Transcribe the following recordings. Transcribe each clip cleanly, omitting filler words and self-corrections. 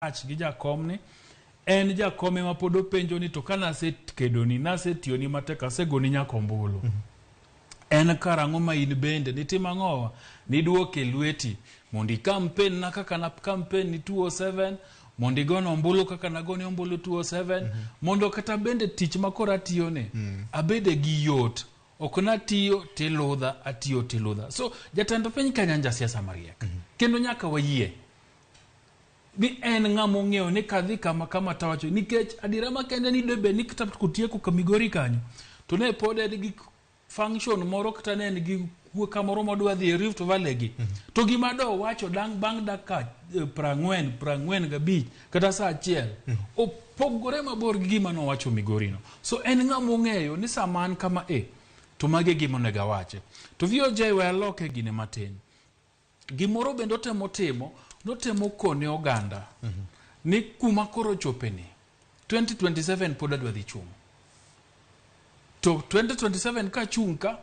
Marach gi jakom ni en jakom ema pod openjo ni to ka nasekedoni nasetiyoni matek asegoni nyaka ombulu en karang'o ma in bende nitim ang'owa niduoke lweti mondo ikampen na kaka na kampen ni 207 mondo igone ombulu kaka nagoni ombulu 207 mondo kata bende tich ma koro atiyone abede gi yot ok natiyo tiludha atiyo tiludha so jatend piny Kenya en jasiasa mariek kendo nyaka wayie ni en ng'ama ong'eyo ni kadhi kama kama tawacho nikech adiera makende ni debe ni kata kotieko ka Migori kanyo to ne pod en gi function moro kata ne en gi kwe kamoro modwa dhi e Rift Valley gi to gima do wacho dang bang' dakika 40 45 kata saa achiel opogore mabor gi gima nowacho Migori no so en ng'ama ong'eyo ni sama an kama e to magi e gima onego awache to VOJ we aloke gine matin gimoro bende otemo timo notemo kone oganda ni kuma koro chopeni 2027 pod adwa dhi chung' to 2027 kachung' ka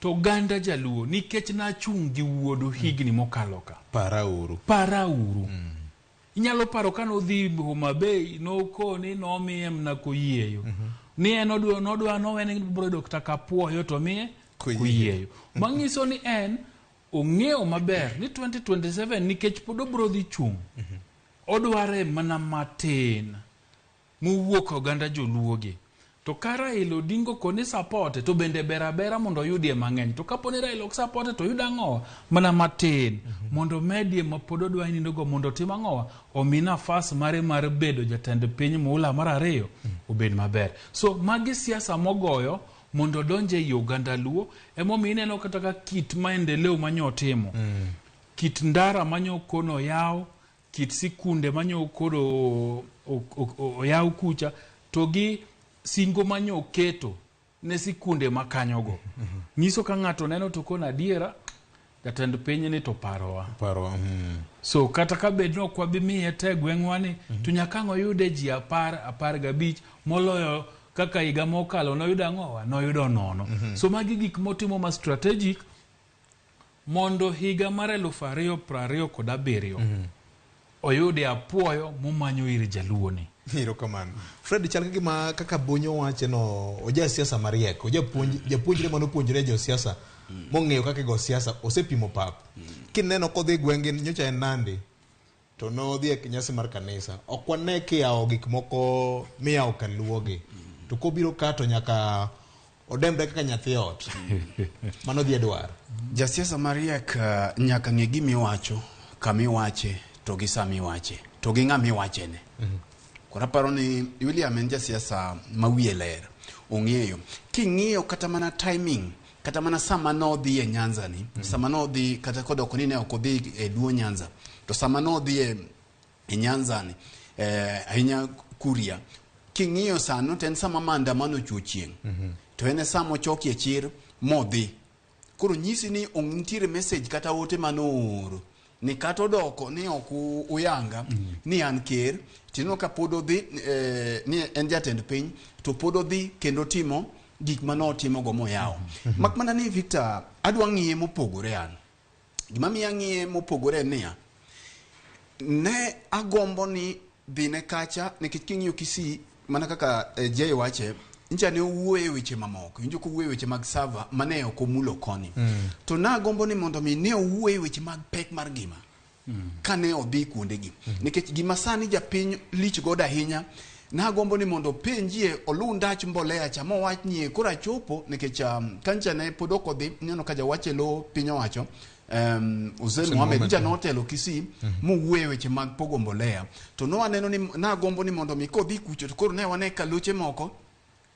to oganda jaluo nikech nachung' gi wuodu higni mokalo ka Parauru. parauru inyalo paro ka nodhi Homa Bay nokoni nomiye mna koyieyo ni en odwa nodwa nowene biro yudo kata kapuoyo to miye Koyieyo. koyieyo manyiso ni en ong'eyo maber ni 2027 nikech pod obiro dhi chung' odware mana matin mowuok e oganda joluogi to ka Raila Odinga okoni support to bende ber abera mondo oyudie mang'eny to kapo ni Raila ok support to oyud ang'owa mana matin mondo omedie ma pod odwa nindogo mondo otim ang'owa omi nafas mare mar bedo jatend piny muula mar ariyo obed maber so magi siasa mogoyo mondo odonj ei oganda luo emomiyo ineno kata ka kit maendeleo manyotimo kit ndara manyokono oyaw kit sikunde manyo koro oyaw kucha to gi singo manyo keto ne sikunde makanyogo nyiso ka ng'ato neno to kono adiera jatend piny ni to parowa Paro. So kata ka bed ni ok wabi miye te gweng'wa ni to nyaka ang' oyude ji 10 15 moloyo kaka higa mokalo noyudo ang'owa noyudo nono so magi gik motimo ma strategic mondo higa mar 2027 oyude apuoyo momanyo ir jaluo ni. Erokamano. Fred chal ka gima kaka Bonyo wache no oja siasa mariek, ojapuonj japuonjre manopuonjre jo siasa mong'eyo kaka igo siasa osepimo pap. Kineno kodhi gwenge nyocha en Nandi to nodhi e nyasi mar kanisa. Ok wane kiyawo gik moko miyawo kaluogi. To kobiro ka to nyaka odembre kaka nyathi ot. Mano dhi e dwar. Jasiasa mariek nyaka ng'e gimiwacho, kamiwache, to gi saa miwache, to gi ng'ama iwachene. Koro aparo ni William en jasiasa ma wiye ler, ong'eyo. King'iyo kata mana timing, kata mana sama nodhi e Nyanza ni, sama nodhi kata kodoko ni ne ok odhi e Luo Nyanza, to sama nodhi e Nyanza ni, ahinya Kuria, king'iyo sano to en sama maandamano ochuo chieng'. To en e sama ochokie chir modhi. Koro nyisi ni nitiere message kata ote manooro ni kata odoko ni ok uyanga ni an ker tineno ka pod odhi ni en jatend piny to pod odhi kendo timo gik manotimo go moyawo. Mak mana ni Victor adwa ng'iye mopogore an. Gima miyo ang'iye mopogore en niya, ne agombo ni dhine kacha nikech king'iyo Kisii mana kaka Jay wache ncha ne owuoyo e weche mamoko winjo kowuoyo e weche mag sava mane ok omulo koni to nagombo ni mondo mi ne owuoyo e weche mag pek mar ngima kane odhi kuondegi nikech gima sani japiny lich godo ahinya nagombo ni mondo openjie oluw ndach mbolea cha mowach ni koro achopo nikech kancha ne pod ok odhi ineno ka jawach e lo piny owacho Hussein Mohamed ncha notelo Kisii mowuoyo e weche mag pogo mbolea to nowaneno ni nagombo ni mondo mi kodhi kucho to koro ne wane ka loche moko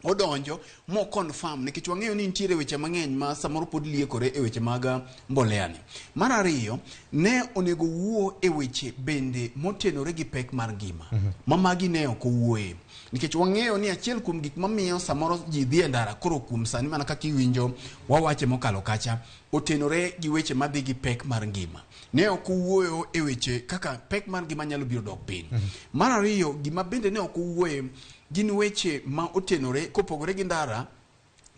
odonjo mo confirm nikech wang'eyo ni nitiere weche mang'eny ma samoro pod liekore e weche mag mbolea ni. Mar ariyo, ne onego wuo e weche bende motenore gi pek mar ngima ma magi ne ok owuoye nikech wang'eyo ni achiel kuom gik mamiyo samoro ji dhi e ndara koro kuom sani mana kaka iwinjo wawache mokalo kacha otenore gi weche madhi gi pek mar ngima. Ne ok owuoyo e weche kaka pek mar ngima nyalo biro dok piny. Mar ariyo, gima bende ne ok owuoye gin weche ma otenore kopogore gi ndara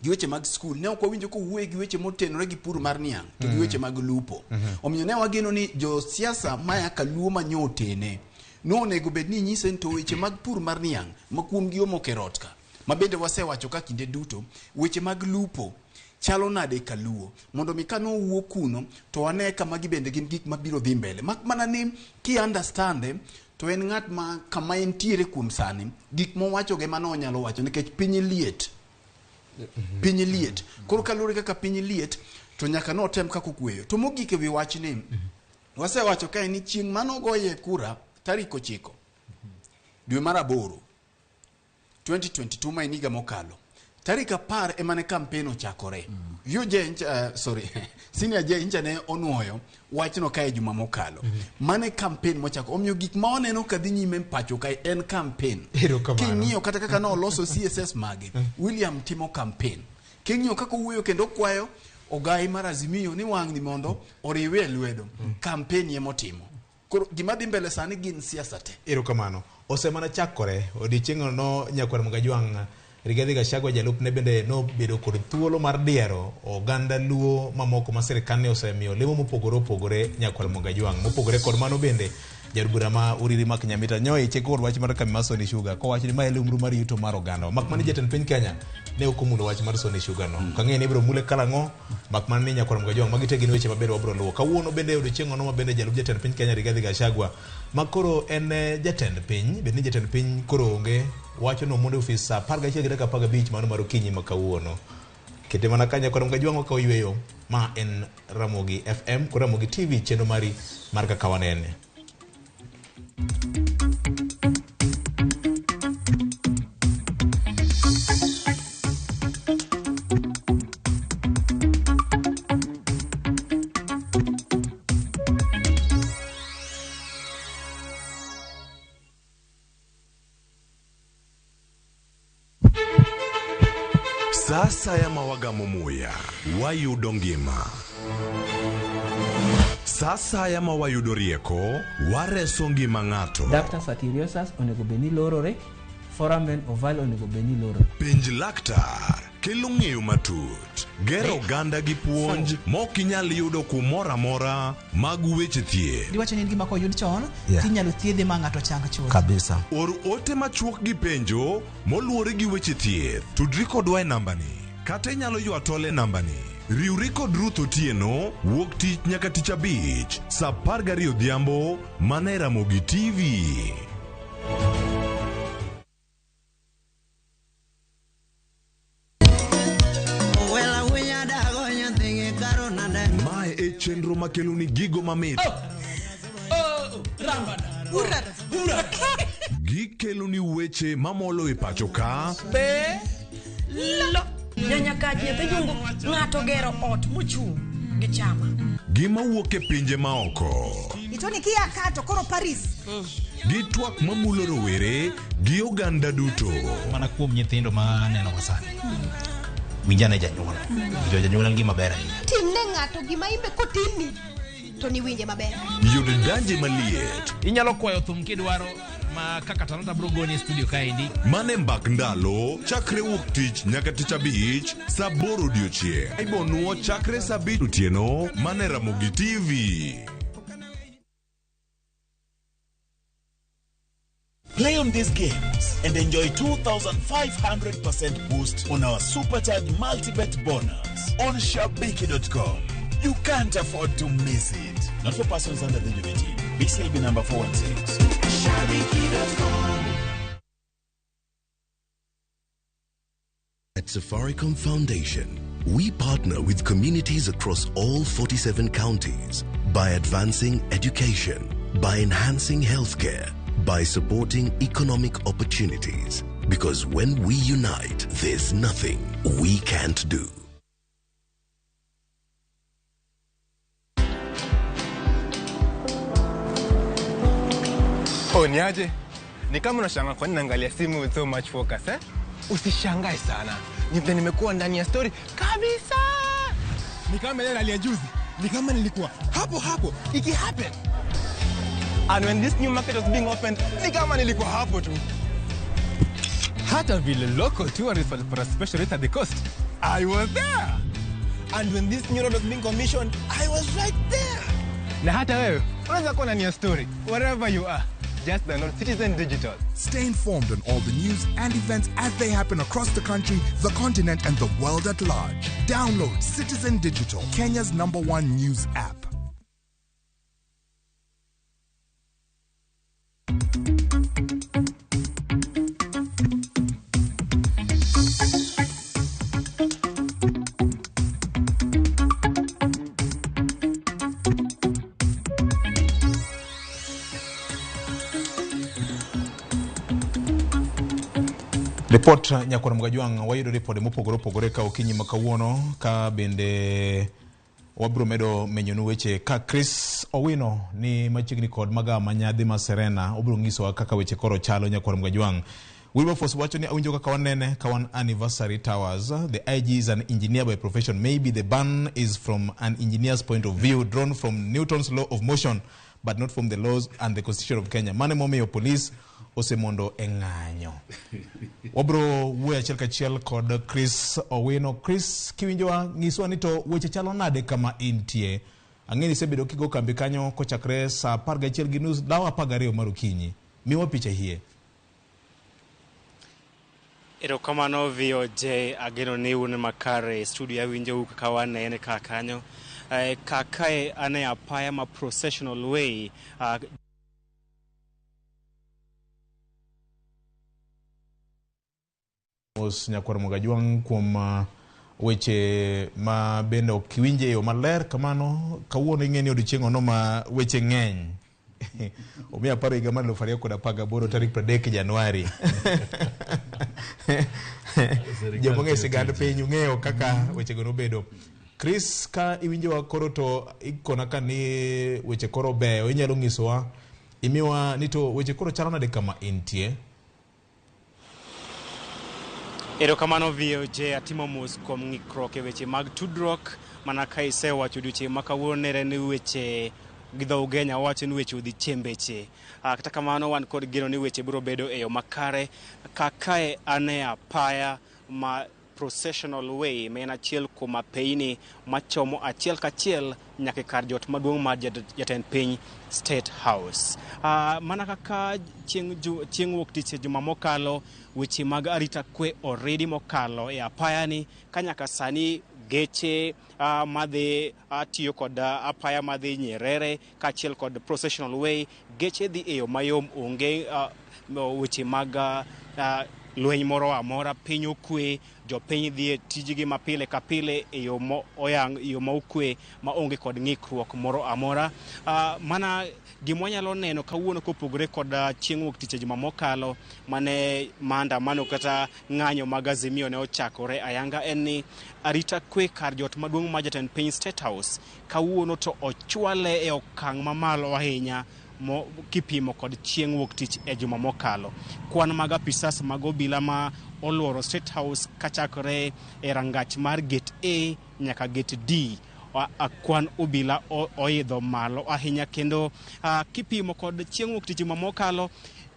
gi weche mag skul ne ok wawinjo kowuoye gi weche motenore gi pur mar niang' to gi weche mag lupo. Omiyo ne wageno ni josiasa maya kaluo manyo otene Nonego bed ni nyise ni to weche mag pur mar niang' ma kuom gi omoko e rot ka, ma bende wasewacho ka kinde duto, weche mag lupo chalo nade kaluo, mondo mi ka nowuok kuno to wane ka magi bende gin gik mabiro dhi mbele. Mak mana ni ki understand to en ng'at ma kama entiere kuom sani, gik mowacho ge mano onyalo wacho nikech piny liet. Piny liet. Koro kaluwore kaka piny liet, to nyaka notem kaka okweyo. To mogik ewi wachni, wasewacho kae ni chieng' manogoye kura tarik 9 dwe mar 8 2022 ma en higa mokalo, tarik 10 ema ne campaign ochakore. Senior J ncha ne onuoyo wachno kae juma mokalo. Mane campaign mochako. Omiyo gik ma waneno ka dhi nyime pacho kae en campaign. King'iyo kata kaka noloso CSS mage, William timo campaign. King'iyo kaka owuoyo kendo okwayo ogai mar Azimio ni wang'ni mondo oriwe lwedo. Campaign emotimo. Koro gima dhi mbele sani gin siasa te. Erokamano. Osemana chakore odiechieng'no no nyakwar Mgajwang' Rigathi Gachagua jalupne bende nobedo kod thuolo mar diero oganda Luo mamoko ma sirkal ne osemiyo lemo mopogore opogore nyakwar Mgajwang'. Mopogore kod mano bende jaod bura ma Uriri Mark Nyamita nyoiche kod wach mar kambi mar Sony Sugar kowacho ni mae lumru mar yuto mar oganda. Mak mana jatend piny Kenya ne ok omulo wach mar Sony Sugar no. Ok ang'eyo ni ibiro mule karang'o, mak mana ni nyakwar Mgajwang' magi te gin weche maber wabiro luwo. Kawuono bende odiechieng' no ma bende jalup jatend piny Kenya Rigathi Gachagua ma koro en jatend piny, bed ni jatend piny koro onge, wacho no mondo ofis saa 11:15 mano mar okinyi ma kawuono. Kete mana ka nyakwar Mgajwang' ok oyweyo, ma en Ramogi FM kod Ramogi TV chenro mari mar kaka wanene. Sasa ya mawagamo muya wayudo ngima. Sasa ya mawayudo rieko wareso ngima ng'ato. Ductus arteriosus onego bed ni lorore, foramen ovale onego bed ni lorore. Penj laktar kelo ng'eyo matut, gero oganda gi puonj mok inyal yudo kumoro amora mag weche thieth. Diwacho ni en gima koyud chon, tinyalo thiedhe ma ng'ato chang chuth. Kabisa. Or ote machuok gi penjo moluwore gi weche thieth. Tudri kodwa e nambani kata inyalo ywa tol e nambani. Riwri kod Ruth Otieno wuok tich nyaka tich abich saa 12 odhiambo mana e Ramogi TV. Mae e chenro makelo ni gigo mamit. Gikelo ni weche mamolo e pacho ka. Ng'ato gero ot mochung' gi chama. Gima wuok e pinje maoko. Itoni kia kato koro Paris. Gi twak mamulo rowere gi oganda duto. Mana kuom nyithindo ma aneno ka sani. Winjane janyuol. Jo janyuol en gima ber ahinya. Timne ng'ato gima imbe kotimni to niwinje maber. Yud danje maliet. Inyalo kwayo thum kidwaro ma kaka Talanta bro goni e studio kaendi. Mane mbak ndalo chakre wuok tich nyaka tich abich saa 8 odiochieng'. Ibonuo chakre saa 5 otieno mane Ramogi TV. Play on these games and enjoy 2,500% boost on our Supercharged Multibet bonus on Shabiki.com. You can't afford to miss it. Not for persons under the age of 18. BCLB number 416. Shabiki.com. At Safaricom Foundation, we partner with communities across all 47 counties by advancing education, by enhancing healthcare, by supporting economic opportunities. Because when we unite, there's nothing we can't do. Oh, niaje? Ni kama unashangaa kwa nini naangalia simu with so much focus, eh? Usishangae sana. Ni vile nimekuwa ndani ya story kabisa. Ni kama ile hali ya juzi. Ni kama nilikuwa hapo hapo iki happen. And when this new market was being opened, ni kama nilikuwa hapo tu. Hata vile local tourists walipata special rate at the coast, I was there. And when this new road was being commissioned, I was right there. Na hata wewe unaweza kuwa ndani ya story wherever you are. Just download Citizen Digital. Stay informed on all the news and events as they happen across the country, the continent, and the world at large. Download Citizen Digital, Kenya's number one news app. Ripot nyakwar Mgajwang' wayudo ripode mopogore opogore ka okinyi ma kawuono ka bende wabiro medo menyonu weche ka Chris Owino ni machiegni kod magawa ma nyadhi ma Serena obiro nyisowa kaka weche koro chalo nyakwar Mgajwang'. Wilberforce wacho ni awinjo kaka wanene ka wan Anniversary Towers. The IG is an engineer by profession. Maybe the ban is from an engineer's point of view, drawn from Newton's law of motion, but not from the laws and the Constitution of Kenya. Mane momiyo police osemondo e ng'anyo. Wabro wuoyo achiel kachiel kod Chris Owino. Chris, kiwinjowa, nyiswa ni to weche chalo nade kama intie. Ang'e ni isebedo kigo kambi kanyo kochakre saa 11:30 dawa 12 mar okinyi. Miwa picha hie. Erokamano VOJ, ageno ni un makare e studio awinjou kaka wanene ka kanyo. Kakae ane apaya ma Processional Way. Mos nyakwar Mgajwang' kuom weche ma bende ok iwinje e yo maler kamano. Kawuono ing'e ni odiochieng' ono ma weche ng'eny. Omiyo aparo higa mar 2018 tarik 30 Januari. Joma ong'eyo sigand piny ung'eyo kaka wechego nobedo. Chris, ka iwinjowa koro to ikona ka ni weche koro beyo, inyalo nyisowa imiwa ni to weche koro chalo nade kama intie? Erokamano VOJ, atimo mos kuom ng'ikruok e weche mag tudruok. Mana ka isewacho odiochieng' ma kawuono nere ni weche gi dho Ugenya wacho ni weche odhi chembeche. Kata kamano wan kod geno ni weche biro bedo e yo makare. Kakae ane apaya ma Processional Way, ma en achiel kuom apeyni machomo achiel kachiel nyaka e kar jot maduong' mar jatend piny State House. Mana kaka chieng' wuok tich e juma mokalo, weche mag arita kwe oridi mokalo e apayani ka nyaka sani geche madhi tiyo kod apaya madhi Nyerere kaachiel kod Processional Way, geche dhi e yo mayom, onge weche mag lweny moro amora, piny okwe, jopiny dhi e tijgi ma pile ka pile e yo mo oyang, yo ma okwe ma onge kod ng'ikruok moro amora. Mana gima wanyalo neno kawuono kopogore kod chieng' wuok tich e juma mokalo mane maandamano kata ng'anyo mag Azimio ne ochakore ayanga en ni arita kwe kar jot maduong' mar jatend piny State House kawuono to ochwale e okang' mamalo ahinya kipimo kod chieng' wuok tich e juma mokalo. Kwan mag apisas mag obila ma oluoro State House kachakore e rangach mar gate A nyaka gate D, kwan obila oidho malo ahinya kendo kipimo kod chieng' wuok tich juma mokalo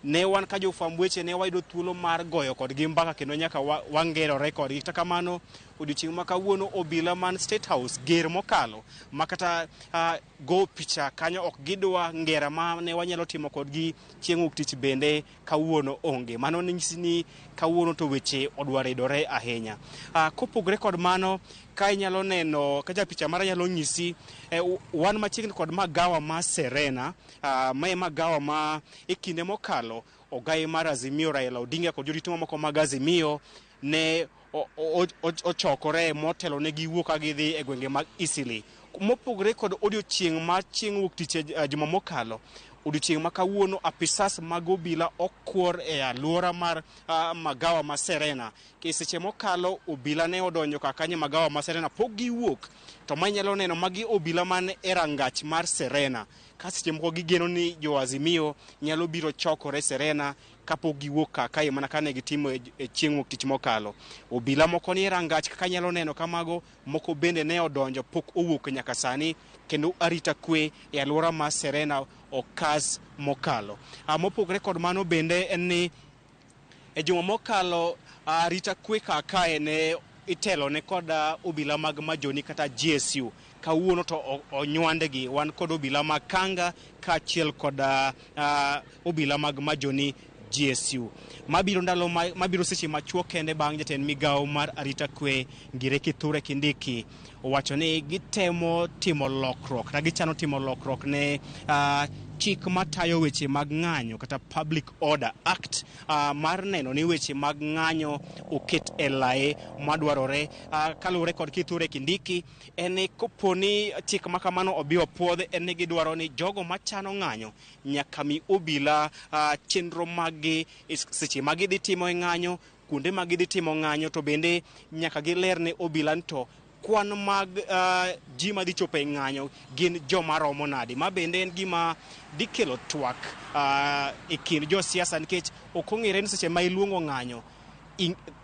ne wan ka jofwamb weche ne wayudo thuolo mar goyo kodgi mbaka kendo nyaka wangerore kodgi. Kata kamano odiochieng' ma kawuono obila man State House ger mokalo ma kata go picha kanyo ok gidwa ngera ma ne wanyalo timo kodgi chieng' wuok tich bende kawuono onge. Mano nyisi ni kawuono to weche odwa ridore ahinya. Kopogore kod mano, ka inyalo neno ka japicha mara nyalo nyisi, wan machiegni kod magawa ma Serena, mae magawa ma e kinde mokalo ogai mar Azimio Raila Odinga kod jorito mamoko mag Azimio ne ochokore motelo ne giwuok ka gidhi e gwenge mag Eastleigh. Mopogore kod odiochieng' mar chieng' wuok tich e juma mokalo, odiochieng' ma kawuono apisas mag obila okwor e alwora mar magawa ma Serena. E seche mokalo obila ne odonjo kaka magawa ma Serena pok giwuok, to ma inyalo neno magi obila man e rangach mar Serena. Ka seche moko gigeno ni jo Azimio nyalo biro chokore Serena kapok giwuok kakae mana kane gitimo e chieng' wuok tich mokalo. Obila moko ni e rangach kaka inyalo neno kamago, moko bende ne odonjo pok owuok nyaka sani, kendo arita kwe e alwora mar Serena okas mokalo. Mopogore kod mano bende en ni e juma mokalo arita kwe kakae ne itelo ne kod obila mag Majoni kata GSU. Kawuono to onywandgi. Wan kod obila mag Kanga kaachiel kod obila mag Majoni GSU. Mabiro ndalo mabiro seche machuok kende bang' jatend migawo mar arita kwe Ngire Kithure Kindiki owacho ni gitemo timo lokruok kata gichano timo lokruok ne chik matayo weche mag ng'anyo kata Public Order Act mar neno ni weche mag ng'anyo oket e lae madwarore. Kaluwore kod Kithure Kindiki, en ni kopo ni chik ma kamano obi opuodh, en ni gidwaro ni jogo machano ng'anyo nyaka mi obila chenro maggi seche ma gidhi timo e ng'anyo, kuonde ma gidhi timo ng'anyo, to bende nyaka giler ne obila ni to kwan mag ji madhi chopo e ng'anyo gin joma romo nade. Ma bende en gima dhi kelo twak e kind josiasa, nikech ok ong'ere ni seche ma iluongo ng'anyo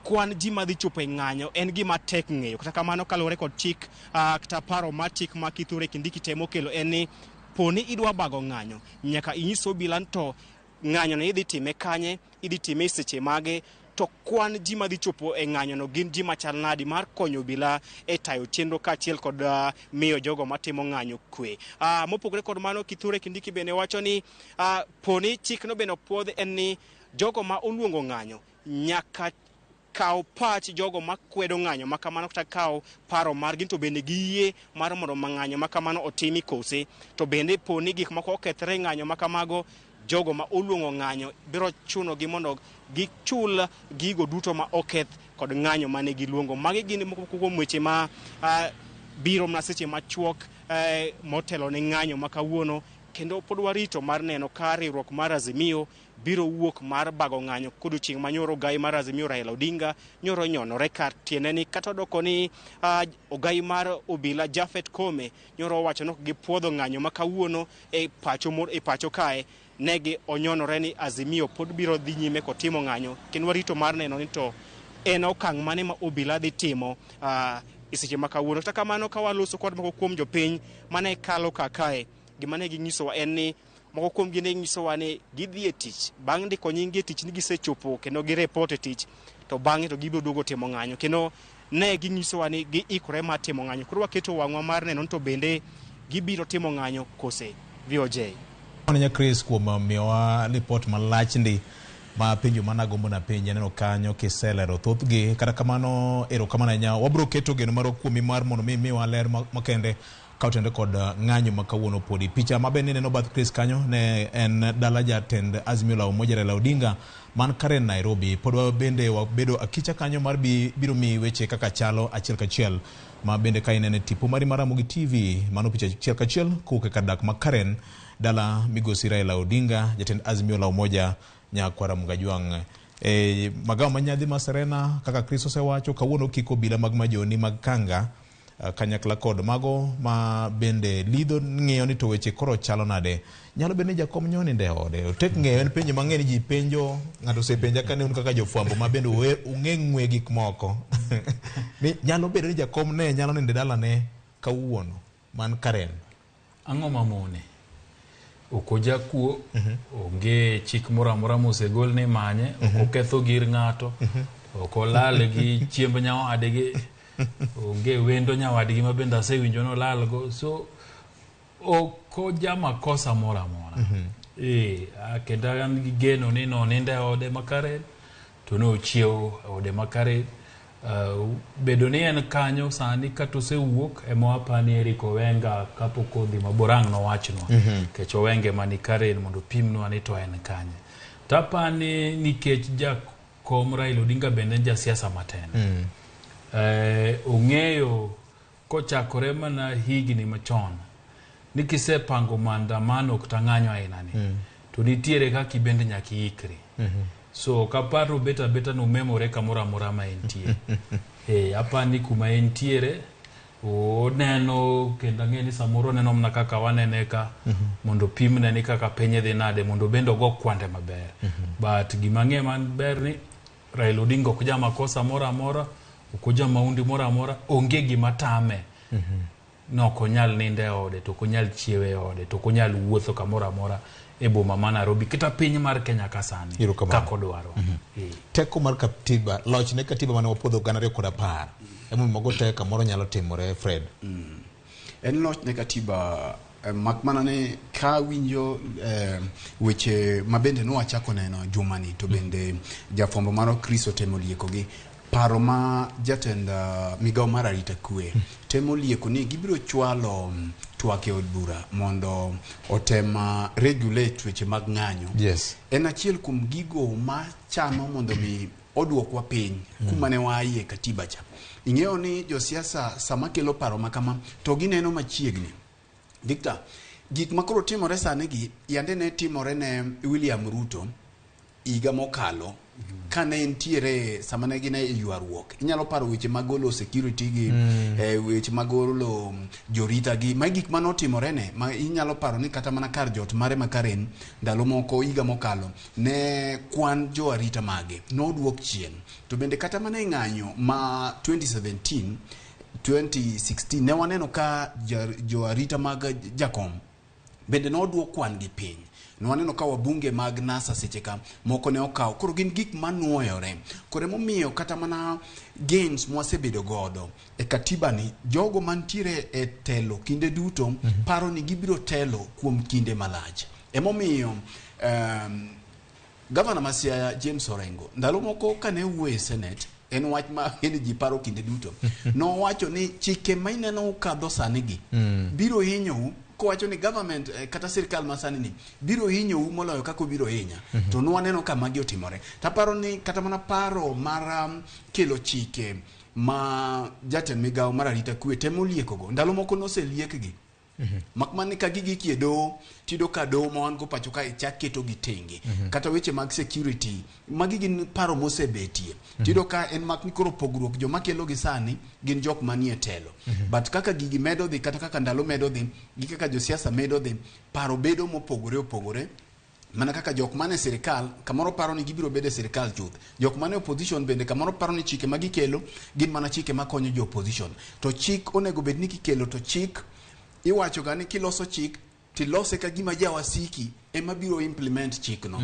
kwan ji madhi chopo e ng'anyo en gima tek ng'eyo. Kata kamano, kaluwore kod chik kata paro mar chik ma Kithure Kindiki temo kelo en ni poni idwa bago ng'anyo, nyaka inyis obila ni to ng'anyo no idhi time kanye, idhi time e seche mage, to kwan ji madhi chopo e ng'anyo no gin ji machal nadi, mar konyo obila e tayo chenro kaachiel kod miyo jogo matimo ng'anyo kwe. Mopogore kod mano, Kithure Kindiki bende wacho ni poni chikno bende opuodh en ni jogo ma oluongo ng'anyo nyaka kaw pach jogo makwedo ng'anyo ma kamano kata kaw paro margi, to bende giyie mar mondo ng'anyo ma kamano otimi kose. To bende poni gik moko okethre ng'anyo ma kamago, jogo ma oluongo ng'anyo biro chunogi mondo gichul gigo duto ma oketh kod ng'anyo mane giluongo. Magi gin moko kuom weche ma biro mana seche machuok motelo ne ng'anyo ma kawuono, kendo pod warito mar neno ka riwruok mar Azimio biro wuok mar bago ng'anyo kodiochieng' ma nyoro ogai mar Azimio Raila Odinga nyoro nyonore kar tiende ni kata odoko ni ogai mar obila Japhet Kome nyoro owacho ni ok gipuodho ng'anyo ma kawuono e pacho kae, negi onyonore ni Azimio pod biro dhi nyime kotimo ng'anyo, kendo warito mar neno ni to en okang' mane ma obila dhi timo e seche ma kawuono. Kata kamano, ka waloso kod moko kuom jopiny mane kalo kakae, gima ne ginyisowa en ni moko kuom gi ne nyisowa ni gidhi e tich, bang' ndiko nying gi e tich ni gisechopo kendo gireport e tich, to bang'e to gibiro duogo timo ng'anyo, kendo ne ginyisowa ni giikore mar timo ng'anyo. Koro waketo wang'wa mar neno ni to bende gibiro timo ng'anyo kose. VOJ. Nya Chris kuom miyowa ripot malach ndi ma penjo mana gombo na penjo neno kanyo kiselero thothgi. Kata kamano, erokamano ahinya. Wabiro keto geno marwa kuomi mar mondo mi miwa ler makende ka otende kod ng'anyo ma kawuono podi. Picha ma bende ineno bath Chris kanyo ne en dala jatend Azimio la Umoja Raila Odinga man Karen Nairobi. Pod bende wabedo akicha kanyo mar biro miyi weche kaka chalo achiel kachiel, ma bende ka inene tipo mari mar Ramogi TV, mano picha achiel kachiel kowuok e kar dak ma Karen, dala migosi Raila Odinga, jatend Azimio la Umoja nyakwara Mgajwang'. Magawa ma nyadhi ma Serena, kaka Chris osewacho, kawuono kik obila mag Majoni mag Kanga kanyakla kod mago ma bende lidho ng'iyo ni to weche koro chalo nade. Nyalo bedo ni jakom nyoni e ode. Otek ng'eyo, en penjo mang'eny ji penjo, ng'ato osepenja ka ne un kaka jofwambo ma bende ung'e ng'we gik moko. Ni nyalo bedo ni jakom ne nyalo nindo e dalane kawuono man Karen. Ang'o mamone? Ok ojakuo, onge chik moro amora mosegol ni manye, ok oketho gir ng'ato, ok olal gi chiemb nyawadgi, onge wendo nyawadgi ma bende asewinjo ni olalgo. So ok ojamakosa moro amora. Kendo an gi geno ni nonindo e ode ma Karen, to nochiewo e ode ma Karen. Bedo ni en kanyo sani kata osewuok ema wapani Eric Owenga kapok odhi mabor ang' nowachnwa. Nikech Owenga ema ni Karen mondo opimnwa ni to en kanye. Tapani nikech jakom Raila Odinga bende en jasiasa matin. Ong'eyo kochakore mana higni machon ni kisepango maandamano kata ng'anyo aina ni, to nitiere kaka ibende nyaka iikri. So ok apar obet abeta nomemore kamoro amora ma entie. Apani kuma entiere oneno, kendo ang'e ni samoro oneno mana kaka wanene ka, mondo opimne ni kaka piny dhi nade, mondo bende ogo kwande maber. But gima ang'e maber ni Raila Odinga ok jamakosa moro amora, ok ojamaundi moro amora, onge gima tame. No ok onyal nindo e ode, to ok onyal chiewo e ode, to ok onyal wuotho kamoro amora e boma ma Nairobi kata piny mar Kenya ka sani kaka odwaro. Teko mar katiba, loch ne katiba mane wapuodho 2010, emomiyo mago te kamoro nyalo timore, Fred. En loch ne katiba mak mana ni ka winjo weche ma bende nwachako neno jumani to bende jafwambo maro Chris otemo liekogi paro ma jatend migawo mar arita kwe temo lieko ni gibiro chwalo twak e od bura mondo otem regulate weche mag ng'anyo. Yes. En achiel kuom gigo ma chano mondo mi oduokwa piny kuma ne waaye katiba cha. Ing'eyo ni josiasa sama kelo paro ma kama to gineno machiegni. Victor, gik ma koro timore sani gi yande ne timore ne William Ruto higa mokalo kane entiere sama ne gin e ywaruok. Inyalo paro weche mag golo security gi weche mag golo jorita gi, ma gik manotimore ne ma inyalo paro ni kata mana kar jot mare ma Karen ndalo moko higa mokalo ne kwan jo arita mage noduok chien. To bende kata mana e ng'anyo ma 2017 2016 ne waneno ka jo arita mag Jakom bende noduok kwan gi piny. Ne waneno ka wabunge mag NASA seche ka moko ne okaw. Koro gin gik manuoyore. Koro emomiyo kata mana gains mwasebedo godo e katiba ni, jogo mantiere e telo kinde duto paro ni gibiro telo kuom kinde malach. Emomiyo Gavana ma Siaya James Orengo ndalo moko kane wuoyo e Senate, en wach ma en ji paro kinde duto, nowacho ni chike ma ineno kadho sani gi biro hinyou, kowacho ni government kata sirikal ma sani ni biro hinyou moloyo kaka obiro hinya. To nwaneno ka magi otimore. Taparo ni kata mana paro mar kelo chike ma jatend migawo mar arita kwe temo liekogo, ndalo moko noseliekgi. Mak mana ni ka gigikie doho, tiyudo ka doho ma wan go pacho ka chak keto gi tenge. Kata weche mag security, magi gin paro mosebetie. Tiyudo ka en mak ni koro pogruok joma kelo gi sani gin jok manie telo. But kaka gigi medo dhi, kata kaka ndalo medo dhi, gi kaka josiasa medo dhi, paro bedo mopogore opogore. Mana kaka jok mane sirikal, kamoro paro ni gibiro bedo e sirikal chuth. Jok mane opposition bende kamoro paro ni chike ma gikelo gin mana chike makonyo jo opposition. To chik onego bed ni kikelo to chik iwacho ga ni kiloso chik tilose ka gima jawasiki ema biro implement chikno.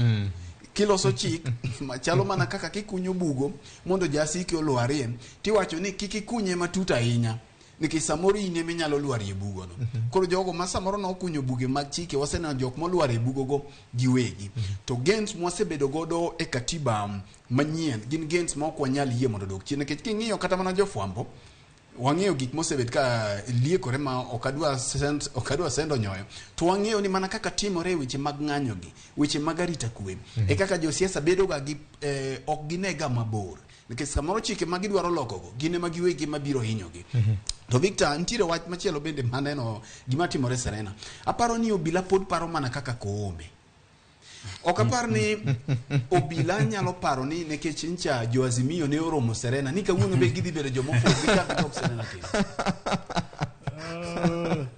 Kiloso chik machalo mana kaka kikunyo bugo mondo jasiki olwarie, tiwacho ni kik ikunye matut ahinya nikech samoro in ema inyalo lwarie bugono. Koro jogo ma samoro nokunyo buge mag chike waseneno jok molwar e bugogo giwegi. To gains mwasebedo godo e katiba manyien gin gains ma ok wanyal yie mondo odog chien, nikech king'iyo kata mana jofwambo wang'eyo gik mosebet ka liekore ma ok adwa sendo nyoyo, to wang'eyo ni mana kaka timore e weche mag ng'anyo gi, weche mag arita kwe, e kaka josiasa bedo ga gi ok ginega mabor, nikech samoro chike ma gidwaro lokogo gin ema giwegi ema biro hinyogi. To Victor, nitiere wach machielo bende maneno gima timore Serena. Aparo ni obila pod paro mana kaka Koome. Ok apar ni obila nyalo paro ni nikech ncha jo Azimio ne oromo Serena ni kawuono be gidhi bedo jomofuwo gichak gidok Serena kendo.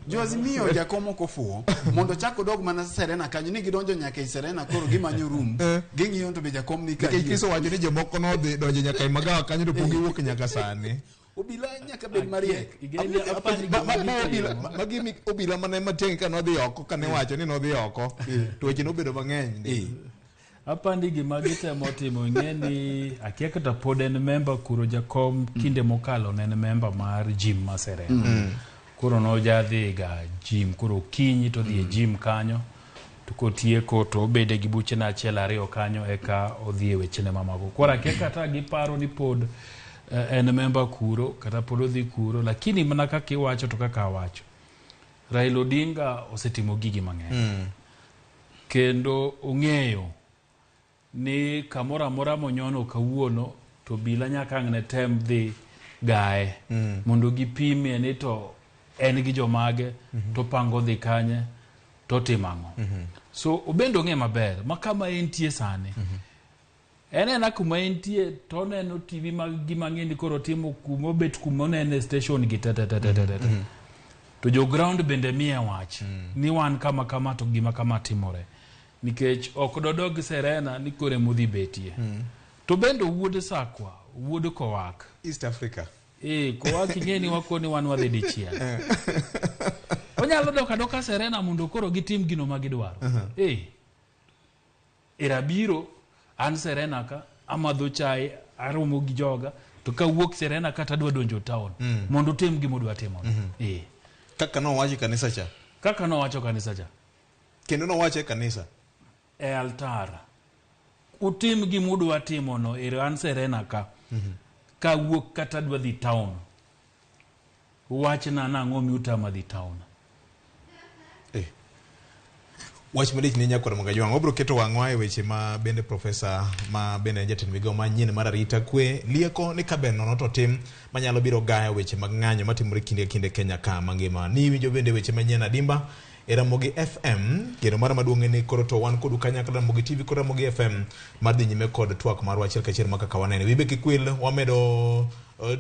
Jo Azimio jakom ok ofuwo mondo chak odog mana Serena kanyo ni gidonjo nyaka e Serena koro gimanyo room ging'iyo to be jakom ni Nikech kanyo. Chris owacho ni jomoko nodhi donjo nyaka e magawa kanyo to pok giwuok nyaka sani. Obila nyaka bed mariek. Magi obila mane Matiang'i ka nodhi oko kane wacho ni nodhi oko to weche nobedo mang'eny. Apandi gima gitemo timo ing'e ni akia kata pod en member kuro jakom kinde mokalo ne en member mar gym ma Serena. Koro nojadhi ga gym, koro okinyi to odhi e gym kanyo, to kotieko to obede gi buchene achiel ariyo kanyo eka odhi e wechene mamoko. Koro akia kata giparo ni pod en member kuro kata pod odhi kuro, lakini mana kaka iwacho to kaka awacho, Raila Odinga osetimo gigi mang'eny. Kendo ong'eyo ni kamoro amora monyono kawuono to obila nyaka ang' ne tem dhi gaye mondo gipimie ni to en gi jomage to pango dhi kanye to timo ang'o. So obende ong'e maber ma kama entie sani. En ena kuma entie to oneno TV mag gima ng'e ni koro timo kuma obet kuma onene station gi te te te te te te. To jo ground bende miye wach ni wan kama kama to gima kama timore. Nikech ok dodog Serena ni koro emodhi betie. To bende wuod Sakwa, wuod Kowak. East Africa. Kowak ing'e ni wakoni wan wadhi dichiel. Onyalo dok adoka Serena mondo koro gitim gino ma gidwaro. Era biro an Serena ka amadho chai aromo gi joga to kawuok Serena kata adwa donjo town mondo otim gima odwa timo. Kaka nowacho e kanisa cha. Kaka nowacho kanisa cha. Kendo nowacho e kanisa. E altar. Utim gima udwa timo no, ero an Serena ka. Kawuok kata adwa dhi town. Wachna nang'o miutama dhi town. Wach malich ne nyakwar Mgajwang'. Wabiro keto wang'wa e weche ma bende profesa ma bende en jatend migawo manyien mar arita kwe lieko ni kaber nono to tim manyalo biro gayo weche mag ng'anyo matimore kinde ka kinde Kenya ka mangima. Ni iwinjo bende weche manyien adimba e Ramogi FM. Geno mara maduong' en ni koro to wan kodu kanyakla Ramogi TV kod Ramogi FM mar dhi nyime kod twak marwa achiel kachiel ma kaka wanene. Wiyi be kik wil wamedo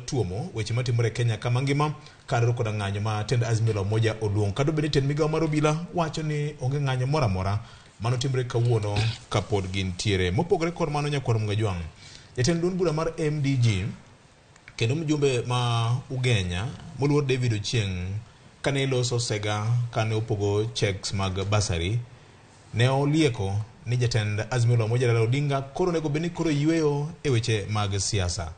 tuomo weche matimore e Kenya ka mangima kaluwore koda ng'anyo ma tend Azimio la Umoja oluongo. Kata obedo ni tend migawo mar obila wacho ni onge ng'anyo moro amora mano timore kawuono kapod gintiere. Mopogore kod mano nyakwar Mgajwang', jatend duond bura mar MDG kendo mjumbe ma Ugenya moluor David Ochieng' kane loso sega kane opogo checks mag bursary ne olieko ni jatend Azimio la Umoja Raila Odinga koro onego bed ni koro yweyo e weche mag siasa.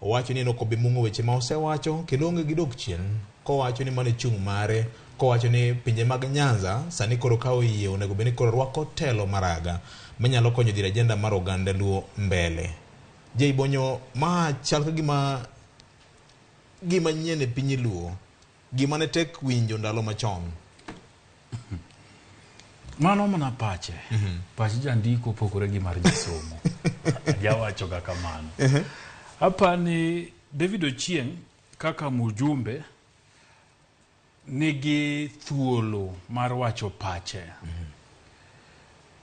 Owacho ni en ok obi mung'o weche ma osewacho kendo onge gi dok chien kowacho ni mano e chung' mare kowacho ni pinje mag Nyanza sani koro ka oyie onego bed ni koro rwako telo maraga manyalo konyo dhiro ajenda mar oganda Luo mbele. Jay Bonyo, ma chal ka gima gima nyien e piny Luo, gima ne tek winjo ndalo machon. Mano mana pache. Pach jandiko opogore gi mar jasomo. Jawacho ga kamano. Apani David Ochieng' kaka mjumbe nigi thuolo mar wacho pache.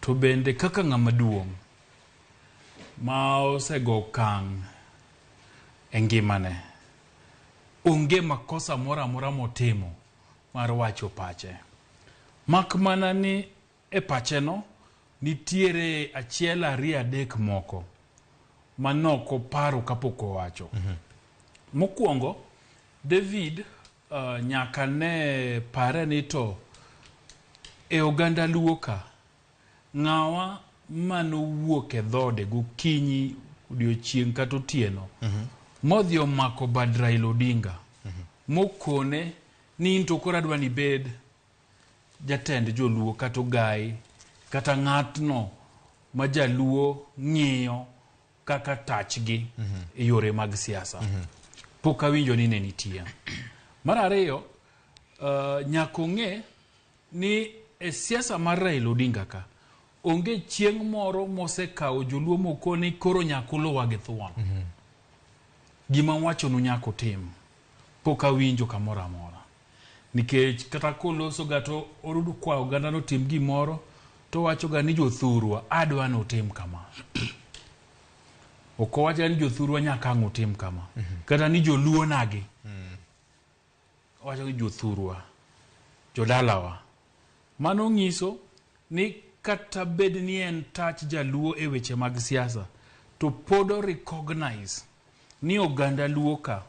To bende kaka ng'ama duong' ma osego okang' e ngimane, onge makosa moro amora motimo mar wacho pache. Mak mana ni e pacheno nitiere achiel ariyo adek moko manok oparo kapok owacho. Mokwongo, David nyaka ne pare ni to e oganda Luo ka, ng'awa manowuok e dhode gokinyi, odiochieng' kata otieno, modhi omako bad Raila Odinga, mokone ni in to koro adwa ni ibed jatend joluo kata ogai, kata ng'atno ma jaluo ng'iyo kaka tachgi e yore mag siasa. Pok awinjo ni ne nitie. Mar ariyo, nyaka ong'e ni e siasa mar Raila Odinga ka, onge chieng' moro mosekawo joluo mokoni koro nyaka uluwa gi thuon. Gima wachonu nyaka utim. Pok awinjo kamoro amora. Nikech kata koloso ga to orudu kwa oganda notim gimoro, to wacho ga ni jothurwa adwa ni utim kama. Ok owach ga ni jothurwa nyaka ang' utim kama. Kata ni joluo nagi. Owacho ni jothurwa, jodalawa. Mano nyiso ni kata bed ni en tach jaluo e weche mag siasa, to pod o recognize ni oganda luo ka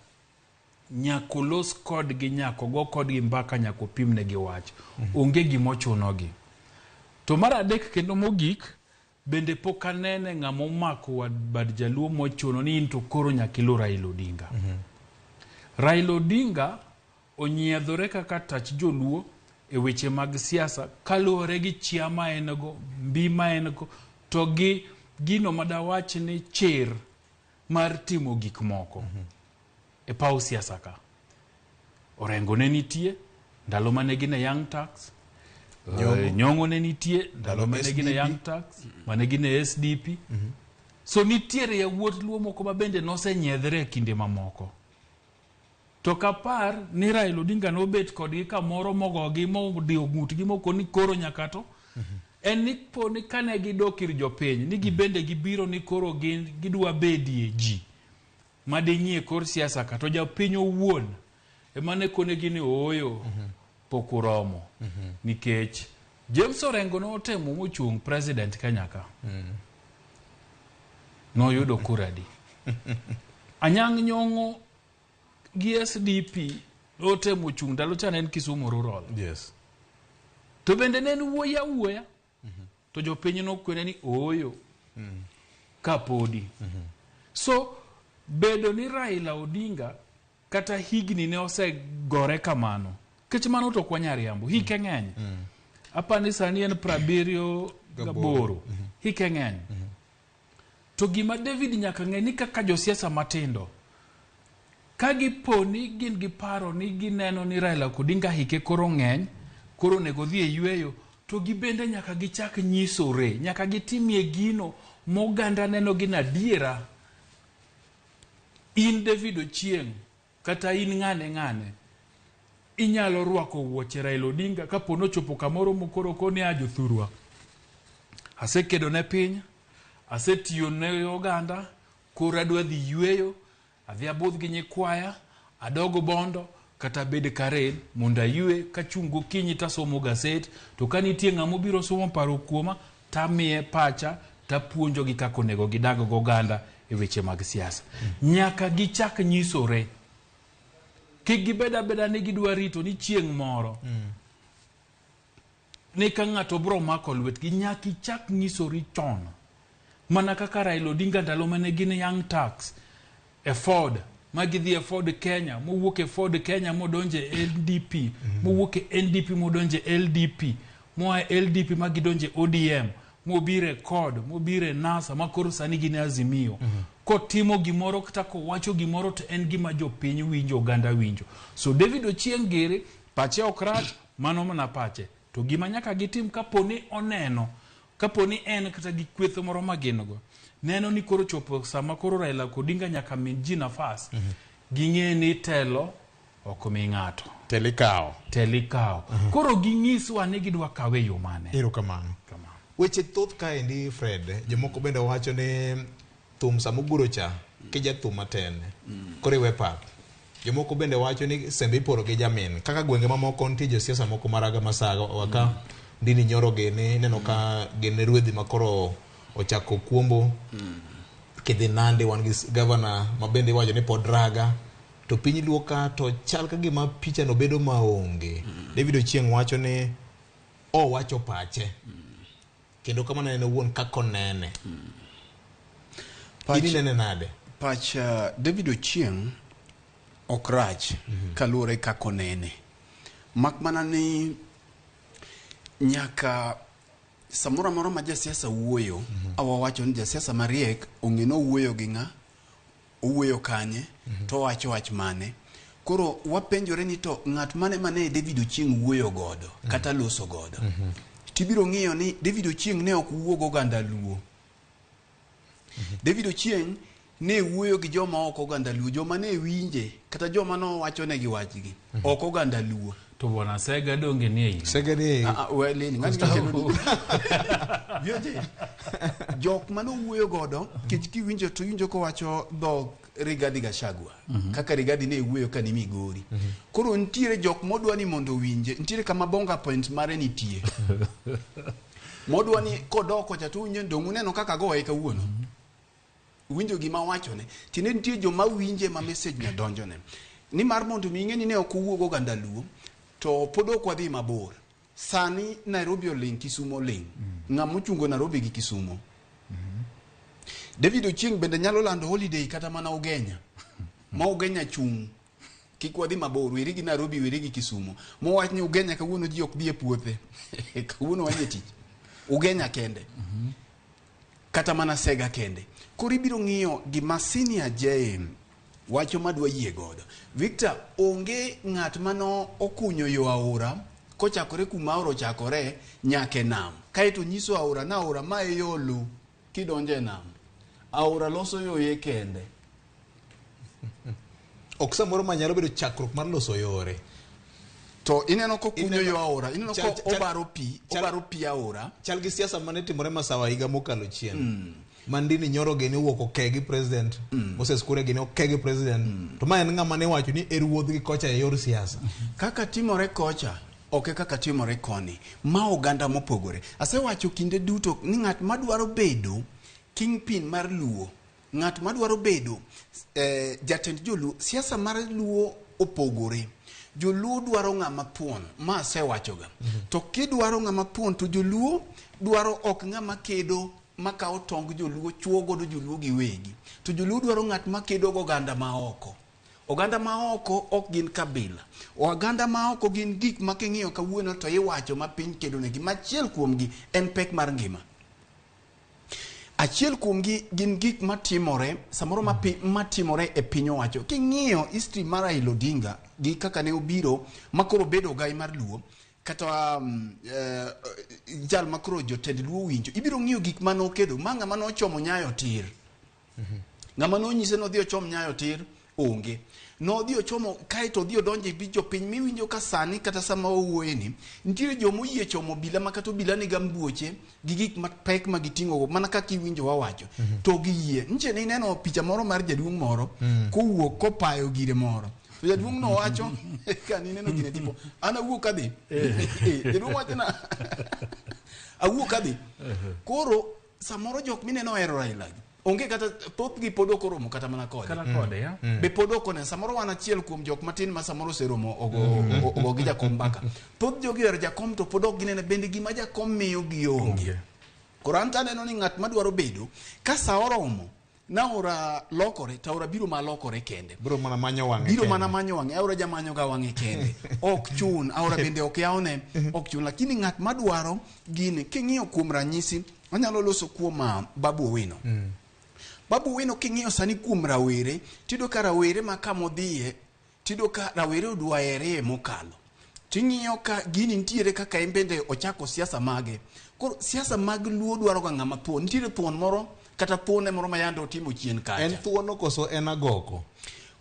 nyaka olos kodgi, nyaka ogo kodgi mbaka, nyaka opimnegi wach. Onge gima ochunogi. To mar adek kendo mogik, bende pok anene ng'ama omako bad jaluo mochuno ni in to koro nyaka iluw Raila Odinga. Raila Odinga onyiedhore kaka tach joluo e weche mag siasa kaluwore gi chia ma en go, mbi ma en go, to gi gino madawach ni chir mar timo gik moko e paw siasa ka. Orengo ne nitie ndalo mane gin e Young Turks, Nyong'o ne nitie ndalo mane gin e Young Turks, mane gin e SDP. So nitiere yawuot Luo moko ma bende nosenyiedhre e kinde mamoko. To kapar ni Raila Odinga nobet kodgi kamoro mogogi modiyo ng'utgi mokoni koro nyaka to en ni po ni kane gidok ir jopiny ni gibende gibiro ni koro gin gidwa bedie ji mading'i e kor siasa ka to japiny owuon ema ne konegi ni ooyo pok uromo nikech James Orengo notemo mochung' president Kenya ka noyudo kura adi Anyang' Nyong'o gi SDP notemo chung' ndalo cha ne en Kisumu Rural. Yes. To bende ne en wuoyi awuoya. To jopiny nokwene ni ooyo. Kapodi. So bedo ni Raila Odinga kata higni ne osegore kamano Nikech mano to ok wanyal riambo. Hike ng'eny. Apani sani en 78. Hike ng'eny. To gima David nyaka ng'e ni kaka josiasa matindo, ka gipo ni gin gi paro ni gineno ni Raila Odinga hike koro ng'eny, koro onego odhi e yweyo, to gibende nyaka gichak nyisore, nyaka gitimie gino moganda neno gi adiera. In David Ochieng' kata in ng'ane ng'ane, inyalo rwako wuoche Raila Odinga kapo nochopo kamoro mokoro koni a jothurwa. Asekedo ne piny, asetiyo ne oganda, koro adwa dhi yweyo, adhi abudh gi nyikwaya, adog Bondo, kata abed Karen mondo aywe kachung' gokinyi tasomo gaset, to ka nitie ng'ama obiro somo paro kuoma, tamiye pacha, tapuonjogi kaka onego gidag goganda e weche mag siasa. Nyaka gichak nyisore. Kik gibed abeda ni gidwa rito ni chieng' moro. Ni ka ng'ato bro mako lwetgi, nyaka ichak nyisori chon. Mana kaka Raila Odinga ndalo mane gin Young Turks e Ford, ma gidhi e Ford Kenya, mowuok e Ford Kenya modonje e NDP, mowuok e NDP modonje e LDP, moa e LDP ma gidonje ODM, mobiro e CORD, mobiro e NASA, ma koro sani gin e Azimio. Kotimo gimoro kata kowacho gimoro to en gima jopiny winjo, oganda winjo. So David Ochieng' giri, pache ok rach, mano mana pache. To gima nyaka gitim kapo ni oneno, kapo ni en kata gi kweth moro ma gin go, neno ni koro chopo sama koro Raila Odinga nyaka mi ji nafas, ging'e ni telo ok mi ng'ato. Telo ikawo. Telo ikawo. Koro ginyiswa ni gidwa kawe e yo mane. Erokamano. Weche thoth kaendi Fred, jomoko bende wacho ni thum sama oguro cha, kija thum matin, koro iwe pap. Jomoko bende wacho ni sembe iporo gi jamin. Kaka gwenge mamoko nitie josiasa moko maraga masaga waka Ndindi Nyoro gini, ineno ka gin ruedhi ma koro ochako kuombo. Kidhi Nandi wan gi gavana ma bende iwacho ni pod raga. To piny Luo ka to chal ka gima picha no bedo maonge. David Ochieng' wacho ni owacho pache. Kendo kamano en owuon kaka onene. In inene nade? Pach David Ochieng' ok rach kaluwore kaka onene. Mak mana ni nyaka samoro amora ma jasiasa wuoyo, awawacho ni jasiasa mariek ong'e ni owuoyo gi ng'a, owuoyo kanye, to owacho wach mane. Koro wapenjore ni to ng'at mane mane David Ochieng' wuoyo godo kata loso godo. Tibiro ng'iyo ni David Ochieng' ne ok wuo goganda Luo. David Ochieng' ne wuoyo gi joma ok oganda Luo, joma ne winje kata joma nowachonegi wachgi ok oganda Luo. To bwana Sega donge ni ei. Sega ni ei. Welini, ng'ani kelo Vioje, jok mane owuoyo godo, kech kiwinjo to iwinjo kowacho dhok Rigathi Gachagua. Kaka Rigathi ne wuoyo ka ni Migori. Koro nitiere jok modwa ni mondo owinje, nitiere kama bonga point mare nitie. Modwa ni kodok kocha to uwinjo ni dong' uneno kaka agoye kawuono. Uwinjo gima awachone. Tiende nitie joma winje ma message no donjone. Nimar mondo mi ing'e ni ne ok owuo goganda Luo, to pod ok wadhi mabor. Sani Nairobi oling', Kisumu oling'. Ng'ama ochungo Nairobi gi Kisumu? David Ochieng' bende nyalo lando holiday kata mana Ugenya. Ma Ugenya chung'. Kik wadhi mabor, weri gi Nairobi, weri gi Kisumu. Mowach ni Ugenya kawuono ji ok dhi e puothe. Kawuono wan e tich. Ugenya kende. Kata mana Sega kende. Koro ibiro ng'iyo gima Senior J wacho madwa yie godo. Victor, onge ng'at mano okunyo yo aora kochakore kuma aora ochakore nyaka e nam. Kaeto nyiso aora na aora ma e yo lu kidonjo e nam. Aora loso yoye kende. Ok samoro ma nyalo bedo chakruok mar loso yore. To ineno kokunyo yo aora, ineno ko obaro pi, obaro pi aora. Chal gi siasa mane timore Masawa higa mokalo chien. Ma Ndindi Nyoro gini owuok oke gi president, Moses Kuria gini oke gi president. To ma en ng'ama ne wacho ni e ruodhgi kocha e yor siasa. Kaka timore kocha, ok e kaka timore koni. Ma oganda mopogore. Asewacho kinde duto ni ng'at madwaro bedo kingpin mar Luo, ng'at madwaro bedo jatend joluo, siasa mar Luo opogore. Joluo dwaro ng'ama thuon, ma asewachoga. To kidwaro ng'ama thuon to joluo dwaro ok ng'ama kedo makawo tong joluo chuo godo joluo giwegi. To joluo dwaro ng'at makedo goganda maoko. Oganda ma oko ok gin kabila. Oganda ma oko gin gik ma king'iyo kawuono to iwacho ma piny kedo negi. Machiel kuomgi en pek mar ngima. Achiel kuomgi gin gik matimore samoro matimore e piny owacho. King'iyo history mar Raila Odinga gi kaka ne obiro makoro obedo ogai mar Luo, kata jal makoro jotend Luo winjo, ibiro ng'iyo gik mane okedo. Ma ng'ama nochomo Nyayo tir. Ng'ama nonyise nodhi ochom Nyayo tir onge. Nodhi ochomo kaeto odhi odonjo e jopiny miwinjo ka sani kata sama wawuoye ni nitiere joma oyie chomo obila ma kata obila niga mbuoche gi gik mapek ma giting'o mana kaka iwinjo wawacho to giyie. Nche ne ineno picha moro mar jaduong' moro kowuok kopayo gire moro. To jaduong' no wacho ka nineno gine tipo an awuok adhi. Jaduong' wacho na awuok adhi. Koro samoro jok mineno ohero Raila gi onge kata thothgi pod ok oromo kata mana kode. Kata kode, ya. Be pod ok oneno. Samoro wan achiel kuom jok matin ma samoro oseromo ogo gi jakom mbaka. Thoth jogi ohero jakom to pod ok ginene bende gima jakom miyo gi onge. Koro an to aneno ni ng'at madwaro bedo ka sa oromo naora lokore to aora biro malokore kende. Biro mana manyo wang'e Biro mana manyo wang'e. Aora jamanyo ga wang'e kende. Ok chun. Aora bende ok yawne. Ok chun. Lakini ng'at madwaro gini king'iyo kuom ranyisi anyalo loso kuom Babu Owino. Babu Owino king'iyo sani kuom rawere, tiyudo ka rawere ma kamodhiye, tiyudo ka rawere odwa here mokalo. Ting'iyo ka gini nitiere kaka en bende ochako siasa mage. Koro siasa mag Luo dwaro ga ng'ama thuon. Nitiere thuon moro kata thuone moro ma yande otimo chien kacha. En thuono koso en agoko?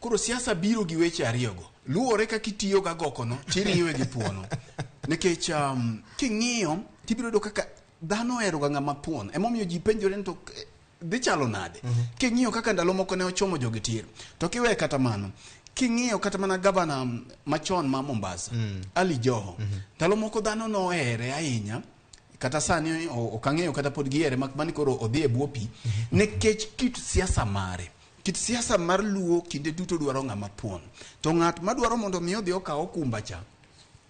Koro siasa biro gi weche ariyogo. Luwore kaka itiyo gi agokono, tiriwe gi thuono. Nikech king'iyo tibiro yudo kaka dhano ohero ga ng'ama thuon. Emomiyo ji penjore ni to dhi chalo nade. King'iyo kaka ndalo moko ne ochomo jogi tir. To kiwe kata mano, king'iyo kata mana gavana machon ma Mombasa, Ali Joho, ndalo moko dhano nohere ahinya. Kata sani ok ang'eyo kata pod gihere mak mani koro odhi e bwo pi. Nikech kit siasa mare. Kit siasa mar Luo kinde duto dwaro ng'ama thuon. To ng'at madwaro mondo mi odhi okaw okumba cha,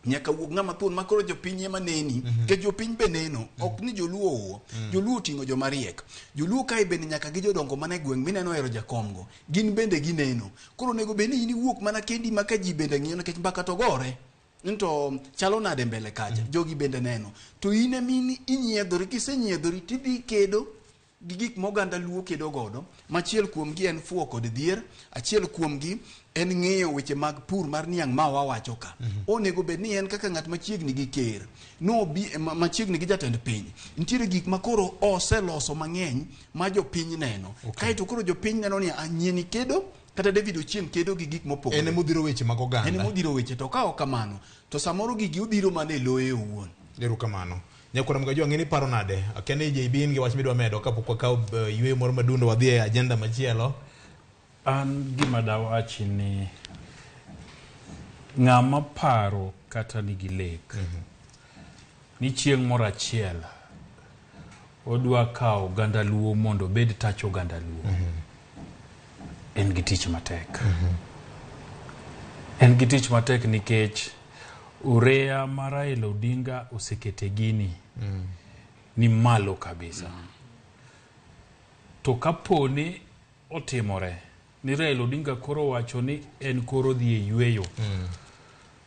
nyaka wuog ng'ama thuon ma koro jopiny ema neni. Nikech jopiny be neno, ok ni joluo owo. Joluo oting'o joma riek. Joluo kae bende nyaka gi jodongo mane gweng' mineno ohero jakom go. Gin bende gineno. Koro onego bed ni in iwuok mana kendi ma ka ji bende ng'iyo nikech mbaka to gore. To chalo nade mbele kacha, jogi bende neno. To in ema inyiedhori, kisenyiedhori tidhi kedo gi gik ma oganda Luo kedo godo. Machiel kuomgi en fuwo kod dhier, achiel kuomgi en ng'iyo weche mag pur mar niang' ma wawacho ka. Onego bed ni en kaka ng'at machiegni gi ker, nobi machiegni gi jatend piny. Nitiere gik ma koro oseloso mang'eny ma jopiny neno. Kaeto koro jopiny neno ni nyieni kedo kata David Ochieng' kedo gi gik mopogore. En emodhiro weche mag oganda. En emodhiro weche, to ka ok kamano to samoro gigi obiro mana e loye owuon. Erokamano. Nyakwara Mgajwa, ang'e ni paro nade? Akia ni JB in gi wach midwa medo kapok wakawo yueyo moro madundo wadhi e agenda machielo. An gima dawachi ni ng'ama paro kata nigi lek ni chieng' moro achiel odwa kawo oganda Luo mondo obed tach oganda Luo. En gi tich matek. En gi tich matek nikech urea mar Raila Odinga osekete gini ni malo kabisa. To kapo ni otimore ni Raila Odinga koro wacho ni en koro dhi e yueyo,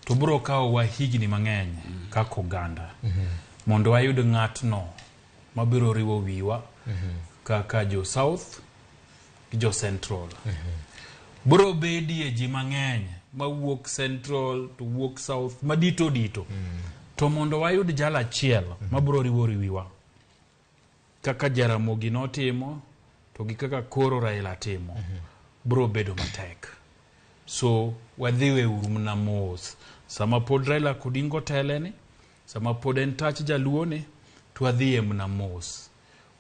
to biro kawowa higni mang'eny kaka oganda mondo wayud ng'atno mabiro riwo wiwa kaka jo South gi jo Central. Biro bedie ji mang'eny mawuok Central to wuok South madito dito. To mondo wayud jal achiel mabiro riwo wiwa kaka Jaramogi notimo to gi kaka koro Raila timo, biro bedo matek. So wadhi uru mana mos. Sama pod Raila Odinga oteleni, sama pod en tach jaluo ni, to wadhi mana mos.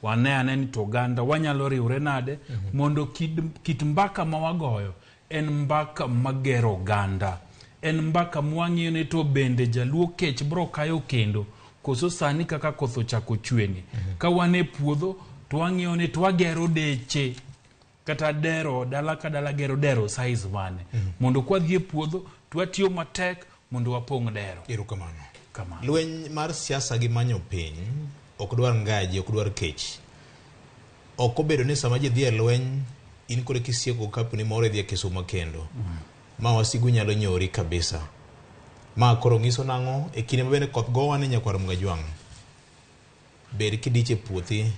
Wane ane ni to oganda wanyalo riwre nade mondo kit mbaka ma wagoyo en mbaka magero oganda. En mbaka mwang'iyo ni to bende jaluo kech biro kayo kendo koso sani kaka koth ochako chweni. Ka wan e puodho to wang'iyo ni to wagero deche kata dero dala ka dala gero dero size mane. Mondo kwadhi e puodho to watiyo matek mondo wapong' dero. Erokamano. Kamano. Lweny mar siasa gi manyo piny ok dwar ngaji, ok dwar kech. Ok obedo ni sama ji dhi e lweny in kore kisieko kapuni moro idhi e Kisumo kendo. Ma wasigu nyalo nyori kabisa. Ma koro nyiso nang'o e kinde ma bende koth gowa ni nyakwar Mgajwang'. Bed kidich e puothi,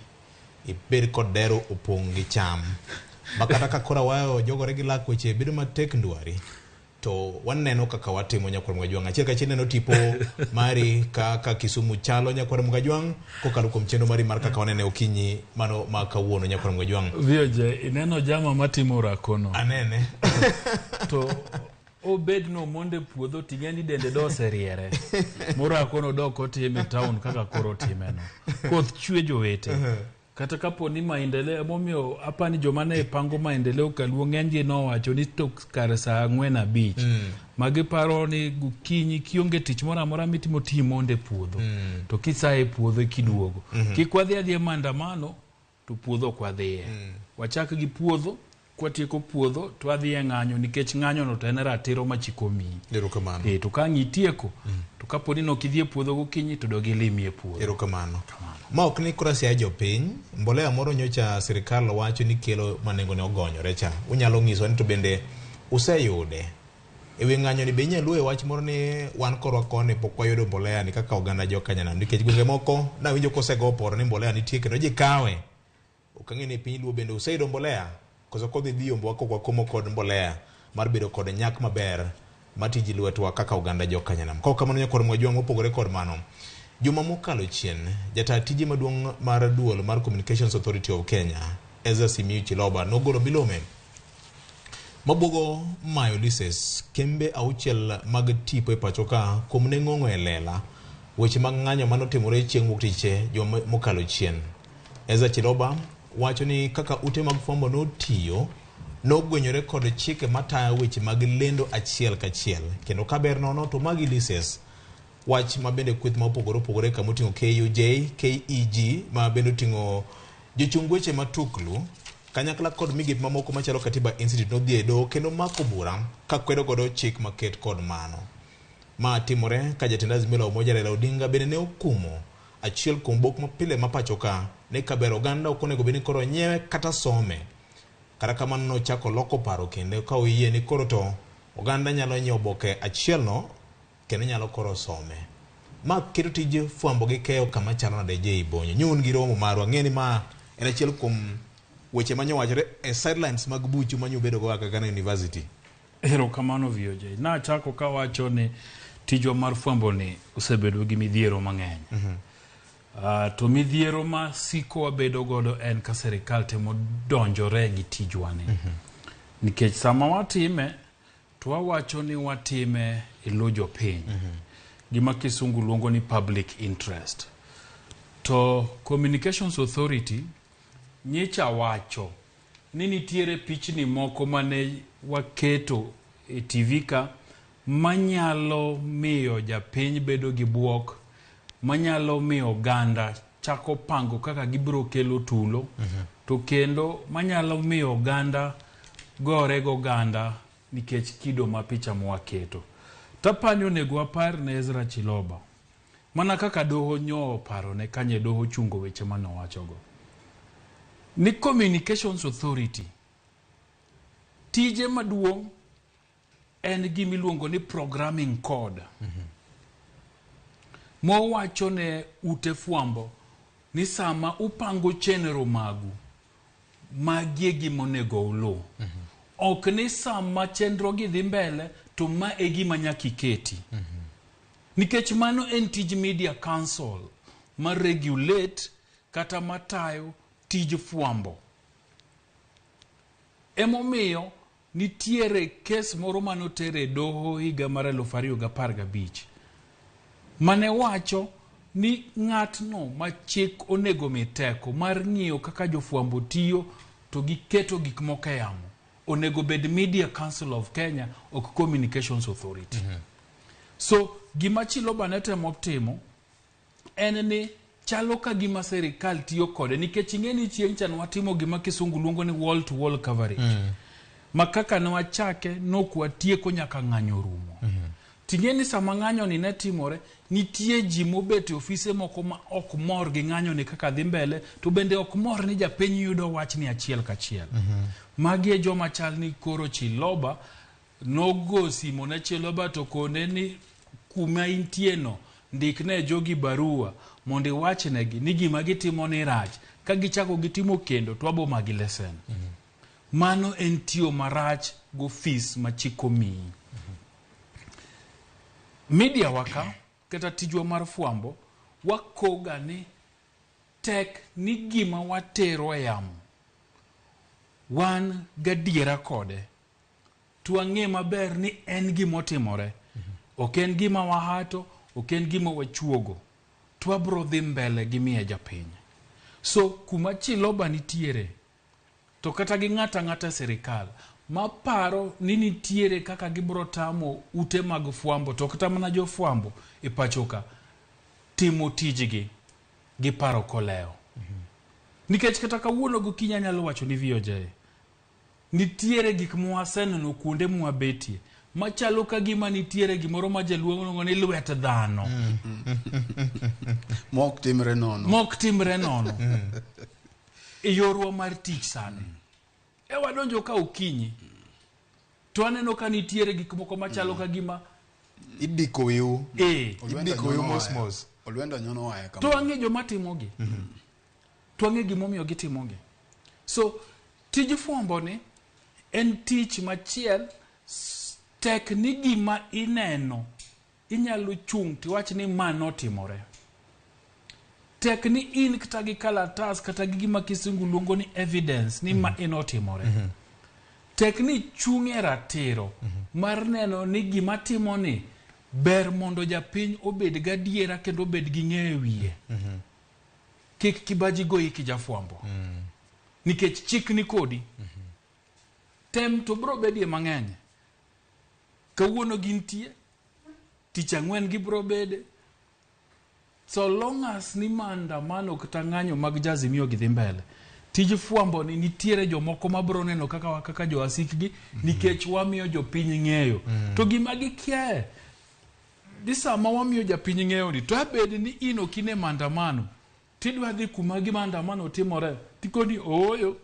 ibed kod dero opong' gi cham. Ma kata ka koro awayo jogore gi lak weche bedo matek ndwari. To waneno kaka watimo nyakwar Mgajwang'. Achiel kachiel neno tipo mari kaka Kisumu chalo nyakwar Mgajwang' kokalo kuom chenro mari mar kaka wanene okinyi mano ma kawuono nyakwar Mgajwang'. VOJ, ineno jama matimo rakono. Anene. To obed no monde puodho ting'e ni dende do oseriere. Morakono dok otime e town kaka koro otimeno. Koth chwe jowete. Kata kapo ni maendeleo emomiyo apani joma ne pango maendeleo kaluo ng'eny gi nowacho ni to kar saa 4:30 ma giparo ni gokinyi kionge tich moro amora mitimo ti monde puodho to kisaye puodho kiduogo kik wadhi adhiya maandamano to puodho ok wadhiye wachak gi puodho kwatieko puodho to wadhi e ng'anyo nikech ng'anyo no to en ratiro ma chik omiyi Erokamano. To ka ang' itieko to kapo ni nok idhi e puodho gokinyi to dog ilimi e puodho. Erokamano. Ma ok ni koro siaya jopiny, mbolea moro nyocha sirikal wacho ni kelo ma nengone ogonyore cha. Unyalo nyiso ni to bende useyude. E wi ng'anyo ni be inyalo luwo e wach moro ni wan korwa koni pok wayudo mbolea ni kaka oganda joka nyanam nikech gwenge moko nawinjo kosego oporo ni mbolea nitie kendo ji kawe. Ok ang'e ni e piny Luo bende useyudo mbolea koso kodhi dhi yombowa kok wakomo kod mbolea mar bedo kod nyak maber matiji lwetwa kaka oganda joka nyanam. Kok kamano nyakwar Mwajwang' mopogore kod mano. Juma mokalo chien, jataa tije maduong' mar duol mar Communications Authority of Kenya, Ezra Simiyu Chiloba nogolo milome mabuogo mayo lises kembe 6 mag tipo e pacho ka kuom ne ng'ong'o e lela weche mag ng'anyo manotimore chieng' wuok tich juma mokalo chien. Ezra Chiloba wacho ni kaka ute mag fwambo notiyo nogwenyore kod chike matayo weche mag lendo achiel kachiel kendo kaber nono to magi lises wach ma bende kweth ma opogore opogore kama oting'o KUJ, KEG ma bende oting'o jochung weche matuklu kanyakla kod migepe mamoko machalo Katiba Institute nodhi e doho kendo mako bura ka kwedo godo chik maket kod mano. Ma timore ka jatend Azimio la Umoja Raila Odinga bende ne okumo achiel kuom bok mapile ma pacho ka ni kaber oganda ok onego bed ni koro nyiewe kata some. Kata kamano nochako loko paro kendo ka oyie ni koro to oganda nyalo nyiewo oboke achiel no kendo nyalo koro some. Ma keto tij fwambo gi keyo kama chalo nade je Ibonyo. Nyun gi romo marwa ng'e ni ma en achiel kuom weche manyowachore e sidelines mag buchu manyo bedo go kaka na university. Erokamano VOJ. Nachako kawacho ni tijwa mar fwambo ni osebedo gi midhiero mang'eny. To midhiero ma siko wabedo godo en ka sirikal temo donjore gi tijwa ni. Nikech sama watime to wawacho ni watime e lo jopiny. Gima kisungu luongo ni public interest. To Communications Authority nyicha wacho ni nitiere pichni moko mane waketo e TV ka manyalo miyo japiny bedo gi buok, manyalo miyo oganda chako pango kaka gibiro kelo tulo, to kendo manyalo miyo oganda gore goganda nikech kido ma picha mwaketo. Tapani onego wapar ne Ezra Chiloba mana kaka doho nyo oparone kanye doho chungo weche manowachogo ni Communications Authority tije maduong' en gimiluongo ni programming code mowacho ne ute fwambo ni sama upango chenro magu magi e gima onego uluw. Ok ni sama chenro gi dhi mbele to ma e gima nyaka iketi. Nikech mano en tij Media Council ma regulate kata matayo tij fwambo. Emomiyo nitiere kes moro manoter e doho higa mar 2015 mane wacho ni ng'atno ma chik onego mi teko mar ng'iyo kaka jofwambo tiyo to giketo gik moko e yamo onego bed Media Council of Kenya ok Communications Authority. So gima Chiloba ne temo timo en ni chalo ka gima serikal tiyo kode nikech ing'e ni chieng' cha nwatimo gima kisungu luongo ni wall to wall coverage. Ma kaka ne wachake nok watieko nyaka ng'anyo rumo. Ting'e ni sama ng'anyo ni ne timore, nitie ji mobet e ofise moko ma ok mor gi ng'anyo ni kaka dhi mbele, to bende ok mor ni japiny yudo wach ni achiel kachiel. Magi e joma chal ni koro Chiloba Nogo simo ne Chiloba to kone ni kuma intie no ndikne jogi barua mondo iwachnegi ni gima gitimo ni rach. Ka gichako gitimo kendo to wabo magi lesen. Mano en tiyo marach gofis ma chik omiyi. Media wa ka kata tijwa mar fwambo wakoga ni tek ni gima watero e yamo wan gadiera kode to wang'e maber ni en gima otimore. Ok en gima wahato, ok en gima wachuogo. To wabro dhi mbele gi miye japiny. So kuma Chiloba nitiere to kata gi ng'ato ang'ata e sirikal maparo ni nitiere kaka gibro tamo ute mag fwambo to kata mana jofwambo e pacho ka timo tijgi gi paro kolewo. Nikech kata kawuono gokinyi anyalo wacho ni VOJ nitiere gik mwaseneno kuonde mwabetie machalo ka gima nitiere gimoro ma jaluo luongo ni lwet dhano. Mok timre nono. Mok timre nono. E yorwa mar tich sani. E wadonjo ka okinyi to aneno ka nitiere gik moko machalo ka gima idiko wiu. Idiko wiu mos mos. Olwenda nyono waya To wang'e joma timogi. To wang'e gimomiyo gitimogi. So tij fwambo ni en tich machiel tek ni gima ineno inyalo chung' tiwach ni ma notimore. Tek ni in kata gi kalatas kata gi gima kisungu luongo ni evidence ni ma enotimore. Tek ni chung' e ratiro mar neno ni gima timo ni ber mondo japiny obed gadiera kendo obed gi ng'eyo e wiye. Kik kibaji goyi kijafwambo. Nikech chik ni kodi. Tem to bro bedie mang'eny. Kawuono gintie, tich ang'wen gibro bede. So long as ni maandamano kata ng'anyo mag Jazimio gi dhi mbele. Tij fwambo ni nitiere jomoko mabro neno kaka kaka jowasikgi nikech wamiyo jopiny ng'eyo. To gima gikiae ni sama wamiyo japiny ng'eyo ni to abed ni in ok in e maandamano tidwa dhi kuma gi maandamano timore tikoni ooyo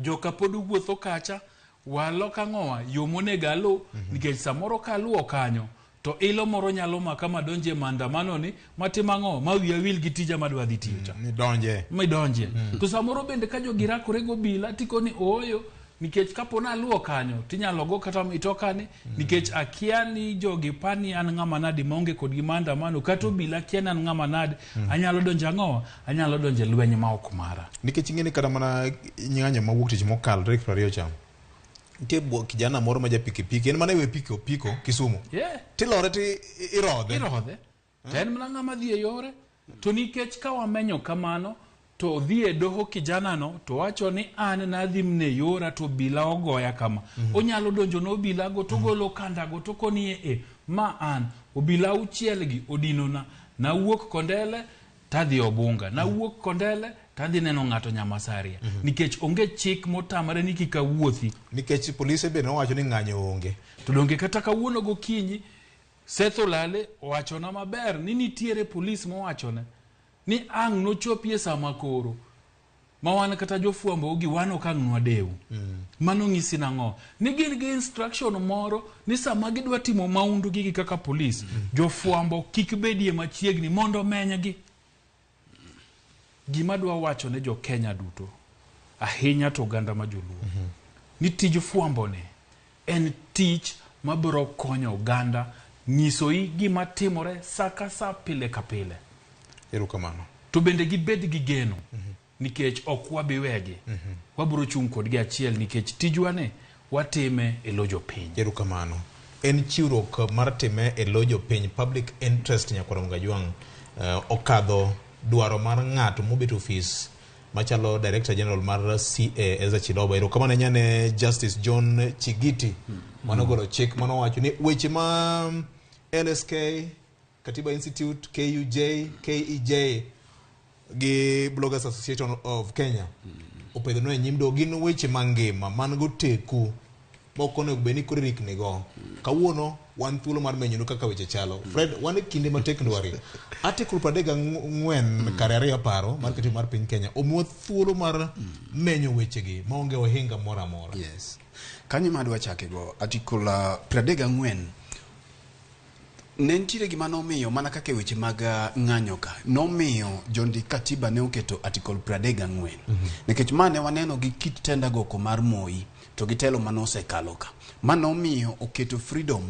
joka pod wuotho kacha walo kang'owa yo monego aluw nikech samoro kaluwo kanyo to ilo moro nyalo maka madonje e maandamano ni matim ang'o ma wiya wil gi tija madwa dhi tiyo cha Midonje. midonje to samoro bende ka jogi rakore gobila tikoni ooyo nikech kapo naluwo kanyo tinyalo go kata mitokani nikech akia ni jogi pani an ng'ama nadi maonge kodgi maandamano kata obila kia ni an ng'ama nadi anyalo donjo ang'owa anyalo donjo e lweny ma ok mara Nikech ing'e ni kata mana ng'anyo mawuok tich mokalo tarik 20 cha. Nitie kijana moro ma ja pikipiki en mana e piko piko Kisumu. Tilore ti irodhe. Irodhe. To en mana ng'ama dhi e yore. To nikech ka wamenyo kamano to odhi e doho kijana no to wacho ni an nadhi mne yora to obila ogoya kama. Onyalo donjo ne obila go to ogolo kanda go to koni e ma an obila auchiel gi odinona. Nawuok Kondele tadhi Obunga. Nawuok Kondele tadhi neno ng'ato Nyamasaria. Nikech onge chik motamre ni kik awuothi. Nikech polise bende nowacho ni ng'anyo onge. To donge kata kawuono gokinyi Seth Olale owachona maber ni nitiere polis mowachone ni ang' nochopie sama koro ma wan kata jofwambo gi wan ok ang' nwadew. Mano ng'isi nang'o? Ni gin gi instruction moro ni sama gidwa timo maundu gigi kaka polis, jofwambo kik bedie machiegni mondo omenygi. Gima dwa wacho ne jo Kenya duto, ahinya to oganda ma joluo, ni tij fwambo ni en tich mabiro konyo oganda nyisoi gima timore sa ka sa pile ka pile. Erokamano. To bende gibed gi geno nikech ok wabi wegi. Wabiro chung' kodgi achiel nikech tijwa ni watime e lo jopiny. Erokamano. En chiwruok mar time e lo jopiny, public interest nyakwar Mgajwang' okadho dwaro mar ng'ato mobet ofis machalo Director General mar CA Ezra Chiloba. Erokamano ahinya ne Justice John Chigiti manogolo chik manowacho ni weche ma LSK, Katiba Institute, KUJ, KEJ gi Bloggers Association of Kenya opedhonwa e nyim doho gin weche mangima man goteku. Ma ok onego bed ni koro irikni go. Kawuono wan thuolo mar menyonu kaka weche chalo. Fred, wan e kinde matek ndwari. Article 34 kare ariyo aparo mar katiba mar piny Kenya omiwa thuolo mar menyo wechegi maonge ohinga moro amora. Yes. Kanyo ema adwa chake go. Article 34 ne nitiere gima nomiyo mana kaka e weche mag ng'anyo ka nomiyo jondik katiba ne oketo article 34 nikech ma ne waneno gi kit tenda goko mar Moi to gi telo mane osekalo ka ma nomiyo oketo freedom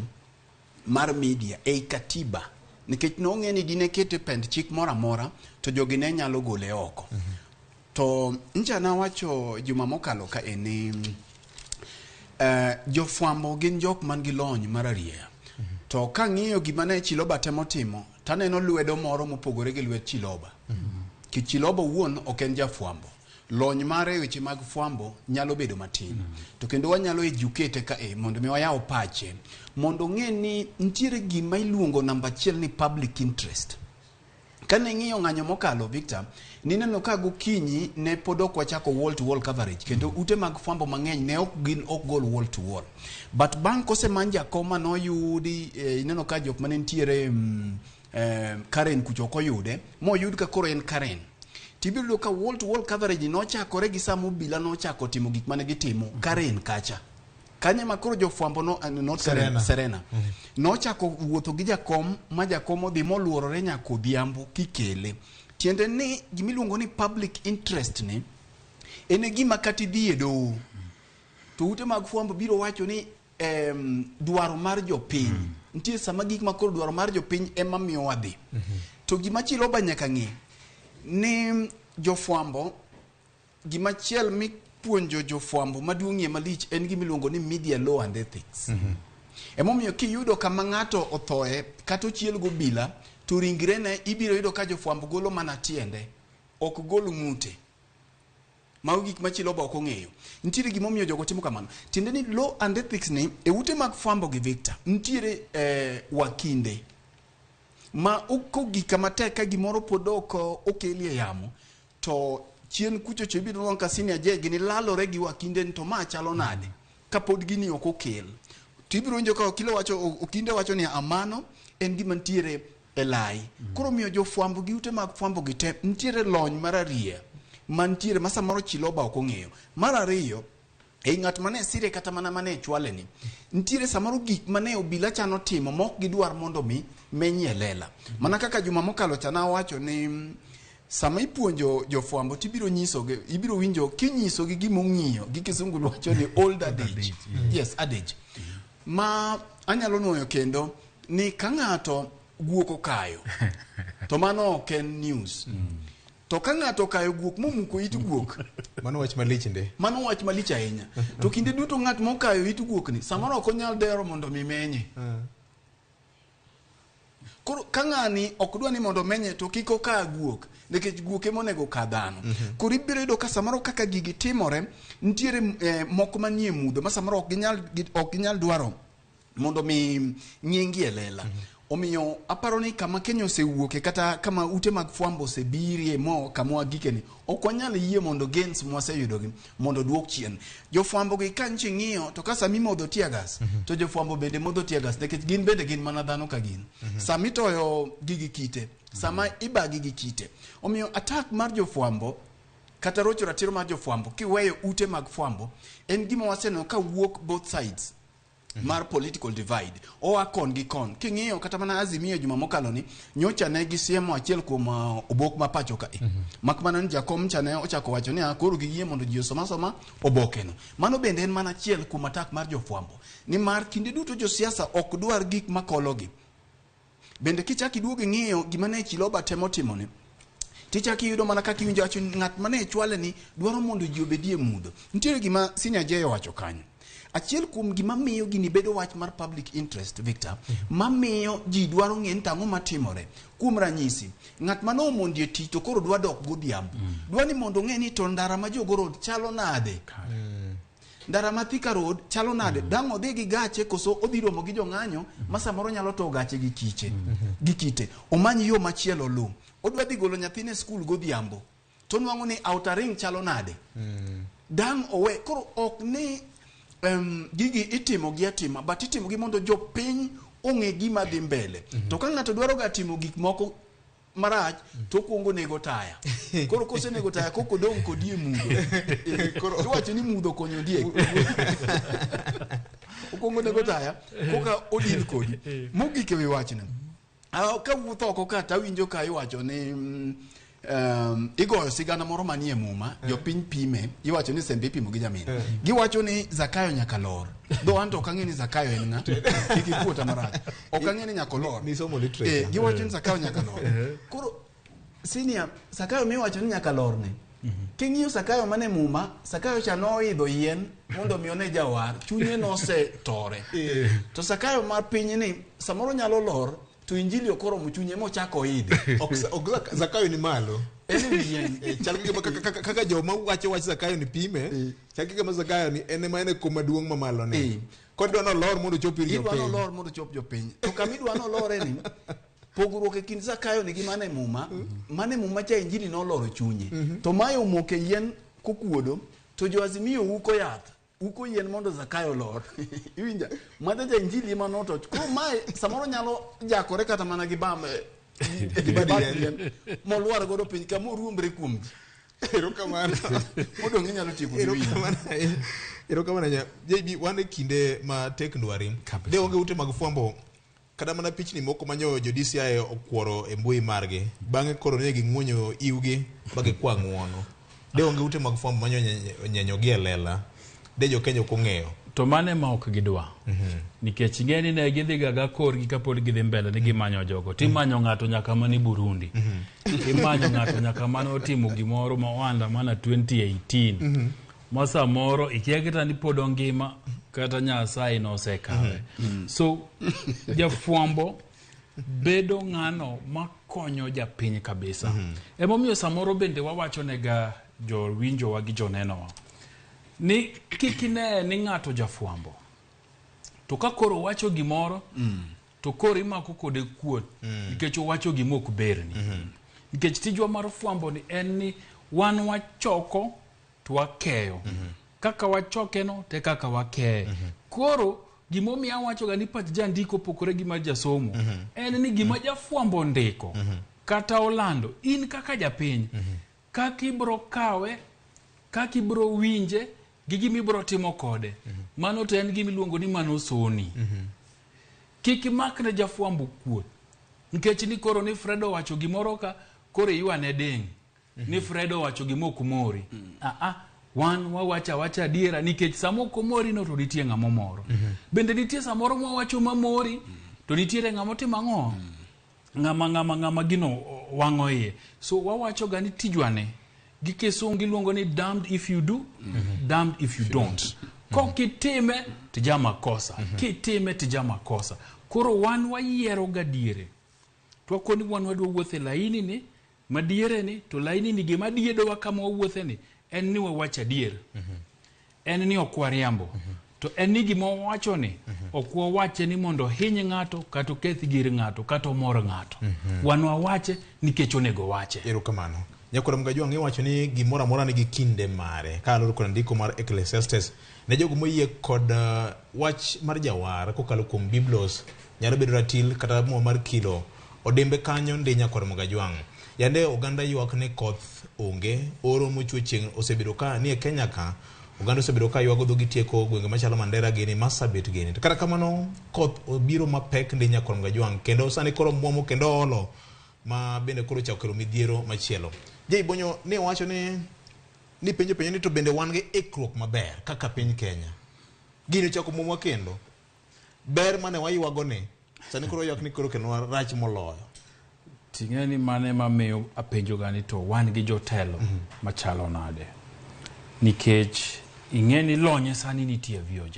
mar media ei katiba nikech nong'e ni dine kete pend chik moro amora to jogi ne nyalo gole oko. To ncha nawacho juma mokalo ka e ni jofwambo gin jok man gi lony mar arieya. To kang'iyo gima ne Chiloba temo timo, taneno lwedo moro mopogore gi lwet Chiloba. Ki Chiloba owuon ok en jafwambo. Lony mare e weche mag fwambo nyalo bedo matin. To kendo wanyalo educate ka e mondo mi wayaw pache. Mondo ong'e ni nitiere gima iluongo namba achiel ni public interest. Kane ing'iyo ng'anyo mokalo Victor, nineno ka gokinyi ne pod ok wachako wall to wall coverage kendo ute mag fwambo mang'eny ne ok gin ok gol wall to wall. But bang' kosemany jakom ma noyudi ineno ka jok mane nitiere Karen kucho ok oyude moyud ka koro en Karen. Tibiro yudo ka wall to wall coverage nochakore gi sama obila nochako timo gik mane gitimo Karen kacha. Kanye ma koro jofwambo no, not Karen, Serena. Serena. Nochako wuotho gi jakom ma jakom odhi moluorore nyaka odhiambo kikele. Tiende ni gimiluongo ni public interest ni en e gima kata idhi e doho to ute mag fwambo biro wacho ni dwaro mar jopiny. Nitie sama gik ma koro dwaro mar jopiny ema miyo wadhi. To gima Chiloba nyaka ng'e ni jofwambo gimachiel mipuonjo jofwambo maduong'ie malich en gima iluongo ni media law and ethics. Emomiyo kiyudo kama ng'ato othoe kata ochiel gobila to ringrene ibiro yudo ka jofwambo golo mana tiende ok gol ng'ute. Mago gik ma Chiloba ok ong'eyo. Nitiere gimomiyo jogo timo kamano. Tiende ni law and ethics ni e ute mag fwambo gi Victor nitiere wakinde ma kogik kama tek ka gimoro pod ok okelie yamo to chien kucho cho ibiro nwang'o ka senior judge ni lalore gi wakinde ni to ma chalo nade kapod gini ok okel. To ibiro winjo ka okile wacho, okinde wacho ni amano en gima nitiere e lai. Koro miyo jofwambo gi ute mag fwambo gi te nitiere lony mar ariya mantiere ma samoro Chiloba ok ong'eyo. Mar ariyo, ei ng'at mane sire kata mana mane chwale ni nitiere samoro gik mane obila chano timo mok gidwar mondo mi menyie lela. Mana kaka juma mokalo cha nawacho ni sama ipuonjo jofwambo tibiro nyisogi, ibiro winjo kinyisogi gimong'iyo gi kisungu wacho ni old adage. Yes, adage. Ma anyalo nuoyo kendo ni ka ng'ato guok okayo to mano ok en news. To ka ng'ato okayo guok momuko it guok, Mano wach malich nde. mano wach malich ahinya. To kinde duto ng'at mokayo it guok ni samoro ok onyal dero mondo mi menye. Koro ka ng'ani ok dwa ni mondo omenye to kik oka guok nikech guok ema onego oka dhano. Koro ibiro yudo ka samoro kaka gigi timore nitiere moko manie mudho ma samoro ok ginyal dwaro mondo mi ng'ingi e lela. Omiyo aparo ni kama Kenya osewuoke kata kama ute mag fwambo osebirie mo kama wagike ni ok wanyal yie mondo gains mwaseyudogi mondo duok chien. Jofwambo gi ka nchi ng'iyo to ka sama imodho tear gas to jofwambo bende modho tear gas nikech gin bende gin mana dhano ka gin. Sama itoyo gigi kite, sama ibagi gi kite. Omiyo attack mar jofwambo kata rocho ratiro mar jofwambo kiweyo ute mag fwambo en gima waseneno ka wuok both sides mar political divide oa kon gi kon. King'iyo kata mana Azimio juma mokalo ni nyocha ne gisiemo achiel kuom obok ma pacho kae. Mak mana ni jakom cha ne ochako wacho ni koro giyie mondo ji osom asoma obokeno. Mano bende en mana achiel kuom attack mar jofwambo nimar kinde duto josiasa ok dwar gik makologi. Bende kichak iduogo ing'iyo gima ne Chiloba temo timone, tichak iyudo mana kaka iwinjo wacho ni ng'at mane chwale ni dwaro mondo ji obedie mudho. Nitiere gima Senior J owacho kanyo. Achiel kuom gima miyo gini bedo wach mar public interest, Victor, mamiyo ji dwaro ng'e ni to ang'o matimore. Kuom ranyisi, ng'at mane omondi e tich to koro dwa dok godhiambo. Dwa ni mondo ong'e ni to ndara ma Jogoo Road chalo nade. Ndara ma Thika Road chalo nade. Dang' odhi gi gache koso odhi romo gi jong'anyo ma samoro nyalo towo gache gi kiche. Gi kite. Omany yo machielo oluw. Odwa dhi golo nyathine e skul godhiambo. To nwang'o ni outer ring chalo nade. Dang' owe. Koro ok ni Gigi itimo gi atima, but itimo gi mondo jopiny ong'e gima dhi mbele. To ka ng'ato dwaro ga timo gik moko marach, to okuongo nego taya. Koro kosenego taya, koko dong' kodi e mudho. Iwacho ni mudho konyo ondiek. Okuongo nego taya, koka odil kodi. Mogik e wi wachni. Kawuotho oko ka tawinjo ka iwacho ni igoyo sigana moro manie Muma, jopiny pime, iwacho ni sembe ipimo gi nyamin. Giwacho ni Zakayo nyaka lor. Dho an to ok ang'e ni Zakayo en ng'a. Kik ikuota marach. Ok ang'e ni nyaka olor. Nisomo literature. Giwacho ni Zakayo nyaka lor. Koro senior, Zakayo miwacho ni nyaka lorne. King'iyo Zakayo mane Muma, Zakayo cha noidho yien mondo mi one jawar, chunye nosetore. To Zakayo mar piny ni samoro nyalo lor, to injili ok oromo chunye mochako oidhi. Ok Zakayo ni malo. En e wi yien. Chal gi gima kaka joma wacho wach Zakayo ni pime, chal gi gima Zakayo ni en ema en e koma duong' mamalo ni. Koro idwa nolor mondo ochop ir Idwa jopiny. nolor mondo ochop jopiny. To kama idwa nolore ni, pogruok e kind Zakayo ni gi mane Muma, mane Muma cha injili noloro chunye. To mae omoko e yien kokuodo, to jo Azimio uko yath. Uko yien mondo Zakayo olor. Iwinja? Mano ja injili ema noto. Koro mae samoro nyalo jakore kata mana gi bam, gi bad yien, molwar godo piny kama oruombre kuom ji. Erokamano. Modong' inyalo tieko gi wiyi. Erokamano. Erokamano ahinya. JB, wan e kinde ma tek ndwari. De onge ute mag fwambo, kata mana pichni moko manyo jo DCI okuoro e mbui margi. Bang'e koro ne ging'wonyo iwgi ba gikwa ng'uono. De onge ute mag fwambo manyo onyenyogi e lela. De jo Kenya ok ong'eyo. To mano ema ok gidwa. Nikech ing'e ni ne gidhi ga ga korgi kapod gidhi mbele ni gimanyo jogo. Timanyo ng'ato nyaka mani Burundi. Imanyo ng'ato nyaka mane otimo gimoro ma oandamana 2018. Ma samoro ikia kata ni pod ongima kata Nyasaye nosekawe. So jafwambo bedo ng'ano makonyo japiny kabisa. Emomiyo samoro bende wawacho nega jowinjowa gi jonenowa ni kik ine ni ng'ato jafwambo to ka koro owacho gimoro to koro imako kode kuot nikech owacho gima ok berni. Nikech tijwa mar fwambo ni en ni wan wachoko to wakeyo. Kaka wachoke no te kaka wakeye. Koro gimomiyo awachoga ni pach jandiko opogore gi mar jasomo en ni gima jafwambo ndiko kata olando in kaka japiny kaka ibro kawe, kaka ibro winje gi gima ibro timo kode, mano to en gima iluongo ni mano soni. Kik imakne jafwambo kuoth nikech ni koro ni Fred owacho gimoro ka koro iywane ding' ni Fred owacho gima ok mori. Wan wawacho awacha adiera nikech sama ok omori no to nitie ng'ama omoro. Bende nitie samoro mwawacho mamori to nitiere ng'ama otimo ang'o? Ng'ama gino wang'o iye. So wawacho ga ni tijwa ni gi kisungu iluongo ni damned if you do, damned if you don't. Kok itime to ija makosa, kitime to ija makosa. Koro wan wayiero ga diere. To wakoni wan wadwa wuotho e laini ni, madiere ni, to laini ni gima diedowa kama wawuothe ni, en ni wawacho adier. En ni ok wariambo. To en ni gima wawacho ni, ok wawache ni mondo hiny ng'ato, kata oketh gir ng'ato, kata omor ng'ato. Wan wawache nikech onego wache. Erokamano. Nyakwar Mgajwang' iwacho ni gimoro amora nigi kinde mare. Kaluwore kod ndiko mar Ecclesiastes, ne jogo moyie kod wach mar jawar kokalo kuom Biblos, nyalo bedo ratil kata mo mar kilo, odimbe kanyo ndi Nyakwar Mgajwang'. Yande oganda ywak ni koth onge, oro mochwe chieng' osebedo ka nie Kenya ka, oganda osebedo ka ywago dhogi tieko gwenge machalo Mandera gini, Marsabit gini. To kata kamano, koth obiro mapek ndi Nyakwar Mgajwang', kendo sani koro muomo kendo olo, ma bende koro ochako kelo midhiero machielo. Jay Bonyo ne wacho ni penjo penjo ni to bende wan gi ikruok maber kaka piny Kenya. Gini ochako muomwa kendo. Ber mane waywago ni, sani koro ywak ni koro kelonwa rach moloyo. Ting'e ni mane mamiyo apenjo ga ni to wan gi jotelo machalo nade. Nikech ing'e ni lony sani nitie VOJ.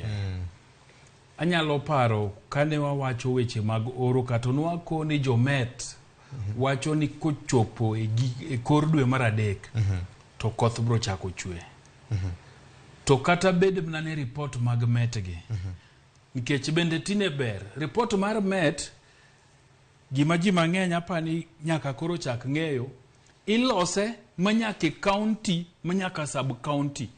Anyalo paro kane wawacho weche mag oro kata nwakoni jomet wacho ni kochopo e kor dwe mar 3 to koth bro chako chwe. To kata bed mana ni report mag met gi. Nikech bende tine ber. Report mar met gima ji mang'eny apani nyaka koro chak ng'eyo, ilose manyaka e county, manyaka sub county.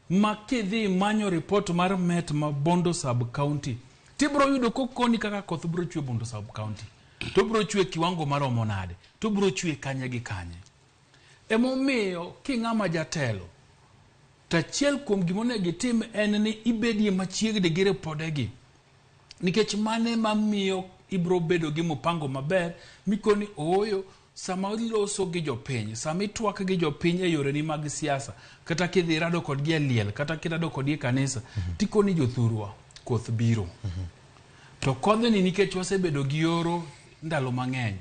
Ma kidhi manyo report mar Met ma Bondo sub county, tibro yudo kokoni kaka koth bro chwe Bondo sub county. To bro chwe kiwango maromo nade, to bro chwe kanye gi kanye. Emomiyo king'ama jatelo, to achiel kuom gimonego itim en ni ibedie machiegni gi ripodegi. Nikech mane mamiyo ibro bedo gi mupango maber mikoni ooyo sama iloso gi jopiny, sama itwak gi jopiny e yoreni mag siasa, kata kidhi rado kodgi e liel, kata kirado kodgi e kanisa, tikoni jothurwa, koth biro. To kodhni nikech wasebedo gi oro ndalo mang'eny,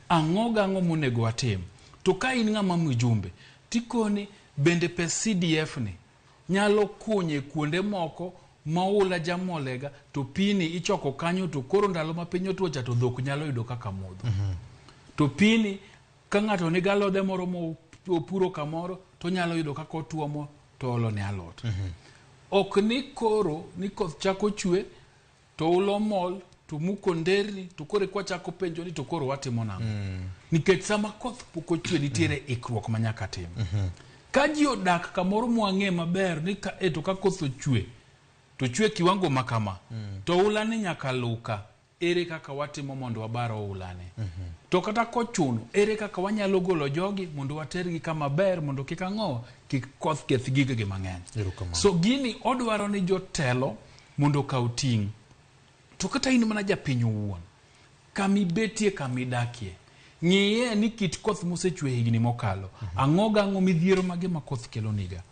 ang'o gang'o monego watim? To ka in ng'ama mjumbe, tikoni bende pes CDF ni nyalo kunye kuonde moko ma oula jamolega to pini ichoko kanyo to koro ndalo ma piny otuo cha to dhok nyalo yudo kaka modho. To pini ka ng'ato nigi alode moro mopuro kamoro to onyalo yudo kaka otuomo to olo ne alot. Ok ni koro ni koth chako chwe to ulo mol to muko nderni to koro kwachako penjo ni to koro watimo nang'o? Nikech sama koth pok ochwe nitiere ikruok ma nyaka tim. Ka ji odak kamoro mwang'e maber ni ka e to ka koth ochwe to chwe kiwango ma kama to oula ni nyaka luka ere kaka watimo mondo wabar oulani? To kata kochuno ere kaka wanyalo golo jogi mondo watergi kama ber mondo kik ang'o kik koth keth gigegi mang'eny. So gini odwaro ni jotelo mondo okaw ting'. To kata in mana japiny owuon, kamibetie kamidakie, ng'iye ni kit koth mosechwe higni mokalo, ang'o gang'o midhiero mage ma koth keloniga?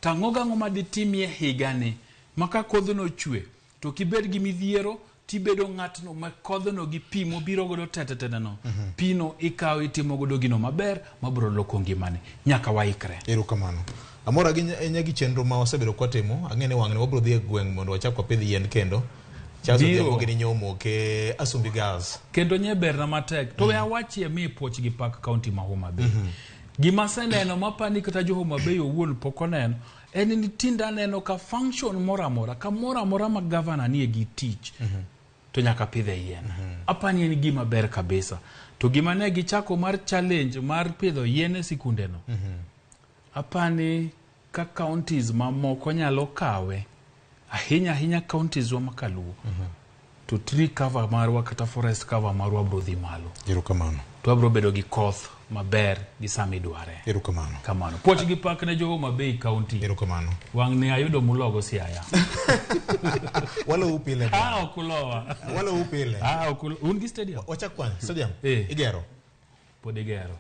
To ang'o gang'o maditimie higani ma ka kodhno ochwe to kibed gi midhiero tibedo ng'atno ma kodhno gi pi mobiro godo tetetete no, pino ikawo itimo godo gino maber mabiro loko ngimani. Nyaka waikre. Erokamano. Amor ahinya gi chenro ma wasebedo kwatimo. Ang'e ni wang'ni wabiro dhi e gweng' mondo wachak wapidh yien kendo. Charles Biro. Odhiambo gini nyomoke Asumbi Girls. Kendo nye berna matek. To we awachie mi puoch gi pak county ma Homa Bay. Gima aseneno mapani kata jo Homa Bay owuon pok oneno en ni tinde aneno ka function moro amora kamoro amora ma gavana nie gi tich to nyaka pidhe yien. Apani en gima ber kabisa. To gima ne gichako mar challenge mar pidho yien e sikunde no, apani ka counties mamoko nyalo kawe ahinya ahinya counties wa makaluo to tree cover marwa kata forest cover marwa bro dhi malo. Erokamano. To wabro bedo gi koth maber gi sama idware. Erokamano. Kamano. Puoch gi pak ne jo Homa Bay County. Erokamano. Wang' ne ayudo mulogo Siaya. Walou pile. Ah, ok ulowa. Walou pile. Ah, ok un gi stadium? Wachak kwan, stadium. Igero. Pod igero.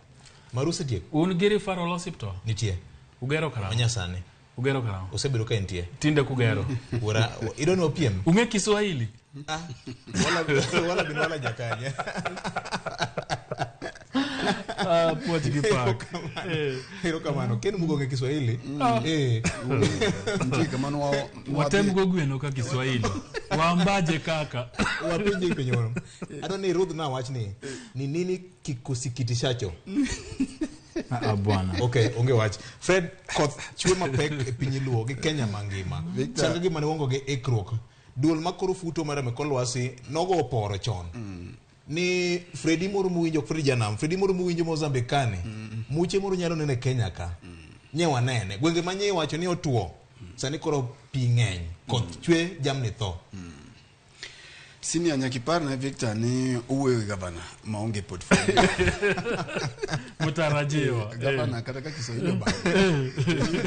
Maru osetieko. Un gi referral hospital? Nitie. Ugero karang'o? Manyasani. Ugero karang'o? Osebedo ka entie. Tinde kugero. Wuora, idwa ni wapiem? Ung'e Kiswahili? Ah, wala, wala bin wala jakanya. Ah, puoch gi pak. Erokamano. Ken Mugo ong'e Kiswahili. Eh. Nitie kama nwa- Watem go gweno ka Kiswahili. Waambaje kaka. Wapenje penjo moro. Adwa ni Ruth na wach ni ni nini kikusikitishacho? Ah, bwana. Okay, onge wach. Fred, koth chwe mapek e piny Luo gi Kenya mangima. Victor. Chal ka gima ne waonge gi ikruok. Duol makoro futo mar Mekol Lwasi nogo oporo chon. Ni Fredi moro muwinjo, ok Fredi Janam, Fredi moro muwinjo Mozambique kani, muche moro nyalo neno e Kenya ka. Nye wanene. Gwenge ma nye iwacho ni otuo, sani koro pi ng'eny, koth chwe, jamni tho. Senior nyaka iparne Victor ni owuoyo gi gavana maonge portfolio. Mutarajiwa. Gavana kata ka Kiswahili obalo.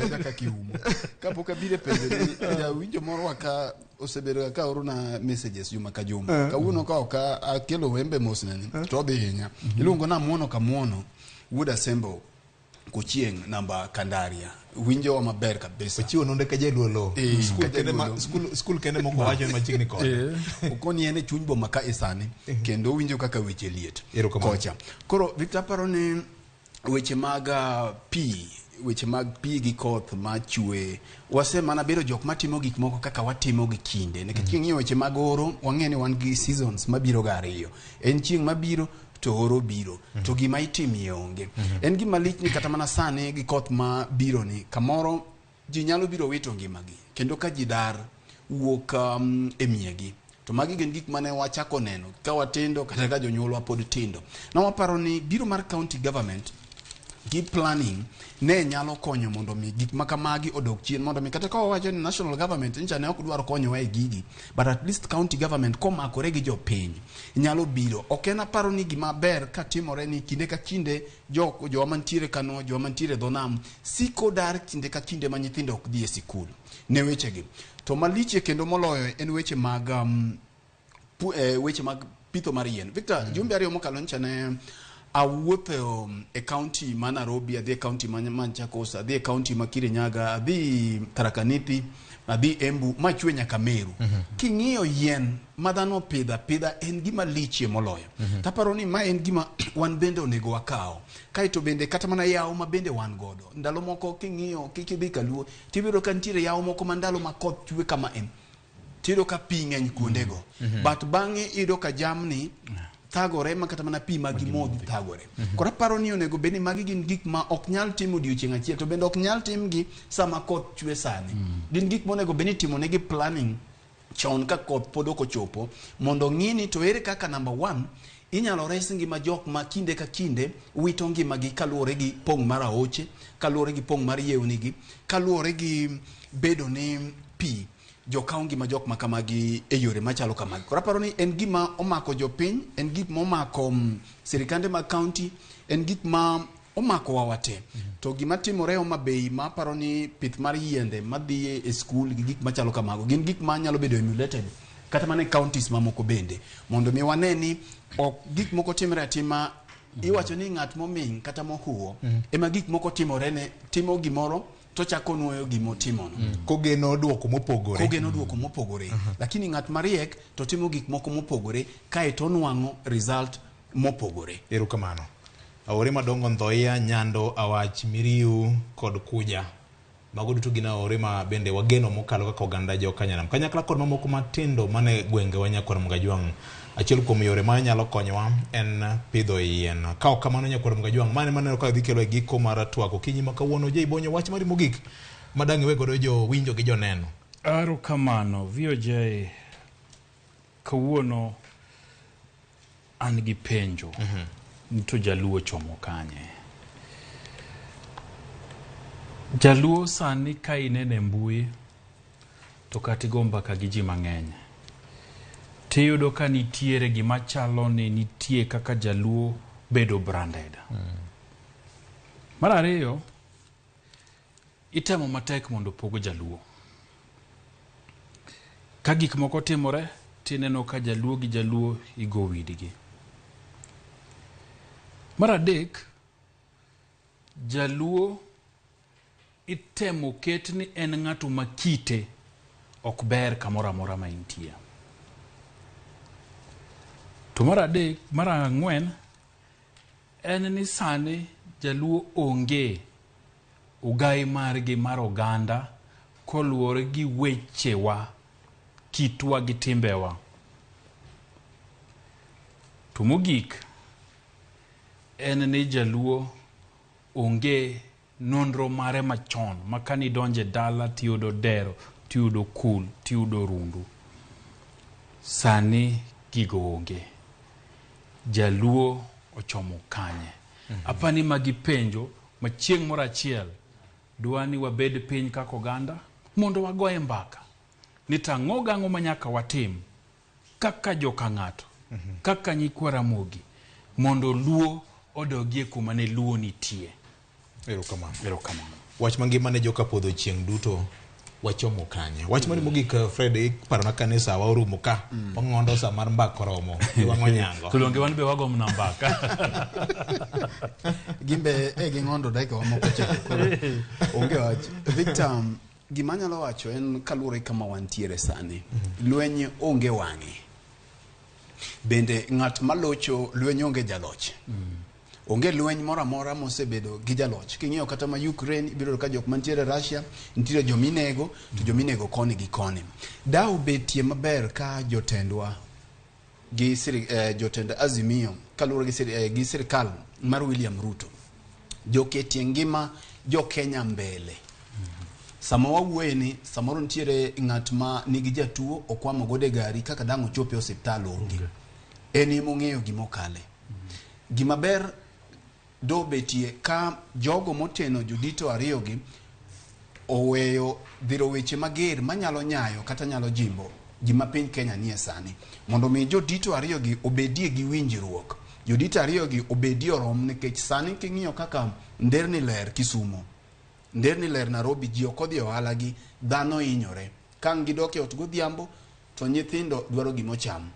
To kaka kiumo. Kapok abiro e penjo ni jawinjo moro wa ka osebedo ka orona messages juma ka juma. Kawuono ka ok akelo wembe mos neni to odhi hinya. Iluongo na Amuono Kamuono wuod Asembo Kochieng' namba Kandaria. Winjowa maber kabisa. Ochiwo nonde ka jaluo lo. Eh, Skul ka kende ma jaluo lo. skul kende moko wacho ni machiegni kode. Okoni en e chuny boma ka e sani kendo owinjo kaka weche liet Erokamano. kocha. Koro Victor aparo ni weche mag pi, weche mag pi gi koth machwe wase mana bedo jok matimo gik moko kaka watimo gi kinde nikech king'iyo weche mag oro wang'e ni wan gi seasons mabiro ga ariyo en chieng' mabiro to oro biro to gima itimie onge en gima lich ni kata mana sani gi koth ma biro ni kamoro ji nyalo biro wito ngimagi kendo ka ji dar wuok e miegi to magi gin gik mane wachako neno ka watindo kata ka jonyuolwa pod tindo na waparo ni biro mar county government gi planning ne nyalo konyo mondo mi gik ma kamagi odok chien, mondo mi kata ka wawacho ni national government ncha ne ok dwar konyowa e gigi, but at least county government komakore gi jopiny nyalo biro. Ok en aparo ni gima ber katimore ni kinde ka kinde jowa mantiere Kano, jowa mantiere dho nam siko dar kinde ka kinde ma nyithindo ok dhi e sikul ne wechegi. To malichie kendo moloyo en weche mag weche mag pitho mar yien. Victor, jumbe ariyo mokalo ncha ne awuotho e county ma Nairobi, adhi e county ma Machakos, adhi e county ma Kirinyaga, adhi Tharaka Nithi, adhi Embu, machwe nyaka Meru. King'iyo yien ma dhano opidho apidha en gima lichie moloyo. Taparo ni ma en gima wan bende onego wakaw. Kaeto bende kata mana yawo ma bende wan godo. Ndalo moko king'iyo kikidhi Kaluo, tibiro ka nitiere yawo moko ma ndalo ma koth chwe kama en. Tiyudo ka pi ng'eny kuondego. But bang'e iyudo ka jamni thagore ma kata mana pi ma gimodhi thagore. Koro aparo ni onego bed ni magi gin gik ma ok nyal tim odiochieng' achiel, to bende ok nyal timgi sama koth chwe sani. Gin gik monego bed ni itimonegi planning chon ka koth pod ok ochopo, mondo ng'i ni to ere kaka number 1 inyalo res ngima jok ma kinde ka kinde wito ngimagi kaluwore gi pong' mar aoche, kaluwore gi pong' mar yewnigi, kaluwore gi bedo ni pi jokaw ngima jok ma kamagi e yore machalo kamagi. Koro aparo ni en gima omako jopiny, en gik momako sirikande mag county, en gik ma omako wa wate. To gima timore Homa Bay ma aparo ni pith mar yiende madhi e skul gi gik machalo kamago gin gik ma nyalo bedo emulated kata mana e counties mamoko bende, mondo mi wane ni ok gik moko timre atima. Iwacho ni ng'at moming' kata mohuo ema gik moko timore ne, timo gimoro to chako nuoyo gimotimono. Kogeno duoko mopogore. Kogeno duoko mopogore. Lakini ng'at mariek to timo gik moko mopogore kaeto onwang'o result mopogore. Erokamano. Aore madongo Nzoia, Nyando, Awach, Miriu kod Kuja. Mago duto gin aore ma bende wageno mokalo kaka oganda jo Kanyanam. Kanyakla kod mamoko matindo mane gwengewa Nyakwar Mgajwang'. Achiel kuom yore ma nyalo konyowa en pidho yien. Ka ok kamano Nyakwar Mgajwang', mane maneno ka dhi kelo e giko mar twak okinyi ma kawuono. Jay Bonyo, wach mari mogik ma dang' iwe godo jowinjo gi joneno. Erokamano VOJ, kawuono an gi penjo. Ni to jaluo chomo kanye? Jaluo sani ka inene e mbui to kata igo mbaka gi ji mang'eny, tiyudo ka nitiere gima chalo ni nitie kaka jaluo bedo branded. Mar ariyo, itemo matek mondo opog jaluo. Ka gik moko timore, tineno ka jaluo gi jaluo igo widgi. Mar adek, jaluo itemo ket ni en ng'ato ma kite ok ber kamoro amora ma intie. To mar adek, mar ang'wen, en ni sani jaluo onge ogai margi mar oganda koluwore gi wechewa, kitwa gi timbewa. To mogik, en ni jaluo onge nonro mare machon ma kanidonje dala tiyudo dero, tiyudo kul, tiyudo rundu. Sani gigo onge. Jaluo ochomo kanye? Apani magi penjo ma chieng' moro achiel dwa ni wabed piny kaka oganda mondo wagoye mbaka ni to ang'o gang'o ma nyaka watim kaka joka ng'ato, kaka nyikwa Ramogi, mondo luo odogie kuma ne luo nitie. Erokamano. Erokamano. Wach mangima ne joka podho chieng' duto wachomo kanye? Wach mari mogik Fred, iparona ka ni sawa orumo ka. Wang'ondo sa mar mbaka oromo. Wang'o nyango. To donge wan be wago mana mbaka. Gimbe e ging'ondo dakika wa moko chiko. Koro onge wach. Victor, gima anyalo wacho en kaluwore kama wantiere sani. Lweny onge wang'e. Bende ng'at malocho lweny onge jaloch. Onge lweny moro amora mosebedo gi jaloch. King'iyo kata ma Ukraine, ibiro yudo ka jok mantiere Russia, nitiere jominego, to jominego koni gi koni. Da obetie maber ka jotendwa gi jotend Azimio kaluwore gi sirikal mar William Ruto joketie ngima jo Kenya mbele. Sama wawuoye ni samoro nitiere ng'at ma nigi jatuo okwamo godo e gari kaka dang' ochope e osiptal onge. En ema ong'eyo gima okale. Gima ber Dobetie ka jogo moteno jodito ariyogi oweyo dhiro weche mager manyalo nyayo kata nyalo jimbo gima piny Kenya nie sani, mondo mi jodito ariyogi obedie gi winjruok, jodito ariyogi obedie orom, nikech sani king'iyo kaka nderni ler Kisumo, nderni ler Nairobi, ji ok odhi e ohala gi dhano hinyore. Ka ang' gidok e ot godhiambo to nyithindo dwaro gimocham.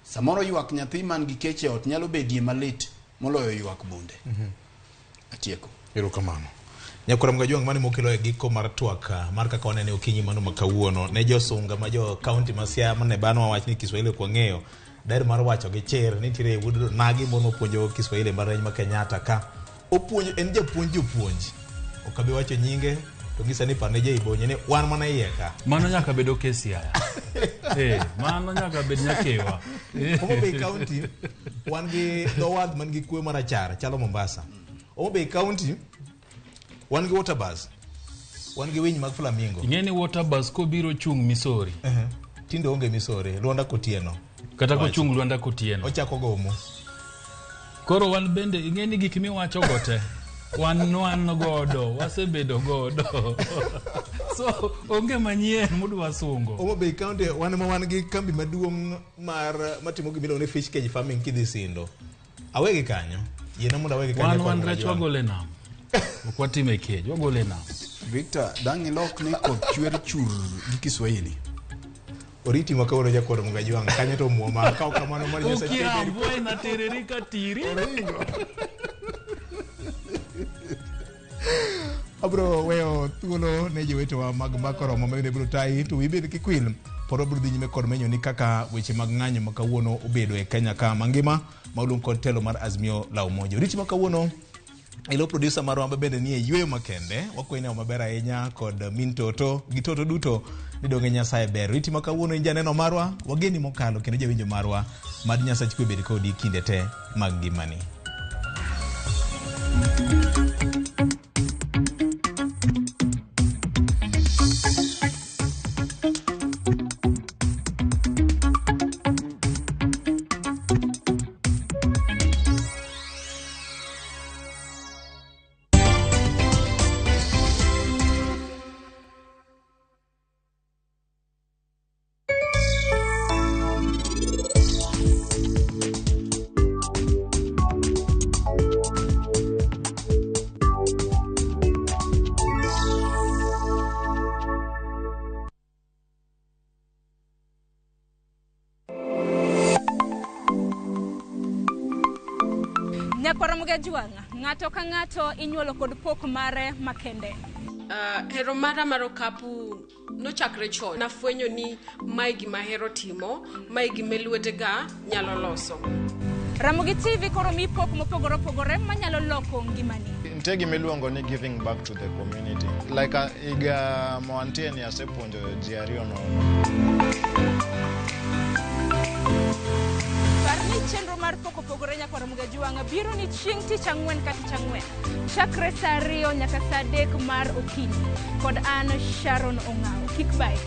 Samoro ywak nyathi man gi kech e ot nyalo bedie malit moloyo ywak bunde. Atieko. Erokamano. Nyakwar Mgajwang' mane mokelo e giko mar twak mar kaka wanene okinyi mano ma kawuono ne josunga ma jo kaunti ma Siaya mane banwa wach ni Kiswahili ok wang'eyo. Daher mar wacho gi chir ni nitiere wuod Nagi moro mopuonjo Kiswahili e mbalariany ma Kenyatta ka. Opuonjo en japuonj jopuonj. Ok abi wacho nyinge to ng'isa ni parne Jaibonye ni wan mana iye ka. Mano nyaka bed ok e Siaya. Mano nyaka bed nyakewa. Homa Bay County wan gi dho wath man gi kwe marachar chalo Mombasa. Homa Bay County wan gi water bus. Wan gi winy mag flamingo. Ing'e ni water bus kobiro chung' Misori. Tinde onge Misori, Lwanda Kotieno. Kata kochung' Lwanda Kotieno. Ochako gomo. Koro wan bende ing'e ni gik miwacho go te wan wan godo, wasebedo godo. So onge manyien mudwa sungo. Homa Bay County wan ma wan gi kambi maduong' mar matimo gima iluongo ni fish cage farming kidhi Sindo. Awegi kanyo. Yiena mondo awegi kanyo. Wan wan rech wagolo e nam. Ok watim e cage, wagolo e nam. Victor, dang' ilok ni koth chwer chur gi Kiswahili. Oriti ma kawuono jakwar Mgajwang' kanyo to muoma kaw kamano mar Nyasaye. Ukia mvua inatiririka tiri. Abro weyo thuolo ne jowetewa mag mbaka oromo ma bende biro tayi to wiyi bed kikwil pod wabiro dhi nyime kod menyo ni kaka weche mag ng'anyo ma kawuono obedo e Kenya ka mangima ma oluong kod telo mar Azimio la Umoja. Oriti ma kawuono ilo producer marwa ma bende nie yueyo makende wakwayi neno maber ahinya kod min toto gi toto duto ni donge Nyasaye ber. Oriti ma kawuono in janeno marwa wageni mokalo kendo jawinjo marwa mad Nyasach kwe bed kodi kinde te mag ngimani. Nyakwar Mgajwang', ng'ato ka ng'ato inyuolo kod pok mare makende. Hero mara mar okapu nochakre chon. Nafwenyo ni mae gima ahero timo, mae gima lwetega nyalo loso. Ramogi TV koro miyi pok mopogore opogore manyalo loko ngimani. Nitie gima iluongo ni giving back to the community. Like higa ma wantie ni asepuonjo ji ariyo nono. Par ni chenro mar pok opogore Nyakwar Mgajwang' biro ni chieng' tich ang'wen ka tich ang'wen. Chakre saa 2 nyaka saa 3 mar okinyi. Kod an Sharon Ong'awo. Kik bayi.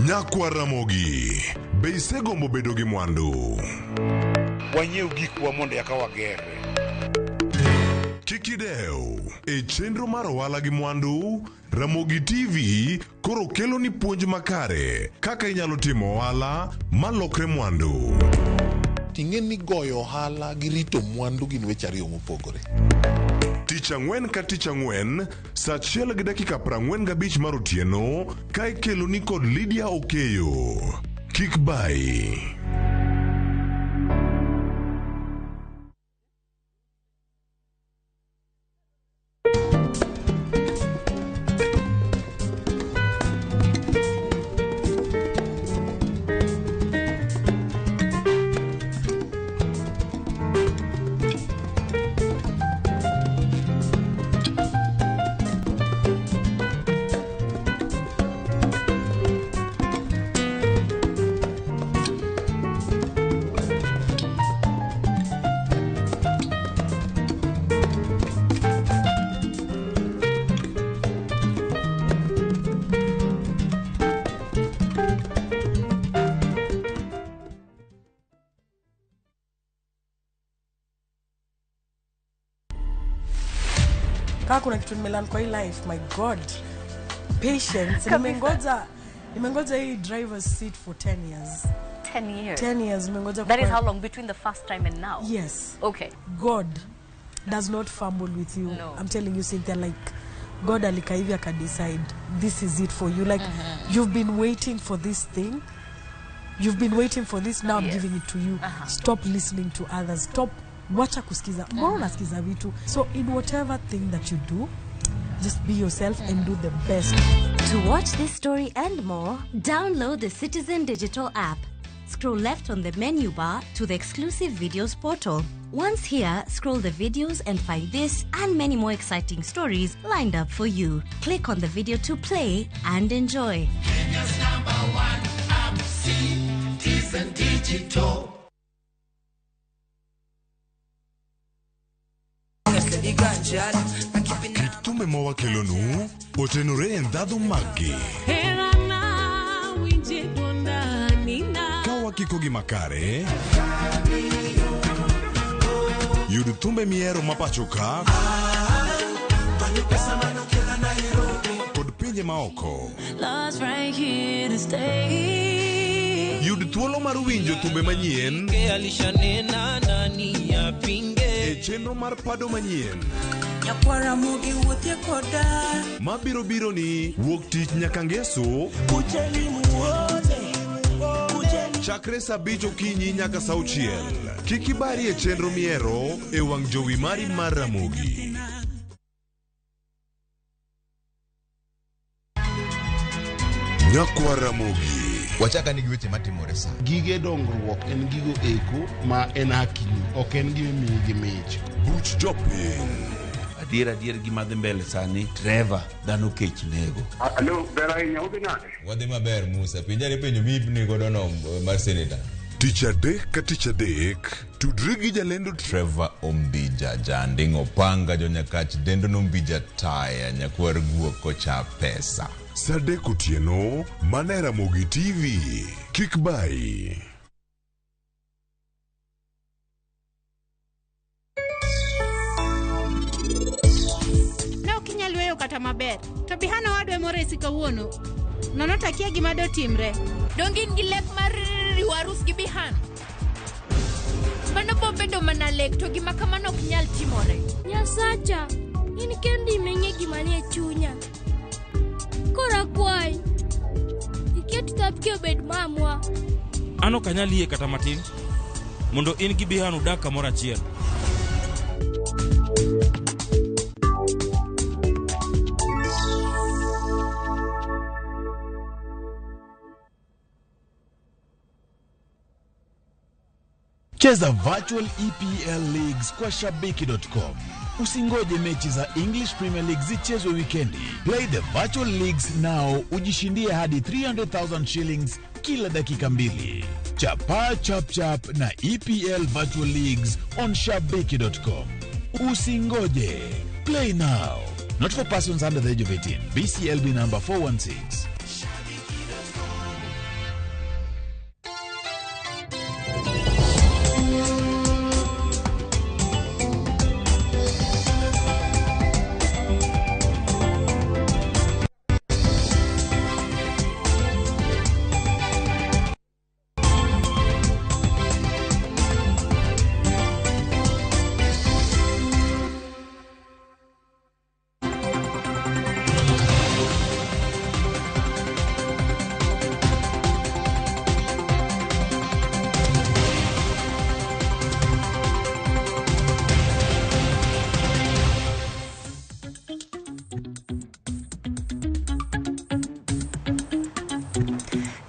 Nyakwar Ramogi, be isegombo bedo gi mwandu? Wanyiew gikwa mondo eka wagerre. Kik idew, e chenro mar ohala gi mwandu, Ramogi TV koro kelo ni puonj makare kaka inyalo timo ohala malokre mwandu. Ting'e ni goyo ohala gi rito mwandu gin weche ariyo mopogore. Tich ang'wen ka tich ang'wen, saa 1:45 mar otieno, ka ikelo ni kod Lydia Okeyo. Kik bayi. Kama kuna kitu nimelearn kwa hii life, my God, patience. Nimengoja hii driver's seat for 10 years. 10 years. 10 years nimengoja. That is how long between the first time and now? Yes. Okay. God does not fumble with you. No. I'm telling you, Cynthia, like God alikaa hivi akadecide this is it for you. Like you've been waiting for this thing. You've been waiting for this. Now I'm giving it to you. Stop listening to others. Stop. Wacha kusikiza. Mbona unasikiza vitu? So in whatever thing that you do, just be yourself and do the best. To watch this story and more, download the Citizen Digital app. Scroll left on the menu bar to the exclusive videos portal. Once here, scroll the videos and find this and many more exciting stories lined up for you. Click on the video to play and enjoy. Kenya's number one app, Citizen Digital. Kit thumbe ma wakelonu otenore e ndhadhu maggi. Ka wakiko gi makare, yud thumbe mihero ma pacho ka kod pinje maoko. Yud thuolo mar winjo thumbe manyien e chenro mar pado manyien mabiro biro ni wuok tich nyaka ngeso chakre saa 5 okinyi nyaka saa 6. Kik ibari e chenro mihero e wang' jowi mari mar Ramogi. Nyakwa Ramogi. Wachaka ni gi weche matimore sa. Gige dongruok en gigo eko ma en hakini, ok en gima imiyi gi mich. Buch jopiny. Adier gima dhi mbele sani, Trevor, dhano kech nego. Alo, ber ahinya, udhi nade? Wadhi maber Musa, penjare penjo mipni godo no mar seneta. Tich adek ka tich adek, tudri gi jalendo Trevor Ombija, Janding Opanga, Jonyakach, Dendo Nombija Taya, Nyakwar Guok kocha pesa. Saa 3 otieno, mana e Ramogi TV. Kik bayi. Ne ok inyal weyo kata maber. To Bihana owadwa moresi kawuono. Nono takia gima dotimre. Donge in gi lek mar riwo arus gi Bihana? Mano bobedo mana lek to gima kamano ok nyal timore. Nyasacha, in kendi imeng'e gima nie chunya. Koro akwayi, iket Thapki obed mamwa. An ok anyal yie kata matin mondo in gi Bihana udag kamoro achiel. Cheza virtual EPL Leagues kwa Shabiki.com. Usingoje mechi za English Premier League zichezwe wikendi. Play the virtual leagues now, ujishindie hadi 300,000 shillings kila dakika 2. Chapa chap chap na EPL Virtual Leagues on Shabiki.com. Usingoje. Play now. Not for persons under the age of 18. BCLB number 416.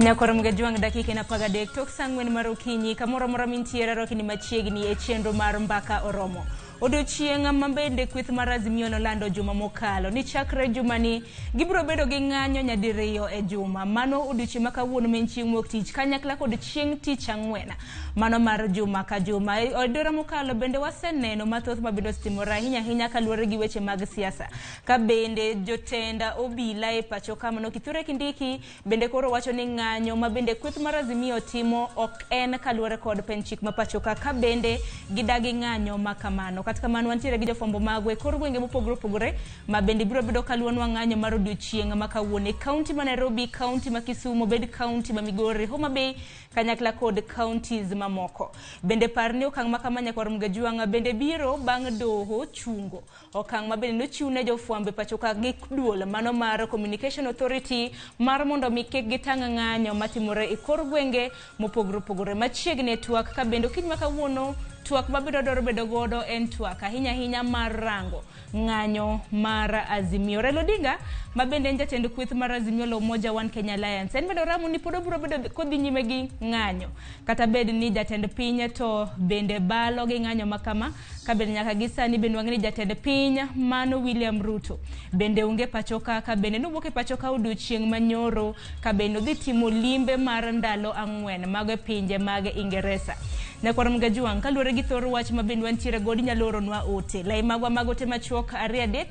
Nyakwar Mgajuang dakika ina 13 tok saa 4 mar okinyi kamoro amora mintiere rwakni machiegni e chenro mar Mbaka Oromo. Odiochieng' ma bende kweth mar Azimio nolando juma mokalo ni chakre jumani gibiro bedo gi ng'anyo nyadiriyo e juma. Mano odiochieng' ma kawuono ma en chieng' wuok tich kanyakla kod chieng' tich ang'wen mano mar juma ka juma. E odora mokalo bende waseneno mathoth mabende osetimore ahinya ahinya kaluwore gi weche mag siasa. Ka bende jotend obila e pacho ka mano Kithure Kindiki bende koro wacho ni ng'anyo ma bende kweth mar Azimio timo ok en kaluwore kod pen chik ma pacho ka bende gidagi ng'anyo ma kamano. Kata kamano wantiere gi jofwambo magwa e kor gwenge mopogore opogore ma bende biro bedo kaluonwa ng'anyo mar odiochieng' ma kawuono e kaunti ma Nairobi, kaunti ma Kisumu, bed kaunti ma Migori, Homa Bay kanyakla kod counties mamoko. Bende par ni okang' ma kama nyakwar Mgajwang' bende biro bang' doho chungo okang' ma bende nochiw ne jofwambo e pacho ka gi duol mano mar Communication Authority mar mondo mi kik gitang' ng'anyo matimore e kor gwenge mopogore opogore. Machiegni e twak ka bende okinyi ma kawuono twak mabiro dwaro bedo godo en twak ahinya ahinya mar rango ng'anyo mar Azimio. Raila Odinga ma bende en jatend kweth mar Azimio la Umoja One Kenya Alliance en bende oramo ni pod obiro bedo kodhi nyime gi ng'anyo kata bed ni jatend piny to bende balo gi ng'anyo ma kama ka bende nyaka gi sani bende wang'e ni jatend piny mano William Ruto bende onge pacho ka ka bende nowuok e pacho ka odiochieng' manyoro ka bende odhi timo limbe mar ndalo 4 mago e pinje mag Ingeresa. Nyakwar Mgajuang' kaluwore gi thor wach ma bende wantiere godo inyalo oronwa ote lai magwa mag ote machuok 2 3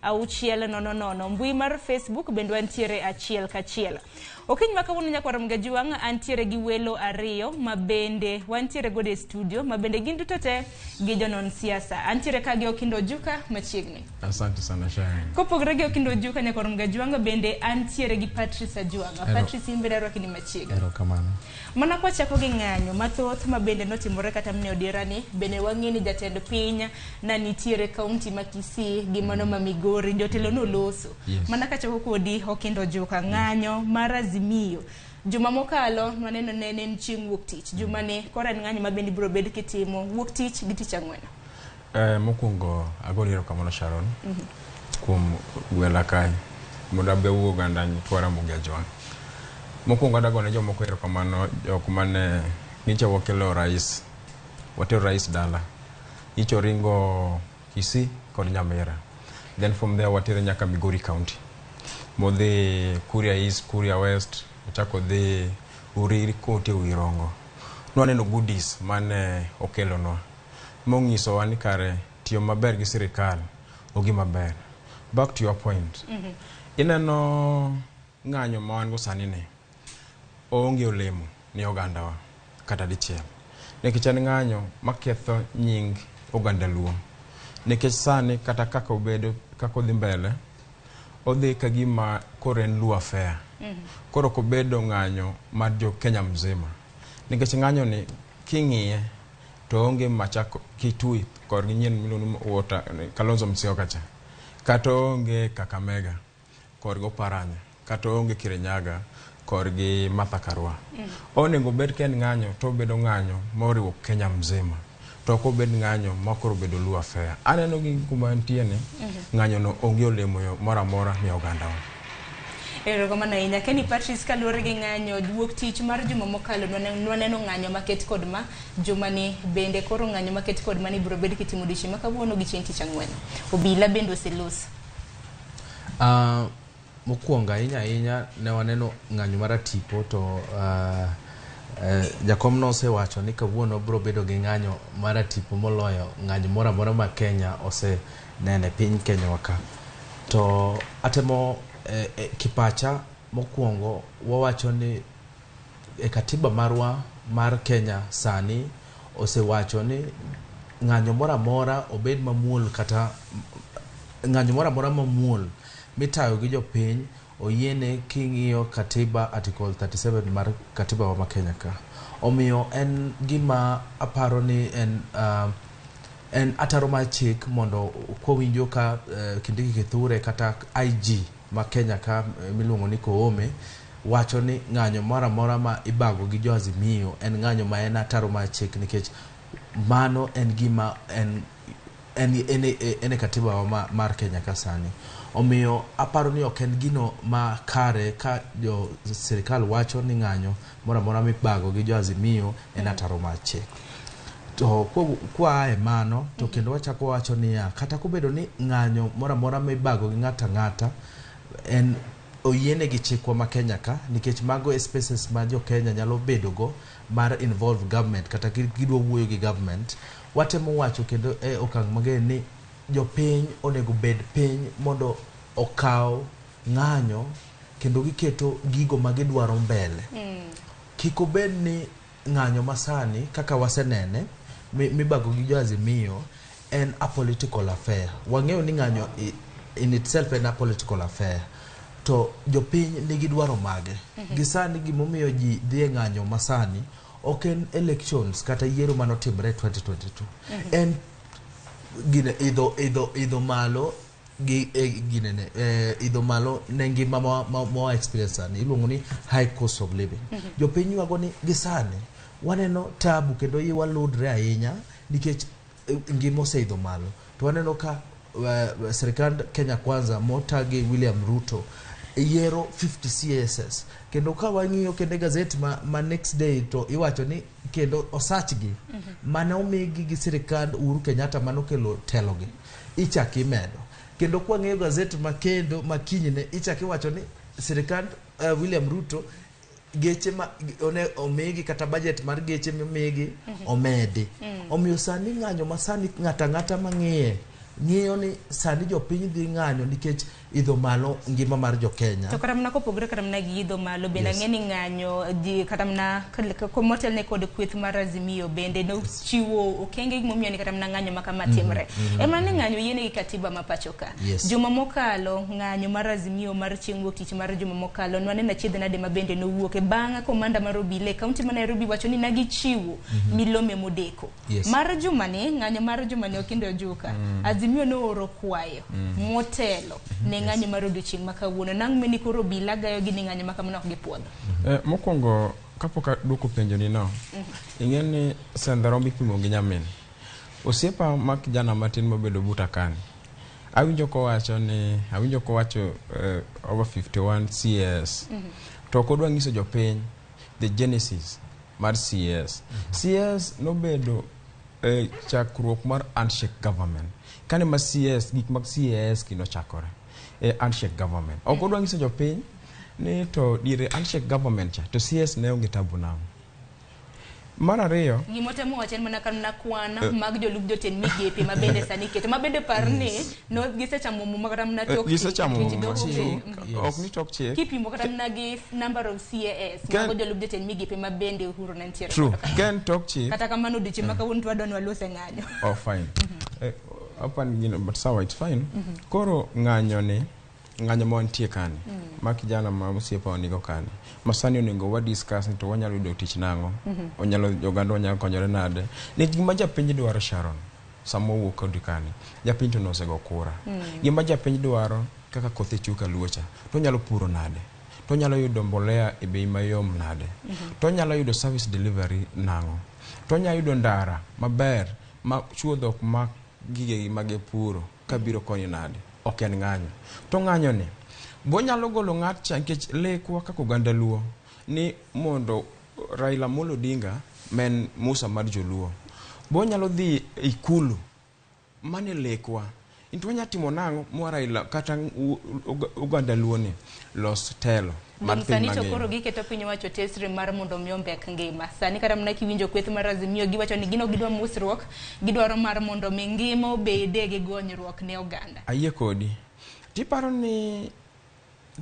6 0 0 mbui mar Facebook bende wantiere 1 ka 1. Okinyi ma kawuono nyakwar Mgajuang' antiere gi welo 2 ma bende wantiere godo e studio ma bende gin duto te gi jonon siasa. Antiere ka gi Okindo Ojuka machiegni. Asante sana Sharon. Kopogore gi Okindo Ojuka nyakwar Mgajuang' bende antiere gi Patrice Ajuang'. Patrice in bende arwaki ni machiegni. Erokamano. Mana kwachako gi ng'anyo mathoth ma bende notimore kata mne odierani bende wang'e ni jatend piny na nitiere kaunti ma Kisii gi mano ma Migori jotelo noloso. Yes. Mana kachako kodi Okindo Ojuka ng'anyo mar Azimio juma mokalo nwaneno ne en chieng' wuok tich. Juma ni koro en ng'anyo ma bende ibiro bed kitimo wuok tich gi tich ang'wen. Mokwongo agoni erokamano Sharon kuom gwela kae mondo abe awuo oganda nyikwa Ramogi Ajwang'. Mokwongo adagone jomoko erokamano jok mane nyicha wakelo rais, watero rais dala. Nyicha oringo Kisii kod Nyamira. Then from there watere nyaka Migori County. Modhi Kuria East, Kuria West, ochako dhi Uriri kote Uirongo. Nwaneno goodies mane okelonwa. Monyisowa ni kare tiyo maber gi sirikal ogima ber. Back to your point. Ineno ng'anyo ma wan go sani ni oonge olemo ni ogandawa kata dichiel. Nikech en ng'anyo maketho nying oganda Luo. Nikech sani kata kaka obedo kaka odhi mbele odhi ka gima koro en Luo affair. Koro ok obedo ng'anyo mar jo Kenya mzima. Nikech ng'anyo ni king'iye to onge Machako Kitui kod gi nyien miluongo ni Water Kalonzo Musyoka cha. Kata onge Kakamega kod gi Oparanya, kata onge Kirinyaga kod gi Martha Karua. Onego bed ka en ng'anyo to obedo ng'anyo moriwo Kenya mzima. To ok obed ng'anyo ma koro obedo Luo affair. Aneno gi kuma nitie ni ng'anyo no onge olemo moro amora ni ogandawa. Erokamano ahinya. Kenny Patrice kaluwore gi ng'anyo wuok tich mar juma mokalo nwaneno ng'anyo maket kod ma juma ni bende koro ng'anyo maket kod ma ni biro bed kitimo odiochieng' ma kawuono gi chieng' tich ang'wen. Obila bende oseloso. Mokwongo ahinya ahinya ne waneno ng'anyo mar Atipo to jakom nosewacho ni kawuono biro bedo gi ng'anyo mar Atipo moloyo ng'anyo moro amora ma Kenya osenene piny Kenya wa ka. To atemo kipacha mokwongo wawacho ni e katiba marwa mar Kenya sani osewacho ni ng'anyo moro amora obed mamuol kata ng'anyo moro amora mamuol mitayo gi jopiny oyiene king'iyo katiba article 37 mar katiba wa ma Kenya ka. Omiyo en gima aparo ni en ataro mar chik mondo kwawinjo ka Kindiki Kithure kata IG ma Kenya ka miluongo ni Koome wacho ni ng'anyo moro amora ma ibago gi jo Azimio en ng'anyo ma en ataro mar chik nikech mano en gima en e katiba wa mar Kenya ka sani. Omiyo aparo ni ok en gino ma kare ka jo sirikal wacho ni ng'anyo moro amora mibago gi jo Azimio en ataro mar chik. To kwa e mano to kendo wachako wacho niya kata kobedo ni ng'anyo moro amora mibago gi ng'ata ng'ata en oyiene gi chikwa ma Kenya ka nikech mago e spaces ma jo Kenya nyalo bedo go mar involve government kata gidwa wuoyo gi government. Watemo wacho kendo e okang' mager ni jopiny onego bed piny mondo okaw ng'anyo kendo giketo gigo ma gidwaro mbele. Kik obed ni ng'anyo masani kaka wasenene mibago gi jo Azimio en a political affair. Wang'eyo ni ng'anyo in itself en a political affair. To jopiny nigi dwaro mage. Gi sani gimomiyo ji dhi e ng'anyo masani ok en elections kata yiero manotimre 2022. En gine idho malo gi ginene idho malo ne ngima ma experience sani iluongo ni high cost of living. Jopiny ywago ni gi sani waneno tabu kendo iwa ludre ahinya nikech ngima oseidho malo. To waneno ka sirikand Kenya Kwanza mota gi William Ruto yiero 50 CSS kendo ka wang'iyo kendo e gazet ma next day to iwacho ni kendo osachgi mane omigi gi sirikand Uhuru Kenyatta manokelo telogi ichak imedo. Kendo kwang'iyo gazet ma kendo ma kinyne ichak iwacho ni sirikand William Ruto geche ma omigi kata budget mar geche momigi omedi. Omiyo sani ng'anyo ma sani ng'ata ng'ata mang'iye ng'iyo ni sani jopiny dhi ng'anyo nikech idho malo ngima mar jokenya. To kata mana kopogore kata mana gi idho malo bende ang'e ni ng'anyo ji kata mana motelne kod kweth mar Azimio bende nochiwo okenge momiyo ni kata mana ng'anyo ma kama timre. Ema ni ng'anyo yiene gi katiba ma pacho ka. Juma mokalo ng'anyo mar Azimio mar chieng' wuok tich mar juma mokalo nwaneno achiedh nade ma bende nowuok e bang' komanda mar obila e kaunti ma Nairobi wacho ni nagichiwo milome modeko. Mar juma ni ng'anyo mar juma ni Okindo Ojuka Azimio nooro kwayo motelo ne ng'anyo mar odiochieng' ma kawuono. Nang' meni koro obila gayo gi ni ng'anyo ma kamano ok gipuodho. Mokwongo kapok aduoko penjo ni no, ing'e ni sendhe rombo ipimo gi nyamin. Osiepa ma kijana matin mobedo buta kani, awinjo kowacho ni awinjo kowacho over 51 CS. To ok odwa nyiso jopiny the genesis mar CS. CS nobedo chakruok mar handshake government. Kane ma CS gik mag CAS gi nochakore e handshake government. Ok odwa nyiso jopiny ni to diere handshake government cha to CS ne onge tabu nang'o. Mar ariyo, Gimotemo wacho en mana kana kwan mag jolup jotend migepe ma bende sani iketo ma bende par ni no gisechamo muma kata mana tok gisechamo chik, muma. nikech Ok ni tok chik. Kipimo kata mana gi number of CAS mago jolup jotend migepe ma bende Uhuru ne nitiere True. godo ka. Ken tok chik. Kata kamano odiochieng' ma kawuono to wadwa ni walose ng'anyo. Oh, fine. Hapa ni but sawa, it's fine. Koro ng'anyo ni ng'anyo ma wantie kani ma kijana ma osiepa onigo kani ma sani onego wa discuss ni to wanyalo yudo tich nang'o, onyalo oganda wanyalo konyore nade nikech gima japiny dwaro Sharon sama owuok kodi kani japiny to nosego kura. Gima japiny dwaro kaka kothe chuka luocha to onyalo puro nade, to onyalo yudo mbolea e bei mayom nade, to onyalo yudo service delivery nang'o, to onyalo yudo ndara maber ma chuodho ok mak gigegi magipuro kabiro konyo nade. Ok en ng'anyo. To ng'anyo ni bonyalo golo ng'at cha nikech lekwa kaka oganda Luo ni mondo Raila Amolo Odinga men Musa mar joluo bonyalo dhi ikulu mane lekwa into wanyalo timo nang'o mwa Raila kata oganda Luo ni los telo mar Dong' piny sani to mangima. koro giketo piny owacho tesre mar mondo mi ombek ngima. Sani kata mana kiwinjo kweth mar Azimio giwacho ni gin ok gidwa musruok, gidwaro mar mondo mi ngima obede gi gonyruok ne oganda. Ayie kodi. Tiparo ni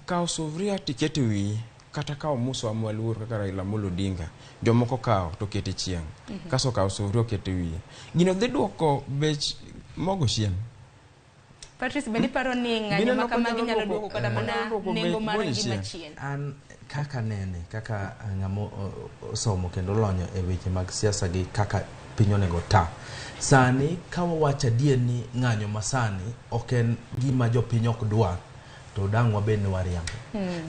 kawo sufuria tikete wiyi kata kawo musa mwaluor kaka Raila Amolo Odinga jomoko kawo to kete chieng', kaso kawo sufuria okete wiye, gino dhi duoko bech mogo chien. Patrice, bende iparo ni ng'anyo ma kamagi nyalo duoko kata mana nengo mar ngima chien? An kaka nene, kaka ng'ama osomo kendo olonyo e weche mag siasa gi kaka piny onego ta. Sani ka wawacho adier ni ng'anyo masani ok en gima jopiny ok dwar, to dang' wabed ni wariambo.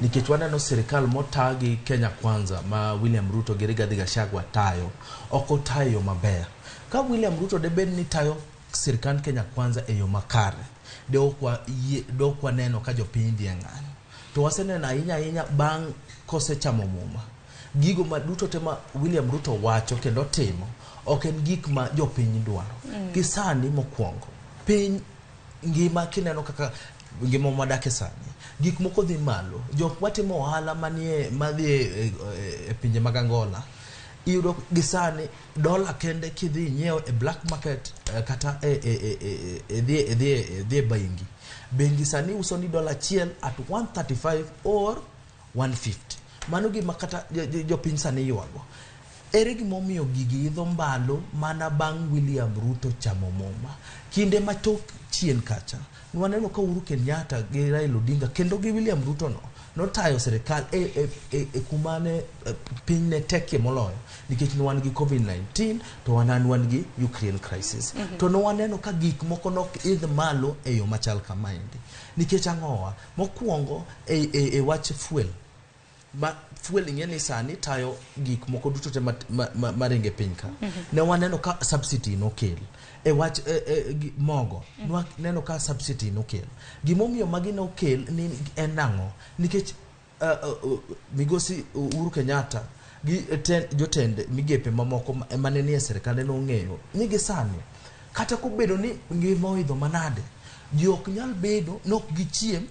Nikech waneno sirikal mota gi Kenya Kwanza ma William Ruto gi Rigathi Gachagua tayo, ok otayo e yo maber. Ka William Ruto debed ni tayo sirikand Kenya Kwanza e yo makare, de ok waneno ka jopiny dhi e ng'anyo. To waseneno ahinya ahinya bang' kosechamo muma, gigo ma duto te ma William Ruto wacho kendo timo ok en gik ma jopiny dwaro. Gi sani mokwongo, piny ngima kineno kaka ngima mwadake sani, gik moko dhi malo. Jok matimo ohala manie madhi e pinje mag Angola, iyudo gi sani dola kende kidhi inyiewo e black market kata idhi e bengi. Bengi sani uso ni dola achiel at 135 or 150. Mano gima kata jopiny sani ywago. Ere gimomiyo gigi idho mbalo mana bang' William Ruto chamo muma? Kinde matok chien kacha, nwaneno ka Uhuru Kenyatta gi Raila Odinga kendo gi William Ruto no notayo sirikal e kuma ne piny ne tekie moloyo nikech ne wan gi COVID-19 to wan gi Ukraine crisis. To ne waneno ka gik moko nok idh malo e yo machal kamaendi. Nikech ang'owa? Mokwongo e wach fuel. Ma fuel ing'e ni sani tayo gik moko duto te maringo e piny ka. Ne waneno ka subsidy nokel. E wach mogo, nwaneno ka subsidy nokel. Gimomiyo magi nokel ni en nang'o? Nikech migosi Uhuru Kenyatta gi jotend migepe mamoko mane nie sirikal ne nong'eyo ni gi sani kata kobedo ni ngima oidho manade, ji ok nyal bedo nok gichiem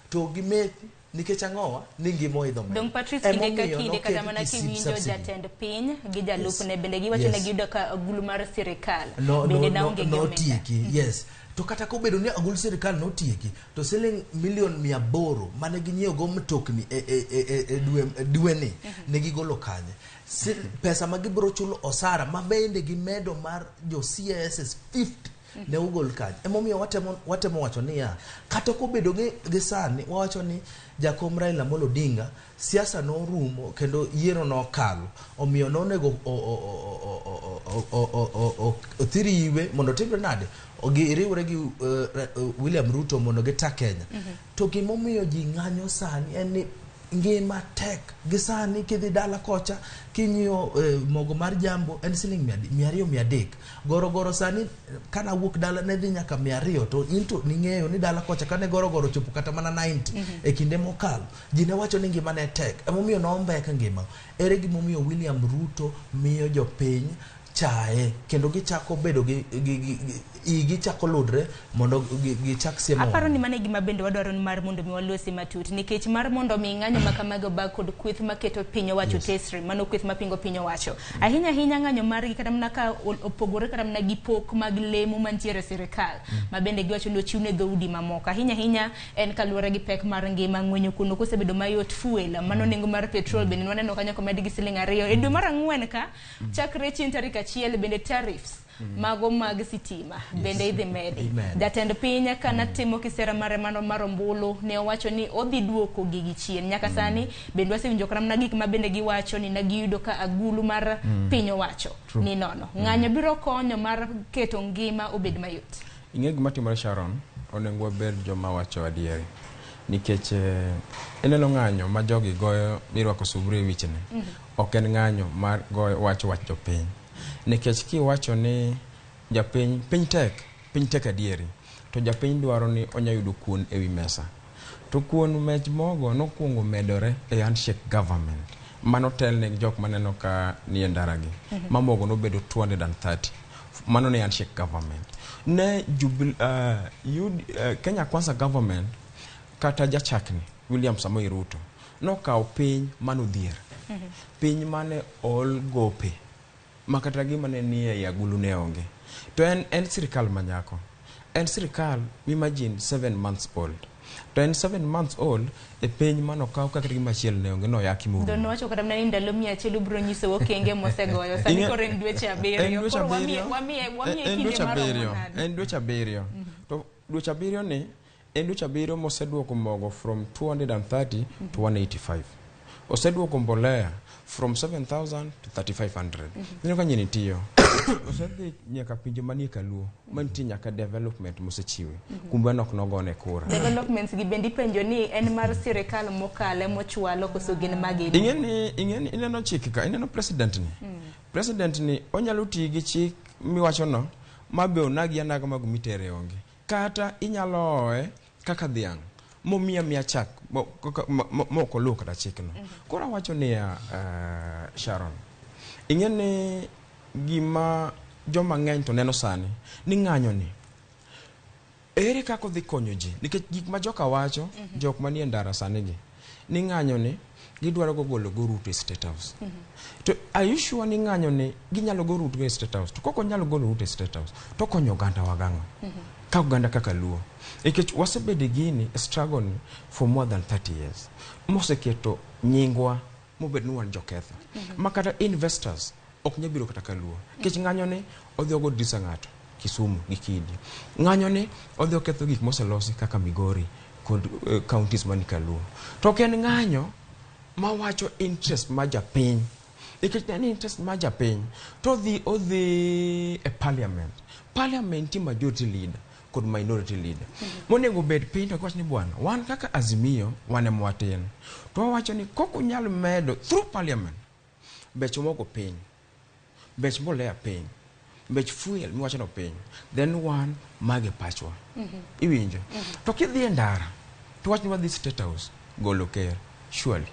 to gimethi nikech ang'owa ni ngima oidho malo. Dong Patrice, kinde ka kinde kata mana kiwinjo jatend piny gi jalupne bende giwacho ne giyudo ka agulu mar sirikal bende naonge gi omenda. Notieki, yes. To kata kobedo ni agul sirikal notieki, to siling milion 800 mane ginyiewo go mtokni e dweni ne gigolo kanye? Pesa ma gibiro chulo osara ma bende gimedo mar jo CSS 50 ne ugol kanye? Emomiyo watemo wacho niya, kata kobedo gi sani wawacho ni Jakom Raila Amolo Odinga siasa norumo kendo yiero nokalo, omiyo nonego othir iwe mondo otimre nade, giriwre gi William Ruto mondo gita Kenya. To gimomiyo ji ng'anyo sani en ni ngima tek gi sani. Kidhi dala kocha kinyiewo mogo mar jambo en siling 200 300. Gorogoro sani kana wuok dala ne dhi nyaka 200, to in to ning'eyo ni dala kocha kane gorogoro ochopo kata mana 90 e kinde mokalo, ji ne wacho ni ngima ne tek. Emomiyo nombek ngima. Ere gimomiyo William Ruto miyo jopiny chae kendo gichako bedo gi igi chako ludre mondo gichak siemo? Aparo ni mano e gima bende wadwaro ni mar mondo mi walosi matut, nikech mar mondo mi ng'anyo ma kamago bag kod kweth maketo piny owacho tesre, mano kweth mapingo piny owacho ahinya ahinya ng'anyo margi kata mana ka opogore kata mana gi pok mag lemo mantiere e sirikal ma bende giwacho ni ochiw ne dhoudi mamoko ahinya ahinya en kaluwore gi pek mar ngima. Ng'wenyo kuno kosebedo mayot, fuel mano nengo mar petrol bende nwaneno kanyo komed gi siling 2 e dwe mar 4 ka chakre chieng' tarik 1 bende tariffs mago mag sitima bende idhi medi. Jatend piny kana timo kisera mare mano mar ombulu ne owacho ni odhi duoko gigi chien. Nyaka sani bende wasewinjo kata mana gik ma bende giwacho ni ne giyudo ka agulu mar piny owacho ni nono. Ng'anyo biro konyo mar keto ngima obed mayot. Ing'e gima timore Sharon, onego wabed joma wacho adieri. Nikech ineno ng'anyo ma jogi goyo mirwako subru e wichni, ok en ng'anyo mar goyo wacho wach jopiny. Nikech kiwacho ni japiny, piny tek adieri, to japiny dwaro ni onya yudo kuon ewi mesa. To kuon mech mogo nokwongo medore e handshake government mano telne gi jok maneno ka nie ndaragi, ma mogo nobedo 230. Mano ne handshake government. Ne Kenya Kwanza government kata jachakni William Samoei Ruto nokawo piny manodhier, piny mane ol gope makata gima ne nie agulu ne onge. To en sirikal manyako, en sirikal imagine 7 months old. To en 7 months old e piny manokaw kaka gima achiel ne onge noyaki morumo. Don wacho kata mana ni ndalo 100 ubiro nyiso okenge mosegoyo. Sani koro en dweche 7. Koro wamiye kinde maromo nade? En dweche 7. To dweche 7 ni en dweche 7 moseduoko mogo from 230 to 185. Oseduoko mbolea from 7,000 to 3,500. Ineno ka nyini tiyo. Osedhi nyaka pinje manie kaluo mantie nyaka development mosechiwe. Kumbe nok nogone kura. Developments gi bende ipenjo ni en mar sirikal mokale mochwalo koso gin mage? Ing'eni ineno chik ka, ineno president ni. President ni onyalo tiyo gi chik miwacho no mabe onagi anaga mag mitere onge. Kata inyalo oe kaka dhiang' momiya miya chak mok oluw kata chikno. Koro awacho niya, Sharon, ing'e ni gima joma ng'eny to neno sani ni ng'anyo ni ere kaka odhi konyo ji, nikech gik ma joka wacho, jok manie ndara sani gi ni ng'anyo ni gidwaro go golo go Ruto e State House. To are you sure ni ng'anyo ni ginyalo go Ruto e State House? To kok onyalo golo Ruto e State House to konyo oganda wa gang'o? Ka oganda kaka Luo, nikech wasebedo gini struggle ni for more than 30 years moseketo nyingwa mobed ni wan joketho. Ma kata investors Ok nyal biro kata kaluo. Nikech ng'anyo ni odhi ogo dirisa ng'ato Kisumu gi kidi. Ng'anyo ni odhi oketho gik moselosi kaka Migori kod counties mani kaluo. To ok en ng'anyo mawacho interest ma japiny. Nikech ne ni interest ma japiny to odhi e parliament. Parliament nitie majority leader kod minority leader. Monego bed piny to giwach ni bwana, wan kaka Azimio wan ema watin. To wawacho ni kok unyal medo through parliament bech mogo piny, bech mbolea piny, bech fuel miwacho no piny, then wan mage pachwa. Iwinjo? To kidhi e ndara to wach ni wadhi State House golo ker, surely.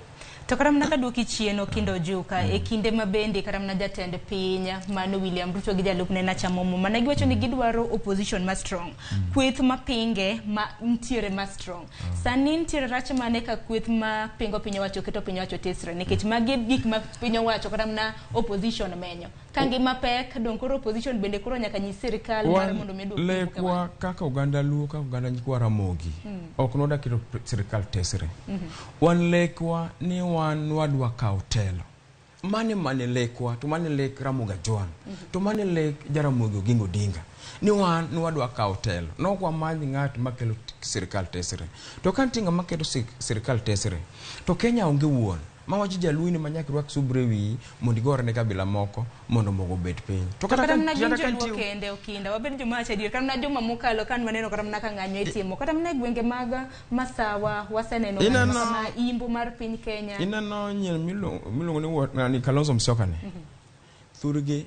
To kata mana kaduoki chien Okindo Ojuka, e kinde ma bende kata mana jatend piny mano William Ruto gi jalupne Nacha Momo mane giwacho ni gidwaro opposition ma strong, kweth mapinge ma ntiere ma strong. Sani ntiere rach mane ka kweth ma pingo piny owacho keto piny owacho tesre nikech magi gik ma piny owacho kata mana opposition menyo. Ka ngima pek dong koro opposition bende koro nyaka nyis sirikal mar mondo mi oduok lekwa kaka oganda Luo, kaka oganda nyikwa Ramogi, ok noda keto sirikal tesre. Wan lekwa ni wan wadwa kawo telo. Mane lekwa, to mane lek Ramogi Ajwang', to mane lek Jaramogi Oginga Odinga. Ni wan wadwa kawo telo. Nok wamany ng'at makelo sirikal tesre. To ka nitie ng'ama keto sirikal tesre, to Kenya onge wuon. Mawacho jaluo ni manyaka rwak subre wiyi mondo igore ne kabila moko mondo mogo obed piny. To kata mana gin joluo kende Okinda, wabed joma wacho adier, kata mana joma mokalo kan waneno kata mana ka ng'anyo itimo, kata mana e gwenge mag Masawa waseneno ma imbo mar piny Kenya. Ineno nyien miluongo ni Kalonzo Musyoka ni. Thurgi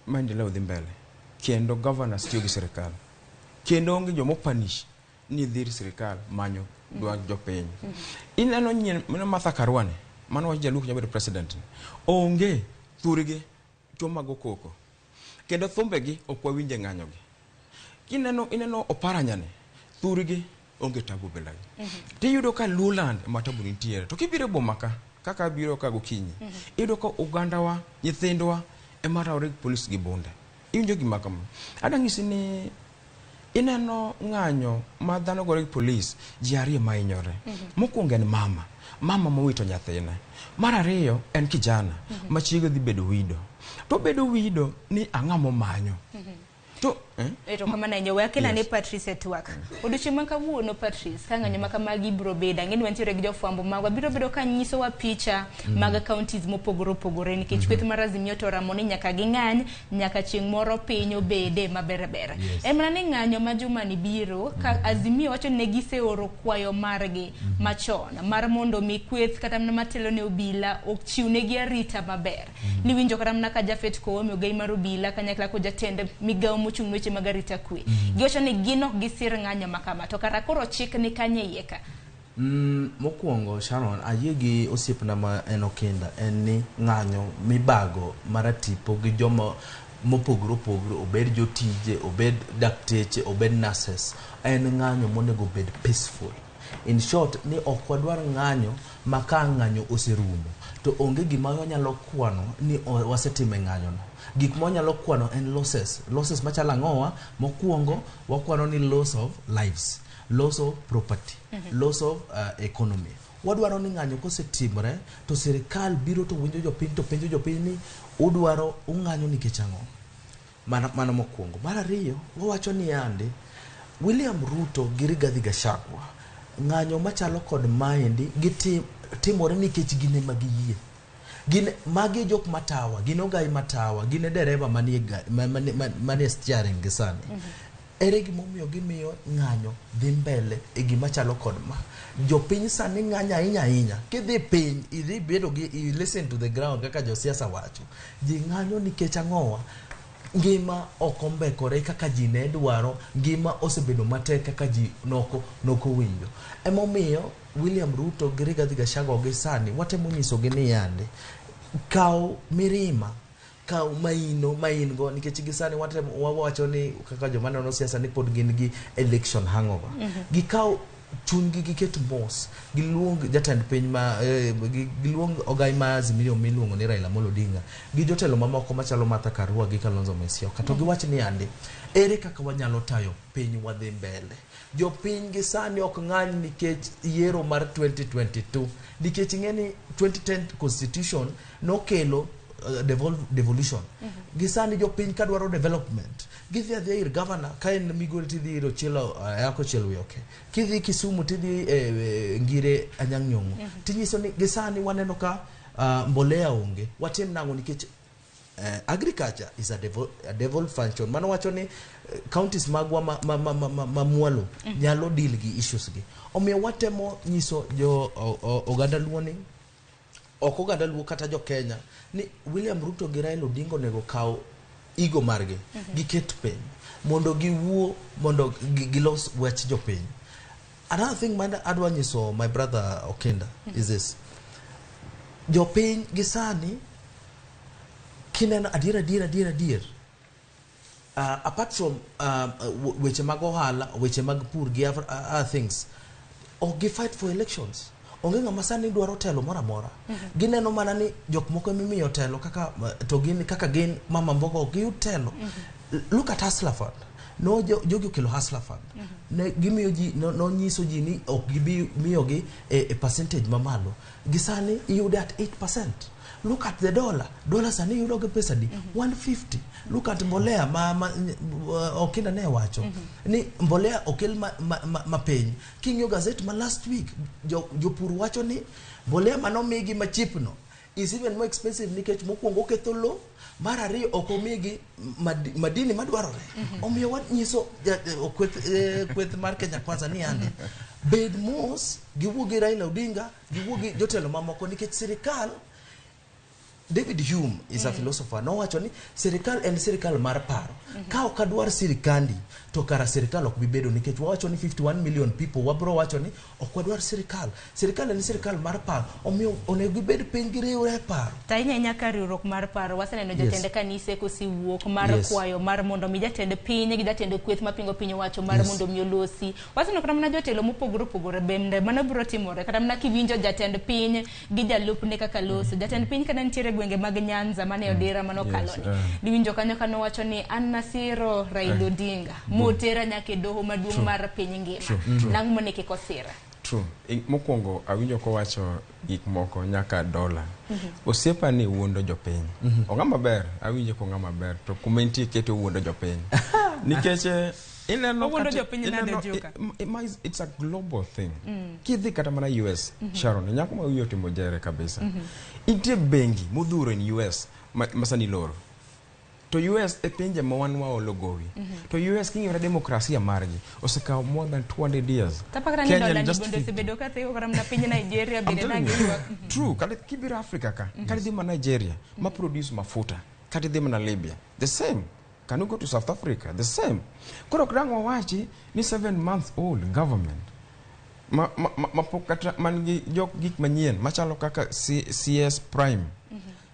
maendeleo dhi mbele. Kendo governors tiyo gi sirikal. Kendo onge joma opanish ni dhir sirikal manyo dwa jopiny. Ineno nyien Martha Karua ni, mano wach jaluo nyalo bedo president. Onge thurgi chwo mago koko. Kendo thumbegi ok wawinje ng'anyogi. Ineno Oparanya ni, thurgi onge tabu belagi. Tiyudo ka Luoland ema tabu nitiere. To kibiro e boma ka, kaka abiro ka gokinyi, iyudo ka ogandawa, nyithindwa ema rawre gi polis gi bunde. Iwinjo gima kama. Adwa nyisi ni ineno ng'anyo ma dhano gore gi polis, ji ariyo ma hinyore. Mokwongo en mama, mama mowito nyathine. Mar ariyo en kijana ma chiege dhi bedo wido. To bedo wido ni ang'o momanyo. To Erokamano ahinya. We akel ane Patrice e twak. Odiochieng' ma kawuono Patrice, ka ng'anyo ma kamagi biro bedo, ang'e ni wantiere gi jofwambo magwa, biro bedo ka nyisowa picha mag counties mopogore opogore nikech kweth mar Azimio to oramo ni nyaka ging'any, nyaka chieng' moro piny obede maber ber. En mana ni ng'anyo ma juma ni biro, ka Azimio wacho ni ne giseoro kwayo margi machon mar mondo mi kweth kata mana matelo ne obila ochiwnegi arita maber. Niwinjo kata mana ka Japhet Koome ogai mar obila kanyakla kod jatend migawo mochung' weche mag arita kwe. Giwacho ni gin ok gisir ng'anyo ma kama, to kara koro chik ni kanye iye ka? Mokwongo Sharon, ayie gi osiepna ma en Okinda, en ni ng'anyo mibago maratipo gi joma mopogore opogore, obed jotije, obed dakteche, obed nurses, en ng'anyo monego bed peaceful. In short, ni ok wadwar ng'anyo ma ka ng'anyo oserumo to onge gima wanyalo kwano ni wasetimo e ng'anyo no. Gik ma wanyalo kwano en losses. Losses machalo ang'owa? Mokwongo wakwano ni loss of lives, loss of property, loss of economy. Wadwaro ni ng'anyo kosetimore to sirikal biro to winjo jopiny to penjo jopiny ni udwaro ung'anyo nikech ang'o? Mano mokwongo. Mar ariyo, wawacho ni yande William Ruto gi Rigathi Gachagua ng'anyo machalo kod maendi gitimore nikech gin ema giyie. Gin magi jok matawa, gin ogai matawa, gin e dereva manie manie steering gi sani. Ere gimomiyo gimiyo ng'anyo dhi mbele e gima chalo kod ma? Jopiny sani ng'anyo ahinya ahinya. Kidhi piny, idhi bedo gi, you listen to the ground kaka josiasa wacho. Ji ng'anyo nikech ang'owa? Ngima ok ombekore kaka ji ne dwaro, ngima osebedo matek kaka ji noko winjo. Emomiyo William Ruto gi Rigathi Gachagua gi sani watemo nyisogi ni yande kaw mirima, kaw maino ma in go, nikech gi sani wawacho ni kaka joma nono siasa ni pod gin gi election hangover. Gikaw chunygi giket mos, giluong jatend piny ma giluong ogai ma Azimio miluongo ni Raila Amolo Odinga gi jotelo mamoko machalo Martha Karua gi Kalonzo Musyoka to giwach ni yande ere kaka wanyalo tayo piny wadhi mbele. Jopiny gi sani ok ng'any nikech yiero mar 2022, nikech ing'e ni 2010 constitution nokelo devolution. Gi sani jopiny ka dwaro development, gidhi adhiya ir governor. Ka en Migori tidhi ir Ochielo Ayako Ochiel Wioke, kidhi Kisumu tidhi Ngire Anyang' Nyong'o. Tinyiso ni gi sani waneno ka mbolea onge, watim nang'o? Nikech agriculture is a devil function. Mano wacho ni counties magwa ma mwalo nyalo deal gi issues gi. Omiyo watemo nyiso jo oganda Luo ni, ok oganda Luo kata jo Kenya, ni William Ruto gi Raila Odinga onego kaw ego margi giket piny mondo giwuo, mondo gilos wach jopiny. Another thing man adwa nyiso my brother Okinda is this: jopiny gi sani kineno adier adier adier adier, apart from weche mag ohala, weche mag pur gi other things, ok gi fight for elections. Onge ng'ama sani dwaro telo moro amora. Gineno mana ni jok moko emimiyo telo kaka to gin kaka gin mama mbogo ok giyud telo. Look at Hustler Fund. No jogi okelo Hustler Fund, ne gimiyo ji, nonyiso ji ni ok gibi miyogi e percentage mamalo. Gi sani iyude at 8%. Look at the dollar. Dollar sani iyudo gi pesa di 150. Look at mbolea ma Okinda ne wacho ni mbolea okel ma piny. King'iyo gazette ma last week, jopur wacho ni mbolea manomigi ma cheap no is even more expensive, nikech mokwongo oketho lo, mar ariyo ok omigi madini madwarore. Omiyo wanyiso kweth mar Kenya Kwanza ni ande bed mos, giwuo gi Raila Odinga, giwuo gi jotelo mamoko, nikech sirikal, David Hume is a philosopher, nowacho ni sirikal en sirikal mar paro. Ka ok adwar sirikandi to kara sirikal ok bi bedo, nikech wawacho ni 51 million people wabro wacho ni ok wadwar sirikal. Sirikal en sirikal mar paro, omiyo onego gibed piny giriwre e paro. To ahinya ahinya ka riwruok mar paro, waseneno jatend kanise kosewuok mar kwayo mar mondo mi jatend piny gi jatend kweth mapingo piny owacho mar mondo mi olosi. Waseneno kata mana jotelo mopogore opogore bende mano biro timore, kata mana kiwinjo jatend piny gi jalupne kaka loso. Jatend piny kana nitiere gwenge mag Nyanza mane odira manokalo ni. Niwinjo kanyo kanowacho ni an nasiro Raila Odinga motera nyaka e doho maduong' mar piny ngima. True, true. Nang'o mane kik osira? True. Mokwongo awinjo kowacho gik moko nyaka dola. Osiepa ni wuondo jopiny. Ong'ama ber, awinjo kong'ama ber, to kuma entie kete owuondo jopiny. Nikech ineno Owuondo jopiny nade, Ojuka? It's a global thing. Kidhi kata mana US, Sharon, nyako ma wiye otimo jere kabisa. Nitie bengi modhuro in US ma sani loro. To US e pinje ma wan waolo gowi. To US king'iyo kata demokrasia margi osekawo more than 200 years. Tapakra ni Kenya dola ni just bende 50. osebedo ka thigo kata mana piny Nigeria I'm bende telling you. nagiywak. True. Kata kibiro Africa ka, kata idhi mana Nigeria, ma produce mafuta, kata idhi mana Libya, the same. Can you go to South Africa? The same. Koro ok dang' wawachi ni 7 months old government ma pok kata man gi jok gik manyien machalo kaka CS Prime,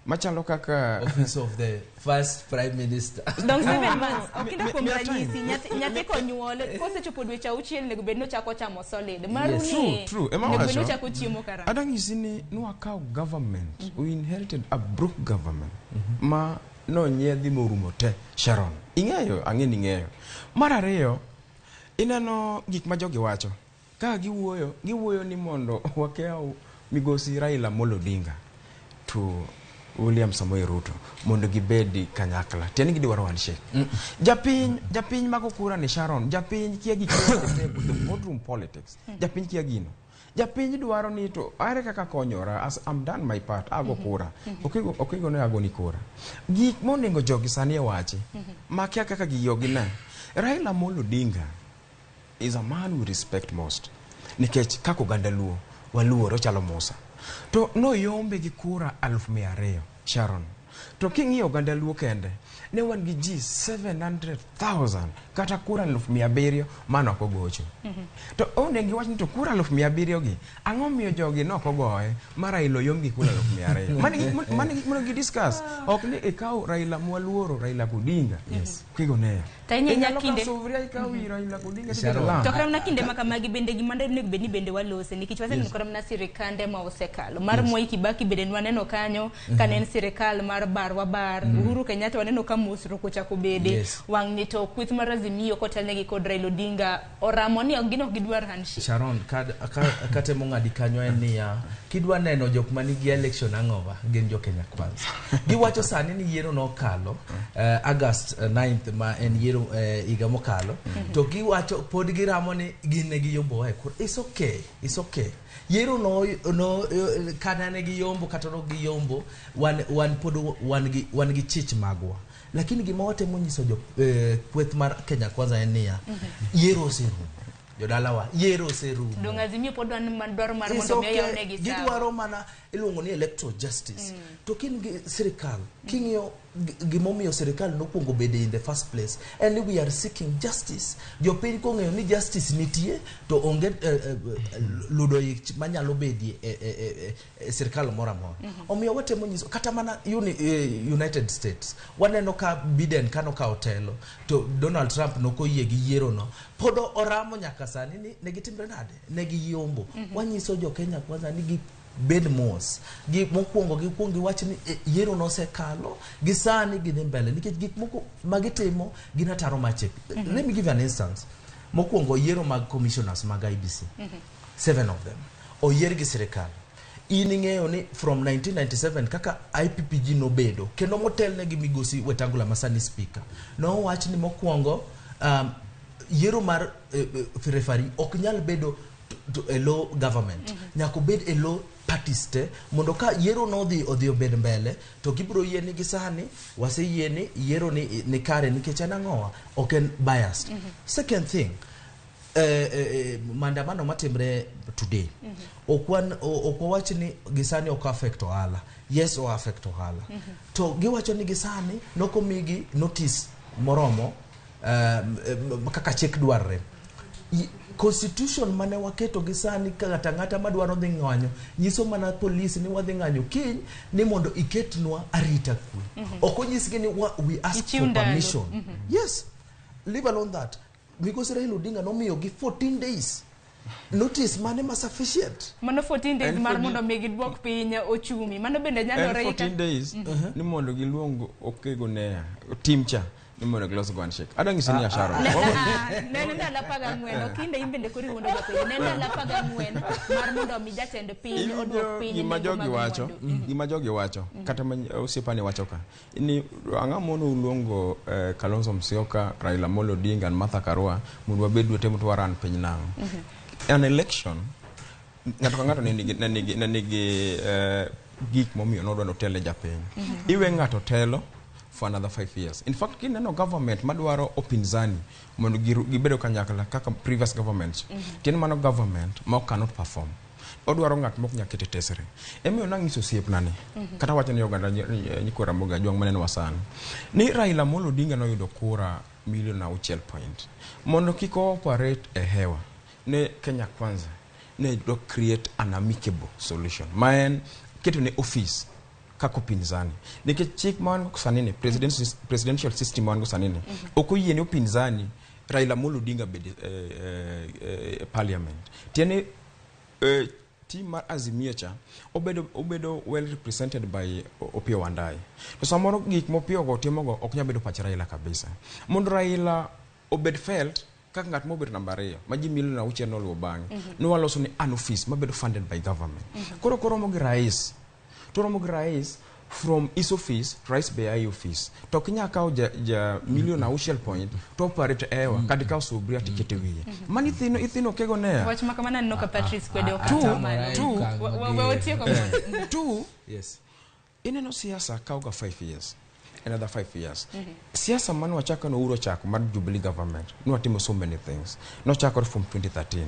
machalo kaka Office of the First Prime Minister. Dong 7 months Okinda, kuom miya time. ranyisi, nyathi konyuol kosechopo dweche 6 onego bed ni ochako chamo solid maru. Yes. Ni True, true. Ema onego bed ni wacho. ochako chiemo karang'o? Adang' nyisi ni nwakawo government, we inherited a broke government ma nonyiedhi morumo te. Sharon, ing'eyo, ang'e ni ing'eyo. Mar ariyo, ineno gik ma jogi wacho ka giwuoyo, giwuoyo ni mondo wakew migosi Raila Amolo Odinga to William Samoei Ruto mondo gibed kanyakla, tiende ni gidwaro handshake. Japiny, japiny mago kura ni Sharon, japiny kia gik ma the boardroom politics. Japiny kia gino. Japiny dwaro ni to are kaka konyora as I'm done my part, ago kura. Okigo okigo ne ago ni kura. Gik monego jogi sani owachi makia kaka giyogi ne Raila Amolo Odinga is a man we respect most, nikech kaka oganda Luo waluore ochalo Musa to noyombe gi kura 200,000. Sharon, to king'iyo oganda Luo kende ne wan gi ji 700,000 kata kura 700,000 mano ok ogocho. To onego giwach ni to kura 700,000 gi ang'o miyo jogi nok ogoye ma Raila oyomb gi kura 200,000? Mano gik monego gidiscuss, ok ni ikaw Raila mwaluoro Raila Odinga kigoneyo. To ahinya ahinya Inyalo kawo sufuria ikaw wi Raila Odinga tiketo lam. To kata mana kinde ma kamagi bende gima onego bed ni bende walose, nikech waseneno kata mana sirikande ma osekalo mar Mwai Kibaki bende nwaneno kanyo ka ne en sirikal mar bar wa bar. Uhuru Kenyatta waneno ka ka mosruok ochako bede. Yes. Wang' ni to kweth mar Azimio kotelnegi kod Raila Odinga oramo ni ok gin ok gidwar handshake. Sharon, katemo ng'adi kanyo en niya, kidwa neno jok manigi election hangover gin jo Kenya Kwanza. Giwacho sani ni yiero nokalo August 9th ma en yiero higa mokalo, to giwacho pod giramo ni gin ne giyombo e kura. It's okay, it's okay. Yiero no kata ne giyombo kata ne ok giyombo, wan pod wan gi chich magwa. Lakini gima watemo nyiso jo kweth mar Kenya Kwanza en niya, yiero oserumo. Jodalawa, yiero oserumo. Dong Azimio pod dwaro mar It's mondo mi okay. oyawnegi sawa. Gidwaro mana iluongo ni electoral justice. To kin gi sirikal, king'iyo gimomiyo sirikal nokwongo bede in the first place, en ni we are seeking justice. Jopiny kong'eyo ni justice nitie, to onge ludo ich manyalo bedie e sirikal moro amora. Omiyo watemo nyiso, kata mana United States, waneno ka Biden kanokawo telo, to Donald Trump nokoyie gi yiero no, pod oramo nyaka sani ni ne gitimre nade, ne giyombo. Wanyiso jo Kenya Kwanza ni gibed mos gi mokwongo gikwong giwach ni yiero nosekalo gi sani gidhi mbele nikech gik moko magitimo gin ataro mar chik. Let me give you an instance. Mokwongo yiero mag commissioners mag IEBC, seven of them oyier gi sirikal. In ing'eyo ni from 1997 kaka IPPG nobedo kendo motelne gi migosi Wetangula masani speaker nowach ni mokwongo yiero mar referee ok nyal bedo e low government, nyaka obed e low parties te mondo ka yiero nodhi odhi obed mbele to gibiro yie ni gi sani waseyie ni yiero ni kare nikech en ang'owa ok en biased. Second thing, maandamano matimre today, ok wan ok wawach ni gisani ok affect ohala. Yes, o affect ohala. To giwacho ni gisani nokomigi notice moromo kaka chik dwarre. Constitution mane waketo gi sani ka ng'ato ang'ata madwaro dhi ng'anyo nyiso mana police ni wadhi ng'anyo kiny ni mondo iketnwa arita kwe. Ok onyisgi ni we ask Ichiw for ndalo. permission. Yes, leave alone that, migosi Raila Odinga nomiyogi 14 days notice mane ma sufficient. Mano 14 days En mar 14 mondo mi giduok piny ochumi. Mano bende En nyalore 14 days ni mondo giluong Okego Neya team cha ni mondo gilos go handshake. Adwa nyisi ni Sharon. Ne en ndalo 14 okinde in bende koro iwuondo jopiny. Ne en ndalo 14 mar mondo mi jatend piny oduok piny Gima nengo jogi mag wacho mwandu. Gima jogi wacho kata ma osiepani wacho ka ni ang'o mono uluongo Kalonzo Musyoka, Raila Amolo Odinga and Martha Karua mondo wabed wete to waran piny nang'o an election ng'ato ka ng'ato ne nigi gik momiyo nodwa notel ne japiny. Iwe ng'ato telo for another 5 years. In fact, kineno government madwaro upinzani mondo gibedo kanyakla kaka previous governments, tiende mano government ma cannot perform odwaro ng'at mok nyal kete tesre. Emomiyo nang'iso osiepna ni kata wacho ni oganda nyikwa Ramogi Ajwang' manenowa sani ni Raila Amolo Odinga noyudo kura milion 6 point mondo kik o operate e hewa ne Kenya Kwanza ne do create an amicable solution ma en keto ne office kaka upinzani nikech chik ma wan go sani ni presidential system ma wan go sani ni ok oyie ni upinzani Raila Amolo Odinga bed parliament. Tiende team mar Azimio cha obedo well represented by Opiyo Wandayi. To samoro gik ma Opiyo go timogo ok nyal bedo pach Raila kabisa. Mondo Raila obed felt kaka ng'at mobedo namba 2 ma ji milion 6 noluwo bang'e, nwaloso ni an office mabedo funded by government. Koro koromo gi rais to romo gi rais from his office, rais be ai office to ok inyal kawo ja milion 6 point to operate ewa kata ikawo subria tikete wiye mano ithino kego neya. Wach ma kamano aneno ka Patrice kwede Two, okata malo. two. Watieko. Two, yes. Ineno siasa kawo ga 5 years, another 5 years. Siasa mane wachako no Uhuru ochako mar Jubilee government nwatimo so many things nochakore from 2013.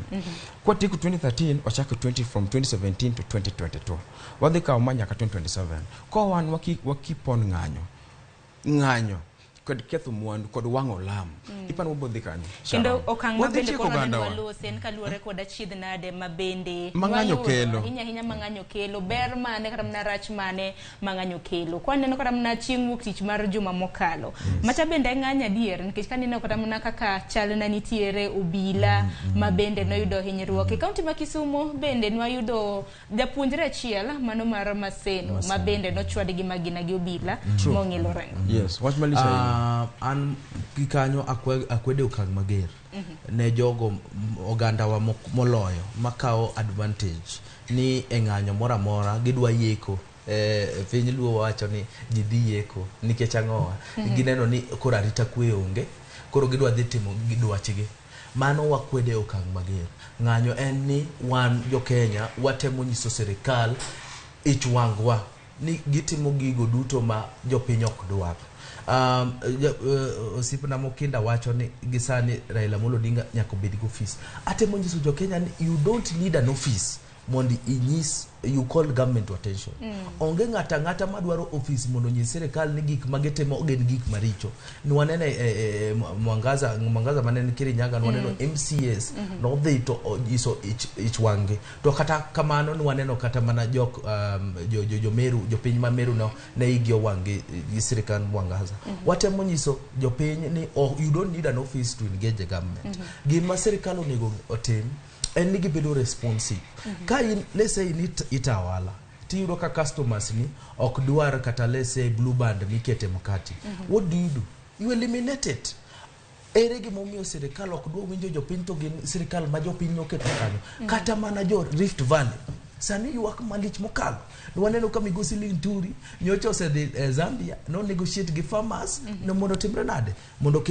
Kwatieko 2013 wachako 20 from 2017 to 2022 wadhi kawo ma nyaka 2027 ko wan waki keep on ng'anyo ng'anyo. kod ketho mwandu kod wang'o lam. Ipano wabodhi kanye? Kendo Sharon? okang' ma Wadhi bende tieko koro neno ogandawa. walose en kaluwore kod achiedh nade ma bende Ma ng'anyo wayudo, kelo. ahinya ahinya ma ng'anyo kelo, ber mane kata mana rach mane ma ng'anyo kelo. Kwaneno kata mana chieng' wuok tich mar juma mokalo, macha bende ng'anyo adier, nikech kaneno kata mana kaka chal na nitiere obila ma bende noyudo hinyruok. E kaunti ma Kisumo bende nwayudo japuonjre achiel mano mar Maseno ma bende nochwad gi magina gi obila True. mong'ilo rengo. Yes, wach malich ahinya. An gi kanyo akwede okang' mager ne jogo ogandawa moloyo makawo advantage ni e ng'anyo moro amora gidwa yeko. Piny luo wacho ni ji dhi yeko nikech ang'owa? Gineno ni koro arita kwe onge, koro gidwa dhi timo dwachgi. Mano wakwede okang' mager. Ng'anyo en ni wan jo Kenya watemo nyiso sirikal ich wangwa ni gitimo gigo duto ma jopiny ok dwar. Osiepna Mokinda wacho ni gi sani Raila Amolo Odinga nyaka obed gi ofis. Atemo nyiso jo Kenya ni you don't need an office mondo inyis, you call government to attention. Onge ng'ato ang'ata madwaro ofis mondo onyis sirikal ni gik ma gitimo gin gik maricho. Nwaneno e Mwangaza mane en Kirinyaga, nwaneno MCAs nodhi to onyiso ich wang'gi. To kata kamano nwaneno kata mana jok jo Meru, jopiny ma Meru no ne igi owang' gi sirikand Mwangaza. Watemo nyiso jopiny ni oh, you don't need an office to engage the government. Gima sirikal onego otim en ni gibedo responsive. Ka in, let's say in itawala tiyudo ka customers ni ok dwar kata, let's say, blue band mikete mkati. What do you do? You eliminate it. Ere gimomiyo sirikal ok dwa winjo jopiny to gin sirikal ma jopiny noketo kanyo? Kata mana jo Rift Valley sani ywak malich mokalo. Waneno ka migosi Linturi nyocha osedhi Zambia no negotiate gi farmers no mondo timre nade mondo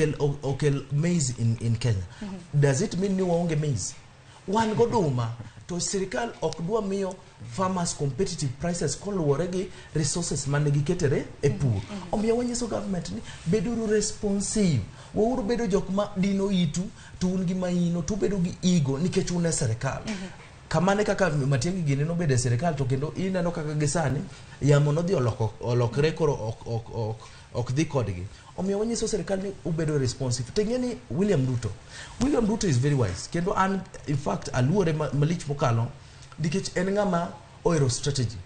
okel maize in Kenya. Does it mean ni waonge maize? Wan goduma to sirikal ok dwa miyo farmers competitive prices koluwore gi resources mane giketere e pur. Omiyo wanyiso government ni beduru responsive, weuru bedo jok ma dino itu to un gi maino to ubedo gi ego nikech un e sirikal. Kamano e kaka Matiang'i gini nobedo e sirikal, to kendo ineno kaka gisani yamo nodhi olokre koro ok dhi kodgi. Omiyo wanyiso sirikal ni ubedo responsive. To ing'e ni William Ruto is very wise, kendo an in fact aluore malich mokalo nikech en ng'ama ohero strategy.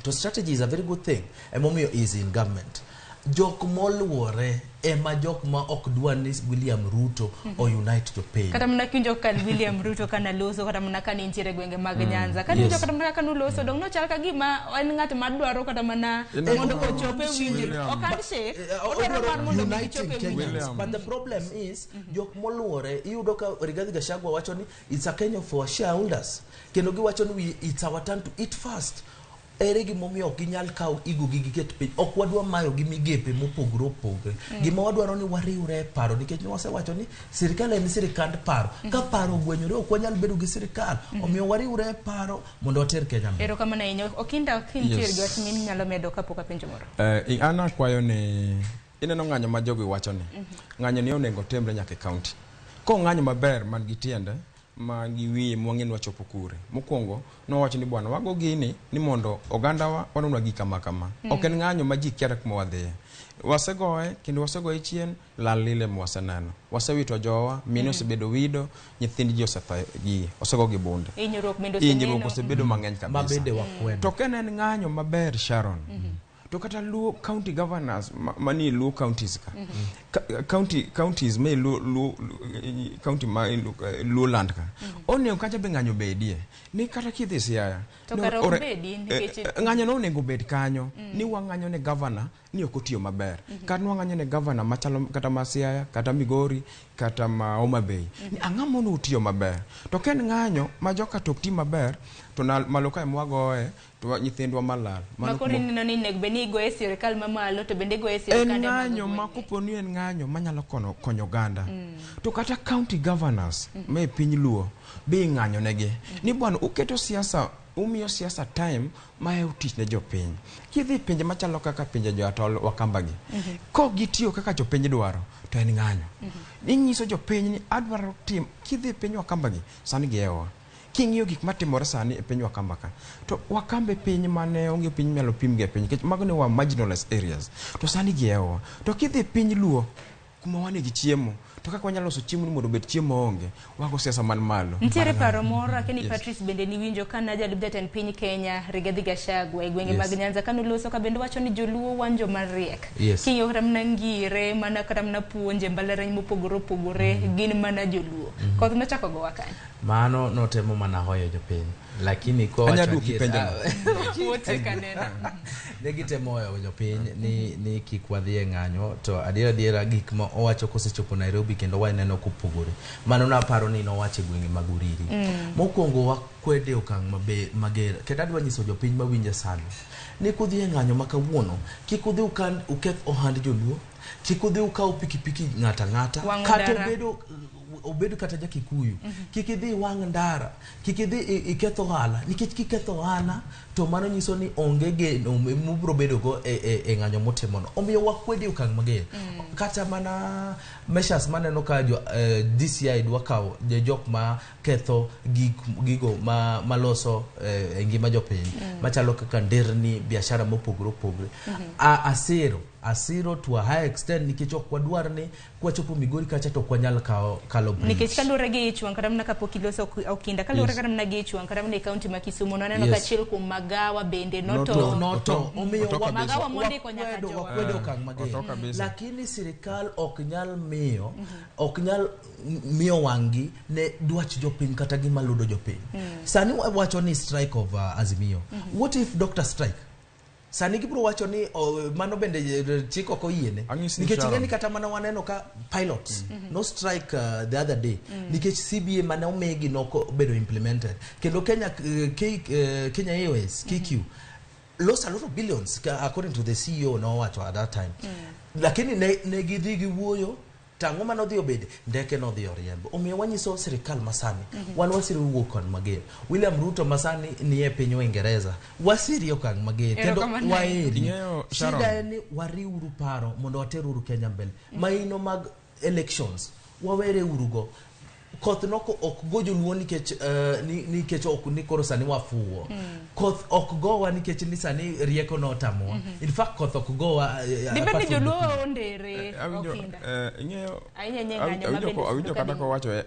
To strategy is a very good thing, emomiyo is in government. Jok moluore ema jok ma ok dwa ni William Ruto o unite jopiny. Kata mana kiwinjo ka William Ruto kana loso, kata mana ka nintiere gwenge mag Nyanza, kata iwinjo kata mana kaka nuloso dong nochal ka gima en ng'at madwaro kata mana mondo ochop e winjruok, ok handshake, odwaro mar mondo mi Uniting gichop e winjruok. Kenyans. But the problem is jok moluore, iyudo ka Rigathi Gachagua wacho ni it's a Kenya for shareholders, kendo giwacho ni it's our turn to eat first. Ere gimomiyo ok ginyal kawo ego gi giket piny? Ok wadwa mayo gi migepe mopogore opogore. Gima wadwaro ni wariwre e paro, nikech wasewacho ni sirikal en sirikand paro. Ka paro ogwenyore, ok wanyal bedo gi sirikal. Omiyo wariwre e paro mondo water Kenya mbele. Erokamano ahinya. Okinda, kintiere Yes. gi wach minyalo medo kapok apenjo moro. An akwayo ni ineno ng'anyo ma jogi wacho ni ng'anyo ni onego timre nyaka e county. Kong'anyo maber man gi tiende man gi wiye mwang'e ni wachopo kure. Mokwongo nowacho ni bwana wago gini ni mondo ogandawa wanonwa gi kama kama. Ok en ng'anyo ma ji kia kuma wadhiye. Wasegoye kendo wasegoye chien lal lile mwaseneno. Wasewito jowa, mine osebedo wido, nyithind ji osetho gi osego gi bunde. Hinyruok bende Hinyruok oseneno. osebedo mang'eny kabisa. Ma bende wakwedo. To ka en ng'anyo maber, Sharon, to kata Luo county governors manie Luo counties ka, counties ma e Luo county ma e Luo land ka, onego kacha be ng'anyo bedie ni kata kidhi Siaya To kare ok bedi, nikech- ng'anyo no onego bed kanyo ni wang'anyo ne governor ni ok otiyo maber, kata wang'anyo ne governor machalo kata ma Siaya kata Migori kata ma Homa Bay ni ang'o mono otiyo maber. To ka en ng'anyo ma joka to ok ti maber to malo kae mwagoye to nyithindwa malal. Mano Ma koro ineno ni onego bed ni igoye sirikal mamalo to bende igoye en sirikande mag ng'anyo ma gwenge. kopo ni en ng'anyo manyalo konyo oganda, to kata county governors ma e piny Luo be ing'anyo negi ni bwana uketo siasa, umiyo siasa time ma e tich ne jopiny. Kidhi pinje machalo kaka pinje jo atol Wakamba gi, kok gitiyo kaka jopiny dwaro to en ng'anyo. Inyiso jopiny ni adwaro tim. Kidhi e piny Wakamba gi sani gihewowa. King'iyo gik matimore sani e piny Wakamba ka, to Wakamba e piny mane onge piny minyalo pim gi e piny nikech mago ne wa marginalized areas. To sani gihewowa. To kidhi e piny Luo kuma wane gi chiemo, to kaka wanyalo loso chiemo ni mondo obed chiemo onge, wago siasa man malo. Nitiere paro moro akeni Yes. Patrice bende niwinjo ka na jalup jatend piny Kenya Rigathi Gachagua e gwenge Yes. mag Nyanza kanoloso ka bende wacho ni joluo wan joma riek. Yes. King'iyo kata mana ngire mana kata mana puonje mbalariany mopogore opogore gin mana joluo. Koth nochako gowa kanyo. Mano notemo mana hoyo jopiny. Lakini kwa Anya wacho duoki adier- penjo Ah, Wote kaneno. ne gitemo hoyo jopiny ni kik wadhi e ng'anyo to adiera adiera gik ma owacho kosechopo Nairobi kendo waneno kopogore. Mano naparo ni nowacho e gwenge mag Uriri. Mokwongo wakwede okang' mager kendo adwa nyiso jopiny mawinja sani ni kudhi e ng'anyo ma kawuono kik udhi uketh ohand joluo, kik udhi ukaw pikipiki ng'ata ng'ata Wang'o kata ndara. obedo kata ja Kikuyu. Kik idhi iwang' ndara, kik idhi iketh ohala, nikech kiketho ohala to mano nyiso ni onge geno mubiro bedogo e ng'anyo mutimono. Omiyo wakwede okang' mager. Kata mana measures maneno ka jo DCI dwa kawo jok ma ketho gigo maloso e ngima jopiny machalo kaka nderni, biashara mopogore opogore. Asiro to a high extent nikech ok wadwar ni kwachopo Migori kacha to ok wanyal kalo bridge. Nikech kaluwore gi ich wang' kata mana kapok iloso Okinda, kaluwore kata mana gi ich wang' kata mana e kaunti ma Kisumu nwaneno ka achiel kuom magawa bende noto. Noto. Omiyo Magawa mondiko nyaka jowa. Wakwedo okang' mager. Lakini sirikal ok nyal miyo, ok nyal miyo wang'gi ne dwach jopiny kata gima ludo jopiny. Sani wacho ni strike of Azimio. What if doctor strike? Sani gibiro wacho ni mano bende chik ok oyiene. Nikech ing'e ni kata mana waneno ka pilots no strike the other day. Nikech CBA mane omigi nok obedo implemented. Kendo Kenya Airways KQ lost a lot of billions according to the CEO nowacho at that time. Lakini ne gidhi giwuoyo tang'o mane odhi obede ndeke nodhi oriembo. Omiyo wanyiso sirikal masani wan wasiro wuok okang' mager. William Ruto masani nie piny Uingereza wasiri okang' mager kendo waeri. Shida en ni wariwuru paro mondo wateruru Kenya mbele. Maino mag elections wawere urugo. Koth noko ok go joluo nikech nikech ok ni koro sani wafuwo. Koth ok gowa nikech ni sani rieko notamowa. In fact koth ok gowa. Dibed ni joluo ondere Okinda. Ing'eyo awinjo kata kowacho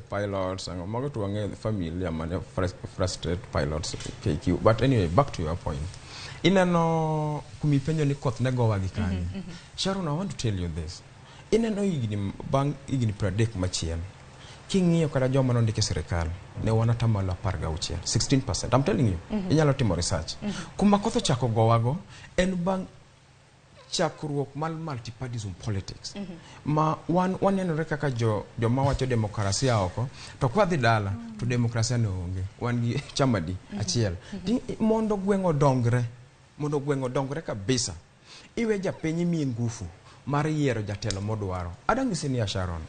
pilots ang'o mago to wang'eyo familia mane frustrate pilots KQ. But anyway, back to your point. Ineno kumipenjo ni koth ne gowa gi kanye. Sharon, I want to tell you this. Ineno higni bang' higni 30 machien. King'iyo kata joma nondike sirikal ne wan atamalo 16, 16%. I'm telling you, inyalo timo research. Kuma koth ochako gowago en bang' chakruok mar multipartyism politics. Ma wan wanenore kaka joma wacho demokrasia oko, to kwadhi dala to demokrasia ne onge. Wan gi chama di achiel. Mondo gweng' odongre kabisa, iwe japiny imiye ngufu mar yiero jatelo modwaro. Adang'isi ni ya Sharon,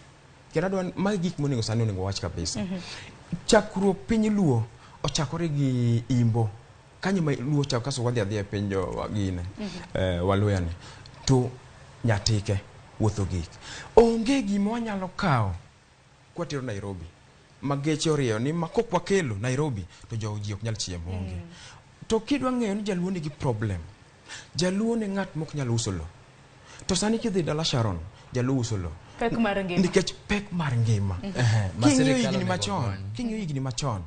kendo adwa magi gik monego sani onego wach kabisa. Chakruok piny Luo ochakore gi imbo. Kanyo ma Luo chako kaso wadhi adhiya e piny jo gine, Waluyani to Nyatike wuotho gik. Onge gima wanyalo kawo kwatero Nairobi ma geche orieyo ni ma kok wakelo Nairobi to jo ji ok nyal chiemo onge. To kidwa ng'eyo ni jaluo nigi problem, jaluo ne ng'at mok nyal uso lo. To sani kidhi dala Sharon, jaluo uso lo. Pek mar ngima. Nikech pek mar ngima. King'iyo higni machon,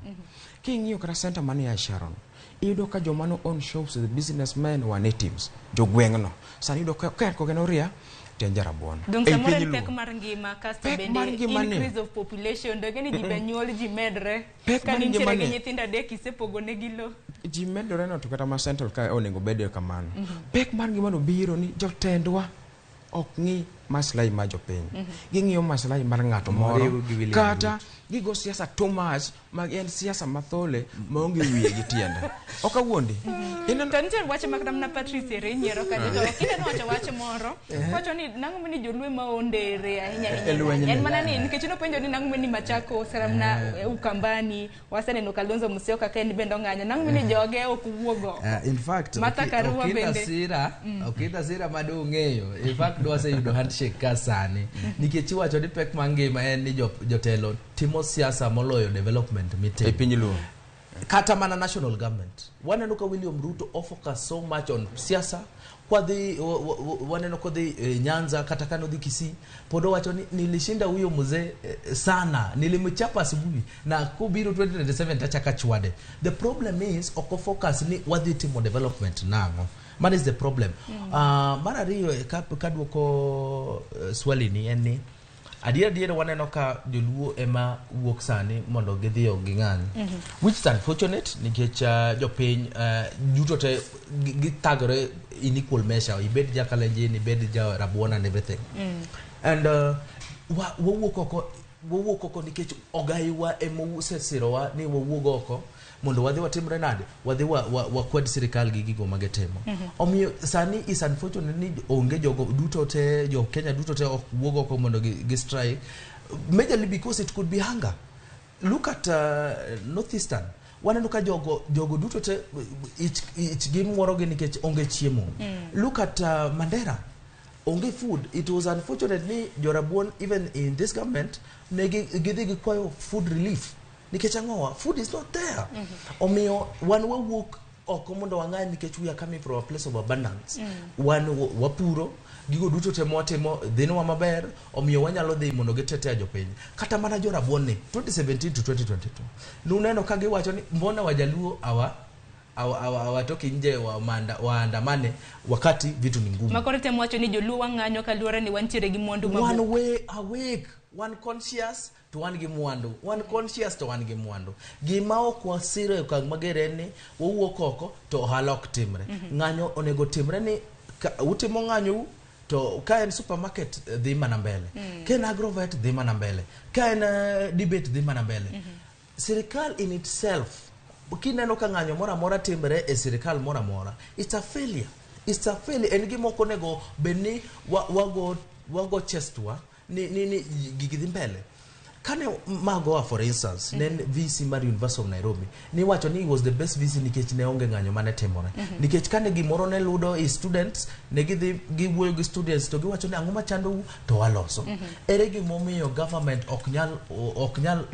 king'iyo kata center mane ya Sharon, iyudo ka joma no own shops, the businessmen were natives, jogweng'no. Sani iyudo ka kogeno ria, to en jarabuon. Dong samoro en pek mar ngima, kasto bende increase of population, donge ni ji be nyuol, ji medre. Ka nitiere gi nyithindo adek isepogo negi lo. Ji medore no to kata ma central ka onego bedie kamano. Pek mar ngima no biro ni jotendwa ok ng'i maslahi mar jopiny. Ging'iyo maslahi mar ng'ato moro kata gigo siasa too much ma en siasa mathole maonge wiye gi tiende. Ok awuondi. To nitie wach ma kata mana Patrice ere nyiero kanyo to Okinda nowacho wach moro. Wacho ni nang'o mani joluo ma ondere ahinya ahinya. En mana ni nikech nopenjo ni nang'o mani Machakos kata mana Ukambani waseneno Kalonzo Musyoka ka en bende ong'anyo. Nang'o mani joge ok wuogo. In fact, Okinda sira madong'eyo. In fact, dwaseyudo handshake. handshake ka sani nikech iwacho ni pek mar ngima en ni jotelo timo siasa moloyo development mitimo E piny Luo. Kata mana national government, waneno ka William Ruto ofocus so much on siasa. Kwadhi waneno kodhi Nyanza kata kanodhi Kisii, pod owacho ni nilishinda huyo mzee sana, nilimchapa asubuhi na kubiro 2027 tachaka chwade. The problem is ok ofocus ni wadhi timo development nang'o. Man is the problem. Mar ariyo, kaduoko swali ni en ni adier adier waneno ka joluo ema wuok sani mondo gidhi ging'any, which is unfortunate nikech jopiny duto te githagore in equal measure, ibed ja Kalenjin, ibed ja Rabuon and everything. And wawuok oko nikech ogaiwa ema osesirowa ni wawuog oko mondo wadhi watimre nade, wadhi wakwed sirikal gi gigo magitimo. Omiyo sani is unfortunate ni onge jogo duto te, jo Kenya duto te ok wuog oko mondo gi strike, majorly because it could be hunger. Look at northeastern, waneno ka jogo duto te ich gi muorogi nikech onge chiemo. Look at Mandera, onge food. It was unfortunate ni jorabuon even in this government ne gidhi gikwayo food relief nikech ang'owa, food is not there. Omiyo wan wawuok oko mondo wang'any nikech we are coming from a place of abundance. Wan wapuro gigo duto te mwatimo dhinwa maber, omiyo wanyalo dhi mondo gitetea jopiny. Kata mana jorabuon ni 2017 to 2022 nuneno ka giwacho ni mbona wajaluo awa hawatoki nje waandamane wakati vitu ni ngumu. Makoro temo wacho ni joluo wang'anyo kaluwore ni wantiere gi mwandu Wan mabup. we awake, wan conscious to wan gi mwandu, wan conscious to wan gi mwandu. Gima ok wasiro e okang' mager en ni wawuok oko to ohala ok timre. Ng'anyo onego timre ni ka utimo ng'anyo to ka en supermarket dhi mana mbele, ka en agrovet dhi mana mbele, ka en debate dhi mana mbele. Sirikal in itself, kineno ka ng'anyo moro amora timre e sirikal moro amora, it's a failure, it's a failure. En gima ok onego bed ni wago chestwa ni gigi dhi mbele. Kane Magoha, for instance, ne en VC mar University of Nairobi, niwacho ni he was the best VC nikech ne onge ng'anyo mane timore. Nikech kane gimoro ne ludo i students, ne gidhi giwuoyo gi students to giwacho ni ang'o machandou to waloso. Ere gimomiyo government ok nyal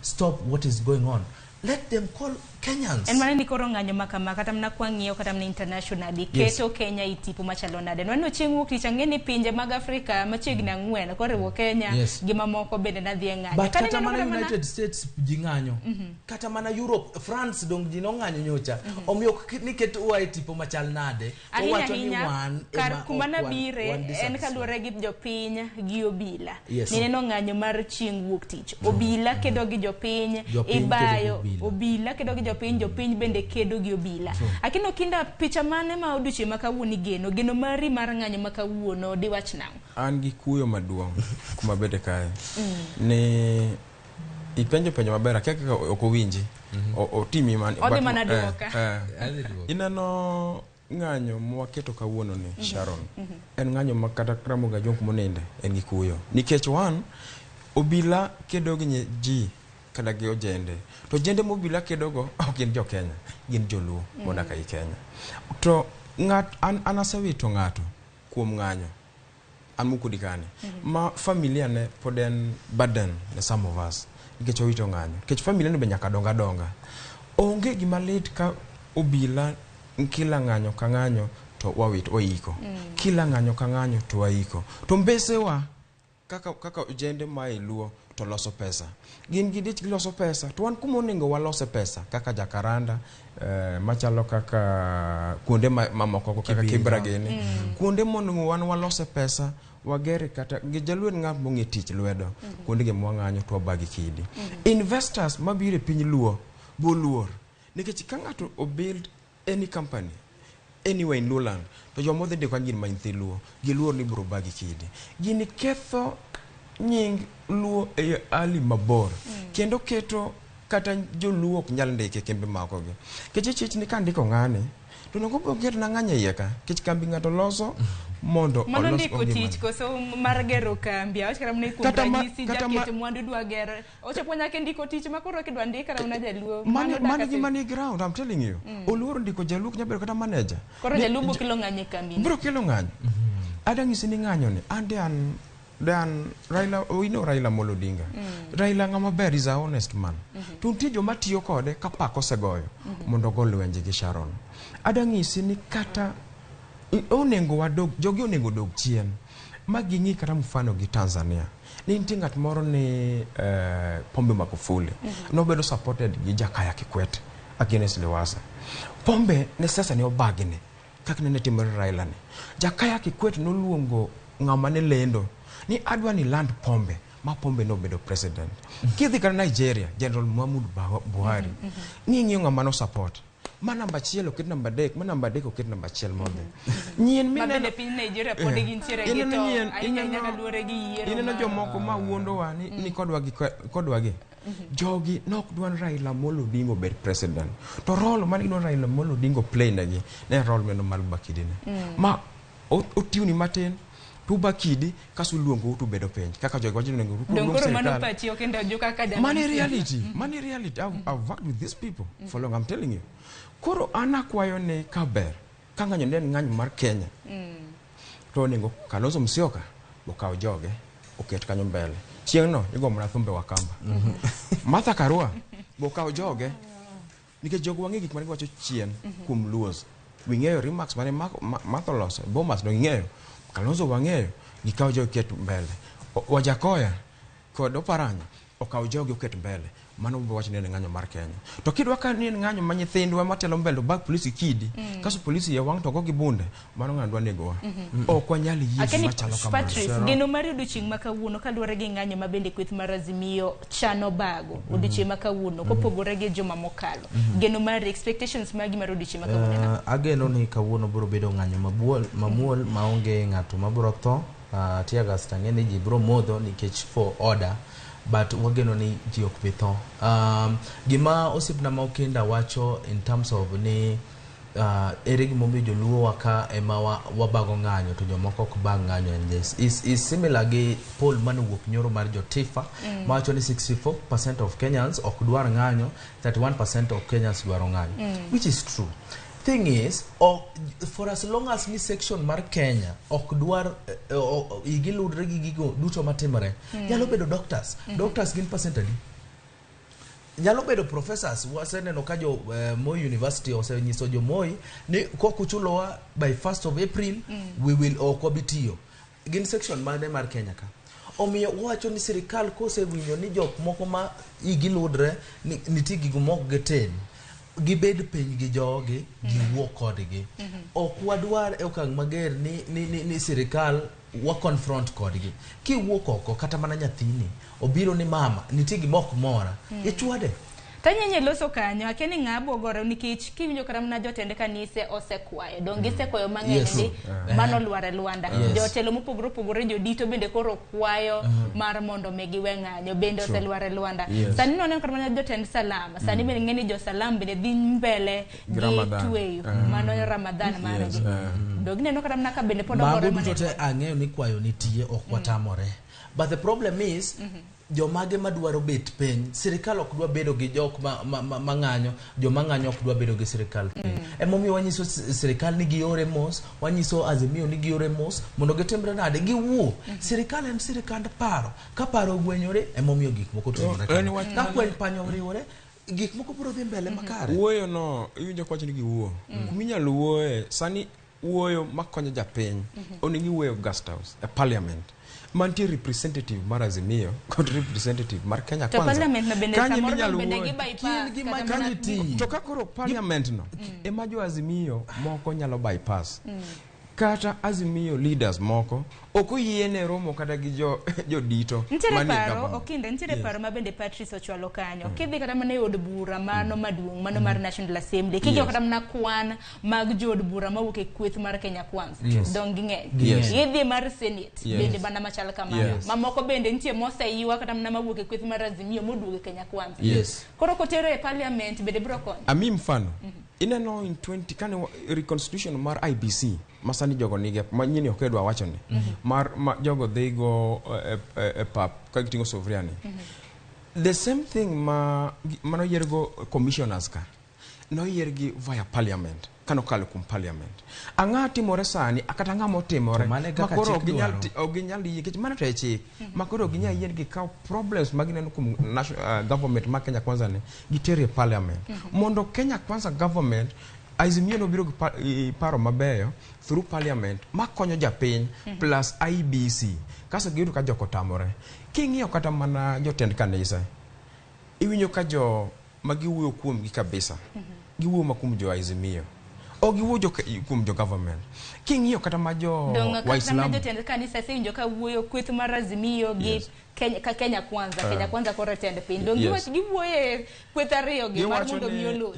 stop what is going on? Let them call Kenyans. En mana ni koro ng'anyo ma kama kata mana kwang'iyo kata mana internationally keto Kenya e tipo machalo nade? Waneno chieng' wuok tich, ang'e ni pinje mag Afrika machiegni ang'wen koriwo Kenya gi mamoko bende nadhi e ng'anyo. But Kata kata ineno mana kata mana- United States ji ng'anyo, kata mana Europe, France dong ji nong'anyo nyocha. Omiyo ok ni ket wa e tipo machal nade. Ahinya Wawacho ni ahinya wan kar ema kuma ok nabire wan en dissatisfied. kaluwore gi jopiny gi obila. Nineno ng'anyo mar chieng' wuok tich, obila kedo gi jopiny. Jopiny kedo gi Ibayo obila. Obila kedo gi jopiny, jopiny bende kedo gi obila. Akino kinda picha mane ma odiochieng' ma kawuono igeno geno mari mar ng'anyo ma kawuono diwach nang'o? An gi kuyo maduong' kuma bede kae ni ipenjo penjo maber, akia kaka ok owinji. Otimi Odhi mana duoka. Adhi duoka. Ineno ng'anyo mwaketo kawuono ni, Sharon, en ng'anyo ma kata Ramogi Ajwang' kumoninde en gi kuyo nikech one, obila kedo gi ji kata gi ojende, to ojende mobila kedogo ok gin jo Kenya, gin joluo modak ei Kenya. To ng'at an asewito ng'ato kuom ng'anyo an mukudi kani ma familia ne pod en burden ne some of us nikech owito ng'anyo, nikech familia ne be nyaka donga donga. Onge gima lit ka obila kila ng'anyo ka ng'anyo to wawit waiko, kila ng'anyo ka ng'anyo to waiko, to mbesewa kaka ojende ma e Luo to loso pesa, gin gidich giloso pesa, to wan kuma onego walose pesa kaka Jakaranda, machalo kaka kuonde mamoko go kaka Kibera. Kibra gini, kuonde monego wan walose pesa wagere kata gi jaluo en ng'at mong'e tich lwedo. Kuonde gi mwang'anyo to wabagi kidi. Investors mabiro e piny Luo boluor nikech ka ng'ato obuild any company anywhere in Luoland to joma odhi ndiko gin ma nyithi Luo giluor ni biro bagi kidi. Gini ketho nying Luo e ali mabor kendo keto kata joluo ok nyal ndike kembe makogi nikech ichich ni kandiko ng'ani to onego biro ketna ng'any e iye ka nikech kambi ng'ato loso mondo Mano olos ndiko ongimane. tich koso mar gero kambi? Awach kata mana kuom ranyisi jaket mwandu dwa gero ochopo nyaka e ndiko tich ma koro kidwa ndik kata mana jaluo. Mano dak mano ase- gima ni ground, I'm telling you. Oluoro ndiko jaluo ok nyal bedo kata manager. Koro jaluo biro kelo ng'anyo e kambi. Biro kelo ng'anyo. Adwa nyisi ni ng'anyo ni an de an de an Raila, we know Raila Amolo Odinga. Raila ng'ama ber, is a honest man. To nitie joma tiyo kode ka pak osegoyo mondo ogo lwenje gi Sharon. Adwa nyisi ni kata onego wadog, jogi onego odog chien ma ging'i kata mfano gi Tanzania. Ni nitie ng'at moro ni Pombe Magufuli. Nobedo supported gi Jakaya Kikwete against Lowassa. Pombe ne siasa ne obagni kaka nene timore Raila ni. Jakaya Kikwete noluongo ng'ama ne lendo ni adwa ni land Pombe, ma Pombe nobedo president. Kidhi kata Nigeria, General Muhammadu Buhari, ng'ing'iyo ng'ama no support. Ma namba 1 oket namba 3, ma namba 3 oket namba 1 modhi. Nyien Ma mineno bende piny Nigeria pod gintiere gi Ineno to nyien, ahinya ahinya kaluwore gi yiero ineno jomoko ma wuondowa ni kodwa gi kodwa gi. Jogi nok dwan Raila Amolo Odinga obed president. To role mane gidwa Raila Amolo Odinga play negi, ne role meno mar Bakidi ni. Ma otiuni matin, to Bakidi kaso luongo to bedo piny. Kaka jogi wacho ni onego Dong luong koro mano sirkal. pachi ok endo jo kaka jana Mane siasa. reality, mane reality. I've worked with these people for long, I'm telling you. Koro an akwayo ni kaber, ka ng'anyo ne en ng'anyo mar Kenya, to onego Kalonzo Musyoka okaw joge oket kanyo mbele. Chieng'no igo mana thumbe Wakamba. Martha Karua okaw joge nikech jogo wang'e gik mane giwacho chien kuom Luos. Wing'eyo remarks mane Martha oloso, Bomas no ging'eyo. Kalonzo wang'eyo, gikaw joge oket mbele. Wajakoya kod Oparanya okaw jogi oket mbele. Mano bo wacho ni en ng'anyo mar Kenya. To kidwa ka ni en ng'anyo ma nyithindwa matelo mbele obag polisi kidi, kaso polisi ye wang' to go gi bunde, mano ng'ano dwa negowa. Ok wanyal yie Akeni gima chalo kamano. Patrice, geno mar odiochieng' ma kawuono kaluwore gi ng'anyo ma bende kweth mar Azimio chano bago odiochieng' ma kawuono kopogore gi juma mokalo. Geno mar expectations magi mar odiochieng' ma kawuono en ang'o? Ageno ni kawuono biro bedo ng'anyo mamuol maonge ng'ato mabiro tho. Tear gas tang'e ni ji biro modho nikech for order, but wageno ni ji ok bi tho. Gima osiepna ma Okinda wacho in terms of ni ere gimomiyo joluo wa ka ema wabago ng'anyo to jomoko ok bag ng'anyo en this. Is similar gi poll manowuok nyoro mar jo Tifa mawacho ni 64% of Kenyans ok dwar ng'anyo, 31% of Kenyans dwaro ng'anyo, which is true. Thing is, for as long as ni section mar Kenya ok dwar igi ludre gi gigo duto matimore, nyalo bedo doctors. Doctors gin percent adi? Nyalo bedo professors. Waseneno ka jo Moi University osenyiso jo Moi ni kok uchulowa by 1st of April, we will ok wabi tiyo. Gin section mane mar Kenya ka? Omiyo wawacho ni sirikal kosewinjo ni jok moko ma igi ludre ni nitie gigo mok gitim, gibed piny gi jogi, giwuo kodgi. Ok wadwar e okang' mager ni sirikal wa confront kodgi. Kiwuok oko kata mana nyathini obiro ni mama nitie gima ok mora, ichwade. Tanyenye loso kanyo, akia ni ng'a bogore nikech kiwinjo kata mana jotend kanise osekwayo. Dong gisekwayo mang'eny ni mano lwar e lwanda. Jotelo mopogore opogore, jodito bende koro kwayo mar mondo mi giwe ng'anyo, bende oselwar e lwanda. Sani nwaneno kata mana jotend Salam. Sani bende ng'e ni jo Salam bende dhi mbele Gi gi Ramadan. tweyo. Mano Ramadan margi. Dong gineno kata mana ka bende pod Mago ogore mana duto e te lwanda. ang'eyo ni kwayo nitie, ok watamore. But the problem is, jomage madwaro bet piny, sirikal ok dwa bedo gi jok ma ng'anyo, joma ng'anyo ok dwa bedo gi sirikal piny. Emomiyo wanyiso sirikal ni giore mos, wanyiso Azimio ni giore mos mondo gitimre nade, giwuo. Sirikal en sirikand paro, ka paro ogwenyore emomiyo gik moko timore En kama. wach Ka mane- kweny panyo oriwore, gik moko biro dhi mbele makare. Wuoyo no, iwinjo kwacho ni giwuo. Kuminyalo wuoye, sani wuoyo makonyo japiny, onego iwuoyo Guest House, e parliament. Mantie representative mar Azimio kod representative mar Kenya To Kwanza. parliament no bende Kanyo samoro eminyalo bende wuoye. gi bypass Gin gi kata mana- majority. To ka koro parliament no, ema jo Azimio moko nyalo bypass. Kata Azimio leaders moko ok oyiene romo kata gi jodito Nitiere manie paro government. Okinda, nitiere Yes. paro ma bende Patrice ochwalo kanyo. Kidhi kata mana e od bura mano maduong', mano mar National Assembly, king'iyo kata mana kwan mag jood bura mawuok e kweth mar Kenya Kwanza, dong ging'eny. Idhi mar Senate, bende mana machal kamano. Mamoko bende nitie moseywa kata mana mawuok e kweth mar Azimio moduogo e Kenya Kwanza. Koro kotero e parliament bende biro konyo. Ami mfano. Ineno in 20 kane reconstitution mar IBC masani jogo nige ma nyini ok edwa wacho ni mar ma jogo dhi go e pap ka giting'o sufuria ni. The same thing ma mano yiergo commissioners ka. Noyiergi via parliament kanokalo kuom parliament. Ang'a timore sani kata ang'a motimore To mano e kaka makoro chik ok ginyal dwaro. ok ginyal yie nikech mano to e chik makoro ok ginyal yie ni gikaw problems ma gineno kuom national, government ma Kenya Kwanza ni giterie parliament mondo Kenya Kwanza government Azimio nobiro gi paro mabeyo through parliament makonyo japiny plus IEBC kasto giyudo ka jok otamore. King'iyo kata mana jotend kanisa iwinjo ka jo ma giwuoyo kuomgi kabisa giwuoyo ma kuom jo Azimio ok giwuoyo kuom jo government. King'iyo kata ma jo Dong' kata mana Waislamu jotend kanisa asewinjo ka wuoyo kweth mar Azimio gi Yes. Kenya, ka Kenya Kwanza, Kenya Kwanza koro tend piny. Dong' giwuoyo e kweth ariyo gi mar Giwacho mondo mi ni olos.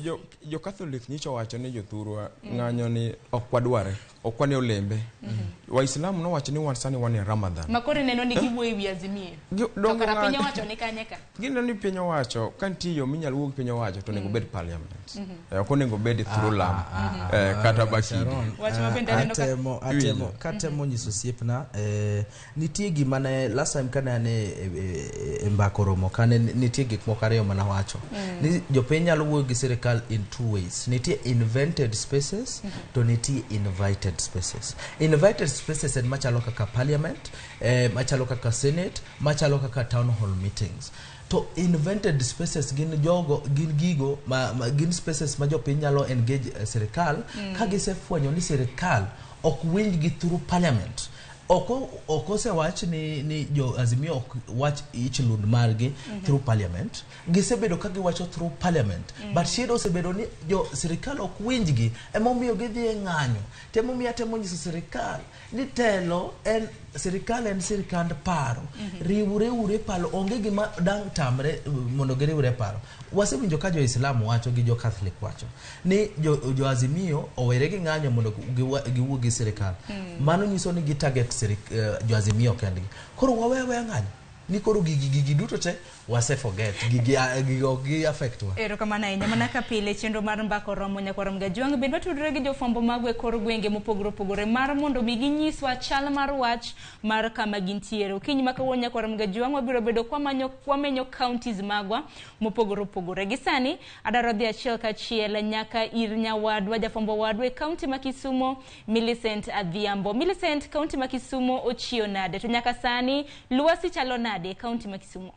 jo Catholic nyicha owacho ni jothurwa ng'anyo ni ok wadware ok wane olembe. Waislamu nowacho ni wan sani wan e Ramadan. Ma koro ineno ni giwuoyo e wi Azimio. To donge kara piny owacho ni kanye ka? Gineno ni piny owacho ka nitie yo minyal wuo gi piny owacho to onego bed parliament. Ok onego bed through lam kata bakidi. Sharon, Wach ma bende aneno ka- atemo atemo katemo nyiso osiepna nitie gima ne last time kane an e mbaka oromo kane nitie gik moko ariyo mana wacho ni jopiny nyalo wuoyo gi sirikal in two ways. Nitie invented spaces to nitie invited spaces. Invited spaces en machalo kaka parliament, machalo kaka senate, machalo kaka town hall meetings. To invented spaces gin jogo gin gigo ma gin spaces ma jopiny nyalo engage sirikal ka gisefwenyo ni sirikal ok winj gi through parliament. Ok osewach ni jo Azimio ok wach ich lund margi through parliament. Gisebedo ka giwacho through parliament but shida osebedo ni jo sirikal ok winjgi, emomiyo gidhi e ng'anyo. Temomiyo atemo nyiso sirikal ni telo en sirikal en sirikand paro. Riwre ure paro, onge gima dang' tamre mondo giriwre paro. Wasewinjo ka jo-Islam wacho gi jo-Catholic wacho ni jo Azimio owere gi ng'anyo mondo giwuo gi sirikal. Mano nyiso ni gi target jo Azimio kendgi. Koro wawe aweya ng'anyo ni koro gigi duto te wase forget gigi ok gi affect wa. Erokamano ahinya. Mana ka pile chenro mar mbaka oromo nyakwar Mgajwang' bende watudore gi jofwambo magwa e kor gwenge mopogore opogore mar mondo mi ginyiswa chal mar wach mar kama gintiere. Okinyi ma kawuono nyakwar Mgajwang' wabiro bedo kwamenyo counties magwa mopogore opogore. Gi sani adwaro dhi achiel kachiel nyaka ir nyawadwa jafwambo wadwa e county ma Kisumo Millicent Adhiambo. Millicent, county ma Kisumo ochiew nade? To nyaka sani lwasi chalo nade e county ma Kisumo?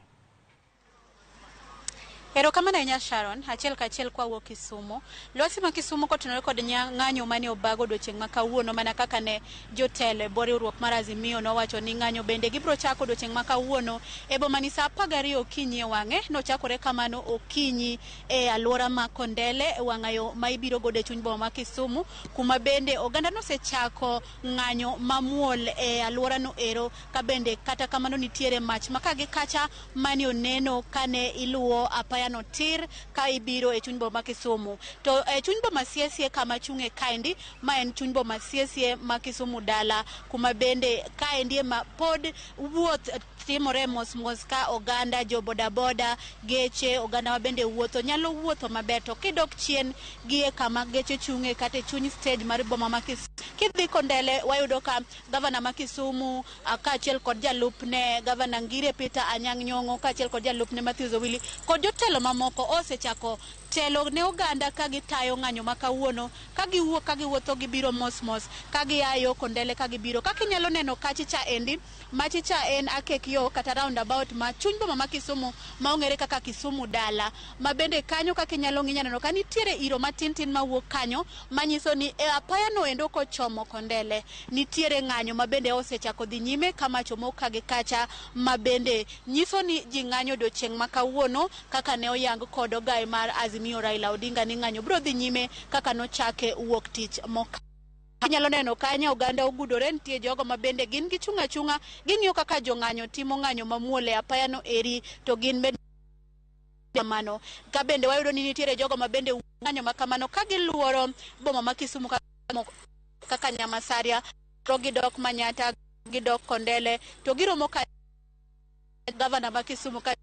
Erokamano ahinya Sharon, achiel kachiel kwa wuok Kisumu. Lwasi ma Kisumu kotenore kod ng'anyo mane obago odiochieng' ma kawuono mana kaka ne jotelo e bwo riwruok mar Azimio nowacho ni ng'anyo bende gibiro chako odiochieng' ma kawuono e boma ni saa 12 okinyi e wang'e. Nochakore kamano okinyi e alwora ma Kondele e wang'ayo ma ibiro godo e chuny boma ma Kisumu, kuma bende oganda nosechako ng'anyo mamuol e alwora no ero, ka bende kata kamano nitiere mach ma ka gi kacha mane oneno kane iluwo apaya no tir ka ibiro e chuny boma Kisumu. To e chuny boma siesie kama chung'e kaendi, ma en chuny boma siesie ma Kisumu dala, kuma bende kaendi ema pod wuoth timore mos mos ka oganda jo bodaboda, geche, oganda ma bende wuotho nyalo wuotho maber. To kidok chien gi e kama geche chung'e kata e chuny stage mar boma ma Kisumu, kidhi Kondele wayudo ka gavana ma Kisumu kaachiel kod jalupne gavana Ngire Peter Anyang' Nyong'o kaachiel kod jalupne Matthews Owili kod jotelo mamoko osechako telo ne oganda ka gitayo ng'anyo ma kawuono, ka giwuok ka giwuotho gibiro mos mos ka gia yo Kondele ka gibiro. Kaka inyalo neno kachicha endi, machicha en akek yo kata roundabout ma chuny boma ma Kisumu ma ong'ere kaka Kisumu dala, ma bende kanyo kaka inyalo ng'iyo neno ka nitiere iro matin tin mawuok kanyo manyiso ni e apaya no endo kochomo Kondele nitiere ng'anyo ma bende osechako dhi nyime ka mach omok ka gi kacha, ma bende nyiso ni ji ng'anyo odiochieng' ma kawuono kaka ne oyang kod ogaye mar Azimio Raila Odinga ni ng'anyo biro dhi nyime kaka nochake wuok tich mokalo. Inyalo neno kanyo oganda ogudore, nitie jogo ma bende gin gichung' achung'a ging'iyo kaka jong'anyo timo ng'anyo mamuol e apaya no eri, to gin bende kamano. Ka bende wayudo ni nitiere jogo ma bende ng'anyo ma kamano ka giluoro boma ma Kisumu kaka Nyamasaria, to gidok Manyata, gidok Kondele, to giromo ka gavana ma Kisumu ka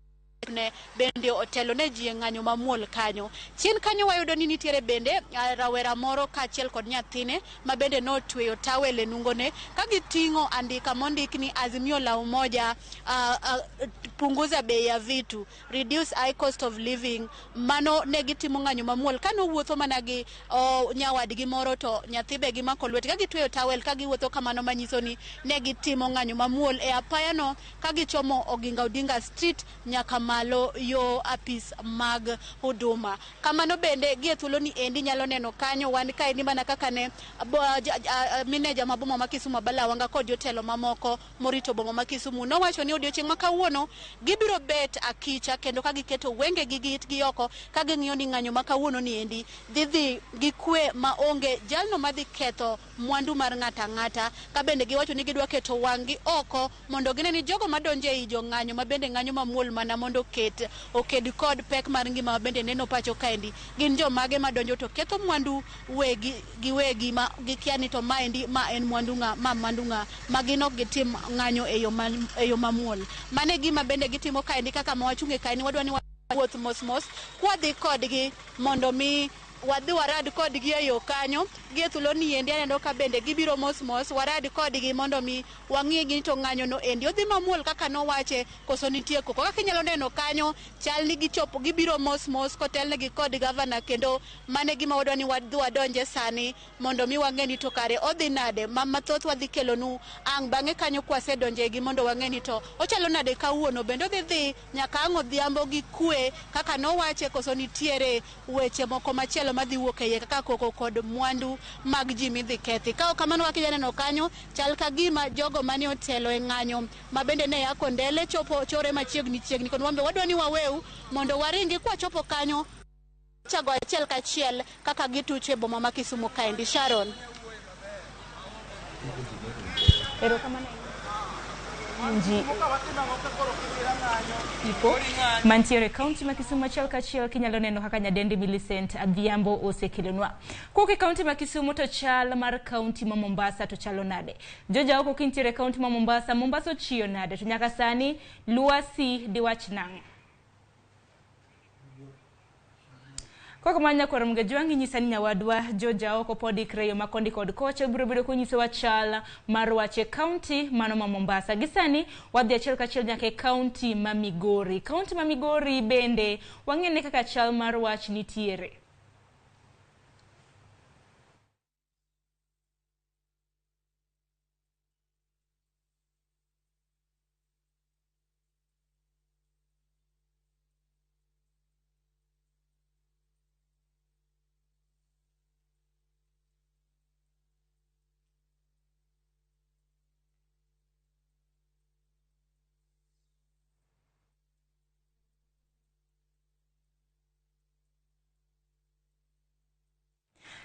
Ne bende otelo ne ji e ng'anyo mamuol kanyo. Chien kanyo wayudo ni nitiere bende rawera moro kaachiel kod nyathine ma bende notweyo tawel e nungone ka giting'o andika mondik ni Azimio la Umoja, punguza bei ya vitu, reduce high cost of living. Mano ne gitimo ng'anyo mamuol kano wuotho mana gi nyawadgi moro to nyathi be gimako lwete ka gitweyo tawel ka giwuotho kamano, manyiso ni ne gitimo ng'anyo mamuol e apayano ka gichomo Oginga Odinga Street nyaka malo yo apis mag Huduma. Kamano bende gie thuolo ni endi nyalo neno kanyo wan kaendi mana kaka ne meneja ma boma ma Kisumu Abala Wanga kod jotelo mamoko morito boma ma Kisumu nowacho ni odiochieng' ma kawuono gibiro bet akicha kendo ka giketo wengegi gi itgi oko ka ging'iyo ni ng'anyo ma kawuono ni endi dhi gi kwe ma onge jalno madhi ketho mwandu mar ng'ato ang'ata, ka bende giwacho ni gidwa keto wang'gi oko mondo gine ni jogo madonjo ei jong'anyo ma bende ng'anyo mamuol mana mondo oket oked kod pek mar ngima ma bende neno pacho kaendi gin jomage madonjo to ketho mwandu wegi giwegi ma gikia ni to maendi ma en mwandu ng'a, ma mwandu ng'a, ma gin ok gitim ng'anyo e yo mamuol. Mano e gima bende gitimo kaendi. Kaka ma wachung'e kaendi, wadwa ni wuoth mos mos kwadhi kodgi mondo mi wadhi warad kodgi e yo kanyo. Gie thuolo ni endi aneno ka bende gibiro mos mos, warad kodgi mondo mi wang'i gi to ng'anyo no endi odhi mamuol kaka nowache koso nitie koko. Kaka inyalo neno kanyo, chal ni gichopo, gibiro mos mos kotelnegi kod gavana, kendo mano e gima wadwa ni wadhi wadonje sani mondo mi wang'e ni to kare odhi nade. Ma mathoth wadhi kelonu ang' bang'e kanyo kwasedonje gi mondo wang'e ni to ochalo nade kawuono, bende odhi dhi nyaka ang' odhiambo gi kwe kaka nowache koso nitiere weche moko machielo madhi wuok e iye kaka koko kod mwandu mag ji midhi kethi. Ka ok kamano, kaka inyalo neno kanyo, chal ka gima jogo mane otelo e ng'anyo ma bende ne ya Kondele chopo chore machiegni chiegni kod wambe. Wadwa ni waweu mondo waringi kwachopo kanyo chago achiel kachiel kaka gitucho e boma ma Kisumu kaendi. Sharon. Erokamano ji tipo mantiere e kaunti ma Kisumu. Achiel kachiel kinyalo neno kaka nyadendi Millicent Adhiambo osekelonwa. Kowuok e kaunti ma Kisumu to chal mar kaunti ma Mombasa to chalo nade? Joja oko kintiere e kaunti ma Mombasa, Mombasa ochiyo nade? To nyaka sani lwasi diwach nang'o? Kok manya kwar Mgejwang' inyisa ni nyawadwa Joja oko pod ikre yo makondi kod kocha biro bedo konyisowa chal mar wach e kaunti mano ma Mombasa. Gi sani wadhi achiel kachiel nyaka e kaunti ma Migori. Kaunti ma Migori bende wang'ene kaka chal mar wach nitiere.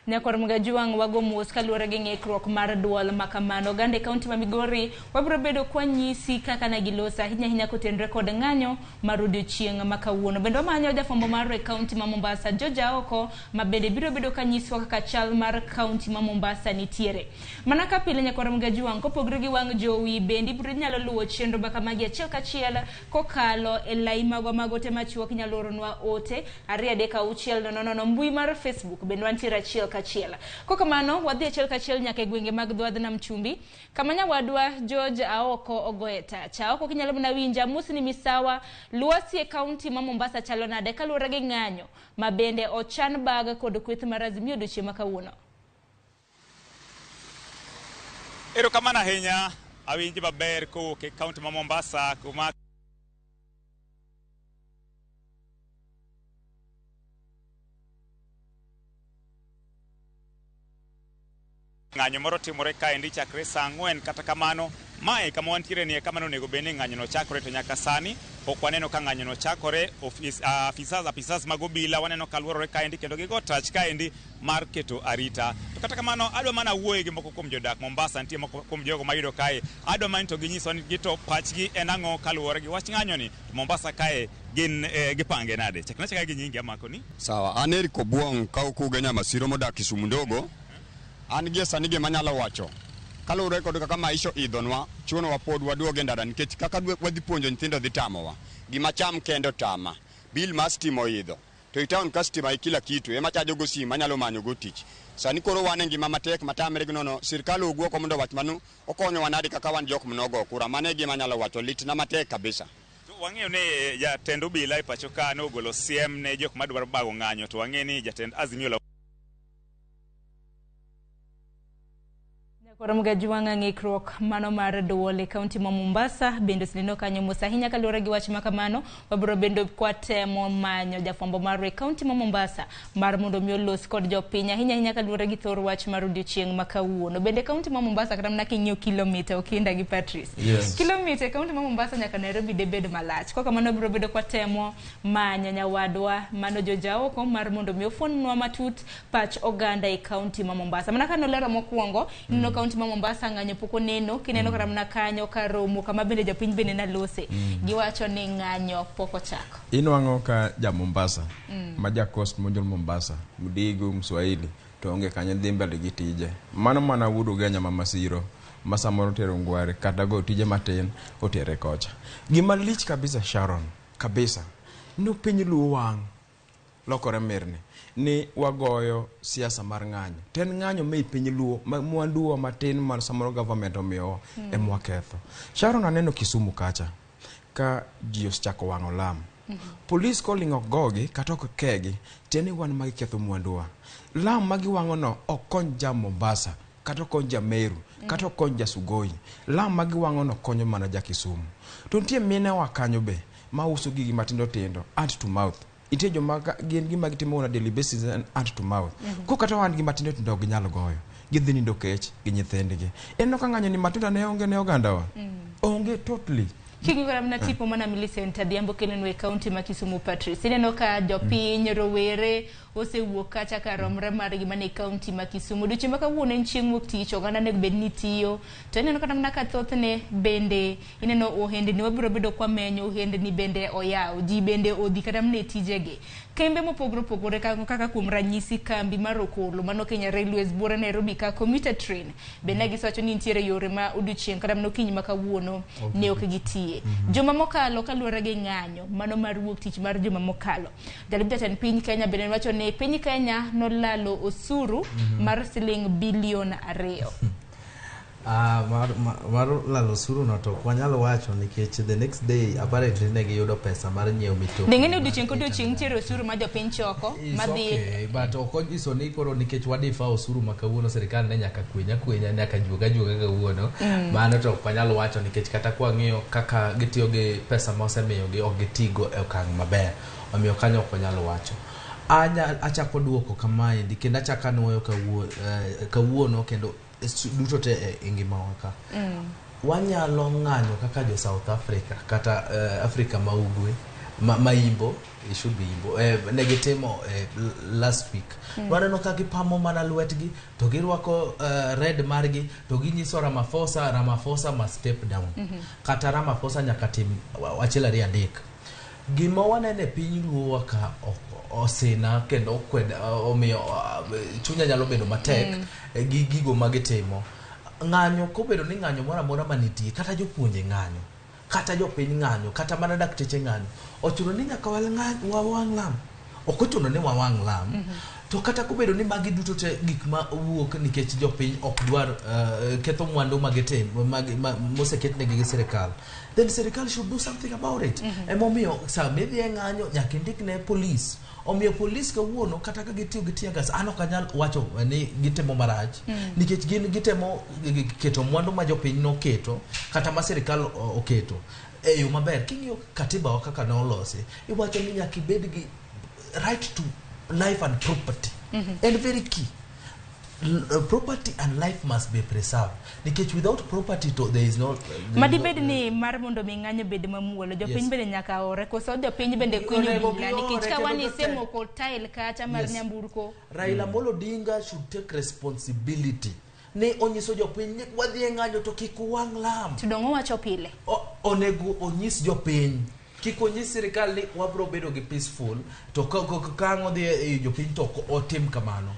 Nyakwar Mgajuang' wago mos kaluwore gi ng'ikruok mar duol makamano. Oganda e kaunti ma Migori wabiro bedo kwanyisi kaka ne giloso ahinya ahinya kotenore kod ng'anyo mar odiochieng' ma kawuono. Bende wamanyo jafwambo marwa e kaunti ma Mombasa George Aoko ma bende biro bedo kanyisowa kaka chal mar kaunti ma Mombasa nitiere. Mana ka pile nyakwar Mgajuang' kopogore gi wang' jowi bende ibiro nyalo luwo chenro makamagi achiel kachiel kokalo e lai magwa mag ote machuok. Inyalo oronwa ote 236 00, mbui mar Facebook bende wantiere achiel kachiel. Kokamano wadhi achiel kachiel nyaka e gwenge mag dho wadh nam chumbi kama nyawadwa George Aoko ogoye tach. Aoko kinyalo mana winja musni misawa lwasi e kaunti ma Mombasa chalo nade kaluwore gi ng'anyo ma bende ochan bag kod kweth mar Azimio odiochieng' ma kawuono? Erokamano ahinya, awinji maber kowuok e kaunti ma Mombasa kuma ng'anyo moro timore kaendi chakre saa 4. Kata kamano mae kama wantiere ni e kama nonego bed ni ng'anyo no chakore, to nyaka sani pok waneno ka ng'anyo no chakore. Apisas mag obila waneno ka luorore kaendi kendo gigo tach kaendi mar keto arita. To kata kamano adwa mana wuoye gi moko kuom jodak Mombasa. Nitie moko kuom jogo mayudo kae, adwa mana ni to ginyiswa ni gito pachgi en ang'o kaluwore gi wach ng'anyo ni to Mombasa kae gin gipange nade. Chakna chaka gi nyingi amako ni. Sawa, an Eric Obuong ka okuge Nyamasiro modak Kisumu ndogo. An gie sani gima anyalo wacho Kaluwore kod kaka maisha oidhonwa, chunowa pod waduoge ndara nikech kaka wadhi puonjo nyithindo dhi tamowa. Gima cham kende otama. Bill mar stima oidho. To e town ka stima e kila kitu ema chajo go simu anyalo manyo go tich. Sani koro wan e ngima matek matamre gi nono. Sirkal owuog oko mondo owach manu okonyowa nade kaka wan jok manogo kura. Mano e gima anyalo wacho. Litna matek kabisa. To wang'eyo ni jatend obila e pacho ka nogolo siem ne jok madwaro bago ng'anyo to wang'e ni jatend Azimio la Koro Mgajwang'a ng'ikruok mano mar duol e kaunti ma Mombasa bende oseneno kanyo mos ahinya kaluwore gi wach ma kamano. Wabiro bende kwatemo manyo jafwambo marwa e kaunti ma Mombasa mar mondo mi olos kod jopiny ahinya ahinya kaluwore gi thor wach mar odiochieng' ma kawuono. Bende kaunti ma Mombasa kata mana king'iyo kilomita Okinda gi Patrice. Yes. Kilomita e kaunti ma Mombasa nyaka Nairobi debed malach. Kwa kamano wabiro bedo kwatemo manyo nyawadwa mano Jojaoko mar mondo mi ofuonnwa matut pach oganda e kaunti ma Mombasa. Mana ka nolero mokwongo, ineno kaunti ma Mombasa ng'anyo pok oneno, kineno kata mana kanyo karomo kama bende jopiny bende nalose. Giwacho ni ng'anyo pok ochako. Inwang'o ka ja Mombasa, ma ja Coast monjol Mombasa, Mdigo, Mswahili, to onge kanyo dhi mbele gi tije. Mano mana wuod Ugenya ma Masiro, ma samoro tero ngware kata go tije matin otere kocha. Gima lich kabisa Sharon, kabisa, no piny Luo wang' lokore mirni ni wagoyo siasa mar ng'anyo. To en ng'anyo ma e piny Luo, ma mwanduwa matin ma samoro government omiyowa ema waketho. Sharon aneno Kisumu kacha, ka ji osechako wang'o lam. Polis koling' ok gogi kata ok kegi, tiende ni wan ma giketho mwanduwa. Lam ma giwang'o no ok kony ja Mombasa, kata ok kony ja Meru, kata ok kony ja Sugoi. Lam ma giwang'o no konyo mana ja Kisumu. To nitie minewa kanyo be ma uso gigi matindo tindo, hand to mouth. Nitie joma gin gima gitimo on a daily basis en hand to mouth. Ko kata ohandgi matindo tindo ok ginyal goyo. Gidhi nindo kech gi nyithindgi. Ineno ka ng'anyo ni matunda ne onge ne ogandawa. Onge totally. King'iyo kata mana tipo mana Millicent Adhiambo kelonwa e kaunti ma Kisumu Patrice. Ineno ka jopiny, rowere osewuok kacha ka romre margi mana e kaunti ma Kisumu. Odiochieng' ma kawuono en chieng' wuok tich, oganda onego bed ni tiyo. To ineno kata mana ka thothne bende ineno ohendni wabiro bedo kwamenyo ohendni bende oyaw. Ji bende odhi kata mana e tijegi. Kembe mopogore opogore kaka kuom ranyisi kambi mar Okolo mano Kenya Railways buore Nairobi ka commuter train bende gisewacho ni nitiere yore ma odiochieng' kata mana okinyi ma kawuono ne ok gitiye. Juma mokalo kaluwore gi ng'anyo mano mar wuok tich mar juma mokalo. Jalup jatend piny Kenya bende wacho ni piny Kenya nolalo osuru mar siling bilion 2. Mar lalo osuru no to ok wanyal wacho nikech the next day apparently ne giyudo pesa mar nyiewo mitokni. Ding'e ni odiochieng' kodiochieng' nitiere osuru ma jopiny choko madhi okay, but ok onyiso ni koro nikech wadifa osuru ma kawuono sirikal ne nyaka kwenya kwenya nyaka juoga juoga kawuono. Mano to ok wanyal wacho nikech kata kwang'iyo kaka gitiyo gi pesa ma osemiyogi ok gitigo e okang' maber. Omiyo kanyo ok wanyal wacho. Achako duoko kamaendi kendo achako anuoyo kawuono kendo duto te e ngimawa ka. Wanyalo ng'anyo kaka jo South Africa kata Africa ma ugwe ma Imbo, it should be Imbo, ne gitimo last week. Waneno ka gipamo mana lwetgi to girwako red margi to ginyiso Ramaphosa, Ramaphosa must step down. Kata Ramaphosa nyaka tim achiel ariyo adek. Gima waneno e piny Luo ka osina kendo okwed omiyo chunya nyalo bedo matek gi gigo magitimo. Ng'anyo kobedo ni ng'anyo moro amora manitie, kata jopuonje ng'anyo, kata jopiny ng'anyo, kata mana dakteche ng'anyo, ochuno ni nyaka wawang' lam. Ok ochuno ni wawang' lam. To kata kobedo ni magi duto te gik ma wuok nikech jopiny ok dwar ketho mwandu magitim moseketnegi gi sirikal, then sirikal should do something about it. Emomiyo sama idhi e ng'anyo nyaka indikne polis. Omiyo polis kawuono kata ka gitiyo gi tear gas, an ok anyal wacho ni gitimo marach, nikech gin gitemo keto mwandu ma jopiny noketo kata ma sirikal oketo e yo maber. King'iyo katiba wa kaka nolosi, iwacho ni nyaka ibed gi right to life and property. And very key. Property and life must be preserved. Nikech without property to there is no, there Madi is no bed ni mar mondo mi ng'anyo bed mamuol, jopiny Yes. bende nyaka ore, koso jopiny bende kwinyo Onego bila, giore nikech ka kendo wan jotend. isemoko tile kacha mar Yes. nyamburko. Raila Amolo Odinga should take responsibility. Ni onyiso jopiny ni wadhi e ng'anyo to kik uwang' lam. To dong' owacho pile. Onego onyis jopiny. Kik onyis sirikal ni wabro bedo gi peaceful to ka ang' odhi e jopiny to ok otim kamano.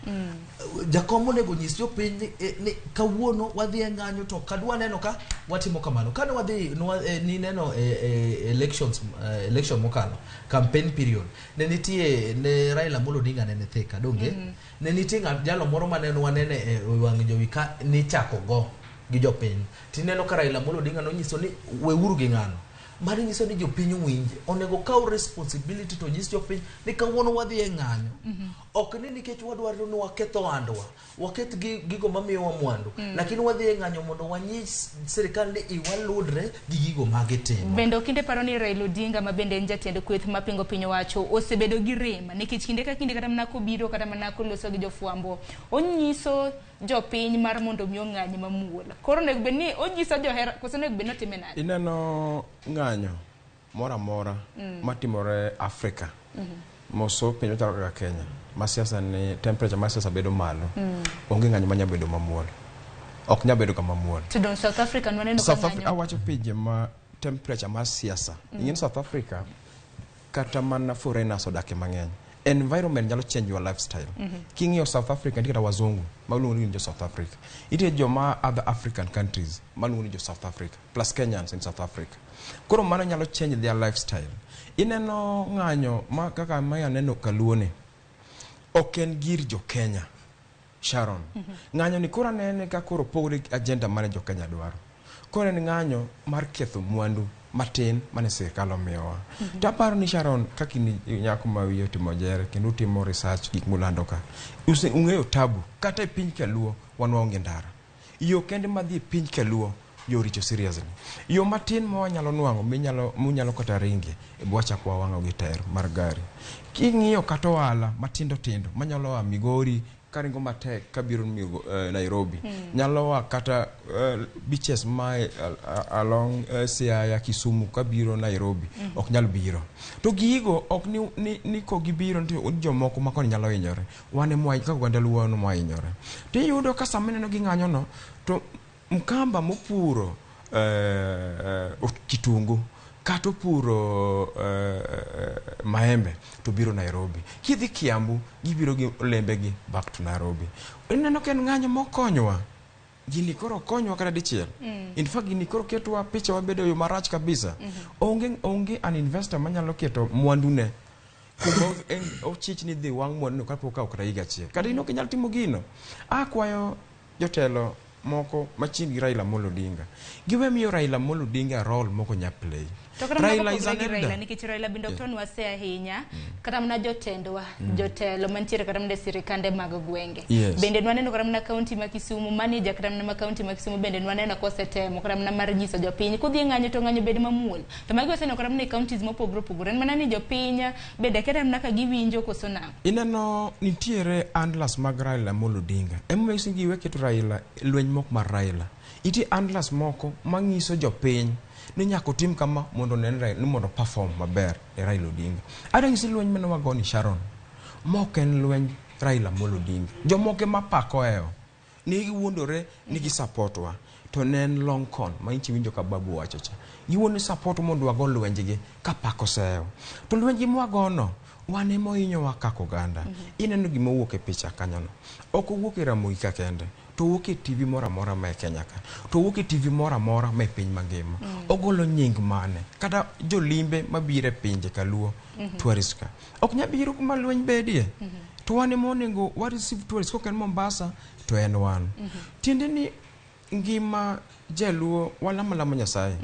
Jakom onego nyis jopiny ni kawuono wadhi e ng'anyo to kadwa neno ka watimo kamano. Kane wadhi nineno elections, election mokalo, campaign period, ne nitie ne Raila Amolo Odinga ne Thika, donge? Ne nitie ng'at jalo moro mane wanene e wang' jowi ka nichako go gi jopiny. Tineno ka Raila Amolo Odinga nonyiso ni weuru gi ng'ano. Mano nyiso ni jopiny owinj, onego kaw responsibility to nyis jopiny ni kawuono wadhi e ng'anyo. Ok ni nikech wadwaro ni waketh ohandwa, waketh gigo mamiyowa mwandu, lakini wadhi e ng'anyo mondo wanyis sirikal ni iwaludre gi gigo magitimo. Bende okinde paro ni Raila Odinga ma bende en jatend kweth mapingo piny owacho osebedo gi rem nikech kinde ka kinde kata mana kobiro kata mana koloso gi jofwambo onyiso jopiny mar mondo mi ong'any mamuol. Koro onego bed ni onyiso johera koso onego bed ni otime nade? Ineno ng'anyo moro amora matimore Afrika, moso piny machalo kaka Kenya, ma siasa ni temperature mar siasa bedo malo, onge ng'anyo manya bedo mamuol, ok nyal bedo kama muol. To don South Africa nwaneno ka South Africa ng'anyo awacho pinje ma temperature mar siasa. Ing'e ni South Africa kata mana foreigners odake mang'eny. Environment nyalo change your lifestyle. King'iyo South Africa nitie kata wazungu maluongo ni jo South Africa. Nitie joma other African countries maluongo ni jo South Africa plus Kenyans in South Africa. Koro mano nyalo change their lifestyle. Ineno ng'anyo ma kaka ma aneno kaluo ni ok en gir jo Kenya. Sharon. Ng'anyo ni koro anene ka koro pogore gi agenda mane jo Kenya dwaro. Koro en ng'anyo mar ketho mwandu matin mane sirikal omiyowa. To aparo ni Sharon kaka in nyako ma wiye otimo jere kendo utimo research gik mulando ka. Ung'eyo tabu kata e piny kaluo wan waonge ndara. Yo kende madhi e piny kaluo yo richo seriously. Yo matin ma wanyalo nwang'o munyalo kata ringe e bwo wachak wawang'o gi tair mar gari. King'iyo kata ohala matindo tindo manyalo a Migori karingo matek kabiro Nairobi. Nyalo a kata beaches ma along Siaya, Kisumu kabiro Nairobi. Ok nyal biro. To gigo ok ni kogibiro to jomoko ma koni nyalo hinyore. Wan ema kaka oganda Luo wan ema wahinyore. To iyudo ka sama ineno ging'anyo no to Mkamba mopuro kitungu kata opuro maembe to biro Nairobi. Kidhi Kiambu gibiro gi olembegi back to Nairobi. Ineno ka en ng'anyo mokonywa. Gini koro konywa kata dichiel. In fact gini koro ketwa picha wabedo e yo marach kabisa. Onge an investor manyalo keto mwandune kuma ochich ni dhi wang' mwanduno kapok okawo kata higa achiel. Kata in ok inyal timo gino. Akwayo jotelo moko machiegni gi Raila Amolo Odinga. Giwe miyo Raila Amolo Odinga role moko nya play. To kata mana Raila is kopogore an gi Raila elder. nikech Raila bende ok tonwa se ahinya kata mana jotendwa jotelo mantiere kata mana e sirikande mag gwenge. Bende nwaneno kata mana kaunti ma Kisumu, manager kata mana ma kaunti ma Kisumu bende nwaneno kosetemo kata mana mar nyiso jopiny kodhi e ng'anyo to ng'anyo bed mamuol. To magi waseneno kata mana e counties mopogore opogore. En mana ni jopiny bende akia mana ka giwinjo koso nang'o. Ineno nitiere handlers mag Raila Amolo Odinga. Emomiyo nyiso ni giwe keto Raila lweny mok mar Raila. Nitie handlers moko manyiso jopiny ni nyaka otim kama mondo onen Raila, ni mondo perform maber e Raila Odinga. Adwa nyisi lweny mane wago ni Sharon, mok en lweny Raila Amolo Odinga. Jomoko ema pako hewo ni giwuondore ni gi-support wa to ne en long con ma inchi winjo ka babu wacho cha. Giwuondo ni support mondo wago lwenjgi ka pako seyo. To lwenjgi mwagono wan ema ohinyowa kaka oganda. Ineno gima owuok e picha kanyono. Ok owuok e Ramogi ka kende, to owuok e TV moro amora ma e Kenya ka. To owuok e TV moro amora ma e piny mangima. Ogolo nying mane? Kata jolimbe mabiro e pinje kaluo, tourist ka. Ok nyal biro kuma lweny bedie. To wan ema onego wa receive tourist kok en Mombasa to en wan. Tiende ni ngima jaluo walamo lamo Nyasaye.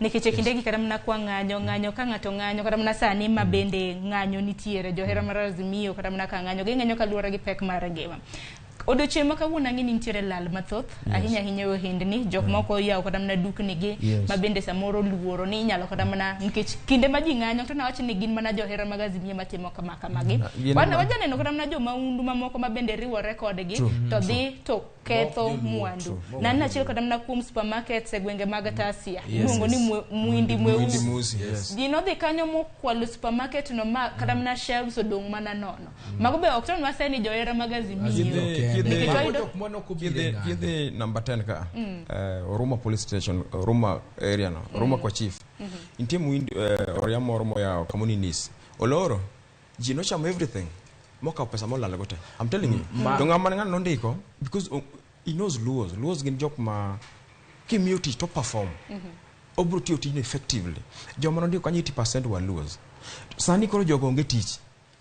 Nikech e kindegi kata mana kwa ng'anyo ng'anyo ka ng'ato ng'anyo kata mana sani ma bende ng'anyo nitiere johera mar Azimio kata mana ka ng'anyo ging'anyo kaluwore gi pek mar ngima. Odiochieng' ma kawuono ang'e ni nitiere lal mathoth ahinya ahinya e ohendni jok moko oyawo kata mana dukni gi ma bende samoro luoro ni inyalo kata mana nikech kinde ma ji ng'anyo to nawach ni gin mana johera mag Azimio matimo kama kamagi. Wajaneno kata mana jomaundu mamoko ma bende riwore kodgi to dhi to ketho mwandu. Naneno achiel kata mana kuom supermarkets e gwenge mag Tasia iluongo ni Mwindi Mweusi. Ji nodhi kanyo mokwalo supermarket no ma kata mana shelves odong' mana nono. Mago be ok to nwase ni johera mag Azimio. Kidhi number 10 ka Oruma police station, Oruma area no, Oruma kwa chief. Nitie muhindi oria moro moyawo kamoni nis. Oloro ji nochamo everything mokawo pesa molal go te. I'm telling you. To ng'ama ng'ano nondiko because he knows Luos. Luos gin jok ma kimiyo tich to perform. Obro tiyo tijno effectively. Joma nondiko kanyo 80% were Luos. Sani koro jogo onge tich.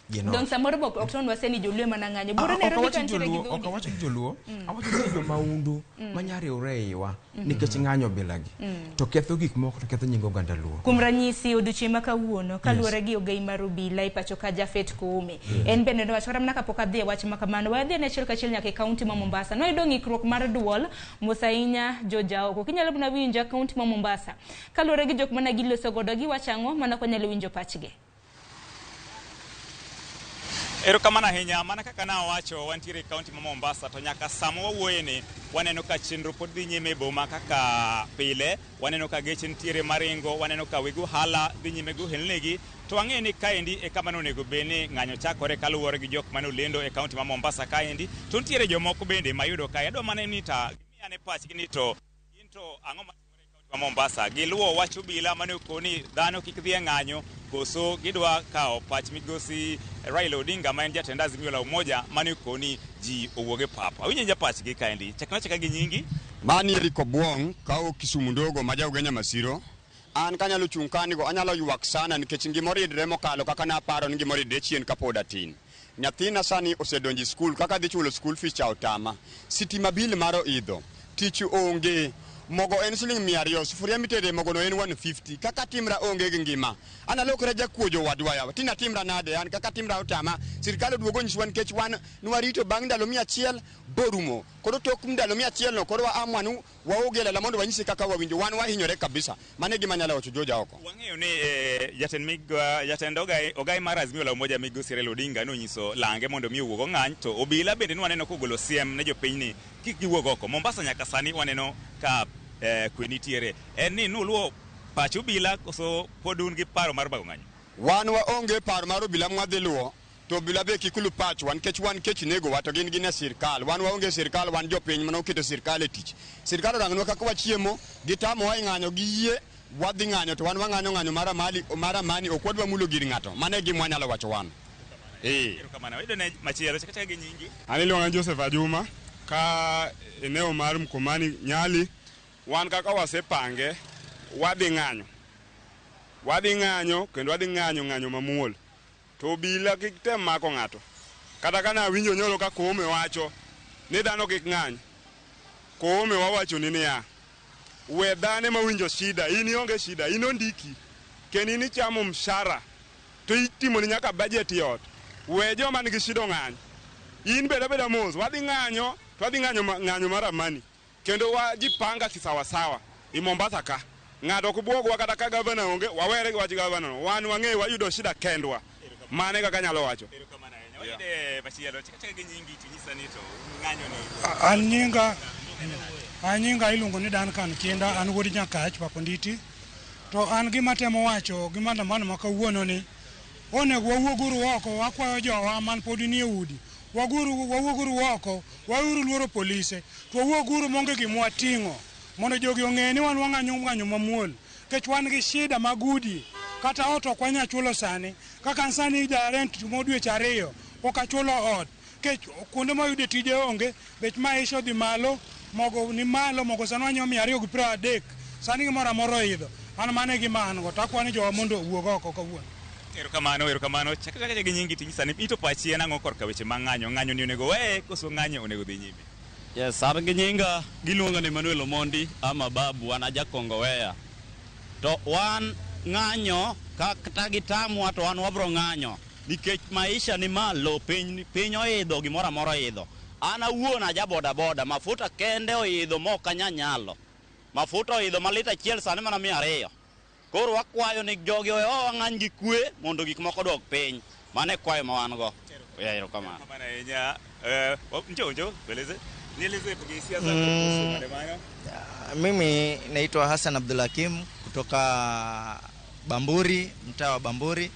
Dong samoro bok ok ton wase ni joluo mana ng'anyo. Boro Nairobi ka nitiere gi Ok awacho ni joluo, awacho ni jomahundu manyariwre e iwa nikech ng'anyo bilagi. To ketho gik moko to ketho nying oganda Luo. Kuom ranyisi odiochieng' ma kawuono kaluwore gi ogai mar obila e pacho ka Japhet Koome. En bende nowacho kata mana kapok adhi e wach ma kamano, wadhi ane achiel kachiel nyaka e kaunti ma Mombasa. Noyudo ng'ikruok mar duol mos ahinya jojaoko. Kinyalo mana winjo kaunti ma Mombasa. Kaluwore gi jok mana giloso godo giwacho ang'o mana kwanyalo winjo pachgi. Erokamano ahinya, mana kaka nawacho wantiere e kaunti ma Mombasa to nyaka sama wawuoye ni waneno ka chenro pod dhi nyime e boma kaka pile, waneno ka geche nitiere maringo, waneno ka weg ohala dhi nyime gi ohelnigi, to wang'eyo ni kaendi e kama nonego bed ni ng'anyo chakore kaluwore gi jok mane olendo e kaunti ma Mombasa kaendi, to nitiere jomoko bende mayudo kae. Adwa mana ni ta gimiyane pachgi ni to gin to ang'o matimore e kaunti ma Mombasa. Giluwo wach obila mane okoni dhano kik dhi e ng'anyo koso gidwa kawo pach migosi Raila Odinga ma en jatend Azimio la Umoja mane okoni ji owuog e pap. Awinjo awinja pachgi kaendi. Chakna achaka gi nyingi. Mani Eric Obuong kawo Kisumu ndogo ma ja Ugenya Masiro. An kanyalo chung' kanigo anyalo ywak sana nikech ngima oridre mokalo kaka naparo ni ngima oridre chien kapod atin. Nyathina sani osedonjo e skul kaka adhi chulo school fees cha otama. Sitima bill mar oidho. Tich onge. Mogo en siling 200, sufuria mitede mogo no en 150. Kaka timra onge gi ngima. An alokra jakuo jowadwa yawa. Tina timra nade an kaka timra otama. Sirkal oduogo nyiswa nikech wan nwarito bang' ndalo 100 borumo. Koro tok ndalo 100 no koro waamua ni waoge lela mondo wanyisi kaka wawinjo. Wan wahinyore kabisa. Mano e gima anyalo wacho joja oko. Wang'eyo ni jatend ogai mar Azimio la Umoja migosi Raila Odinga nonyiso lange mondo mi owuog ong'any to obila bende nwaneno kogolo siem ne jopiny ni kik giwuog oko. Mombasa nyaka sani waneno ka kwe nitiere. En ni nuluwo pach obila koso pod un gi paro mar bago ng'anyo? Wan waonge paro mar obila mwadhi luwo to obila be kik lu pachwa nikech wan kech negowa to gin gin e sirkal. Wan waonge sirkal, wan jopiny mane oketo sirkal e tich. Sirkal orangnwa kaka wachiemo, gitamowa e ng'anyo giyie wadhi ng'anyo to wan wang'anyo ng'anyo mar amani ok wadwa mulo gir ng'ato. Mano e gima wanyalo wacho wan. Erokamano. Wayudo ne machielo chak achaka gi nyingi. An iluonga Joseph Ajuma ka eneo mar Mkomani Nyali. Wan kaka wasepange wadhi ng'anyo. Wadhi ng'anyo kendo wadhi ng'anyo ng'anyo mamuol. To obila kik tem mako ng'ato. Kata ka nawinjo nyoro ka Koome wacho ni dhano kik ng'any. Koome wawacho ni niya, we dhano mawinjo shida, in ionge shida, in ondiki. Kendo in ichamo mshahara to itimoni nyaka budget e ot. We joma nigi shida ong'any. In bed abeda mos, wadhi ng'anyo to wadhi ng'anyo ng'anyo mar amani. Kendo wajipanga kisawasawa i Mombasa ka. Ng'ato ok buogwa kata ka gavana onge, wawere gi wach gavana no. Wan wang'eyo wayudo shida kendwa. Mano e kaka anyalo wacho. An nyinga iluongo ni Duncan Kinda, an wuod Nyakach Pakonditi. To an gima temo wacho gi maandamano ma kawuono ni onego wawuoguru oko, wakwayo jowa man pod nie udi. Wawuoguru oko, wauru luoro polise, to wawuoguru monge gima wating'o mondo jogi ong'e ni wan wang'anyo ng'anyo mamuol. Nikech wan gi shida mag udi, kata ot ok wanyal chulo sani. Kaka sani ja rent mo dweche 2 pok achulo ot. Nikech kuonde mwayude tije onge, bech maisha odhi malo, mogo ni malo, mogo sani wanyiewo 230. Sani gimoro amora oidho. An mano e gima an go, to akwayo ni jowa mondo owuog oko kawuono. Erokamano, erokamano. Chak achaka gi nyingi tinyisa ni ito pachi en ang'o korka weche mag ng'anyo? Ng'anyo ni onego weye koso ng'anyo onego dhi nyime? Yes, an gi nyinga giluonga ni Emmanuel Omondi ama Babu, an aja Kongowea. To wan ng'anyo kata gitamwa to wan wabro ng'anyo nikech maisha ni malo, piny oidho, gimoro amora oidho. An awuon aja boda boda, mafuta kende oidho mok anya nyalo. Mafuta oidho ma lita achiel sani mana 200. Koro wakwayo ni jogi owewa wang'any gi kwe mondo gik moko odog piny. Mano e kwayo ma wan go. Erokamano. Erokamano ahinya. Njoo, njoo, tueleze. Nieleze hisia zako kuhusu maandamano. Mimi naitwa Hassan Abdulhakim kutoka Bamburi, mtaa wa Bamburi.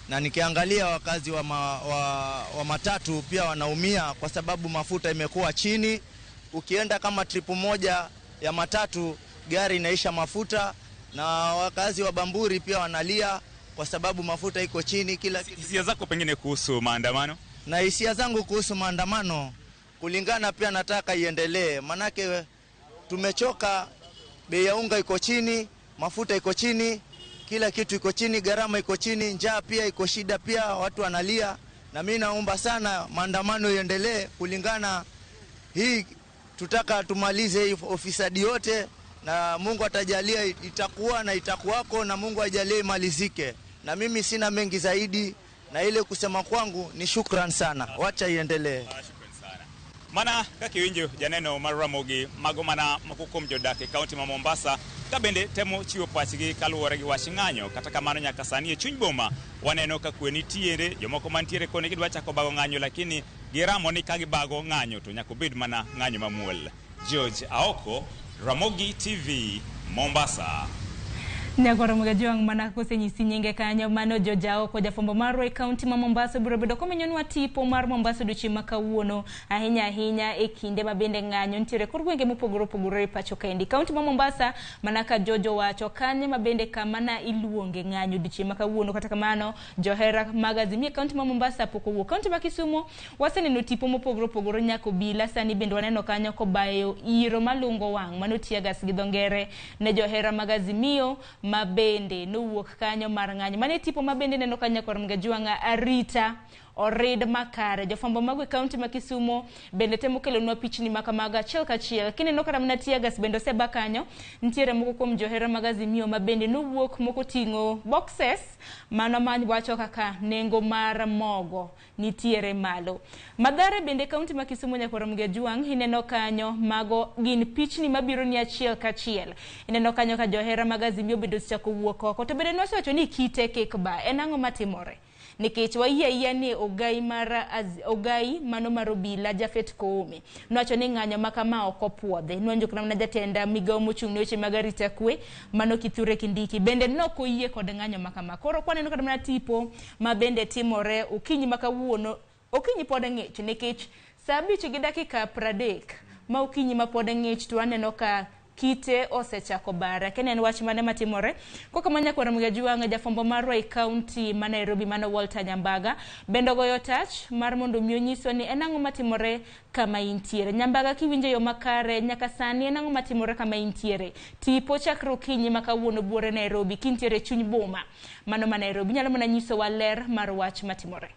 Na nikiangalia wakazi wa matatu pia wanaumia kwa sababu mafuta imekuwa chini. Ukienda kama trip moja ya matatu gari inaisha mafuta, na wakazi wa Bamburi pia wanalia kwa sababu mafuta iko chini kila kitu. Hisia zako pengine kuhusu maandamano? Na hisia zangu kuhusu maandamano, kulingana pia nataka iendelee, manake tumechoka. Bei ya unga iko chini, mafuta iko chini, kila kitu iko chini, gharama iko chini, njaa pia iko shida pia, watu wanalia. Na mimi naomba sana maandamano iendelee, kulingana hii tutaka tumalize hii ufisadi yote, na Mungu atajalia itakuwa na itakuwako, na Mungu ajalie imalizike. Na mimi sina mengi zaidi, na ile kusema kwangu ni shukran sana, wacha iendelee. Mana kaka iwinjo janeno mar Ramogi mago mana moko kuom jodak e kaunti ma Mombasa ka bende temo chiwo pachgi kaluwore gi wach ng'anyo. Kata kamano nyaka sani e chuny boma waneno ka kwe nitiere, jomoko mantiere koni gidwa chako bago ng'anyo, lakini giramo ni ka gibago ng'anyo to nyaka obed mana ng'anyo mamuol. George Aoko, Ramogi TV, Mombasa. Nyagoro Mugajwang' mana kosenyisi nyinge kanyo mano George Aoko, jafwambo marwa e kaunti ma Mombasa biro bedo komenyonwa tipo mar Mombasa odiochieng' ma kawuono, ahinya ahinya e kinde ma bende ng'anyo nitiere kor gwenge mopogore opogore e pacho kaendi. Kaunti ma Mombasa mana ka George owacho kanye ma bende kama na iluonge ng'anyo odiochieng' ma kawuono. Kata kamano johera mag Azimio e kaunti ma Mombasa pok owuok. Kaunti ma Kisumu waseneno tipo mopogore opogore nyaka obila sani bende waneno kanyo kobayo iro malungo wang' mano tear gas gi dho ngere ne johera mag Azimio ma bende nowuok kanyo mar ng'anyo. Mane tipo ma bende neno kanyo kor Mgajwang'a arita orid makare. Jofwambo mago e kaunti ma Kisumu bende temo kelonwa pichni makamago achiel kachiel. Kineno kata mana tear gas bende oseba kanyo, nitiere moko kuom johera mag Azimio ma bende nowuok moko ting'o boxes mano ma wacho kaka nengo mar mogo nitiere malo. Mathare bende kaunti ma Kisumu nyakwar Mgajwang' ineno kanyo mago gin pichni mabiro ni achiel kachiel. Ineno kanyo ka johera mag Azimio bende osechako wuok oko, to bende nosewacho ni kite kik ba. En ang'o matimore? Nikech wayie ayie ni ogai mar ogai mano mar obila Japhet Koome nowacho ni ng'anyo ma kama ok opuodhe. Nwanjo kata mana jatend migawo mochung' ne weche mag arita kwe mano Kithure Kindiki bende nok oyie kod ng'anyo ma kama. Koro kwaneno kata mana tipo ma bende timore okinyi ma kawuono, okinyi pod ng'ich nikech saa 5:30 ma okinyi ma pod ng'ich to aneno ka kite osechako bara. Kene en wach mane matimore? Koko manya kwara Mgajwang' jafwambo marwa e kaunti ma Nairobi mano Walter Nyambaga bende ogoyo tach mar mondo mi onyiswa ni en ang'o matimore kama intiere. Nyambaga kiwinjo yo makare nyaka sani en ang'o matimore kama intiere? Tipo chakre okinyi ma kawuono buore Nairobi kintiere chuny boma mano ma Nairobi nyalo mana nyisowa ler mar wach matimore.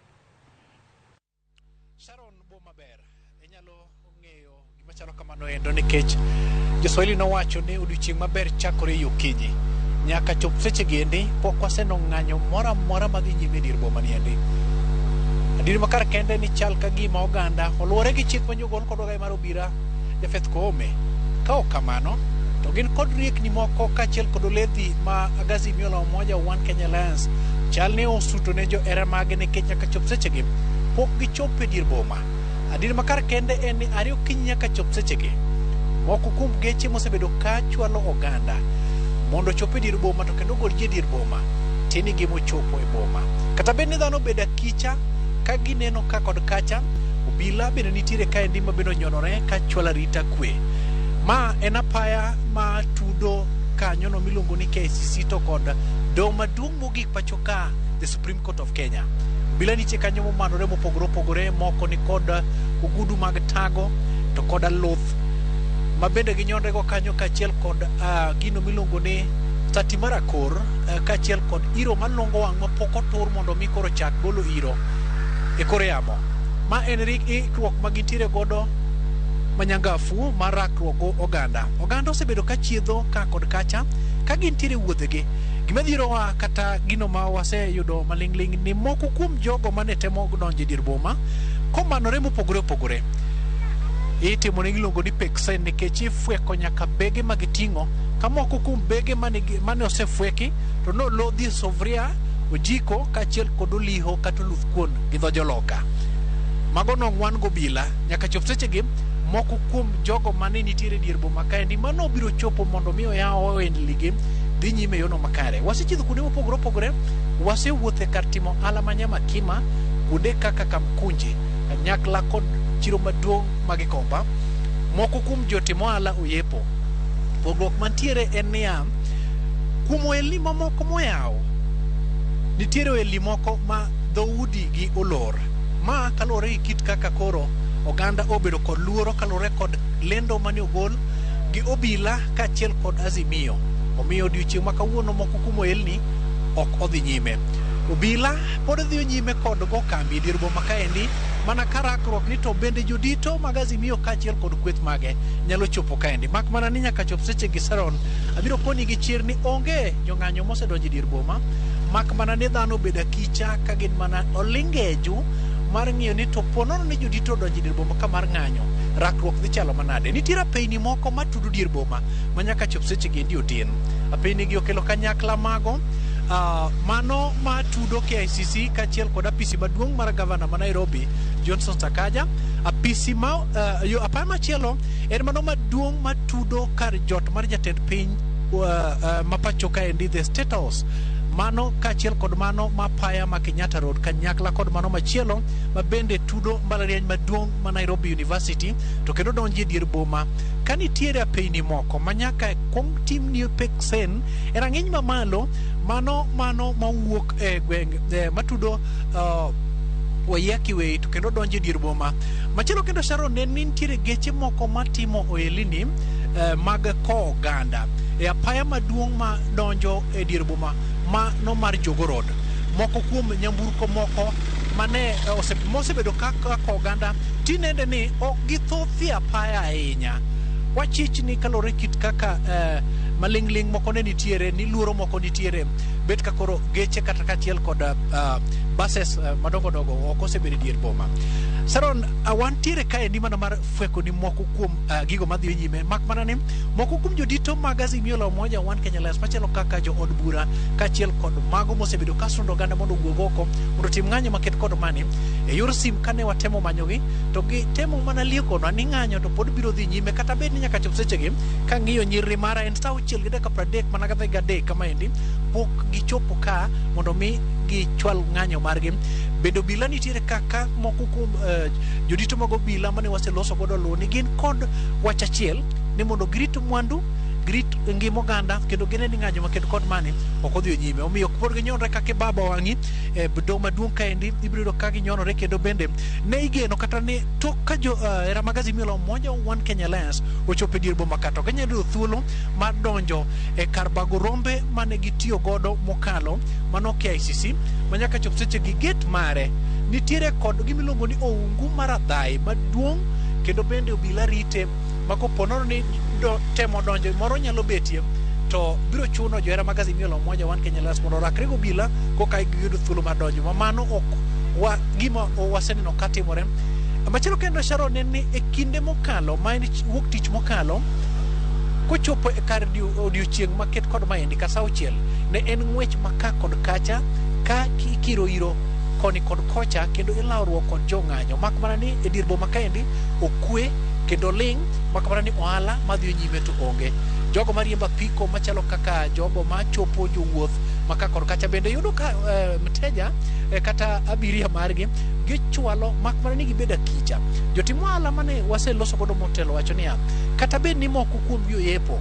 Sharon, boma ber inyalo ng'eyo gima chalo kamano endo nikech Joswahili nowacho ni odiochieng' maber chakore e okinyi. Nyaka chop seche gi endi pok waseno ng'anyo moro amora madhi nyime e dier boma ni endi. Adier makar kende ni chal ka gima oganda oluwore gi chik manyogol kod ogai mar obila Japhet Koome. Ka ok kamano to gin kod riekni moko kaachiel kod oledhi ma Azimio la Umoja One Kenya Alliance chal ni osuto ne johera mage nikech nyaka chop sechegi pok gichopo e dier boma. Adier makar kende en ni are okinyi nyaka chop sechegi moko kuom geche mosebedo ka chwalo oganda mondo ochop e dier boma to kendo ogol ji e dier boma tini gi mochopo e boma. Kata bed ni dhano obedo akicha ka gineno ka kod kacha, obila bende nitiere kaendi ma bende onyonore ka chwalo arita kwe. Ma en apaya ma tudo kanyono miluongo ni KICC to kod doho maduong' mogik pacho ka, the Supreme Court of Kenya. Obila nitie kanyo momanore mopogore opogore, moko ni kod ogudu mag tago to koda luth ma bende ginyonre go kanyo kaachiel kod gino miluongo ni sati marakor kaachiel kod iro malongo wang' mapok otur mondo mi koro chak golo iro e kor yamo. Ma en ikruok ma gintiere godo manyangafu mar rakruok go oganda. Oganda osebedo ka chiedho ka kod kacha ka gintiere wuodhegi. Gima dhirowa kata gino ma waseyudo maling'ling' ni moko kuom jogo mane temo donjo e dier boma komanore mopogore opogore itimo ne giluongo ni peksen nikech ifweko nyaka bege ma giting'o ka moko kuom bege mane osefweki to nolodhi e sufria, ojiko kaachiel kod oliho kata oluth kuon gi dho joloka. Mago nong'wan gobila nyaka chop sechegi moko kuom jogo mane nitiere e dier boma kaendi mano biro chopo mondo mi oyaw ohendnigi dhi nyime e yono makare. Wasechiedho kuonde mopogore opogore, wasewuotho e kar timo ohala ma Nyamakima, kuonde kaka Kamkunji, kanyakla kod chiro maduong' ma Gikomba. Moko kuom jotim ohala oyepo. Pogruok mantiere en niya, kuom ohelni mamoko moyaw, nitiere ohelni moko ma dhoudi gi olor. Ma kaluwore gi kit kaka koro oganda obedo kod luoro kaluwore kod lendo mane ogol gi obila kaachiel kod Azimio. Omiyo odiochieng' ma kawuono moko kuom ohelni ok odhi nyime. Obila pod dhiyo nyime kod go kambi e dier boma kaendi mana ka rakruok ni to bende jodito mag Azimio kaachiel kod kweth mage nyalo chopo kaendi. Mak mana ni nyaka chop seche gi Sharon, abiro koni gi chir ni onge jong'anyo mosedonjo e dier boma, mak mana ni dhano obedo akicha ka gin mana olingeju mar ng'iyo ni to po nono ni jodito odonjo e dier boma ka mar ng'anyo, rakruok dhi chalo manade. Nitiere apeyni moko matudo dier boma ma nyaka chop seche gi endi otin. Apeyni gi okelo kanyakla mago mano matudo KICC kaachiel kod apisi maduong' mar gavana ma Nairobi Johnson Sakaja. Apisi ma yo apaya machielo en mano maduong' matudo kar jot mar jatend piny ma pacho kaendi the State House. Mano kaachiel kod mano ma apaya ma Kenyatta Road kanyakla kod mano machielo ma bende tudo mbalariany maduong' ma Nairobi University to kendo donjo e dier boma. Ka nitiere apeyni moko ma nyaka kuong timni peksen e rang'iny mamalo, mano mawuok e gweng' matudo Waiyaki Way to kendo donjo e dier boma. Machielo kendo Sharon, ne ni nitiere geche moko matimo ohelni mag kowo oganda e apaya maduong' ma donjo e dier boma mano mar Jogoo Road. Moko kuom nyamburko moko mane mosebedo ka kowo oganda tinende ni ok githoth e apaya ahinya. Wachich ni kaluwore kit kaka maling'ling' moko ne nitiere, ni luoro moko nitiere, bet ka koro geche kata kaachiel kod buses madongo dongo ok osebedo e dier boma. Sharon, wantiere kaendi mana mar fweko ni moko kuom gigo madhi nyime, mak mana ni moko kuom jodito mag Azimio la Umoja One Kenya Alliance machalo kaka jo od bura kaachiel kod mago mosebedo ka sundo oganda mondo owuog oko mondo otim ng'anyo maket kod mani e yor sim. Kane watemo manyogi to gitemo mana liekonwa ni ng'anyo to pod biro dhi nyime kata bed ni nyaka chop sechegi. Kang'iyo nyirri mara en sa 6:30 mana gadhi 3 kamaendi, pok gichopo ka mondo mi gichwal ng'anyo margi. Bende obila nitiere kaka moko kuom jodito mag obila mane waseloso godo luwo ni gin kod wach achiel ni mondo girit mwandu, girit ngima oganda kendo gine ni ng'anyo maket kod mani ok odhi nyime. Omiyo pod ginyonore kaka baba wang'i e doho maduong' kaendi ibiro yudo ka ginyonore kendo bende ne igeno kata ni tok ka jo hera mag Azimio la Umoja One Kenya Alliance ochopo e dier boma ka to ginyalo yudo thuolo mar donjo e kar bago rombe mane gitiyo godo mokalo mano KICC ma nyaka chop seche gi gate mare nitiere kod gimiluongo ni oungu mar adhai maduong' kendo bende obila rite ma kopo nono ni temo donjo moro nyalo betie to biro chuno johera mag Azimio la Umoja One Kenya Alliance mondo orakre gi obila koka giyudo thuolo mar donjo ma mano ok wa gima waseneno katimore. Machielo kendo Sharon en ni e kinde mokalo ma en wuok tich mokalo kochopo e kar odiochieng' maket kod maendi ka sa 6 ne en ng'wech ma ka kod kacha ka ikiro iro koni kod kocha kendo ilawruok kod jong'anyo, mak mana ni e dier boma kaendi okwe kendo ling', mak mana ni ohala madhi nyime to onge. Jogo mariembo apiko machalo kaka jogo machopo jowuoth ma ka kod kacha bende yudo ka mteja kata abiria margi gichwalo, mak mana ni gibedo akicha. Jotim ohala mane waseloso godo motelo wacho niya, kata bed ni moko kuom gi oyepo,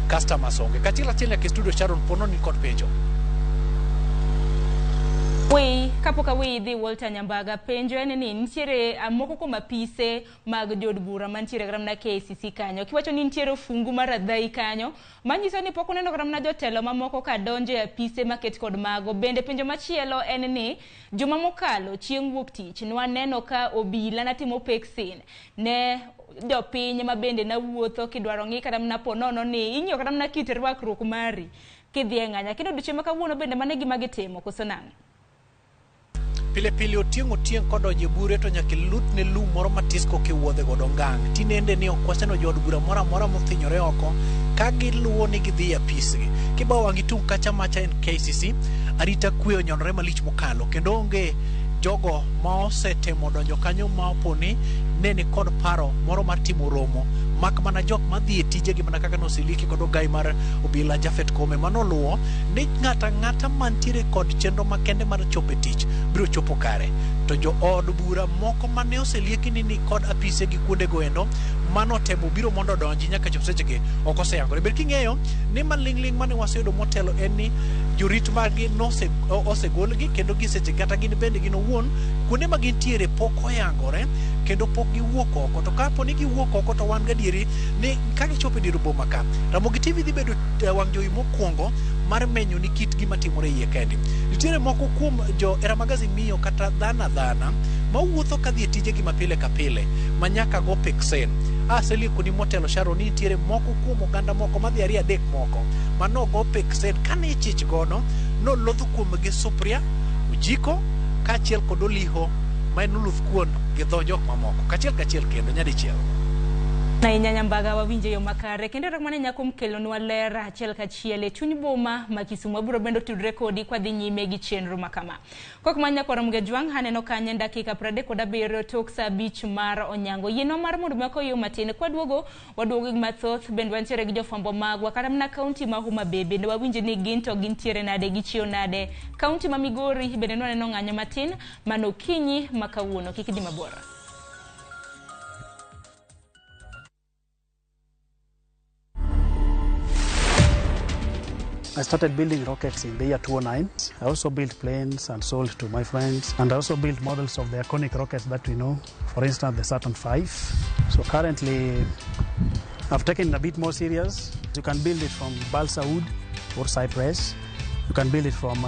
customers onge. Kachiel achiel nyaka e studio Sharon pono ni kod penjo. Wei, kapok aweyi dhi Walter Nyambaga, penjo en ni nitiere moko kuom apise mag jood bura mantiere kata mana KICC kanyo. Kiwacho ni nitiere ofungu mar adhai kanyo, manyiso ni pok uneno kata mana jotelo mamoko ka donjo e apise maket kod mago. Bende penjo machielo en ni juma mokalo chieng' wuok tich nwaneno ka obila natimo peksen ne jopiny ma bende nawuotho kidwaro ng'i kata mana po nono ni ing'iyo kata mana kit rwakruok mari kidhi e ng'anyo. Lakini odiochieng' ma kawuono bende mano e gima gitimo koso nang'o? Pile pile otieng' otieng' kodonjo e bure to nyaka ilutne lum moro matis koka iwuodhe godo ngang'. Tinende ni ok waseneno jood bura moro amora mothinyore oko ka giluwo ni gidhi e apisgi. Kibawo wang'i tung' kacha macha en KICC, arita kwe onyonore malich mokalo kendo onge jogo ma osetemo donjo kanyo ma opo ni ne ni kod paro moro mar timo romo Mak mana jok madhi e tijegi mana kaka noseliki kod ogai mar obila Japhet Koome manoluwo ni ng'ata ng'ata mantiere kod chenro makende mar chopo e tich biro chopo kare. To jo od bura moko mane oselieki ni ni kod apise gi kuonde go endo manotemo biro mondo odonji nyaka chop sechegi ok oseyangore. Ber king'eyo ni maling'ling' mane waseyudo motelo en ni jorit margi osegolgi kendo gi seche kata gin bende gin owuon kuonde ma gintiere pok oyangore kendo pok giwuok oko. To kapo ni giwuok oko to wan gadieri ni ka gichopo e dier boma ka, Ramogi TV dhi bedo wang' jowi mokwongo mar menyo ni kit gima timore iye kendi. Nitiere moko kuom jo Era mag Azimio kata dhano adhana mawuotho kadhi e tijegi ma pile ka pile ma nyaka go peksen. Aseliekoni motelo Sharon ni nitiere moko kuom oganda moko madhi ariyo adek moko manogo peksen kane ichich godo nolodh kuomgi supria, ojiko kaachiel kod oliho ma en oluth kuon gi dho jok mamoko kachiel kachiel kendo nyadichiel. Ahinya Nyambaga wawinjo yo makare kendo erokamano ahinya kuom kelonwa ler achiel kachiel e chuny boma ma Kisumu. Wabiro bende tudre kodi kwadhi nyime gi chenro ma kama. Kok ma nyakwar Ramogi Ajwang' aneno kanyo en dakika 37 tok saa 5 mar onyango. Yienwa mar mondo mi wakoyo matin kwaduogo waduogo gi mathoth bende wantiere gi jofwambo magwa kata mana kaunti ma Homa Bay bende wawinjo ni gin to gintiere nade gichiewo nade. Kaunti ma Migori bende nwaneno ng'anyo matin mano okinyi ma kawuono. Kik idhi mabor. I started building rockets in the year 2009. I also built planes and sold to my friends. And I also built models of the iconic rockets that we know. For instance, the Saturn V. So currently, I've taken it a bit more serious. You can build it from balsa wood or cypress. You can build it from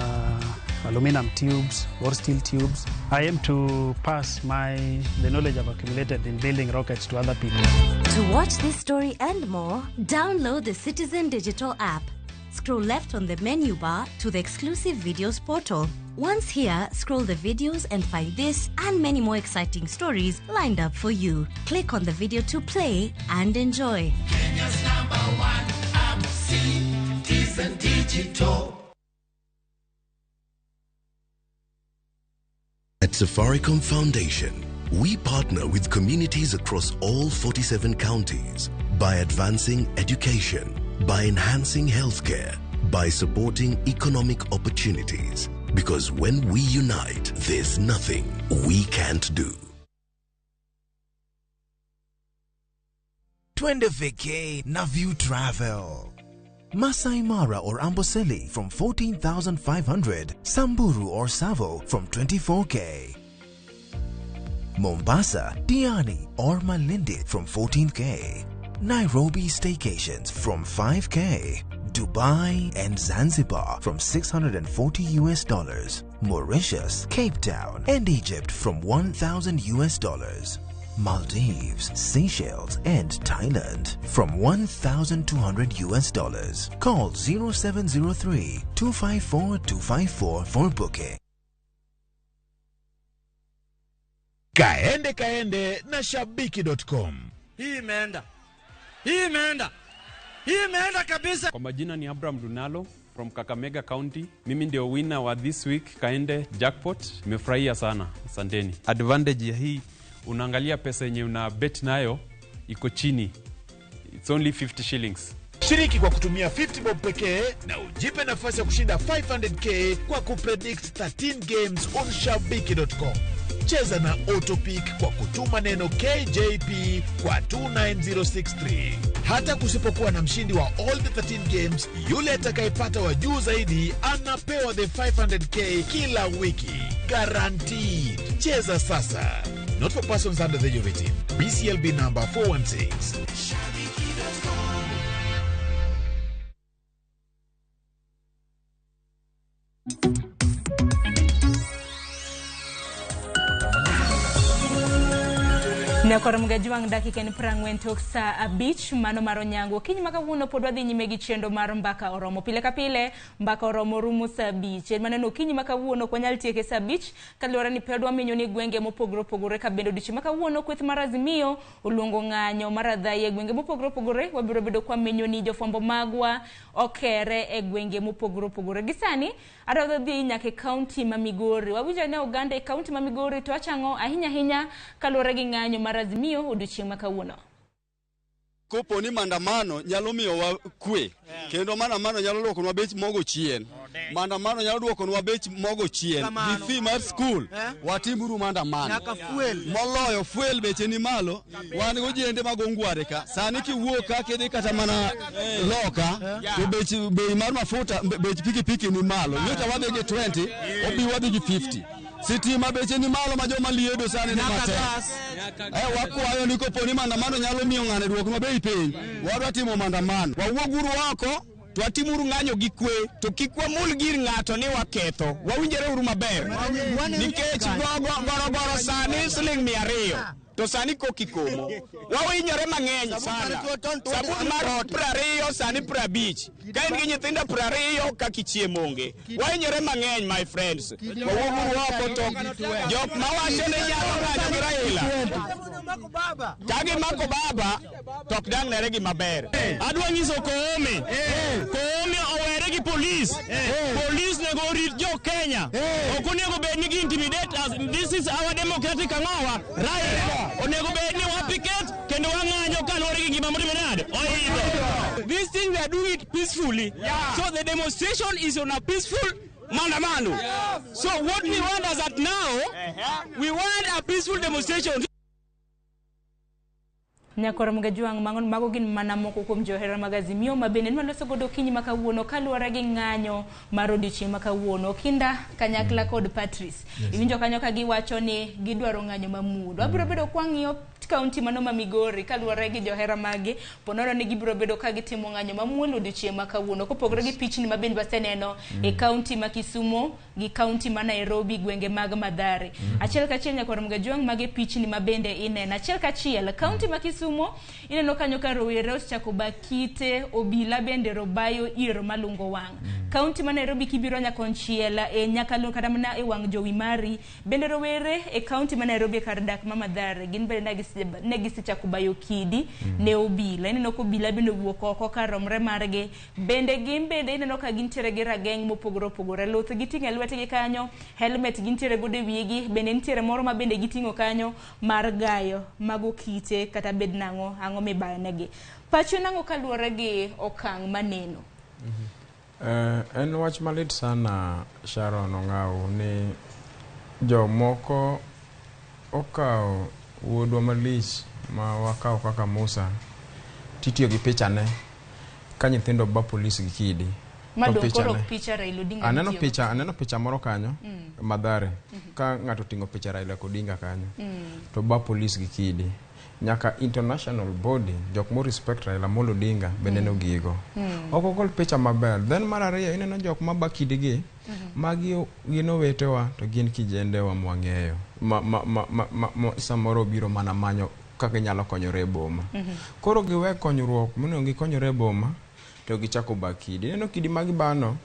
aluminum tubes or steel tubes. I aim to pass the knowledge I've accumulated in building rockets to other people. To watch this story and more, download the Citizen Digital app. Scroll left on the menu bar to the exclusive videos portal. Once here, scroll the videos and find this and many more exciting stories lined up for you. Click on the video to play and enjoy. Kenya's #1 app, Citizen Digital. At Safaricom Foundation, we partner with communities across all 47 counties by advancing education, by enhancing healthcare, by supporting economic opportunities. Because when we unite, there's nothing we can't do. Twende vacay na View Travel. Masai Mara or Amboseli from 14,500, Samburu or Tsavo from 24K. Mombasa, Diani or Malindi from 14K. Nairobi staycations from 5K. Dubai and Zanzibar from $640 US. Mauritius, Cape Town and Egypt from $1,000 US. Maldives, Seychelles and Thailand from $1,200 US. Call 0703 254 254 for booking. Kaende kaende na shabiki.com. Hii imeenda. Hii imeenda. Hii imeenda kabisa. Kwa majina ni Abraham Dunalo from Kakamega County. Mimi ndio winner wa this week Kaende Jackpot. Nimefurahia sana. Asanteni. Advantage ya hii, unaangalia pesa yenye una bet nayo iko chini. It's only 50 shillings. Shiriki kwa kutumia 50 bob pekee na ujipe nafasi ya kushinda 500k kwa kupredict 13 games on shabiki.com. Cheza na Autopick kwa kutuma neno KJP kwa 29063. Hata kusipokuwa na mshindi wa all the 13 games, yule atakayepata wa juu zaidi anapewa the 500k kila wiki. Guaranteed. Cheza sasa. Not for persons under the age of 18. BCLB number 416. Nyakoro Mgajwang' dakika en 40 tok saa 5 mano mar onyango. Okinyi ma kawuono pod wadhi nyime gi chenro mar Mbaka Oromo. Pile ka pile Mbaka Oromo rumo saa 5. En maneno okinyi ma kawuono ok wanyal tieke saa 5 kaluwore ni pod wamenyo ni gwenge mopogore opogore ka bende odiochieng' ma kawuono kweth mar Azimio oluongo ng'anyo mar adhaya e gwenge mopogore opogore. Wabiro bedo kwa menyo ni jofwambo magwa okere e gwenge mopogore opogore. Gi sani adwa dhi nyaka e kaunti ma Migori. Wawinjo ne oganda e kaunti ma Migori to wachang'o ahinya ahinya kaluwore gi ng'anyo mar Azimio odiochieng' ma kawuono. Kopo ni maandamano nyalo miyowa kwe, kendo maandamano nyalo duokonwa bech mogo chien, maandamano nyalo duokonwa bech mogo chien gi fee mar skul, watimuru maandamano. Moloyo fuel beche ni malo, wan gojende mag ongware ka. Sani kiwuok ka kidhi kata mana loka, to bech bei mar mafuta, bech pikipiki ni malo. Nyocha wadhi gi 20, obi wadhi gi 50. Sitima beche ni malo ma joma liedo sani ni matek. Wakwayo ni kopo ni maandamano nyalo miyo ng'ane duoknwa bei piny, wadwa timo maandamano. Wawuoguru oko to watimuru ng'anyo gi kwe, to kik wamul gir ng'ato ni waketho. Wawinjore uru maber, nikech gorogoro sani siling 200 to sani koki komo. Wawinyore mang'eny sana. Sabun mar 20 sani 50. Ka in gi nyithindo 20 kaka ichiemo onge. Wahinyore mang'eny, my friends. Wawuoguru oko to jok mawacho ni nyalo ng'anyo gi Raila, ka gimako baba to ok dang' nere gima ber. Adwa nyiso Koome, Koome owere gi polis. Polis nego orit jo Kenya. Ok onego bed ni gi intimidate us. This is our democratic ang'owa right. Onego bed ni wapiket kendo wang'anyo kaluwore gi gima motimo nade oidho. This thing we are doing it peacefully. So the demonstration is on a peaceful maandamano. So what we want is that now we want a peaceful demonstration. Nyakoro Mgajuang' mago gin mana moko kuom johera mag Azimio ma bende nwaloso godo okinyi ma kawuono kaluwore gi ng'anyo mar odiochieng' ma kawuono. Kinda kanyakla kod Patrice. Iwinjo kanyo ka giwacho ni gidwaro ng'anyo mamuol. Wabiro bedo kwang'iyo kaunti mano ma Migori kaluwore gi johera magi ponono ni gibiro bedo ka gitimo ng'anyo mamuol odiochieng' ma kawuono kopogore gi pichni ma bende waseneno e kaunti ma Kisumo gi kaunti ma Nairobi, gwenge mag Mathare. Achiel kachiel Nyakwar Mgajuang' mage pichni ma bende ineno. Achiel kachiel kaunti ma Kisumo ineno kanyo ka rowere osechako bakite, obila bende robayo iro malungo wang'. Kaunti ma Nairobi kibiro nyakonchiel e nyakalo kata mana e wang' jowi mari bende rowere e kaunti ma Nairobi e kar dak ma Mathare gin bende ne gisechako bayo kidi ne obila. Ineno ka obila bende owuok oko kar romre margi, bende gin bende ineno ka gintiere gi rageng' mopogore opogore, luth giting'o e lwetgi kanyo, helmet gintiere godo e wigi, bende nitiere moro ma bende giting'o kanyo mar gayo mago kite kata bed nang'o ang'o mibayo negi. Pacho nang'o kaluwore gi okang' maneno? En wach malit sana Sharon Ong'au ni jomoko okawo wuodwa malich ma wakawo kaka Musa titiyo gi pichane ka nyithindo ba polis gi kidi. Ma dong' koro picha Raila Odinga. Aneno picha, aneno picha moro kanyo Mathare ka ng'ato oting'o picha Raila Odinga kanyo to ba polis gi kidi. Nyaka international body jok mo respect Raila Amolo Odinga be neno gigo. Ok ogol picha maber. Then mar ariyo ineno jok ma ba kidi gi, magi gin owetewa to gin kijendewa mwang'eyo ma samoro obiro mana manyo kaka ginyalo konyore e boma. Koro giwe konyruok monego gikonyore e boma to gichako ba kidi. Ineno kidi ma gibano,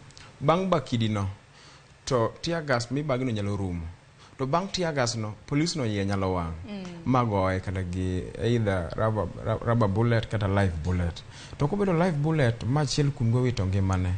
bang' ba kidi no to tear gas mibagino nyalo rumo. To bang' tear gas no, polis no iye nyalo wang' ma goye kata gi either rubber bullet kata live bullet. To kobedo live bullet ma achiel kuomgi owito ngimane,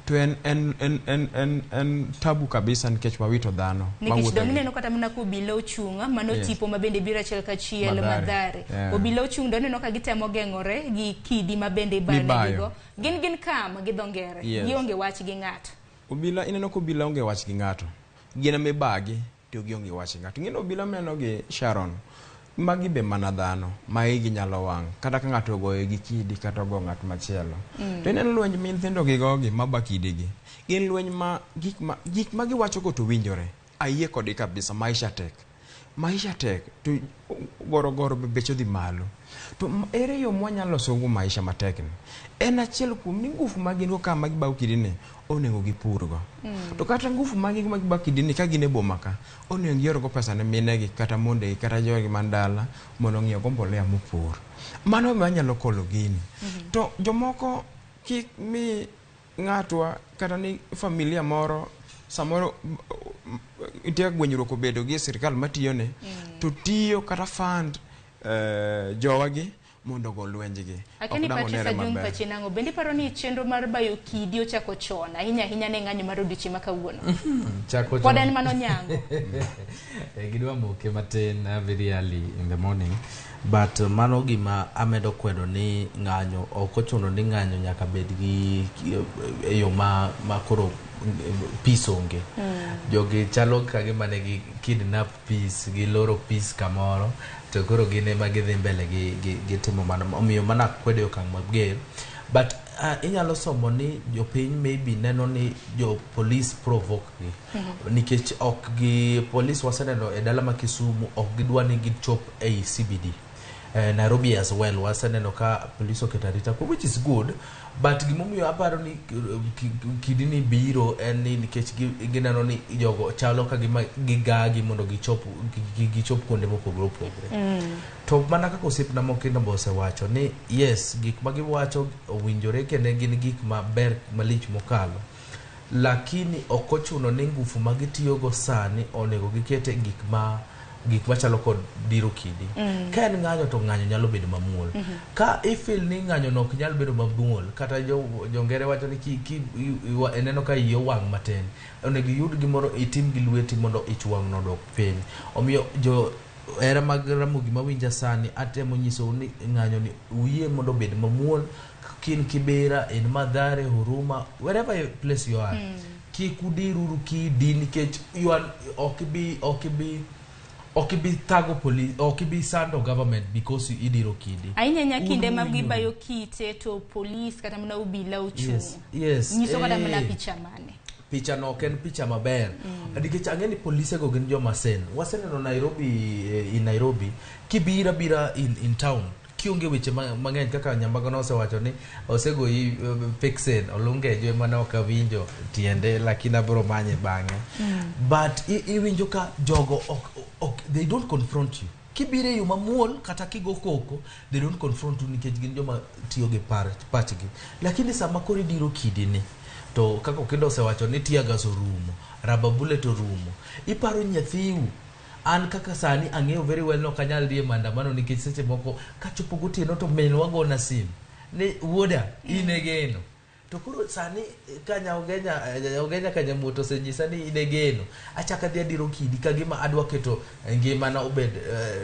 to en tabu kabisa nikech wawito dhano. Nikech dong' ineno kata mana ka obila ochung', mano tipo ma bende biro achiel kachiel Mathare. Obila ochung' to ineno ka gitemo geng'ore gi kidi ma bende ibayo negigo. Gin kam gi dho ngere, gionge wach gi ng'ato. Obila ineno ka obila onge wach gi ng'ato. Gin ema ibagi to gionge wach gi ng'ato. Ing'eni obila mineno gi Sharon, magi be mana dhano ma igi nyalo wang' kata ka ng'ato ogoyo gi kidi kata ogo ng'at machielo. To ineno lweny ma nyithindo gi gogi maba kidi gi, gin lweny ma gik ma giwacho go to winjore. Ayie kodgi kabisa, maisha tek. Maisha tek to gorogoro be beche odhi malo. To ere yo mwanyalo loso go maisha matek ni? En achiel kuom ni ngufu ma gin go ka ma gibago kidi ni onego gipurgo. To kata ngufu ma gin go ma gibago kidi ni ka gin e boma ka, onego gior go pesa ne minegi kata mondegi kata jogi man dala mondo ong'iew go mbolea mopur. Mano ema anyalo kolo gini. To jomoko kik mi ng'atwa kata ni familia moro samoro nitie gwenyruok obedo gi sirikal matiyone to tiyo kata fund jowagi mondo ogo lwenjgi. Akeni Ok dang' Patrice onere Ajung' maber. pachi nang'o? Bende iparo ni chenro mar bayo kidi ochako chon ahinya ahinya ne ng'anyo mar odiochieng' ma kawuono? Chako Pod chon. en mano nyango. Gidwa moke matin very early in the morning but mano gima amedo kwedo ni ng'anyo ok ochuno ni ng'anyo nyaka bed gi e yo ma koro peace onge. Jogi chalo ka gima ne gi kidnap peace, giloro peace kamoro to koro gin ema gidhi mbele gi timo mano, omiyo mano akwedo e okang' mager. But inyalo somo ni jopiny maybe neno ni jo police provoke gi nikech ok gi police waseneno e dala ma Kisumu ok gidwa ni gichop ei CBD. Nairobi as well waseneno ka police oketo arita kwe, which is good, but gimomiyo aparo ni kidini biro en ni nikech gineno ni jogo chalo ka gima gigagi mondo gichop kuonde mopogore opogore. To mana kaka osiepna Mokindo be osewacho ni yes, gik ma giwacho owinjore kendo gin gik maber malich mokalo, lakini ok ochuno ni ngufu ma gitiyogo sani onego giket e gik machalo kod diro kidi. Ka en ng'anyo to ng'anyo nyalo bedo mamuol. Ka ifeel ni ng'anyo no ok nyal bedo mamuol, kata jongere wacho ni ineno ka iyi owang' matin, onego iyud gimoro itim gi lweti mondo ich wang' no odok piny. Omiyo jo hera mag Ramogi mawinja sani, atemo nyisou ni ng'anyo ni uyie mondo obed mamuol, kin Kibera, in Mathare, Huruma, wherever place you are. Kik udiruru kidi nikech you are, ok ibi thago police, ok ibi sando government because idiro kidi. Ahinya ahinya kinde ma Un gibayo kite to polis kata mana obila ochung'. Yes. Nyiso kata mana picha mane? Picha no ok en picha maber. Nikech ang'e ni polise go gin joma sen. Waseneno Nairobi, in Nairobi kibira bira in town kionge weche mang'eny kaka Nyambago nosewacho ni osegoyi pixen olungejo ema ne ok awinjo tiende, lakini abiro manye bang'e. But iwinjo ka jogo ok they don't confront you. Kibiro e yo mamuol kata kigo koko, they don't confront you nikech gin joma tiyo gi pachgi. Lakini sama koro idiro kidi ni, to kaka Okindo osewacho ni tear gas orumo, rubber bullet orumo, iparo nyathiu. An kaka sani ang'eyo very well ni ok anyal dhi e maandamano nikech seche moko kachopo gotieno to minwa gona sim ni wuoda in e geno. To koro sani ka Nyaugenya Kanyamuoto osenyisa ni in e geno, achako adhi adiro kidi ka gima adwa keto ngimana obed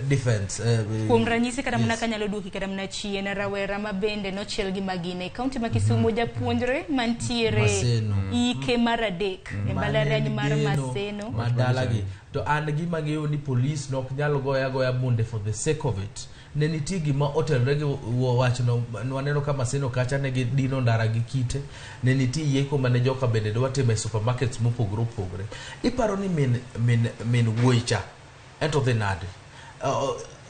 defense. Kuom ranyisi kata mana kanyalo duoki kata mana chien, rawera ma bende nochiel gi magina e kaunti ma Kisumu, japuonjre mantiere Maseno. ike mar 3 e mbalariany mar Maseno. Madalagi. To an gima ang'eyo ni police nok nyal goya goya bunde for the sake of it. Ne nitie gima otenore gi wachno, waneno ka Maseno kacha ne gidino ndara gi kite, ne nitie yeko mane joka bende dwa timo e supermarkets mopogore opogore. Iparo ni min wuoyi cha ento dhi nade?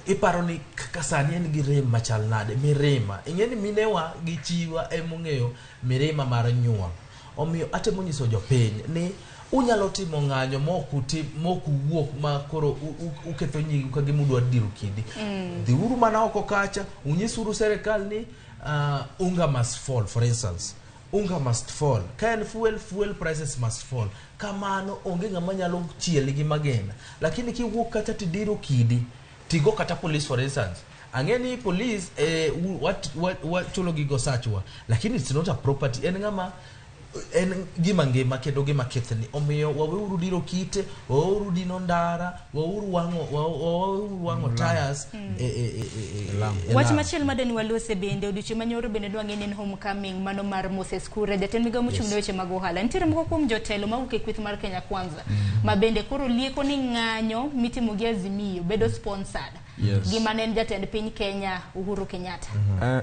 Iparo ni kaka sani en gi rem machal nade? Mirima. Ing'e ni minewa gi chiwa emong'eyo mirima mar nyuol. Omiyo atemo nyiso jopiny ni unyalo timo ng'anyo mok uwuok ma koro uketho nyingu ka gima udwa diro kidi. Dhiuru mana oko kacha, unyisuru serikal ni unga must fall, for instance. Unga must fall. Ka en fuel, fuel prices must fall. Kamano onge ng'ama nyalo chieli gi magina. Lakini kiwuok kacha tidiro kidi, tigo kata police for instance. Ang'e ni police wachulo gigo sachwa, lakini it's not a property. En ng'ama en gima ngima kendo gima kethni. Omiyo waweuru diro kite, waweuru dino ndara, waweuru wang'o tires e Wach lam. machielo madeni walose bende odiochieng' manyoro bende dwang'e ni en homecoming mano mar Moses Kuria, jatend migao mochung' ne weche mag ohala. Nitiere moko kuom jotelo mawuok e kweth mar Kenya Kwanza ma bende koro lieko ni ng'anyo mitimo gi Azimio bedo sponsored gi mane en jatend piny Kenya Uhuru Kenyatta.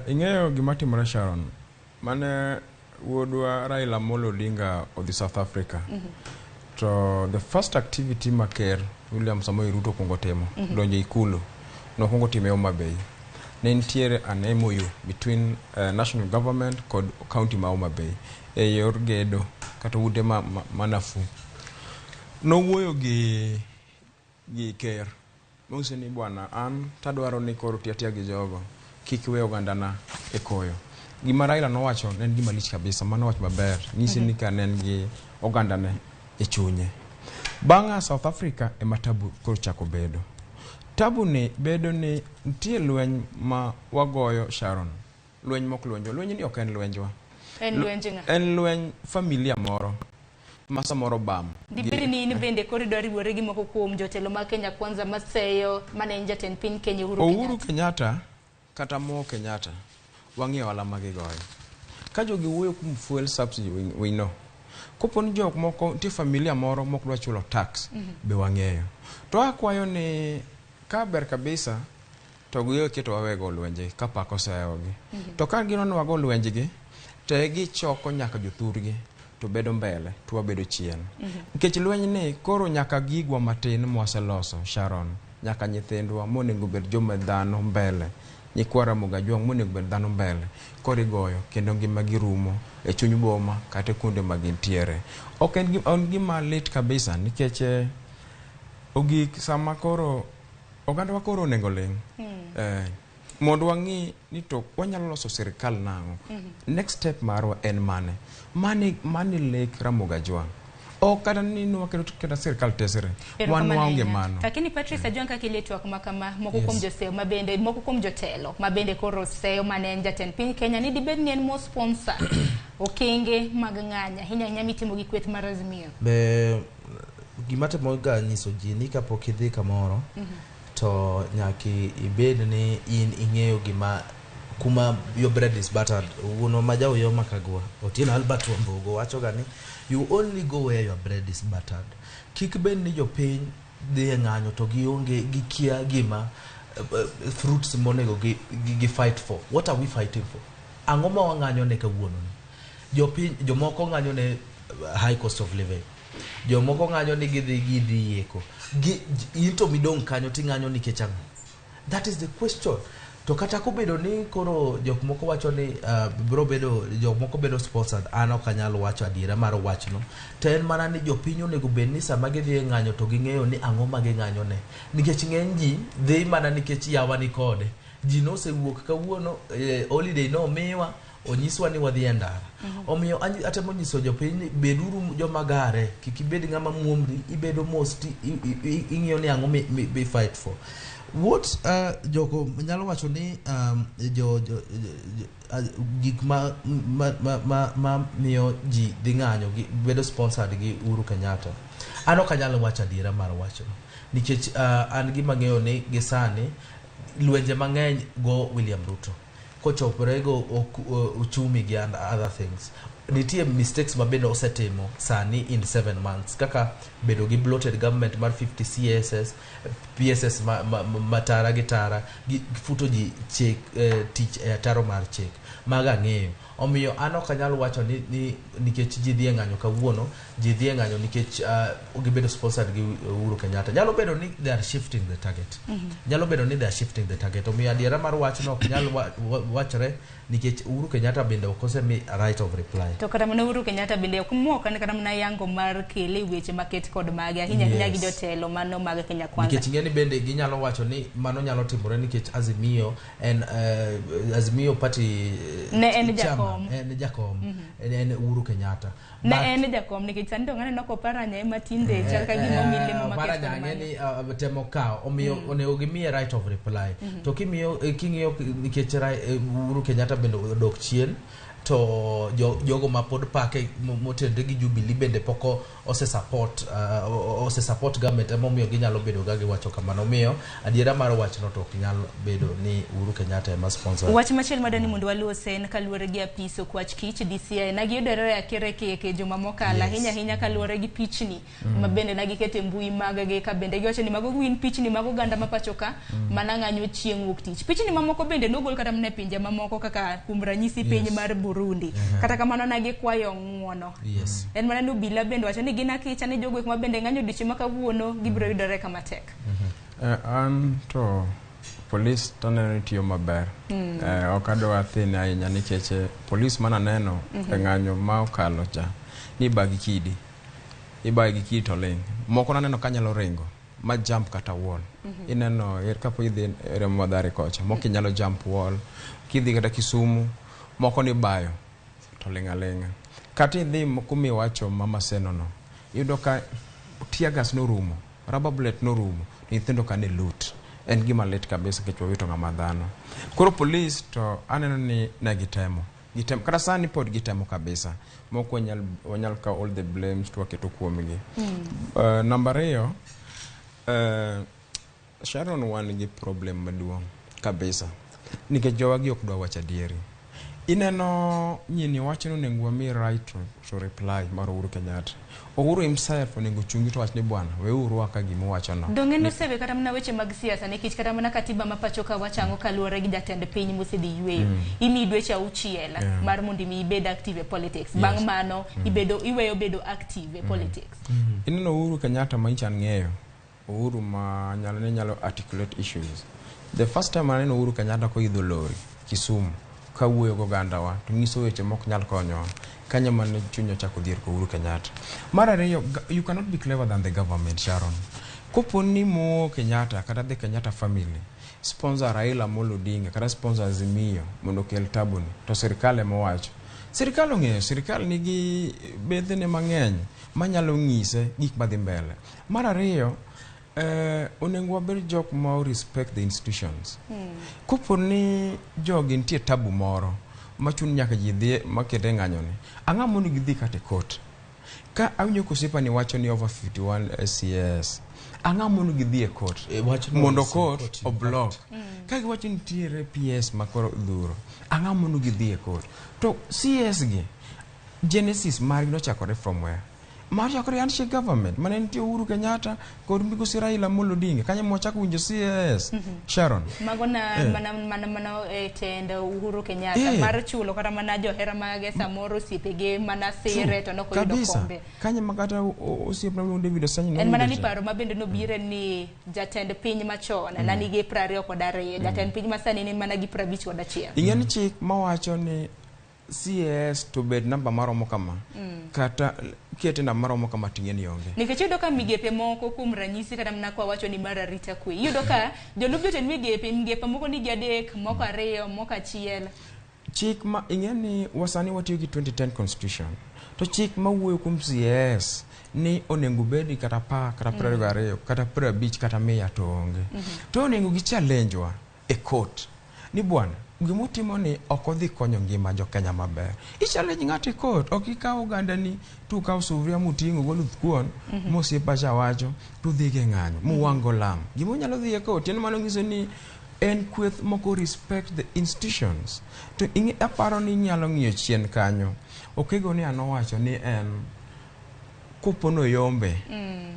Ing'eyo gima timore Sharon, mane wuodwa Raila Amolo Odinga odhi South Africa. To the first activity ma ker William Samoei Ruto okuongo timo, donjo e ikulu, nokuongo time Homa Bay. Ne nitiere an MOU between national government kod county ma Homa Bay e yor gedo kata ute ma nafuu. Nowuoyo gi ker, nonyise ni bwana an tadwaro ni koro ti atiya gi jogo, kik iwe ogandana e koyo. Gima Raila nowacho ne en gima lich kabisa, mano wach maber, nyisi ni ka ne en gi ogandane e chunye. Bang' a South Africa ema tabu koro chako bedo. Tabu ni bedo ni nitie lweny ma wagoyo Sharon. Lweny mok lwenjwa. Lweny ni ok en lwenjwa. En lwenj ng'a? En lweny familia moro ma samoro bam. Dibed ni in bende koro idwa riwori gi moko kuom jotelo mag Kenya Kwanza maseyo mane en jatend piny Kenya Uhuru Uhuru Kenyatta kata Mo Kenyatta wang'iyo ohala ma gigoyo. Ka jogi wuoyo kuom fuel subsidy we know. Kopo ni jok moko nitie familia moro mok dwa chulo tax be wang'eyo. To akwayo ni ka ber kabisa to giwe keto wawego lwenje ka pak osehewogi. To ka gino wago lwenjgi to gichoko nyaka jothurgi to bedo mbele to wabedo chien. Nikech lweny ni koro nyaka gigwa matin mwaseloso Sharon, nyaka nyithindwa monego bed joma dhano mbele, nyikwa Ramogi Ajwang' monego bed dhano mbele, koro igoyo kendo ngima gi rumo e chuny boma kata kuonde ma gintiere. Ok en gima lit kabisa nikech ogik sama koro ogandawa koro onego ling'. Mondo wang'i ni to wanyalo loso sirikal nang'o. Next step marwa en mane? Mane lek Ramogi Ajwang'. Ok kata ni nwaketo kata sirikal tesre. Wan waonge mano. Lakini Patrice Ajwang' kaka ilie twak ma kama moko kuom joseyo mabende moko kuom jotelo mabende koro seyo mane en jatend piny Kenya ni dibed ni en mo sponsor okenge mag ng'anyo ahinya ahinya mitimo gi kweth mar Azimio. Be gima temo ga nyiso ji ni kapok idhi kamoro to nyaki ibed ni in ing'eyo gima kuma your bread is buttered. Wuono ma Jauyoma Kagwa Otieno Albert Wambogo wacho ga ni you only go where your bread is buttered. Kik bed ni jopiny dhi e ng'anyo to gionge gikia gima fruits monego gi fight for. What are we fighting for? Ang'o ma wang'anyo ne kawuono ni? Jopiny jomoko ng'anyo ne high cost of living. Jomoko ng'anyo ni gidhi yeko. In to midong' kanyo ting'anyo nikech ang'o? That is the question. To kata kobedo ni koro jok moko wacho ni bro bedo jok moko bedo sponsored, an ok anyal wacho adiera mar wachno. To en mana ni jopiny onego bed ni sama gidhi e ng'anyo to ging'eyo ni ang'o ma ging'anyo ne. Nikech ng'eny ji dhi mana nikech yawa ni kode. Ji nosewuok kawuono, holiday no miwa, onyiswa ni wadhi e ndara. Omiyo atemo nyiso jopiny ni beduru joma gare, kik ibed ng'ama muomri, ibedo mos ti ing'iyo ni ang'o mi fight for. What joko nyalo wacho ni gik ma miyo ji dhi ng'anyo gi bedo sponsored gi Uhuru Kenyatta. An ok anyal wacho adiera mar wachno nikech an gima ng'eyo ni gi sani lwenje mang'eny go William Ruto kochopore go uchumi gi and other things. Nitie mistakes ma bende osetimo sani in 7 months kaka bedo gi bloated government mar 50 CSS PSS ma tara gi tara gi futo ji chik tich e ataro mar chik maga ng'eyo. Omiyo an ok anyal wacho ni nikech ji dhi e ng'anyo kawuono, ji dhi e ng'anyo nikech gibedo sponsored gi Uhuru Kenyatta. Nyalo bedo ni they are shifting the target. Nyalo bedo ni they are shifting the target. Omiyo adiera mar wachno ok nyal wachre nikech Uhuru Kenyatta bende ok osemi right of reply. To kata mana Uhuru Kenyatta bende ok mok kata mana yango mar kele weche maket kod mage ahinya ahinya gi jotelo mano mag Kenya Kwanza. Nikech ng'eni bende ginyalo wacho ni mano nyalo timore nikech Azimio en Azimio party ne en jakom. En jakom. En Uhuru Kenyatta. Ne en jakom nikech sani to ng'ane nok Oparanya ema tinde chal ka gima omi lemo maket kod Oparanya ng'eni temo kawo omiyo onego gimiye right of reply. To kimiyo king'iyo nikech Uhuru Kenyatta bende odok chien to jogo ma pod pake motenre gi Jubilee bende pok ose support government emomiyo ginyalo bedo ga giwacho kamano. Omiyo adiera mar wachno to ok nyal bedo ni Uhuru Kenyatta ema sponsor. Wach machielo madwani mondo walos en kaluwore gi apis Okwach Kich DCI na giyudore e akere keke juma mokalo ahinya ahinya kaluwore gi pichni ma bende na giketo e mbui mag-gi ka bende giwacho ni mago gin pichni mag oganda ma pacho ka mana ng'anyo chieng' wuok tich. Pichni mamoko bende nogol kata mana e pinje mamoko kaka kuom ranyisi piny mar Burundi. Kata kamano na gikwayo ng'uono. En mana ni obila bende wacho ni gin akicha ni jogo ma bende ng'anyo odiochieng' ma kawuono gibiro yudore kama tek. An to polis to aneno ni tiyo maber. Ok adwa thine ahinya nikech polis mananeno e ng'anyo ma okalo cha ni ibagi kidi. Ibagi kidi to ling'. Moko naneno ka nyalo ringo ma jump kata wall. Ineno kapo idhi Remo Mathare kocha, moko inyalo jump wall. Kidhi kata Kisumu, moko ni bayo to ling' aling'a. Kata idhi kumiwacho Mama Seno no, iyudo ka tear gas norumo, rubber bullet norumo, nyithindo ka ne loot. En gima lit kabisa nikech wawito ng'ama dhano. Koro police to aneno ni ne gitemo. Gitemo kata sani pod gitemo kabisa. Mok wanyal kawo all the blames to waketo kuomgi. Namba 2, Sharon, wan gi problem maduong' kabisa nikech jowagi ok dwa wacho adieri. Ineno nyini wacho ni onego wami right to reply mar Uhuru Kenyatta. Uhuru himself onego chungi to wach ni bwana, weuru waka gima uwachono. Dong' en osewe kata mana weche mag siasa, nikech kata mana katiba ma pacho ka wachang'o kaluwore gi jatend piny mosedhi yweyo. Imiyi dweche 6 mar mondo mi ibed active e politics. Bang' mano ibedo iweyo bedo active e politics. Ineno Uhuru Kenyatta ma nyicha ng'eyo, Uhuru ma nyalo ne nyalo articulate issues. The first time aneno Uhuru Kenyatta koidho lori Kisumu kawuoyo gi ogandawa to nyiso weche mok nyal konyowa. Kanyo mane chunya ochako dhier ko Uhuru Kenyatta. Mar ariyo, you cannot be clever than the government, Sharon. Kopo ni Mo Kenyatta kata the Kenyatta family sponsor Raila Amolo Odinga kata sponsor Azimio mondo okel tabu ni, to sirikal ema owacho. Sirikal ong'eyo, sirikal nigi bethene mang'eny manyalo ng'ise gik madhi mbele. Mar ariyo, onego wabed jok ma respect the institutions. Kopo ni jogi nitie tabu moro machun nyaka ji dhi makete ng'anyo ni, ang'o mondo gidhi kata e court? Ka awinjo kosiepa ni wacho ni over 51 CS, ang'o mondo gidhi e court? Wachno Mondo is court court, in oblock. fact. Ka giwacho ni nitiere PS makoro dhuro, ang'o mondo gidhi e court? To CS gi, genesis margi nochakore from where? Mar chakore handshake government mane nitie Uhuru Kenyatta kod migosi Raila Amolo Odinga. Kanyo mwachako winjo CS. Sharon. Mago na mana e tend Uhuru Kenyatta mar chulo kata mana johera mage samoro osiepege mana sire to nokoyudo kombe. Kanyo ma kata osiepna miluongo David Osanyi En mana noyudo ni cha. paro ma bende nobire ni jatend piny machon na nigi 22, jatend piny masani ni mana gi 51. Ing'e ni chik mawacho ni CS to bed namba maromo kama kata kete namba maromo kama ting'e ni onge. Nikech iyudo ka migepe moko kuom ranyisi kata mana kwa wacho ni mar arita kwe, iyudo ka jolup jotend migepe moko nigi 3, moko 2, moko 1. Chik ma ing'e ni wasani watiyo gi 2010 constitution to chik mawuoyo kuom CS ni onego bed kata 10 kata 22 kata 50 kata 100 to onge. To onego gi challenge wa e court ni bwana gimotimo ni ok odhi konyo ngima jo Kenya maber. I challenge ng'ato e court, ok ikaw oganda ni to ukaw sufuria muting'o go luth kuon mosiepa cha wacho to udhi go e ng'anyo muwang' go lam. Gima unyalo dhi e court en mano nyiso ni en kweth moko respect the institutions. To aparo ni inyalo ng'iyo chien kanyo. Okego ni an owacho ni en kopo ni oyombe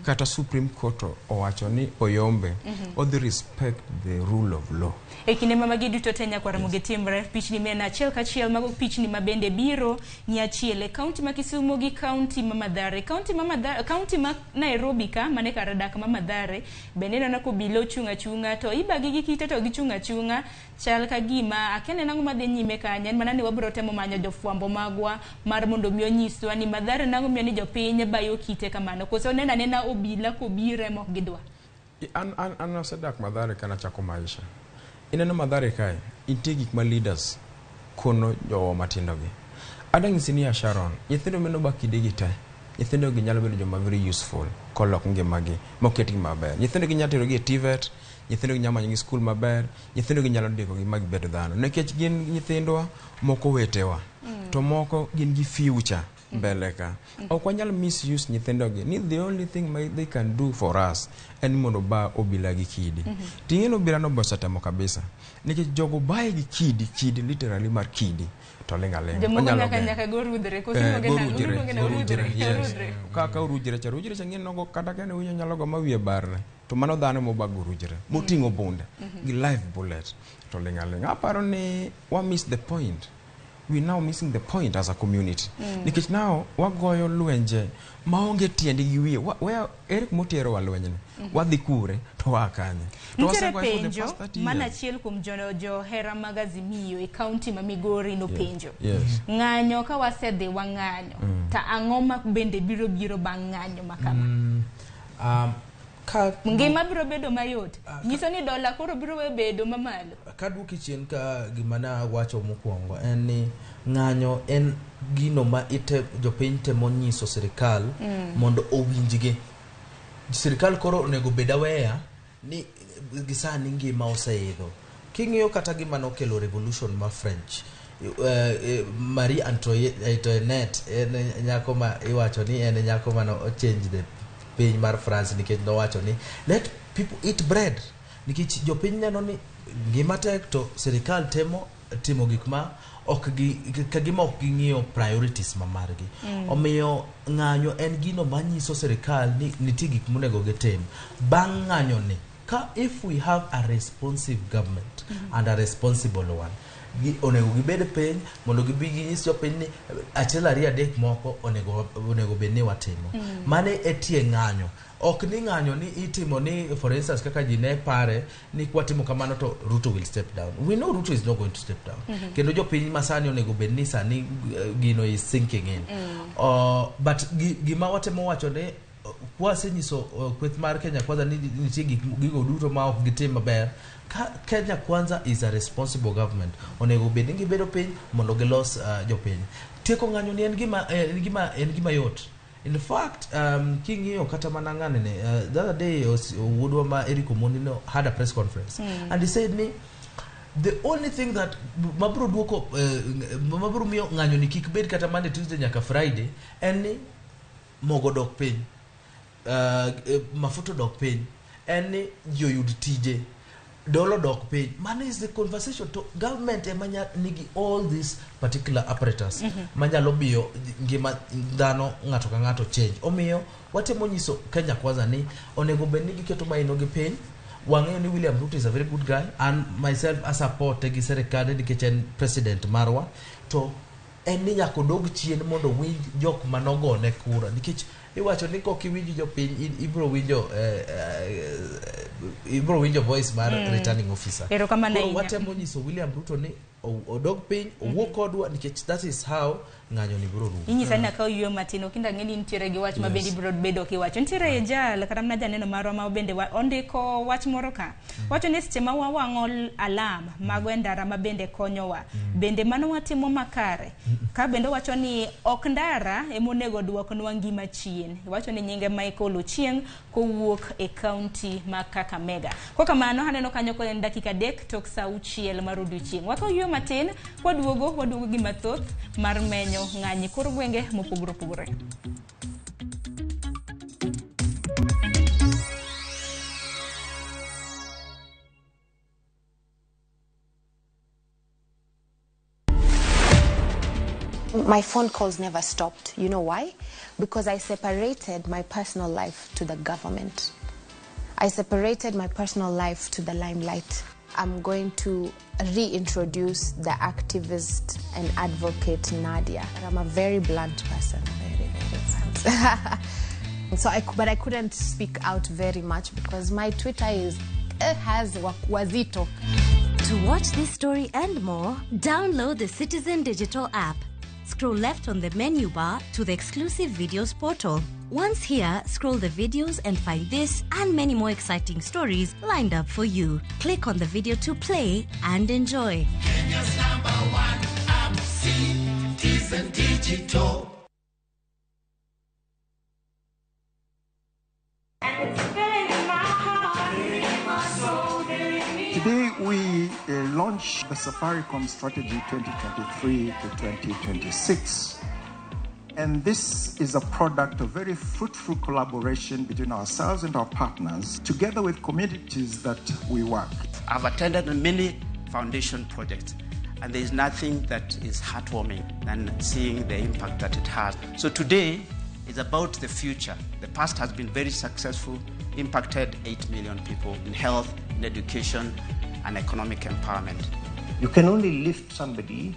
kata Supreme Court owacho ni oyombe, odhi respect the rule of law. E kinde ma magi duto te nyakwar Ramogi timre, pichni mena achiel kachiel mago pichni ma bende biro nyachiel e kaunti ma Kisumu gi kaunti ma Mathare. Kaunti ma Mathare, kaunti ma Nairobi ka mane kar dak ma Mathare bende ineno ka obila ochung' achung'a to ibagi gi kite to gichung' achung'a, chal ka gima akia ni nang'o madhi nyime kanyo. En mana ni wabiro temo manyo jofwambo magwa mar mondo mi onyiswa ni Mathare nang'o miyo ni jopiny bayo kite kamano, koso neno anena obila kobiro ema ok gidwa. An asedak Mathare kana chako maisha. Ineno Mathare kae, nitie gik ma leaders kono jowa matindo gi. Adwa nyisi ni ya Sharon, nyithindo meno ba kide gi te, nyithindo gi nyalo bedo joma very useful kolok ngimagi moketgi maber. Nyithindo gi nyalo terogi e TVET, nyithindo gi nyalo manyogi skul maber, nyithindo gi nyalo ndikogi ma gibed dhano. Nikech gin nyithindwa, moko wetewa, to moko gin gi future mbele ka. Ok wanyal misuse nyithindo gi ni the only thing they can do for us en mondo ba obila gi kidi. Ting'e ni obila no be osetemo kabisa. Nikech jogo baye gi kidi, kidi literally mar kidi to ling' aling'a. Jomoko Onyalo nyaka geng'o. nyaka go rudhre, koso iluonge Go nang'o? rudhre, Iluonge go nang'o? rudhre, yes. Rudhre. Kaka orujre cha, rujre cha ng'e nogo kata ka en winyo nyalo go ma wiye barre. To mano dhano mobago rujre, moting'o bunde gi live bullet to ling' aling'a. Aparo ni wa miss the point. We now missing the point as a community. Nikech now wagoyo lwenje maonge tiendgi gi wiye. Eric motero wa lwenjni. Wadhi kure to waa kanye. To Nitiere wasegoyo for the penjo past 30 mana years. achiel kuom johera mag Azimio e kaunti ma Migori nopenjo. Ng'anyo ka wasedhi wang'anyo, to ang'o ma bende biro biro bang' ng'anyo ma kama? Ngima biro bedo mayot. Nyiso ni dola koro biro we bedo mamalo. Kaduoki chien ka gima ne awacho mokwongo en ni ng'anyo en gino ma jopiny temo nyiso sirikal mondo owinjgi. Sirikal koro onego bed aware Ni gisani ngima oseidho. King'iyo kata gima nokelo revolution ma French, Marie Antoinette en nyako ma iwacho ni en nyako mano change the piny mar France, nikech nowacho ni let people eat bread, nikech jopiny neno ni ngima tek to sirikal temo timo gik ma ok gi ka gima ok ging'iyo priorities ma margi. Omiyo ng'anyo en gino manyiso sirikal ni nitie gik monego gitim. Bang' ng'anyo ni ka if we have a responsive government and a responsible one, gi, onego gibed piny mondo gibi ginyis jopiny ni achiel, ariyo, adek moko onego bed ni watimo. Mane e tie ng'anyo. Ok ni ng'anyo ni itimo ni, for instance, kaka ji ne pare ni kwatimo kamano to Ruto will step down. We know Ruto is not going to step down. Kendo jopiny masani onego bed ni sani gino is sinking in. But gima watemo wacho ni kwasenyiso kweth mar Kenya Kwanza ni nitie gik gigo duto ma ok gitim maber, ka Kenya Kwanza is a responsible government, onego bed ni gibedo piny mondo gilos jopiny. Tieko ng'anyo ni en gima yot. In fact, king'iyo kata mana ng'anene, the other day wuodwa ma Eric Omondi no had a press conference and he said ni the only thing that mabro duoko mabro miyo ng'anyo ni kik bed kata Monday, Tuesday nyaka Friday en ni mogo dok piny, mafuta dok piny, en ni ji oyud tije, dolo dok piny. Mano is the conversation. To government ema nigi all this particular apparatus manyalo miyo ngima dhano ng'ato ka ng'ato change. Omiyo watemo nyiso Kenya Kwanza ni onego bed ni giketo maino gi piny. Wang'eyo ni William Ruto is a very good guy, and myself asupporte gi serikande nikech en president marwa, to en ni nyaka odog chien mondo winj jok manogone kura, nikech iwacho ni kok iwinj jopiny ibro winjo ibro winjo voice mar returning officer. Erokamano Koro ahinya. Watemo nyiso William Ruto ni odog piny owuo kodwa, nikech that is how ng'anyo ni biro rumo. Inyisa ni akaw yueyo matin, ok indang'e ni nitiere gi wach ma bende ibiro bedo kiwacho. Nitiere jal kata mana janeno marwa ma bende ondiko wach moro ka wacho ni seche ma wawang'o alam mago e ndara ma bende konyowa, bende mano watimo makare? Ka bende wacho ni ok ndara emonego duoknwa ngima chien. Wacho ni nyinge Michael Ochieng kowuok e kaunti ma Kakamega. Kokamano aneno kanyo ko en dakika 3 tok sa 6 mar odiochieng'. Wakaw yueyo matin, waduogo waduogo gi mathoth mar menyo ng'anyi kor gwenge mopogore opogore. My phone calls never stopped. You know why? Because I separated my personal life to the government. I separated my personal life to the limelight. I'm going to reintroduce the activist and advocate Nadia. I'm a very blunt person, very, very blunt. But I couldn't speak out very much because my Twitter is has wazito. To watch this story and more, download the Citizen Digital app. Scroll left on the menu bar to the exclusive videos portal. Once here, scroll the videos and find this and many more exciting stories lined up for you. Click on the video to play and enjoy. Kenya's number one app, Citizen Digital. And it's filling my heart, my soul, filling me. Today we launch the Safaricom Strategy 2023 to 2026. And this is a product of very fruitful collaboration between ourselves and our partners, together with communities that we work. I've attended many foundation projects, and there is nothing that is heartwarming than seeing the impact that it has. So today is about the future. The past has been very successful, impacted 8 million people in health, in education, and economic empowerment. You can only lift somebody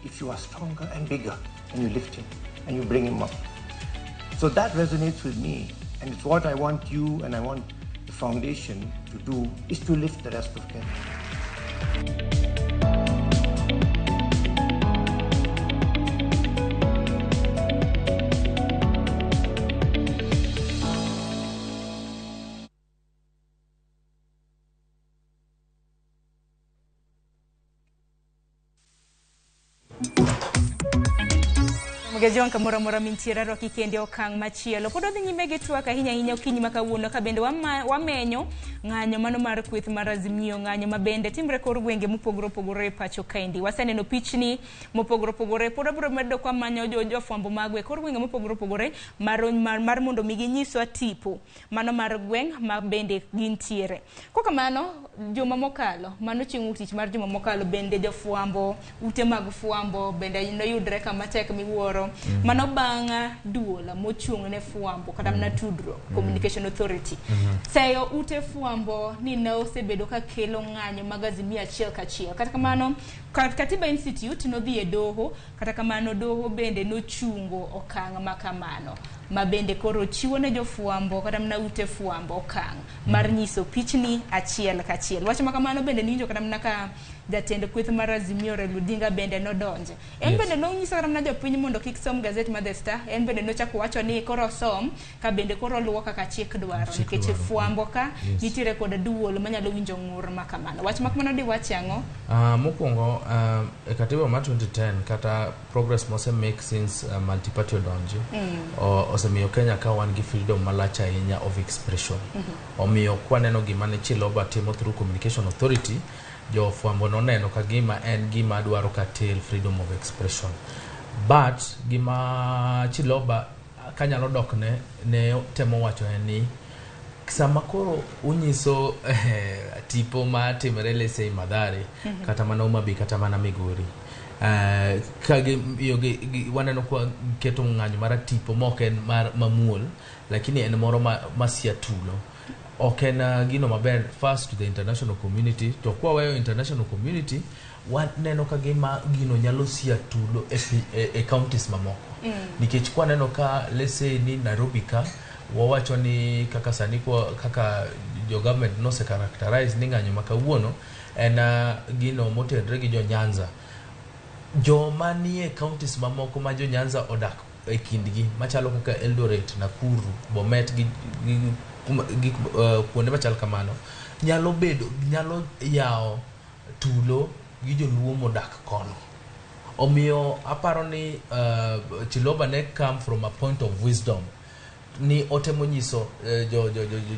if you are stronger and bigger, and you lift him and you bring him up. So that resonates with me, and it's what I want you and I want the foundation to do, is to lift the rest of Kenya. Mgejuang kamoro amora mintiere arwaki kende okang' machielo. Pod wadhi nyime gi twak ahinya ahinya okinyi ma kawuono ka bende wamenyo ng'anyo mano mar kweth mar Azimio, ng'anyo ma bende timre kor gwenge mopogore opogore e pacho kaendi. Waseneno pichni mopogore opogore, pod wabiro medo kwa manyo jofwambo magwa e kor gwenge mopogore opogore mar mondo mi ginyiswa tipo mano mar gweng' ma bende gintiere. Kokamano, juma mokalo, mano chieng' wuok tich mar juma mokalo bende jofwambo, ute mag fwambo bende noyudre kama tek miwuoro. Mano bang' duol mochung' ne fwambo kata mana tudruok, Communication Authority. Seyo ute fwambo ni ne osebedo ka kelo ng'anyo mag Azimio achiel kachiel. Kata kamano, Katiba Institute nodhi e doho, kata kamano doho bende nochungo okang' ma kamano, ma bende koro chiwo ne jofwambo kata mana ute fwambo okang' mar nyiso pichni achiel kachiel. Wach ma kamano bende niwinjo kata mana ka jatend kweth mar Azimio Raila Odinga bende nodonje. En bende nonyiso kata mana jopiny mondo kik som gazet mar The Star, en bende nochako wacho ni koro som ka bende koro luwo kaka chik dwaro nikech fwambo ka nitiere kod duol manyalo winjo ng'ur ma kamano. Wach ma kamano diwachi ang'o? Mokwongo e katiba mar 2010 kata progress mose make since multi-party odonji osemiyo Kenya ka wan gi freedom malach ahinya of expression. Omiyo kwaneno gima ne Chiloba timo through Communication Authority, jofwambo noneno ka gima en gima dwaro curtail freedom of expression. But gima Chiloba kanyalo dokne ne temo wacho en ni sama koro unyiso tipo matimore let's say Mathare kata mana Homa Bay kata mana Migori, ka gi waneno kwa keto ng'anyo mar tipo mok en mar mamuol lakini en moro masia tulo, ok en gino maber first to the international community. To kwa weyo international community, waneno ka gima gino nyalo sia tulo e counties mamoko. Nikech kwaneno ka let's say ni Nairobi ka wawacho ni kaka sani kaka jo government nose characterize ni ng'anyo ma kawuono en gino motenre gi jo Nyanza, joma nie counties mamoko ma jo Nyanza odak e kindgi machalo kaka Eldoret, Nakuru, Bomet gi kuonde machal kamano nyalo bedo nyalo yawo tulo gi joluo modak kono. Omiyo aparo ni Chiloba ne come from a point of wisdom ni otemo nyiso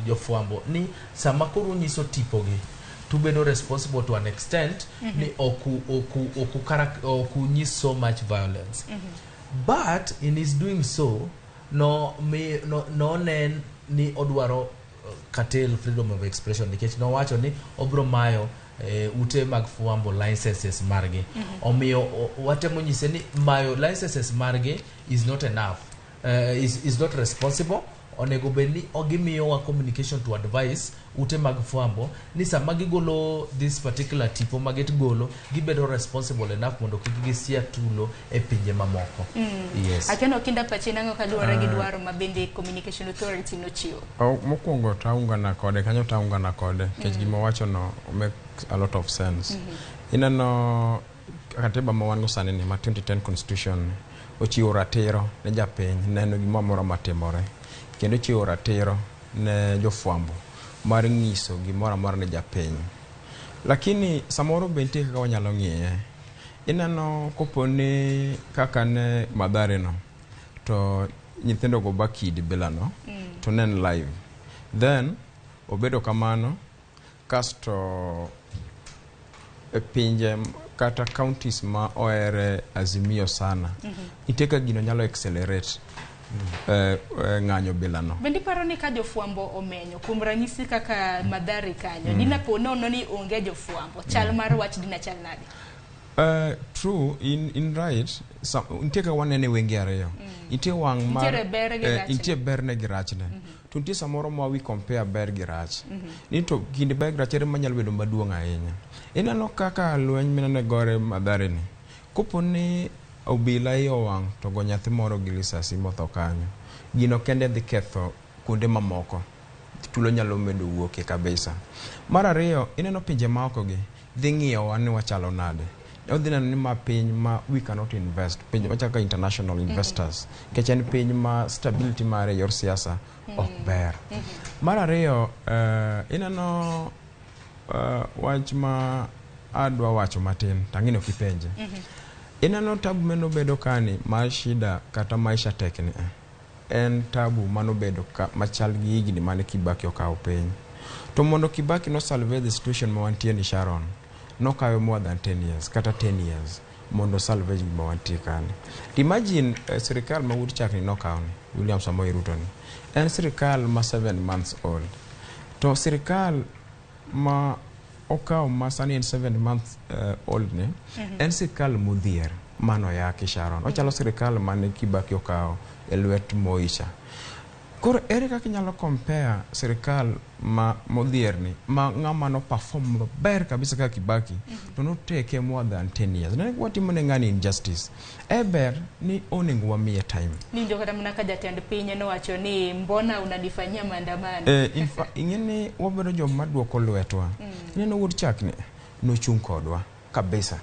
jofwambo ni sama koro unyiso tipogi tubedo responsible to an extent ni oku nyis so much violence. But in his doing so no nen ni odwaro curtail freedom of expression nikech nowacho ni obro mayo ute mag fwambo licenses margi. Omiyo watemo nyise ni mayo licenses margi is not enough, is not responsible. Onego bed ni ogimiyowa communication to advise ute mag fwambo ni sama gigolo this particular tipo magigolo gibedo responsible enough mondo kik gisia tulo e pinje mamoko. Yes. Akeno kinda pache nang'o kaluwore gi dwaro ma bende Communication Authority nochiwo? Mokwongo taungana kode kanyo, taungana kode nikech gima owacho no make a lot of sense. Ineno katiba ma wan go sani ni ma 2010 constitution ochiwo ratiro ne japiny neno gimoro amora matimore, kendo ochiwo ratiro ne jofwambo mar nyiso gimoro amora ne japiny. Lakini samoro be nitie kaka wanyalo ng'iye. Ineno kopo ni kaka ne Mathare no to nyithindo go bakidi bila no to ne en live, then obedo kamano kasto e pinje kata counties ma ohere Azimio sana, nitie ka gino nyalo accelerate ng'anyo bila no. Bende iparo ni ka jofwambo omenyo kuom ranyisi kaka Mathare kanyo, dina po nono ni onge jofwambo, chal mar wach dina chal nade? True, in right, nitie ka wanene wenge ariyo. Nitie wang' mar nitiere ber gi rachne. Nitie berne gi rachne. To nitie samoro ma we compare ber gi rach. Ni to kind ber gi rach ere manyalo bedo maduong' ahinya. Ineno kaka lweny mineno e gore Mathare ni, kopo ni obila iye owang' to go nyathi moro gi lisasi motho kanyo, gino kende dhi ketho kuonde mamoko, tulo nyalo medo wuokie kabisa. Mar ariyo, ineno pinje maoko gi dhi ng'iyowa ni wachalo nade. Odhi neno ni ma piny ma we cannot invest, piny machalo kaka international investors, nikech en piny ma stability mare e yor siasa ok ber. Mar ariyo, ineno wach ma adwa wacho matin tang'ino kipenje. Ineno tabu manobedo kani mar shida kata maisha tek ni en tabu manobedo ka machal gi higni mane Kibaki okawo piny. To mondo Kibaki no salvage the situation ma wantie ni Sharon, nokawe more than 10 years kata 10 years mondo salvage gima wantie kani. Imagine sirikal ma wuod chakni nokawo ni William Samoei Ruto ni en sirikal ma 7 months old. To sirikal ma okawo ma sani en 7 months old ni en sirikal modhier manoyaki Sharon. Ochalo sirikal mane Kibaki okawo e lwet Moi cha. Koro ere kaka inyalo compare sirikal ma modhier ni ma ng'ama no perform maber kabisa kaka Kibaki to noteke more than 10 years. Ne watimo ne ng'ani injustice. E ber ni onego wamiye time. Ninjo kata mana ka jatend piny nowacho ni mbona unanifanyia maandamano. Ing'e ni wabedo joma duoko lwetwa. Ineno wuod chakni nochung' kodwa kabisa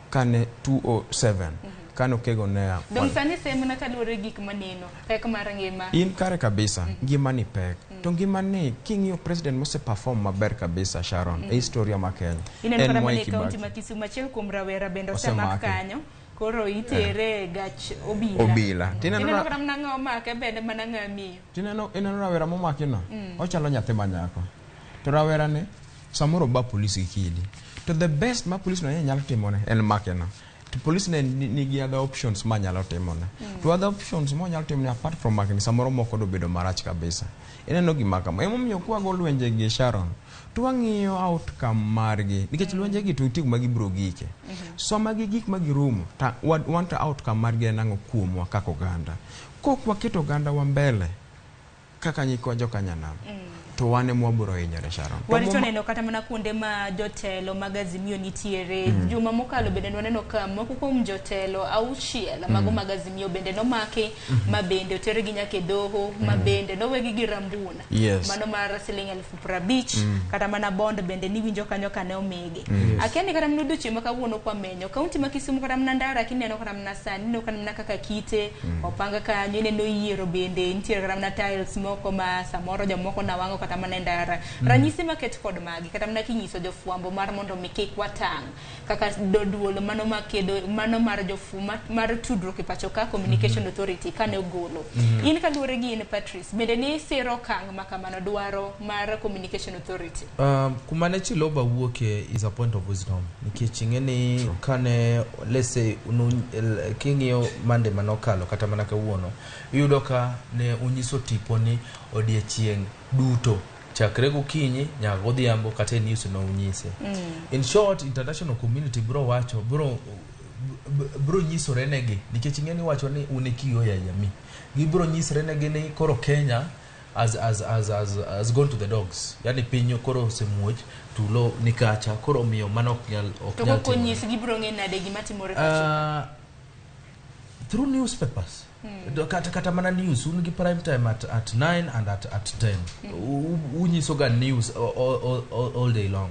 kane 207 kane okego ne Dong sani semo na kaluwore gi gik maneno pek mar ngima. In kare kabisa, ngima ni pek. To ngima ni king'iyo president mose perform maber kabisa Sharon e historia ma Kenya. Ineno en kata Mwai mana e kaunti Kibaki. ma Kisumu achiel kuom rawera bende osemak Osemaki. kanyo. Koro itere e gach obila. Obila. Tineno Ineno kata mana ng'ama omake bende mana ng'ama miyo. Tineno ineno rawera momaki no, ochalo nyathi ma nyako. To rawera ni samoro ba polis gi kidi. To the best ma polis no nyalo timone en make no. To polis ne nigi other options ma nyalo timone. To other options ma nyalo timone apart from make ni samoro moko dobedo marach kabisa. Ineno gima kama. Emomiyo kwago lwenje gi Sharon, to wang'iyo outcome margi. Nikech lwenje gi to nitie kuma gibiro gike. Sama gi gik ma girumo, ta wan to outcome margi en ang'o kuomwa kaka oganda. Kok waketo oganda wa mbele kaka nyikwa jokanyanam, to wan ema wabiro hinyore Sharon. To Warito neno kata mana kuonde ma jotelo mag Azimio nitiere. Juma mokalo bende nwaneno ka moko kuom jotelo auchiel mago mag Azimio bende nomaki ma bende otergi nyaka e doho ma bende nowegi gi rambuna. Mano mar siling 50,000 kata mana bond bende niwinjo kanyo kane omigi. Akia ni kata mana odiochieng' ma kawuono kwamenyo kaunti ma Kisumu kata mana ndara kineno kata mana sani ineno kata mana kaka kite opang kanyo ineno yiero bende nitiere kata mana tiles moko ma samoro jomoko nawang'o kata mana e ndara. Ranyisi maket kod magi kata mana kinyiso jofwambo mar mondo mi kik watang' kaka duol mano makedo mano mar mar tudruok e pacho ka Communication Authority kane ogolo. In kaluwore gi in Patrice bende ni siro okang' ma kamano dwaro mar Communication Authority. Kuma ne Chiloba wuoke is a point of wisdom nikech ing'e ni kane let's say king'iyo Monday manokalo kata mana kawuono iyudo ka ne unyiso tipo ni odiechieng' duto chakre gokinyi nyaka godhiambo kata e news no unyise. In short, international community bro wacho bro nyisore negi nikech ing'e ni wacho ni un e kioo ya jamii. Gibro nyisore negi ni koro Kenya has gone to the dogs. Yani piny koro osemuoch tulo ni kacha koro omiyo mano ok nyal To timore. kok onyis gibro ng'e nade gima timore pacho. Through newspapers. Kata mana news un gi prime time at 9 and at 10. Unyiso ga news all day long.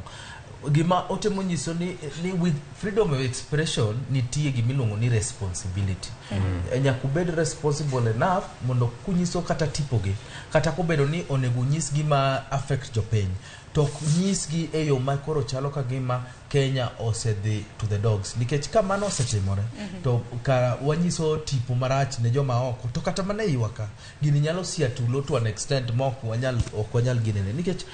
Gima otemo nyiso ni with freedom of expression nitie gimiluongo ni responsibility. Nyaka ubed responsible enough mondo kunyiso kata tipogi kata kobedo ni onego nyis gima affect jopiny to ok nyisgi e yo ma koro chalo ka gima Kenya osedhi to the dogs nikech ka mano osetimore to ka wanyiso tipo marach ne joma oko to kata mana e iwa ka gini nyalo sia tulo to an extent ma ok wanyal ginene nikech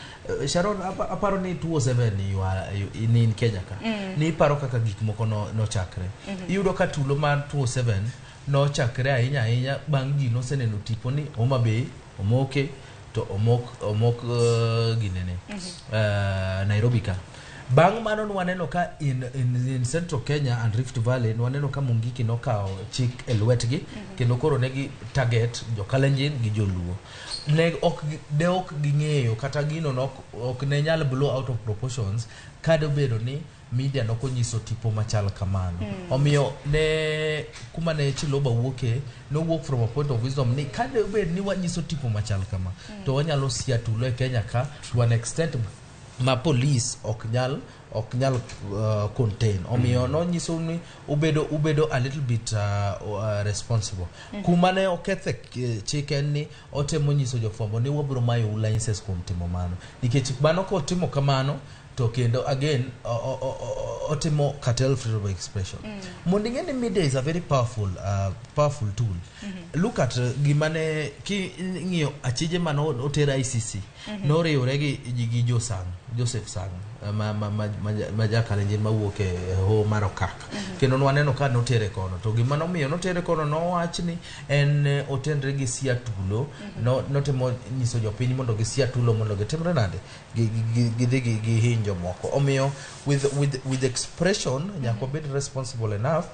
Sharon aparo ni 2007 you are in Kenya ka ni iparo kaka gik moko nochakre. Iyudo ka tulo mar 2007 nochakre ahinya ahinya bang' ji noseneno tipo ni Homa Bay omoke to omok ginene Nairobi ka. Bang' mano nwaneno ka in Central Kenya and Rift Valley nwaneno ka Mungiki nokawo chik e lwetgi kendo koro negi target jo Kalenjin gi joluo. Ne ok ging'eyo kata gino ok ne nyal blow out of proportions kadobedo ni media nokonyiso tipo machal kamano. Omiyo ne kuma ne Chiloba wuoke nowuok from a point of wisdom ni kadobed ni wanyiso tipo machal kama to wanyalo sia tulo e Kenya ka to an extent ma police ok nyal ok nyal contain. Omiyo nonyiso ni ubedo ubedo a little bit responsible. Kuma ne okethe chik en ni otemo nyiso jofwambo ni wabiro mayou license kuom timo mano, nikech mano kotimo kamano to kendo again otimo cartel freedom of expression. Mondo ing'e ni media is a very powerful tool. Look at gima ne king'iyo achije mane oter ICC noriwre gi Joe Sang, Joseph Sang ma jakalenjin mawuok e hoho mar Okak. Kendo nwaneno ka notere kono, to gima nomiyo notere kono, nowach ni en otenre gi siatulo. Notemo nyiso jopiny mondo gisia tulo mondo gitimre nade, gidhi gihiny jomoko. Omiyo with expression nyaka wabed responsible enough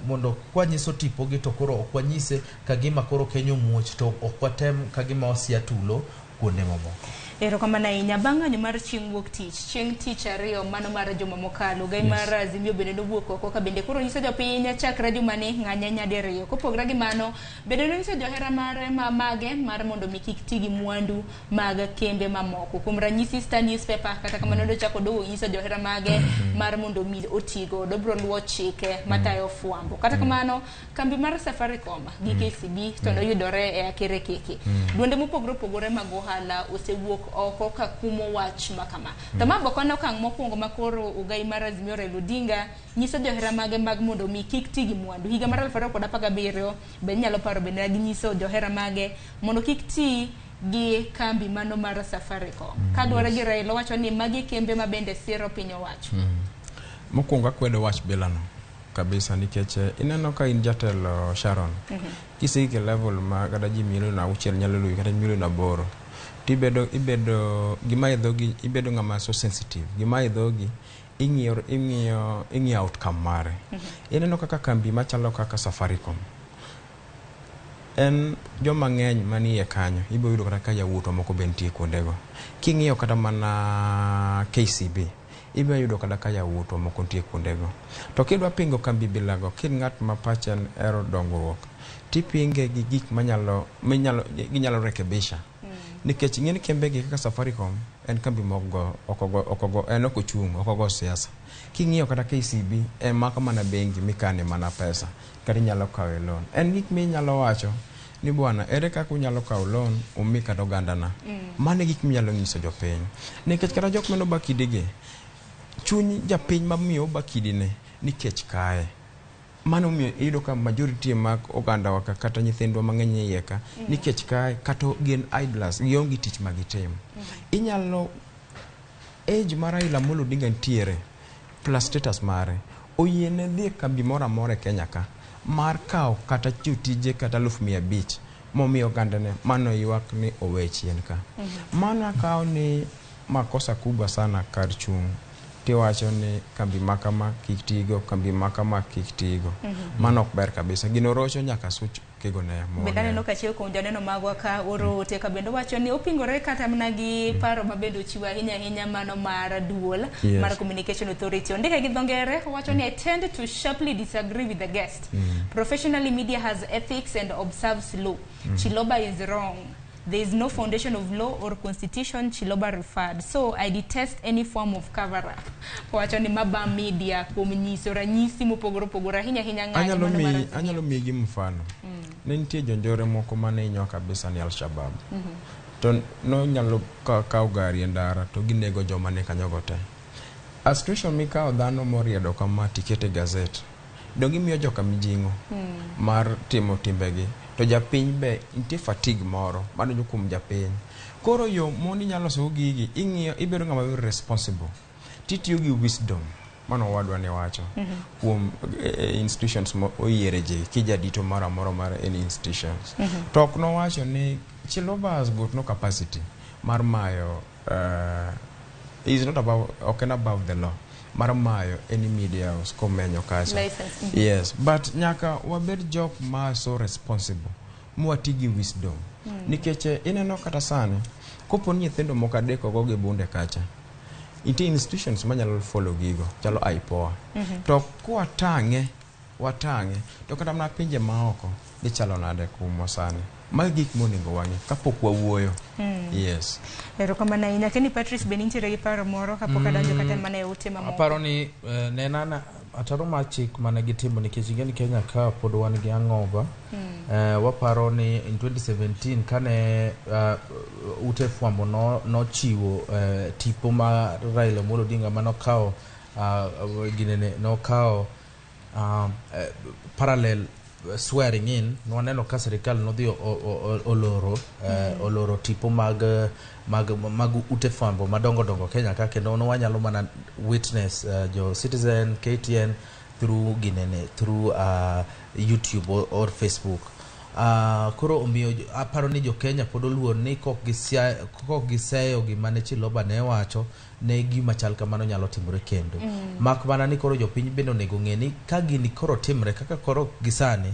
mondo kwanyiso tipogi to koro ok wanyise kagima koro Kenya omuoch, to ok watem kagima wasia tulo kuonde mamoko. Erokamano ahinya. Bang' ng'anyo mar chieng' wuok tich, chieng' tich ariyo mano mar juma mokalo, gai mar Azimio bende nowuok oko ka bende koro nyiso jopiny chakre jumani ng'anye nyadiriyo. Kopogore gi mano, bende nonyiso johera mare ma mage mar mondo mi kik ti gi mwandu mag kembe mamoko. Kuom ranyisi Star Newspaper, kata kamano nochako dogo nyiso johera mage mar mondo mi oti godo, biro luwo chike matayo fwambo. Kata kamano, kambi mar Safaricom gi KCB to noyudore e akerekeke. Duonde mopogore opogore mag ohala osewuok oko ka kumo wach ma kama. To ma bok en okang' mokwongo ma koro ogai mar Azimio Raila Odinga nyiso johera mage mag mondo mi kik ti gi mwandu. Higa mar 2017 be inyalo paro bende ne ginyiso johera mage mondo kik ti gi kambi mano mar Safaricom. Kaluwore gi Raila, owacho ni magi kembe ma bende siro piny owacho. Mokwongo akwedo wach bilano kabisa, nikech ineno ka in jatelo, Sharon, kiseiko e level ma kata ji milion 6 nyalo luwi kata milion 8, tibedo ibedo gima e dhogi, ibedo ng'ama so sensitive. Gima e dhogi ing'iyo ing'iyo ing'iyo outcome mare. Ineno kaka kambi machalo kaka Safaricom en joma ng'eny manie kanyo, ibiro yudo kata ka yawuotwa moko be nitie kuondego. King'iyo kata mana KCB, ibiro yudo kata ka yawuotwa moko nitie kuondego. To kidwa pingo kambi bilago, kin ng'at ma pache en hero dongruok, tipinge gi gik manyalo minyalo ginyalo rekebisha, nikech ing'e ni kembe gi kaka Safaricom en kambi mogo ok ogo en ok ochung', ok ogo siasa. King'iyo kata KCB en maka mana bengi mikane mana pesa kata inyalo kawe loan. En gik minyalo wacho ni bwana, ere kaka unyalo kawo loan umi kata ogandana? Mano e gik minyalo nyiso jopiny, nikech kata jok mano bakidigi chuny japiny mamiyo obakidine nikech kae mano omiyo iyudo ka majority mag ogandawa ka kata nyithindwa mang'eny e iye ka nikech kae kata gin idlers, gionge tich ma gitim. Inyalo age mar Raila Amolo Odinga nitiere plus status mare oyiene dhi e kambi moro amora e Kenya ka mar kawo kata jotije kata 500,000 momiyo ogandane mano ywak ni owe chien ka. Mano akawo ni makosa kubwa sana. Kar chung' tiwacho ni kambi ma kama kik tigo, kambi ma kama kik tigo, mano ok ber kabisa. Gino rocho nyaka such kigone. Bende aneno ka achiel kuom joneno magwa ka oro ote ka bende wacho ni opingore kata mana gi paro ma bende ochiwo ahinya ahinya mano mar duol mar Communication Authority. Ondike gi dho ngere, owacho ni, "I tend to sharply disagree with the guest. Professionally, media has ethics and observes law. Chiloba is wrong. There is no foundation of law or constitution Chiloba referred. So I detest any form of cover up." Owacho ni maba media kuom nyiso ranyisi mopogore opogore ahinya ahinya ng'anyo anyalo mano mar mi Azimio. Anyalo miyi gi mfano. Ne nitie jonjore moko mane hinyowa kabisa ni Al-Shabaab to nonyalo kawo gari e ndara to ginego joma ni kanyogo te. A situation mikawo dhano moriedo kama tikete gazet, donge imiyo joka mijing'o mar timo timbegi? To japiny be nitie fatigue moro madonjo kuom japiny. Koro yo mondo inyalo losogo gigi, ing'iyo ibedo ng'ama very responsible, titiyo gi wisdom mano owadwa ne wacho kuom institutions mo oyiere ji kijadito moro amora mar any institutions. To ok nowacho ni Chiloba has got no capacity mar mayo, is not above, ok en above the law mar mayo any media house komenyo kacha License. Yes, but nyaka wabed jok ma so responsible mwati gi wisdom, nikech ineno kata sani kopo ni nyithindo moko adek ogo gi bunde kacha, nitie institutions manyalo follow gigo chalo IPOA. To kwatang'e watang'e to kata mana pinje maoko dhi chalo nade kumwa sani? Magi gik monego wang'i kapok wawuoyo. Yes. Erokamano ahinya. Keni Patrice be nintiere gi paro moro kapok adonjo kata mana e ute mamoko? Aparo ni ne en ataro mar chik mane gitimo nikech ing'e ni Kenya ka pod wan gi hangover. Waparo ni in 2017 kane ute fwambo nochiwo tipo mar Raila Amolo Odinga manokawo ginene nokawo parallel swearing in, nwaneno ka sirikal nodhi oloro oloro tipo mag ute fwambo madongo dongo Kenya ka, kendo wanyalo mana witness jo Citizen, KTN through ginene through YouTube or Facebook. Koro omiyo aparo ni jo Kenya pod oluor ni kok giseyo gima ne Chiloba ne wacho ne gima chal kamano nyalo timore kendo. Mak mana ni koro jopiny bende onego ng'e ni ka gini koro timre kaka koro gisani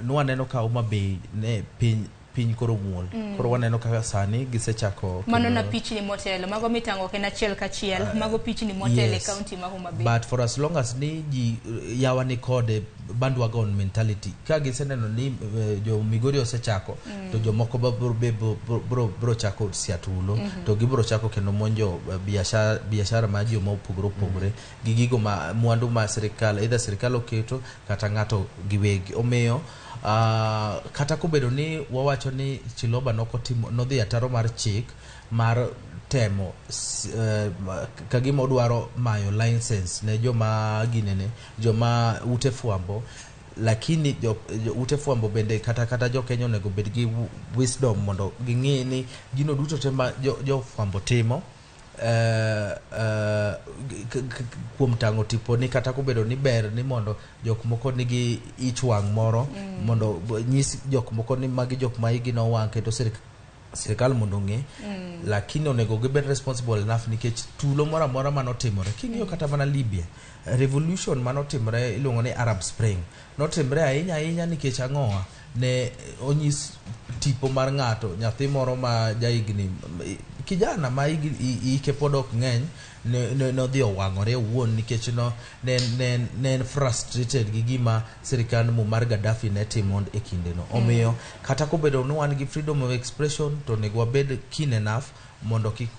nwaneno ka Homa Bay ne piny koro muol. Koro waneno kaka sani gisechako mano na pichni motelo mago mitango ok en achiel kachiel, mago pichni motelo e kaunti ma Homa Bay. But for as long as ni ji yawa ni kode bandwagon mentality, ka giseneno ni jo Migori osechako, to jomoko bro chako siatulo, to gibro chako kendo monjo biashara mar ji mopogore opogore gi gigo ma mwandu ma sirikal, either sirikal oketo kata ng'ato giwegi. Omiyo kata kobedo ni wawacho ni Chiloba nokotimo, nodhi ataro mar chik mar temo kagima odwaro mayo license ne joma ginene joma ute fwambo, lakini jo ute fwambo bende kata jo Kenya onego bed gi wisdom mondo ging'e ni gino duto te ma jo fwambo timo kuom tang'o tiponi, kata kobedo ni ber ni mondo jok moko nigi ich wang' moro, mondo nyis jok moko ni magi jok ma igi nowang' kendo sirikal mondo ong'e, lakini onego gibed responsible enough nikech tulo moro amora manotimore. King'iyo kata mana Libya, revolution manotimore iluongo ni Arab Spring notimore ahinya ahinya nikech ang'owa ne onyis tipo mar ng'ato, nyathi moro ma jahigni kijana ma hike pod ok ng'eny, nodhi owang'ore owuon nikech ne en frustrated gi gima sirikand Muammar Gaddafi ne timo e kindeno. Omiyo kata kobedo ni wan gi freedom of expression, to onego wabed keen enough mondo kik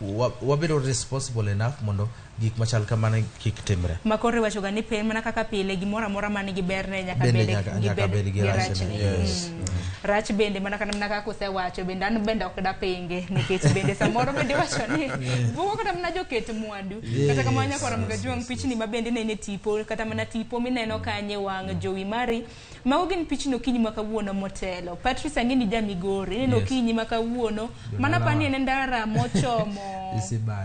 wabedo responsible enough mondo gik machal kamano kik timre. Makoro iwachoga ni piny mana kaka pile gimoro amora man gi berne nyaka bed gi rachne. Yes. Rach bende mana kaka usewacho bende an bende ok dapinge nikech bende samoro bende iwacho ni bugo kata mana joket mwandu. Kata kamano nyakora Mgajuang' pichni ma bende nene tipo kata mana tipo mineno kanye wang' jowi mari, mago gin pichni okinyi ma kawuono motelo. Patrice ang'e ni ja Migori, ineno okinyi ma kawuono mana pani en ndara mochomo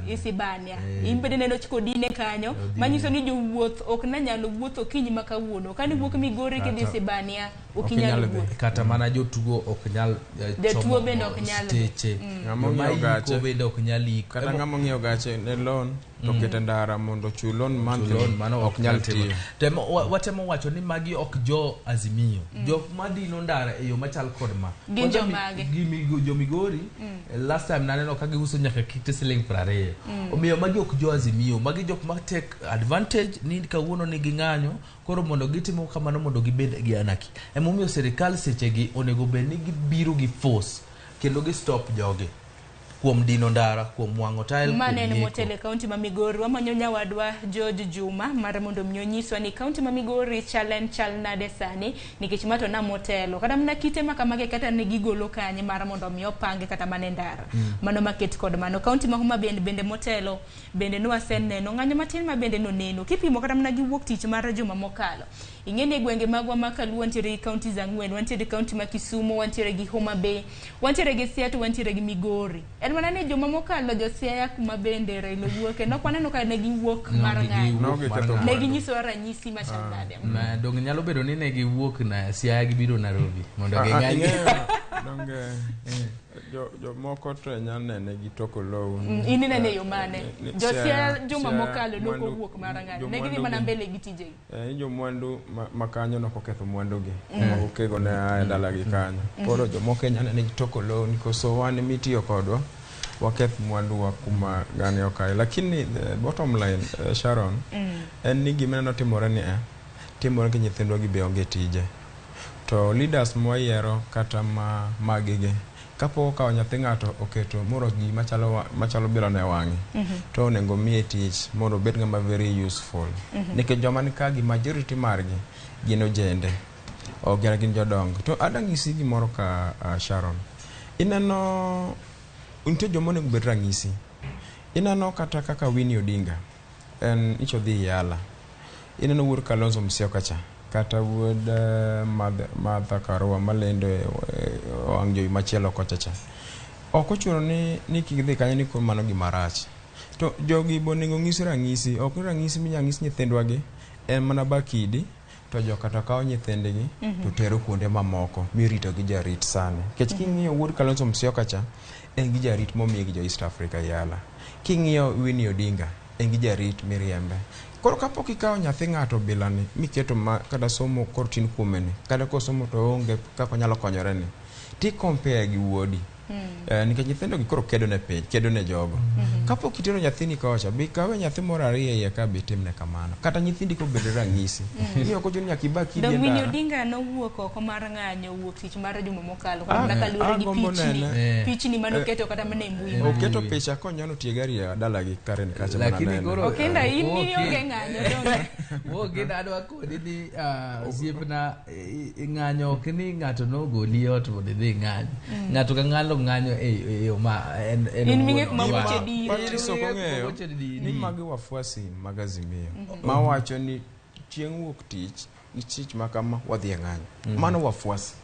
Isibania. In bende neno kodine kanyo manyiso ni jowuoth ok ne nyalo wuotho okinyi ma kawuono. Kani wuok Migori kidhi Isibania ok inyal wuotho. Kata mana jotugo ok nyal jotuo bende ok nyal steche. Ng'ama ong'iewo gache bende ok nyal iko. Kata ng'ama ong'iewo gache ne loan to kete ndara mondo ochul loan monthly mano ok nyal tiyo. Watemo wacho ni magi ok jo Azimio. Jok madino ndara e yo machal kod ma. Gin jomage? Jo Migori last time naneno ka giuso nyaka kite siling 20. Omiyo magi ok jo Azimio, magi jok ma take advantage ni kawuono ni ging'anyo, koro mondo gitimo kamano mondo gibed gi anarchy. Emomiyo sirikal sechegi onego bed ni gibiro gi force kendo gi stop jogi kuom dino ndara, kuom wang'o tael. Maneno motelo e kaunti ma Migori, wamanyo nyawadwa George Juma mar mondo mi onyiswa ni kaunti ma Migori chal en chal nade sani, nikech ma to na motelo kata mana kite ma kamagi kata ne gigolo kanye mar mondo mi opange kata mana e ndara. Mano maket kod mano. Kaunti ma Homa Bay bende motelo bende nwaseneno ng'anyo matin ma bende noneno kipimo kata mana gi wuok tich mar juma mokalo. Ing'e ni gwenge magwa ma Kaluo wantiere gi counties 4, wantiere gi county ma Kisumu, wantiere gi Homa Bay, wantiere gi Siaya, wantiere gi Migori. En mana ni juma mokalo jo Siaya kuma bende Raila owuoke, nok waneno ka ne giwuok mar ng'anyo. Ne ginyisowa ranyisi machal nade. Donge nyalo bedo ni ne giwuok na Siaya gibiro Nairobi mondo ging'any. Donge jomoko to nyalo nene gi toko lowo. In inene yo mane? Jo Siaya juma mokalo nok owuok mar ng'anyo. Ne gidhi mana mbele gi tijegi. Jomwandu makanyo nok oketho mwandugi. Okego ne a e dalagi kanyo. Koro jomoko nyalo nene gi toko lowo nikoso wan mitiyo kodwa waketh mwandu wa kuma gani okae. Lakini the bottom line, Sharon, en ni gima neno timore ni timore gi nyithindwa gi be onge tije. To leaders mwayiero kata ma magigi kapok okawo nyathi ng'ato oketo moro gima chalo machalo bilano e wang'e to onego miye tich mondo obed ng'ama very useful. Nikech joma nika gi majority margi gin ojende, ok gin gin jodongo. To adwa nyisi gimoro ka Sharon, ineno nitie joma onego bed ranyisi. Ineno kata kaka Winnie Odinga en icho dhi Yala, ineno wuod Kalonzo Musyoka cha kata wuod Martha Karua malendo e wang' jowi machielo kocha cha. Ok ochuno ni kik dhi kanyo ni koro mano gima rach. To jogi be onego nyis ranyisi, ok ni ranyisi minyalo nyis nyithindwa gi en mana bakidi to joka to kawo nyithindgi to tero kuonde mamoko mirito gi jarit sani. Nikech king'iyo wuod Kalonzo Musyoka cha en gi jarit momiye gi jo East Africa Yala. King'iyo Winnie Odinga en gi jarit miriembe. Koro kapok ikawo nyathi ng'ato bilani miketo ma kata somo koro tin kuome ni kata kosomo to oonge kaka onyalo konyore ni ti compare gi wuodi. Nikech nyithindo gi koro kedo ne piny, kedo ne jogo. Kapok itero nyathini kocha, bi kawe nyathi moro ariyo e iye ka be itimne kamano. Kata nyithindi kobedo ranyisi. Ni ok ochuno ni nyaka iba kidi e Dong Winnie ndara. Odinga nowuok oko mar ng'anyo wuok tich mar juma mokalo Ah, kata kaluwore gi agombo pichni nene. pichni manoketo kata mana e mbui. Oketo picha konyono tie gari e dalagi Karen kacha mana Lakini nene. koro- Okinda in Wuok ionge ng'anyo donge? Wuok adwa kodi ni osiepna ng'anyo ok ni ng'ato nogoli e ot mondo idhi ing'any. Ng'ato ka ng'ato ng'anyo e yo ma en In ming'e owuon kuma odwaro. wuoche dire. Patrice ok ong'eyo Wuoche di- ni magi wafuasi mag Azimio mawacho ni chieng' wuok tich gi tich ma kama wadhi e ng'anyo. Mano wafuasi.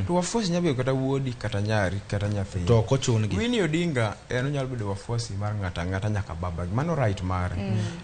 To wafuasi nyalo bedo kata wuodi kata nyari kata nyathini. To ok ochun-gi. Winnie Odinga en onyalo bedo wafuasi mar ng'ato ang'ata nyaka babagi. Mano right mare.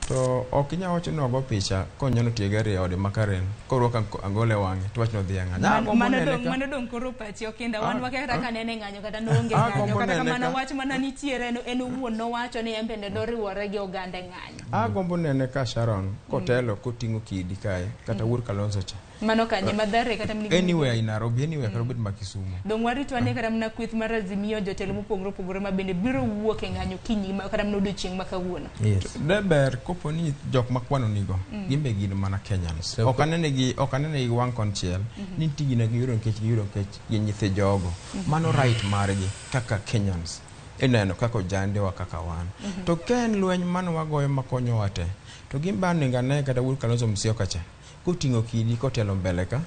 To ok inyal wacho ni ogo picha konyono tie gari e ode ma Karen korwako angolo e wang'e to wach ni odhi e ng'anyo. Agombo Mano nene dong ka- mano dong koro pachi Okinda wan Ah, wakia kata ah. ka nene ng'anyo kata noonge Ah, ng'anyo gombo kata nene kamano ka. wach mana nitiere en owuon nowacho ni en bende noriwore gi oganda e ng'anyo. Agombo nene ka Sharon kotelo koting'o kidi kae kata wuod Kalonzo cha. Mano kanye Mathare kata mana Anywhere in Nairobi, anywhere kata obed ma Kisumu. Dong warito ane kata mana kweth mar Azimio jotelo mopogore opogore ma bende biro wuok e ng'anyo kinyi kata mana odiochieng' ma kawuono. De ber kopo ni jok makwano nigo gin be gin mana Kenyans. Ok anene gi ok anene gi wang' konchiel ni nitie gino giyudo nikech giyudo nikech gin nyithi jogo. Mano right margi kaka Kenyans. Ineno kaka ojandewa kaka wan. To ka en lweny mane wagoyo makonyowa te, to gin be onego ane kata wuod Kalonzo Musyoka cha koting'o kidi kotelo mbele ka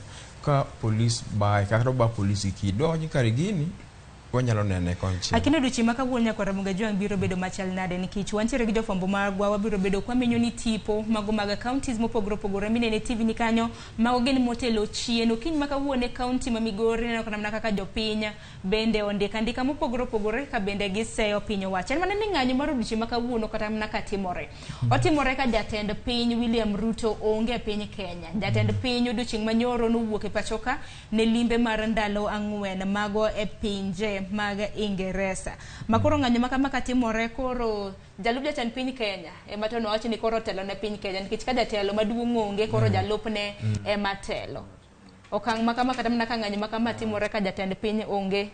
ka polis baye kata oba polis gi kidi. Dwa wach ni kare gini wanyalo nene konchiel. Lakini odiochieng' ma kawuono nyakwar Ramogi Ajwang' biro bedo machal nade nikech wantiere gi jofwambo magwa wabiro bedo kwamenyo ni tipo mago mag counties mopogore opogore minene TV ni kanyo mago gin motelo chien okinyi ma kawuono e county ma Migori ineno kata mana kaka jopiny bende ondiko andika mopogore opogore ka bende giseyo piny owacho en mana ni ng'anyo mar odiochieng' ma kawuono kata mana ka timore otimore ka jatend piny William Ruto onge e piny Kenya jatend piny odiochieng' manyoro nowuok e pachoka ne limbe mar ndalo 4 mago e pinje mag Ingeresa ma koro ng'anyo ma kama katimore koro jalup jatend piny Kenya ema to nowacho ni koro otelo ne piny Kenya nikech ka jatelo maduong' onge koro jalupne ema telo okang' ma kama kata mana ka ng'anyo ma kama timore ka jatend piny onge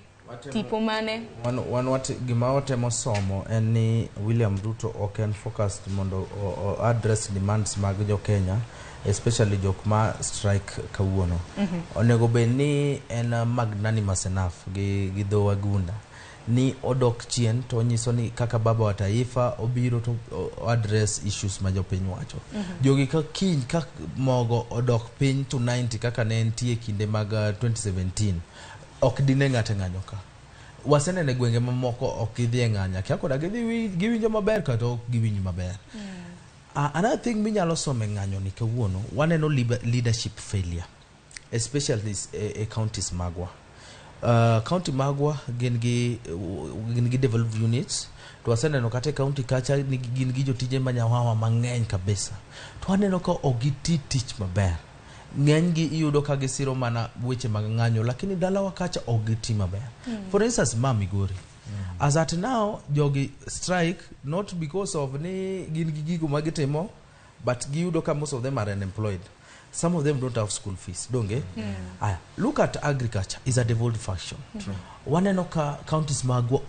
tipo mane Wan gima watemo somo en ni William Ruto ok en focused mondo o address demands mag jo Kenya especially jok ma strike kawuono. Onego bed ni en magnanimous enough gi dho wagunda ni odok chien to onyiso ni kaka baba wa taifa obiro to address issues ma jopiny wacho. Jogi ka kiny ka mogo odok piny to 90 kaka ne entie kinde mag 2017 ok dine ng'ato ng'anyo ka. Waseneno e gwenge mamoko ok gidhi e ng'anyo akia koda gidhi giwinjo maber kata ok giwinj maber. Another thing minyalo somo e ng'anyo ni kawuono waneno leadership failure especially e counties magwa. County magwa gin gi developed units to waseneno kata e county kacha gin gi jotije manyawawa mang'eny kabisa to waneno ka ok giti tich maber. Ng'eny gi iyudo ka gisiro mana weche mag ng'anyo lakini dalawa kacha ok giti maber. For instance ma Migori as at now jogi strike not because of ni gin gi gigo magitimo but giyudo ka most of them are unemployed. Some of them don't have school fees, donge? Aya, look at agriculture is a devolved function. Waneno ka counties magwa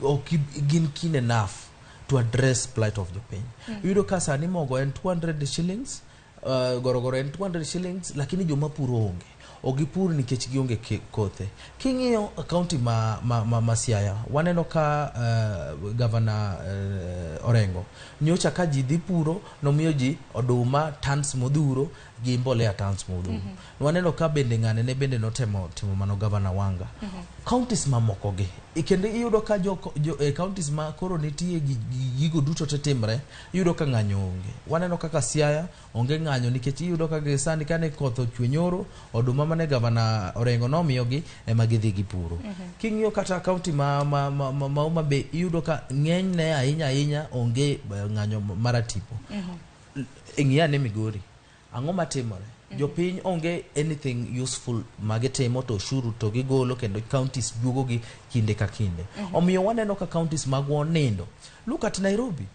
ok gin keen enough to address plight of jopiny. Iyudo ka sani mogo en 200 shillings Gorogoro en 200 shillings, lakini joma puro onge. Ok gipur nikech gionge kothe. King'iyo county ma Siaya, waneno ka Governor Orengo nyocha ka ji dhi puro nomiyo ji oduma tons modhuro gi mbolea tons modhuro. Waneno ka bende ng'ane ne bende notemo timo mano, Governor Wanga. Counties mamoko gi kendo iyudo ka jo counties ma koro nitie gi gigo duto te timre, iyudo ka ng'anyo onge. Waneno kaka Siaya onge ng'anyo nikech iyudo ka gi sani kane koth ochwe nyoro, oduma mane Gavana Orengo nomiyogi ema gidhi gipuro. King'iyo kata county ma Homa Bay, iyudo ka ng'enyne ahinya ahinya onge ng'anyo maratipo. Ng'i ane Migori, ang'o matimore? Jopiny onge anything useful magitimo, to ushuru to gigolo, kendo counties juogogi kinde ka kinde. Omiyo waneno ka counties magwa onindo. Look at Nairobi,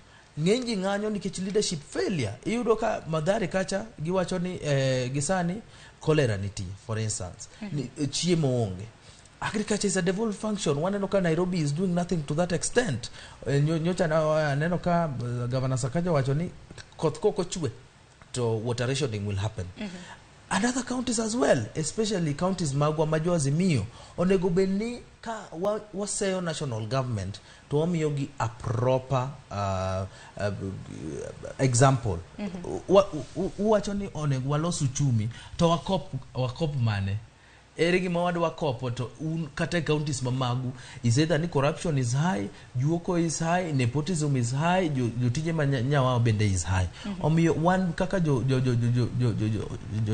ng'eny ji ng'anyo nikech leadership failure. Iyudo ka Mathare kacha giwacho ni gisani cholera nitie, for instance. Ni, chiemo onge. Agriculture is a devolved function. Waneno ka Nairobi is doing nothing to that extent. Nyocha aneno ka Governor Sakaja wacho ni koth kok ochwe to water rationing will happen. And other counties as well, especially counties magwa ma jo Azimio, onego bed ni ka waseyo national government to wamiyogi a proper example. Uwacho ni onego walos uchumi to wakop mane? Ere gima wadwa kopo to un kata e counties ma magu is either ni corruption is high, juoko is high, nepotism is high, jotije ma nyawawa bende is high. Omiyo wan kaka jo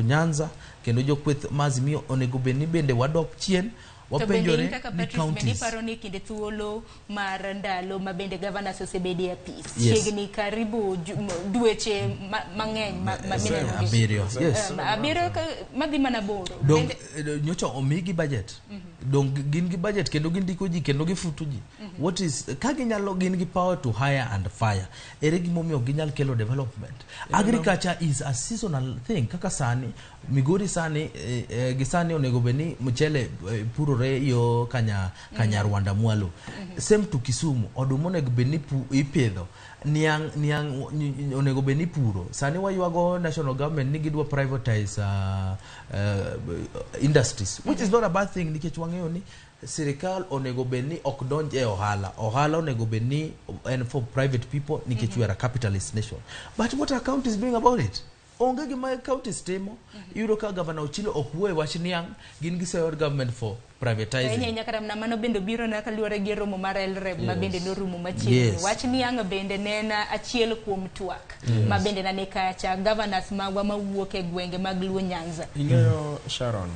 Nyanza kendo jokweth ma Azimio onego bed ni bende wadok chien, To bende wapenjore in kaka ni Patrice, bende counties iparo ni kinde thuolo mar ndalo ma bende governors osebede e apis Yes. chiegni karibu dweche mang'eny ma mineno gi. 7. Yes. 7 madhi mana 8. Dong nyocha omigi budget. Dong gin gi budget kendo gindiko ji kendo gifuto ji. What is ka ginyalo, gin gi power to hire and fire. Ere gimomiyo ok ginyal kelo development? Agriculture is a seasonal thing. Kaka sani Migori sani gi sani onego bed ni mchele purore yo Kanyarwanda mwalo. Same to Kisumu, oduma onego bed ni ipidho. Niang' onego bed ni puro. Sani waywago national government ni gidwa privatize industries, which is not a bad thing nikech wang'eyo ni sirikal onego bed ni ok donj e ohala. Ohala onego bed ni en for private people nikech we are a capitalist nation. But what are counties doing about it? Onge gima counties timo. Iyudo ka Governor Ochilo ok wuo e wach niang', gin giseyo government for privatizing. Ahinya ahinya kata mana mano bende obiro na kaluwore gi romo mar LREB ma bende norumo machiegni. Wach niang' bende ne en achiel kuom twak ma bende nane kacha governors magwa mawuok e gwenge mag Luo Nyanza. Ing'eyo Sharon,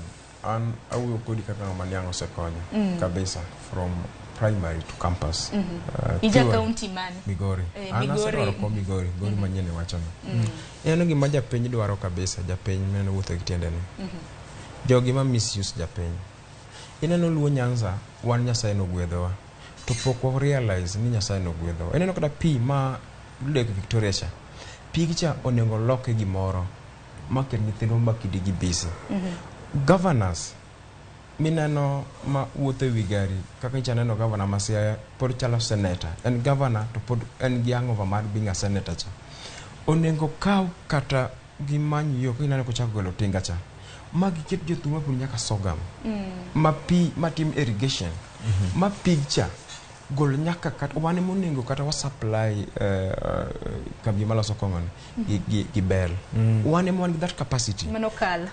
an awuoyo kodi kaka ng'ama niang' osekonyo kabisa from primary to campus. Ija Pure county mane? Migori. An Migori. asedwaro ko Migori, Migori manyien iwachono. En gima japiny dwaro kabisa, japiny mane wuotho gi tiendene. Jogi ma misuse japiny. Ineno Luo Nyanza, wan Nyasaye nogwedhowa. To pok wa realize ni Nyasaye nogwedhowa. Ineno kata pi ma Lake Victoria cha. Pigi cha onego loke gimoro maket nyithindwa makidi gi busy. Governors mineno ma wuotho e wi gari kaka nyicha neno governor ma Siaya pod chalo senator, en governor to pod en gi hangover mar being a senator cha. Onego kaw kata gimany yo kineno kochako golo tinga cha ma giket jothum mapur nyaka sorghum ma pi matim irrigation ma pig cha gol nyaka kata wan ema onego kata wa supply kambi maloso kong'o ni gi bel. Wan ema wan gi that capacity. Mano kal.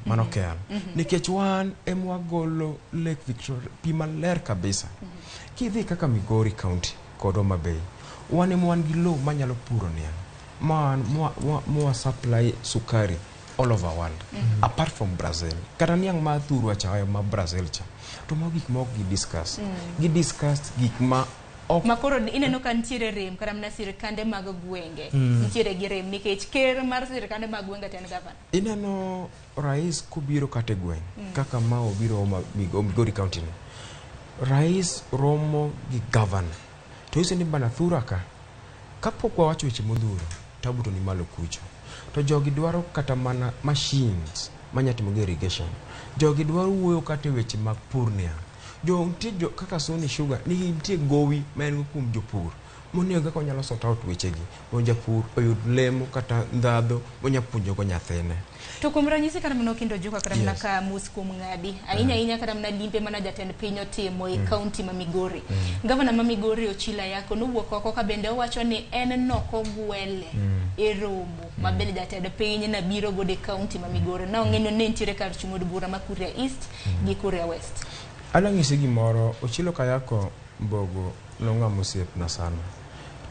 Mano kel. Nikech wan ema wagolo Lake Victoria pi maler kabisa. Kidhi kaka Migori County kod Homa Bay, wan ema wan gi lowo manyalo puro niang' ma mwa supply sukari all over world apart from Brazil. Kata niang' ma thurwa cha ma Brazil cha. To mago gik ma ok gi discuss. Gi discuss gik ma ok Ma koro ineno ka nitiere rem kata mana sirikande mag gwenge. Nitiere gi rem nikech ker mar sirikande mag gwenge to en gavana. Ineno rais kobiro kata e gweng' kaka ma obiro Migori County ni. Rais romo gi governor. To nyiso ni bana thura ka, kapok wawacho weche modhuro, tabu to ni malo kucho. To jogi dwaro kata mana machines manya timo gi irrigation. Jogi dwaro wuoyo kata e weche mag pur niang'. Jo nitie jo kaka Sony Sugar nigi nitie gowi ma en go kuom jopur. Monego kaka onyalo sort out wechegi mondo japur oyud lemo kata ndhadho monya puonjogo nyathine. To kuom ranyisi kata mana Okindo Ojuka kata mana Yes. ka mos kuom ng'adi ahinya ahinya kata mana limbe mana jatend piny otimo e kaunti ma Migori. Gavana ma Migori Ochila Yako nowuok oko ka bende owacho ni en nokogwele e romo ma bende jatend piny ne biro godo e kaunti ma Migori. Ne ong'e ni ne nitiere kar chung' od bura ma Kuria East gi Kuria West. Adwa nyisi gimoro, Ochilo Kayako Mbogo nong'amo osiepna sana.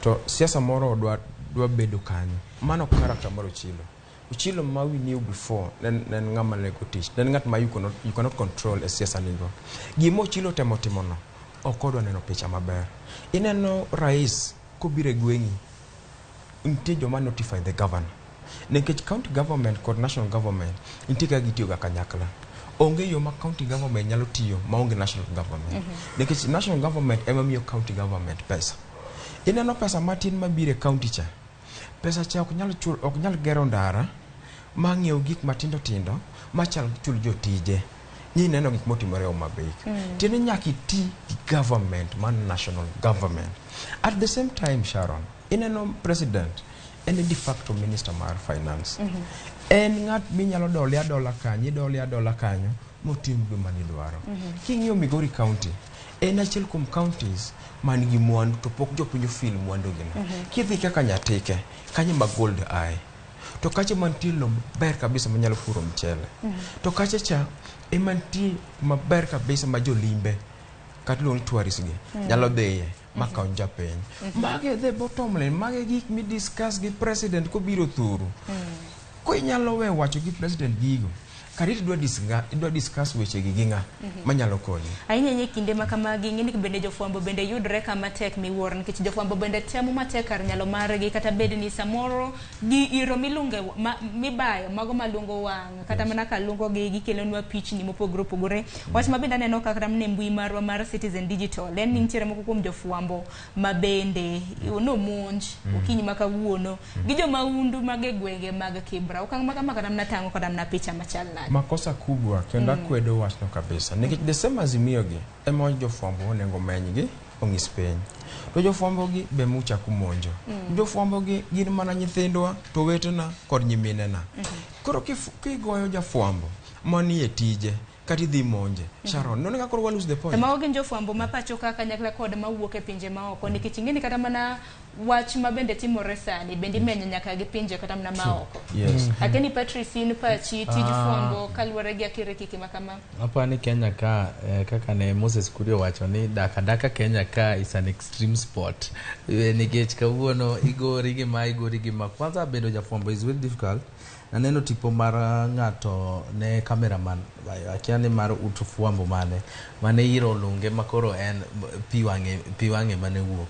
To siasa moro dwa bedo kanyo. Mano character mar Ochilo. Ochilo ma we knew before ne en ng'ama nego tich. Ne en ng'at ma you cannot control e siasa nigo. Gima Ochilo temo timono, ok odwa neno picha maber. Ineno rais kobiro e gweng'i, nitie joma notify the governor. Nikech county government kod national government nitie kaka gitiyo ga kanyakla. Onge yo ma county government nyalo tiyo maonge national government. Nikech national government ema miyo county government pesa. Ineno pesa matin mabiro e county cha. Pesa cha ok nyal chul, ok nyal gero ndara, ma ng'iew gik matindo tindo, machal chul jotije. Ni neno gik motimore Homa Bay. Tiende nyaka iti gi government mar national government. At the same time, Sharon, ineno president en de facto minister mar finance. En ng'at minyalo dole adola kanyo, idole adola kanyo, motim gima nidwaro. King'iyo Migori County, en achiel kuom counties man gi mwandu to pok jopiny ofil mwandu gino. Kidhi kaka Nyatike, kanyo ma gold ae. To kacha mantie lowo maber kabisa manyalo puro mchele. To kacha cha ema nitie maber kabisa ma jolimbe kata iluongo ni tourist gi nyalo dhiye ma kony japiny. Mage the bottom line, mage gik mi discuss gi president kobiro thuru. Ko inyalo we wacho gi president gigo, kata idwa discuss weche gi gi ng'a manyalo konyi. Ahinya ahinya e kinde ma kamagi ing'e ni bende jofwambo bende yudre kama tek miwuoro nikech jofwambo bende temo matek kar nyalo margi kata bed ni samoro gi iro milunge ma, mibayo mago malungo wang' kata mana ka lungo gi gikelonwa pichni mopogore opogore. Wach ma bende aneno ka kata mana e mbui marwa mar Citizen Digital en ni nitiere moko kuom jofwambo ma bende nomonj okinyi ma kawuono gi jomaundu mag e gwenge mag Kibra. Okang' ma kama kata mana tang'o kata mana picha machal nade? Makosa kubwa kendo akwedo wachno kabisa nikech the same Azimio gi ema jofwambo onego menygi ong'is piny to jofwambo gi be muchako monjo. Jofwambo gi gin mana nyithindwa to wetena kod nyiminena. Koro kigoyo jafwambo manie tije kata idhi monje, Sharon, noneno ka koro wa lose the point. To mago gin jofwambo ma pacho ka kanyakla kod mawuok e pinje maoko nikech ing'e ni kata mana wach ma bende timore sani bende imenyo nyaka gi pinje kata mana maoko. Akia ni Patrice, in pachi tij fwambo kaluwore gi akirikiki ma kama. Aparo ni Kenya ka kaka ne Moses Kuria owacho ni dak adaka Kenya ka is an extreme sport nikech kawuono igori gi ma, igori gi ma. Kwanza bedo jafwambo is very difficult. Naneno tipo mar ng'ato ne cameraman, akia ni mar ut fwambo mane iro olunge makoro en pi wang'e mane wuok.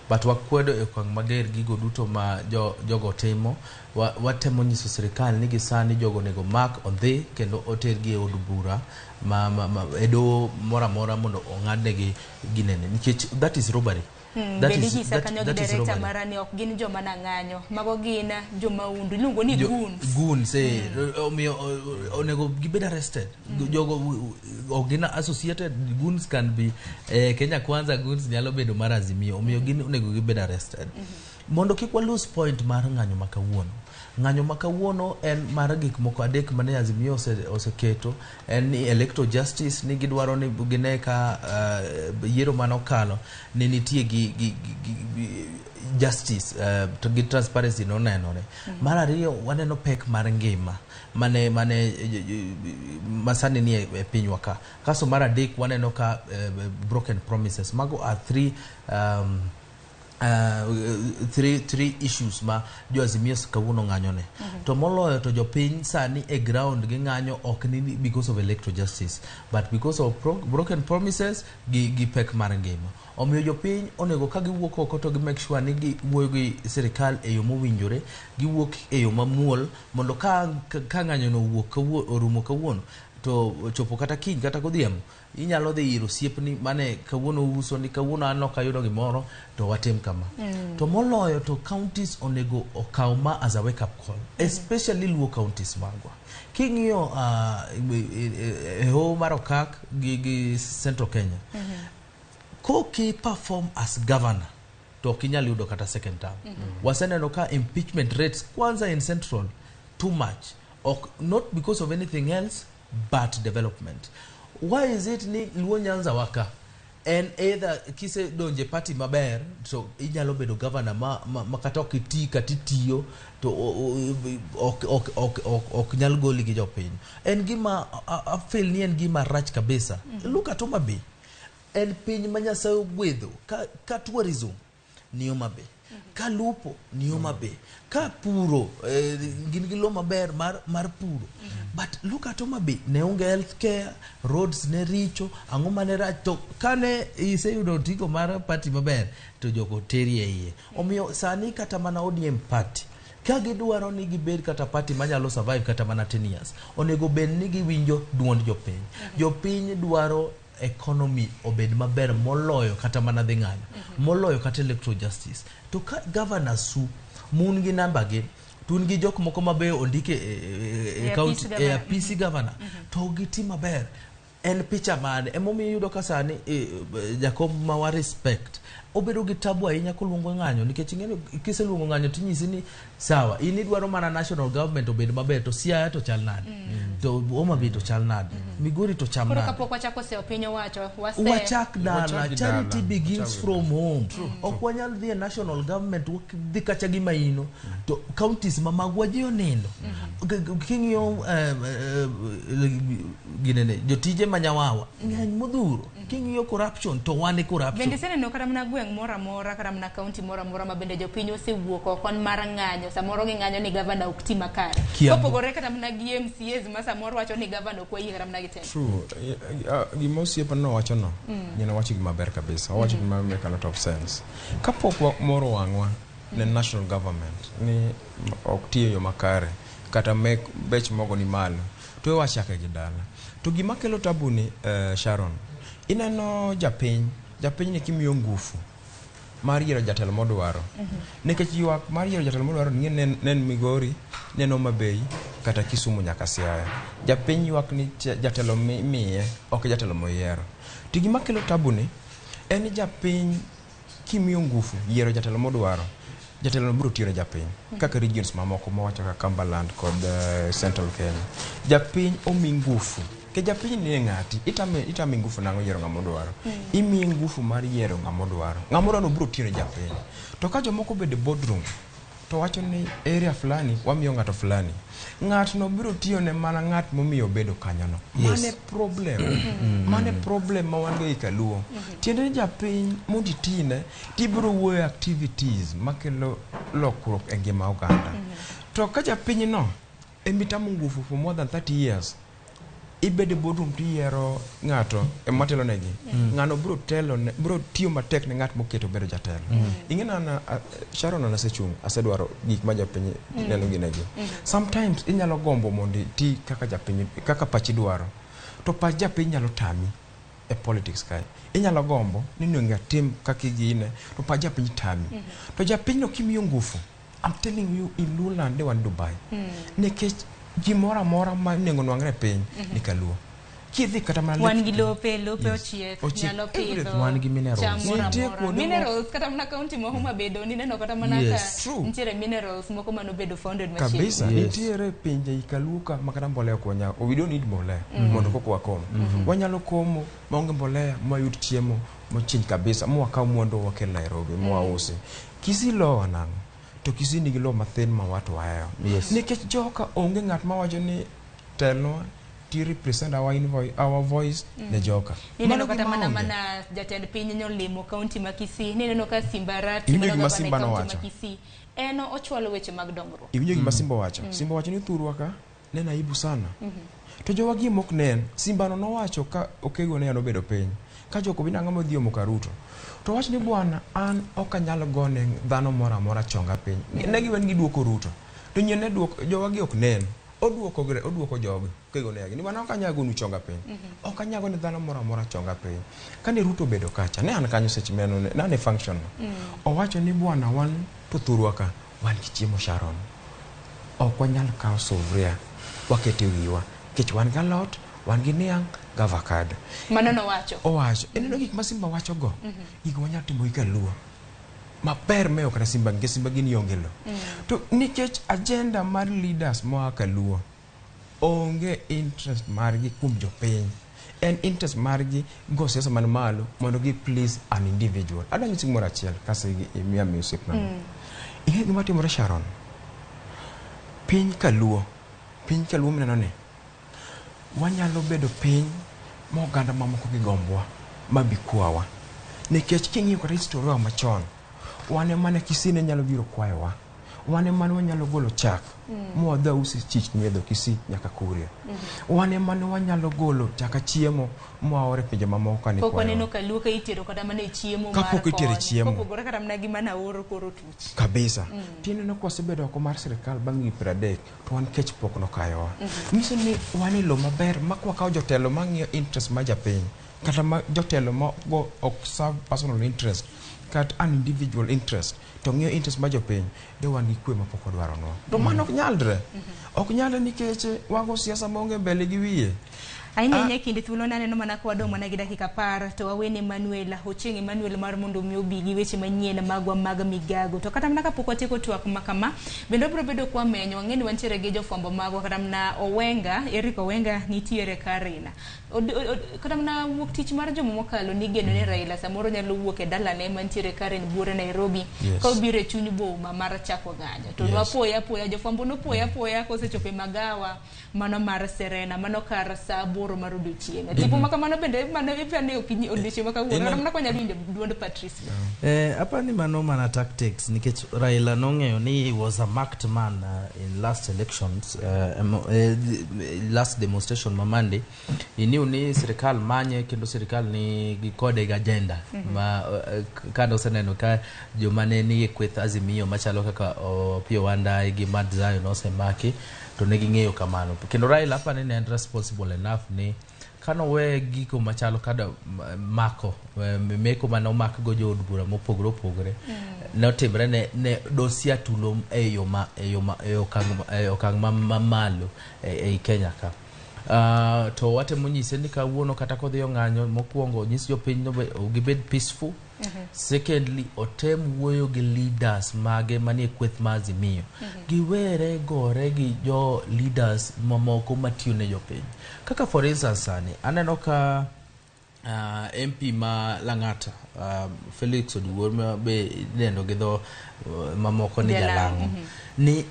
But wakwedo e okang' mager gigo duto ma jogo timo. Watemo nyiso sirikal ni gisani jogo onego mak odhi kendo otergi e od bura ma e doho moro amora mondo ong'adnegi ginene nikech that is robbery. That bende inyisa kanyo gi director mara ni ok gin joma nang'anyo, mago gin jomaundu iluongo ni goons. Goons, omiyo onego gibed arrested. Jogo ok gin associated. Goons can be Kenya Kwanza, goons nyalo bedo mar Azimio, omiyo gin onego gibed arrested mondo kik wa lose point mar ng'anyo ma kawuono. Ng'anyo ma kawuono en mar gik moko adek mane Azimio oseketo en ni electoral justice, ni gidwaro ni gine ka yiero manokalo ne nitie gi justice to gi transparency nonenore. Mar ariyo, waneno pek mar ngima mane masani nie e pinywa ka. Kaso mar adek, waneno ka broken promises. Mago are three issues ma jo Azimio kawuono ng'anyo ne. To moloyo to jopiny sani e ground ging'anyo ok ni because of electoral justice but because of broken promises gi pek mar ngima. Omiyo jopiny onego ka giwuok oko to gi make sure ni giwuoyo gi sirikal e yo mowinjore, giwuok e yo mamuol mondo ka ng'anyo no owuok orumo kawuono to chopo kata kiny kata godhiambo inyalo dhi ir osiepni mane kawuono uso ni kawuono an ok ayudo gimoro to watim kama. To moloyo to counties onego okaw ma as a wake up call, especially Luo counties magwa. King'iyo e hoho mar Okak gi Central Kenya, koki perform as governor to ok inyal yudo kata second term. Waseneno ka impeachment rates kwanza in Central too much. Ok, not because of anything else but development. Why is it ni Luo Nyanza waka en either kise donje party maber to inyalo bedo governor ma kata ok iti kata itiyo to ok nyal goli gi jopiny. En gima a feel ni en gima rach kabisa. Look at Homa Bay. En piny ma Nyasaye ogwedho ka tourism ni Homa Bay. Ka lupo ni Homa Bay. Ka puro gin gi lowo maber mar puro. But look at Homa Bay, ne onge health care, roads ne richo, ang'o mane rach to kane iseyudo otiko mar party maber to jogo teri e iye. Omiyo sani kata mana ODM party ka gidwaro ni gibed kata party manyalo survive kata mana 10 years, onego bed ni giwinjo duond jopiny. Jopiny dwaro economy obed maber moloyo kata mana dhi ng'anyo, moloyo kata electoral justice. To ka governors su mun gi namba gi, to un gi jok moko mabeyo ondike e county e apisi governor, to giti maber. En picha mane emomiyo iyudo ka sani jakom ma wa respect obedo gi tabu ahinya koluongo ng'anyo, nikech ing'eyo kiseluongo ng'anyo tinyisi ni sawa in idwaro mana national government obed maber to Siaya to chal nade, to Homa Bay to chal nade, Migori to chal nade. Koro kapok wachako seyo piny owacho wachak dala. Charity begins from home. Ok wanyal dhi e national government dhi kacha gi maino to counties ma magwa ji onindo. King'iyo ginene jotije manyawawa ng'eny modhuro. King'iyo corruption to wan e corruption. Bende iseneno kata mana gweng' moro amora kata mana county moro amora ma bende jopiny osewuok oko mar ng'anyo, samoro ging'anyo ni gavana ok ti makare, kopogore kata mana gi MCAs ma samoro wacho ni gavana ok wayie kata mana gi telo. True. Gima osiepa nowacho no, nyalo wacho gima ber kabisa. Owacho gima make a lot of sense. Kapok moro wang'wa ne national government ni ok tiyo yo makare kata mek bech mogo ni malo, to wachake gi dala. To gima kelo tabu ni Sharon, ineno japiny ni kimiyo ngufu mar yiero jatelo modwaro. Nikech ywak mar yiero jatelo modwaro ni nen Migori, nen Homa Bay kata Kisumu nyaka Siaya. Japiny ywak ni jatelo miye ok jatelo moyiero. To gima kelo tabu ni en ni japiny kimiyo ngufu yiero jatelo modwaro, jatelo no biro tiyo ne japiny kaka regions mamoko mawacho kaka Cumberland kod Central Kenya. Japiny omi ngufu. Ke japiny ni ng'ati itame ngufu nang'o yiero ng'ama odwaro. Imiye ngufu mar yiero ng'ama odwaro. Ng'ama odwaro biro tiyo ne japiny. To ka jomoko bedo e boardroom to wacho ni area fulani wamiyo ng'ato fulani, ng'atno biro tiyo ne mana ng'at momiyo obedo kanyono. Mane problem. Mane problem ma wan go e Kaluo. Tiende ni japiny mondo itine tibiro wuoyo activities makelo lokruok e ngima oganda. To ka japiny no emitamo ngufu for more than 30 years, ibedo e boardroom tiyiero ng'ato ema telo negi. Ng'ano biro telo ne, biro tiyo matek ne ng'at moketo bedo jatelo. Ing'e na Sharon an asechung' asedwaro gik ma japiny neno gi negi. Sometimes inyalo gombo mondo iti kaka japiny, kaka pachi dwaro, to pach japiny nyalo tami e politics kae. Inyalo gombo ni onego atim kaka igine, to pach japiny tami. To japiny no kimiyo ngufu, I'm telling you, in Luoland ne wan Dubai. Nikech gimoro amora ma onego nwang're e piny ni Kaluo. Kidhi kata mana wan gi lope ochiek, nyalo pidho, wan gi minerals. Minerals kata mana county ma Homa Bay do nineno kata mana ka nitiere minerals moko manobedo founded machiegni kabisa. Nitiere pinje i Kaluo ka ma kata mbolea ok wanyal. We don't need mbolea mondo kok wakom. Wanyalo komo maonge mbolea mwayud chiemo mochiny kabisa mwakaw mwandu wakel Nairobi mwausi. Kisii lowa nang'o? To Kisii nigi lowo mathin ma watu wahero. Nikech joka onge ng'at mawacho ni telnwa ti represent our invoice, our voice ne joka. Ineno kata mana jatend piny nolimo county ma Kisii. Nineno ka Simba Arati Iwinjo gima Simba nowacho. Kisii. En ochwalo weche mag dongruok. Iwinjo gima Simba owacho. Simba owacho ni thurwa ka neno aibu sana. To jowa gi mok nen. Simba no nowacho ka Okego ne obedo piny. Ka joko bina ng'ama odhi omo ka Ruto. To wach ni bwana an ok anyal gone dhano moro amora chonga piny. Ne giwen giduoko Ruto. To nyien ne duoko jowa gi ok nen. Oduoko jogi Okego ne ni bwana ok anyal gonu chonga piny. Ok anyal gone dhano moro amora chonga piny. Kane Ruto obedo kacha ne an kanyo seche meno ne an e function no. Owacho ni bwana wan to thurwa ka wan gi chiemo Sharon. Ok wanyal kawo sufuria wakete wiwa. Nikech wan gi alot, wan gi niang', gi avocado. Mano nowacho. Owacho. Ineno gik ma Simba wacho go. Gik wanyalo timo gi Kaluo. Maber meyo kata Simba, nikech Simba gini onge lo. To nikech agenda mar leaders moa Kaluo onge interest margi kuom jopiny. En interest margi go siasa man malo mondo gi please an individual. Adwa nyisi gimoro achiel kasi imiya mi osiepna. Ing'e gima timore Sharon? Piny Kaluo, piny Kaluo mineno ni, wanyalo bedo piny ma oganda mamoko gigombwa ma bi kwawa. Nikech king'iyo kata historia wa machon, wan ema ne Kisii ne nyalo biro kwayowa. Wan ema ne wanyalo golo chak mwadhi usi chich miedho Kisii nyaka Kuria. Wan ema ne wanyalo golo chaka chiemo mwaoro e pinje mamoko ka ni Pok kwayowa. waneno Kaluo ka itero kata mana e chiemo Kapok mar itero e kony. chiemo. Kopogore kata mana gi mana oro koro tuch. Kabisa. Tineno ka wasebedo oko mar sirikal bang' higni 30 to wan kech pok nokayowa. Nyiso ni wan e lo maber ma kwakawo jotelo mang'iyo interest mar japiny kata ma jotelo ma go ok serve personal interest kata an individual interest to ng'iyo interest mar jopiny de wan gi kwe mapok odwaronwa. To mano ok nyalre. Ok nyalre nikech wago siasa maonge mbele gi wiye. Ahinya ahinya e kinde thuolo naneno mana ka wadong' mana gi dakika 10 to wawene Emmanuel Ochieng' Emmanuel mar mondo mi obi gi weche manyien magwa mag migago. To kata mana kapok watieko twak ma kama, bende wabiro bedo kwa menyo, wang'e ni wantiere gi jofwambo magwa kata mana Owenga, Eric Owenga nitiere Karina. Kata mana wuok tich mar juma mokalo nigeno ni Raila samoro nyalo wuok e dalane mantiere Karen Buore Nairobi ka obiro e chuny boma mar chako ng'anyo. To nwapoya apoya, jofwambo nopoya apoya kosechopo e magawa mano mar Serena, mano kar saa 8 mar odiochieng'. Tipo ma kamano bende mano ipani okinyi odiochieng' ma kawuono, kata mana kwanyalo winjo duond Patrice. Apani mano mana tactics nikech Raila nong'eyo ni he was a marked man in last elections, last demonstration ma Monday. He knew ni sirikal manye kendo sirikal ni gi kode gi agenda ma kane oseneno ka joma ne nie kweth Azimio machalo kaka Opiyo Wandayi gi Madzayo nosemaki to ne ging'eyo kamano. Kendo Raila apani ne en responsible enough ni kanowe giko machalo kada mako meko mane omak go jood bura mopogore opogore notimre ne dosia tulo e yo ma e yo ma e okang' mamalo ei Kenya ka. To watemo nyise ni kawuono kata kodhi ong'anyo mokwongo nyis jopiny no gibed peaceful. Secondly, otem wuoyo gi leaders mage manie kweth mar Azimio. Giwere gore gi jo leaders mamoko matiyo ne jopiny. Kaka for instance sani, aneno ka MP ma Lang'ata, Felix Odiwuor ma be idendo gi dho mamoko ni Jalang'o. Ni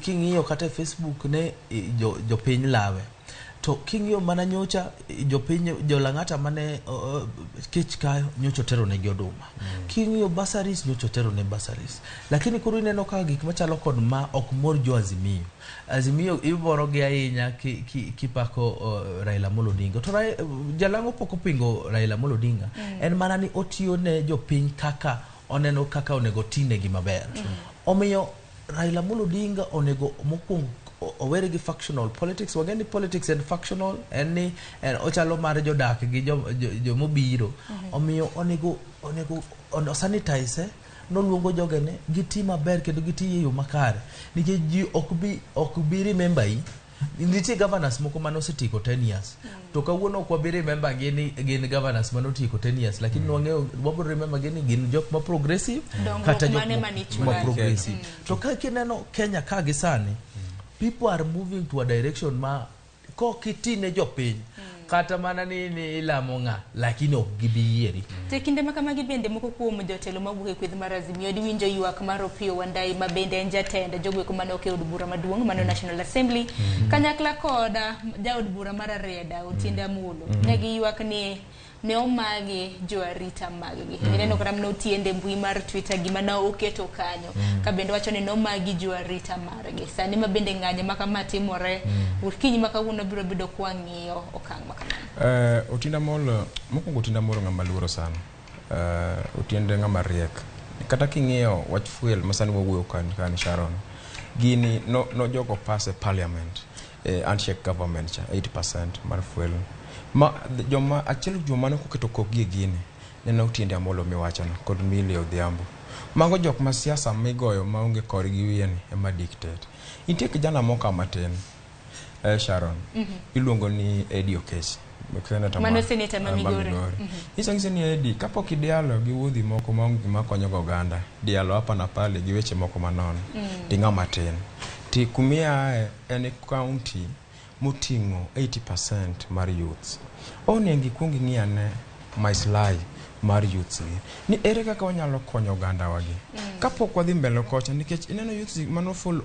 king'iyo kata e Facebook ne jopiny lawe. To king'iyo mana nyocha jopiny jo Lang'ata mane kech kayo nyocha otero negi oduma. King'iyo bursaries nyocha otero ne bursaries. Lakini koro ineno ka gik machalo kod ma ok mor jo Azimio. Azimio imoro gi ahinya kipako Raila Amolo Odinga. To Jalang'o pok opingo Raila Amolo Odinga. En mana ni otiyo ne jopiny kaka oneno kaka onego tinegi maber. Omiyo Raila Amolo Odinga onego mokwongo owere gi factional politics. Wang'e ni politics en factional, en ni en ochalo mar jodak gi jomobiro. Omiyo onego sanitize, noluongo jogene giti maber kendo giti e yo makare. Nikech ji ok bi remember yi. Nitie governors moko mane osetieko 10 years. To kawuono ok wabi remember gi ni gin governors mane otieko 10 years, lakini wang'eyo wabiro remember gi ni gin jok ma progressive kata jok ma progressive. To ka kineno Kenya ka gi sani, people are moving to a direction ma kokitine jopiny kata mana ni ilamo ng'a lakini ok gibi yieri. Te kinde ma kamagi bende moko kuom jotelo mawuok e kweth mar Azimio diwinjo ywak mar Opiyo Wandayi ma bende en jatend jogo mane ok e od bura maduong' mano National Assembly kanyakla kod jaod bura mar Areda Otiende Amolo. Ne giywak ni ne omagi jo arita maggi. Ineno kata mana Otiende mbui mar Twitter gima ne oketo kanyo ka bende wacho ni nomagi jo arita margi. Sani ma bende ng'anyo ma kama timore okinyi ma kawuono biro bedo kwa ng'iyo okang' ma kamano. Otiende Amolo, mokwongo Otiende Amolo ng'ama luoro sana. Otiende ng'ama riek. Kata king'iyo wach fuel ma sani wawuoyo kan Sharon. Gini no jogo pass e parliament. Handshake government cha 80% mar fuel. Ma joma achiel joma ne oketo kokgi e gini neno Otiende Amolo miwachono kod Millie Odhiambo. Mago jok ma siasa migoyo maonge korgi wiye ni ema dictate. Nitie kijana moko matin. Sharon. Iluongo ni Eddie Okech. Senator Mano senator ma Migori. Nyiso nyiso ni Eddie, kapok idialo gi wuodhi moko maonge gima konyo go oganda, dialo hapa na pale gi weche moko manono, ti ng'ama tin. Ti kumiae en county moting'o 80% mar youths. Onego ikuong ing'i ane maslahi mar youths gi. Ni ere kaka wanyalo konyo ogandawa gi. Kapok wadhi mbele kocha nikech ineno youths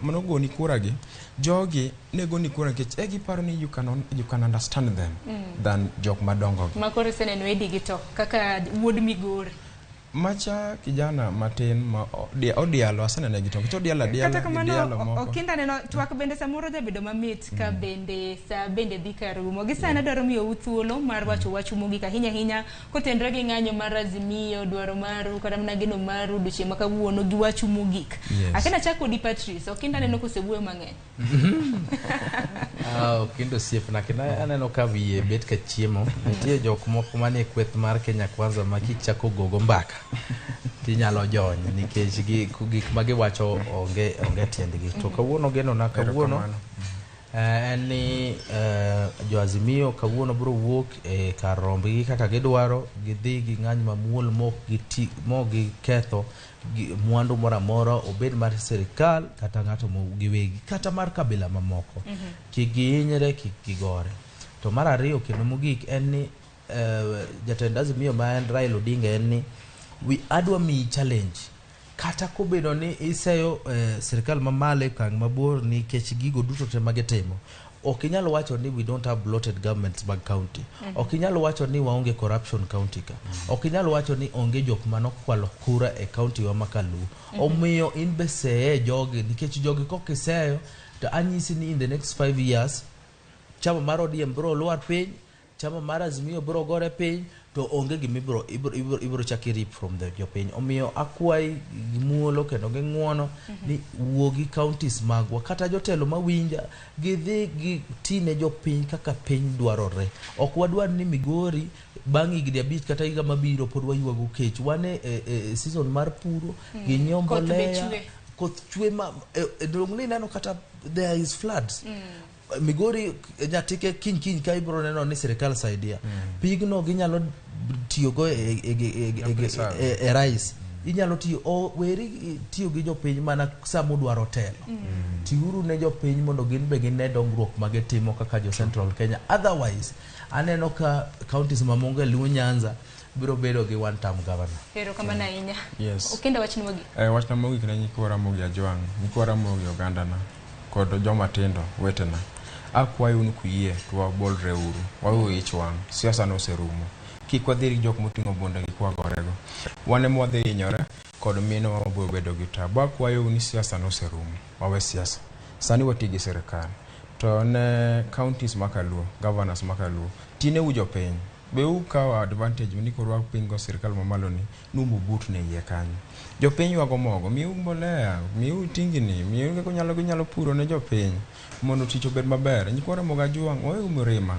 manogoni kura gi, jogi ne goni kura nikech e giparo ni you can understand them than jok madongo gi. Ma koro iseneno Eddie gi to kaka wuod Migori. Macha kijana matin ma odialo asenene gi to nikech odialo adiala Kata gi kamano dialo moko. Okinda neno twak bende samoro jabedo mamit ka bende sa bende dhi ka rumo. Gi sani adwaro miyou thuolo mar wacho wachu mogik ahinya ahinya kotenore gi ng'anyo mar Azimio, dwaro maru kata mana geno maru odiochieng' ma kawuono gi wachu mogik. Akena chak kodi Patrice, Okinda neno kosewuoyo mang'eny. Okinda osiepna, kendo aneno ka wiye bet ka chiemo. Nitie jok moko manie kweth mar Kenya Kwanza ma kichako gogo mbaka tinyalo jony nikech gik ma giwacho onge tiendgi. To kawuono genona kawuono en ni jo Azimio kawuono biro wuok e kar rombgi kaka gidwaro, gidhi gi ng'any mamuol mok giketho mwandu moro amora, obed mar sirikal kata ng'ato giwegi kata mar kabila mamoko. Kik gihinyre, kik gigore. To mar ariyo kendo mogik en ni jatend Azimio ma en Raila Odinga en ni adwa miyi challenge. Kata kobedo ni iseyo sirikal mamalo e okang' mabor nikech gigo duto te magitimo, ok inyal wacho ni we don't have bloated governments mag county. Ok inyal wacho ni waonge corruption county ka. Ok inyal wacho ni onge jok manokwalo kura e county wa ma Kaluo. Omiyo in be seye jogi, nikech jogi kokiseyo to anyisi ni in the next 5 years chama mar ODM biro lwar piny, chama mar Azimio biro gore piny, to onge gima ibiro chak i reap from the jopiny. Omiyo akwayi gi muolo kendo gi ng'uono ni wuogi counties magwa kata jotelo mawinja gidhi gitine jopiny kaka piny dwarore. Ok wadwar ni Migori bang' higni 5 kata higa mabiro pod waywago kech. Wan e season mar puro, ginyiew Koth be mbolea, chwe. koth chwe ma dong' ni ineno kata there is floods. Migori nyatike kiny kiny ka ibiro neno ni sirikal saidia. Pigno ginyalo tiyogo e rice. Inyalo tiyo weri tiyo gi jopiny mana sama udwaro telo. Tiuru ne jopiny mondo gin be gine dongruok ma gitimo kaka jo Central Kenya. Otherwise, aneno ka counties mamoko e Luo Nyanza biro bedo gi one term governor. Erokamano ahinya. Yes. Okinda wachni mogik. Wachna mogik ne nyikwa Ramogi Ajwang', nyikwa Ramogi ogandana kod joma tindo wetena. Akwayo ni kuyie to wabolre uru, wawe ich wang', siasa noserumo. Kik wadhi gi jok moting'o bunde gi kwagorego. Wan ema wadhi hinyore kod minwa wabiro bedo gi tabu. Akwayo ni siasa noserumo, wawe siasa. Sani wati gi sirikal. To ne counties ma Kaluo, governors ma Kaluo, tine u jopiny. Be ukawo advantage ni koro wapingo sirikal mamalo ni numbu but ne iye kanyo. Jopiny ywago mogo, miu mbolea, miu tingni, miu kaka ginyalo puro ne jopiny mondo tich obed maber. Nyikwa Ramogi Ajwang', waweuru mirima.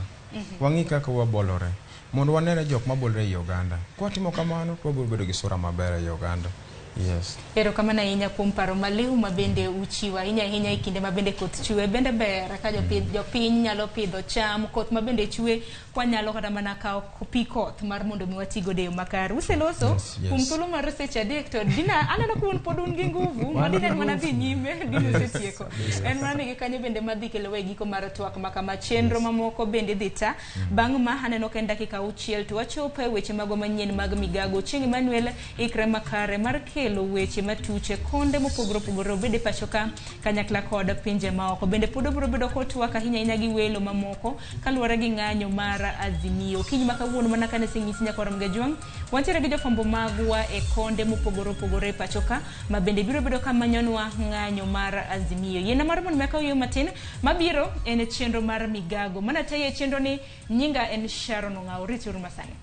Wang'i kaka wabolore mondo wanere jok mabolore ei oganda. Kwatimo kamano to wabiro bedo gi sura maber ei oganda. Yes. Erokamano ahinya kuom paro maliw ma bende uchiwo ahinya ahinya e kinde ma bende koth chwe. Bende ber ka jopiny nyalo pidho cham, koth ma bende chwe kwanyalo kata mana kawo pi koth mar mondo mi wati godo e yo makare. Useloso kuom thuolo mar seche 3 to dina aneno ka un pod un gi nguvu ma dina mana dhi nyime dina usetieko. En mana ni gi kanyo bende madhi kelo e giko mar twak ma kama chenro mamoko bende dhi ta. Bang' ma aneno ka en dakika 6 to wachopo e weche magwa manyien mag migago. Chieng' Emmanuel ikre makare mar kelo weche matuche konde mopogore opogore obed e pacho ka kanyakla kod pinje maoko. Bende pod obiro bedo kotwak ahinya ahinya gi welo mamoko kaluwore gi ng'anyo mar Azimio. Kiny ma kawuono mana kane aseng'isi nyakwar Ramogi Ajwang', wantiere gi jofwambo magwa e konde mopogore opogore e pacho ka ma bende biro bedo ka manyonwa ng'anyo mar Azimio. Yiena mar mondo mi akaw yo matin mabiro en chenro mar migago. Mana tayo e chenro ni nyinga en Sharon Ong'awo. Rituru masani.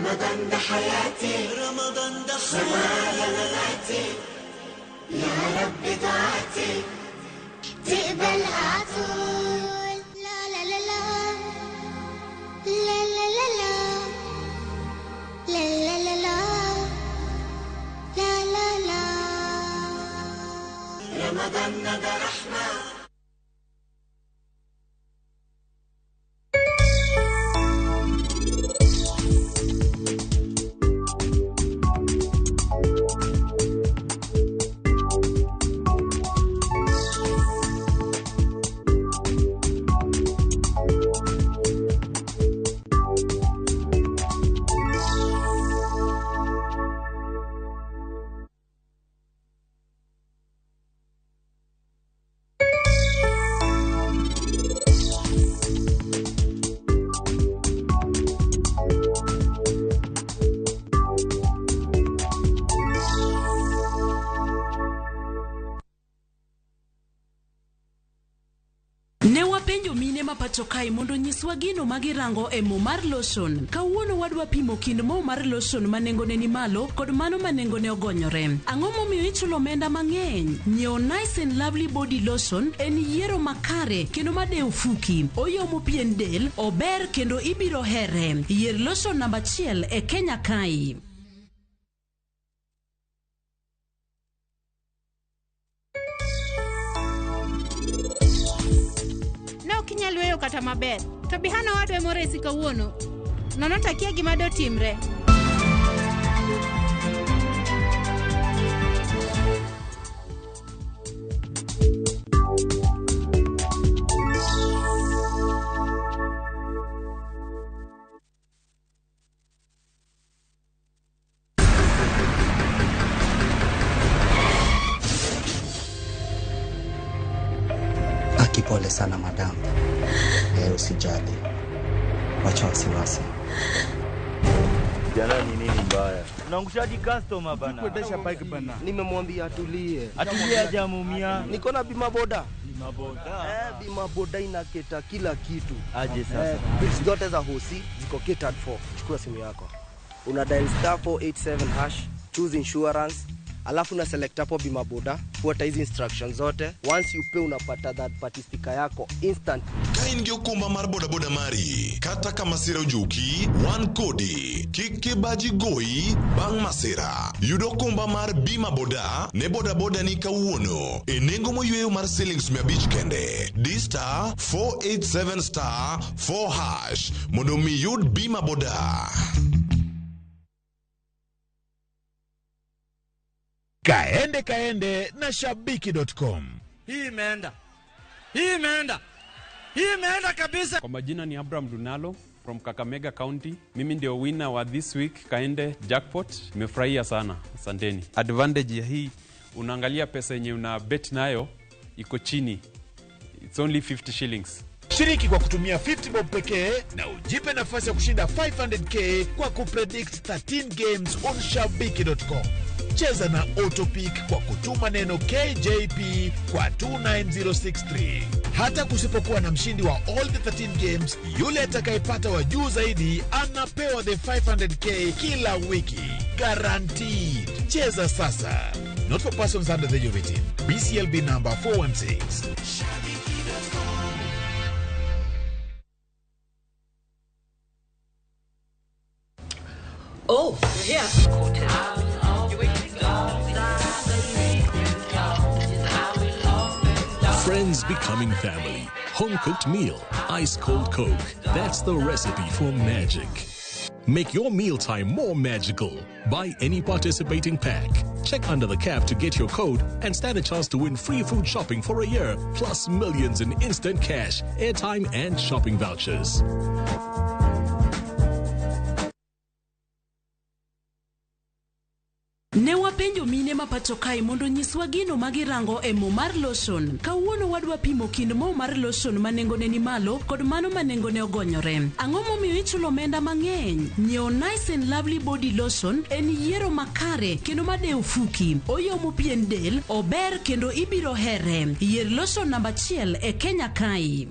رمضان ده حياتي، رمضان ده حياتي، يا رب دعاتي تقبلها عطول. لا لا لا لا Ne wapenjo mine ma pacho kae mondo onyiswa gino ma girango e mo mar lotion. Kawuono wadwa pimo kind mo mar lotion ma nengone ni malo kod mano ma nengone ogonyore. Ang'o momiyo ichulo omenda mang'eny? Nyiewo Nice and Lovely Body Lotion en yiero makare kendo madewo fuki. Oyomo pien del, ober kendo ibiro here. Yier lotion namba achiel e Kenya kae. Ne ok inyal weyo kata maber. To Bihana owadwa ema oresi kawuono. Nono to akia gima dotimre. Aki, pole sana madam. Eh, usijali, wacha wasiwasi. Jana ni nini mbaya? Unaangushaji customer bana. Kuendesha bike bana. Nimemwambia atulie. Atulie hajamuumia. Niko na bima boda. Bima boda. Eh, bima boda inaketa kila kitu. Aje sasa. Eh, bills zote za hosi ziko catered for. Chukua simu yako. Una dial star 487 hash, choose insurance, alafu una select hapo bima boda, fuata hizi instructions zote. Once you pay unapata third party sticker yako instant. Ka in gi okumba mar bodaboda mari, kata ka masira ojuki, wan kodi. Kik kibaji goyi bang' masira. Yud okumba mar bima boda ne bodaboda ni kawuono e nengo moyweyo mar silings 500 kende. Di star 487 star 4 hash mondo mi yud bima boda. Kaende kaende na shabiki.com. Hii imeenda. Hii imeenda. Hii imeenda kabisa. Kwa majina ni Abraham Dunalo from Kakamega County. Mimi ndio winner wa this week Kaende Jackpot. Nimefurahia sana. Asanteni. Advantage ya hii, unaangalia pesa yenye una bet nayo iko chini. It's only 50 shillings. Shiriki kwa kutumia 50 bob pekee na ujipe nafasi ya kushinda 500k kwa kupredict 13 games on shabiki.com. Cheza na Autopick kwa kutuma neno KJP kwa 29063. Hata kusipokuwa na mshindi wa all the 13 games, yule atakayepata wa juu zaidi anapewa the 500k kila wiki. Guaranteed. Cheza sasa. Not for persons under the age of 18. BCLB number 416. Oh, you're here. Friends becoming family. Home cooked meal. Ice cold Coke. That's the recipe for magic. Make your mealtime more magical. Buy any participating pack. Check under the cap to get your code and stand a chance to win free food shopping for a year, plus millions in instant cash, airtime, and shopping vouchers. Ne wapenjo mine ma pacho kae mondo onyiswa gino ma girango e mo mar lotion. Kawuono wadwa pimo kind mo mar lotion ma nengone ni malo kod mano ma nengone ogonyore. Ang'o momiyo ichulo omenda mang'eny? Nyiewo Nice and Lovely Body Lotion en yiero makare kendo madewo fuki. Oyomo pien del, ober kendo ibiro here. Yier lotion namba achiel e Kenya kae.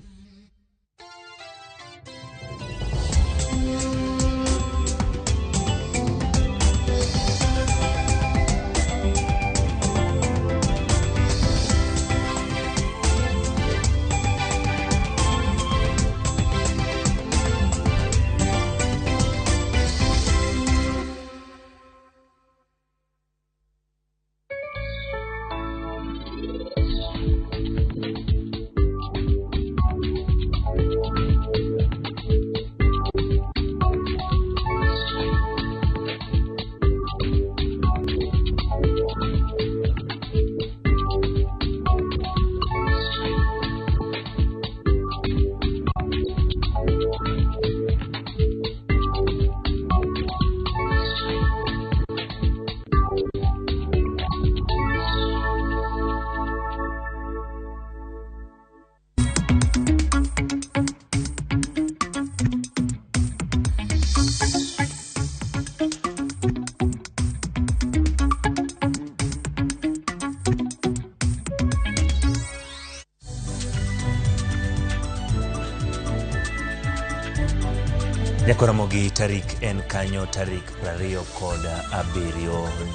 Nyakoromogi tarik en kanyo tarik 27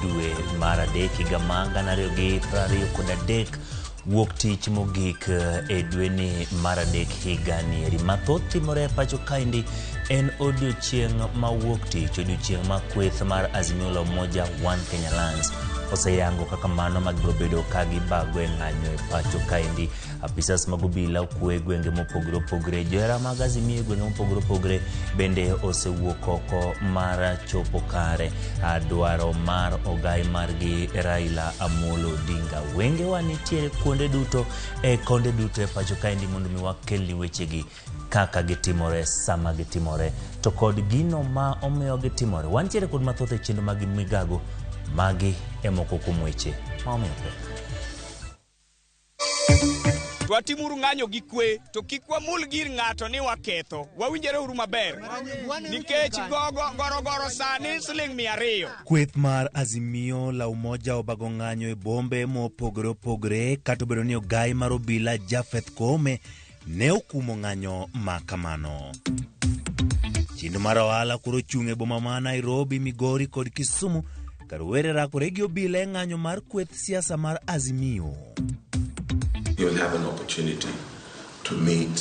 dwe mar adek higa mar 2023 wuok tich mogik e dweni mar adek higani eri. Mathoth timore e pacho kaendi en odiochieng' ma wuok tich, odiochieng' ma kweth mar Azimio la Umoja One Kenya Alliance oseyango kaka mano ma gibiro bedo ka gibago e ng'anyo e pacho kaendi. Apisas mag obila okwe e gwenge mopogore opogore, johera mag Azimio e gwenge mopogore opogore bende osewuok oko mar chopo kare dwaro mar ogai margi Raila Amolo Odinga. Wengewa nitiere kuonde duto e konde duto e pacho kaendi mondo mi wakelni wechegi kaka gitimore sama gitimore to kod gino ma omiyo gitimore. Wantiere kod mathoth e chenro mag migago. Magi e moko kuom weche ma omiyo pek. Watimuru ng'anyo gi kwe to kik wamul gir ng'ato ni waketho. Wawinjore uru maber. Nikech gogo gorogoro sani siling 200. Kweth mar Azimio la Umoja obago ng'anyo e bombe mopogore opogore kata obedo ni ogai mar obila Japheth Koome ne okumo ng'anyo ma kamano. Chenro mar ohala koro ochung' e boma ma Nairobi, Migori kod Kisumu ka rowere rakore gi obila e ng'anyo mar kweth siasa mar Azimio. You'll have an opportunity to meet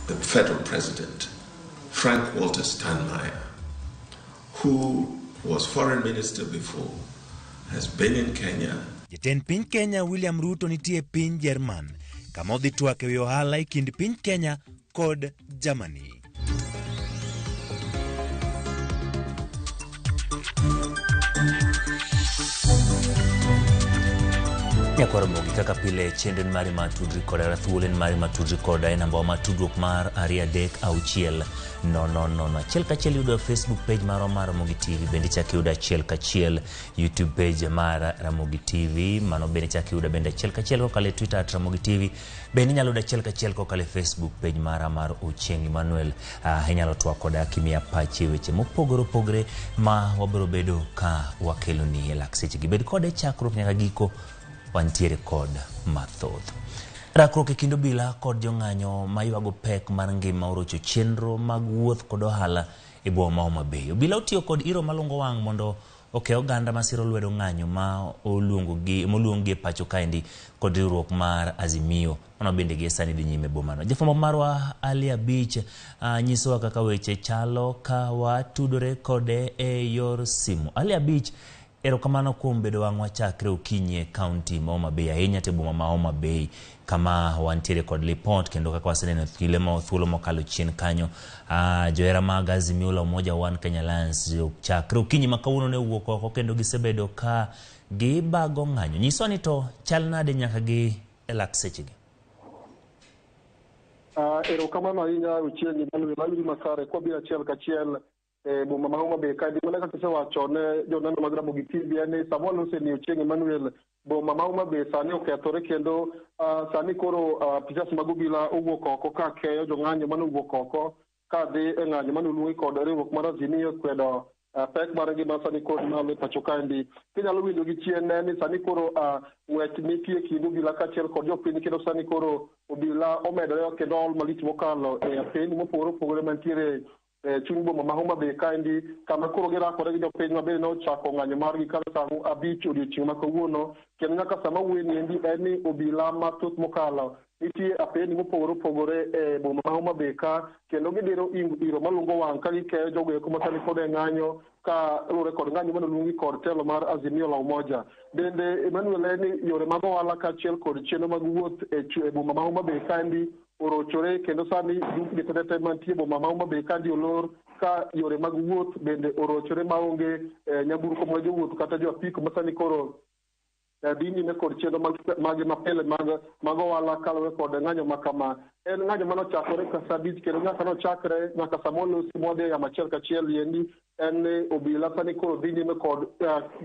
the federal president, Frank Walter Steinmeier, who was foreign minister before, has been in Kenya. Jatend piny Kenya William Ruto nitie e piny Jerman kama odhi twak e wi ohala e kind piny Kenya kod Germany. Nyakwaramogi kaka pile chenro en mari mar tudri koda kata thuolo en mari mar tudri koda e namba wa mar tudruok mar 2 3 6 0 0 1 1 yudo Facebook page marwa mar Ramogi TV bende ichak iyudo 1 1 YouTube page mar Ramogi TV mano bende ichak iyudo bende 1 1 kokalo e Twitter at Ramogi TV bende inyalo yudo 1 1 kokalo e Facebook page mara mar Ochieng Emmanuel. Inyalo twak koda kimiya pachi e weche mopogore opogore ma wabiro bedo ka wakeloni e lak sechegi. Bed kode chakruok nyaka giko, wantiere kod mathoth. Rakruok e kind obila kod jong'anyo maywago pek mar ngima orocho chenro mag wuoth kod ohala e boma ma Homa Bay. Obila otiyo kod iro malungo wang' mondo oke oganda masiro lwedo ng'anyo ma oluongogi moluongi e pacho kaendi kod riwruok mar Azimio. Mano bende gie sani dhi nyime e bomano. Jafwambo marwa Ali Abich nyisowa kaka weche chalo ka watudore kode e yor simu. Ali Abich, erokamano kuom bedo wang'wa chakre okinyi e kaunti ma Homa Bay, ahinya to e boma ma Homa Bay kama wantiere kod lipot kendo kaka waseneno kile ma thuolo mokalo chien kanyo. Johera mag Azimio la Umoja One Kenya Alliance chakre okinyi ma kawuono ne owuok oko kendo gisebedo ka gibago ng'anyo. Nyiswa ni to chal nade nyaka gi e lak sechegi? Erokamano ahinya Ochieng' Emmanuel, awinji makare kwabiro achiel kachiel e boma ma Homa Bay kaendi. Mana kaka isewacho ne joneno mag Ramogi TV en ni sama walose ni Ochieng' Emmanuel, boma ma Homa Bay sani okethore kendo sani koro apisas mag obila owuok oko ka keyo jong'anyo mane owuok oko ka dhi e ng'anyo mane oluongi kod riwruok mar Azimio kwedo pek mar ngima sani kod malo e pacho kaendi. Kinyalo winjo gi chien en ni sani koro ng'wech nitie kind obila kaachiel kod jopiny kendo sani koro obila omedore kendo ol malich mokalo e apeni mopogore opogore mantiere e chuny boma ma Homa Bay kaendi kama koro girakore gi jopiny ma bende nochako ng'anyo margi kar saa 5 odiochieng' ma kawuono kendo nyaka sama wuoye endi en ni obila mathoth mokalo nitie apeni mopogore opogore e boma ma Homa Bay ka kendo gidiro iro malungo wang' ka gikeyo jogo eko ma sani pod e ng'anyo ka luwore kod ng'anyo mane oluongi kod telo mar Azimio la Umoja. Bende Emmanuel en ni yore mag ohala kaachiel kod chenro mag wuoth e boma ma Homa Bay kaendi orochore kendo sani dukni tete te mantie e boma ma Homa Bay kaendi olor ka yore mag wuoth bende orochore maonge nyamburko ma jowuoth kata jo apiko ma sani koro dhi nyime kod chenro mag mapile mag ohala kaluwore kod ng'anyo ma kama. En ng'anyo manochakore ka saa 5 kendo nyaka nochakre nyaka sama olosi mwadhi e yamo achiel kachiel endi en ni obila sani koro dhi nyime kod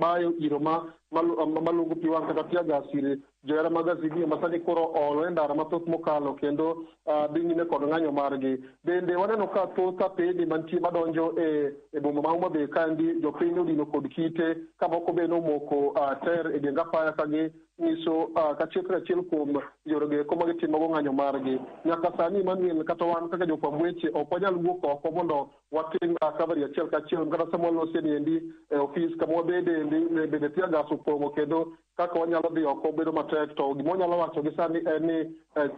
bayo iro ma malungo pi wang' kata tear gas ir johera mag Azimio ma sani koro oolore e ndara mathoth mokalo kendo dhi nyime kod ng'anyo margi. Bende waneno ka thoth apeni mantie madonjo e boma ma Homa Bay kaendi jopiny odino kod kite ka moko be nomoko ter e geng apaya ka gi nyiso kachiel kaka achiel kuom yorego eko ma gitimogo ng'anyo margi. Nyaka sani Emmanuel, kata wan kaka jofwamb weche ok wanyal wuok oko mondo watim coverage achiel kachiel kata sama walose ni endi e ofis kama wabede endi bende tear gas opong'o kendo kaka wanyalo dhi oko bedo matek. To gima wanyalo wacho gi sani en ni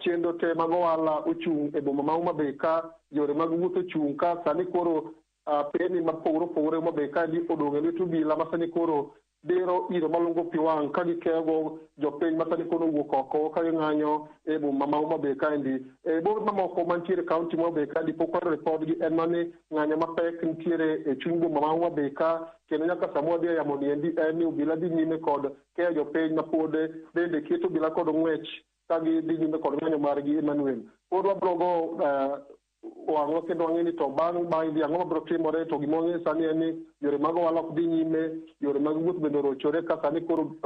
chenro te mag ohala ochung' e boma ma Homa Bay ka yore mag wuoth ochung' ka sani koro apeni mopogore opogore Homa Bay kaendi odong' e lwet obila ma sani koro diro iro malungo pi wang' ka gikeyogo jopiny ma sani koro owuok oko ka ging'anyo e boma ma Homa Bay kaendi. E bombe mamoko mantiere e kaunti ma Homa Bay kaendi pok wayudo ripodgi en mana ni ng'anyo mapek nitiere e chuny boma ma Homa Bay ka kendo nyaka sama wadhi e yamo ni endi en ni obila dhi nyime kod keyo jopiny ma pod bende keto obila kod ng'wech ka gidhi nyime kod ng'anyo margi. Emmanuel, pod wabro go wang'wa kendo wang'e ni to bang' bang' dhi ang'o mabiro timore. To gima wang'eyo sani en ni yore mag ohala ok dhi nyime, yore mag wuoth bende orochore ka sani koro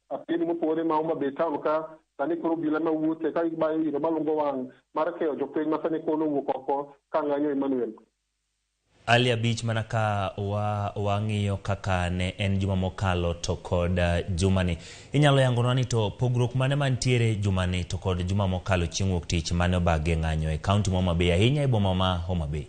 apeni mopogore ma Homa Bay town ka sani koro obila mawuothe ka gibayo iro malungo wang' mar keyo jopiny ma sani koro owuok oko ka ng'anyo. Emmanuel. Ali Abich, mana ka wang'iyo kaka ne en juma mokalo to kod jumani, inyalo yangonwa ni to pogruok mane mantiere jumani to kod juma mokalo chieng' wuok tich mane obage ng'anyo e kaunti ma Homa Bay, ahinya e boma ma Homa Bay?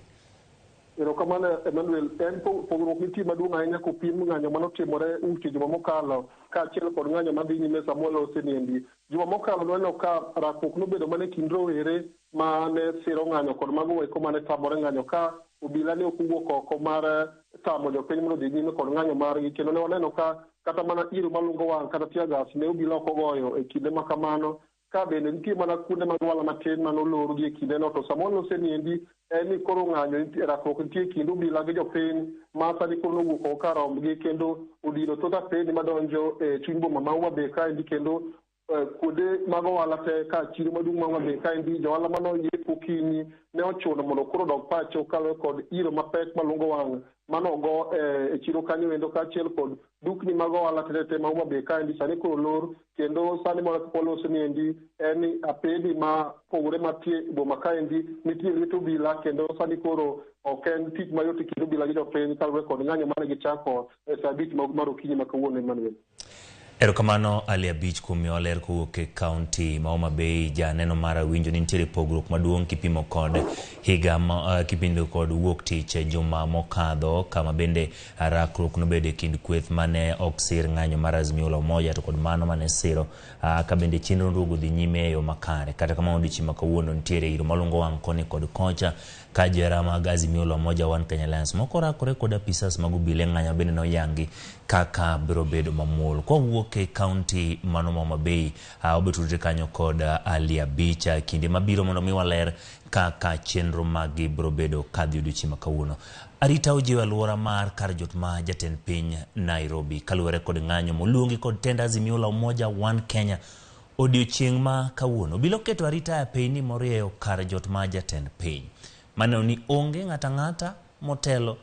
Erokamano Emmanuel, en pogruok nitie maduong' ahinya kopim ng'anyo manotimore wuok juma mokalo kaachiel kod ng'anyo madhi nyime sama walose niendi. Juma mokalo nwaneno ka rakruok nobedo mana e kind rowere mane siro ng'anyo kod mago eko mane tamore ng'anyo, ka obila ne ok owuok oko mar tamo jopiny mondo odhi nyime kod ng'anyo margi, kendo ne waneno ka kata mana iro malungo wang' kata tear gas ne obila ok ogoyo e kinde ma kamano, ka bende nitie mana kuonde mag ohala matin mane olor gi e kindeno. To sama walose niendi en ni koro ng'anyo rakruok nitie e kind obila gi jopiny ma sani koro nowuok oko kar rombgi kendo odino thoth apeni madonjo e chuny boma ma Homa Bay kaendi, kendo kuonde mag ohala te ka chiro maduong' ma Homa Bay kaendi johala mane oyiepo okinyi ne ochuno mondo koro odog pacho kaluwore kod iro mapek malungo wang' manogo e chiro kanyo endo, kaachiel kod dukni mag ohala tete ma Homa Bay kaendi sani koro olor. Kendo sani mana kaka waloso niendi en ni apeni ma pogore mantie e boma kaendi nitie lwet obila, kendo sani koro ok en tich mayot e kind obila gi jopiny kaluwore kod ng'anyo mane gichako e sa 5 mar okinyi ma kawuono. Emmanuel. Erokamano Ali Abich kuom miyowa ler kowuok e kaunti ma Homa Bay. Janeno mara winjo ni nitiere pogruok maduong' kipimo kod higa kipimo kod wuok tich juma mokadho, kama bende rakruok nobedo e kind kweth mane ok sir ng'anyo mar Azimio la Umoja to kod mano mane siro ka bende chenro duogo dhi nyime e yo makare. Kata kamano, odiochieng' ma kawuono nitiere iro malungo wang' koni kod kocha ka johera mag Azimio la Umoja One Kenya Alliance moko rakore kod apisas mag obila e ng'anyo bende noyangi kaka biro bedo mamuol. Kwawuok e kaunti mano ma Homa Bay, wabiro kanyo kod Ali Abich kinde mabiro mondo mi waler kaka chenro maggi biro bedo kadhi odiochieng' ma kawuono. Arita ojiwo alwora mar kar jot ma jatend piny Nairobi kaluwore kod ng'anyo moluongi kod tend Azimio la Umoja One Kenya odiochieng' ma kawuono. Obila oketo arita e apeyni morieyo kar jot ma jatend piny. Maneno ni onge ng'ato ang'ata motelo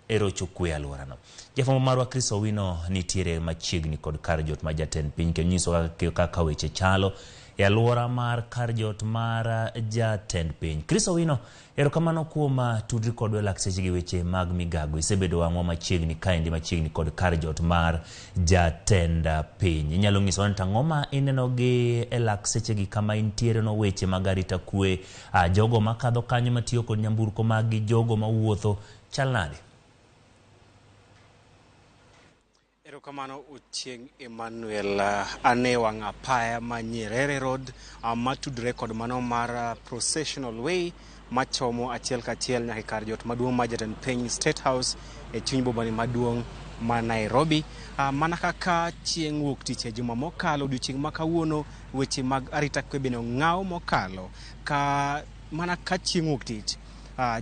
e rocho kwe e alworano. Jafwambo marwa Chris Owino nitiere machiegni kod kar jot ma jatend piny kendo nyiso kaka weche chalo e alwora mar kar jot mar jatend piny. Chris Owino, erokamano kuom tudri kodwa e lak seche gi weche mag migago. Isebedo wang'wa machiegni kaendi machiegni kod kar jot mar jatend piny. Inyalo nyisowa ni to ang'o ma ineno gi e lak seche gi kama intiere no, weche mag arita kwe, jogo makadho kanyo matiyo kod nyamburko mag gi, jogo mawuotho chal nade? Erokamano Ochieng' Emmanuel. An e wang' apaya ma Nyerere Road matudore kod mano mar Processional Way machomo achiel kachiel nyaka e kar jot maduong' mar jatend piny State House e chuny bomani maduong' ma Nairobi. Mana kaka chieng' wuok tich e juma mokalo, odiochieng' ma kawuono weche mag arita kwe bende ong'aw mokalo ka mana ka chieng' wuok tich.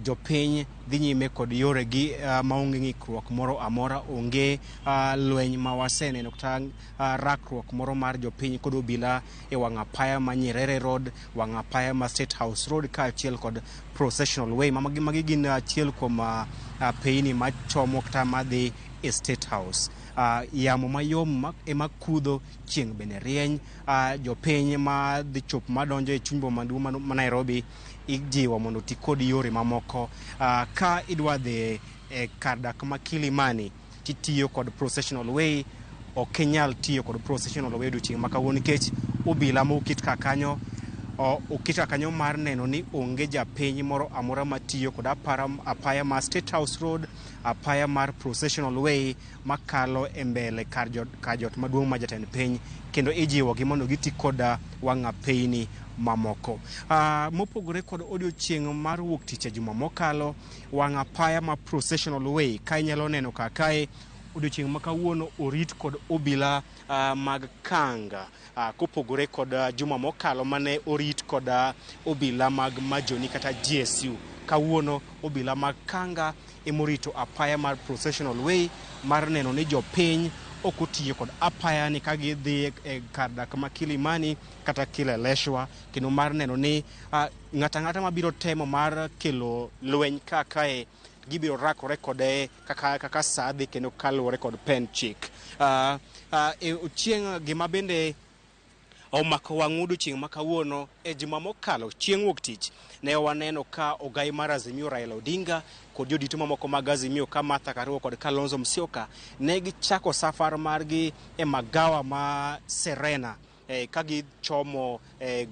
Jopiny dhi nyime kod yoregi maonge ng'ikruok moro amora, onge lweny ma waseneno kata rakruok moro mar jopiny kod obila e wang' apaya ma Nyerere Road, wang' apaya ma State House Road kaachiel kod Processional Way. Magi gin achiel kuom apeyni machomo kata madhi e State House. Yamo mayom ema kudho, chieng' bende rieny. Jopiny ma dhi chopo madonjo e chuny boma maduong' ma Nairobi ijiwo mondo oti kod yore mamoko. Ka idwa dhi e kar dak ma Kilimani titiyo kod Processional Way. ok inyal tiyo kod processional way odiochieng' ma kawuono nikech obila moket ka kanyo oket ka kanyo mar neno ni onge japiny moro amora matiyo kod apaya mar State House Road, apaya mar Processional Way makalo e mbele kar jot maduong' ma jatend piny, kendo ijiwogi mondo giti koda wang' apeyni mamoko. Mopogore kod odiochieng' mar wuok tich e juma mokalo, wang' apaya ma Processional Way ka inyalo neno ka kae odiochieng' ma kawuono orit kod obila mag kanga, kopogore kod juma mokalo mane orit kod obila mag Majoni kata GSU. Kawuono obila mag kanga emorito apaya mar Processional Way mar neno ni jopiny ok otiyo kod apaya ni ka gidhi e kar dak ma Kilimani kata Kileleshwa, kendo mar neno ni ng'ato ang'ata mabiro temo mar kelo lweny ka kae gibiro rakore kode kaka saa dhi kendo kaluwore kod pen chik. Chieng' gima bende omako wang' odiochieng' ma kawuono e juma mokalo chieng' wuok tich ne waneno ka ogai mar Azimio Raila Odinga kod jodito mamoko mag Azimio ka Martha Karua kod Kalonzo Musyoka ne gichako safar margi e magawa ma Serena ka gichomo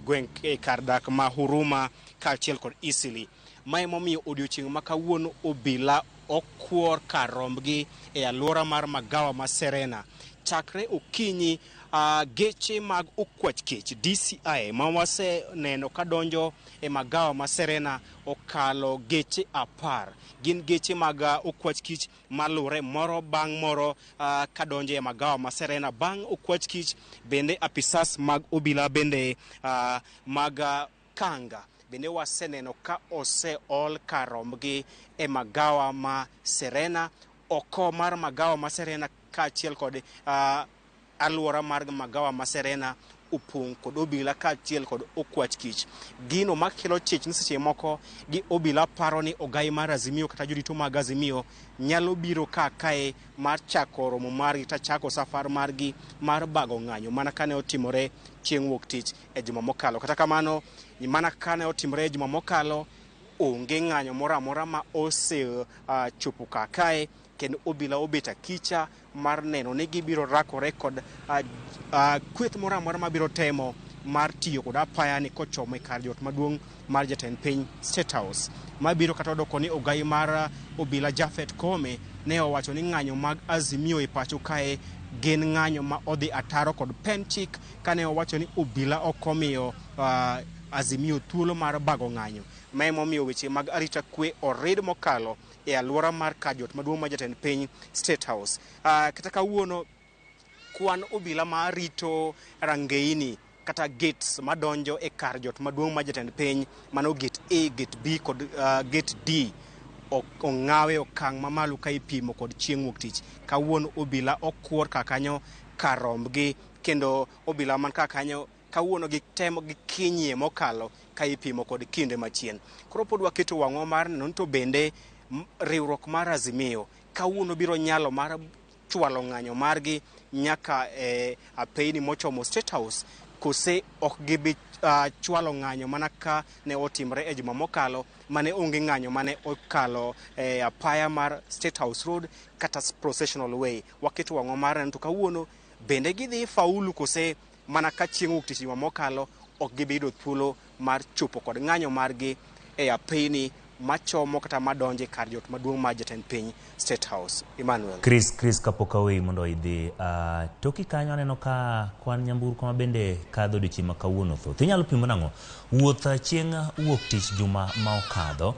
gweng' kar dak ma Huruma kaachiel kod Isili. Ma emomiyo odiochieng' ma kawuono obila okuor kar rombgi e alwora mar magawa ma Serena. Chakre okinyi geche mag okwach kech DCI ma waseneno kadonjo e magawa ma Serena okalo geche 10. Gin geche mag okwach kich malure moro bang' moro kadonjo e magawa ma Serena. Bang' okwach kich bende apisas mag obila bende mag kanga bende waseneno ka oseol kar rombgi e magawa ma Serena, oko mar magawa ma Serena kaachiel kod alwora mar magawa ma Serena opong' kod obila kaachiel kod okwach kich. Gino makelo chich ni seche moko gi obila paro ni ogai mar Azimio kata jorito mag Azimio nyalo biro ka kae mar chako romo margi kata chako safar margi mar bago ng'anyo mana kane otimore chieng' wuok tich e juma mokalo. Kata kamano, mana kane otimore e juma mokalo, onge ng'anyo moro amora ma osechopo ka kae, kendo obila obet akicha mar neno ni gibiro rakore kod kweth moro amora mabiro temo mar tiyo kod apaya ni kochomo e kar jot maduong' mar jatend piny State House. Mabiro kata odoko ni ogai mar obila Japhet Koome ne owacho ni ng'anyo mag Azimio e pacho kae gin ng'anyo ma odhi ataro kod pen chik, kane owacho ni obila ok omiyo Azimio thuolo mar bago ng'anyo. Ma emomiyo weche mag arita kwe orid mokalo e alwora mar kar jot maduong' mar jatend piny State House. Kata kawuono kwan obila ma rito rangeini kata gates madonjo e kar jot maduong' mar jatend piny, mano gate A, gate B kod gate D ong'awe okang' mamalo ka ipimo kod chieng' wuok tich. Kawuono obila okuor ka kanyo kar rombgi, kendo obila man ka kanyo kawuono gitemo gikinyie mokalo ka ipimo kod kinde machien. Koro pod waketo wang'wa mar neno to bende riwruok mar Azimio kawuono biro nyalo mar chwalo ng'anyo margi nyaka e apeyni mochomo State House, kose ok gibi chwalo ng'anyo mana ka ne otimre e juma mokalo mane onge ng'anyo mane okalo e apaya mar State House Road kata Processional Way. Waketo wang'wa mar neno to kawuono bende gidhi faulu kose mana ka chieng' wuok tich juma mokalo ok gibiyudo thuolo mar chopo kod ng'anyo margi e apeyni machomo kata madonje kar jot maduong' mar jatend piny State House. Emmanuel. Chris kapok aweyi mondo idhi, toki kanyo aneno ka kwan nyamburko ma bende kadho odiochieng' ma kawuono thoth. Inyalo pimo nang'o? Wuoth chieng' wuok tich juma ma okadho,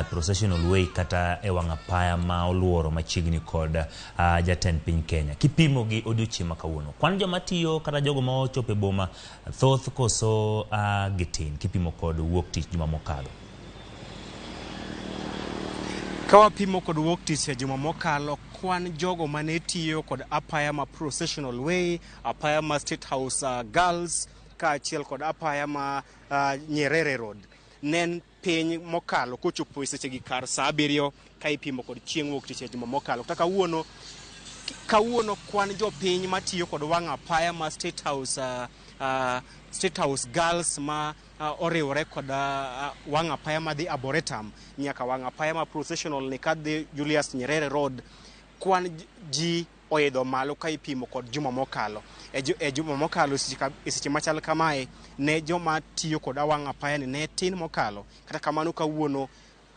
Processional Way kata e wang' apaya ma oluoro machiegni kod jatend piny Kenya. Kipimo gi odiochieng' ma kawuono, kwan joma tiyo kata jogo ma ochopo e boma thoth koso gitin kipimo kod wuok tich juma mokadho? Ka wapimo kod wuok tich e juma mokalo, kwan jogo mane tiyo kod apaya ma Processional Way, apaya ma State House Girls kaachiel kod apaya ma Nyerere Road ne piny mokalo kochopo e sechegi kar saa 7 ka ipimo kod chieng' wuok tich e juma mokalo. Kata kawuono kwan jopiny matiyo kod wang' apaya ma State House State House Girls ma oriwore kod wang' apaya madhi Arboretum nyaka wang' apaya ma Processional ni kadhi Julius Nyerere Road, kwan ji oidho malo ka ipimo kod juma mokalo. E juma mokalo e seche machal kamae ne joma tiyo kod awang' apaya ni ne tin mokalo. Kata kamano kawuono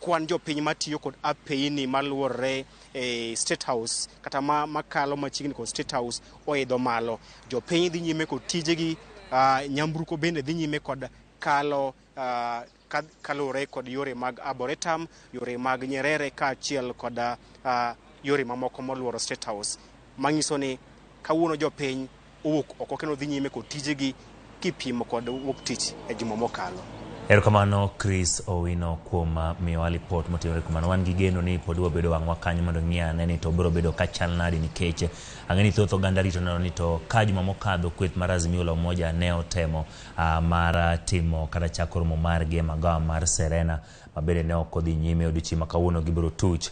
kwan jopiny matiyo kod apeyini maluorre e State House kata makalo machiegni kod State House oidho malo. Jopiny dhi nyime kod tijegi, nyamburko bende dhi nyime kod kalo kaluwore kod yore mag Arboretum, yore mag Nyerere kaachiel kod yore mamoko moluoro State House. Manyiso ni kawuono jopiny owuok oko kendo dhi nyime kod tijegi kipimo kod wuok tich e juma mokalo. Erokamano Chris Owino kuom miyowa lipot motenore kuom mano. Wan gi geno ni pod wabedo wang'wa kanyo mondo ng'i ane ni to biro bedo ka chal nadi, nikech ang'e ni thoth oganda rito neno ni to ka juma mokadho kweth mar Azimio la Umoja ne otemo mar timo kata chako romo margi e magawa mar Serena ma bende ne ok odhi nyime. Odiochieng' ma kawuono gibiro tuch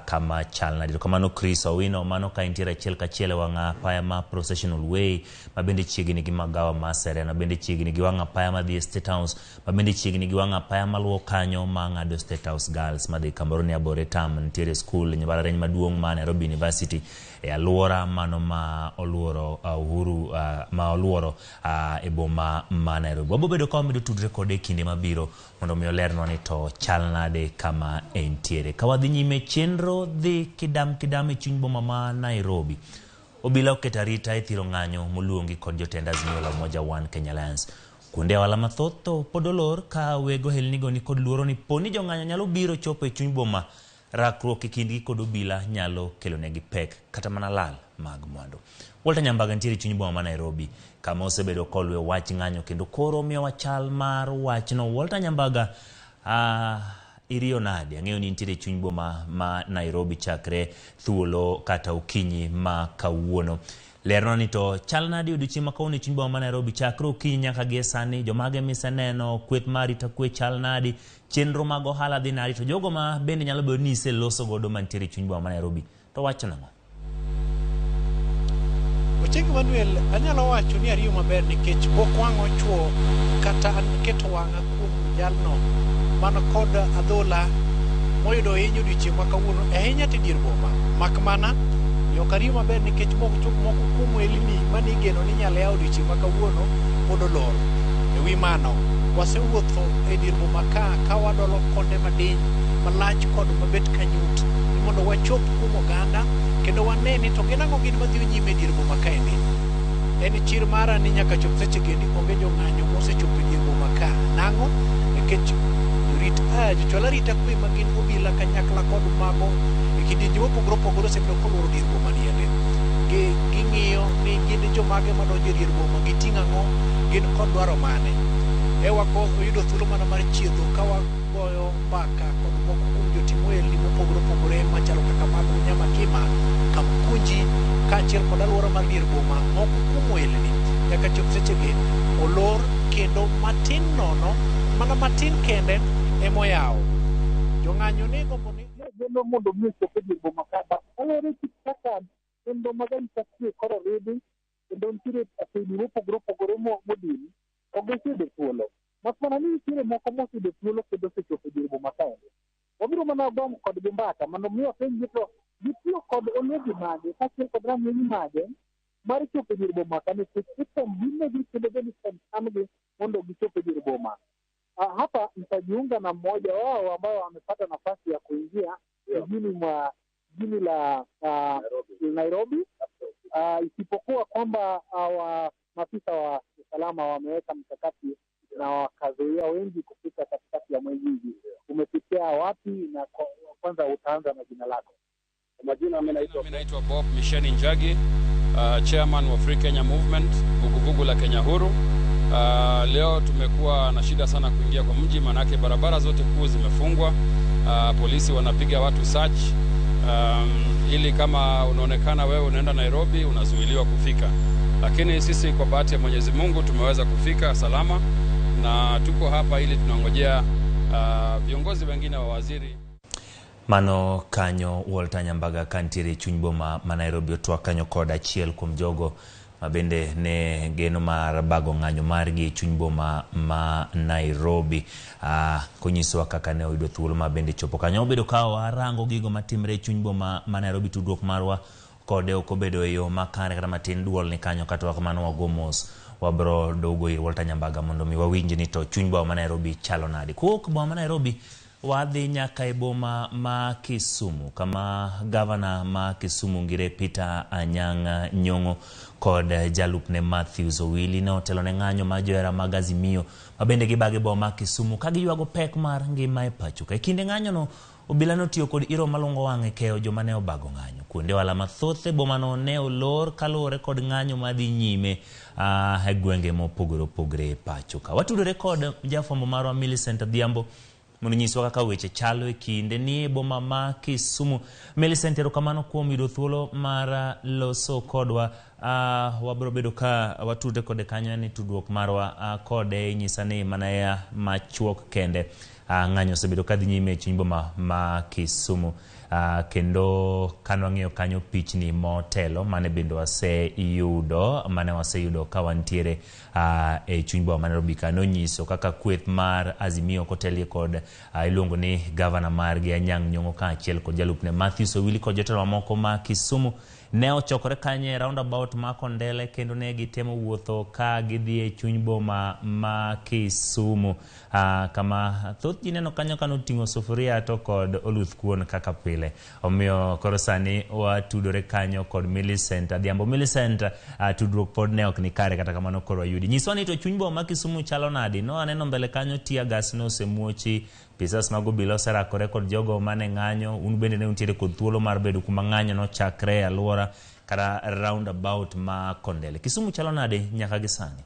kama chal nadi. Erokamano Chris Owino. Mano ka intiere achiel kachiel e wang' apaya ma Processional Way ma bende chiegni gi magawa mar Serena, bende chiegni gi wang' apaya madhi e State House, ma bende chiegni gi wang' apaya maluwo kanyo ma ng'ado State House Girls madhi kamoro ni Arboretum, nitiere skul mbalariany maduong' ma Nairobi University e aluora mano ma oluoro Uhuru ma oluoro e boma ma Nairobi. Wabiro bedo ka wamedo tudre kode e kinde mabiro mondo mi olernwa ni to chal nade kama entiere. Ka wadhi nyime, chenro dhi kidam kidam e chuny boma ma Nairobi. Obila oketo arita e thiro ng'anyo moluongi kod jotend Azimio la Umoja One Kenya Alliance. Kuonde ohala mathoth to pod olor ka weg ohelnigo ni kod luoro ni poni jong'anyo nyalo biro chopo e chuny boma, rakruok e kindgi kod obila nyalo kelonegi pek kata mana lal mag mwandu. Walter Nyambaga nitiere e chuny boma ma Nairobi kama osebedo kolwe wach ng'anyo kendo koro miyowa chal mar wachno. Walter Nyambaga, iriyo nade? Ang'eyo ni intiere e chuny boma ma Nairobi chakre thuolo kata okinyi ma kawuono. Lerna ni to chal nade odiochieng' ma kawuono e chuny boma ma Nairobi chakre okinyi nyaka gie sani, jomage miseneno, kweth mar arita kwe chal nadi, chenro mag ohala dhi nadi, to jogo ma bende nyalo bedo ni iseloso godo mantiere e chuny boma ma Nairobi to wacho nang'o? Ochieng' Emmanuel, anyalo wacho ni ariyo maber nikech pok wang' ochuo kata an keto wang'a kuom jalno man kod adhola moyudo hiny odiochieng' ma kawuono ahinya to e dier boma. Mak mana ni ok ariyo maber nikech moko kuom ohelni mane igeno ni inyalo yaw odiochieng' ma kawuono pod olor. E wi mano, wasewuotho e dier boma ka wadolo konde madiny malach kod mabet kanyut ni mondo wachop kuom oganda kendo wane ni to gin ang'o gin madhi nyime e dier boma kaendi. En chir mara ni nyaka chop seche gendi onge jong'anyo mosechopo e dier boma ka. Nang'o? Nikech jorit jochwal arita kwe ma gin obila kanyakla kod mago e kidienje mopogore opogore osebedo koluoro dier boma niendi. Ging'iyo ni gin jomage madonjo e dier boma, giting'o ang'o, gin kod dwaro mane. Ewa oyudo thuolo mana mar chiedho ka wagoyo mbaka kod moko kuom jotim ohelni mopogore opogore machalo kaka mag Nyamakima, Kamkunji kaachiel kod alwora mar dier boma. Moko kuom ohelni nyaka chop sechegi olor kendo matin nono, mana matin kende emoyaw. Jong'anyo ne gombo ni geno mondo mi ochop e dier boma ka, but kaluwore gi kaka chenro mag arita kwe koro ridi kendo nitiere apeyni mopogore opogore modin, ok giseyudo thuolo. Mak mana ni nitiere moko moseyudo thuolo kendo osechopo e dier boma kaendi. Wabiro mana gomo kodgi mbaka mondo mi wapenjgi to gitiyo kod olwedhi mage kaachiel kod rang'iny mage mar chopo e dier boma ka, nikech system dinegi kendo bende system tamgi mondo gichop e dier boma. Hapa nitajiunga na mmoja wao ambao amepata nafasi ya kuingia jijini mwa jiji la Nairobi, isipokuwa kwamba maafisa wa usalama wameweka mkakati na wakazuia wengi kufika katikati ya jiji. Umepitia wapi na kwanza utaanza na jina lako? Kwa majina mimi naitwa Bob Misheni Njagi, chairman wa Free Kenya Movement, vuguvugu la Kenya Huru. Leo tumekuwa na shida sana kuingia kwa mji, manake barabara zote kuu zimefungwa. Polisi wanapiga watu search, ili kama unaonekana wewe unaenda Nairobi unazuiliwa kufika. Lakini sisi kwa bahati ya Mwenyezi Mungu tumeweza kufika salama na tuko hapa ili tunangojea viongozi wengine wa waziri. Mano kanyo Walter Nyambaga kantiere e chuny boma ma Nairobi otwak kanyo kod achiel kuom jogo ma bende ne geno mar bago ng'anyo margi e chuny boma ma Nairobi, konyisowa kaka ne oyudo thuolo ma bende chopo kanyo. Obedo ka warango gigo matimre e chuny boma ma Nairobi, tudruok marwa kode ok obedo e yo makare kata matin. Duol ni kanyo, kata kamano wago mos, wabro dogo ir Walter Nyambaga mondo mi wawinj ni to chuny boma ma Nairobi chalo nade. Kowuok boma ma Nairobi, wadhi nyaka e boma ma Kisumu, kama gavana ma Kisumu Ngire Peter Anyang' Nyong'o kod jalupne Matthews Owili ne otelo ne ng'anyo mar johera mag Azimio ma bende gibage boma ma Kisumu ka giywago pek mar ngima e pacho ka. E kinde ng'anyono, obila notiyo kod iro malungo wang' e keyo joma ne obago ng'anyo. Kuonde ohala mathoth e bomano ne olor kaluwore kod ng'anyo madhi nyime e gwenge mopogore opogore e pacho ka. Watudore kod jafwambo marwa Millicent Adhiambo mondo onyiswa kaka weche chalo e kinde ni e boma ma Kisumu. Millicent, erokamano kuom yudo thuolo mar loso kodwa. Wabro bedo ka watudre kode kanyo ni tudruok marwa kode inyisa ni mana ya machuok kende. Ng'anyo osebedo kadhi nyime e chuny boma ma Kisumu. Kendo kane wang'iyo kanyo pichni motelo mane bende waseyudo mane waseyudo ka wantiere e chuny boma ma Nairobi ka nonyiso kaka kweth mar Azimio kotelie kod iluongo ni gavana margi Anyang' Nyong'o kaachiel kod jalupne Matthews Owili kod jotelo mamoko ma Kisumu ne ochokore kanyo e roundabout ma Kondele kendo ne gitemo wuotho ka gidhi e chuny boma ma Kisumu kama thoth ji neno kanyo kanoting'o sufuria to kod oluth kuon kaka pile. Omiyo koro sani watudore kanyo kod Millicent Adhiambo. Millicent, tudruok pod ne ok ni kare, kata kamano koro wayudi. Nyiswa ni to chuny boma ma Kisumu chalo nadi? No aneno mbele kanyo tear gas nosemuochi, pisas mag obila oserakore kod jogo mane ng'anyo, un bende ne untiere kod thuolo mar bedo kuma ng'anyo nochakre e alwora kata roundabout ma Kondele. Kisumu chalo nade nyaka gi sani?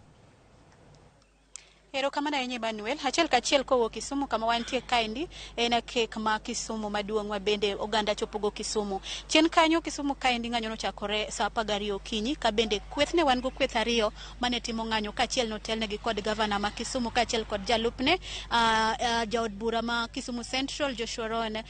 Erokamano ahinya Emmanuel. Achiel kachiel kowuok Kisumu kama wantie kaendi en kek ma Kisumu maduong' ma bende oganda chopogo Kisumu. Chien kanyo Kisumu kaendi ng'anyo nochakore saa 12 okinyi ka bende kweth ne wan go kweth ariyo mane timo ng'anyo kaachiel notelnegi kod gavana ma Kisumu kaachiel kod jalupne jaod bura ma Kisumu Central Joshua Ron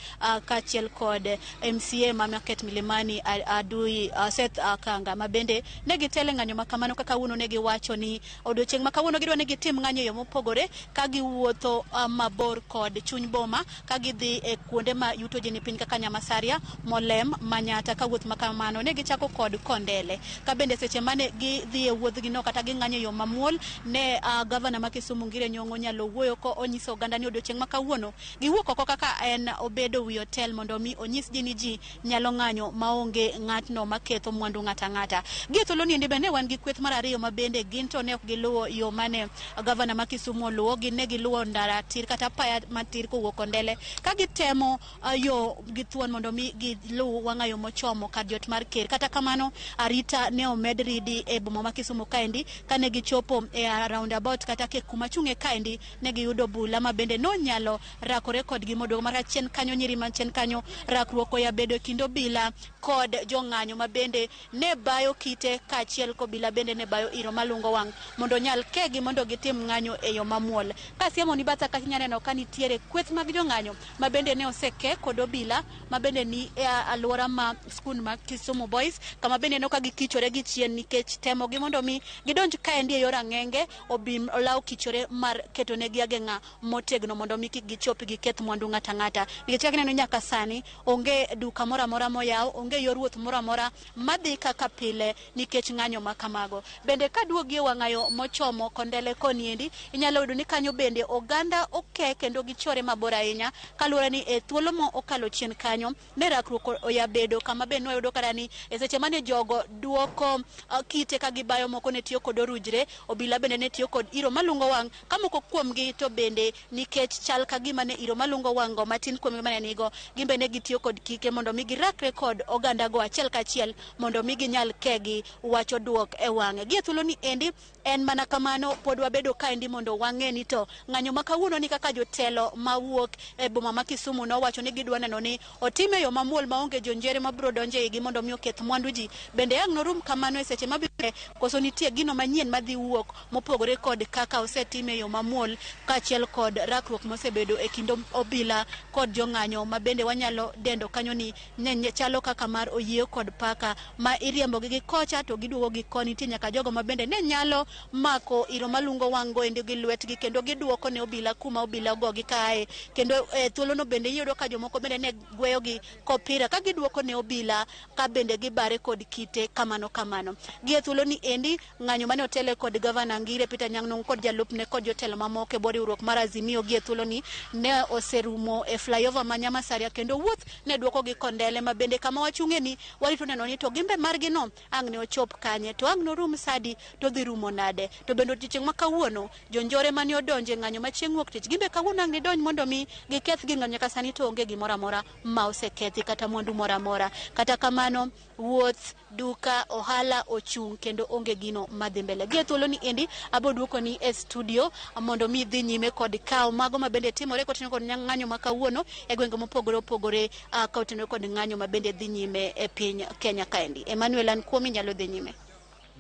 kaachiel kod MCA ma Market Milimani Adui Seth Kanga ma bende ne gitelo e ng'anyo ma kamano kaka kawuono ne giwacho ni odiochieng' ma kawuono gidwa ni gitim ng'anyo e yo mopogore ka giwuotho mabor kod chuny boma ka gidhi e kuonde ma yuto ji ni piny kaka Nyamasaria, Molem, Manyata. Ka wuoth ma kamano ne gichako kod Kondele. Ka bende seche mane gidhi e wuodhgi no kata ging'anyo e yo mamuol ne gavana ma Kisumu Ngire Nyong'o nyalo wuoyo ko onyiso oganda ni odiochieng' ma kawuono giwuok oko kaka en obedo wi hotel mondo mi onyis ji ni ji nyalo ng'anyo maonge ng'atno maketho mwandu ng'ata ng'ata. Gi e thuolo ni endi bende wan gi kweth mar ariyo ma bende gin to ne ok giluwo yo mane gavana ma Kisumu oluwo, gin ne giluwo ndara tir kata apaya matir kowuok Kondele ka gitemo yo gi thuon mondo mi giluw wang'ayo mochomo kar jot mar ker. Kata kamano arita ne omed ridi e boma ma Kisumu kaendi kane gichopo e roundabout kata ke kuma chung'e kaendi ne giyudo bula ma bende nonyalo rakore kodgi moduogo mar chien kanyo nyiri man chien kanyo rakruok oya bedo e kind obila kod jong'anyo ma bende ne bayo kite kaachiel kobila bende ne bayo iro malungo wang' mondo onyal kegi mondo gitim ng'anyo e yo mamuol. Kasiemo ni batha kacha inyalo neno ka nitiere kweth mag jong'anyo ma bende ne oseke kod obila ma bende ni e alwora ma skul ma Kisumu Boys kama bende neno ka gikichore gi chien nikech temo gi mondo mi gidonj kaendi e yor ang'enge obim olaw kichore mar ketonegi ageng'a motegno mondo mi kik gichop giketh mwandu ng'ata ng'ata. Nikech kaka ineno nyaka sani onge duka moro amora moyaw, onge yor wuoth moro amora madhi kaka pile nikech ng'anyo ma kamago. Bende kaduogi e wang'ayo mochomo Kondele koni endi, inyalo yudo ni kanyo bende oganda oke kendo gichore mabor ahinya kaluwore ni e thuolo mo okalo chien kanyo ne rakruok oya bedo kama be nwayudo kata ni e seche mane jogo duoko kite ka gibayo moko ne tiyo kod orujre, obila bende ne tiyo kod iro malungo wang' ka moko kuomgi to bende nikech chal ka gima ne iro malungo wang' go matin kuomgi mane nigo, gin be ne gitiyo kod kike mondo mi girakre kod oganda go achiel kachiel mondo mi ginyal kegi wach oduok e wang'e. Gi e thuolo ni endi en mana kamano pod wabedo kaendi mondo wang'e ni to ng'anyo ma kawuono ni kaka jotelo mawuok e boma ma Kisumu nowacho ni gidwa neno ni otime e yo mamuol maonge jonjere mabiro donjo e igi mondo mi oketh mwandu ji. Bende ang' norum kamano e seche mabiro koso nitie gino manyien madhi wuok mopogore kod kaka osetime e yo mamuol kaachiel kod rakruok mosebedo e kind obila kod jong'anyo ma bende wanyalo dendo kanyo ni ne chalo kaka mar oyieyo kod paka ma iriembo gi kocha to giduogo gi koni. Nitie nyaka jogo ma bende ne nyalo mako iro malungo wang' go endi. endi gi lwetgi kendo giduoko ne obila kuma obila ogogi kae. Kendo e thuolono bende iyudo ka jomoko bende ne gweyogi kopira ka giduoko ne obila ka bende gibare kod kite kamano kamano. Gi e thuoloni endi ng'anyo mane otele kod gavana Ngire Peter Anyang' Nyong'o kod jalupne kod jotelo mamoko e bwo riwruok mar Azimio gi e thuoloni ne oserumo e flyover ma Nyamasaria kendo wuoth ne duokogi Kondele ma bende kama wachung'e ni warito neno ni to gimbe margi no ang' ne ochop kanye to ang' norum sadi to dhi rumo nade. To bende odiochieng' ma kawuono jonjore mane odonjo e ng'anyo ma chieng' wuok tich gimbe kawuono ang' nidonj mondo mi giketh gi ng'anyo nyaka sani to onge gimoro amora ma osekethi kata mwandu moro amora. Kata kamano wuoth, duka, ohala ochung' kendo onge gino madhi mbele. Gi e thuoloni endi abo duokoni e studio mondo mi idhi nyime kod kawo mago ma bende timore kotenore kod ng'anyo ma kawuono e gwenge mopogore opogore ka otenore kod ng'anyo ma bende dhi nyime e piny Kenya kaendi. Emmanuel, an kuomi inyalo dhi nyime.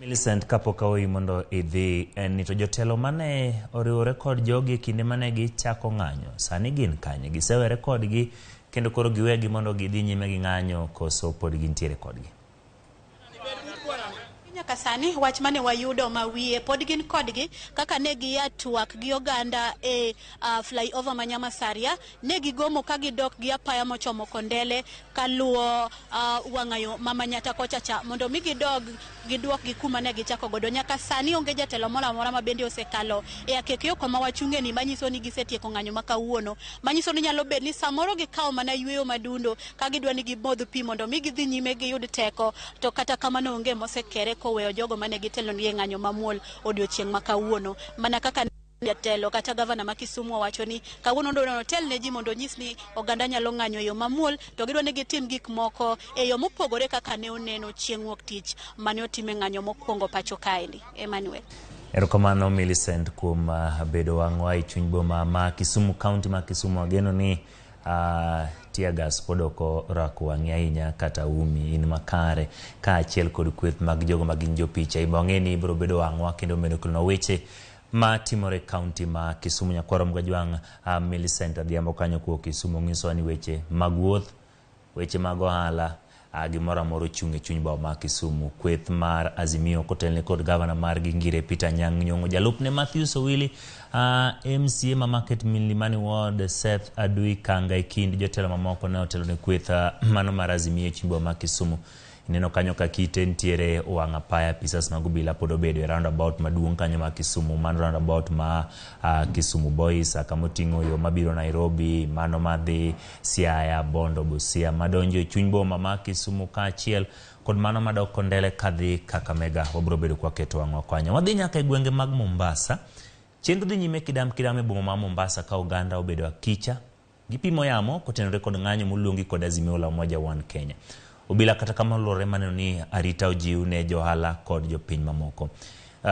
Millicent, kapok aweyi mondo idhi, en ni to jotelo mane oriwore kod jogi e kinde mane gichako ng'anyo, sani gin kanye? Gisewere kodgi kendo koro giwegi mondo gidhi nyime gi ng'anyo koso pod gintiere kodgi? Nyaka sani wach mane wayudo ma wiye pod gin kodgi kaka ne giya twak gi oganda e flyover ma Nyamasaria, ne gigomo ka gidok gi apaya mochomo Kondele kaluwo wang'ayo ma Manyatta kocha cha mondo mi gidog giduok gi kuma ne gichako godo. Nyaka sani onge jatelo moro amora ma bende osekalo e akek yo koma wachung'e ni manyiso ni gisetieko ng'anyo ma kawuono, manyiso ni nyalo bet ni samoro gikawo mana yweyo madundo ka gidwa ni gimodh pi mondo mi gidhi nyime giyud teko, to kata kamano onge mosekere koweyo jogo mane gitelonegi e ng'anyo mamuol odiochieng' ma kawuono. Mana kaka jatelo kata gavana ma Kisumu owacho ni kawuono odwa otel ne ji mondo onyis ni oganda nyalo ng'anyo e yo mamuol, to gidwa ni gitim gik moko e yo mopogore kaka ne oneno chieng' wuok tich mane otime ng'anyo mokwongo pacho kaendi. Emmanuel. Erokamano Millicent kuom bedo wang'wa e chuny boma ma Kisumu, county ma Kisumu. Ageno ni tear gas pod ok orako wang'i ahinya kata umi, in makare kaachiel kod kweth mag jogo ma gin jopicha. Ibo ang'e ni ibiro bedo wang'wa kendo medo kelonwa weche ma timore e county ma Kisumu. Nyakwar Mgajwang' Millicent Adhiambo kanyo kuo Kisumu nyisowa ni weche mag wuoth, weche mag ohala, gimoro amora ochung' e chuny boma ma Kisumu. Kweth mar Azimio kotelne kod gavana margi Ngire Peter Anyang' Nyong'o, jalupne Matthews Owili, MCA ma Market Milimani Ward Seth Adui Kanga e kind jotelo mamoko ne otelo ne kweth mano mar Azimio e chuny boma ma Kisumu. Ineno kanyo ka kite nitiere wang' apaya, apisas mag obila pod obedo e roundabout maduong' kanyo ma Kisumu, mano roundabout ma Kisumu Boys, kama oting'o yo mabiro Nairobi, mano madhi Siaya, Bondo, Busia, madonjo e chuny boma ma Kisumu kaachiel kod mano madok Kondele kadhi Kakamega. Wabiro bedo kwaketo wang'wa kanyo. Wadhi nyaka e gwenge mag Mombasa. Chenro dhi nyime kidam kidam e boma ma Mombasa ka oganda obedo akicha. Gipimo yamo kotenore kod ng'anyo moluongi kod Azimio la Umoja One Kenya. Obila kata kamano luorore maneno ni arita ojiw ne johala kod jopiny mamoko.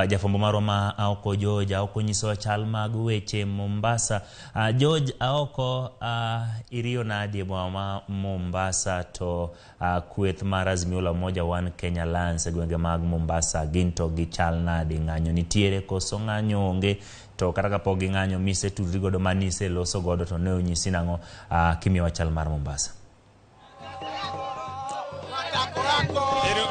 Jafwambo marwa ma Aoko George Aoko nyisowa chal mag weche Mombasa. George Aoko, iriyo nadi e boma ma Mombasa to kweth mar Azimio la Umoja One Kenya Alliance e gwenge mag Mombasa gin to gichal nadi? Ng'anyo nitiere koso ng'anyo onge? To kata kapok ging'anyo mise tudri godo manise loso godo to ne onyisi nang'o kimiyowa chal mar Mombasa?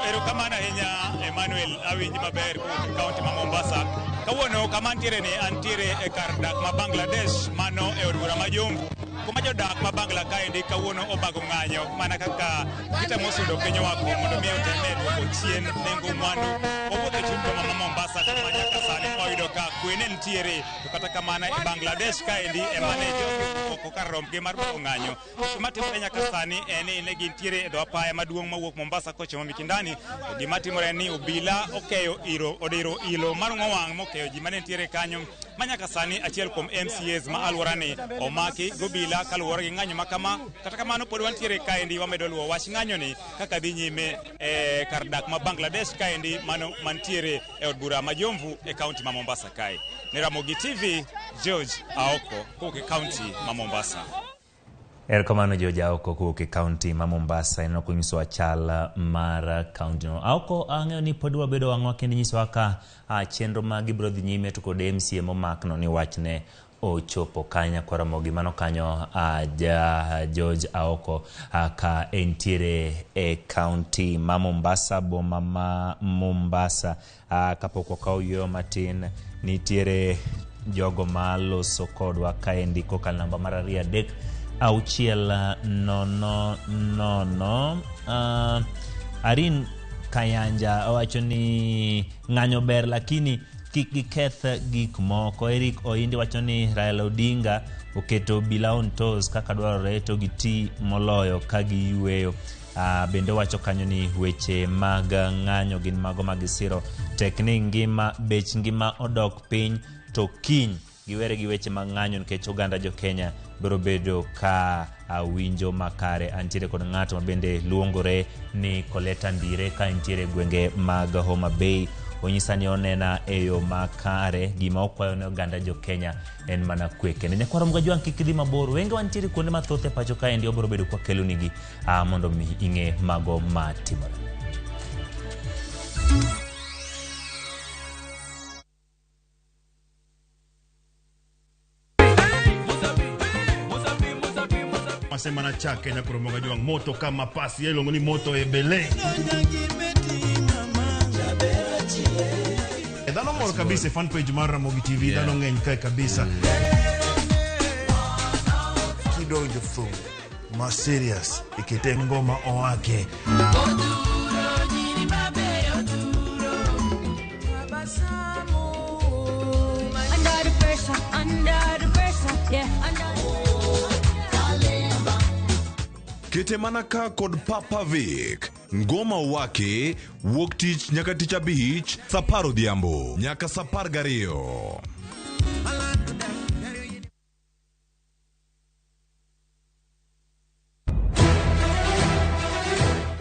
Erokamano ahinya Emmanuel, awinji maber kowuok e kaunti ma Mombasa. Kawuono kama antiere ni antiere e kar dak ma Bangladesh, mano e od bura ma Jomvu, kuma jodak ma Bangla kaendi kawuono obago ng'anyo mana kaka gitemo sudo piny owacho mondo mi oteme duoko chien nengo mwandu. Wawuotho e chuny boma ma Mombasa kuma nyaka sani wayudo ka kwe ne nitiere, to kata kamano e Bangladesh kaendi ema ne jogi oko kar rombgi mar bago ng'anyo. Gima timore nyaka sani en ni ne gintiere e dho apaya maduong' mawuok Mombasa kochomo Mikindani. To gima timore en ni obila okeyo iro, odiro ilo mar ong'o wang' mokeyo ji mane nitiere kanyo ma nyaka sani achiel kuom MCAs ma alworani omaki gobila kaluwore gi ng'anyo ma kama. Kata kamano pod wantiere kaendi wamedo luwo wach ng'anyoni kaka dhi nyime e kar dak ma Bangladesh kaendi mano mantiere e od bura ma Jomvu e kaunti ma Mombasa kae. Ne Ramogi TV, George Aoko kowuok e kaunti ma Mombasa. Erokamano George Aoko kowuok e kaunti ma Mombasa. En ok onyisowa chal mar kaunti no. Aoko, ang'eyo ni pod wabedo wang'wa kendo inyisowa ka chenro ma gibiro dhi nyime to kod MCA momakno ni wachne ochopo kanya Ramogi. Mano kanyo ja George Aoko ka entiere e kaunti ma Mombasa, boma ma Mombasa. Kapok wakawo yueyo matin, nitiere jogo ma loso kodwa kaendi kokalo namba mar 2 3 6 0 0. Arin Kayanja owacho ni ng'anyo ber lakini kik giketh gik moko. Eric Oindi wacho ni Raila Odinga oketo bila on toes kaka dwarore to giti moloyo ka giyueyo. Bende wacho kanyo ni weche mag ng'anyo gin mago ma gisiro, tek ni ngima bech ngima odok piny to kiny giwere gi weche mag ng'anyo nikech oganda jo Kenya biro bedo ka winjo makare. Antiere kod ng'ato ma bende luongore ni Coleta Ndire ka entiere e gwenge mag Homa Bay. Onyisa ni onena e yo makare, gima okwayo ne oganda jo Kenya en mana kwe kende. Nyakwar Mgajwang' kik idhi mabor, wenge wantiere kuonde mathoth e pacho kaendi, wabiro bedo kwakelonigi mondo mi ing'e mago matimore. Masema na chake na kuromoga juang moto kama pasi yelongo ni moto ebele. Dhano mor kabisa fan page mar Ramogi TV, dhano ng'eny kae kabisa. Kidonjo thum ma serious ikete ngoma owake. Under the pressure, under the pressure, yeah, under. Kete mana ka kod Papa Vic. Ngoma wake wuok tich nyaka tich abich saa 10 odhiambo nyaka saa 12.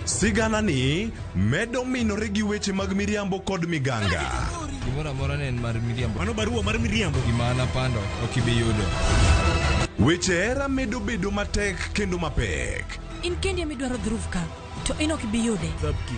Sigana ni medo minore gi weche mag miriambo kod miganga. Gimoro amora ne en mar miriambo. Mano barua mar miriambo. Gima an apando ok ibi yudo. Weche hera medo bedo matek kendo mapek. In kendi ema idwaro dhruv ka, to in ok ibi yude. Thabki,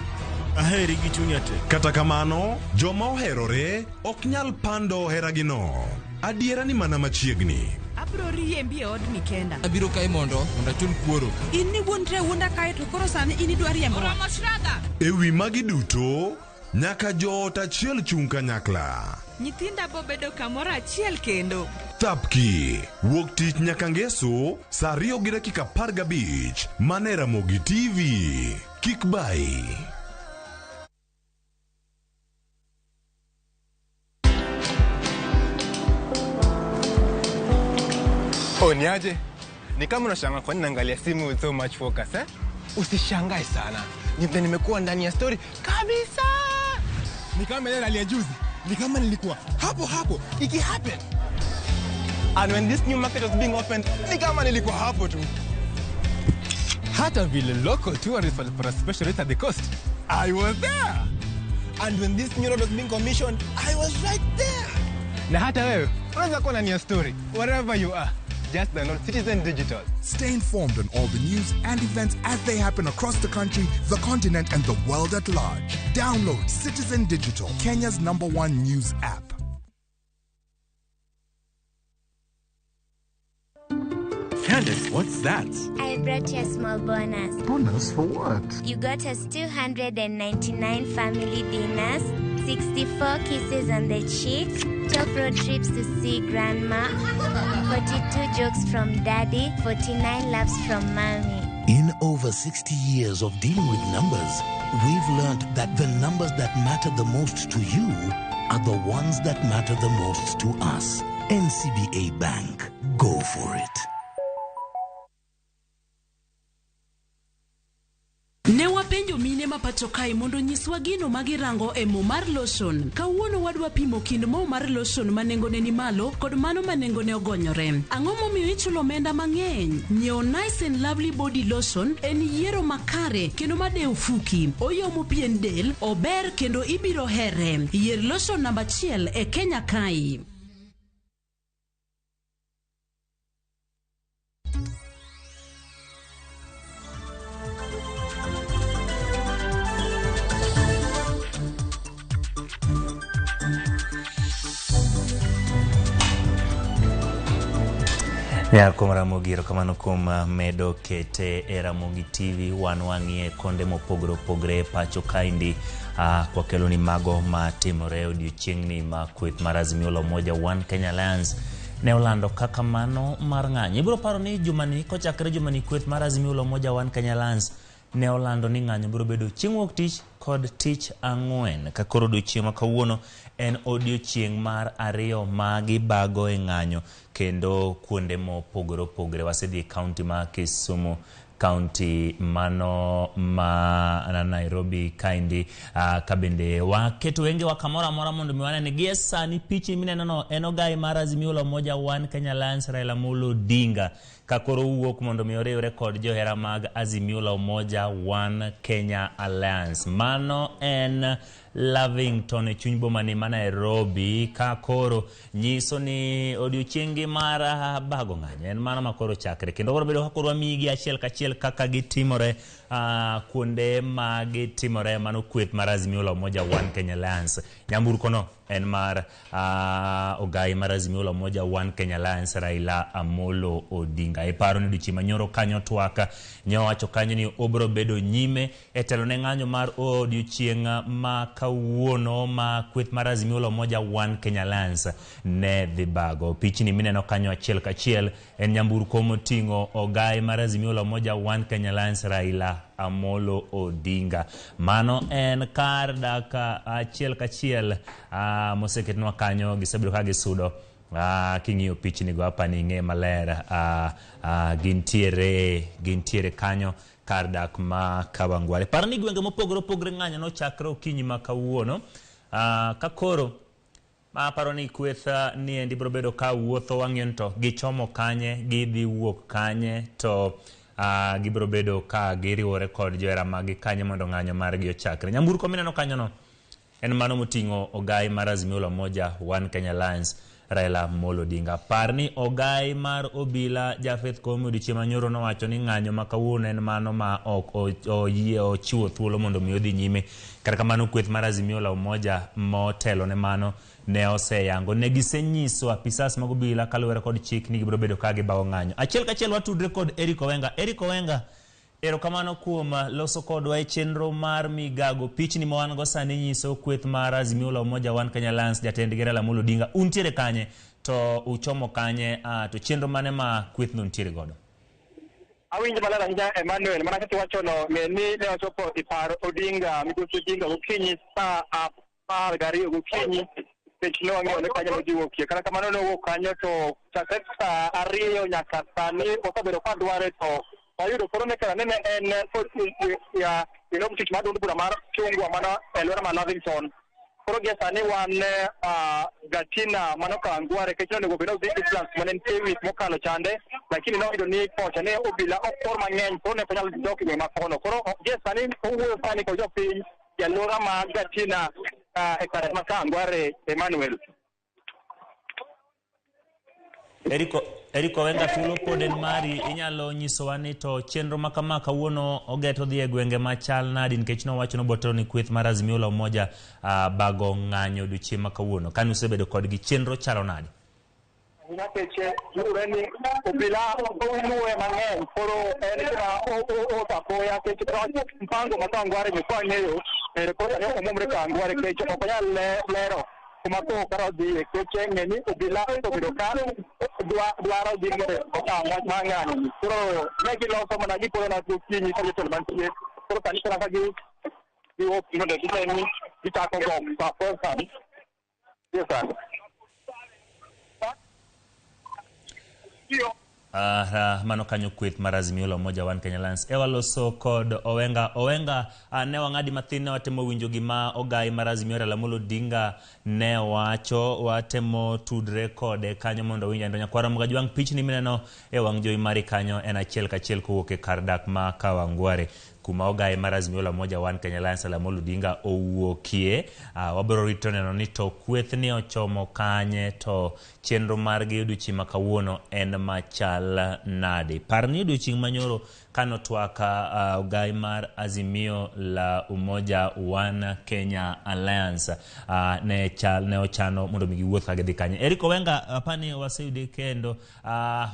aheri gi chunya te. Kata kamano, joma oherore ok nyal pando heragino. Adiera ni mana machiegni. Abiro riembi e odni kenda. Abiro kae mondo achul kuoro. In ni wuondre wuonda kae to koro sani in idwa riembowa. Oromo Shraga. E wi magi duto, nyaka joot achiel chung' kanyakla. Nyithinda bo bedo kamoro achiel kendo. Thapki, wuok tich nyaka ngeso, saa 2:15, mana e Ramogi TV. Kik bai. Oh, niaje? Ni kama unashangaa kwa nini naangalia simu with so much focus, eh? Usishangae sana. Ni vile nimekuwa ndani ya story kabisa. Ni kama ile rally ya juzi. Ni kama nilikuwa hapo hapo iki happen. And when this new market was being opened, ni kama nilikuwa hapo tu. Hata vile local tourists walipata special rate at the coast, I was there. And when this new road was being commissioned, I was right there. Na hata wewe unaweza kuwa ndani ya story wherever you are. Just download Citizen Digital. Stay informed on all the news and events as they happen across the country, the continent, and the world at large. Download Citizen Digital, Kenya's #1 news app. Candace, what's that? I brought you a small bonus. Bonus for what? You got us 299 family dinners, 64 kisses on the cheek, 12 road trips to see grandma, 42 jokes from daddy, 49 laughs from mommy. In over 60 years of dealing with numbers, we've learned that the numbers that matter the most to you are the ones that matter the most to us. NCBA Bank. Go for it. Ne wapenjo mine ma pacho kae mondo nyiswa gino ma girango e mo mar lotion. Kawuono wadwa pimo kind mo mar lotion ma nengone ni malo kod mano ma nengone ogonyore. Ang'o momiyo ichulo omenda mang'eny? Nyiewo Nice and Lovely Body Lotion en yiero makare kendo madewo fuki. Oyomo pien del, ober kendo ibiro here. Yier lotion namba 1 e Kenya kae. Ya kuom Ramogi, erokamano kuom medo kete e Ramogi TV. Wan wang'iye konde mopogore opogore e pacho kaendi. Kwakeloni mago matimore odiochieng'ni ma kweth mar Azimio la Umoja One Kenya Alliance ne olando kaka mano mar ng'anyo. Ibiro paro ni jumani kochakre jumani kweth mar Azimio la Umoja One Kenya Alliance ne olando ni ng'anyo biro bedo chieng' wuok tich kod tich ang'wen. Ka koro odiochieng' ma kawuono en odiochieng' mar ariyo ma gibago e ng'anyo kendo kuonde mopogore opogore. Wasedhi e kaunti ma Kisumu, kaunti mano ma Nairobi kaendi, ka bende waketo wengewa kamoro amora mondo mi wane ni gie sani pichni mineno no en ogai mar Azimio la Umoja One Kenya Alliance Raila Amolo Odinga ka koro owuok mondo mi oriwre kod johera mag Azimio la Umoja One Kenya Alliance. Mano en Lavington e chuny boma ni ma Nairobi ka koro nyiso ni odiochieng'gi mar bago ng'anyo en mano ma koro chakre kendo koro bedo ka koro wamiyi achiel kachiel kaka gitimore kuonde ma gitimore. Mano kweth mar Azimio la Umoja One Kenya Alliance. Nyamburko no en mar ogai mar Azimio la Umoja One Kenya Alliance Raila Amolo Odinga. Iparo ni odiochieng' manyoro kanyo twak nyowacho kanyo ni obiro bedo nyime e telo ne ng'anyo mar odiochieng' ma kawuono ma kweth mar Azimio la Umoja One Kenya Alliance ne dhi bago. Pichni mineno kanyo achiel kachiel en nyamburko moting'o ogai mar Azimio la Umoja One Kenya Alliance Raila Amolo Odinga. Mano en kar dak achiel kachiel moseketnwa kanyo, gisebedo ka gisudo. King'iyo pichni go apa ni ing'e maler, gintiere kanyo kar dak ma Kawangware. Par ni gwenge mopogore opogore ng'anyo nochakre okinyi ma kawuono. Ka koro aparo ni kweth ni endi biro bedo ka wuotho wang'iyo ni to gichomo kanye, gidhi wuok kanye, to gibiro bedo ka giriwore kod johera maggi kanye mondo ng'anyo margi ochakre. Nyamburko mineno kanyo no en mano moting'o ogai mar Azimio la Umoja One Kenya Alliance Raila Amolo Odinga. Par ni ogai mar obila Japheth Koome odiochieng' manyoro nowacho ni ng'anyo ma kawuono en mano ma ok oyie ochiwo thuolo mondo mi odhi nyime. Kata kamano kweth mar Azimio la Umoja motelo ne mano ne oseyango. Ne gisenyiso apisas mag obila kaluwore kod chik ni gibiro bedo ka gibago ng'anyo. Achiel kachiel watudre kod Eric Owenga. Eric Owenga, erokamano kuom loso kodwa e chenro mar migago. Pichni ma wan go sani nyiso kweth mar Azimio la Umoja One Kenya Alliance jatendgi Raila Amolo Odinga. Untiere kanye to uchomo kanye, to chenro mane ma kwethno nitiere godo? Awinjo maler ahinya Emmanuel, mana kaka iwachono, ng'e ni ne wachopo e par Odinga, migosi Odinga gokinyi saa 12 gokinyi nikech ne wang'eyo ni kanyo nodhi wuokie. Kata kamano ne owuok kanyo to chakre saa 2 nyaka sani osebedo ka dware to wayudo koro ne kara nene en ya tich mar duond bura mar Chungwa mano e alwora mar Lavington. Koro gie sani wan Gatina mano Kawangware nikech nonego bed ni odhi Eastlands mane nitie wik mokalo chande, lakini noyudo ni kocha ne obila okor mang'eny koro ne ok onyal dok e gweng' ma kono. Koro gie sani owuoyo sani kod jopiny e alwora ma Gatina e kar ma Kawangware. Emmanuel. Eric Owenga, thuolo pod en mari, inyalo nyisowa ni to chenro ma kama kawuono ogeto dhi e gwenge machal nadi, nikech nowacho nobotelo ni kweth mar Azimio la Umoja bago ng'anyo odiochieng' ma kawuono. Kane usebedo kodgi, chenro chalo nadi? Nikech luwore ni obila oluwe mang'eny, koro en gima osapoya nikech mpango ma Kawangware ni kwang'eyo koro sani omwomre Kawangware nikech ok onyal lero kuma koro kara odhiye nikech ng'e ni obila osebedo ka dwaro dhi okang' wach mar ng'anyo. Koro ne giloso mana gipodho gokinyi ka jotelo mantie. Koro sani koro ka giwuok mondo gine ni gichako go saa 4 sani. Yes, sir. Mano kanyo kweth mar Azimio la Umoja One Kenya Alliance. E waloso kod Owenga. Owenga, ne wang'adi mathin, ne watemo winjo gima ogai mar Azimio Raila Amolo Odinga ne wacho, watemo tudre kode kanyo mondo owinj. Endo nyakwara Mgajwang', pichni mineno e wang' jowi mari kanyo en achiel kachiel kowuok e kar dak ma Kawangware, kuma ogai mar Azimio la Umoja One Kenya Alliance Raila Amolo Odinga owuokie. Wabiro rito neno ni to kwethni ochomo kanye, to chenro margi odiochieng' ma kawuono en machal nade. Par ni odiochieng' manyoro kanotwak ogai mar Azimio la Umoja One Kenya Alliance ne ochano mondo mi giwuoth ka gidhi kanye. Eric Owenga, apani waseyude kendo,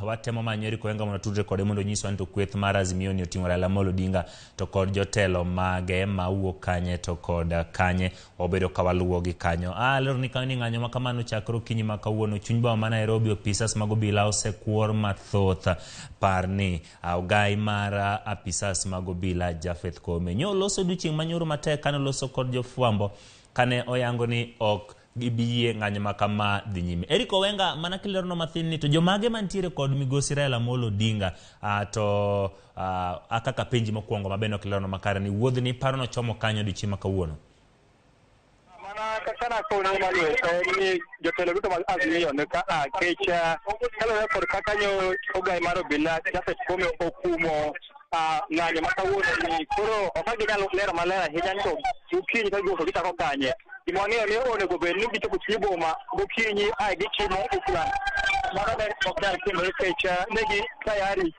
watemo manyo Eric Owenga mondo tudre kode mondo onyiswa ni to kweth mar Azimio ni oting'o Raila Amolo Odinga to kod jotelo mage mawuok kanye to kod kanye obedo ka waluwogi kanyo. Lero ni kanyo ni ng'anyo ma kamano chakre okinyi ma kawuono chuny boma ma Nairobi opisas mag obila osekuor mathoth. Par ni ogai mar apisas mag obila Japheth Koome nyoloso odiochieng' manyoro matek kane oloso kod jofwambo kane oyango ni ok gibiyie ng'anyo ma kama dhi nyime. Eric Owenga, mana kilerono mathin ni to jomage mantiere kod migosi Raila Amolo Odinga, to kaka penji mokwongo mabende ok ilerono makare ni wuodhni paro nochomo kanyo odiochieng' ma kawuono. Mana kaka nakoni Emmanuel, en ni jotelo duto mag Azimio ni ka kech kaluwore kod kaka nyo ogai mar obila Japheth Koome okumo ng'anyo ma kawuono ni koro ok ginyal lero maler ahinya ni to gokinyi ka giwuok to gichako kanye. Gima wang'eyo ni onego bed ni gichopo chuny boma gokinyi ae gichimo Eastlands. Mano ne ok nyal timore nikech ne gi tayari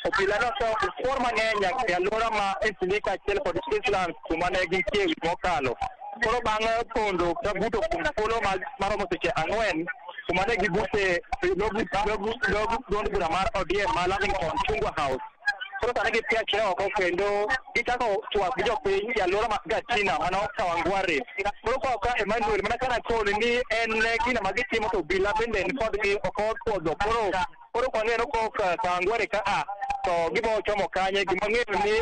obila nosekuor mang'eny e alwora ma Eastleigh kaachiel kod Eastlands kuma ne gintie wik mokalo. Koro bang' pondo kata buto kuom thuolo maromo seche 4 kuma ne gibute duond bura mar ODM ma Lavington Chungwa House. Koro sani gipiachre oko kendo gichako twak gi jopiny e alwora ma Gatina mano Kawangware. Koro koa ka Emmanuel mana kana koni ni en gino ma gitimo to obila bende ni kodgi ok opuodho. Koro kwang'eyo ni kok Kawangware ka a to gibo chomo kanye. Gima wang'eyo ni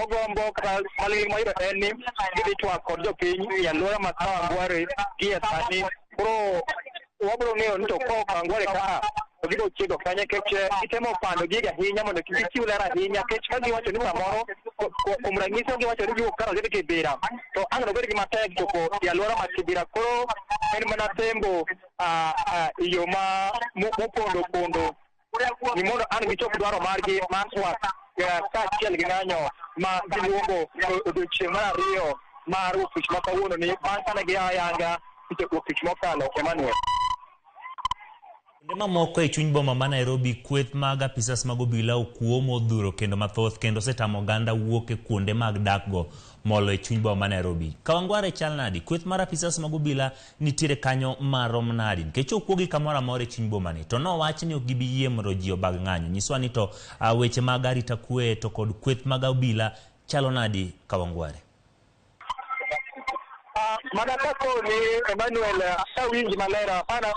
ogombo kata maling' mayudo en ni gidhi twak kod jopiny e alwora ma Kawangware gi e sani. Koro wabiro ng'eyo ni to kok Kawangware ka a to gibiro chiego kanye nikech gitemo pando gigo ahinya mondo kik gichiw ler ahinya nikech ka giwacho ni samoro kuom ranyisi giwacho ni giwuok kar gidhi Kibera to ang' nobed gi matek chopo e alwora ma Kibera. Koro en mana tembo e yo ma mopondo pondo ni mondo ang' gichop dwaro margi mar twak kaachiel gi ng'anyo ma giluongo odiochieng' mar 2 mar wuok tich ma kawuono ni bang' kane gia ayanga wuok tich mokalo. Emmanuel. Kuonde mamoko e chuny boma ma Nairobi, kweth mag apisas mag obila okuo modhuro kendo mathoth kendo osetamo oganda wuok e kuonde mag dakgo molo e chuny boma ma Nairobi. Kawangware chal nadi? Kweth mar apisas mag obila nitiere kanyo marom nadi? Nikech okuogi kamoro amora e chuny boma ni. To nowach ni ok gibi yie mondo ji obag ng'anyo. Nyiswa ni to weche mag arita kwe to kod kweth mag obila chalo nadi Kawangware? Mana kakoni Emmanuel, awinji maler, hapana,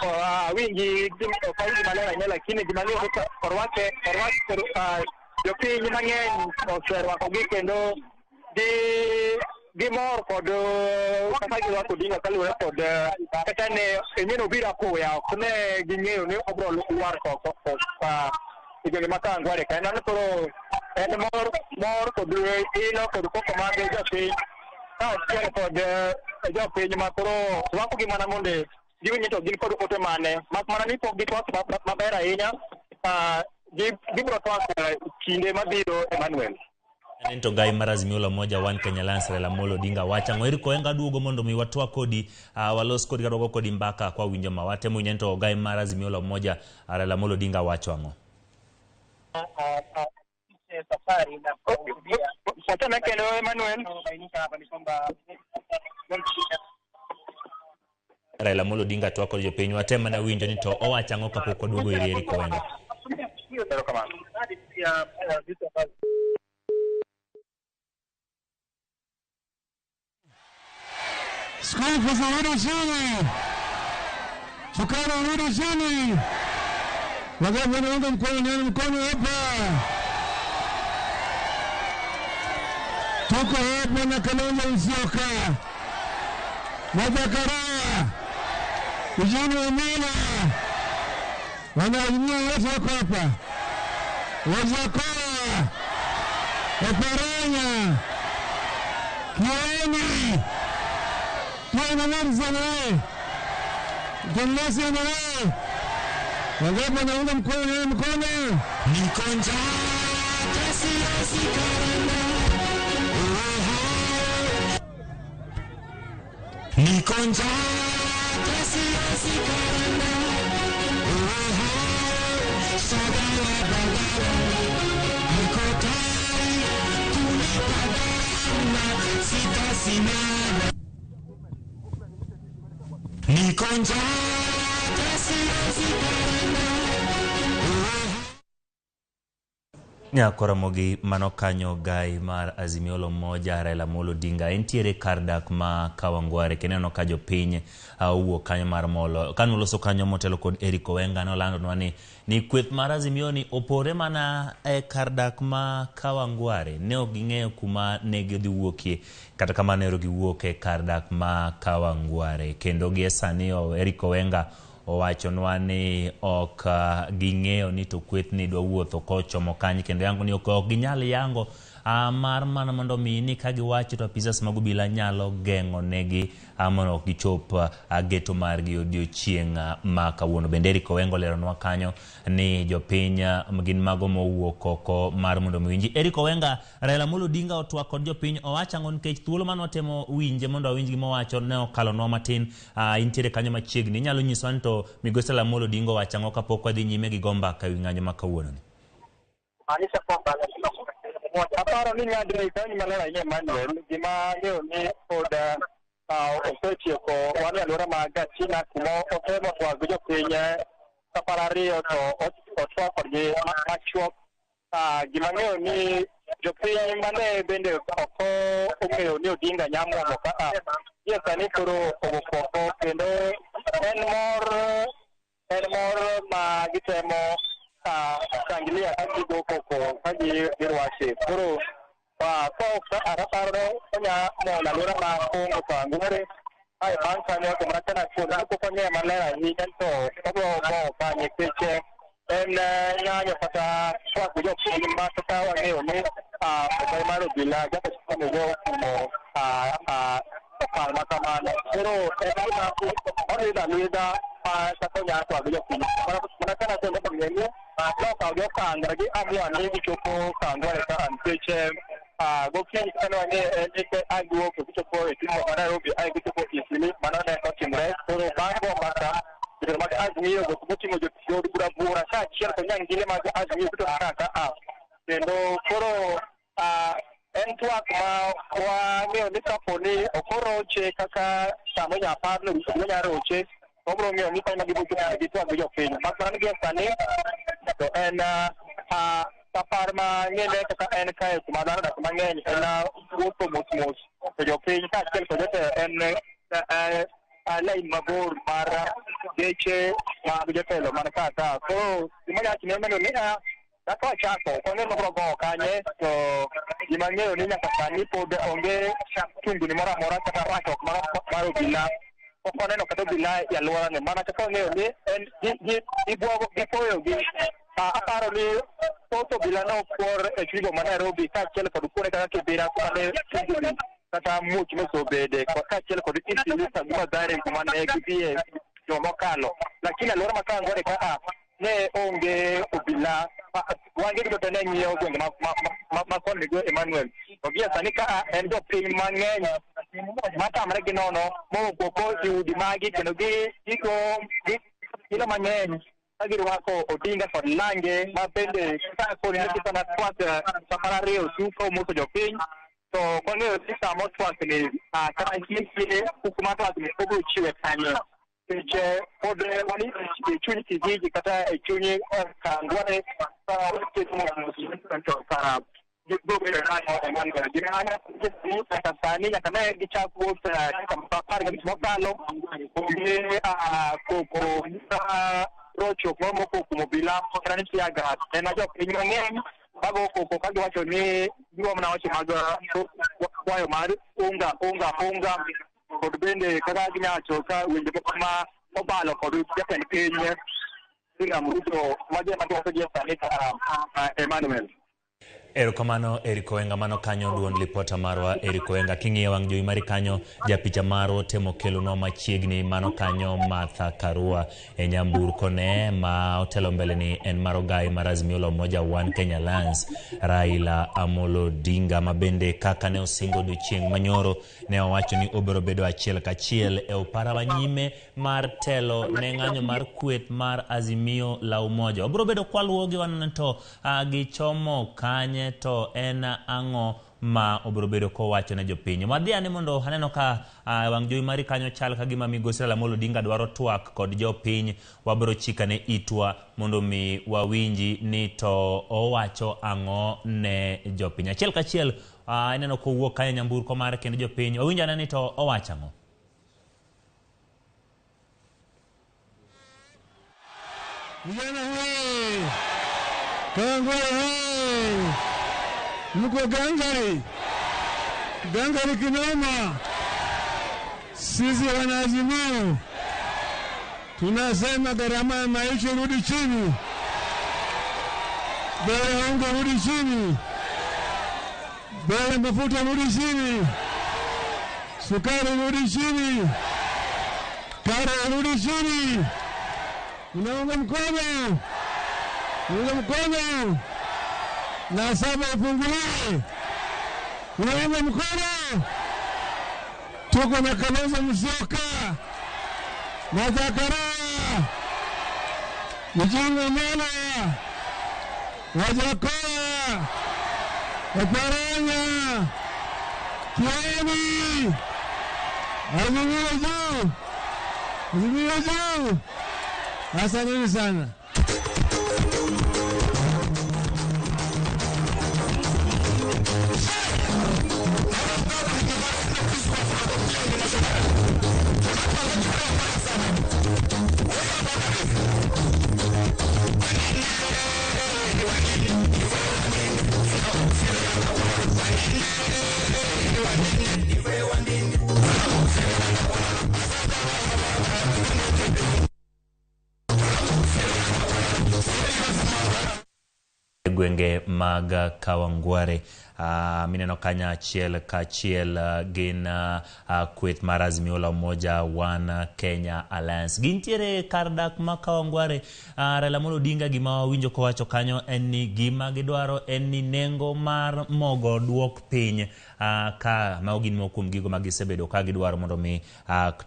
awinji ok awinji maler ahinya, lakini gima ng'eyo ni orwake jopiny mang'eny oserwakogi kendo gimor kod kaka girwako Odinga kaluwore kod kata ne ing'e ni obiro apoya, ok ne ging'eyo ni obiro lwar e gwenge ma Kawangware ka. En koro en mor kod ilo kod koko mag jopiny kaachiel kod jopiny ma koro rwakogi mana mondo giwinj ni to gin kod ote mane, mak mana ni pok gitwak maber ahinya. Gibiro twak kinde mabiro Emmanuel. En to gai mar Azimio la Umoja One Kenya Alliance Raila Amolo Odinga wacho ang'o? Eric Owenga duogo mondo mi watwak kodi, walos kodi kata wago kodi mbaka kwa winjo ma watemo winjo ni to gai mar Azimio la Umoja Raila Amolo Odinga wacho ang'o? Safari na wachana kendo Emmanuel. Raila Amolo Odinga twak kod jopiny, watem mana winjo ni to owacho ang'o kapok waduogo ir Eric Owenga. School for rudi chini, sukari rudi chini, wangapi wanaunga mkono? Nione mkono hapa. Tuko hapa na Kalonzo Musyoka, Martha Karua, Eugene Wamalwa, wanaazimio wote wako hapa, Wajackoyah, Oparanya, Kioni, wangapi wanaunga mkono? Nione mkono. Nyakoramogi mano kanyo gai mar Azimio la Umoja Raila Amolo Odinga entiere kar dak ma Kawangware kendo ineno ka jopiny owuok kanyo mar molo. Kane oloso kanyo motelo kod Eric Owenga nolandonwa ni kweth mar Azimio ni opore mana e kar dak ma Kawangware. Ne ok ging'eyo kuma ne gidhi wuokie, kata kamano ero giwuok e kar dak ma Kawangware. Kendo gie sani Eric Owenga owachonwa ni ok ging'eyo ni to kwethni dwa wuotho kochomo kanye, kendo yango ni ok ginyal yango mar mana mondo mi ni ka giwacho to apisas mag obila nyalo geng'o negi mondo ok gichop geto margi odiochieng' ma kawuono. Bende Eric Owenga oleronwa kanyo ni jopiny gin mago mowuok oko mar mondo mi winji. Eric Owenga, Raila Amolo Odinga otwak kod jopiny owacho ang'o nikech thuolo mane watemo winje mondo awinj gima owacho ne okalonwa matin. Intiere kanyo machiegni, inyalo nyiswa ni to migosi Raila Amolo Odinga owacho ang'o kapok wadhi nyime gi go mbaka ewi ng'anyo ma kawuono ni? Maanisha kwamba lazima aparo ni ng'adni kanyo maler ahinya Emmanuel, gima ang'eyo ni pod osetieko wan e alwora ma Gatina kuma otemo twak gi jopiny safar ariyo to otwak kodgi machuok. Gima ang'eyo ni jopiny mane bende ok ong'eyo ni Odinga nyamuomo ka gie sani koro owuok oko kendo en mor ma gitemo shangilia ka gigo koko ka girwake. Koro aparo onya mondo alwora ma Kongo Kawangware ae bang' kanyo to mana kana kuonde pok wang'eyo maler ahinya to obiro mo kanye nikech en ng'anyo kata twak gi jopiny ma kaka wang'eyo ni ogai mar obila Japheth Koome okumo okang' ma kamano. Koro en gima oridho alwidha ma kaka onya twak gi jopiny mana kana kuonde ng'e ni nokawo gi okang' kata gi amua ni gichopo Kawangware ka nikech gokinyi kaka ne wang'eyo en ni a giwuok to gichopo e chuny ma Nairobi ae gichopo Eastleigh, mano ne otimore. Koro bang' go mbaka jotelo mag Azimio go moting'o jood bura buora kaachiel kod nyangile mag Azimio duto kaka kendo koro en twak ma wang'eyo ni kapo ni ok oroche kaka sama onya par no onya roche, wabiro ng'eyo ni kanyo ma gibiro chopo gitwak gi jopiny. Mak mana ni gie sani to en safar ma ng'ene kaka en kae kuma dhano odak mang'eny en wuotho mos mos to jopiny kaachiel kod jotelo en lain mabor mar geche mag jotelo man ka ka. Koro gima anyalo wacho ni ni kaka wachako ok wang'eyo ni wabiro gowo kanye to gima ang'eyo ni nyaka sani pod onge tungni moro amora kata rakruok mar obila. Pok waneno kata obila e alworani mana kaka wang'eyo ni en gipoyo gi aparo ni thoth obila ne okwor e chuny boma ma Nairobi kaachiel kod kuonde kaka Kibera kuma ne tungni kata muoch nosobede kaachiel kod Eastleigh gi Mathare kuma ne gidhiye juma mokalo. Lakini alwora ma Kawangware ka ne onge obila, wange duto te ne ng'iyo gwenge ma koni go Emmanuel. To gie sani ka en jopiny mang'eny matamre gi nono mowuok oko e udi magi kendo gigo kilo mang'eny ka girwako Odinga kod lange ma bende ka koni ne sana twak safar ariyo su ka omoso jopiny to wang'eyo ni sama otwak ni kata nitie kuma twak ni obiro chiwe kanyo. Nikech pod wan e chuny kijiji kata e chuny Kawangware ka waketo mos to kara biro bedo nang'o Emmanuel. Gima nyaka sani nyaka ne gichak wuoth 15 mokalo onge koko rochruok moro mowuok kuom obila kata ni tear gas. En jopiny mang'eny mago koko ka giwacho ni giwa mana weche mag kwayo mar unga unga unga kod bende kaka ginyawacho ka winjo moko ma obalo kod jatend piny William Ruto mago ema giwacho gie sani Emmanuel. Erokamano Eric Owenga, mano kanyo duond lipota marwa Eric Owenga. King'iyo wang' jowi mari kanyo, japicha marwa temo kelonwa machiegni, mano kanyo Martha Karua e nyamburko ne ma otelo mbele ni en mar ogai mar Azimio la Umoja One Kenya Alliance, Raila Amolo Odinga, ma bende kaka ne osingo odiochieng' manyoro ne owacho ni obiro bedo achiel kachiel e opara manyime mar telo ne ng'anyo mar kweth mar Azimio la Umoja. Obiro bedo kwaluwogi waneno to gichomo kanye. ne to en ang'o ma obiro bedo kowacho ne jopiny. Wadhi ane mondo aneno ka wang' jowi mari kanyo chal ka gima migosi Raila Amolo Odinga dwaro twak kod jopiny. Wabiro chikane itwa mondo mi wawinji ni to owacho ang'o ne jopiny. Achiel kachiel ineno kowuok kanyo nyamburko mare kendo jopiny. Wawinj ane ni to owacho ang'o. Vijana hoi! Kawangware hoi! Mko gangari? Gangari kinoma. Sisi wanaazimio tunasema gharama ya maisha rudi chini, bei ya unga rudi chini, bei ya mafuta rudi chini, sukari rudi chini, karo rudi chini. Unaunga mkono, unaunga mkono na saba ifunguliwe. Unaunga mkono. Tuko na Kalonzo Musyoka, Martha Karua, Eugene Wamalwa, Wajackoyah, Oparanya, Kioni, Azimio juu, Azimio juu. Asanteni sana. Gwenge mag Kawangware mineno kanyo achiel kachiel gin kweth mar Azimio la Umoja One Kenya Alliance. Gintiere kar dak ma Kawangware. Raila Amolo Odinga gima wawinjo kowacho kanyo en ni gima gidwaro en ni nengo mar mogo duok piny, ka mago gin moko kuom gigo ma gisebedo ka gidwaro mondo mi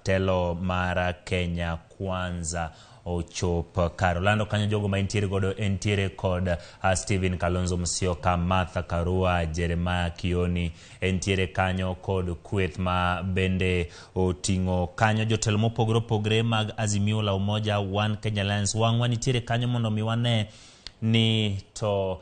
telo mar Kenya Kwanza ochop kar. Olando kanyo jogo ma entiere godo entiere kod Stephen Kalonzo Musyoka, Martha Karua, Jeremiah Kioni, entiere kanyo kod kweth ma bende oting'o kanyo jotelo mopogore opogore mag Azimio la Umoja One Kenya Alliance. Wang'wa nitiere kanyo mondo mi wane ni to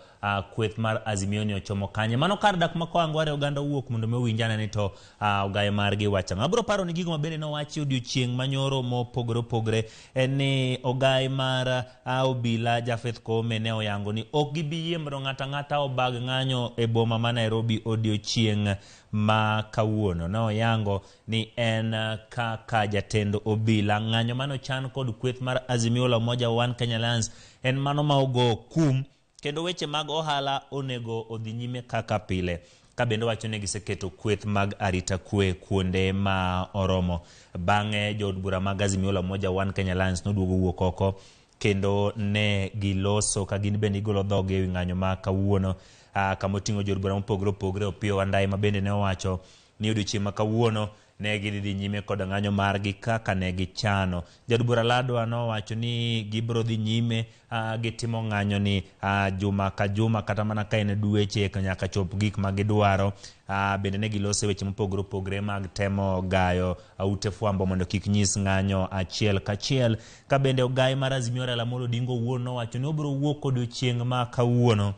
kweth mar Azimio ni ochomo kanye. Mano kar dak ma Kawangware oganda owuok mondo mi owinjane ni to ogaye margi wacho ang'o. Abiro paro ni gigo ma bende nowachi odiochieng' manyoro mopogore opogore en ni ogaye mar obila Japheth Koome ne oyango ni ok gibi yie mondo ng'ato ang'ata obag ng'anyo e boma ma Nairobi odiochieng' ma kawuono. Ne oyango ni en kaka jatend obila ng'anyo manochan kod kweth mar Azimio la Umoja One Kenya Alliance en mano ma ogo kum kendo weche mag ohala onego odhi nyime kaka pile. Ka bende wacho ni giseketo kweth mag arita kwe kuonde ma oromo. Bang'e jood bura mag Azimio la Umoja One Kenya Alliance noduogo wuok oko kendo ne giloso ka gin bende gigolo dhogi ewi ng'anyo ma kawuono, kama oting'o jood bura mopogore opogore. Opiyo Wandayi ma bende ne owacho ni odiochieng' ma kawuono ne gidhi nyime kod ng'anyo margi kaka ne gichano. Jaod bura Ladwa nowacho ni gibiro dhi nyime gitimo ng'anyo ni juma ka juma kata mana ka en dweche nyaka chop gik ma gidwaro. Bende ne giloso weche mopogore opogore mag temo gayo ute fwambo mondo kik nyis ng'anyo achiel kachiel. Ka bende ogayi mar Azimio Raila Amolo Odinga owuon nowacho ni obiro wuok odiochieng' ma kawuono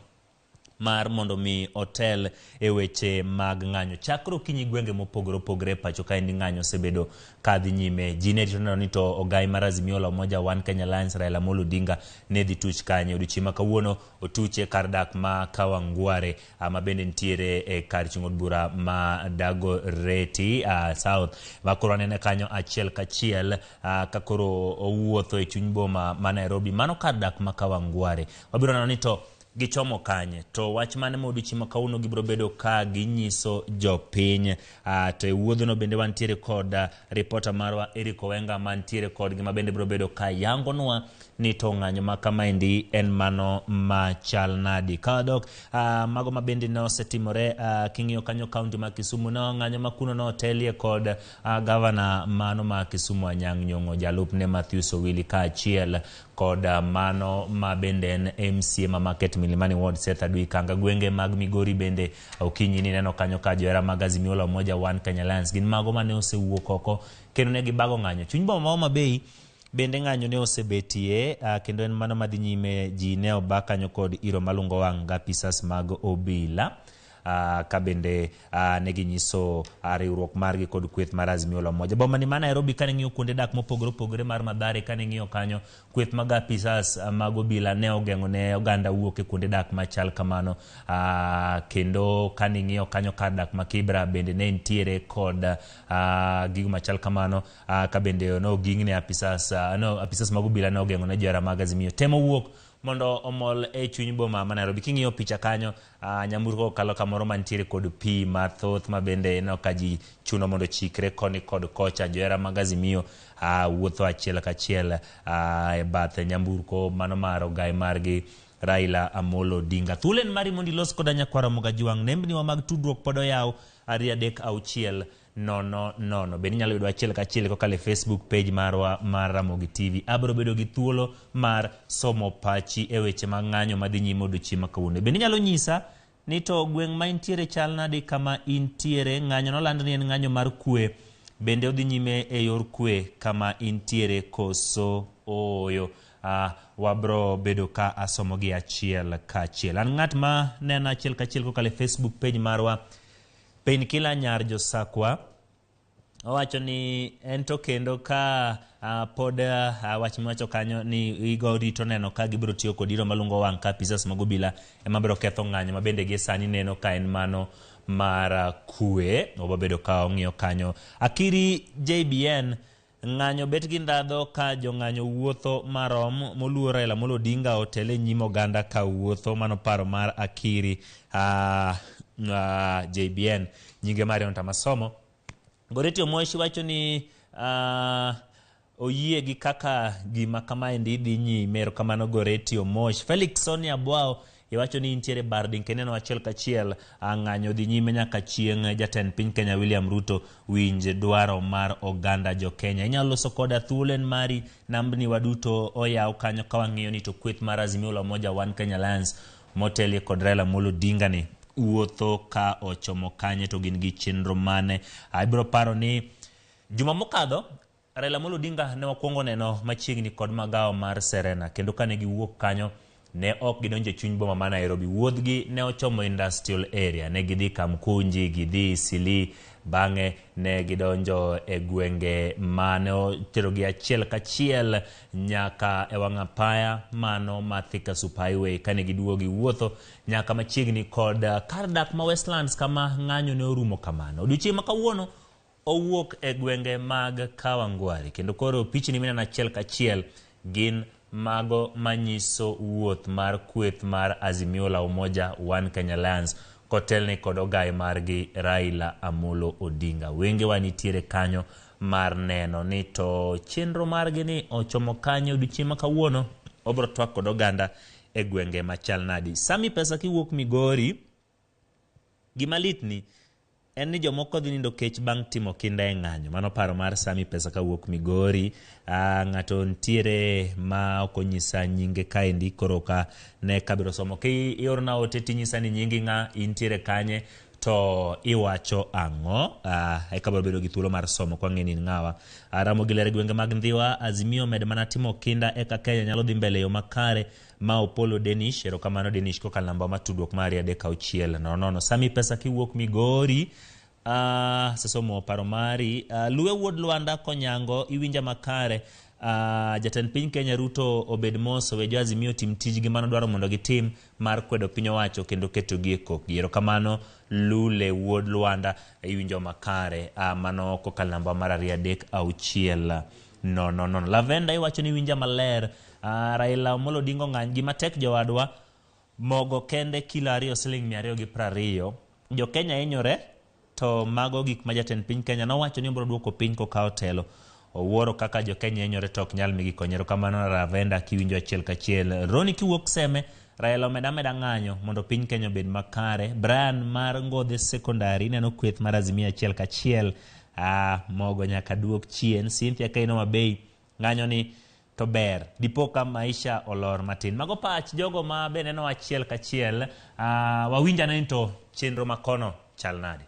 mar mondo mi otel e weche mag ng'anyo. Chakre okinyi gwenge mopogore opogore pacho kaendi ng'anyo osebedo kadhi nyime. Ji ne rito neno ni to ogayi mar Azimio la Umoja One Kenya Alliance Raila Amolo Odinga ne dhi tuch kanye. Odiochieng' ma kawuono otuche kar dak ma Kawangware ma bende nitiere e kar chung' od bura ma Dagoretti South. Ma koro anene kanyo achiel kachiel ka koro owuotho e chuny boma ma Nairobi. Mano kar dak ma Kawangware. Wabiro neno ni to gichomo kanye to wach mane ma odiochieng' ma kawuono gibiro bedo ka ginyiso jopiny. To e wuodhno bende wantiere kod ripota marwa Eric Owenga mantiere kodgi ma bende biro bedo ka yangonwa ni to ng'anyo ma kamaendi en mano machal nadi. Ka wadok mago ma bende nosetimore king'iyo kanyo kaunti ma Kisumu no ng'anyo ma kuno notelie kod gavana mano ma Kisumu Anyang' Nyong'o, jalupne Matthews Owili kaachiel kod mano ma bende en MCA ma Market Milimani Ward Seth Adui Kanga. Gwenge mag Migori bende okinyi ni neno kanyo ka johera mag Azimio la Umoja One Kenya Alliance gin mago mane osewuok oko kendo ne gibago ng'anyo. Chuny boma ma Homa Bay bende ng'anyo ne osebetie, kendo en mano madhi nyime. Ji ne oba kanyo kod iro malungo wang' ga apisas mag obila, ka bende ne ginyiso riwruok margi kod kweth mar Azimio la Umoja. Boma ni ma Nairobi, kane ng'iyo kuonde dak mopogore opogore mar Mathare, kane ng'iyo kanyo kweth mag apisas mag obila ne ogeng'o ne oganda wuok e kuonde dak machal kamano, kendo kane ng'iyo kanyo kar dak ma Kibra bende ne nitiere kod gigo machal kamano, ka bende no ging'ne apisas, no apisas mag obila ne ogeng'o ne johera mag Azimio temo wuok mondo omol e chuny boma ma Nairobi. King'iyo picha kanyo, nyamburko kalo kamoro mantiere kod pi mathoth ma bende ineno ka ji chuno mondo chikre koni kod kocha. Johera mag Azimio wuotho achiel kachiel e bath nyamburko mano mar ogai margi Raila Amolo Odinga. Thuolo en mari mondo ilos koda nyakwara Mogajwang'. Nembniwa mag tudruok pod oyaw 2 3 6 0 0. Bende inyalo yudo achiel kachiel kokalo e Facebook page marwa mar Ramogi TV. Abiro bedo gi thuolo mar somo pachi e weche mag ng'anyo madhi nyime odiochieng' ma kawuono. Bende inyalo nyisa ni to gweng' ma intiere chal nade, kama intiere ng'anyo noland ni en ng'anyo mar kwe, bende odhi nyime e yor kwe kama intiere koso ooyo? Wabro bedo ka asomogi achiel kachiel. An ng'at ma neno achiel kachiel kokalo e Facebook page marwa, Painkiller Nyar Josakwa owacho ni en to kendo ka pod wach miwacho kanyo ni igo rito neno ka gibiro tiyo kod iro malungo wang' ka apisas mag obila ema biro ketho ng'anyo ma bende gie sani neno ka en mano mar kwe. Obobedo ka ong'iyo kanyo. Akiri JBN, ng'anyo bet gi ndhadho ka jong'anyo wuotho marom, moluor Raila Amolo Odinga otele nyim oganda ka wuotho. Mano paro mar Akiri JBN, nyinge Marion Tamasomo. Goreti Omoshi wacho ni oyie gi kaka gima kamaendi dhi nyime. Erokamano Goreti Omosh. Felix Sonia Bwao iwacho ni intiere Barding, kendo neno achiel kachiel ng'anyo dhi nyime nyaka chieng' jatend piny Kenya William Ruto winj dwaro mar oganda jo Kenya. Inyalo loso koda, thuolo en mari, nambni waduto oyaw kanyo ka wang'iyo ni to kweth mar Azimio la Umoja One Kenya Alliance motelie kod Raila Amolo Odinga ni wuotho ka ochomo kanye to gin gi chenro mane. Ibiro paro ni juma mokadho Raila Amolo Odinga ne wakwongo neno machiegni kod magawo mar Serena, kendo kane giwuok kanyo ne ok gidonjo e chuny boma ma Nairobi. Wuodhgi ne ochomo industrial area, ne gidhi Kamkunji, gidhi Isili, bang'e ne gidonjo e gwenge mane oterogi achiel kachiel nyaka e wang' apaya mano ma Thika Super Highway, kane giduogo giwuotho nyaka machiegni kod kar dak ma Westlands kama ng'anyo ne orumo kamano. Odiochieng' ma kawuono owuok e gwenge mag Kawangware, kendo koro pichni mineno achiel kachiel gin mago manyiso wuoth mar kweth mar Azimio la Umoja One Kenya Alliance kotelni kod ogai margi Raila Amolo Odinga. Wengewa nitiere kanyo mar neno ni to chenro margi ni ochomo kanyo. Odiochieng' ma kawuono obro twak kod oganda e gwenge machal nadi. Sami Pesa kiwuok Migori, gima lit ni en ni jomoko dhi nindo kech bang' timo kinda e ng'anyo. Mano paro mar Sami Pesa kawuok Migori. Ng'ato nitiere ma ok onyisa nyinge kaendi, koro ka ne kabiro somo. Ki iorna ote tinyisa ni nyingi ng'a, intiere kanye, to iwacho ang'o, eka biro bedo gi thuolo mar somo kwa ng'e ni in ng'awa. Ramogi ler gwenge mag Ndhiwa, Azimio med mana timo kinda eka Kenya nyalo dhi mbele e yo makare. Ma Opolo Denish, erokamano Denish kokalo namba ma tudruok mari 3 6 0 0. Sami Pesa kiwuok Migori, sesomo paro mari. Luwe wuod Lwanda Konyango, iwinja makare. Jatend piny Kenya Ruto obed mos, owe jo Azimio tim tijgi mano dwaro mondo gitim mar kwedo piny owacho kendo ketogi e kokgi. Erokamano Lule wuod Lwanda, iwinjo makare. Mano kokalo namba mar 2 3 6 0 0. Lavenda iwacho ni iwinja maler. Raila Amolo Odinga ong'any gima tek jowadwa, mogo kende kilo 2 siling 220. Jo Kenya hinyore to mago gik ma jatend piny Kenya nowacho ni obiro duoko piny kokawo telo. Owuoro kaka jo Kenya hinyore to ok nyal migi kony. Erokamano Ravenda kiwinjo achiel kachiel. Roni kiwuok Seme, Raila omeda ameda ng'anyo mondo piny Kenya obed makare. Brian mar Ngodhe Secondary neno kweth mar Azimio achiel kachiel. Mogo nyaka duok chien. Cynthia Kaino Mabei ng'anyo ni to ber dipo ka maisha olor matin. Mago pach jogo ma be neno achiel kachiel. Wawinj ane ni to chenro makono chal nade.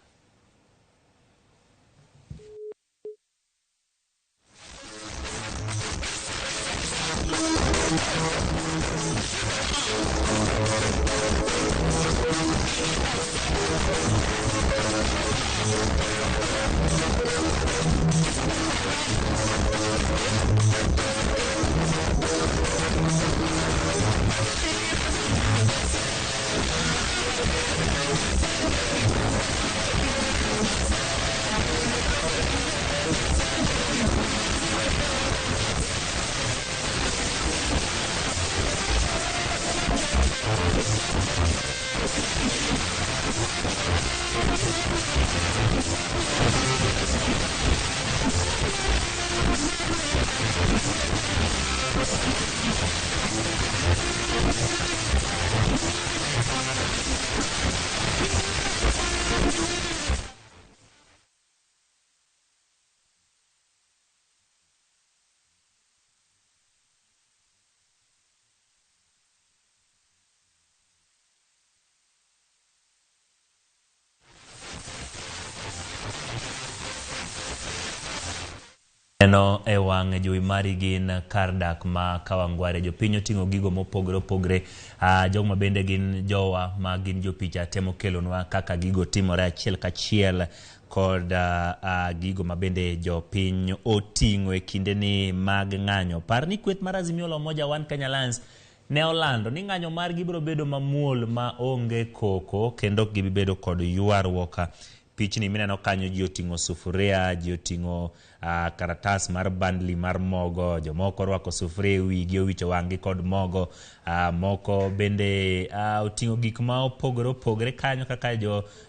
Neno e wang' jowi mari gin kar dak ma Kawangware. Jopiny oting'o gigo mopogore opogore. Jogo ma bende gin jowa ma gin jopicha temo kelonwa kaka gigo timore achiel kachiel kod gigo ma bende jopiny oting'o e kindeni mag ng'anyo. Par ni kweth mar Azimio la Umoja One Kenya Alliance ne olando ni ng'anyo margi biro bedo mamuol ma onge koko kendo ok gibi bedo kod ywaruok. Pichni mineno kanyo ji oting'o sufuria, ji oting'o karatas mar bandli mar mogo, jomoko orwako sufuria e wigi, owicho wang'gi kod mogo, moko bende oting'o gik ma opogore opogore kanyo kaka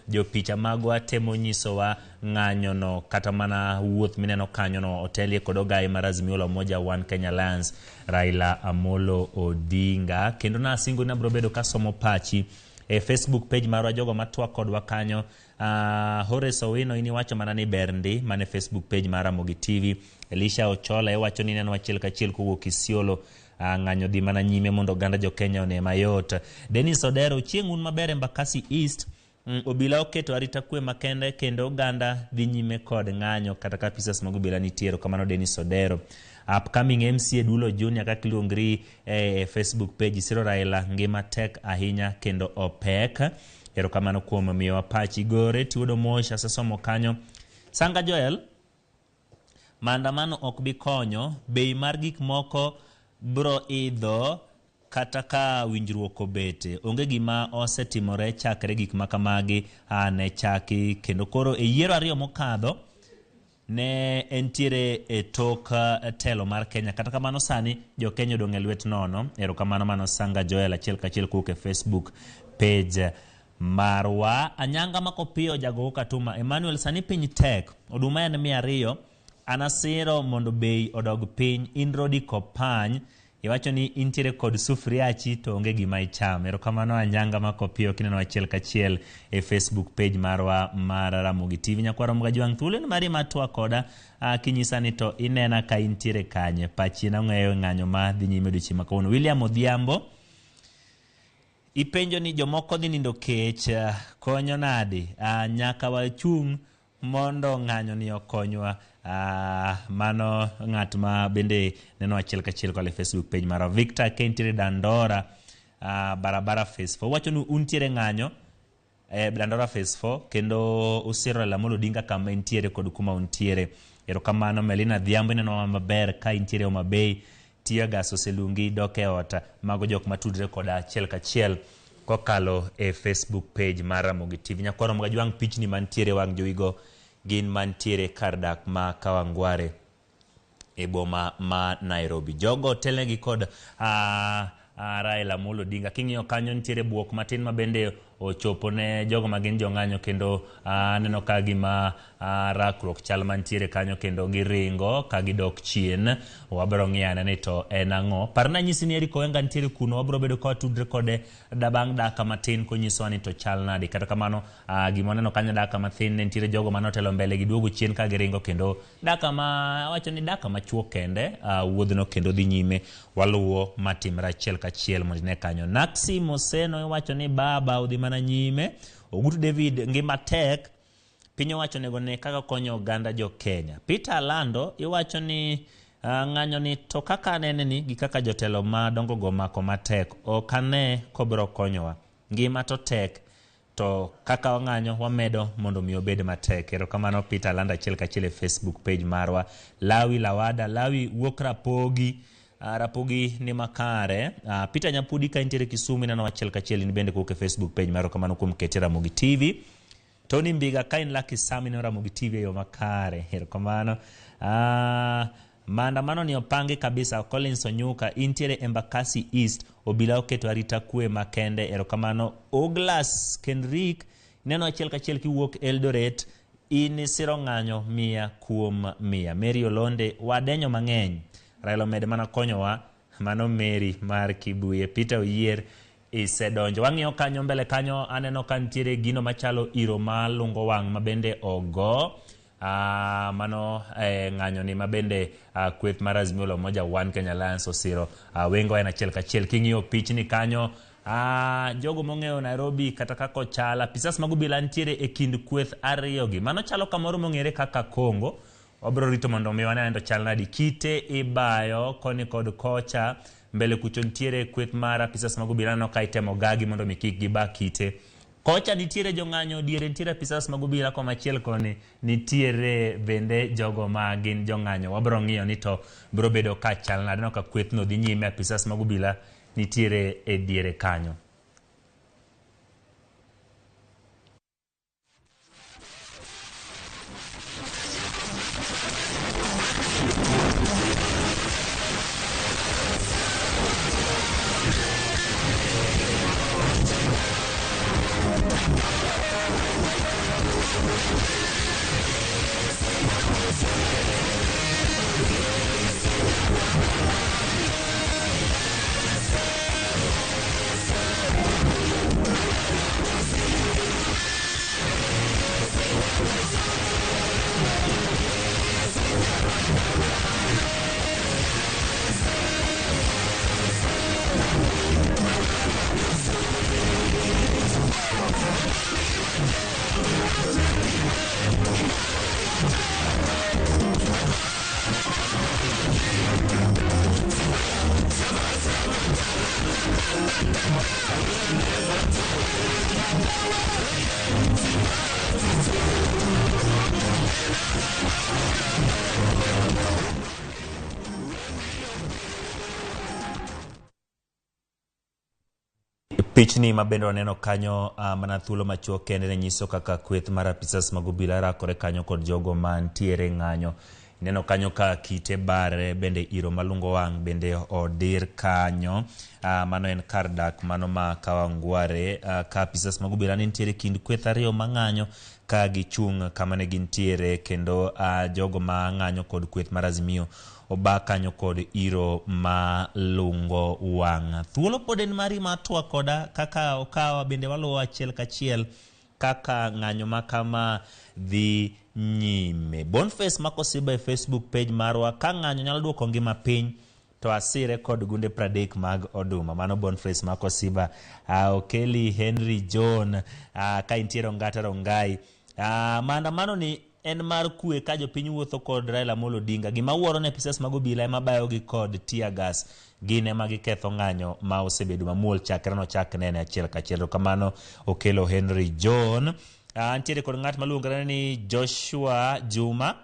jopicha magwa temo nyisowa ng'anyono kata mana wuoth mineno kanyono otelie kod ogaye mar Azimio la Umoja One Kenya Alliance Raila Amolo Odinga. Kendo nasingo ni abiro bedo kasomo pachi e Facebook page marwa, jogo matwak kodwa kanyo. Horace Owino in iwacho mana ni ber ndi mane Facebook page mar Ramogi TV. Elisha Ochola iwacho ni neno achiel kachiel kowuok Isiolo. Ng'anyo dhi mana nyime mondo oganda jo Kenya one mayot. Dennis Odero, chieng' un maber Embakasi East. Obila oketo arita kwe makende kendo oganda dhi nyime kod ng'anyo kata ka apisas mag obila nitie. Kamano Dennis Odero. Upcoming MCA Dulo Junior kaka iluongri e Facebook page Siro Raila ngima tek ahinya kendo opek. Erokamano kuom miyowa pachi. Gore Tiwodo Mosh asesomo kanyo. Sanga Joel, maandamano ok bi konyo, bei mar gik moko bro idho kata ka winjruok obete. Onge gima osetimore chakre gik makamagi ne chaki kendo koro e yiero ariyo mokadho ne entiere e tok telo mar Kenya. Kata kamano sani jo Kenya odong' e lwet nono. Erokamano mano Sanga Joel achiel kachiel kowuok e Facebook page marwa. Anyanga Makopiyo jagogo Katuma. Emmanuel, sani piny tek. Oduma en 200. Anasiro mondo bei odog piny. In Rodi Kopany iwacho ni intiere kod sufriachi to onge gima icham. Erokamano Anyanga Makopiyo kineno achiel kachiel e Facebook page marwa mar Ramogi TV. Nyakwar Ramogi Ajwang' thuolo en mari mar twak koda kinyisa ni to inena ka intiere kanye. Pachi nang'eyo ng'anyo ma dhi nyime odiochieng' ma kawuono. William Odhiambo ipenjo ni jomoko dhi nindo kech konyo nadi? Nyaka wachung' mondo ng'anyo ni okonywa. Mano ng'at ma bende neno achiel kachiel kole Facebook page marwa. Victor Kentiere Dandora, barabara phase 4 wacho ni untiere ng'anyo Dandora phase 4 kendo usiro Raila Amolo Odinga kama entiere kod kuma untiere. Erokamano Melina Adhiambo ineno maber ka intiere Homa Bay. Tear gas oselungi dok e ot. Mago jok matudre koda achiel kachiel kokalo e Facebook page mar Ramogi TV. Nyakwar Ramogi Ajwang' pichni mantiere wang' jowigo gin mantiere kar dak ma Kawangware e boma ma Nairobi. Jogo telnegi kod Raila Amolo Odinga. King'iyo kanyo nitiere buok matin ma bende ochopo ne jogo ma gin jong'anyo kendo aneno ka gima rakruok chal mantiere kanyo kendo giringo ka gidok chien. Wabiro ng'iyo ane ni to en ang'o. Parna nyisi ni Eric Owenga nitiere kuno, wabiro bedo ka watudre kode da bang' dakika matin konyisowa ni to chal nade. Kata kamano gima waneno kanyo dakika mathin ne nitiere jogo mane otelo mbele giduogo chien ka giringo kendo dakika ma awacho ni dakika machuok kende wuodhno kendo dhi nyime waluwo matimre achiel kachiel mondo ine kanyo. Naxi Moseno iwacho ni baba odhi mana nyime. Ogutu David ngima tek piny owacho onego ne kaka konyo oganda jo Kenya. Peter Alando iwacho ni ng'anyo ni to kaka anene ni gi kaka jotelo madongo go mako matek ok ane kobiro konyowa. Ngima to tek to kaka wang'anyo wamedo mondo mi obed matek. Erokamano Peter Alando achiel kachiel e Facebook page marwa. Lawi Lawada, Lawi wuok Rapogi. Rapogi ni makare. Peter Nyapudi ka intiere Kisumu ineno achiel kachiel in bende kowuok e Facebook page marwa kamano kuom kete Ramogi TV. Tony Mbiga ka in Lucky Sam ineno Ramogi TV e yo makare. Erokamano. Maandamano ni opangi kabisa. Collins Onyuka intiere Embakasi East, obila oketo arita kwe makende. Erokamano. Oglas Kenrik ineno achiel kachiel kiwuok Eldoret in isiro ng'anyo 100 kuom 100. Mary Olonde wadenyo mang'eny. Raila omed mana konyowa. Mano Mary mar Kibuye. Peter Oyier isedonjo. Wang'iyo kanyo mbele kanyo aneno ka nitiere gino machalo iro malungo wang' mabende ogo. Mano ng'anyo ni mabende kweth mar Azimio la Umoja One Kenya Alliance osiro. Wengo en achiel kachiel. King'iyo pichni kanyo jogo mong'eyo Nairobi kata kaka ochal, apisas mag obila nitiere e kind kweth ariyo gi. Mano chalo kamoro mong'ere kaka Congo. Wabiro rito mondo mi wane to chal nadi. Kite ibayo koni kod kocha. Mbele kucho nitiere kweth mar apisas mag obila aneno ka itemo gagi mondo mi kik giba kite. Kocha nitiere jong'anyo, diere nitiere apisas mag obila, komachiel koni nitiere bende jogo ma gin jong'anyo. Wabiro ng'iyo ni to biro bedo ka chal nade. Aneno ka kwethno dhi nyime, apisas mag obila nitiere e diere kanyo. Pichni ma bende waneno kanyo mana thuolo machuok kende ne nyiso kaka kweth mar apisas mag obila rakore kanyo kod jogo mantiere ng'anyo. Ineno kanyo ka kite bare bende iro malungo wang' bende odir kanyo. Mano en kar dak mano ma Kawangware ka apisas mag obila ne nitiere kind kweth ariyo mang'anyo ka gichung' kama ne gintiere kendo jogo ma ng'anyo kod kweth mar Azimio oba kanyo kod iro malungo wang'. Thuolo pod en mari mar twak koda kaka okawa bende waluwo achiel kachiel kaka ng'anyo ma kama dhi nyime. Boniface Makosiba e Facebook page marwa ka ng'anyo nyalo duoko ngima piny to asire kod gunde 30 mag oduma. Mano Boniface Makosiba. Okeli Henry John ka intiere Ongata Rongai. Maandamano ni en mar kwe ka jopiny wuotho kod Raila Amolo Odinga. Gima wuoro ne apisas mag obila ema bayogi kod tear gas. Gin ema giketho ng'anyo ma osebedo mamuol chakre nochak nene achiel kachiel. Kamano Okelo Henry John. Nitiere kod ng'at maluongore ni Joshua Juma.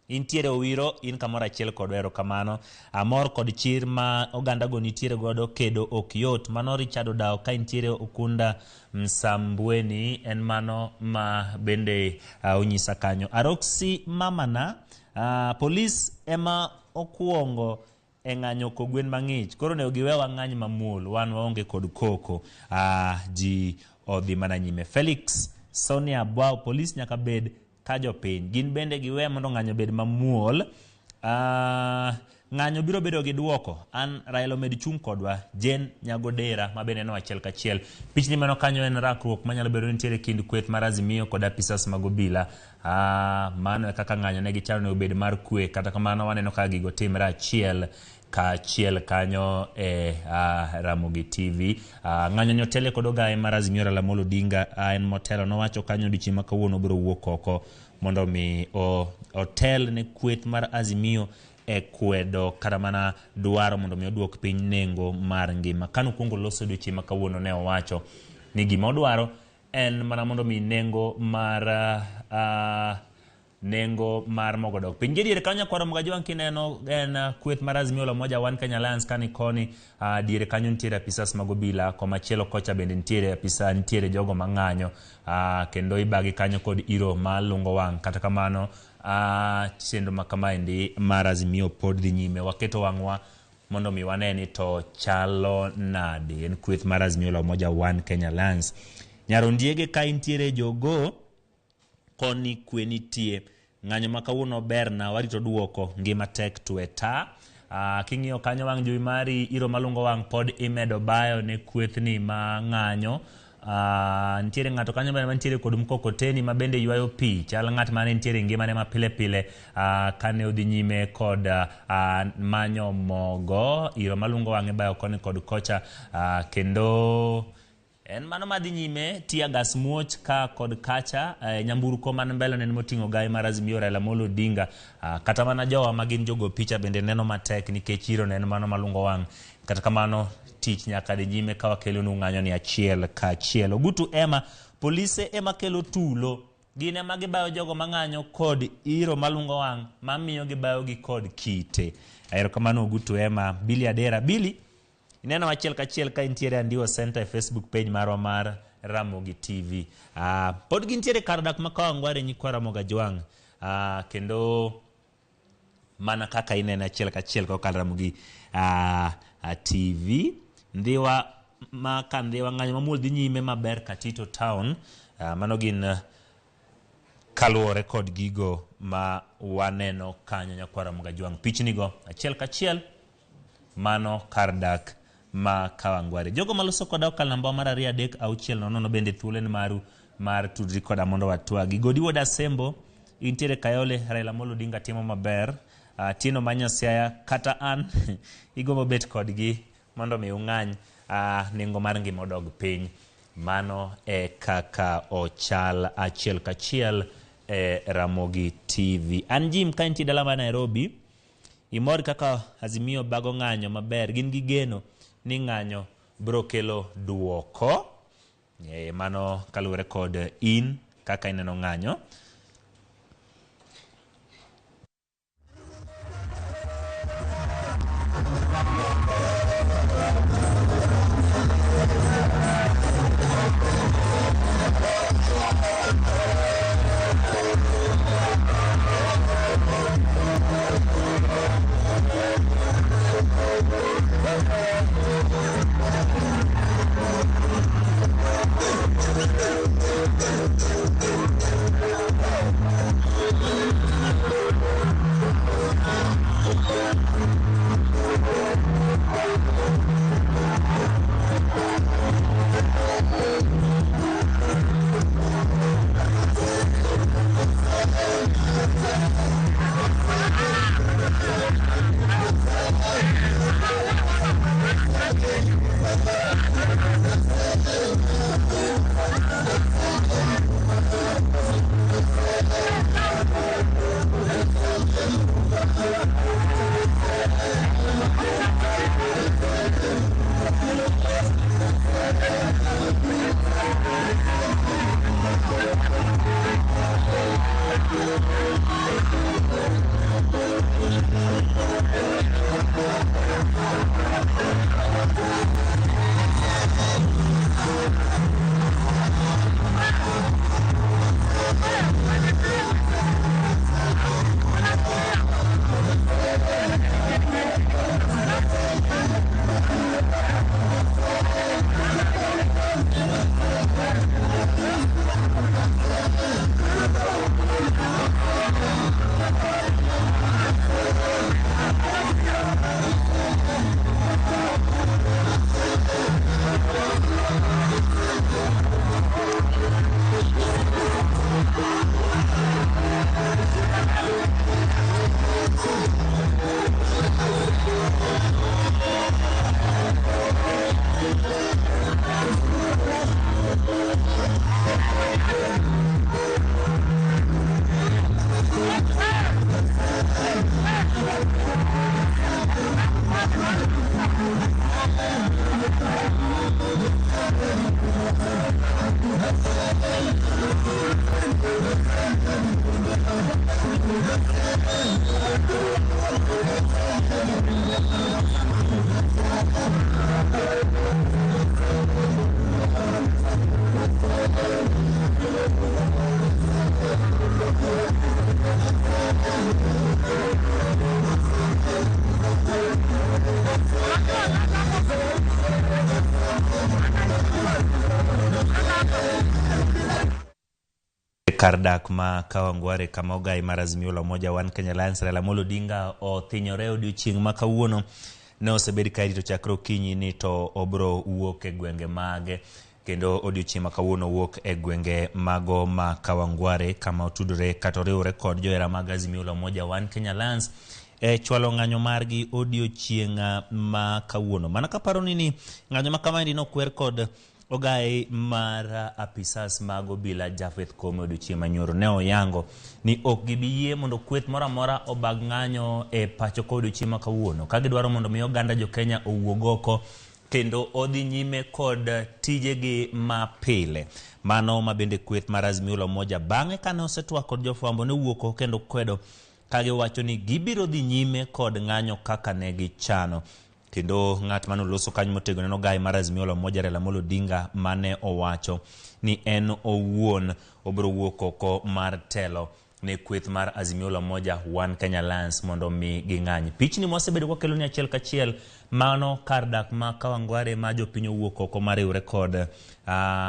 Intiere Owiro, in kamoro achiel kodwa, erokamano. Amor kod chir ma oganda go nitiere godo kedo ok yot. Mano Richard Odao ka intiere Okunda Msambweni, en mano ma bende onyisa kanyo. Aroxy Mamana, polis ema okuongo e ng'anyo kogwen mang'ich. Koro onego giwewa ng'any mamuol, wan waonge kod koko. Ji odhi mana nyime. Felix Sonia Abwao, polis nyaka bed ka jopiny. Gin bende giwe mondo ng'anyo obed mamuol. Ng'anyo biro bedo gi duoko. An Raila omed chung' kodwa. Jane Nyagodera ma bende neno achiel kachiel. Pichni mano kanyo en rakruok manyalo bedo ni nitiere kind kweth mar Azimio kod apisas mag obila. Mano e kaka ng'anyo ne gichano ni obed mar kwe. Kata kamano waneno ka gigo timre achiel kachiel kanyo e Ramogi TV. Ng'anyo ni otele kod ogaye mar Azimio Raila Amolo Odinga en motelo nowacho kanyo odiochieng' ma kawuono obiro wuok oko mondo mi otel ne kweth mar Azimio e kwedo kata mana dwaro mondo mi oduok piny nengo mar ngima. Kane okwongo loso odiochieng' ma kawuono ne owacho ni gima odwaro en mana mondo mi nengo mar mogo dok piny. Diere kanyo nyakwar Ramogi Ajwang' kineno en kweth mar Azimio la Umoja One Kenya Alliance kani koni, diere kanyo nitiere apisas mag obila, komachielo kocha bende nitiere apisa, nitiere jogo mang'anyo, kendo ibagi kanyo kod iro malungo wang'. Kata kamano chenro ma kamaendi mar Azimio pod dhi nyime. Waketo wang'wa mondo mi wane ni to chalo nade. En kweth mar Azimio la Umoja One Kenya Alliance. Nyarondiege ka intiere jogo koni kwe nitie. Ng'anyo ma kawuono berna, warito duoko, ngima tek tweta. King'iyo kanyo wang' jowi mari, iro malungo wang' pod imedo bayo ne kwethni ma ng'anyo. Nitiere ng'ato kanyo bende mantiere kod mkokoteni ma bende ywayo pi. Chal ng'at mane nitiere ngimane ma pile pile, kane odhi nyime kod manyo mogo. Iro malungo wang' ibayo koni kod kocha, kendo en mano madhi nyime. Tear gas muoch ka kod kacha. Nyamburko man mbele neno moting'o gai mar Azimio Raila Amolo Odinga. Kata mana jowa ma gin jogo picha bende neno matek nikech iro neno mano malungo wang'. Kata kamano tich nyaka dhi nyime ka wakelonu ng'anyo ni achiel ka achiel. Ogutu ema polise ema kelo tulo. Gin ema gibayo jogo mang'anyo kod iro malungo wang' mamiyo gibayo gi kod kite. Erokamano Ogutu ema. Billy Adera. Billy, ineno achiel kachiel ka intiere Andiwo Center e Facebook page marwa mar Ramogi TV. Pod gintiere kar dak ma Kawangware nyikwa Ramogi Ajwang'. Kendo mana kaka ineno achiel kachiel kokalo Ramogi TV. Ndhiwa ma ka Ndhiwa ng'anyo mamuol dhi nyime maber Katito Town. Mano gin kaluwore kod gigo ma waneno kanyo nyakwa Ramogi Ajwang'. Pichnigo achiel kachiel mano kar dak ma Kawangware. Jogo maloso koda okal namba mar 2 3 6 0 bende thuolo en maru mar tudri koda mondo watwagi. Godi Wuod Asembo intiere Kayole, Raila Amolo Odinga timo maber. Tino Manyasiaya kata an igombo bet kodgi mondo mi ung'any nengo mar ngima odog piny. Mano e kaka ochal achiel kachiel e Ramogi TV. An Jim ka intie dala mar Nairobi, imor kaka Azimio bago ng'anyo maber. Gin gi geno ni ng'anyo biro kelo duoko. Mano kaluwore kod in kaka ineno ng'anyo. Kar dak ma Kawangware kama ogai mar Azimio la Umoja One Kenya Alliance Raila Amolo Odinga othinyore odiochieng' ma kawuono. Ne osebed ka irito chakre okinyi ni to obro wuok e gwenge mage, kendo odiochieng' ma kawuono wuok e gwenge mago ma Kawangware kama otudore kata oriwore kod johera mag Azimio la Umoja One Kenya Alliance e chwalo ng'anyo margi odiochieng' ma kawuono. Mana kaparo ni ng'anyo ma kamaendi nokwer kod ogai mar apisas mag obila Japheth Koome odiochieng' manyoro. Ne oyango ni ok gibi yie mondo kweth moro amora obag ng'anyo e pacho ka odiochieng' ma kawuono, ka gidwaro mondo mi oganda jo Kenya owuog oko kendo odhi nyime kod tijegi mapile. Mano ma bende kweth mar Azimio la Umoja bang'e kane osetwak kod jofwambo ne owuok oko kendo kwedo kagiwacho ni gibiro dhi nyime kod ng'anyo kaka ne gichano. Kendo ng'at mane oloso kanyo motegno en ogai mar Azimio la Umoja Raila Amolo Odinga mane owacho ni en owuon obiro wuok oko mar telo ne kweth mar Azimio la Umoja One Kenya Alliance mondo mi ging'any. Pichni mwasebedo kwakelo ni achiel kachiel, mano kar dak ma Kawangware ma jopiny owuok oko mar riwre kod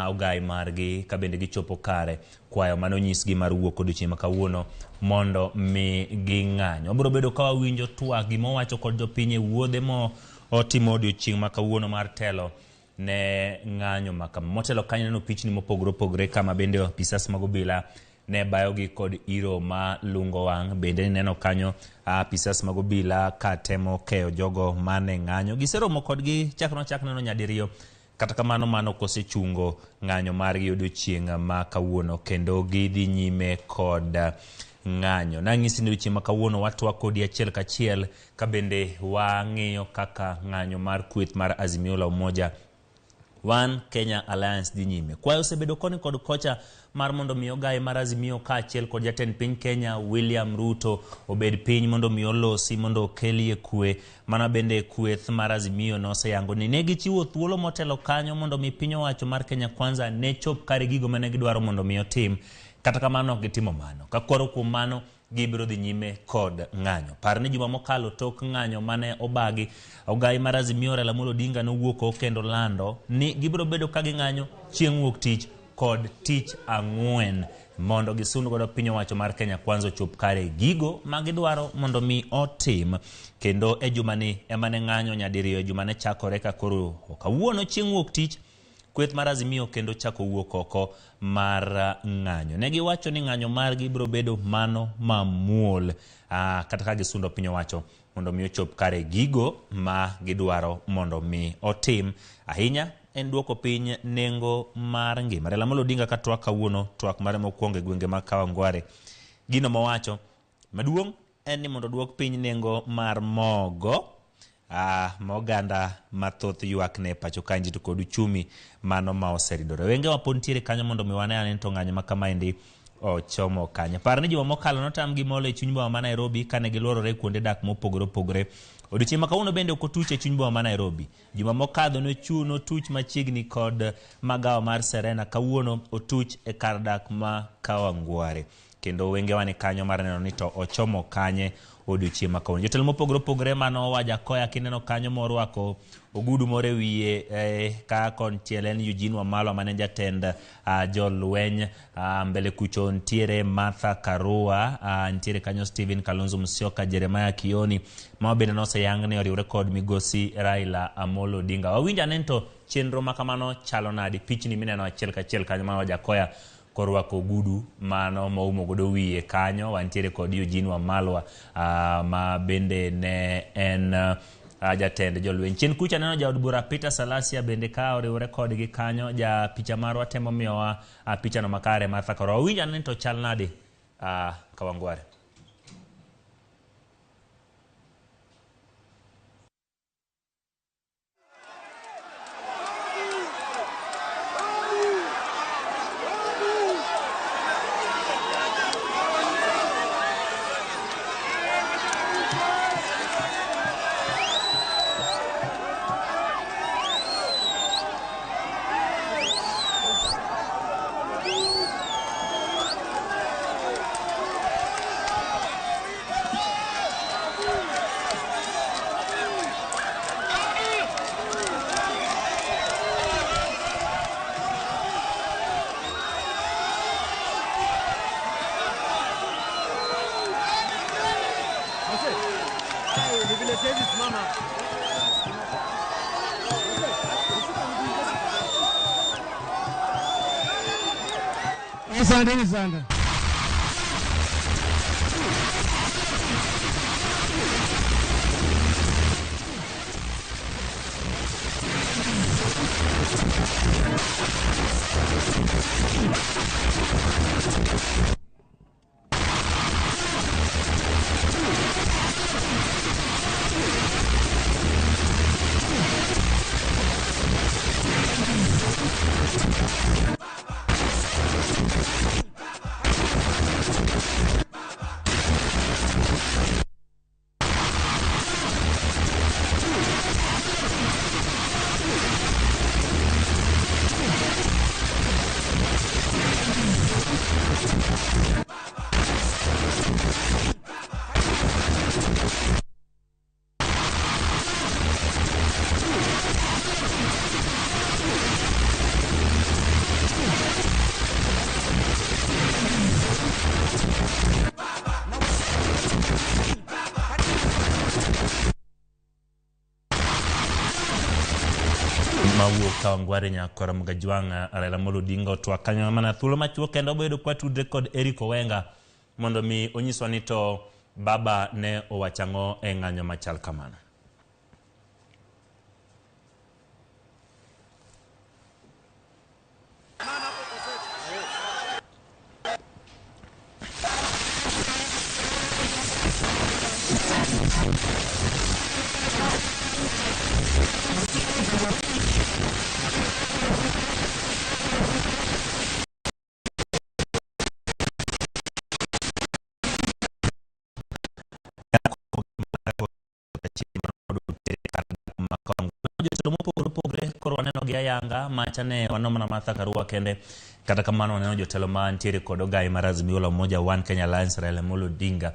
ogai margi ka bende gichopo kare kwayo mane onyisgi mar wuok odiochieng' ma kawuono mondo mi ging'any. Wabiro bedo ka wawinjo twak gima owacho kod jopiny e wuodhe mo otimo odiochieng' ma kawuono mar telo ne ng'anyo ma kama. Motelo kanyo neno pichni mopogore opogore kama bende apisas mag obila ne bayogi kod iro ma lungo wang'. Bende neno kanyo apisas mag obila ka temo keyo jogo mane ng'anyo. Giseromo kodgi chak nochak neno nyadiriyo. Kata kamano mano ok osechungo ng'anyo margi odiochieng' ma kawuono kendo gidhi nyime kod ng'anyo. Nang'isi ni odiochieng' ma kawuono watwak kodi achiel kachiel ka bende wang'iyo kaka ng'anyo mar kweth mar Azimio la Umoja One Kenya Alliance dhi nyime. Kwayo osebedo koni kod kocha mar mondo mi ogai mar Azimio kaachiel kod jatend piny Kenya William Ruto obed piny mondo mi olosi mondo okelie kwe. Mana bende kweth mar Azimio noseyango ni ne gichiwo thuolo motelo kanyo mondo mi piny owacho mar Kenya Kwanza ne chop kare gigo mane gidwaro mondo mi otim. Kata kamano ok gitimo mano. Ka kwaro kuom mano gibiro dhi nyime kod ng'anyo. Par ni juma mokalo tok ng'anyo mane obagi, ogai mar Azimio Raila Amolo Odinga nowuok oko kendo lando ni gibiro bedo ka ging'anyo chieng' wuok tich kod tich ang'wen mondo gisund godo piny owacho mar Kenya Kwanza ochop kare gigo ma gidwaro mondo mi otim. Kendo e jumani ema ne ng'anyo nyadiriyo e juma ne chakore ka koro kawuono chieng' wuok tich kweth mar Azimio kendo chako wuok oko mar ng'anyo. Ne giwacho ni ng'anyo margi biro bedo mano mamuol, kata ka gisundo piny owacho mondo mi ochop kare gigo ma gidwaro mondo mi otim. Ahinya en duoko piny nengo mar ngima. Raila Amolo Odinga ka twak kawuono, twak mare mokwongo e gwenge mag Kawangware, gino mowacho maduong' en ni mondo oduok piny nengo mar mogo ma oganda mathoth ywak ne pacho kaendi to kod uchumi mano ma oseridore. Wenge wa pod nitiere kanyo mondo mi wane ane to ng'anyo ma kamaendi ochomo kanye. Par ni juma mokalo notamgi molo e chuny boma ma Nairobi kane giluorore kuonde dak mopogore opogore. Odiochieng' ma kawuono bende ok otuch e chuny boma ma Nairobi. Juma mokadho notuch machiegni kod magawa mar Serena, kawuono otuch e kar dak ma Kawangware. Kendo wengewa ni kanyo mar neno ni to ochomo kanye odiochieng' ma kawuono. Jotelo mopogore opogore mano Wajakoya kineno kanyo morwako ogudu moro e wiye ka konchiel en Eugene Wamalwa mane jatend jolweny, mbele kucho nitiere Martha Karua, nitiere kanyo Stephen Kalonzo Musyoka, Jeremiah Kioni ma bende noseyang ni oriwre kod migosi Raila Amolo Odinga. Wawinj ane to chenro ma kamano chalo nadi, pichni mineno achiel kachiel kanyo ma Wajakoya korwako ogudu mano moumo godo wiye kanyo. Wantiere kod Eugene Wamalwa ma bende ne en jatend jolweny. Chien kucha neno jaod bura Peter Salasia bende ka oriwore kodgi kanyo. Ja picha marwa temo miyowa pichano makare Martha Karua. Wawinj ane to chal nadi Kawangware. Siwezi simama hapa. Asanteni sana. Mawuok Kawangware nyakora Mgajwang' Raila Amolo Odinga otwak kanyo mana thuolo machuok kendo wabedo kwatudre kod Eric Owenga mondo mi onyiswa ni to baba ne owacho ang'o e ng'anyo machal kamano. Jotelo mopogore opogore koro waneno gi ayanga macha ne waneno mana Martha Karua kende kata kamano waneno jotelo mantiere kod ogai mar Azimio la Umoja One Kenya Alliance Raila Amolo Odinga,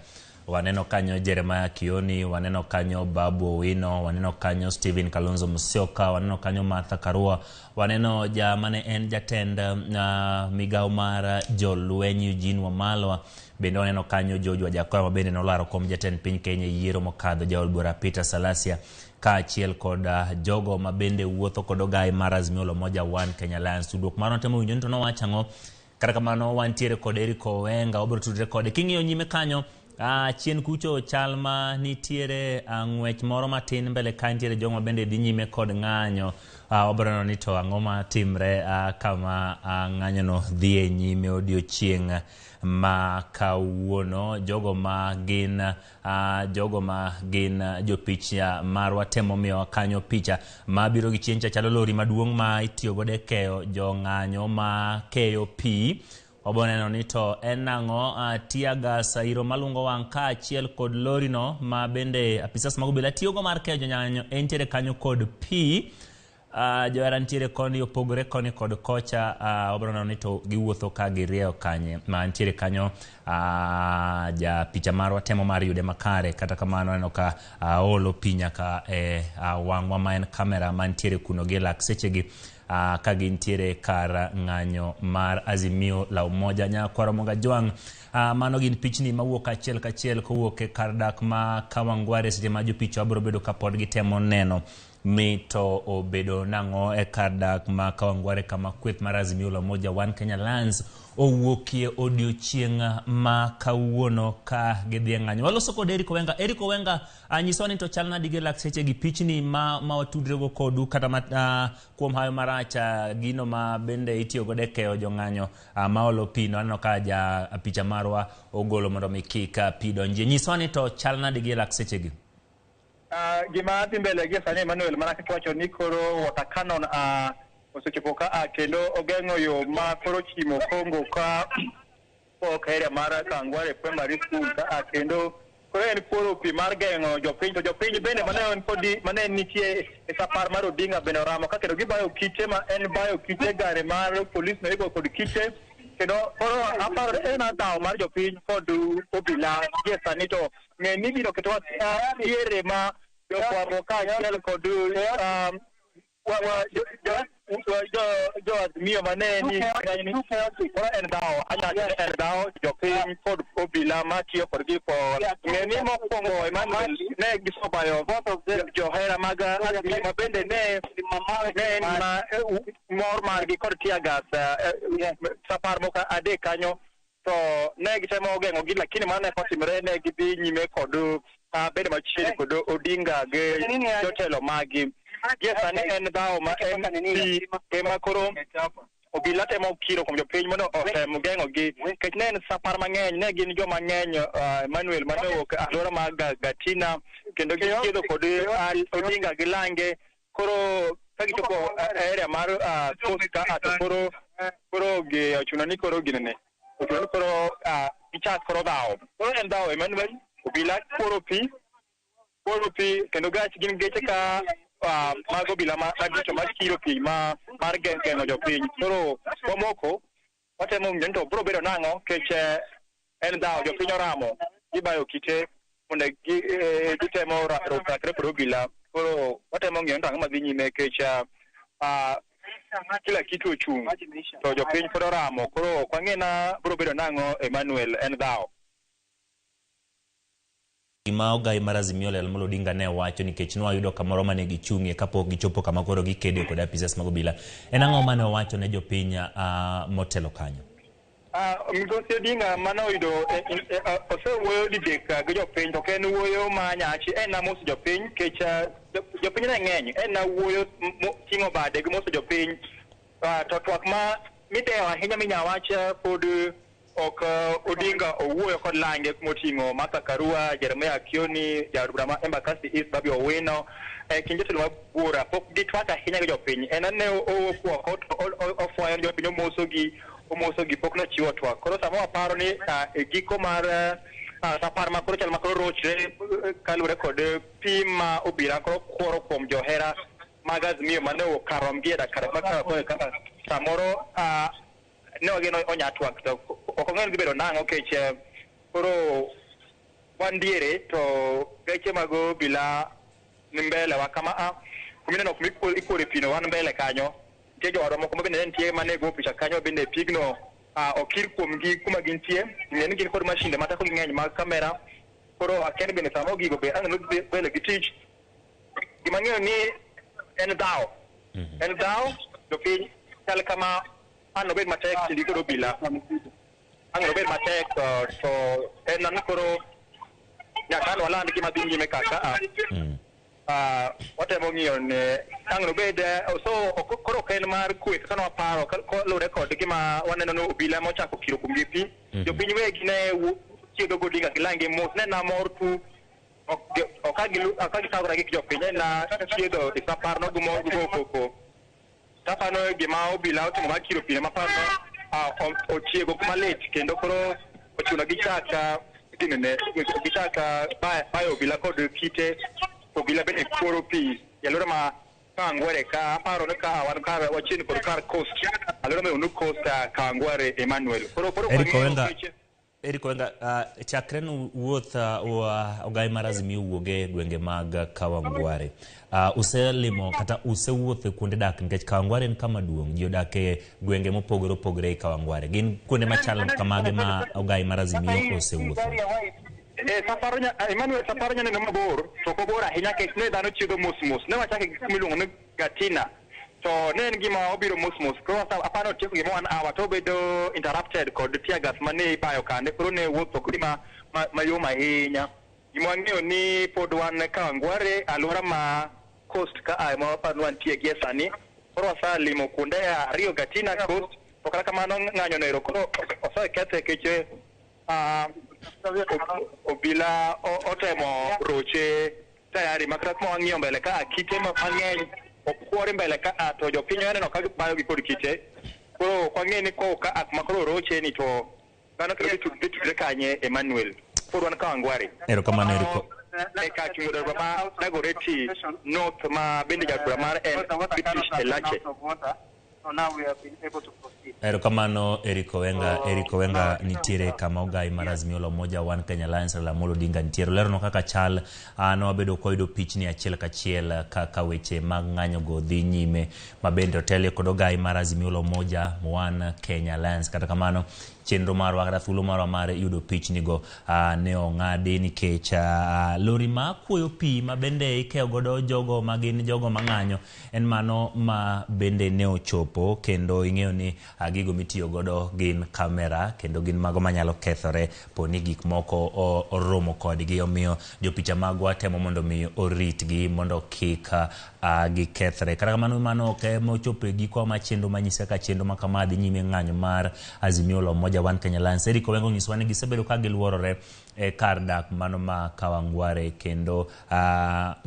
waneno kanyo Jeremiah Kioni, waneno kanyo Babu Owino, waneno kanyo Stephen Kalonzo Musyoka, waneno kanyo Martha Karua, waneno ja mane en jatend migawo mar jolweny Eugene Wamalwa, bende waneno kanyo George Wajackoyah ma bende nolaro kom jatend piny Kenya e yiero mokadho, jaod bura Peter Salasya, kaachiel kod jogo ma bende wuotho kod ogai mar Azimio la Umoja One Kenya Alliance. Tudruok marwa temo winjo ni to nowacho ang'o, kata kamano wantiere kod Eric Owenga, wabiro tudre kode. King'iyo nyime kanyo, chien kucho chal ma nitiere ng'wech moro matin mbele ka nitiere jogo ma bende dhi nyime kod ng'anyo. Wabiro neno ni to ang'o matimre kama ng'anyono dhi e nyime odiochieng' ma kawuono. Jogo ma gin jopich marwa temo miyowa kanyo picha mabiro gi chien cha chalo lori maduong' ma itiyo godo e keyo jong'anyo ma keyo pi. Wabiro neno ni to en nang'o tear gas iro malungo wang' kaachiel kod lori no ma bende apisas mag obila tiyogo mar keyo jong'anyo entiere kanyo kod pi. Johera nitiere koni opogore koni kod kocha. Wabiro neno ni to giwuotho ka girieyo kanye ma nitiere kanyo. Ja picha marwa temo mar yude makare, kata kamano aneno ka olo pi nyaka e wang'wa ma en kamera mantiere kuno gi lak sechegi ka gintiere kar ng'anyo mar Azimio la Umoja Nyakwar Ramogi Ajwang'. Mano gin pichni mawuok achiel kachiel kowuok e kar dak ma Kawangware seche ma jopicha wabiro bedo kapod gitemo neno mi to obedo nang'o e kar dak ma Kawangware kama kweth mar Azimio la Umoja One Kenya Alliance owuokie odiochieng' ma kawuono ka gidhi e ng'anyo. Waloso kod Eric Owenga. Eric Owenga, nyiswa ni to chal nadi gi lak seche gi pichni ma watudrego kodu kata kuom hayo marach gino ma bende itiyo godo e keyo jong'anyo ma olo pi no aneno ka ja picha marwa ogolo mondo mi kik pi donjie. Nyiswa ni to chal nadi gi lak seche gi. Gima dhi mbele gi sani Emmanuel, mana kaka iwacho ni koro water cannon osechopo ka kendo ogeng'o yo ma koro chimo Kongo ka ok area mar Kawangware Primary School ka kendo koro en kuoro pi mar geng'o jopiny to jopiny bende mane nitie e safar mar Odinga bende oramo ka kendo gibayo kite ma en bayo kite gari mar polis no igo kod kite kendo koro aparo en dhawo mar jopiny kod obila gie sani to ng'e ni biro ketowa diere ma jofwambo kaachiel kod Jo Azimio mane ni koro en dhawo, anyalo en dhawo jopiny kod obila matiyo kodgi ko ng'e ni mokwongo Emmanuel ne gisobayo johera mag Azimio ma bende ne en ma mor margi kod tear gas sapar moko adek kanyo to ne gitemo geng'ogi, lakini mano ne otimore, ne gidhi nyime kod bedo machiegni kod Odinga gi jotelo magi. Gie sani en dhawo ma en pi ema koro obila temo kiro kuom jopiny mondo otem geng'ogi, nikech ne en sapar mang'eny, ne gin joma ng'eny Emmanuel mane owuok e alwora mar Gatina kendo gichiedho kod Odinga gi lange. Koro ka gichopo area mar Coast ka to koro gi ochuno ni koro ginene ochuno ni koro gichak koro dhawo. Koro en dhawo Emmanuel, obila kworo pi kendo gach gin geche ka mag obila madito makiro pi mar geng'o jopiny. Koro wamoko watemo winjo ni to biro bedo nang'o nikech en dhawo, jopiny oramo gibayo kite mondo gitemo rakre kod obila. Koro watemo ng'iyo ni to ang'o madhi nyime nikech kila kitu ochung' to jopiny pod oramo. Koro ok wang'e na biro bedo nang'o Emmanuel, en dhawo. Gima ogai mar Azimio la Amolo Odinga ne wacho nikech nwayudo kamoro mane gichung'ie kapok gichopo kama koro gikede kod apisas mag obila. En ang'o mane owacho ne jopiny motelo kanyo? Migosi Odinga mane oyudo osewuoyo didek gi jopiny, to ok en wuoyo ma nyachi, en na moso jopiny nikech jopiny ne ng'eny, en na wuoyo ting'o bade gi moso jopiny. To twak ma midewo ahinya minya wach pod ok Odinga owuoyo kod lange moting'o Martha Karua, Jeremiah Kioni, jaod bura ma Embakasi East Babi Owino, kind jotelo ma buora pok gitwak ahinya gi jopiny. En ane owuok oko to ofwayo ni jopiny omosogi pok nochiwo twak. Koro sama waparo ni e giko mar sapar ma koro chal ma koro rochre kaluwore kod pi ma obila koro kworo kuom johera mag Azimio mane owuok kar romgi e dakika kaka samoro ne wageno onya twak to ok ong'eyo ni dhi bedo nang'o nikech koro wan diere to geche mag obila ni mbele wa kama kumineno kuma ikwore pino wan mbele kanyo. Nitie jowadwa moko ma bende ne nitie mane go picha kanyo bende pigno okir kuomgi kuma gintie. Ing'e ni gin kod mashinde ma tekogi ng'eny mag kamera. Koro akia ni bende sama gigo be ang' nodhi mbele gi tich. Gima ang'eyo ni en dhawo. En dhawo jopiny chal kama ang' nobed matek kindgi kod obila. Ang' nobed matek to en ni koro nyaka an waland gima dhi nyime kaka watemo ng'iyo ne ang' nobed so koro ok en mar kwe kaka nwaparo kaluwore kod gima waneno ni obila mochako kiro kuomgi pi. Jopiny wegi ne chiedho godinga gi lange mos ne na mor tu ok gikawra gi jopiny en na chiedho e sapar no gi mor gi go koko. Tapano gima obila otimo mar kiro pi maparo ochiego kuma lit kendo koro ochuno gichak ginene gichak bayo obila kod kite. Obila bende kworo pi e alwora ma Kawangware ka aparo ni ka wan kar wachiegni kod kar Coast, alwora miluongo ni Coast Kawangware Emmanuel. Koro Eric Owenga, chakre wuoth ogai mar Azimio wuog e gwenge mag Kawangware, uselimo kata usewuotho e kuonde dak nikech Kawangware en kama duong', ji odak e gwenge mopogore opogore e Kawangware. Gin kuonde machal kamage ma ogai mar Azimio osewuotho? Emmanuel, safar nya neno mabor to ok obor ahinya nikech ne dhano chiedho mos mos. Ne wachake gi kuma iluongo ni Gatina to ne en gima obiro mos mos. Koro aparo otieko gima 1 hour to obedo interrupted kod tear gas mane ibayo kande. Koro ne wuoth ok gima mayom ahinya. Gima wang'eyo ni pod wan Kawangware, alwora ma Coast ka ema waparo ni wantie gie sani. Koro waselimo kuonde ariyo, Gatina Coast, to kata kamano ng'anyo no ero koro osekethe nikech obila otemo roche tayari makata kuma wang'iyo mbele ka kite mang'eny okwor mbele ka to jopiny waneno ka bayo gi kod kite. Koro ok wang'e ni ka kuma koro roche ni to dhano kendo dhi tudre kanye Emmanuel. Pod wan Kawangware. Erokamano Eriko. Eka ting'o jaod bura ma Dagoretti North ma bende jaod bura mar en British Elache. So now we have been able to proceed. Erokamano Eric Owenga. Eric Owenga nitiere kama ogai mar Azimio la Umoja One Kenya Alliance Raila Amolo Odinga nitiere. Olerona kaka chal ne wabedo kwa yudo pichni achiel kachiel kaka weche mag ng'anyo go dhi nyime ma bende otelie kod ogai mar Azimio la Umoja One Kenya Alliance. Kata kamano chenro marwa kata thuolo marwa mar yudo pichni go ne ong'adi nikech lori ma kuoyo pi ma bende ikeyo godo jogo ma gin jogo mang'anyo en mano ma bende ne ochopo kendo ing'eyo ni gigo mitiyo godo gin kamera kendo gin mago manyalo kethore poni gik moko oromo kodgi. Omiyo jopicha magwa temo mondo mi oritgi mondo kik gikethre. Kata kamano mano ok ema ochopo e giko ma chenro manyiso kaka chenro ma kama dhi nyime ng'anyo mar Azimio la Umoja One Kenya Alliance. Eric Owenga onyisowa ni gisebedo ka giluorore e kar dak mano ma Kawangware kendo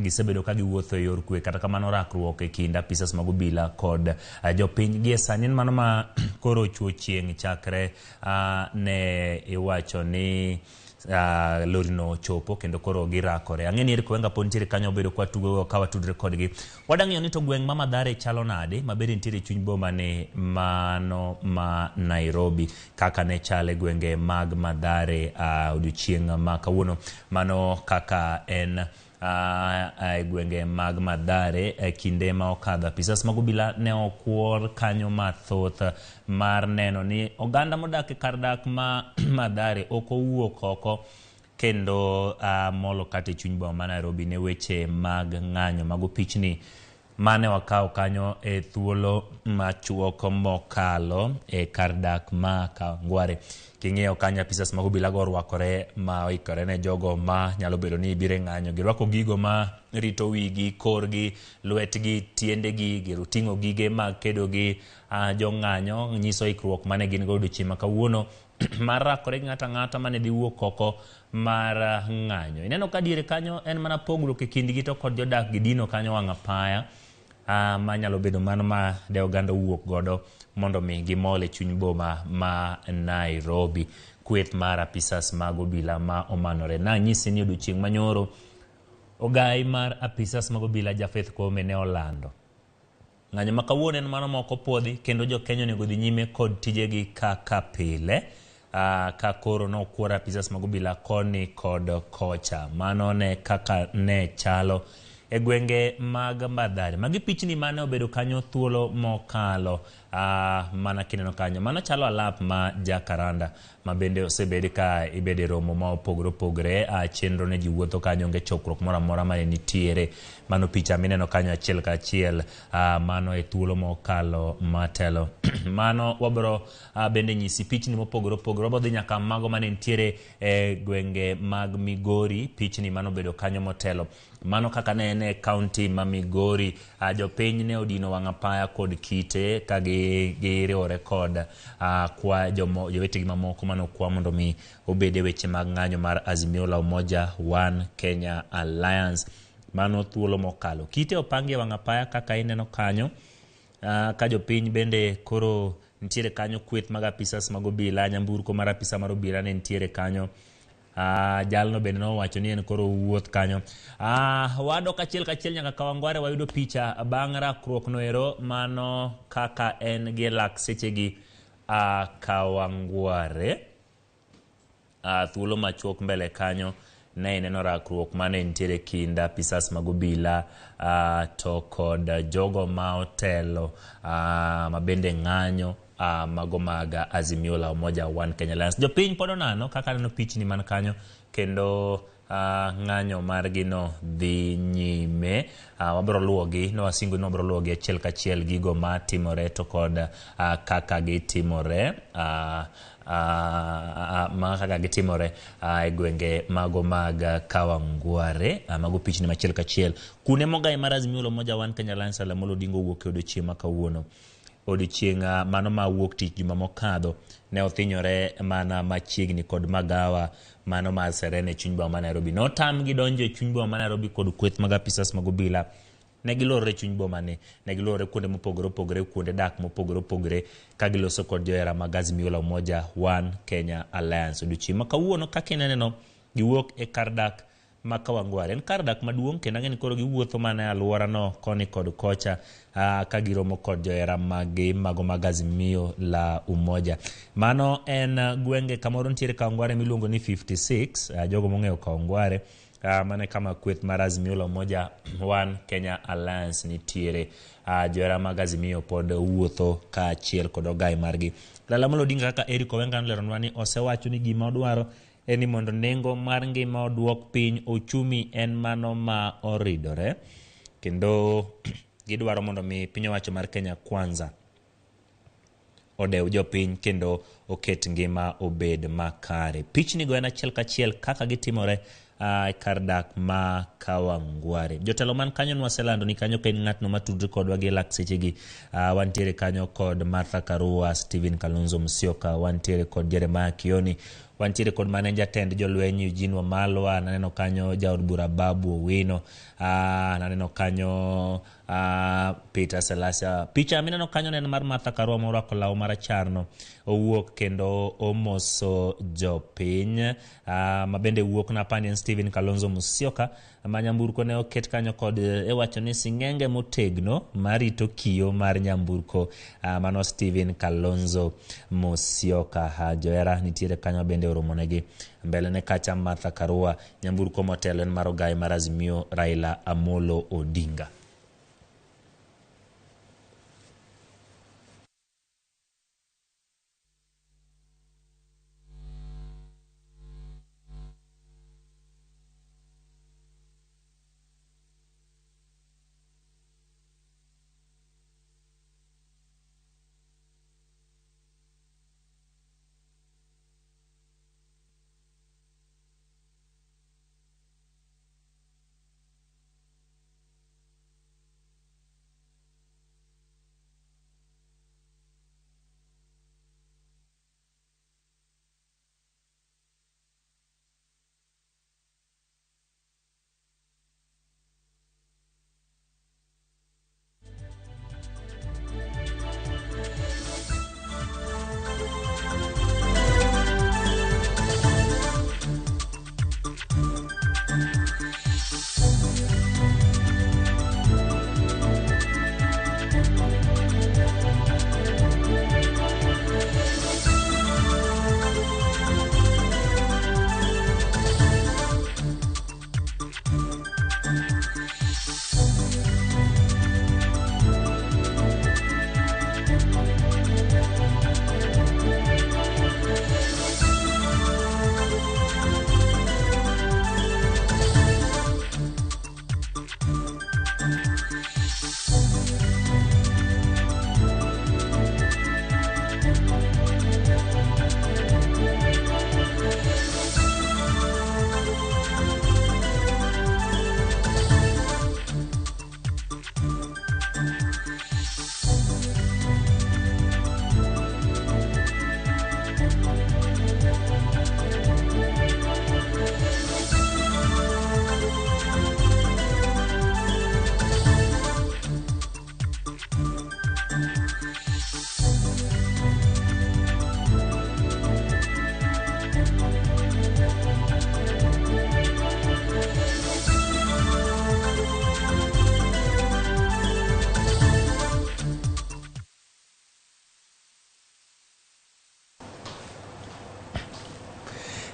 gisebedo ka giwuotho e yor kwe. Kata kamano rakruok e kind apisas mag obila kod jopiny gie sani en mano ma koro ochuo chieng' chakre ne iwacho ni lorino ochopo kendo koro girakore. Ang'e ni Eric Owenga pod nitiere kanyo obedo kwa tugo ka watudre kodgi. Wadang'iyo ni to gweng' ma Mathare chalo nade ma bende nitiere e chuny boma ni mano ma Nairobi kaka ne chal e gwenge mag Mathare odiochieng' ma kawuono. Mano kaka en e gwenge mag Mathare e kinde ma okadho. Apisas mag obila ne okwor kanyo mathoth mar neno ni oganda modak e kar dak ma Mathare ok owuok oko kendo molo kata e chuny boma ma Nairobi ne weche mag ng'anyo. Mago pichni mane wakawo kanyo e thuolo machuok mokalo e kar dak ma Kawangware. King'iyo kanyo apisas mag obila go orwakore ma oikore ne jogo ma nyalo bedo ni biro e ng'anyo. Girwako gigo ma rito wigi, korgi, lwetgi, tiendegi, giting'o gige mag kedo gi jong'anyo nyiso ikruok mane gin go odiochieng' ma kawuono mar rakore gi ng'ato ang'ata mane dhi wuok oko mar ng'anyo. Ineno ka diere kanyo en mana pogruok e kindgi to kod jodak gidino kanyo wang' apaya manyalo bedo mano ma de oganda owuok godo mondo mi gimol e chuny boma ma Nairobi. Kweth mar apisas mag obila ma omanore. Nanyisi ni odiochieng' manyoro ogai mar apisas mag obila Japheth Koome ne olando ng'anyo ma kawuono en mano ma ok opuodhi kendo jo-Kenya onego dhi nyime kod tijegi kaka pile. Ka koro nokwor apisas mag obila koni kod kocha. Mano ne kaka ne chalo e gwenge mag Mathare. Magi pichni mane obedo kanyo thuolo mokalo mana kineno kanyo. Mano chalo alap ma Jacaranda ma bende osebed ka ibede romo ma opogore opogore. Chenro ne ji wuotho kanyo, onge chokruok moro amora mane nitiere. Mano picha mineno kanyo achiel ka achiel mano e thuolo mokalo matelo. Mano wabro bende nyisi pichni mopogore opogore. Wabro dhi nyaka mago mane nitiere e gwenge mag Migori, pichni manobedo kanyo motelo. Mano kaka ne en e kaunti ma Migori, jopiny ne odino wang' apaya kod kite ka giriwore kod kwa jowetegi mamoko manokwa mondo mi obed e weche mag ng'anyo mar Azimio la Umoja One Kenya Alliance. Mano thuolo mokalo. Kite opangi e wang' apaya kaka ineno kanyo. Ka jopiny bende koro nitiere kanyo kweth mag apisas mag obila, nyamburko mar apisa mar obila ne nitiere kanyo. Jalno bende nowacho ni en koro wuoth kanyo. Wadok achiel kachiel nyaka Kawangware wayudo picha bang' rakruok no ero mano kaka en gi lak sechegi Kawangware. Thuolo machuok mbele kanyo ne ineno rakruok mane nitiere kind apisas mag obila to kod jogo ma otelo ma bende ng'anyo mago mag Azimio la Umoja One Kenya Alliance. Jopiny pod onano kaka aneno pichni man kanyo kendo ng'anyo margi no dhi nyime. Wabro luwogi, ne wasingo ni wabro luwogi achiel kachiel gigo matimore to kod kaka gitimore ma kaka gitimore e gwenge mago mag Kawangware. Mago pichni machiel kachiel. Kune mogai mar Azimio la Umoja One Kenya Alliance Raila Amolo Odinga owuok e odiochieng' ma kawuono. Odiochieng' mano ma wuok tich juma mokadho ne othinyore mana machiegni kod magawa mano mar Serena e chuny boma ma Nairobi. Notamgi donjo e chuny boma ma Nairobi kod kweth mag apisas mag obila. Ne gilorore e chuny boma ni, ne gilorore kuonde mopogore opogore, kuonde dak mopogore opogore ka giloso kod johera mag Azimio la Umoja One Kenya Alliance. Odiochieng' ma kawuono kaka ineneno, giwuok e kar dak ma Kawangware. En kar dak maduong' kendo ang'e ni koro giwuotho mana e alworano koni kod kocha ka giromo kod johera maggi mago mag Azimio la Umoja. Mano en gwenge kamoro nitiere Kawangware miluongo ni 56, jogo mong'eyo Kawangware, mano e kama kweth mar Azimio la Umoja One Kenya Alliance nitiere. Johera mag Azimio pod wuotho kaachiel kod ogai margi. Raila Amolo Odinga kaka Eric Owenga noleronwa ni osewacho ni gima odwaro en ni mondo nengo mar ngima oduok piny, ochumi en mano ma oridore, kendo gidwaro mondo mi piny owacho mar Kenya Kwanza odew jopiny kendo oket ngima obed makare. Pichni go en achiel kachiel kaka gitimore e kar dak ma Kawangware. Jotelo man kanyo nwaselando ni kanyo ka in ng'atno matudri kodwa gi lak sechegi, wantiere kanyo kod Martha Karua, Stephen Kalonzo Musyoka, wantiere kod Jeremiah Kioni, wantiere kod mane jatend jolweny Eugene Wamalwa, naneno kanyo jaod bura Babu Owino, naneno kanyo Peter Salasya. Picha mineno kanyo en mar Martha Karua morwako law maracharno, owuok kendo omoso jopiny, ma bende wuok napani en Stephen Kalonzo Musyoka ma nyamburko ne oket kanyo kod iwacho ni sing'enge motegno marito kiyo mar nyamburko, mano Stephen Kalonzo Musyoka. Johera nitiere kanyo bende oromonegi. Mbele ne kacha Martha Karua, nyamburko motelo en mar ogai mar Azimio Raila Amolo Odinga.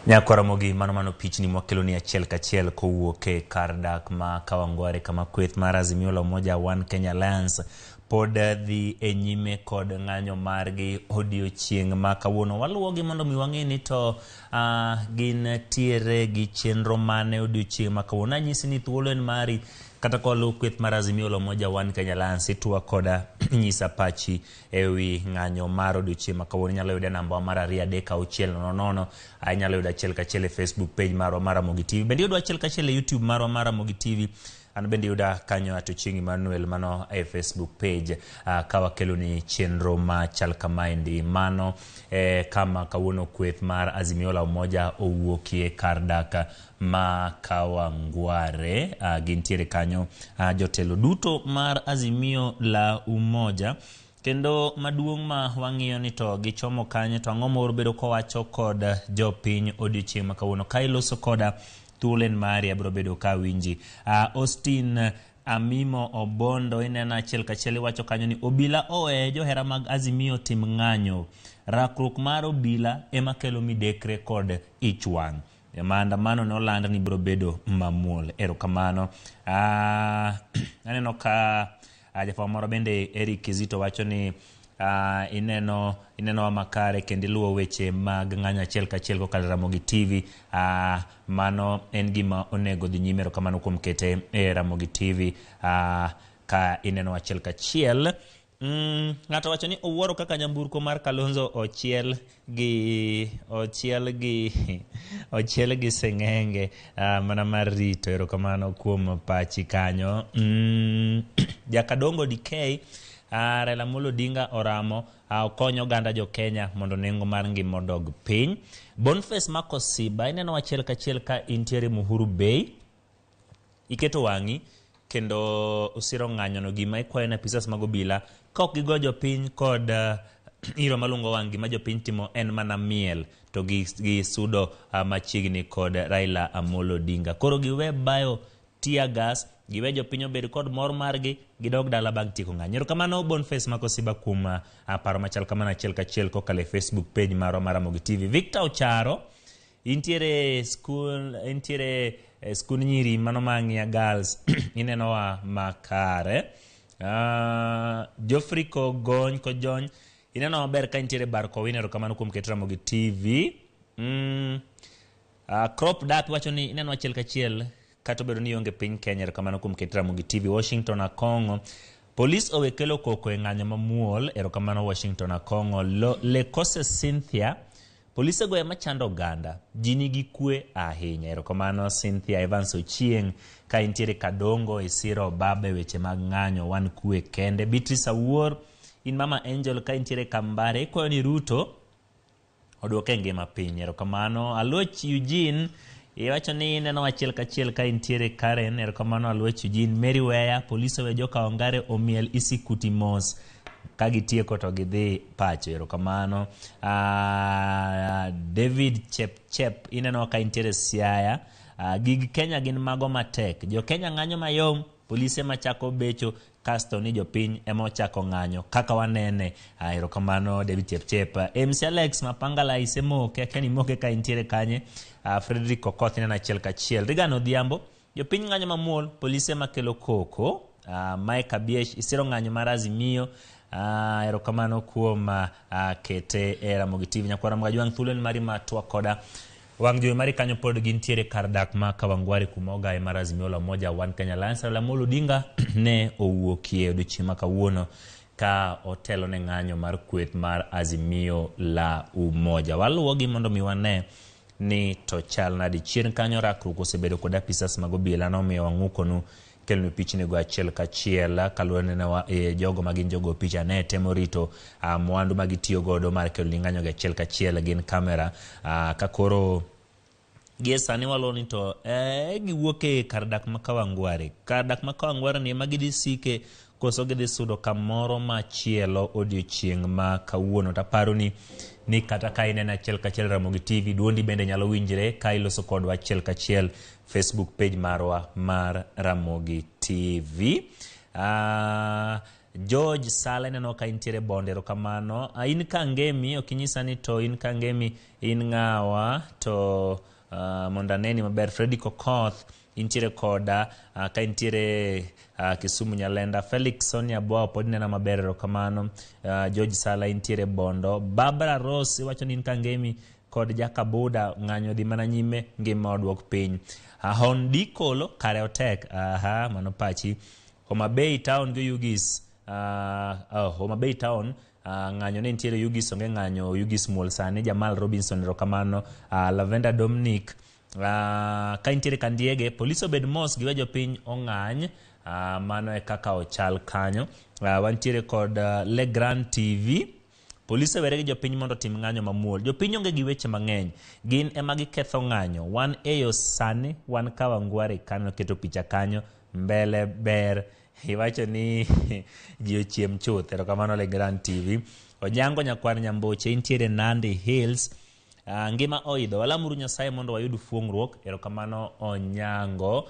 Nyakwaramogi mano mano pichni mwakelo ni achiel kachiel kowuok e kar dak ma Kawangware kama kweth mar Azimio la Umoja One Kenya Alliance pod dhi e nyime kod ng'anyo margi odiochieng' ma kawuono. Waluwogi mondo mi wang'e ni to gin tiere gi chenro mane odiochieng' ma kawuono. Anyisi ni thuolo en mari kata ka waluwo kweth mar Azimio la Umoja One Kenya Alliance itwa koda nyisa pachi ewi ng'anyo mar odiochieng' ma kawuono. Inyalo yude namba mar 2 3 6 0 0. Inyalo yudo achiel kachiel e Facebook page marwa mar Ramogi TV. Bende yudo achiel kachiel e YouTube marwa mar Ramogi TV. An bende yuda kanyo at Ochieng' Emmanuel mano e Facebook page, ka wakelo ni chenro machal kamaendi. Mano kama kawuono kweth mar Azimio la Umoja owuokie kar dak ma Kawangware. Gintiere kanyo jotelo duto mar Azimio la Umoja. Kendo maduong' ma wang'iyo ni to gichomo kanye, to ang'o moro bedo kowacho kod jopiny odiochieng' ma kawuono. Ka iloso koda Thuolo en mari, abiro bedo ka awinji. Austin Amimo Obondo ineno achiel kachiel iwacho kanyo ni obila owe johera mag Azimio tim ng'anyo. Rakruok mar obila ema kelo midekre kod ich wang'. Maandamano ne oland ni biro bedo mamuol. Erokamano. Aneno ka jafwambo moro bende Eric Kizito wacho ni ineno inenowa makare kendo iluwo weche mag ng'anyo achiel kachiel kokalo Ramogi TV. Mano en gima onego dhi nyime. Erokamano kuom kete e Ramogi TV ka ineno achiel kachiel. Ng'ato wacho ni owuoro kaka nyamburko mar Kalonzo ochiel gi ochiel gi ochiel gi seng'enge mana mar rito. Erokamano kuom pachi kanyo. Jakadongo DK Raila Amolo Odinga oramo okonyo oganda jo Kenya mondo nengo mar ngima odog piny. Boniface Makosiba ineno achiel kachiel ka intiere Muhuru Bay. Iketo wang'i kendo usiro ng'anyono gima ikwayo ne apisas mag obila ka ok gigo jopiny kod iro malungo wang' gima jopiny timo en mana miel to gi sudo machiegni kod Raila Amolo Odinga. Koro giwe bayo tear gas, giwe jopiny obed kod mor margi, gidog dala bang' tieko ng'anyo. Erokamano Boniface Makosiba kuom paro machal kamano achiel kachiel kokalo e Facebook page marwa mar Ramogi TV. Victor Ocharo, intiere skul, intiere skund nyiri mano ma Ang'ia Girls, inenowa makare. Geoffrey Kogony Kojony, ineno maber ka intiere Bar Kowino, erokamano kuom keto Ramogi TV. Crop Dap wacho ni ineno achiel kachiel kata obedo ni ionge piny Kenya, erokamano kuom keto Ramogi TV. Washington Akong'o, polis owe kelo koko e ng'anyo mamuol, erokamano Washington Akong'o. Lekose Cynthia, polise go ema chando oganda, ji nigi kwe ahinya. Erokamano Cynthia Evans Ochieng, ka intiere Kadongo isiro baba e weche mag ng'anyo, wan kwe kende. Beatrice Awuor, in Mama Angel ka intiere Kambare, ikwayo ni Ruto oduoke ngima piny. Erokamano. Aluoch Eugene, iwacho ni ineno achiel kachiel ka intiere Karen. Erokamano Aluoch Eugene. Mary Weya, polise we joka Ongare omiel isikuti mos ka gitieko to gidhi pacho. Erokamano. David Chepchep, ineno ka intiere Siaya. Gig Kenya gin mago matek. Jo Kenya ng'anyo mayom, polise machako becho kasto ni jopiny ema ochako ng'anyo kaka wanene. Erokamano David Chepchep. MC Alex Mapangala isemoke, akia ni imoke ka intiere kanye. Frederick Okoth ineno achiel kachiel. Regan Odhiambo, jopiny ng'anyo mamuol, polise makelo koko. Mike Abiesh, isiro ng'anyo mar Azimio. Erokamano kuom kete e Ramogi TV. Nyakwar Ramogi Ajwang', thuolo en mari ma twak koda. Wang' jowi mari kanyo pod gintiere kar dak ma Kawangware kuma ogaye mar Azimio la Umoja One Kenya Alliance. Raila Amolo Odinga ne owuokie odiochieng' ma kawuono ka otelo ne ng'anyo mar kweth mar Azimio la Umoja. Waluwogi mondo mi wane ni to chal nadi. Chien kanyo rakruok osebedo kod apisas mag obila nomiyo wang'ukonu kelonu pichni go achiel kachiel kaluwore ne jogo ma gin jogo picha ne temo rito mwandu ma gitiyo godo mar kelo ni ng'anyo gi achiel kachiel gin kamera ka koro gie sani waluwo ni to giwuok e kar dak ma Kawangware. Kar dak ma Kawangware ni ema gidhi sike koso gidhi sudo kamoro machielo odiochieng' ma kawuono. Taparo ni kata ka ineno achiel kachiel Ramogi TV, duondi bende nyalo winjre ka iloso kodwa achiel kachiel Facebook page marwa mar Ramogi TV. George Sala ineno ka intiere Bonde, erokamano. In Kangemi, ok inyisa ni to in Kangemi in ng'awa to mondo aneni maber. Freddy Kokoth intiere koda ka intiere Kisumu Nyalenda. Felix Sonia Boa pod inena maber, erokamano. George Sala intiere Bondo. Barbara Ross iwacho ni in Kangemi kod Jakabuda, ng'anyo dhi mana nyime, ngima oduok piny. Hon Dikolo kare otek, aha, mano pachi. Homa Bay Town gi Oyugis, Homa Bay Town ng'anyo ne nitiere Oyugis, onge ng'anyo Oyugis muol sani. Jamal Robinson erokamano. Lavenda Dominic ka intiere Kandiege, polis obed mos giwe jopiny ong'any. Mano e kaka ochal kanyo. Wantiere kod Le Grand TV. Polise were gi jopiny mondo otim ng'anyo mamuol. Jopiny onge gi weche mang'eny. Gin ema giketho ng'anyo. Wan eyo sani, wan Kawangware kanyo keto picha kanyo, mbele ber. Iwacho ni ji ochiem chuth. Erokamano Le Grand TV. Onyango Nyakwar Nyamboche intiere Nandi Hills. Ngima oidho. Walamuru Nyasaye mondo wayud fuong'ruok. Erokamano Onyango.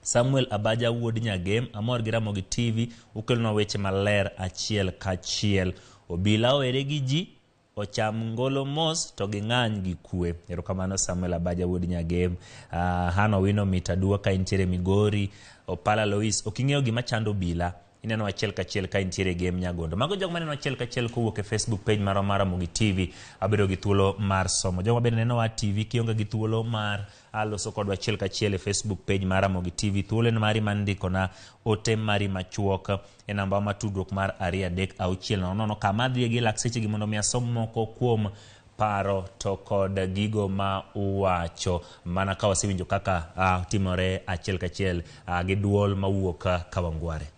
Samuel Abaja wuod Nyagem, amor gi Ramogi TV, ukelonwa weche maler achiel kachiel. Obila owere gi ji, ocham ngolo mos to ging'any gi kwe. Erokamano Samuel Abaja wuod Nyagem. Hano Wino Mitadua ka intiere Migori. Opala Lois, ok ing'eyo gima chando obila. Ineno achiel kachiel ka intiere Gem Nyagondo. Mago jogo maneno achiel kachiel kowuok e Facebook page marwa mar Ramogi TV. Abedo gi thuolo mar somo. Jogo mabende nenowa TV kionge gi thuolo mar loso kodwa achiel kachiel e Facebook page mar Ramogi TV. Thuolo en mari mar ndikona ote mari machuok e namba ma tudruok mar 23600. Kama adhiye gi lak sechegi mondo mi asom moko kuom paro to kod gigo ma uwacho mana ka wasewinjo kaka timore achiel kachiel gi duol mawuok Kawangware.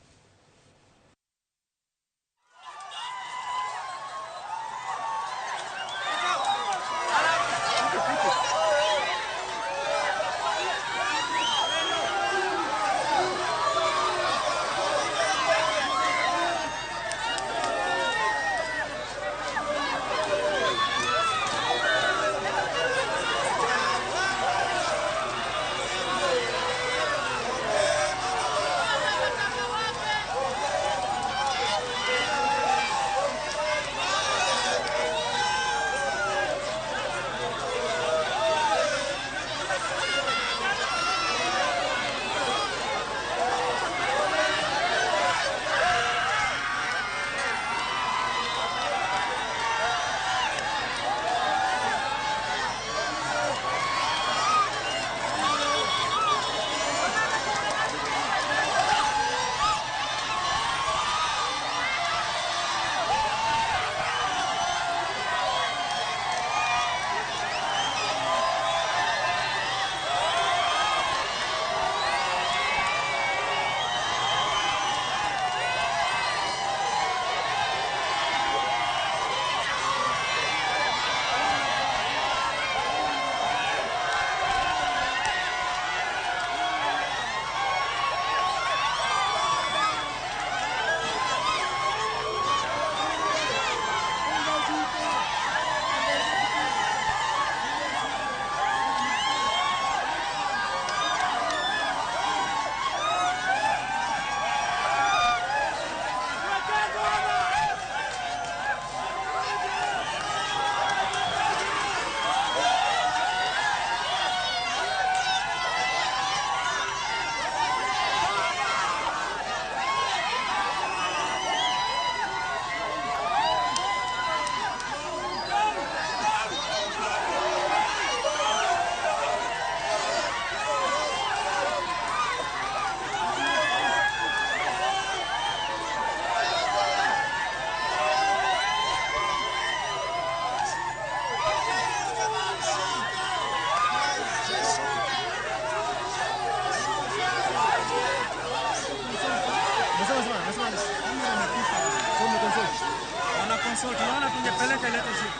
Consult, unaona tungepeleka ilete shida.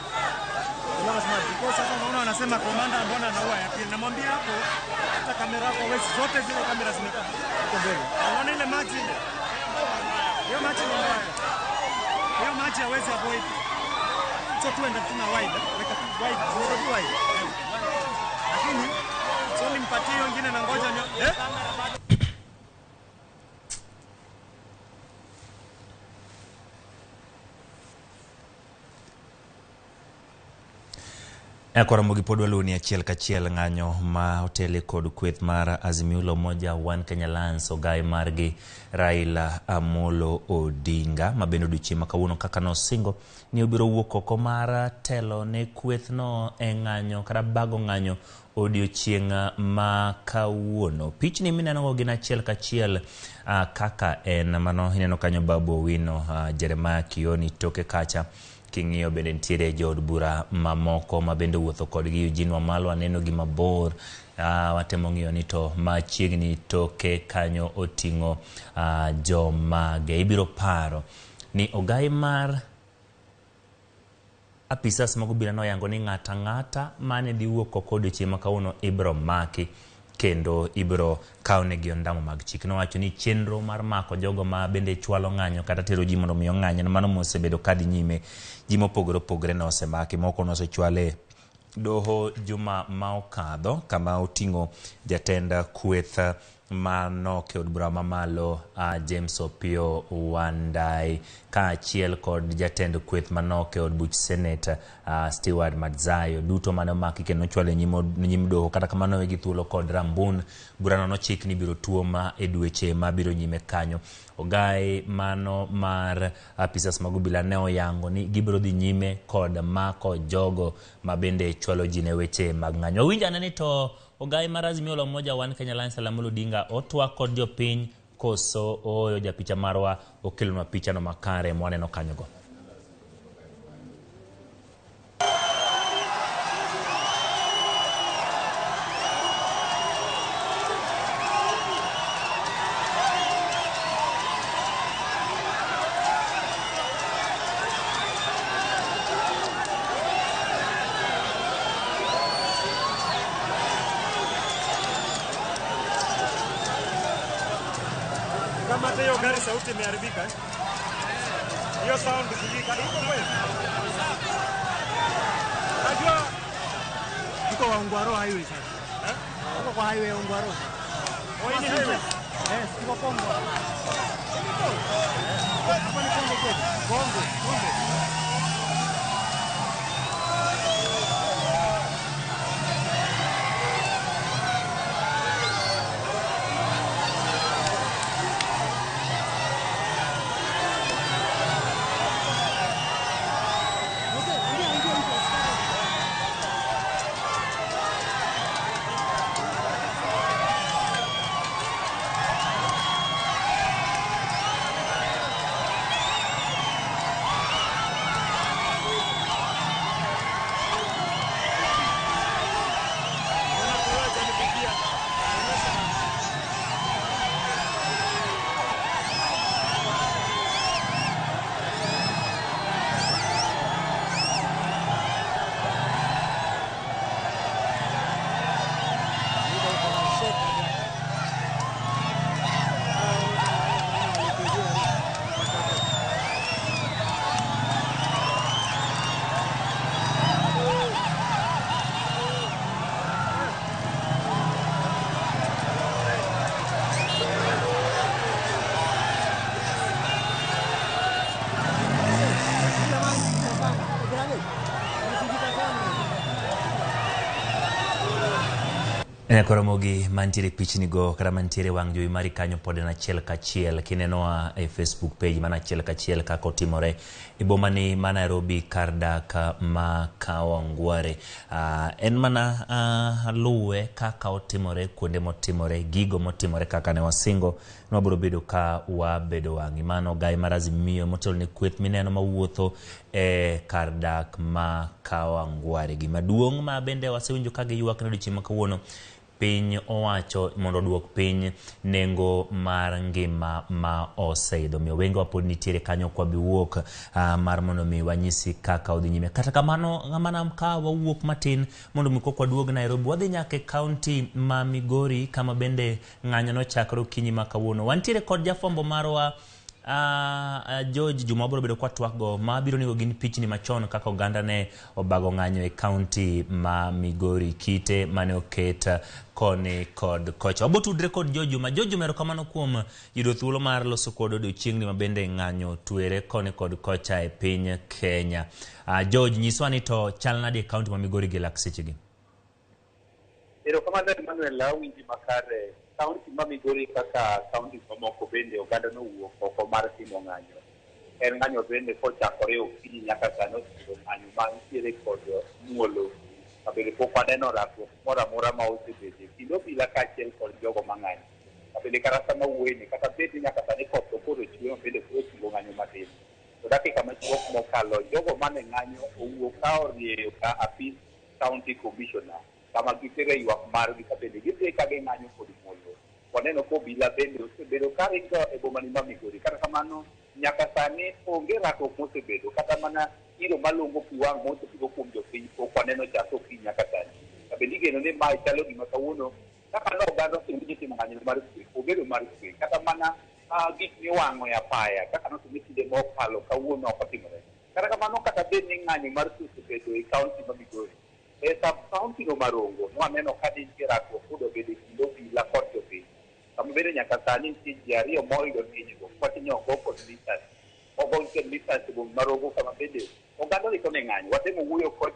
Unaona because sasa unaona wanasema komanda mbona anaua ya pili. Namwambia hapo hata kamera yako hawezi, zote zile kamera zimekaa huko mbele. Unaona ile maji ile. Hiyo maji ni mbaya. Hiyo maji hawezi avoid. So tuende tuna wide, weka tu wide, tu wide. Lakini so nimpatie hiyo nyingine na ngoja ni eh? Ramogi pod waluwoni achiel kachiel ng'anyo ma otele kod kweth mar Azimio la Umoja One Kenya Alliance ogai margi Raila Amolo Odinga ma bende odiochieng' ma kawuono kaka nosingo ni obiro wuok oko mar telo ne kwethno e ng'anyo kata bago ng'anyo odiochieng' ma kawuono. Pichni minenogo gin achiel kachiel kaka en mano ineno kanyo Babu Owino, Jeremiah Kioni toke kacha. King'iyo bende nitiere jood bura mamoko ma bende wuotho kodgi. Eugene Wamalwa aneno gi mabor, watemo ng'iyo ni to machiegni toke kanyo oting'o jomage. Ibiro paro ni ogai mar apisas mag obila noyango ni ng'ata ang'ata mane dhi wuok oko odiochieng' ma kawuono ibiro maki. kendo ibiro kawnegi ondamo mag chik. Nowacho ni chenro mar mako jogo ma bende chwalo ng'anyo kata tero ji mondo mi ong'any en mano mosebedo kadhi nyime. Ji mopogore opogore nosemaki, moko nosechwal e doho juma ma okadho kama oting'o jatend kweth manok e od bura mamalo James Opiyo Wandayi kaachiel kod jatend kweth manok e od buch Senate Stewart Madzayo duto mane omaki kendo nochwal e nyim doho. Kata kamano wegi thuolo kod Rambun. Burano nochik ni ibiro tuom e dweche mabiro nyime kanyo. Ogai mano mar apisas mag obila ne oyango ni gibiro dhi nyime kod mako jogo ma bende chwalo ji ne weche mag ng'anyo. Wawinj ane ni to ogai mar Azimio la Umoja One Kenya Alliance Raila Amolo Odinga otwak kod jopiny koso ooyo. Japicha marwa okelonwa pichano makare mwaneno kanyogo. Kama hata hiyo gari sauti imeharibika eh? Hiyo sound sijui iko kweli. Najua Tuko wa Ungwaro highway sasa. Eh? Tuko kwa highway ya Ungwaro. Oh, hii ni highway? Yes, tuko Kongo. Hapa ni Kongo kweli. Kongo, Kongo. Koromogi mantiere pichni go kata mantiere wang' jowi mari kanyo pod en achiel kachiel kinenowa e Facebook page mana achiel kachiel kaka otimore e boma ni ma Nairobi kar dak ma Kawangware. En mana luwe kaka otimore kuonde motimore gigo motimore kaka ne wasingo ni wabiro bedo ka wabedo wang'i. Mano gai mar Azimio motelo ne kweth mineno mawuotho e kar dak ma Kawangware. Gima duong' ma bende wasewinjo ka giywak ne odiochieng' ma kawuono, piny owacho mondo oduok piny nengo mar ngima ma oseidho. Omiyo wengewa pod nitiere kanyo ok wabi wuok mar mondo mi wanyisi kaka odhi nyime. Kata kamano mana ka wawuok matin mondo mi kok waduog Nairobi, wadhi nyaka e kaunti ma Migori kama bende ng'anyo nochakore okinyi ma kawuono. Wantiere kod jafwambo marwa George Juma wabiro bedo kwa twak go mabiro nego gin pichni machon kaka oganda ne obago ng'anyo e kaunti ma Migori, kite mane oket koni kod kocha. Wabo tudre kod George Juma. George Juma, erokamano kuom yudo thuolo mar loso kod odiochieng'ni ma bende ng'anyo twere koni kod kocha e piny Kenya. George, nyiswa ni to chal nade e kaunti ma Migori gi lak sechegi? Erokamano Emmanuel, awinji makare. Kaunti ma Migori kaka kaunti mamoko bende oganda nowuok oko mar timo ng'anyo. En ng'anyo bende kochakore okinyi nyaka sani osebedo ng'anyo mantiere kod muolo. Kabende pok waneno rakruok moro amora ma osebedo e kind obila kaachiel kod jogo mang'anyo. Kabende kata sama wuoyeni, kata bed ni nyaka sani koth to koro chwe ma bende koro ochungo ng'anyo matin. To dakika machuok mokalo, jogo mane ng'anyo owuok ka orieyo ka apis county commissioner kama gitere ywak margi ka bende gidhi ka ging'anyo kod muolo. Waneno ka obila bende osebedo ka ringo e bomani ma Migori. Kata kamano, nyaka sani onge rakruok mosebedo, kata mana iro malungo pi wang' mosepigo kuom jopiny pok waneno chakre okinyi nyaka sani. Ka bende igeno ni mae chalo gima kawuono Kaka ne oganda osingo ni timo ng'anyo mar kwe, obedo mar kwe. Kata mana gik miwang'o e apaya kaka notimre kinde mokalo kawuono ok otimore. Kata kamano kata bed ni ng'anyo mar kwe osebedo e kaunti ma Migori, e sub kaunti no ma Rongo nwaneno ka nitie rakruok kodo bedo e kind obila kod jopiny. Kama bende nyaka sani nitie ji ariyo moyudo hinyruok wach ni ogo kod lisasi. Ogo kod lisasi e boma ma Rongo kama bende oganda orito ne ng'anyo. Watemo wuoyo kod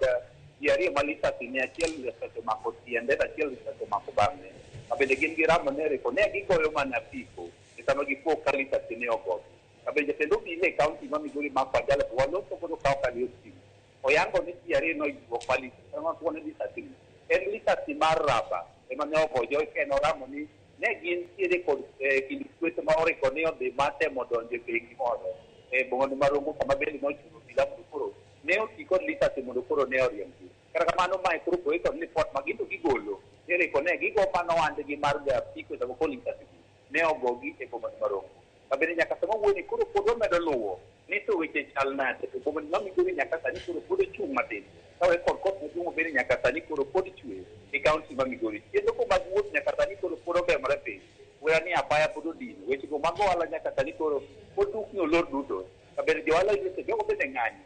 ji ariyo ma lisasi ne achiel lisasi omako tiende to achiel lisasi omako bang'e. Ma bende gin gi ramo ne riko ne gigoyo mana apiko e sama gipo ka lisasi ne ogogi. Ka bende jatend obila e kaunti ma Migori Mark Wanjala to waloso godo ka ok aliyo simu. Oyango ni ji ariyo noyudo ma lisasi ni. En lisasi mar raba ema ne ogojo kendo oramo ni ne gintiere kod kind kweth ma oriko ni odhi mar temo donjo e bengi moro e boma ma Rongo kama bende nochuno obila mondo koro ne oti kod lisasi mondo koro ne oriembgi. Kata kamano mae koro opogore kod lipot ma ginto gigolo ni riko ne gigo mana ohandgi mar goyo apiko sama koro lisasi gi ne ogogi e boma ma Rongo. Ma bende nyaka sama wuoyoni koro pod wamedo luwo ni to weche chal nade to boma ma Migori nyaka sani koro pod ochung' matin. Kawe kod koth maduong' bende nyaka sani koro pod chwe e kaunti ma Migori. Chenro go mag wuoth nyaka sani koro pod obemore piny. Wera ni apaya pod odino. Weche go mag ohala nyaka sani koro pod dukni olor duto. Ka bende jo ohala yudo jogo bende ng'anyo.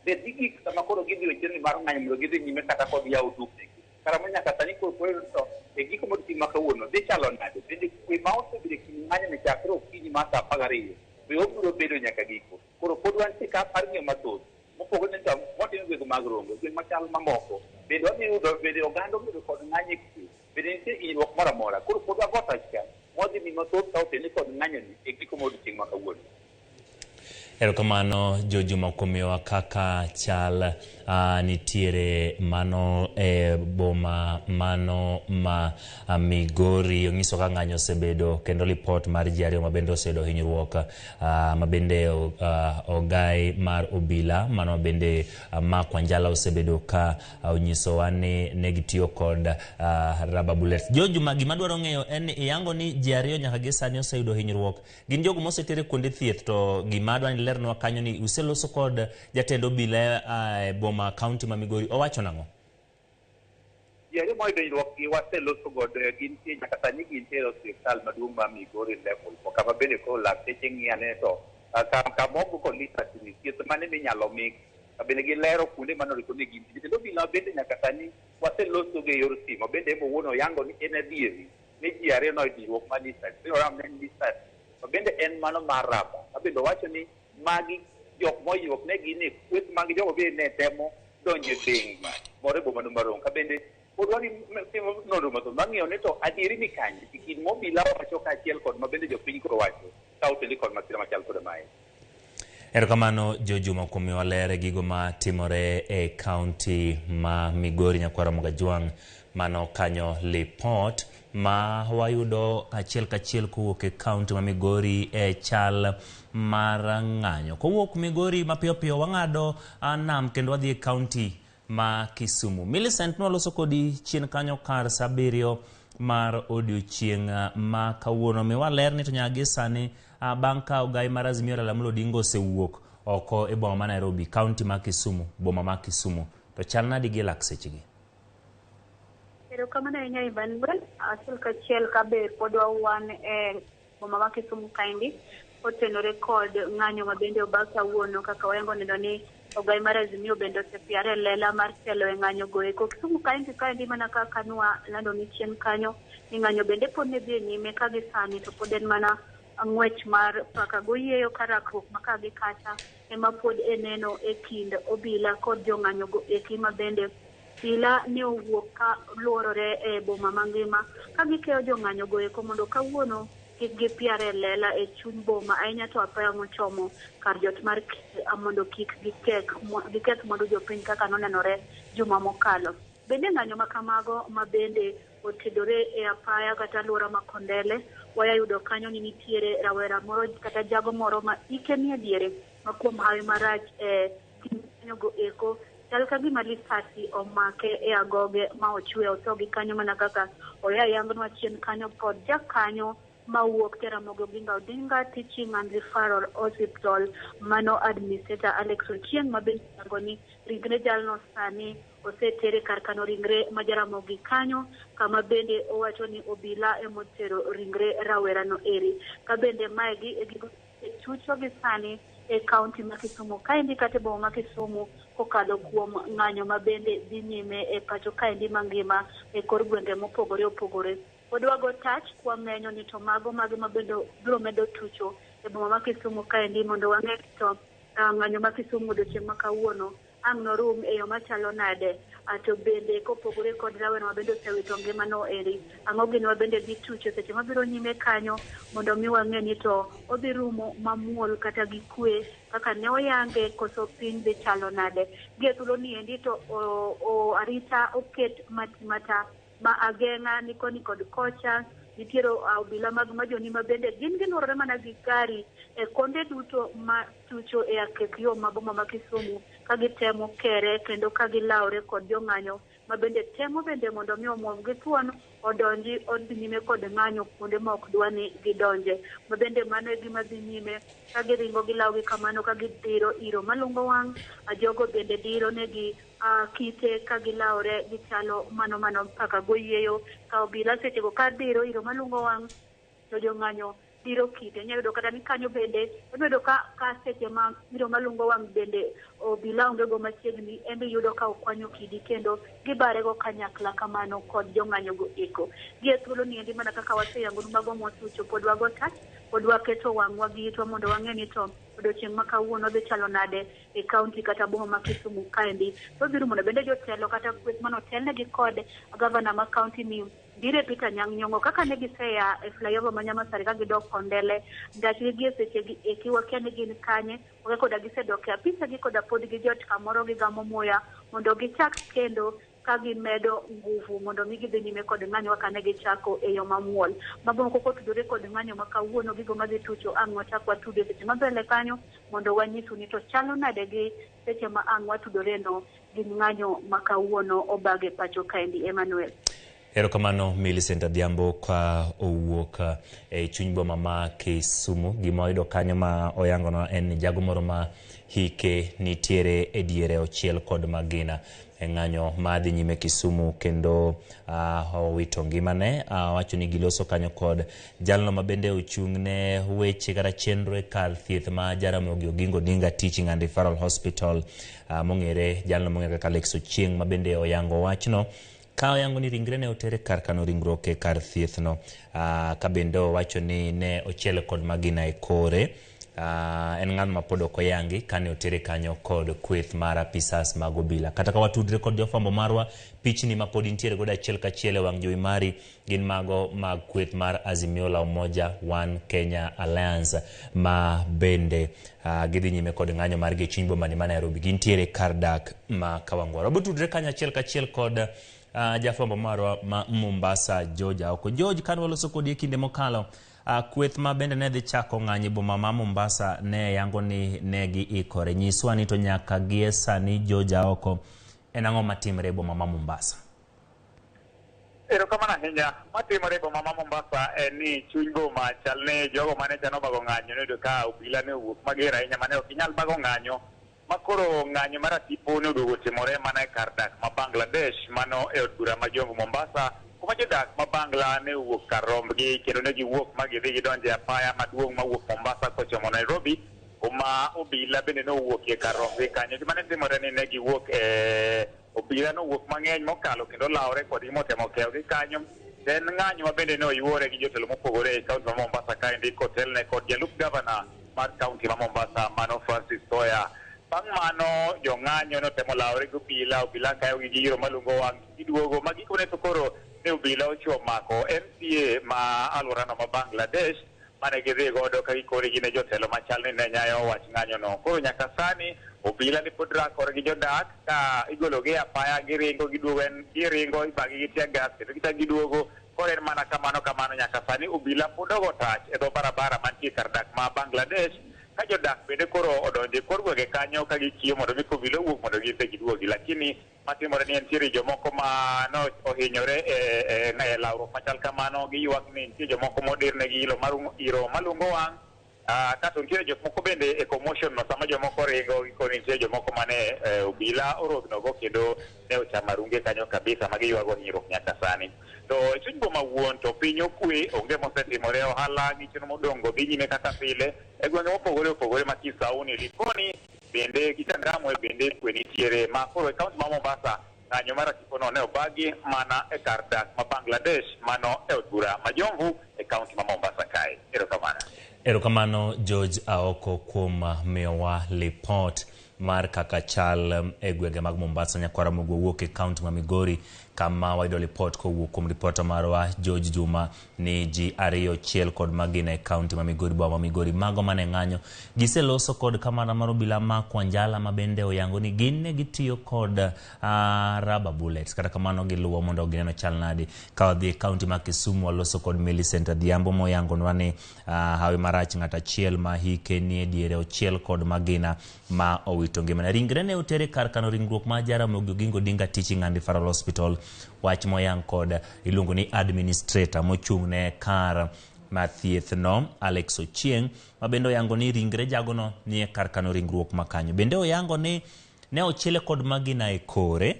Bed gi gik sama koro gidhi e chenro mar ng'anyo mondo gidhi nyime kata kod yawo dukni. Kara ma nyaka sani koro pod to e giko modiochieng' ma kawuono dhi chalo nade? Bende kwe ma osebedo e kind ng'anyo ni chakre okinyi mar saa 12 be obiro bedo nyaka giko. Koro pod wantie ka par ng'iyo mathoth. Mopogore ni to watimo gwenge mag Rongo, gwenge machal mamoko. Bende wadhi yudo bende oganda obedo kod ng'anyo e kwe. Bende nitie hinyruok moro amora. Koro pod wago tach ka. Mwadhi nyime mathoth ka otene kod ng'anyo ni e giko modiochieng' ma kawuono. Erokamano Jojuma kuom miyowa kaka chal nitiere mano e boma mano ma Migori. Onyiso ka ng'anyo osebedo kendo lipot mar ji ariyo ma bende oseyudo hinyruok ma bende ogai mar obila mano bende Mark Wanjala osebedo ka onyisowa ni ne gitiyo kod rubber bullets. Jojuma, gima dwaro ng'eyo en ni iyango ni ji ariyo nyaka gi sani oseyudo hinyruok. Gin jogo mosetere kuonde thieth to gima adwa ni lernwa kanyo ni useloso kod jatend obila e boma kaunti ma Migori owacho nang'o? Ji ariyo moyudo hinyruok gi waseloso godo gintie nyaka sani gintie e osiptal maduong' ma Migori level four kama bende koro lakteche ng'iyo ane to kama ogo kod lisasi ni thieth mane minyalo mi. Ka bende gilero kuonde mane oriko ni gintie. Jatend obila bende nyaka sani waseloso gi e yor simu bende ema owuon oyango ni en adieri ni ji ariyo noyudo hinyruok mar lisasi. Bende oramo ni en lisasi to bende en mano mar raba. Ka bende owacho ni magi jok moyuok ne gin e kweth mag jogo bende ne temo donjo e bengi moro e boma no ma Rongo. Ka bende pod wadhi timo nonro mathoth mang'iyo ni to adieri ni kanye e kind mobila wacho kaachiel kod ma bende jopiny koro wacho ka oteli kod masira machal koda mae. Erokamano Jojuma kuom miyowa ler e gigo ma timore e kaunti ma Migori. Nyakwara Mogajwang' mano kanyo lipot ma wayudo achiel kachiel kowuok e kaunti ma Migori e chal mar ng'anyo. Kowuok Migori mapiyo piyo wang'ado nam kendo wadhi e kaunti ma Kisumu. Millicent nwaloso kodi chien kanyo kar saa 7 mar odiochieng' ma kawuono. Miwa ler ni to nyaka gi sani bang' ka ogai mar Azimio Raila Amolo Odinga osewuok oko e boma ma Nairobi, kaunti ma Kisumu, boma ma Kisumu, to chal nadi gi lak sechegi? Erokamano ahinya Emmanuel. Achiel kachiel ka be pod wan e boma ma Kisumu kaendi otenore kod ng'anyo ma bende obag kawuono kaka wayango neno ni ogai mar Azimio bende osepiare e lela mar telo e ng'anyo go eko. Kisumu kaendi mana kaka nwa lando ni chien kanyo ni ng'anyo bende pod ne dhi e nyime ka gi sani to pod en mana ng'wech mar paka goyieyo ka rakruok ma ka gi kacha ema pod e neno e kind obila kod jong'anyo go eki ma bende obila ne owuok ka luorore e boma mangima ka gikeyo jong'anyo go eko mondo kawuono kik gipiare lela e chuny boma ahinya to apaya mochomo kar jot mar ker mondo kik giketh mwandu jopiny kaka nonenore juma mokalo. Bende ng'anyo ma kamago ma bende otedore e apaya kata alwora ma Kondele, waya yudo kanyo ni nitiere rawera moro kata jago moro ma ike nie diere ma kuom hawi marach e kanyo go eko chal ka gima lisasi omake e agoge ma ochwe otho gi kanyo mana kaka oya yangnwa chien kanyo kod jakanyo mawuok Jaramogi Oginga Odinga Teaching and Referral Hospital, mano administrator Alex Ochieng ma bende oyango ni ringre jalno sani osetere kar kano ringre ma Jaramogi kanyo, kama bende owacho ni obila emotero ringre rawerano eri. Ka bende maegi e gigo tucho gi sani e kaunti ma Kisumu kaendi kata e boma ma Kisumu kokalo kuom ng'anyo ma bende dhi nyime e pacho kaendi mangima e kor gwenge mopogore opogore. Pod wago tach kwamenyo ni to mago mage ma bende biro medo tucho e boma ma Kisumu kaendi mondo wang'e to ng'anyo ma Kisumu odiochieng' ma kawuono ang' norum e yo machalo nade, to bende kopogore kod rawera ma bende osewito ngimano eri, ang'o gini ma bende dhi tucho seche mabiro nyime kanyo mondo mi wang'e ni to odhi rumo mamuol kata gi kwe kaka ne oyange koso piny dhi chalo nade. Gi e thuolo ni endi to arita oket mata ma ageng'a ni koni kod kocha, nitiere obila mag majoni ma bende gin giluorore mana gi gari e konde duto ma tucho e akek yo ma boma ma Kisumu ka gitemo kere kendo ka gilawre kod jong'anyo ma bende temo bende mondo mi omuom gi thuon odonji odhi nyime kod ng'anyo kuonde ma ok dwa ni gidonje. Ma bende mano e gima dhi nyime ka giringo gilaw gi kamano ka gidhiro iro malungo wang', jogo bende diro negi kite ka gilawre gichalo mano mano mpaka goyieyo ka obila sechego ka diro iro malungo wang' to jong'anyo diro kite. Inyalo yudo kata ni kanyo bende ibiro yudo ka seche ma iro malungo wang' bende obila onge go machiegni, en be iyudo ka okwanyo kidi kendo gibarego kanyakla kamano kod jong'anyo go eko. Gi e thuolo ni endi mana kaka waseyangonu mago mwatucho, pod wago tach, pod waketo wang'wa gi itwa mondo wang'e ni to odiochieng' ma kawuono dhi chalo nade e kaunti kata boma ma Kisumu kaendi. To biro mondo bende jotelo kata kweth manotelnegi kod gavana ma kaunti ni Ndire Peter Anyang' Nyong'o kaka ne giseya e flyover ma Nyamasare ka gidok Kondele, ndachgi gi e sechegi eki wakia ni gin kanye, wakia koda gisedok e apisegi koda pod gijot kamoro gigamo muya mondo gichak kendo ka gimedo nguvu mondo mi gidhi nyime kod ng'anyo kaka ne gichako e yo mamuol. Mago moko kotudore kod ng'anyo ma kawuono, gigo madhi tucho ang' wachak watude seche mabele kanyo mondo wanyisu ni to chalo nade gi seche ma ang' watudore no gi ng'anyo ma kawuono obage pacho kaendi. Emmanuel. Erokamano Millicent Adhiambo ka owuok e chuny boma ma Kisumu. Gima wayudo kanyo ma oyangonwa en ni jago moro ma hike nitiere e diere ochiel kod magina e ng'anyo ma dhi nyime Kisumu kendo owito ngimane. Owacho ni giloso kanyo kod jalno ma bende ochung' ne weche kata chenro e kar thieth ma Jaramogi Oginga Odinga Teaching and Referral Hospital, mong'ere jalno mong'ere kaka Alex Ochieng' ma bende oyango wachno ka oyango ni ringre ne otere kar kano ringruok e kar thieth no, ka bende owacho ni ne ochiele kod magina e kore. En ng'ano ma pod ok oyangi kane otere kanyo kod kweth mar apisas mag obila. Kata ka watudre kod jofwambo marwa, pichni ma pod intiere godo achiel kachiel e wang' jowi mari gin mago mag kweth mar Azimio la Umoja One Kenya Alliance ma bende gidhi nyime kod ng'anyo margi e chuny boma ni ma Nairobi. Gintiere kar dak ma Kawangware. Wabotudre kanyo achiel kachiel kod jafwambo marwa ma Mombasa, George Aoko. George, kane waloso kodi e kinde mokalo, kweth ma bende ne dhi chako ng'anyo e boma ma Mombasa ne yango ni ne giikore. Nyiswa ni to nyaka gie sani, George Aoko, en ang'o matimore e boma ma Mombasa? Erokamano ahinya. Matimore e boma ma Mombasa en ni chuny boma chal ni jogo mane chano bago ng'anyo noyudo ka obila ne owuok mager ahinya mane ok ginyal bago ng'anyo ma koro ng'anyo mar atipo ne oduogo timore mana e kar dak ma Bangladesh mano e od bura ma Jomvu Mombasa, kuma jodak ma Bangla ne owuok kar rombgi kendo ne giwuok ma gidhi gidonjo e apaya maduong' mawuok Mombasa kochomo Nairobi, kuma obila bende ne owuokie kar rombgi kanyo. Gima ne timore ni ne giwuok e obila nowuok mang'eny mokalo kendo olawore kodgi motemo keyogi kanyo. En ng'anyo ma bende ne oyuore gi jotelo mopogore e kaunti ma Mombasa kaendi kotelne kod jalup gavana mar kaunti ma Mombasa mano Francis Toya. Bang' mano jong'anyo notemo lawore gi obila, obila kayogi gi iro malungo wang' giduogo ma gikone to koro ne obila ochiwo mako MCA ma alworano ma Bangladesh mane gidhi godo ka gikore gin e jotelo machal ni ne nyayo wach ng'anyo no. Koro nyaka sani obila ni pod rakore gi jodak ka igologi e apaya giringo giduogo, en giringo ibagi gi tear gas kendo gichak giduogo. Koro en mana kamano kamano nyaka sani obila pod ogo tach e dho barabara mantie kar dak ma Bangladesh Ka jodak bende koro odonje kor gwenge kanyo ka gikiyo mondo mi kobilo owuok mondo gidhi giduogi, lakini matimore ni nitiere jomoko ma no ohinyore e lawruok machal kamano. Giywak ni nitie jomoko modirnegi ilo mar iro malungo wang'. Kato nitiere jok moko bende e commotion no, sama jomoko ringo gikoni nitie jomoko mane obila orodhnogo kendo ne ochamo arunge kanyo kabisa, ma giywago hinyruok nyaka sani. To e chuny boma wuon to piny okwe, onge mosetimore, ohala gi chenro modongo dhi nyime kaka pile e gwenge mopogore opogore ma Kisauni, Likoni bende gi Changamwe bende kwe nitiere. Ma koro e kaunti ma Mombasa, ng'anyo mar atipono ne obagi mana e kar dak ma Bangladesh, mano e od bura ma Jomvu e kaunti ma Mombasa kae. Erokamano. Erokamano George Aoko kuom miyowa lipot mar kaka chal e gwenge mag Mombasa. Nyakwara Mogo wuok e kaunti ma Migori, kama wayudo lipot kowuok kuom ripota marwa George Juma ni ji 2 chiel kod magina e kaunti ma Migori, boma ma Migori. Mago mane ng'anyo giseloso kod kamanda mar obila ma Kwanjala, ma bende oyango ni gin ne gitiyo kod rubber bullets. Kata kamano giluwo mondo gineno chal nadi. Ka wadhi e kaunti ma Kisumu, waloso kod Millicent Adhiambo moyangonwa ni hawi marach ng'at achiel ma hike nie diere ochiel kod magina ma owito ngimane. Ringre ne otere kar kano ringruok ma Jaramogi Oginga Odinga Teaching and Referral Hospital. Wach moyang kod iluongo ni administrator mochung' ne kar ma thieth no, Alex Ochieng, ma bende oyango ni ringre jagono nie kar kano ringruok ma kanyo. Bende oyango ni ne ochiele kod magina e kore,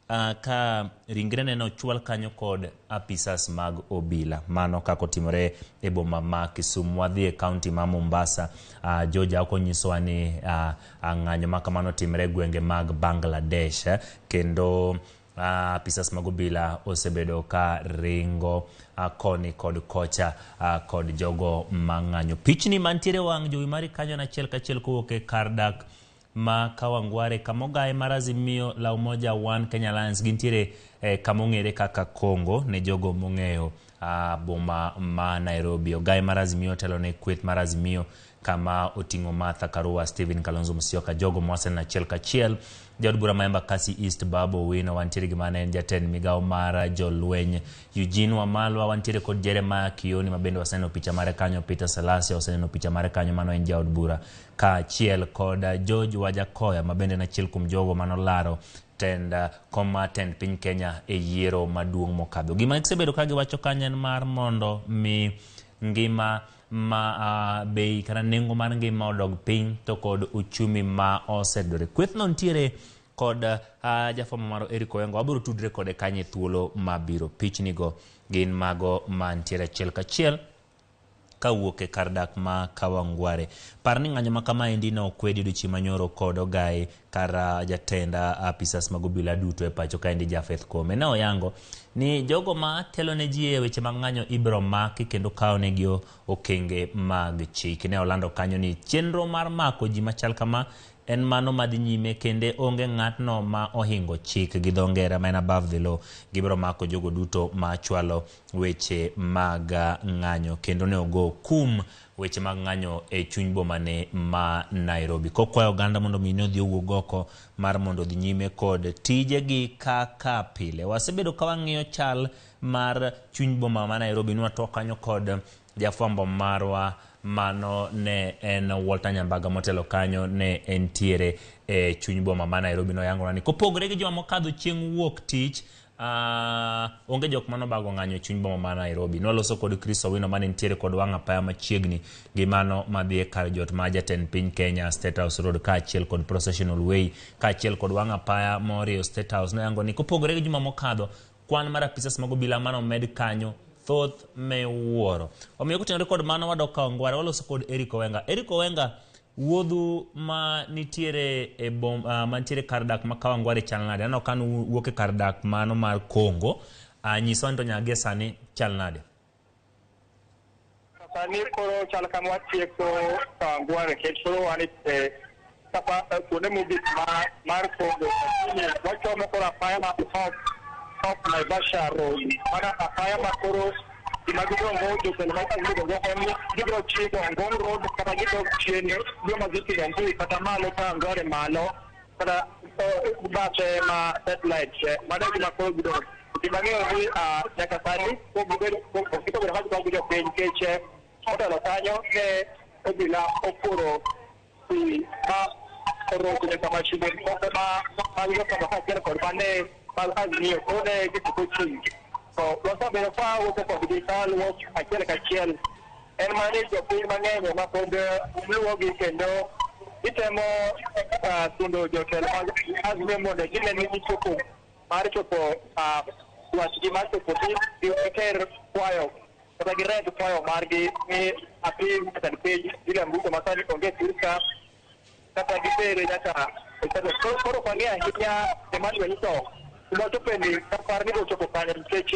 ka ringre ne ochwal kanyo kod apisas mag obila. Mano kaka otimore e boma ma Kisumu. Wadhi e kaunti ma Mombasa. George Aoko nyisowa ni ng'anyo ma kamano timore e gwenge mag Bangladesh, kendo apisas mag obila osebedo ka ringo koni kod kocha kod jogo mang'anyo. Pichni mantiere wang' jowi mari kanyo en achiel kachiel kowuok e kar dak ma Kawangware, kama ogaye mar Azimio la Umoja One Kenya Alliance gintiere kama ong'ere kaka Congo ne jogo mong'eyo boma ma Nairobi. Ogaye mar Azimio telo ne kweth mar Azimio kama oting'o Martha Karua, Stephen Kalonzo Musyoka, jogo mwaseneno achiel kachiel. Jaod bura ma Embakasi East Babu Owino, wantiere gi mane en jatend migawo mar jolweny Eugene Wamalwa, wantiere kod Jeremiah Kioni ma bende waseneno picha mare kanyo, Peter Salasya waseneno picha mare kanyo, mano en jaod bura, kaachiel kod George Wajakoya ma bende en achiel kuom jogo manolaro tend kom mar tend piny Kenya e yiero maduong' mokadho. Gima gisebedo ka giwacho kanyo en mar mondo mi ngima ma bei kata nengo mar ngima odog piny to kod uchumi ma osedore. Kwethno nitiere kod jafwambo mar Eric Owengo, wabiro tudre kode kanyo e thuolo mabiro. Pichnigo gin mago mantiere achiel kachiel kawuok e kar dak ma Kawangware. Par ni ng'anyo ma kamaendi ne okwedi odiochieng' manyoro kod ogaye kar jatend apisas mag obila duto e pacho kaendi Japheth Koome. Ne oyango ni jogo ma telo ne ji e weche mag ng'anyo ibiro maki kendo kawnegi okenge mag chik. Ne olando kanyo ni chenro mar mako ji machal kama en mano madhi nyime kende onge ng'atno ma ohingo chik gi dho ngere ma en above the law. Gibiro mako jogo duto ma chwalo weche mag ng'anyo kendo ne ogo kum weche mag ng'anyo e chuny bomane ma Nairobi. Kokwayo oganda mondo mi ne odhi owuog oko mar mondo odhi nyime kod tijegi kaka pile. Wasebedo ka wang'iyo chal mar chuny boma ma Nairobi, nwatwak kanyo kod jafwambo marwa mano ne en Walter Nyambaga motelo kanyo ne entiere e chuny boma ma Nairobi. Noyango ni kopogore gi joma mokadho chieng' wuok tich, onge jok manobago ng'anyo e chuny boma ma Nairobi. Nwaloso kod Chris Owino mane nitiere kod wang' apaya machiegni gi mano madhi e kar jot ma jatend piny Kenya State House Road kaachiel kod Processional Way kaachiel kod wang' apaya moriyo State House. Noyango ni kopogore gi juma mokadho, kwan mar apisas mag obila manomed kanyo thoth miwuoro. Omiyo kotenore kod mano wadok Kawangware, waloso kod Eric Owenga. Eric Owenga, wuodhu ma nitiere e bom, mantiere kar dak ma Kawangware chal nade? Aneno ka wuok e kar dak mano mar Congo. Nyiswa ni to nyaka gie sani chal nade? Sani koro chal kama watieko Kawangware nikech koro wan e kuonde mogik mar Congo. Lakini wachomo koro apaya ma top Naivasha Road. Mana apaya ma koro gima gidongo jotelo ma gidongo en ni gibiro chiko Ngong Road kata gidok chien yo madhi Kigamboni kata malo Kawangware malo kata bathe ma satellite. Mano e gima koro gidongo. Gima ang'eyo ni nyaka sani pok gibedo ka gi jopiny nikech motelo kanyo ne obila okoro pi ma orocho nyaka mashinde moko ma mag jofwambo kaachiel kod mane mag Azimio koro ne gipuko chung'. To wasebedo ka wawuotho kodgi ka luwo achiel kachiel en mana ni jopiny mang'eny ema pod luwogi kendo gitemo sundo jotelo mag Azimio mondo gine ni gichopo mar chopo dwachgi mar chopo ni giter kwayo kata gired kwayo margi ni apiny jatend piny William Ruto ma sani onge thur ka kata gitere nyaka e Senate. Koro ok wang'eyo ahinya Emmanuel ni to kuma ochope ni par ni ochopo kanye nikech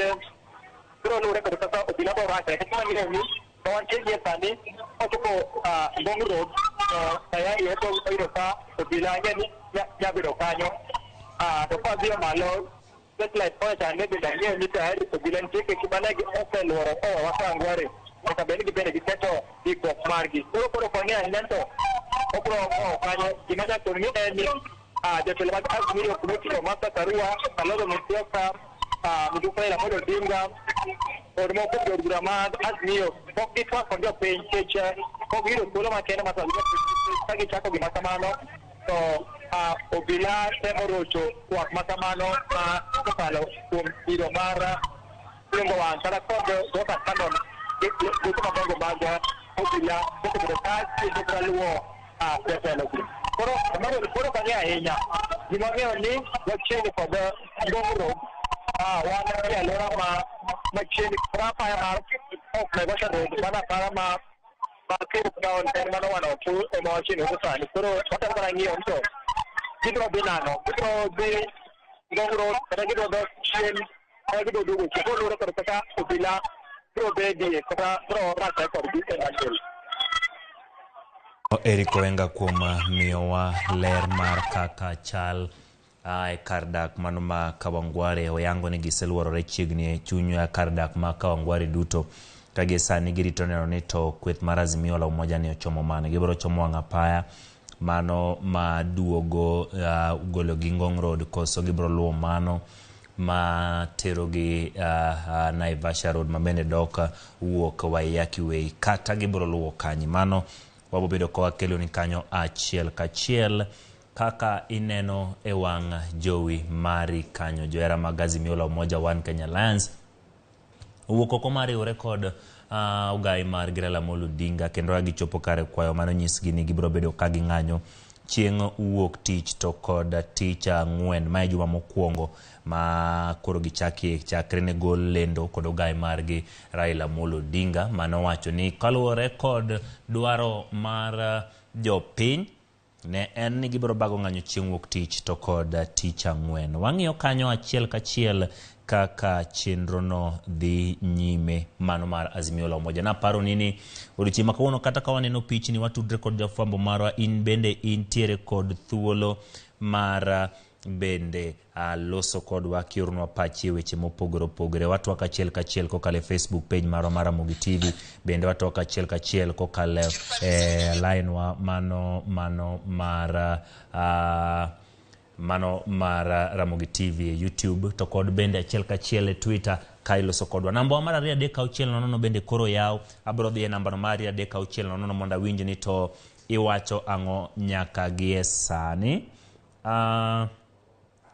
biro luwore kod kaka obila biro rakre. Nikech wang'eyo ni ma wantie gie sani kochopo Ngong Road to tayari oyudo ka obila ng'e ni nya bedo kanyo. To kwadhiyo malo Satellite kocha chande bende ang'eyo ni tayari obila nitie nikech mane oseluoro owa Kawangware nyaka bed ni gibende giketo ikruok margi. Koro ok wang'eyo ahinya ni to obiro gowo kanyo. Gima nyaka ong'e en ni jotelo mag Azimio kumoting'o Martha Karua, Kalonzo Musyoka, Migosi Raila Amolo Odinga kod moko kuom jood bura mag Azimio pok gitwak kod jopiny nikech pok giyudo thuolo makende mar twak gi jopiny nikech ka gichako gima kamano to obila temo rocho twak ma kamano ma kokalo kuom kido mar lungo wang' kata kod water cannon geche madongo mag obila osebedo ka tiyo kata luwo jatelogi. Koro Emmanuel koro ok ang'eyo ahinya. Gima wang'eyo ni wachiegni kod Ngong Road wan e alwora ma machiegni kod apaya mar ok Naivasha Road mano apara ma Kericho town en mano 102 ema wachiegni godo sani. Koro watemo mana ng'iyo ni to gibiro dhi nang'o, gibiro dhi Ngong Road kata gibiro dok chien kata gibiro duogo chien. Koro luwore kod kaka obila biro bedie kata biro rakre kodgi e Emmanuel. Eric Oenga kuom miyowa ler mar kaka chal e kar dak mano ma Kawangware. Oyango ni giseluorore chiegni e chuny kar dak ma Kawangware duto ka gie sani girito neno ni to kweth mar Azimio la Umoja ni ochomo mane. Gibiro chomo wang' apaya mano ma duogo golo gi Ngong Road koso gibiro luwo mano ma terogi Naivasha Road ma bende dok wuok Waiyaki Way kata gibiro luwo kanye. Mano wabobedo ka wakelo ni kanyo achiel kachiel kaka ineno e wang' jowi mari kanyo. Johera mag Azimio la Umoja One Kenya Alliance owuok oko mar riwore kod ogai mar Raila Amolo Odinga kendo ka gichopo kare kwayo mano nyisgi ni gibiro bedo ka ging'anyo chieng' wuok tich to kod tich ang'wen mae juma mokwongo ma koro gichakie chakre ne gol lendo kod ogai margi Raila Amolo Odinga manowacho ni kaluwore kod dwaro mar jopiny ne en ni gibiro bago ng'anyo chieng' wuok tich to kod tich ang'wen. Wang'iyo kanyo achiel kachiel kaka chenrono dhi nyime mano mar Azimio la Umoja. Naparo ni odiochieng' ma kawuono kata ka waneno pichni watudre kod jafwambo marwa, in bende intiere kod thuolo mar bende loso kodwa kioronwa pachi e weche mopogore opogore. Watwak achiel kachiel kokalo e Facebook page marwa mar Ramogi TV, bende watwak achiel kachiel kokalo e line wa mano mar mano mar Ramogi TV e YouTube to kod bende achiel kachiel e Twitter ka iloso kodwa. Namba mar 2 3 6 0 bende koro yaw. Abiro dhi e namba mar 2 3 6 0 mondo awinj ni to iwacho ang'o nyaka gie sani.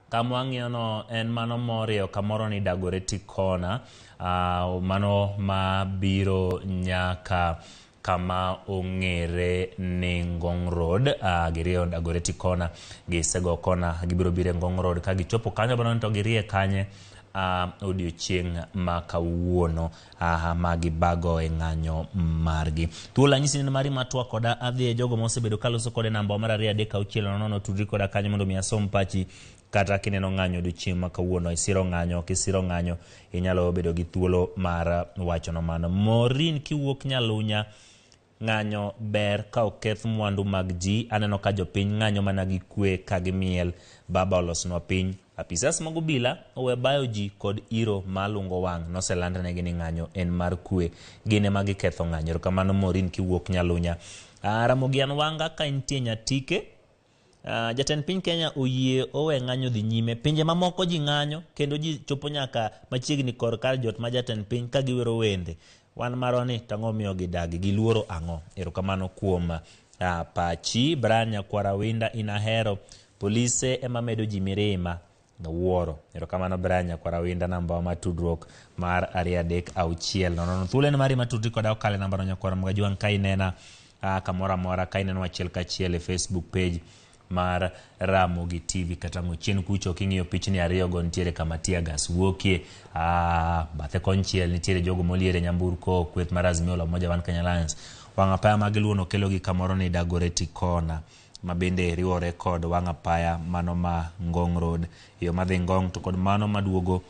Kama wang'iyo no en mano morieyo kamoro ni Dagoretti Corner, mano mabiro nyaka kama ong'ere ni Ngong Road. Girieyo Dagoretti Corner, gisego kona, gibiro biro e Ngong Road. Ka gichopo kanyo bano to girie kanye odiochieng' ma kawuono ma gibago e ng'anyo margi. Thuolo anyisi ni mari matwa koda adhi e jogo mosebedo kaloso kode namba mar 2 3 6 0 tudri koda kanyo mondo mi asom pachi kata kineno ng'anyo odiochieng' ma kawuono, isiro ng'anyo, ok isiro ng'anyo, inyalo bedo gi thuolo mar wachono mano. Maureen kiwuok Nyalunya, ng'anyo ber ka oketh mwandu mag ji. Aneno ka jopiny ng'anyo mana gi kwe ka gimiel. Baba olosnwa piny. Apisas mag obila owe bayo ji kod iro malungo wang'. Noselandnegi ni ng'anyo en mar kwe. Gin ema giketho ng'anyo. Erokamano Maureen kiwuok Nyalunya. Ramogi an wanga ka intie Nyatike. Jatend piny Kenya oyie owe ng'anyo dhi nyime. Pinje mamoko ji ng'anyo kendo ji chopo nyaka machiegni kor kar jot ma jatend piny ka giwero wende. Wan marwa ni to ang'o miyo gidagi? Giluoro ang'o? Erokamano kuom pachi. Brian Nyakwara Winda in ahero. Polise ema medo ji mirima. Nawuoro. Erokamano Brian Nyakwara Winda, namba wa tudruok mar 236 00. Thuolo en mari matudri koda okale namba no Nyakwara Mgajwang' ka inena kamoro amora, ka ineno achiel kachiel e Facebook page mar Ramogi TV kata ng'o chien kucho king'iyo pichni ariyogo nitiere kama tear gas wuokie. Bathe konchiel nitiere jogo moliere nyamburko kweth mar Azimio la Umoja One Kenya Alliance. Wang' apaya ma giluwono kelogi kamoro ni Dagoretti Corner ma bende riwore kod wang' apaya mano ma Ngong Road, yo madhi Ngong to kod mano maduogo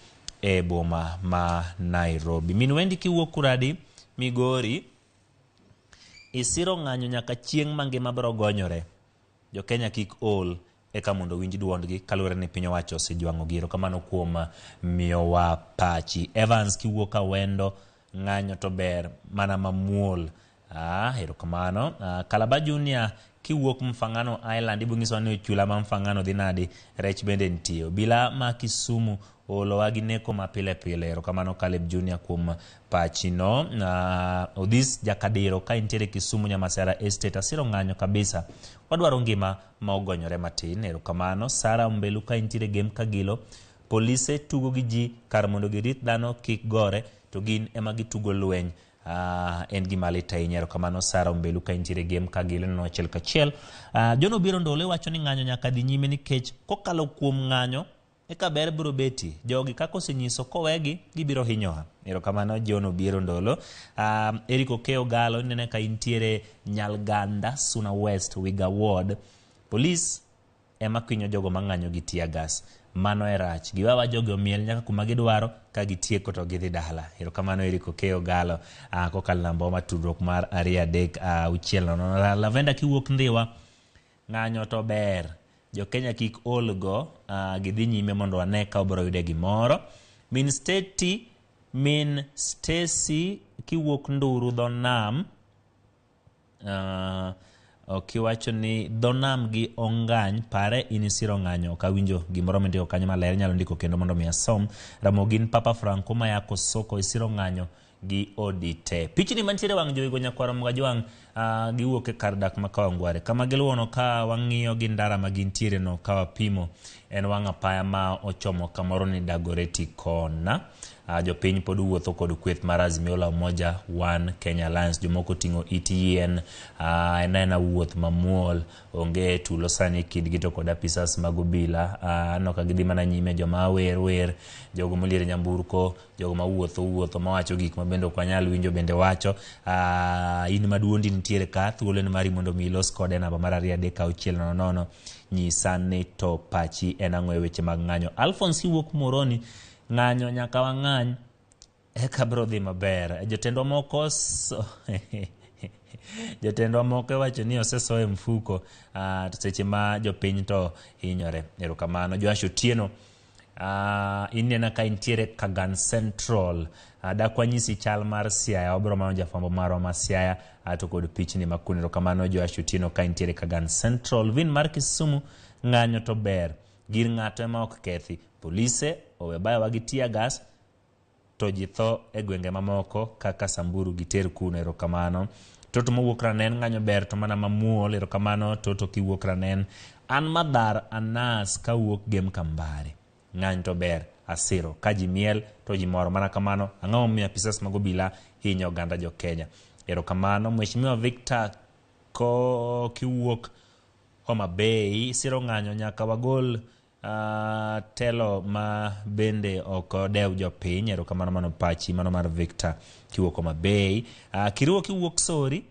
e boma ma Nairobi. Min Wendi kiwuok Kuradi, Migori, isiro ng'anyo nyaka chieng' ma ngima biro gonyore. Jo Kenya kik ol eka mondo winj duondgi kaluwore ni piny owacho osejwang'ogi. Erokamano kuom miyowa pachi. Evans kiwuok Awendo, ng'anyo to ber mana mamuol. Erokamano. Kalaba Junior kiwuok Mfangano Island, ibiro nyisowa ni chula ma Mfangano dhi nadi, rech bende nitie. Obila ma Kisumu oolowa gi neko ma pile pile. Erokamano Caleb Junior kuom pachino. Odhis Jakadiro ka intiere Kisumu Nyamasera Estate, asiro ng'anyo kabisa. Wadwaro ngima ma ogonyore matin. Erokamano. Sara Ombelu ka intiere Gem Kagilo, polise tugo gi ji kar mondo girit dhano kik gore to gin ema gitugo lweny. En gima lit ahinya. Erokamano Sara Ombelu ka intiere Gem Kagilo, neno achiel kachiel. John Obiro Ndolo wacho ni ng'anyo nyaka dhi nyime nikech kokalo kuom ng'anyo eka ber biro betie. Jogi kaka osenyiso kowegi gibiro hinyowa. Erokamano John Obiero Ndolo. Eric Okeo Galo inene ka intiere Nyalganda, Suna West, Wiga Ward. Polis ema kwinyo jogo mang'anyo gi tear gas. Mano e rach. Giwawa jogi omiel nyaka kuma gidwaro ka gitieko to gidhi dala. Erokamano Eric Okeo Galo kokalo namba wa tudruok mar 2 3 6 0. Lavenda kiwuok Ndhiwa, ng'anyo to ber. Jo Kenya kik ol go, gidhi nyime mondo wane ka obiro yude gimoro. Min Stacy kiwuok Nduru dho nam, ok iwacho ni dho nam gi ongany pare in isiro ng'anyo. Ok awinjo gimoro mindiko kanyo maler, inyalo ndiko kendo mondo mi asom. Ramogi in Papa Franco mayako soko isiro ng'anyo gi odi te. Pichni mantiere wang' jowigo nyakwar Mgajwang' giwuok e kar dak ma Kawangware. Kama giluwono ka wang'iyo gi ndara ma gintiere no ka wapimo en wang' apaya ma ochomo kamoro ni Dagoretti Corner. Jopiny pod wuotho kod kweth mar Azimio la Umoja One Kenya Alliance. Jomoko oting'o it yien, en aena wuoth mamuol, onge tulo sani kindgi to kod apisas mag obila. Aneno ka gidhi mana nyime, joma wer wer, jogo moliero nyamburko, jogo mawuotho wuotho, mawacho gik ma bende ok wanyal winjo bende wacho. In maduondi nitiere ka, thuolo en mari mondo mi ilos kode namba mar 2 3 6 0 0. Nyisa ni to pachi en ang'o e weche mag ng'anyo. Alphonse iwuok Moroni, ng'anyo nyaka wang'any eka biro dhi maber. Jotendwa moko jotendwa moko iwacho ni oseso e mfuko to seche ma jopiny to hinyore. Erokamano. Joash Otieno, inena ka intiere Kagan Central. Dak wanyisi chal mar Siaya, wabiro manyo jafwambo marwa ma Siaya to kod pichni ma kuno. Erokamano Joash Otieno ka intiere Kagan Central. Vin mar Kisumu, ng'anyo to ber. Gir ng'ato ema ok kethi. Polise owe bayowa gi tear gas to ji tho e gwenge mamoko kaka Samburu giter kuno. Erokamano. Toto mowuok Ranen, ng'anyo ber to mana mamuol. Erokamano Toto kiwuok Ranen. An Madhar Anas kawuok Gem Kambare. Ng'any to ber, asiro. Ka ji miel to ji mor. Mana kamano, ang'o momiyo apisas mag obila hinyo oganda jo Kenya? Erokamano. Mheshimiwa Victor ko kiwuok Homa Bay, siro ng'anyo nyaka wagol telo ma bende ok odew jopiny. Erokamano, mano pachi mano mar Victor kiwuok Homa Bay. Kiriwo kiwuok Sori,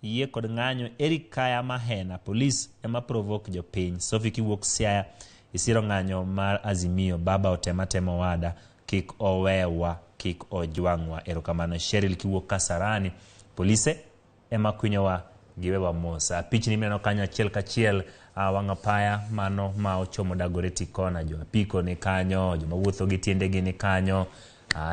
yie kod ng'anyo. Eric Kaya Mahena, polis ema provoke jopiny. Sophie kiwuok Siaya, isiro ng'anyo mar Azimio. Baba otema temo wada, kik owewa, kik ojwang'wa. Erokamano. Cheryl kiwuok Kasarani, polise ema kwinyowa giwewa mos. Pichni mineno kanyo achiel kachiel, wang' apaya mano ma ochomo Dagoretti Corner. Jo apiko ni kanyo, joma wuotho gi tiendegi ni kanyo.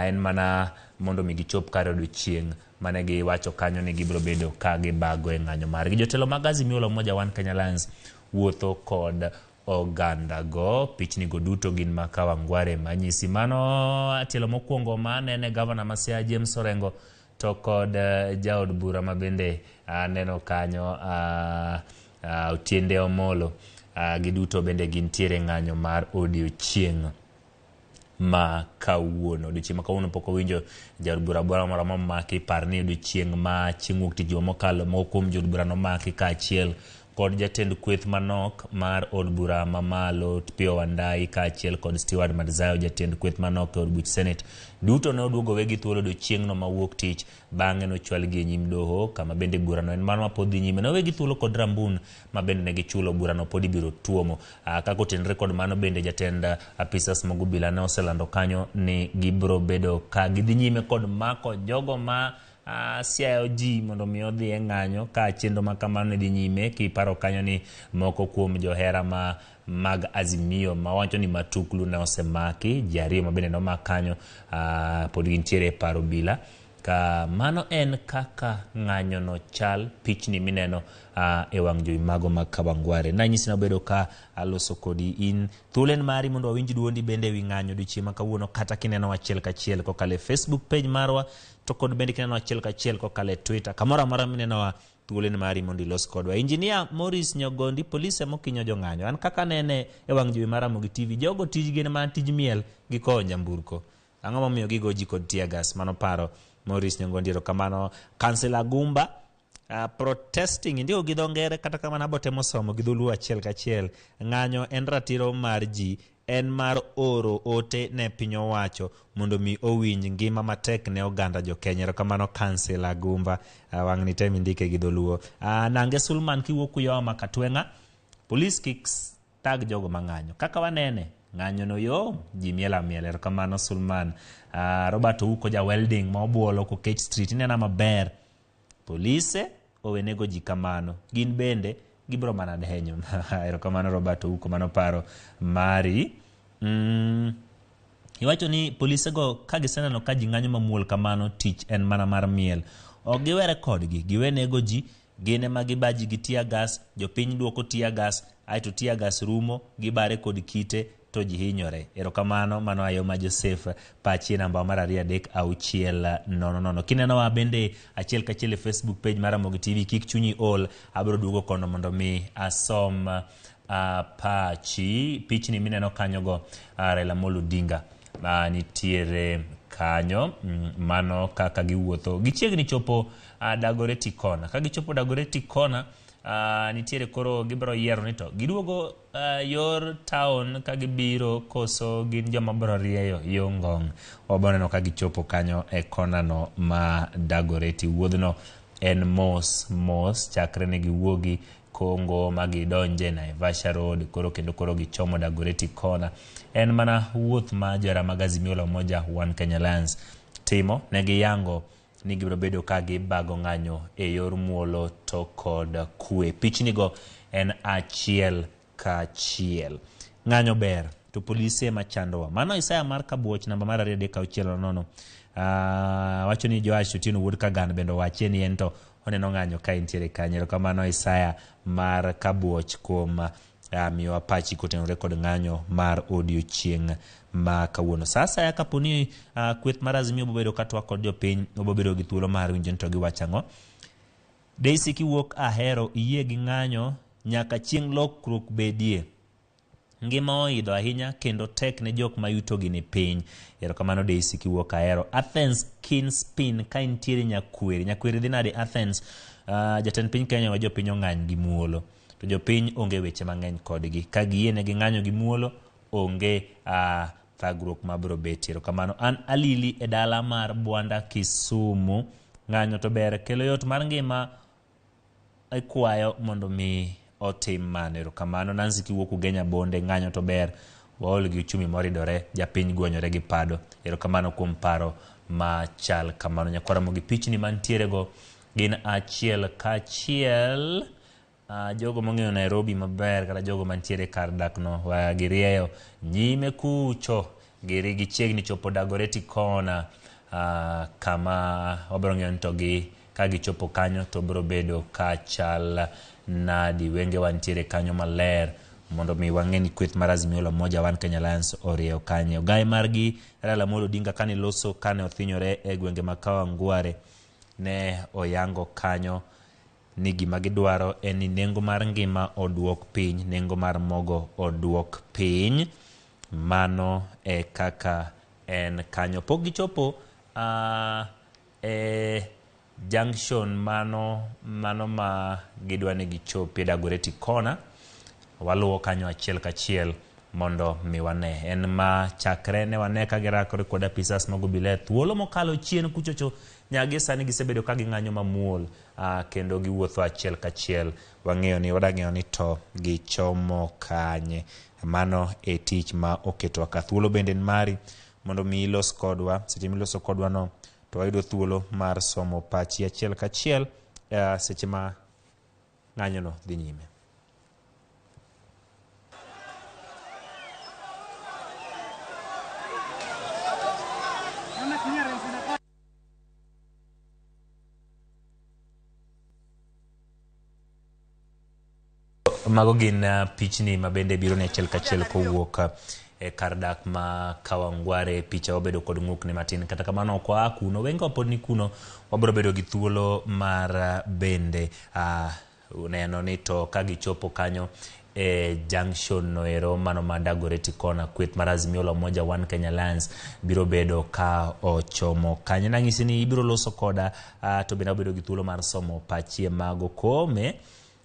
En mana mondo mi gichop kar odiochieng' mane giwacho kanyo ni gibiro bedo ka gibago e ng'anyo margi. Jotelo mag Azimio la Umoja One Kenya Alliance wuotho kod oganda go. Pichni go duto gin ma Kawangware manyisi. Mano tielo mokwongo ma anene gavana ma Siaya James Orengo to kod jaod bura ma bende aneno kanyo Otiende Omolo. Giduto bende gintiere ng'anyo mar odiochieng' ma kawuono. Odiochieng' ma kawuono pok owinjo jaod bura moro amora momaki. Par ni odiochieng' ma chieng' wuok tich juma mokalo moko kuom jood bura nomaki kaachiel kod jatend kweth manok mar od bura mamalo Opiyo Wandayi kaachiel kod Stewart Madzayo jatend kweth manok e od buch Senate. Duto ne oduogo wegi thuolo odiochieng'no ma wuok tich, bang'e nochwalgi e nyim doho kama bende burano en mano mapod dhi nyime. Nowegi thuolo kod rambun ma bende ne gichulo, burano pod ibiro tuomo. Kaka otenre kod mano bende jatend apisas mag obila ne oselando kanyo ni gibiro bedo ka gidhi nyime kod mako jogo ma siayo ji mondo mi odhi e ng'anyo ka chenro ma kamano ne dhi nyime. Kiparo kanyo ni moko kuom johera ma mag Azimio mawacho ni matuklu ne osemaki, ji ariyo ma bende nomak kanyo pod gintiere e paro obila. Ka mano en kaka ng'anyo no chal, pichni mineno e wang' jowi mago mag Kawangware. Nanyisi nabedo ka aloso kodi in thuolo en mari mondo wawinj duondi bende ewi ng'anyo odiochieng' ma kawuono, kata kineno achiel kachiel kokalo e Facebook page marwa, to kod bende kineno achiel kachiel kokalo e Twitter, kamoro amora minenowa thuolo en mari mondo ilos kodwa. Engineer Maurice Nyogondi, polise mokinyo jong'anyo. An kaka nene e wang' jowi mar Ramogi TV, jogo tijgi en mana tij miel gi kowo nyamburko. Ang'o momiyo gigo ji kod tear gas? Mano paro Maurice Nyogondi, erokamano. Kansela Gumba, protesting indiko gi dho ngere, kata kamano abo temo somo gi dholuo achiel kachiel. Ng'anyo en ratiro mar ji, en mar oro ote ne piny owacho mondo mi owinj ngima matek ne oganda jo Kenya. Erokamano Kansela Gumba, wang'ni tem indike gi dholuo. Nange Sulman kiwuok Uyoa ma Katweng'a, polis kik tag jogo mang'anyo. Kaka wanene, ng'anyo no yom, ji miel amiela. Erokamano Sulman. Robert Ouko ja welding ma obuolo Kokech Street, inena maber. Polise owenego ji kamano, gin bende gibiro mana denyo. Erokamano Robert Ouko, mano paro mari. Iwacho ni polisego ka giseneno ka ji ng'anyo mamuol kamano, tich en mana mar miel. Ok giwere kodgi, giwenego ji, gin ema gibaji gi tear gas, jopiny duoko tear gas, aeto tear gas rumo, gibare kod kite to ji hinyore. Erokamano, mano Ayoma Joseph, pachi e namba mar 2 3 6 0 0. Kinenowa bende achiel kachiel e Facebook page mar Ramogi TV, kik chunyi ol, abiro duogo kono mondo mi asom pachi. Pichni mineno kanyogo, Raila Amolo Odinga nitiere kanyo, mano kaka giwuotho. Gichiegni chopo Dagoretti Corner. Ka gichopo Dagoretti Corner, nitiere koro gibiro yiero ni to giduogo yor town ka gibiro koso gin joma biro rieyo yo Ngong. Wabiro neno ka gichopo kanyo e kona no ma Dagoretti. Wuodhno en mos mos chakre ne giwuogi Kongo ma gidonje Naivasha Road, koro kendo koro gichomo Dagoretti Corner. En mana wuoth ma johera mag Azimio la Umoja One Kenya Alliance timo. Ne giyango ni gibiro bedo ka gibago ng'anyo e yor muolo to kod kwe. Pichnigo en achiel kachiel. Ng'anyo ber to polise ema chandowa. Mano Isaya mar Kabuoch namba mar 2 3 6 0 0. Wacho ni Joash Otieno wuod Kagan bende owache ni en to oneno ng'anyo ka entiere kanyo. Erokamano Isaya mar Kabuoch kuom miyowa pachi kotenore kod ng'anyo mar odiochieng' ma kawuono. Sa asaya kapo ni kweth mar Azimio bobedo ka twak kod jopiny, obobedo gi thuolo mar winjo ni to giwacho ang'o. Daisy kiwuok Ahero, iyie gi ng'anyo nyaka chieng' lokruok bedie. Ngima oidho ahinya kendo tek ne jok ma yutogi ni piny. Erokamano Daisy kiwuok Ahero. Athens Kinspin ka intiere Nyakweri. Nyakweri dhi nade Athens? Jatend piny Kenya wa jopiny ong'any gi muolo. To jopiny onge weche mang'eny kodgi. Ka giyie ne ging'anyo gi muolo, onge thagruok mabiro betie. Erokamano. An Alili e dala mar Bwanda Kisumu. Ng'anyo to ber, kelo yot mar ngima, ikwayo mondo mi otim mano. Erokamano. Nancy kiwuok Ugenya Bonde, ng'anyo to ber, waol gi uchumi moridore, japiny gwonyore gi pado. Erokamano kuom paro machal kamano. Nyakwar Ramogi, pichni mantiere go gin achiel kachiel. Jogo mong'eyo Nairobi maber kata jogo mantiere kar dak no girieyo nyime kucho, gichiegni chopo Dagoretti Corner, kama wabiro ng'eyo ni to gi ka gichopo kanyo to biro bedo ka chal nadi. Wenge wantiere kanyo maler mondo mi wang'e ni kweth mar Azimio la Umoja One Kenya Alliance orieyo kanye. Ogaye margi Raila Amolo Odinga kane loso kane othinyore e gwenge mag Kawangware. Ne oyango kanyo ni gima gidwaro en ni nengo mar ngima oduok piny, nengo mar mogo oduok piny. Mano e kaka en kanyo. Pok gichopo e junction mano ma gidwa ni gichopie Dagoretti Corner. Waluwo kanyo achiel kachiel mondo mi wane. En ma chakre ne wane ka girakore kod apisas mag obila e thuolo mokalo chien kuchocho nyagi sani gisebedo ka ging'anyo mamuol kendo giwuotho achiel kachiel. Wang'eyo ni wadang'eyo ni to gichomo kanye. Mano e tich ma oketwa ka. Thuolo bende en mari mondo mi ilos kodwa. Seche miloso kodwa no to wayudo thuolo mar somo pachi achiel kachiel seche ma ng'anyo no dhi nyime. Mago gin pichni ma bende biro ni achiel kachiel kowuok e kar dak ma Kawangware. Picha wabedo kod ng'ukni matin, kata kamano ok waa kuno, wengewa pod ni kuno. Wabiro bedo gi thuolo mar bende neno ni to ka gichopo kanyo e junction noero mano ma Dagoretti Corner, kweth mar Azimio la Umoja One Kenya Alliance biro bedo ka ochomo kanyo. Nang'isi ni ibiro loso koda to bende wabedo gi thuolo mar somo pachie mago kome.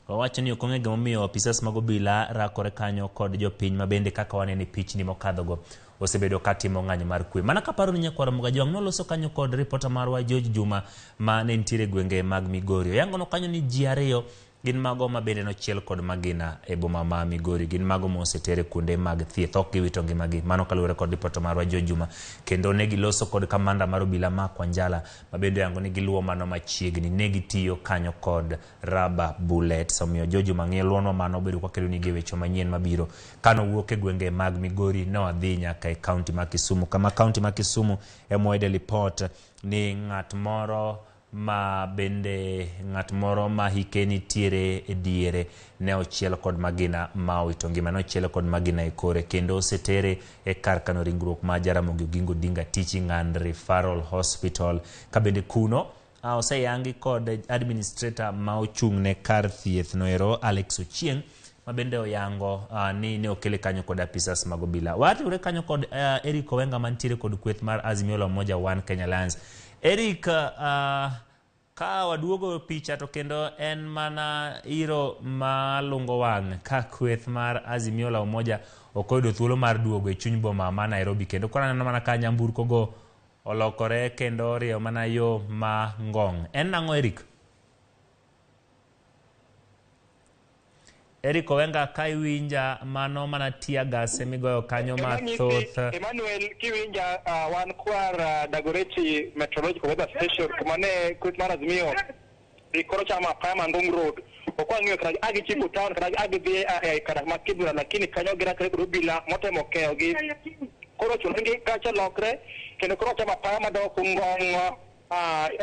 Wawacho ni ok ong'e gimomiyo apisas mag obila rakore kanyo kod jopiny ma bende kaka waneno e pichni mokadhogo osebedo katimo ng'anyo mar kwe. Mana kaparo ni nyakwar Mugajwang' noloso kanyo kod ripota marwa George Juma ma ne nitiere gwenge mag Migori. Oyangono kanyo ni ji ariyo gin mago ma bende nochiel kod magina e boma ma Migori, gin mago mosetere kuonde mag thieth, ok giwito ngimagi. Mano kaluwore kod ripota marwa George Juma. Kendo ne giloso kod kamanda mar obila Mark Wanjala ma bende oyango ni giluwo mano machiegni, ne gitiyo kanyo kod rubber bullets. Omiyo George Juma ng'iyo luonwa mano obedo kwakelo nigi weche manyien mabiro. Kano wuok e gwenge mag Migori ne wadhi nyaka e kaunti ma Kisumu, kama kaunti ma Kisumu ema wayude lipot ni ng'at moro ma bende ng'at moro ma hike nitiere e diere ne ochiel kod magina ma owito ngima, ne ochiele kod magina e kore kendo osetere e kar kano ringruok ma Jaramogi Oginga Odinga Teaching and Referral Hospital. Ka bende kuno oseyangi kod administrator ma ochung' ne kar thieth noero Alex Ochieng' ma bende oyango ni ne okele kanyo kod apisas mag obila. Wariwre kanyo kod Eric Owenga mantiere kod kweth mar Azimio la Umoja One Kenya Alliance. Eric, ka waduogo picha to kendo en mana iro malungo wang' ka kweth mar Azimio la Umoja ok oyudo thuolo mar duogo e chuny boma ma Nairobi, kendo koro aneno mana ka nyamburko go olokore kendo orieyo mana yo ma Ngong'. En nang'o Eric? Eric Owenga, ka iwinja mano mana tear gas emigoyo kanyo mathoth. Emmanuel, kiwinja wan kwar Dagoretti Meteorological Weather Station kuma ne kweth mar Azimio koro chamo apaya ma Ngong Road. Ok wang'eyo kata a gichiko town kata a gidhi e kar ma Kibra, lakini kanyo girakre kod obila motemo keyogi. Koro chuno ni gacha lokre kendo koro chamo apaya madok Ngong,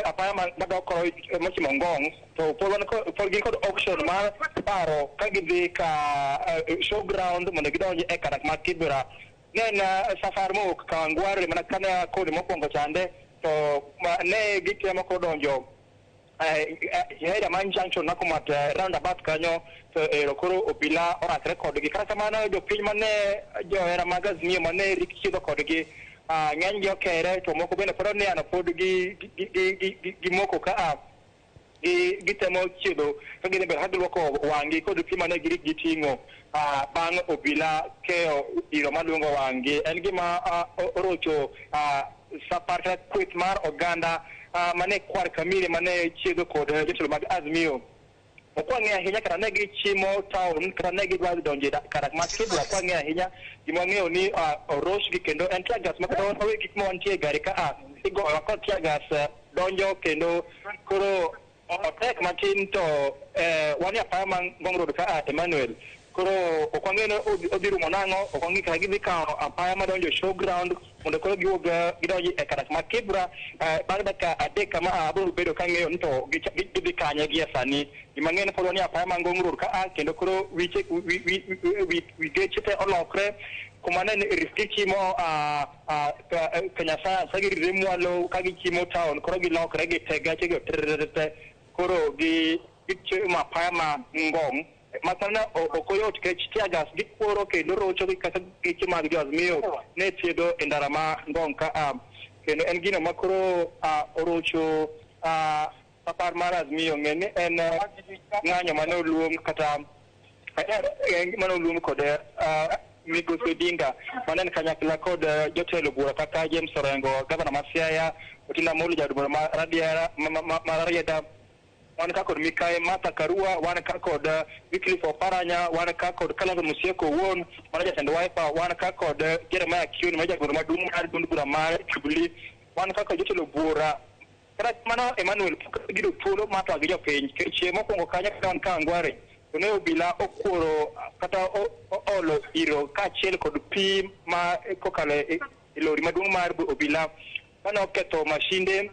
apaya madok koro mochimo Ngong, to pod gin kod auction mar paro ka gidhi ka showground mondo gidonj e kar ma Kibra. Ne en safar mowuok Kawangware mana kane kodi mokwongo chande, to ne gitemo koro donjo area man junction Nakumatt roundabout kanyo, to ero koro obila orakre kodgi. Kata kamano jopiny mane johera mag Azimio mane rik chiedho kodgi ng'enygi okere, to moko bende pod oniano pod gimoko ka gitemo chiedho ka gidhi mbele ka giluoko wang'gi kod pi mane girik giting'o bang' obila keyo iro maluongo wang'gi. En gima orocho safar kata kweth mar oganda mane kwar Kamire mane chiedho kod jotelo mag Azimio. Ok wang'eyo ahinya kata ne gichimo town kata ne gidwa donjo kar ma Kibra. Ok wang'eyo ahinya. Gima wang'eyo ni orochgi kendo en tear gas ma kata wawe gik ma wantie e gari ka igoyowa kod tear gas donjo kendo koro otek matin to wan e apaya ma Ngong Road ka Emmanuel. Koro ok wang'eyo ni odhi rumo nang'o, ok wang'eyo kata gidhi kawo apaya madonjo showground mondo koro giwuog gidonj e kar ma Kibra. Bang' dakika 3 kama abiro bedo kang'eyo ni to gidhi kanye gie sani. Gima ang'eyo ni pod wan e apaya ma Ngong Road ka kendo koro wi geche te olokre. Kuma ne gichimo Kenya Science ka giridre mwalo ka gichimo town koro gilokre gite gache go te koro gi gichimo apaya ma Ngong masana ok oyot nikech tear gas gikworo kendo rocho gi kata geche mag jo Azimio ne thiedho e ndara ma Ngong ka a kendo en gino ma koro orocho apar mar Azimio. Ng'e ni en ng'anyo mane oluong kata mane oluong kod migosi Odinga mane en kanyakla kod jotelo bura kaka James Orengo, gavana ma Siaya, Otiende Amollo, jaod bura ma Radiera ma Rarieda, wan ka kod Mikayi Martha Karua, wan ka kod Wycliffe Oparanya, wan ka kod Kalonzo Musyoka owuon mano jatend Wiper, wan ka kod Jeremiah Kioni ma jagoro maduong' mar duond bura mar Jubilee, wan ka kod jotelo bura. Kata kamano Emmanuel pok giyudo thuolo mar twak gi jopiny nikech mokwongo kanyo kata wan Kawangware to ne obila okuoro kata oolo iro kaachiel kod pi ma kokalo e lori maduong' mar obila mane oketho mashinde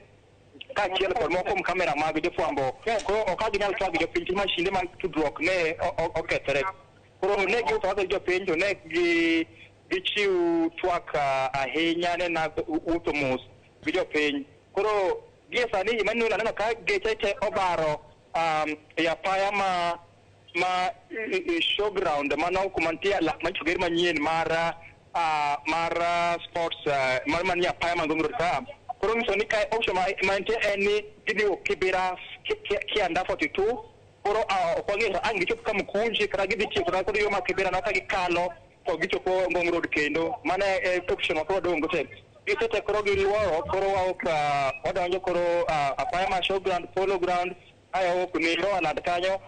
kaachiel kod moko kuom kamera mag jofwambo. Koro ok ginyal twak gi jopiny nikech mashinde mag tudruok ne okethore. Koro ne giwuotho gi jopiny to ne gichiw twak ahinya ne na wuotho mos gi jopiny. Koro gie sani Emmanuel aneno ka geche te obaro e apaya ma showground mano kuma nitie lak manyiso ger manyien mar sports mar manie apaya ma Ngong Road ka. Koro nyiso ni kae option ma mantie en ni gidhi wuok Kibera Kianda 42 koro ok wang'eyo ang' gichop Kamukunji kata gidhi tieko kata koro yo ma Kibera no ka gikalo to gichopo Ngong Road kendo. Mano e option ma koro wadong' go te. Gisete koro giluoro koro wawuok wadonjo koro apaya ma showground, polo ground ae wawuok ni Lower Land kanyo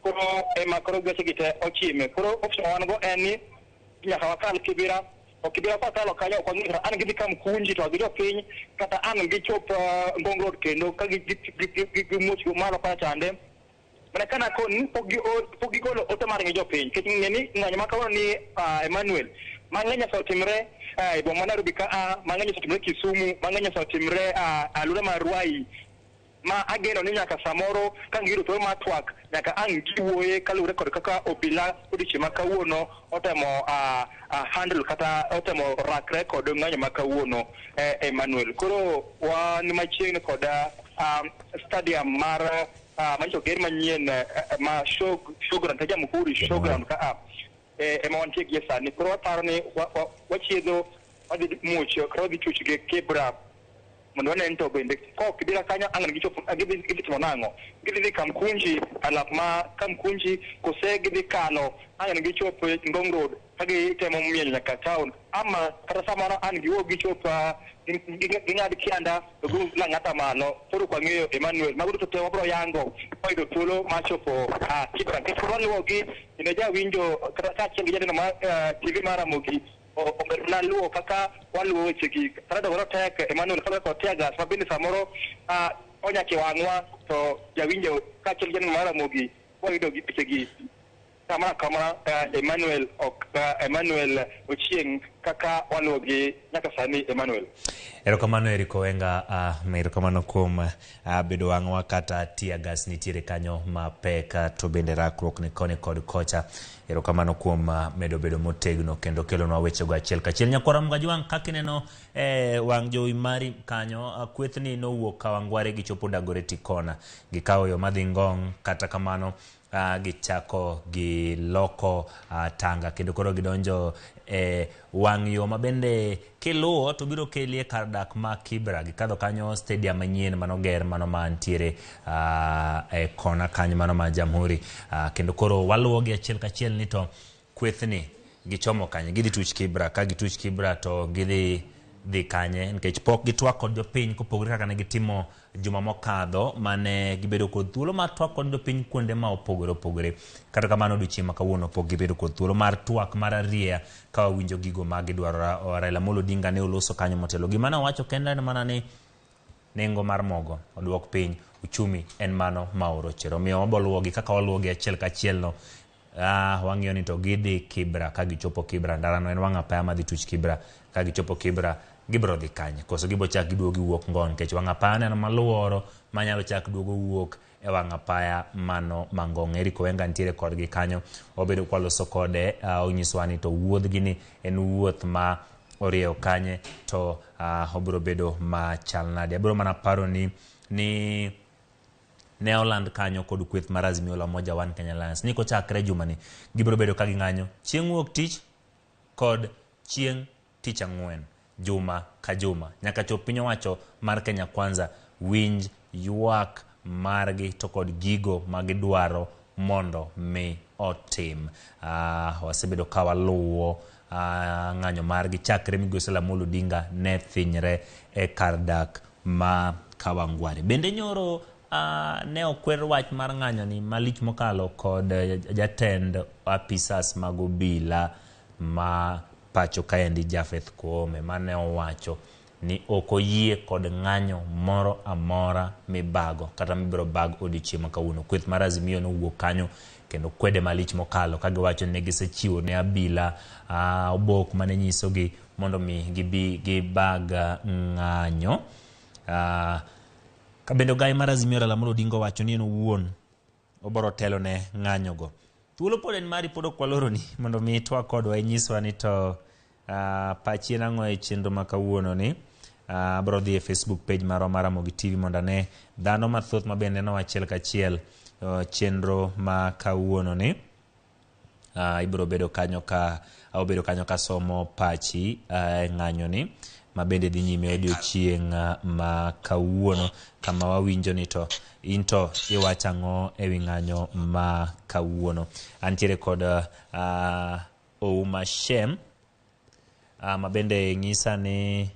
koro ema koro geche gi te ochime. Koro option ma wan go en ni nyaka wakal Kibera to Kibera kwakalo kanyo ok wang'eyo an gidhi Kamkunji to gi jopiny kata an gichop Ngong Road kendo ka gimuoch malo kacha chande. Mana kana koni pok gigolo ote margi jopiny nikech ng'e ni ng'anyo ma kawuono ni Emmanuel mang'eny osetimre e boma ma Nairobi ka a mang'eny osetimre Kisumu, mang'eny osetimre alwora mar Ruai ma ageno ni nyaka samoro ka giyudo thuolo mar twak nyaka ang' giwuoye kaluwore kod kaka obila odiochieng' ma kawuono otemo handle kata otemo rakre kod ng'anyo ma kawuono Emmanuel. Koro wan machiegni kod stadium mar manyiso ger manyien ma showground ka Jamhuri showground ka a ema wantie gie sani. Koro waparo ni wachiedho wadhi muoch kata wadhi chuch gi Kibra mondo wane ni to bende kok Kibera kanyo ang' gichopo gidhi timo nang'o. Gidhi dhi Kamkunji alap ma Kamkunji kose gidhi kalo ang' gichop Ngong Road ka gitemo mienyo nyaka town ama kata samoro ang' giwuog gichop ging'ad Kianda to giwuog Lang'ata malo. Koro ok wang'eyo Emmanuel. Mago duto te wabiro yango kwayudo thuolo mar chopo Kibra nikech koro waluwogi kendo jawinjo kata kaachiel gi janeno mar TV mar Ramogi ober mana luwo kaka waluwo wechegi. Kata dongore tek Emmanuel kaluwore kod tear gas ma bende samoro onyake wang'wa to jawinjo kaachiel gi janeno mar Ramogi wayudo gi wechegi kamoro akamora Emmanuel ok Emmanuel Ochieng' kaka waluwogi nyaka sani Emmanuel. Erokamano Eric Owenga, erokamano kuom bedo wang'wa kata tear gas nitiere kanyo mapek to bende rakruok ni koni kod kocha. Erokamano kuom medo bedo motegno kendo kelonwa wechego achiel kachiel. Nyakwara Mgajwang' kaka ineno wang' jowi mari kanyo, kwethni nowuok Kawangware gichopo Dagoretti Corner. Gikawo yo madhi Ngong' kata kamano gichako giloko tanga kendo koro gidonjo e wang' yo ma bende kiluwo to biro keli e kar dak ma Kibra. Gikadho kanyo stadium manyien manoger mano mantiere e kona kanyo mano ma Jamhuri. Kendo koro waluwogi achiel kachiel ni to kwethni gichomo kanye. Gidhi tuch Kibra. Ka gituch Kibra to gidhi dhi kanye nikech pok gitwak kod jopiny kopogore kaka ne gitimo juma mokadho mane gibedo kod thuolo mar twak kod jopiny kuonde ma opogore opogore. Kata kamano odiochieng' ma kawuono pok gibedo kod thuolo mar twak mar arieya ka wawinjo gigo ma gidwaro. Raila Amolo Odinga ne oloso kanyo motelo. Gima ne owacho kende en mana ni nengo mar mogo oduok piny, uchumi en mano ma orochore. Omiyo wabo luwogi kaka waluwogi achiel kachiel no. Wang'iyo ni to gidhi Kibra. Ka gichopo Kibra, ndarano en wang' apaya madhi tuch Kibra. Ka gichopo Kibra Gibiro dhi kanye? Koso gibo chak giduogo giwuok Ngong nikech wang' apaya neno maluoro manyalo chak duogo wuok e wang' apaya mano ma Ngong. Eric Owenga nitiere kodgi kanyo, wabedo kwaloso kode, onyisowa ni to wuodhgi ni en wuoth ma orieyo kanye to obiro bedo machal nade. Abiro mana paro ni ne oland kanyo kod kweth mar Azimio la Umoja One Kenya Alliance ni kochakre jumani gibiro bedo ka ging'anyo chieng' wuok tich kod chieng' tich ang'wen juma ka juma nyaka chop piny owacho mar Kenya Kwanza winj ywak margi to kod gigo ma gidwaro mondo mi otim. Wasebedo ka waluwo ng'anyo margi chakre migosi Raila Amolo Odinga ne thinyre e kar dak ma Kawangware. Bende nyoro ne okwer wach mar ng'anyo ni malich mokalo kod jatend apisas mag obila ma pacho kaendi Japheth Koome mane owacho ni ok oyie kod ng'anyo moro amora mibago kata mibiro bag odiochieng' ma kawuono. Kweth mar Azimio nowuok kanyo kendo kwede malich mokalo ka giwacho ni gisechiwo ne abila obok mane nyisogi mondo mi gibi gibag ng'anyo. Ka bende ogai mar Azimio Raila Amolo Odinga owacho ni en owuon obiro telo ne ng'anyogo. Thuolo pod en mari, pod ok waloroni mondo mi itwak kodwa inyiswa ni to pachi en ang'o e chenro ma kawuono ni. Abiro dhi e Facebook page marwa mar Ramogi TV mondo ane dhano mathoth ma bende neno achiel kachiel chenro ma kawuono ni. Ibiro bedo kanyo ka obedo kanyo ka somo pachi e ng'anyo ni ma bende dhi nyime odiochieng' ma kawuono kama wawinjo ni to in to iwacho ang'o ewi ng'anyo ma kawuono. Antiere kod Ouma Shem ma bende nyisa ni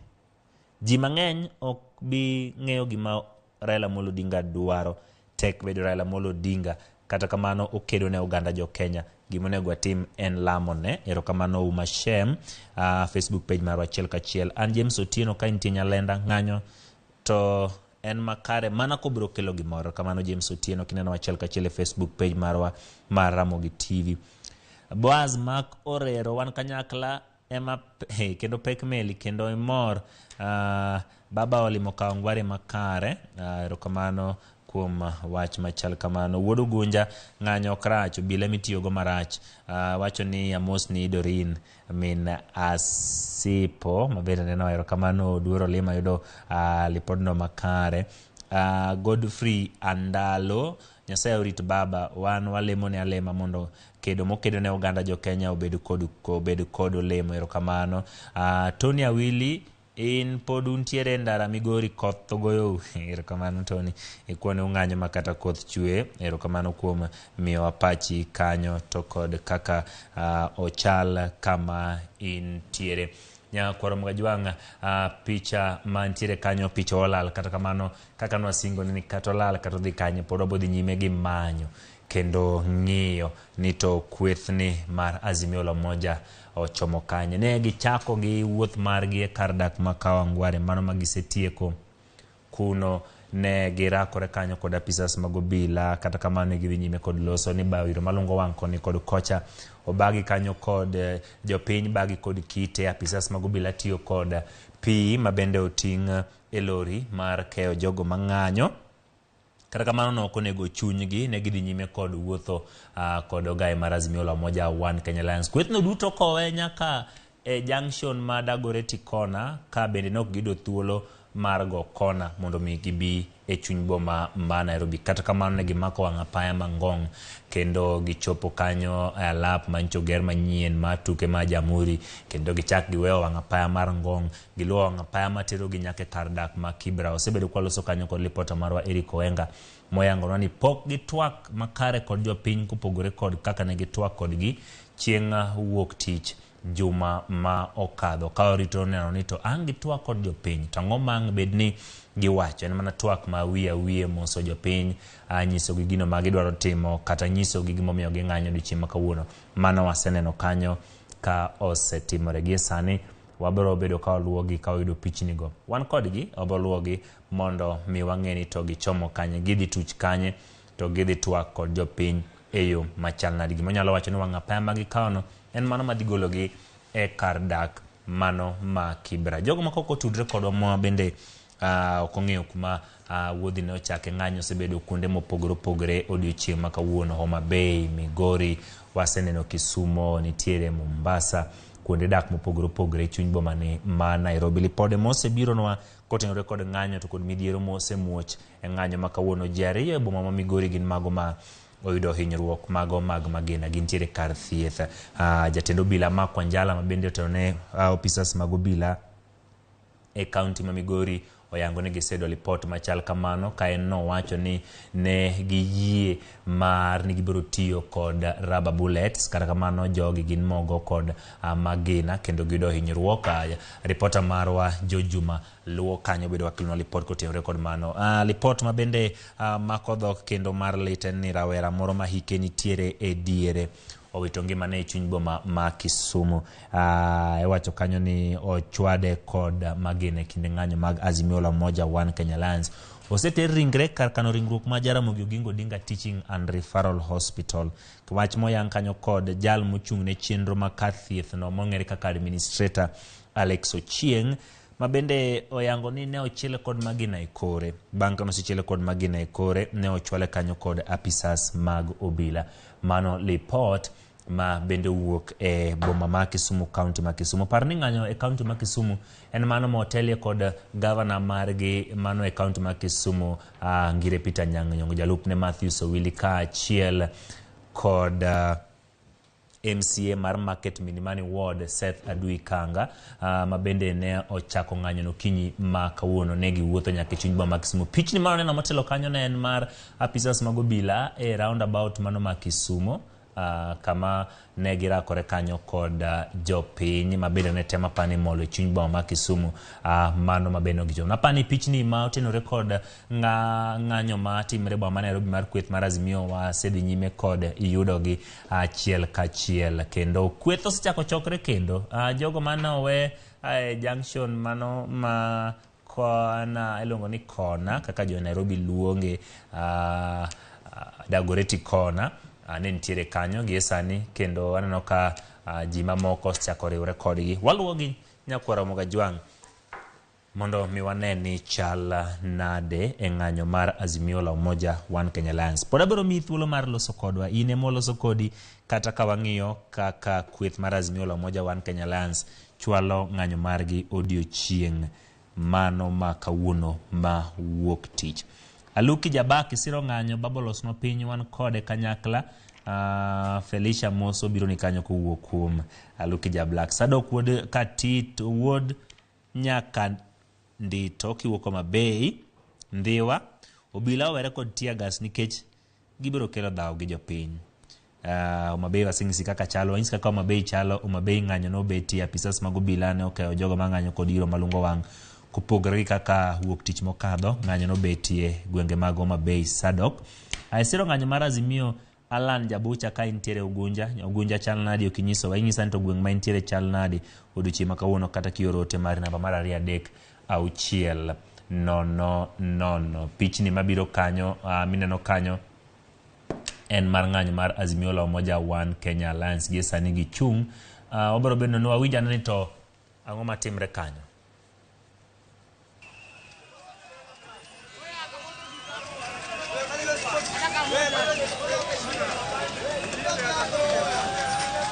ji mang'eny ok bi ng'eyo gima Raila Amolo Odinga dwaro. Tek bedo Raila Amolo Odinga, kata kamano okedo ne oganda jo Kenya. Gima onego watim en lamo ne. Erokamano Ouma Shem, Facebook page marwa achiel kachiel. An James Otieno ka intie Nyalenda ng'anyo to en makare mana kobiro kelo gimoro. Kamano James Otieno kineno achiel kachiel e Facebook page marwa mar Ramogi TV. Boaz Mark Orero wan kanyakla ema kendo pek meli kendo imor. Baba olimo Kawangware makare. Erokamano kuom wach machal kamano. Wuod Ugunja ng'anyo ok rach, obila mitiyogo marach. Wacho ni amos ni Dorin min Asipo mabende neno erokamano. Oduoro Lima yudo lipodno makare. Godfrey Andalo, Nyasaye orit baba, wan walemo ne alema mondo kedo mokedo ne oganda jo Kenya obed kod olemo. Erokamano. Tony Awili, in pod untiere ndara Migori, koth ogoyou. Erokamano Tony, ikuone ung'anyo ma kata koth chwe. Erokamano kuom miyowa pachi kanyo to kod kaka ochal kama intiere. Nyakwaro Mgajwang', picha mantiere kanyo, picha olal. Kata kamano kaka nwasingo ni kata olal kata odhi kanye pod wabodhi nyime gi manyo kendo ng'iyo ni to kwethni mar Azimio la Umoja ochomo kanye. Ne gichako gi wuoth margi e kar dak ma Kawangware, mano ma gisetieko kuno. Ne girakore kanyo kod apisas mag obila, kata kamano ne gidhi nyime kod loso ni bayo iro malungo wang' koni kod kocha. Obagi kanyo kod jopiny, bagi kod kite. Apisas mag obila tiyo kod pi ma bende oting' e lori mar keyo jogo mang'anyo. Kata kamano ne ok onego chunygi, ne gidhi nyime kod wuotho kod ogaye mar Azimio la Umoja One Kenya Alliance. Kwethno duto kowe nyaka e junction ma Dagoretti Corner, ka bende ne ok giyudo thuolo mar go kona mondo mi gibi e chuny boma ma Nairobi. Kata kamano ne gimako wang' apaya ma Ngong kendo gichopo kanyo e alap manyicho oger manyien mar tuke ma Jamhuri, kendo gichak giweyo wang' apaya mar Ngong, giluwo wang' apaya materogi nyaka e kar dak ma Kibra. Osebedo kwaloso kanyo kod lipota marwa Eric Owenga moyangonwa ni pok gitwak makare kod jopiny kopogore kod kaka ne gitwak kodgi chieng' wuok tich juma ma okadho. Ka orito neno ni to ang' gitwak kod jopiny to ang'o ma ang' bed ni giwacho. En mana twak ma wiye wiye moso jopiny, nyisogi gino ma gidwaro timo kata nyisogi gimomiyo ging'anyo odiochieng' ma kawuono. Mano waseneno kanyo ka osetimore. Gie sani wabiro bedo ka waluwogi ka wayudo pichnigo. Wan kodgi, wabiro luwogi mondo mi wang'e ni to gichomo kanye, gidhi tuch kanye, to gidhi twak kod jopiny e yo machal nade. Gima wanyalo wacho ni wang' apaya ma gikawono en mano madhi gologi e kar dak mano ma Kibra. Jogo ma kok otudre kodwa ma bende ok ong'eyo kuma wuodhi ne ochake, ng'anyo osebedo kuonde mopogore opogore odiochieng' ma kawuono. Homa Bay, Migori, waseneno Kisumo, nitiere Mombasa, kuonde dak mopogore opogore chuny boma ni ma Nairobi. Lipode mosebironwa kotenore kod ng'anyo to kod midhiero mosemuoch e ng'anyo ma kawuono, ji ariyo e boma ma Migori gin mago ma oyudo hinyruok mago mag magina, gintiere kar thieth. Jatend obila Mark Wanjala ma bende otelo ne officers mag obila e kaunti ma Migori oyango ni giseyudo lipot machal kamano, ka en nowacho ni ne giyie mar ni gibiro tiyo kod rubber bullets, kata kamano jogi gin mogo kod magina kendo giyudo hinyruok. Ripota marwa Jo Juma luwo kanyo bedo wakelonwa lipot kotenore kod mano. Lipot ma bende mako dhok kendo mar lit en ni rawera moro ma hike nitiere e diere owito ngimane e chuny boma ma Kisumu. Iwacho kanyo ni ochwade kod magina e kinde ng'anyo mag Azimio la Umoja One Kenya Alliance. Oseter ringre kar kano ringruok ma Jaramogi Oginga Odinga Teaching and Referral Hospital. Wach moyang kanyo kod jal mochung' ne chenro ma kar thieth no mong'ere kaka administrator Alex Ochieng', ma bende oyango ni ne ochiele kod magina e kore. Bang' ka nosechiele kod magina e kore, ne ochwale kanyo kod apisas mag obila. Mano lipot ma bende owuok e boma ma Kisumu, kaunti ma Kisumu. Par ni ng'anyo e kaunti ma Kisumu en mano motelie kod gavana margi mano e kaunti ma Kisumu, Ngire Peter Anyang' Nyong'o, jalupne Matthews Owili kaachiel kod MCA mar Market Milimani Ward Seth Adui Kanga, ma bende ne ochako ng'anyo no okinyi ma kawuono. Ne giwuotho nyaka e chuny boma ma Kisumu. Pichni mane waneno motelo kanyo ne en mar apisas mag obila e roundabout mano ma Kisumu, kama ne girakore kanyo kod jopiny ma bende ne temo apani molo e chuny boma ma Kisumu, mano ma bende gichopo. Napani pichni ma otenore kod ng'anyo ma timre boma ma Nairobi mar kweth mar Azimio wasedhi nyime kod yudogi achiel kachiel, kendo kweth osechako chokre kendo. Jogo mane owe e junction mano ma kona iluongo ni kona kaka jo Nairobi luonge, Dagoretti Kona, ne nitiere kanyo gie sani, kendo aneno ka ji mamoko osechako riwre kodgi. Waluwogi nyakwar Ramogi Ajwang' mondo mi wane ni chal nade e ng'anyo mar Azimio la Umoja One Kenya Alliance. Pod abiro miyi thuolo mar loso kodwa, in ema waloso kodi, kata ka wang'iyo kaka kweth mar Azimio la Umoja One Kenya Alliance chwalo ng'anyo margi odiochieng' mano ma kawuono ma wuok tich. Aluki Jabaki siro ng'anyo, baba olosnwa piny, wan kode kanyakla. Felicia Moso biro ni kanyo kowuok kuom Aluki Jablak. Sadok wuod Katit wuod Nyaka Ndito kiwuok Homa Bay, Ndhiwa, obila owere kod tear gas nikech gibiro kelo dhaw gi jopiny. Homa Bay waseng'isi kaka chalo, wanyisi kaka Homa Bay chalo. Homa Bay ng'anyo nobetie, apisas mag obila ne okeyo jogo mang'anyo kod iro malungo wang'. Kopogore gi kaka wuok tich mokadho, ng'anyo nobetie gwenge mag Homa Bay Sadok. Siro ng'anyo mar Azimio, Alan Jabucha ka intiere Ugunja, Ugunja chal nadi ok inyisowa, inyisa ni to gweng' ma intiere chal nadi odiochieng' ma kawuono, kata kioro ote mari namba mar 2 3 6 0 0. Pichni mabiro kanyo, mineno kanyo en mar ng'anyo mar Azimio la Umoja One Kenya Alliance gie sani gichung'. Wabiro bedo ni wawinj ane ni to ang'o matimre kanyo.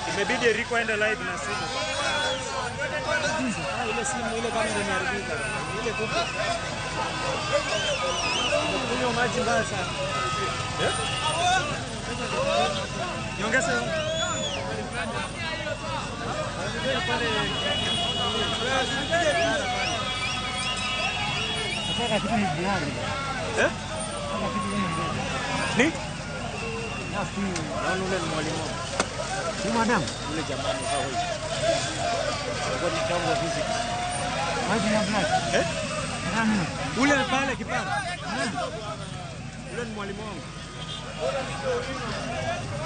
Imebidi Eriko aende live na simu. Ile simu ile kamera imeharibika. Ile kubwa. Kunywa maji mbaya sana. Niongeze. Nataka kitu ni blurry. Eh? Nataka kitu ni blurry. Ni? Naona ule ni mwalimu. Ni madam? Ule jamani sawa huyu. Kwa ni kama physics. Maji na black. Eh? Nani? Ule pale kipara. Ule ni mwalimu wangu.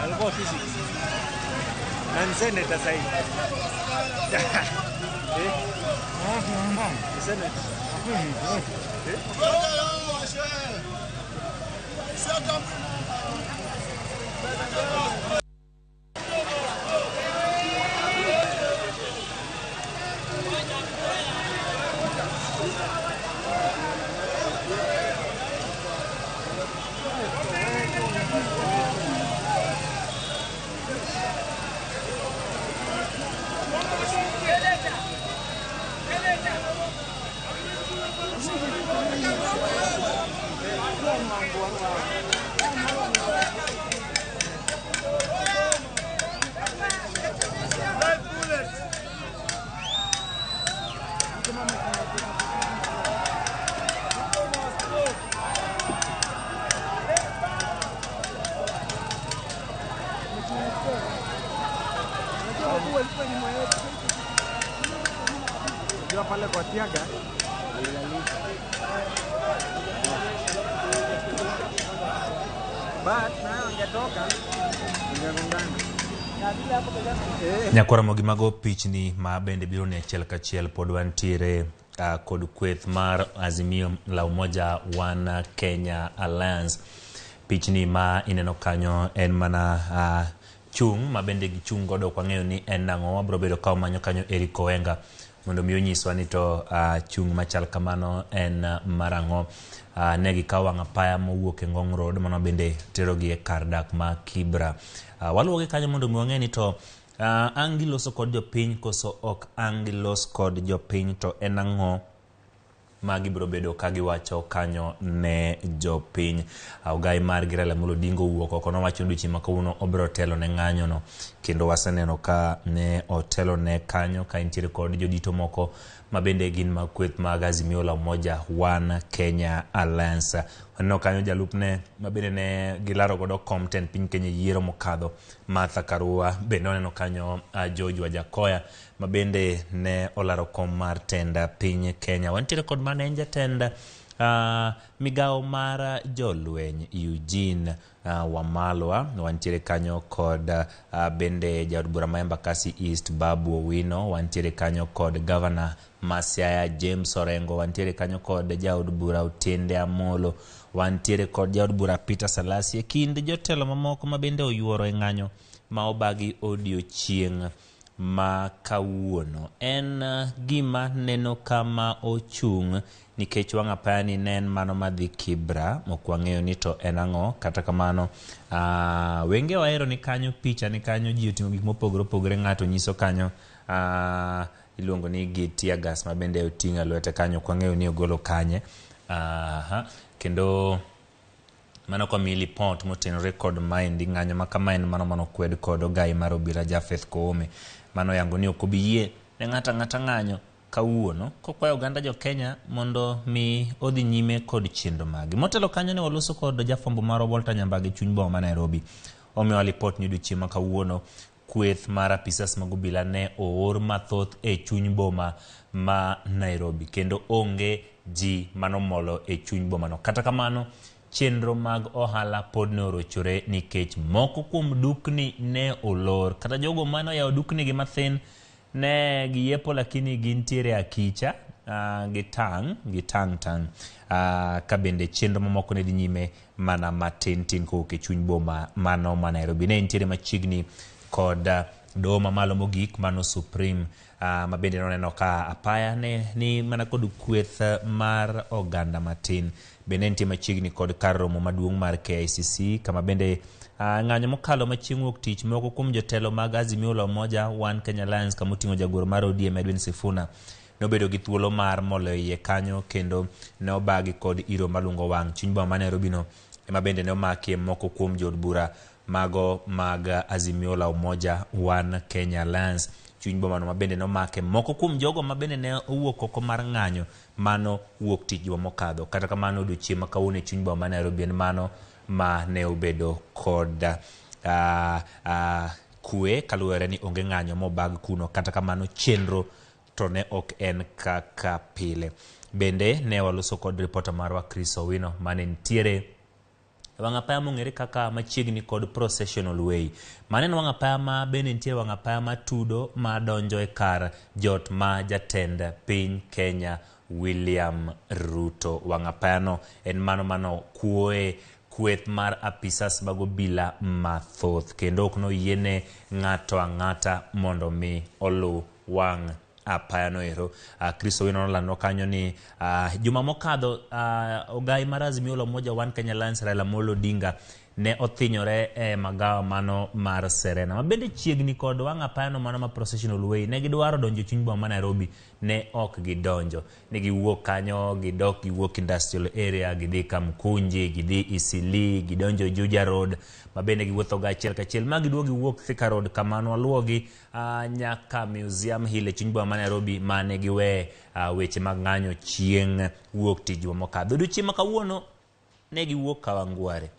Alikuwa physics. Na ni senator sasa hivi. Eh? Ni senator. Eh? Unajua pale kwa Tiaga but nayo angetoka ungegongana. Nyakora mago pichni ma bende biro ni achiel kachiel pod wantiere kod kweth mar Azimio la Umoja One Kenya Alliance. Pichni ma ineno kanyo en mana chung' ma bende gichung' godo ok wang'eyo ni en nang'o. Wabiro bedo ka wamanyo kanyo Eric Oenga mondo mi onyiswa ni to chung' machal kamano en mar ang'o. Ne gikawo wang' apaya mowuok e Ngong Road mano bende terogi e kar dak ma Kibra. Waluwogi kanyo mondo mi wang'e ni to ang' giloso kod jopiny koso ok ang' gilos kod jopiny, to en ang'o ma gibiro bedo ka giwacho kanyo ne jopiny. Ogai margi Raila Amolo Odinga owuok oko nowacho ni odiochieng' ma kawuono obiro telo ne ng'anyo no, kendo waseneno ka ne otelo ne kanyo ka entiere kod jodito moko ma bende gin mag kweth mag Azimio la Umoja One Kenya Alliance. Waneno kanyo jalupne ma bende ne gilaro godo kom tend piny Kenya e yiero mokadho Martha Karua, bende waneno kanyo George Wajackoyah ma bende ne olaro kom mar tend piny Kenya. Wantiere kod mane en jatend migawo mar jolweny Eugene Wamalwa, wantiere kanyo kod bende jaod bura ma Embakasi East Babu Owino, wantiere kanyo kod gavana ma Siaya James Orengo, wantiere kanyo kod jaod bura Otiende Amolo, wantiere kod jaod bura Peter Salasya, e kind jotelo mamoko ma bende oyuoro e ng'anyo ma obagi odiochieng' ma kawuono. En gima neno kama ochung' nikech wang' apaya ni ne en mano madhi Kibra, ok wang'eyo ni to en ang'o. Kata kamano wenge wahero ni kanyo, picha ni kanyo, ji oting'o gik mopogore opogore, ng'ato nyiso kanyo iluongo ni gi tear gas ma bende oting'o e lwete kanyo, ok wang'eyo ni ogolo kanye. Kendo mano komiyi lipot motenore kod maendi ng'anyo ma kama en mano manokwed kod ogai mar obila Japheth Koome mano yango ni ok obi yie ne ng'ato ang'ata ng'anyo kawuono kokwayo oganda jo Kenya mondo mi odhi nyime kod chenro magi. Motelo kanyo ne waloso kod jafwambo marwa Walter Nyambage chuny boma ma Nairobi. Omiwa lipot ni odiochieng' ma kawuono kweth mar apisas mag obila ne oor mathoth e chuny boma ma Nairobi kendo onge ji manomolo e chuny bomano. Kata kamano chenro mag ohala pod ne orochore nikech moko kuom dukni ne olor. Kata jogo mane oyawo dukni gi mathin ne giyiepo lakini gintiere akicha, gitang' tang' ka bende chenro mamoko ne dhi nyime mana matin tin kowuok e chuny boma mano ma Nairobi. Ne nitiere machiegni kod doho mamalo mogik mano Supreme, ma bende noneno ka apaya ne ni mana kod kweth mar oganda matin. Bende nitie machiegni kod kar romo maduong' mar KICC kama bende ng'anyo mokalo machieng' wuok tich moko kuom jotelo mag Azimio la Umoja One Kenya Alliance kama oting'o jagoro mar ODM Edwin Sifuna nobedo gi thuolo mar molo iye kanyo kendo ne obagi kod iro malungo wang'. Chuny boma ma Nairobi no ema bende ne omakie moko kuom jood bura mago mag Azimio la Umoja One Kenya Alliance. Chuny boma no ma bende nomake moko kuom jogo ma bende ne owuok oko mar ng'anyo mano wuok tich juma mokadho. Kata kamano odiochieng' ma kawuono e chuny boma ma Nairobi en mano ma ne obedo kod kwe kaluwore ni onge ng'anyo mobag kuno. Kata kamano chenro to ne ok en kaka pile. Bende ne waloso kod ripota marwa Chris Owino mane nitiere wang' apaya mong'ere kaka machiegni kod Processional Way. Mano en wang' apaya ma bende nitie wang' apaya matudo madonjo e kar jot ma jatend piny Kenya William Ruto. Wang' apaya no en mano mano kuoe kweth mar apisas mag obila mathoth kendo ok noyiene ng'ato ang'ata mondo mi oluw wang' apaya no ero. Chris Owino nolando kanyo ni juma mokadho ogai mar Azimio la Umoja One Kenya Alliance Raila Amolo Odinga ne othinyore e magawa mano mar Serena ma bende chiegni kod wang' apayano mano ma Processional Way. Ne gidwaro donjo e chuny boma ma Nairobi, ne ok gidonjo. Ne giwuok kanyo, gidok giwuok industrial area, gidhi Kamkunji, gidhi Eastleigh, gidonjo Juja Road, ma bende giwuotho ga achiel kachiel ma giduogo giwuok Thika Road kama nwaluwogi nyaka Museum Hill e chuny boma ma Nairobi mane giwe weche mag ng'anyo chieng' wuok tich juma mokadho. Odiochieng' ma kawuono ne giwuok Kawangware.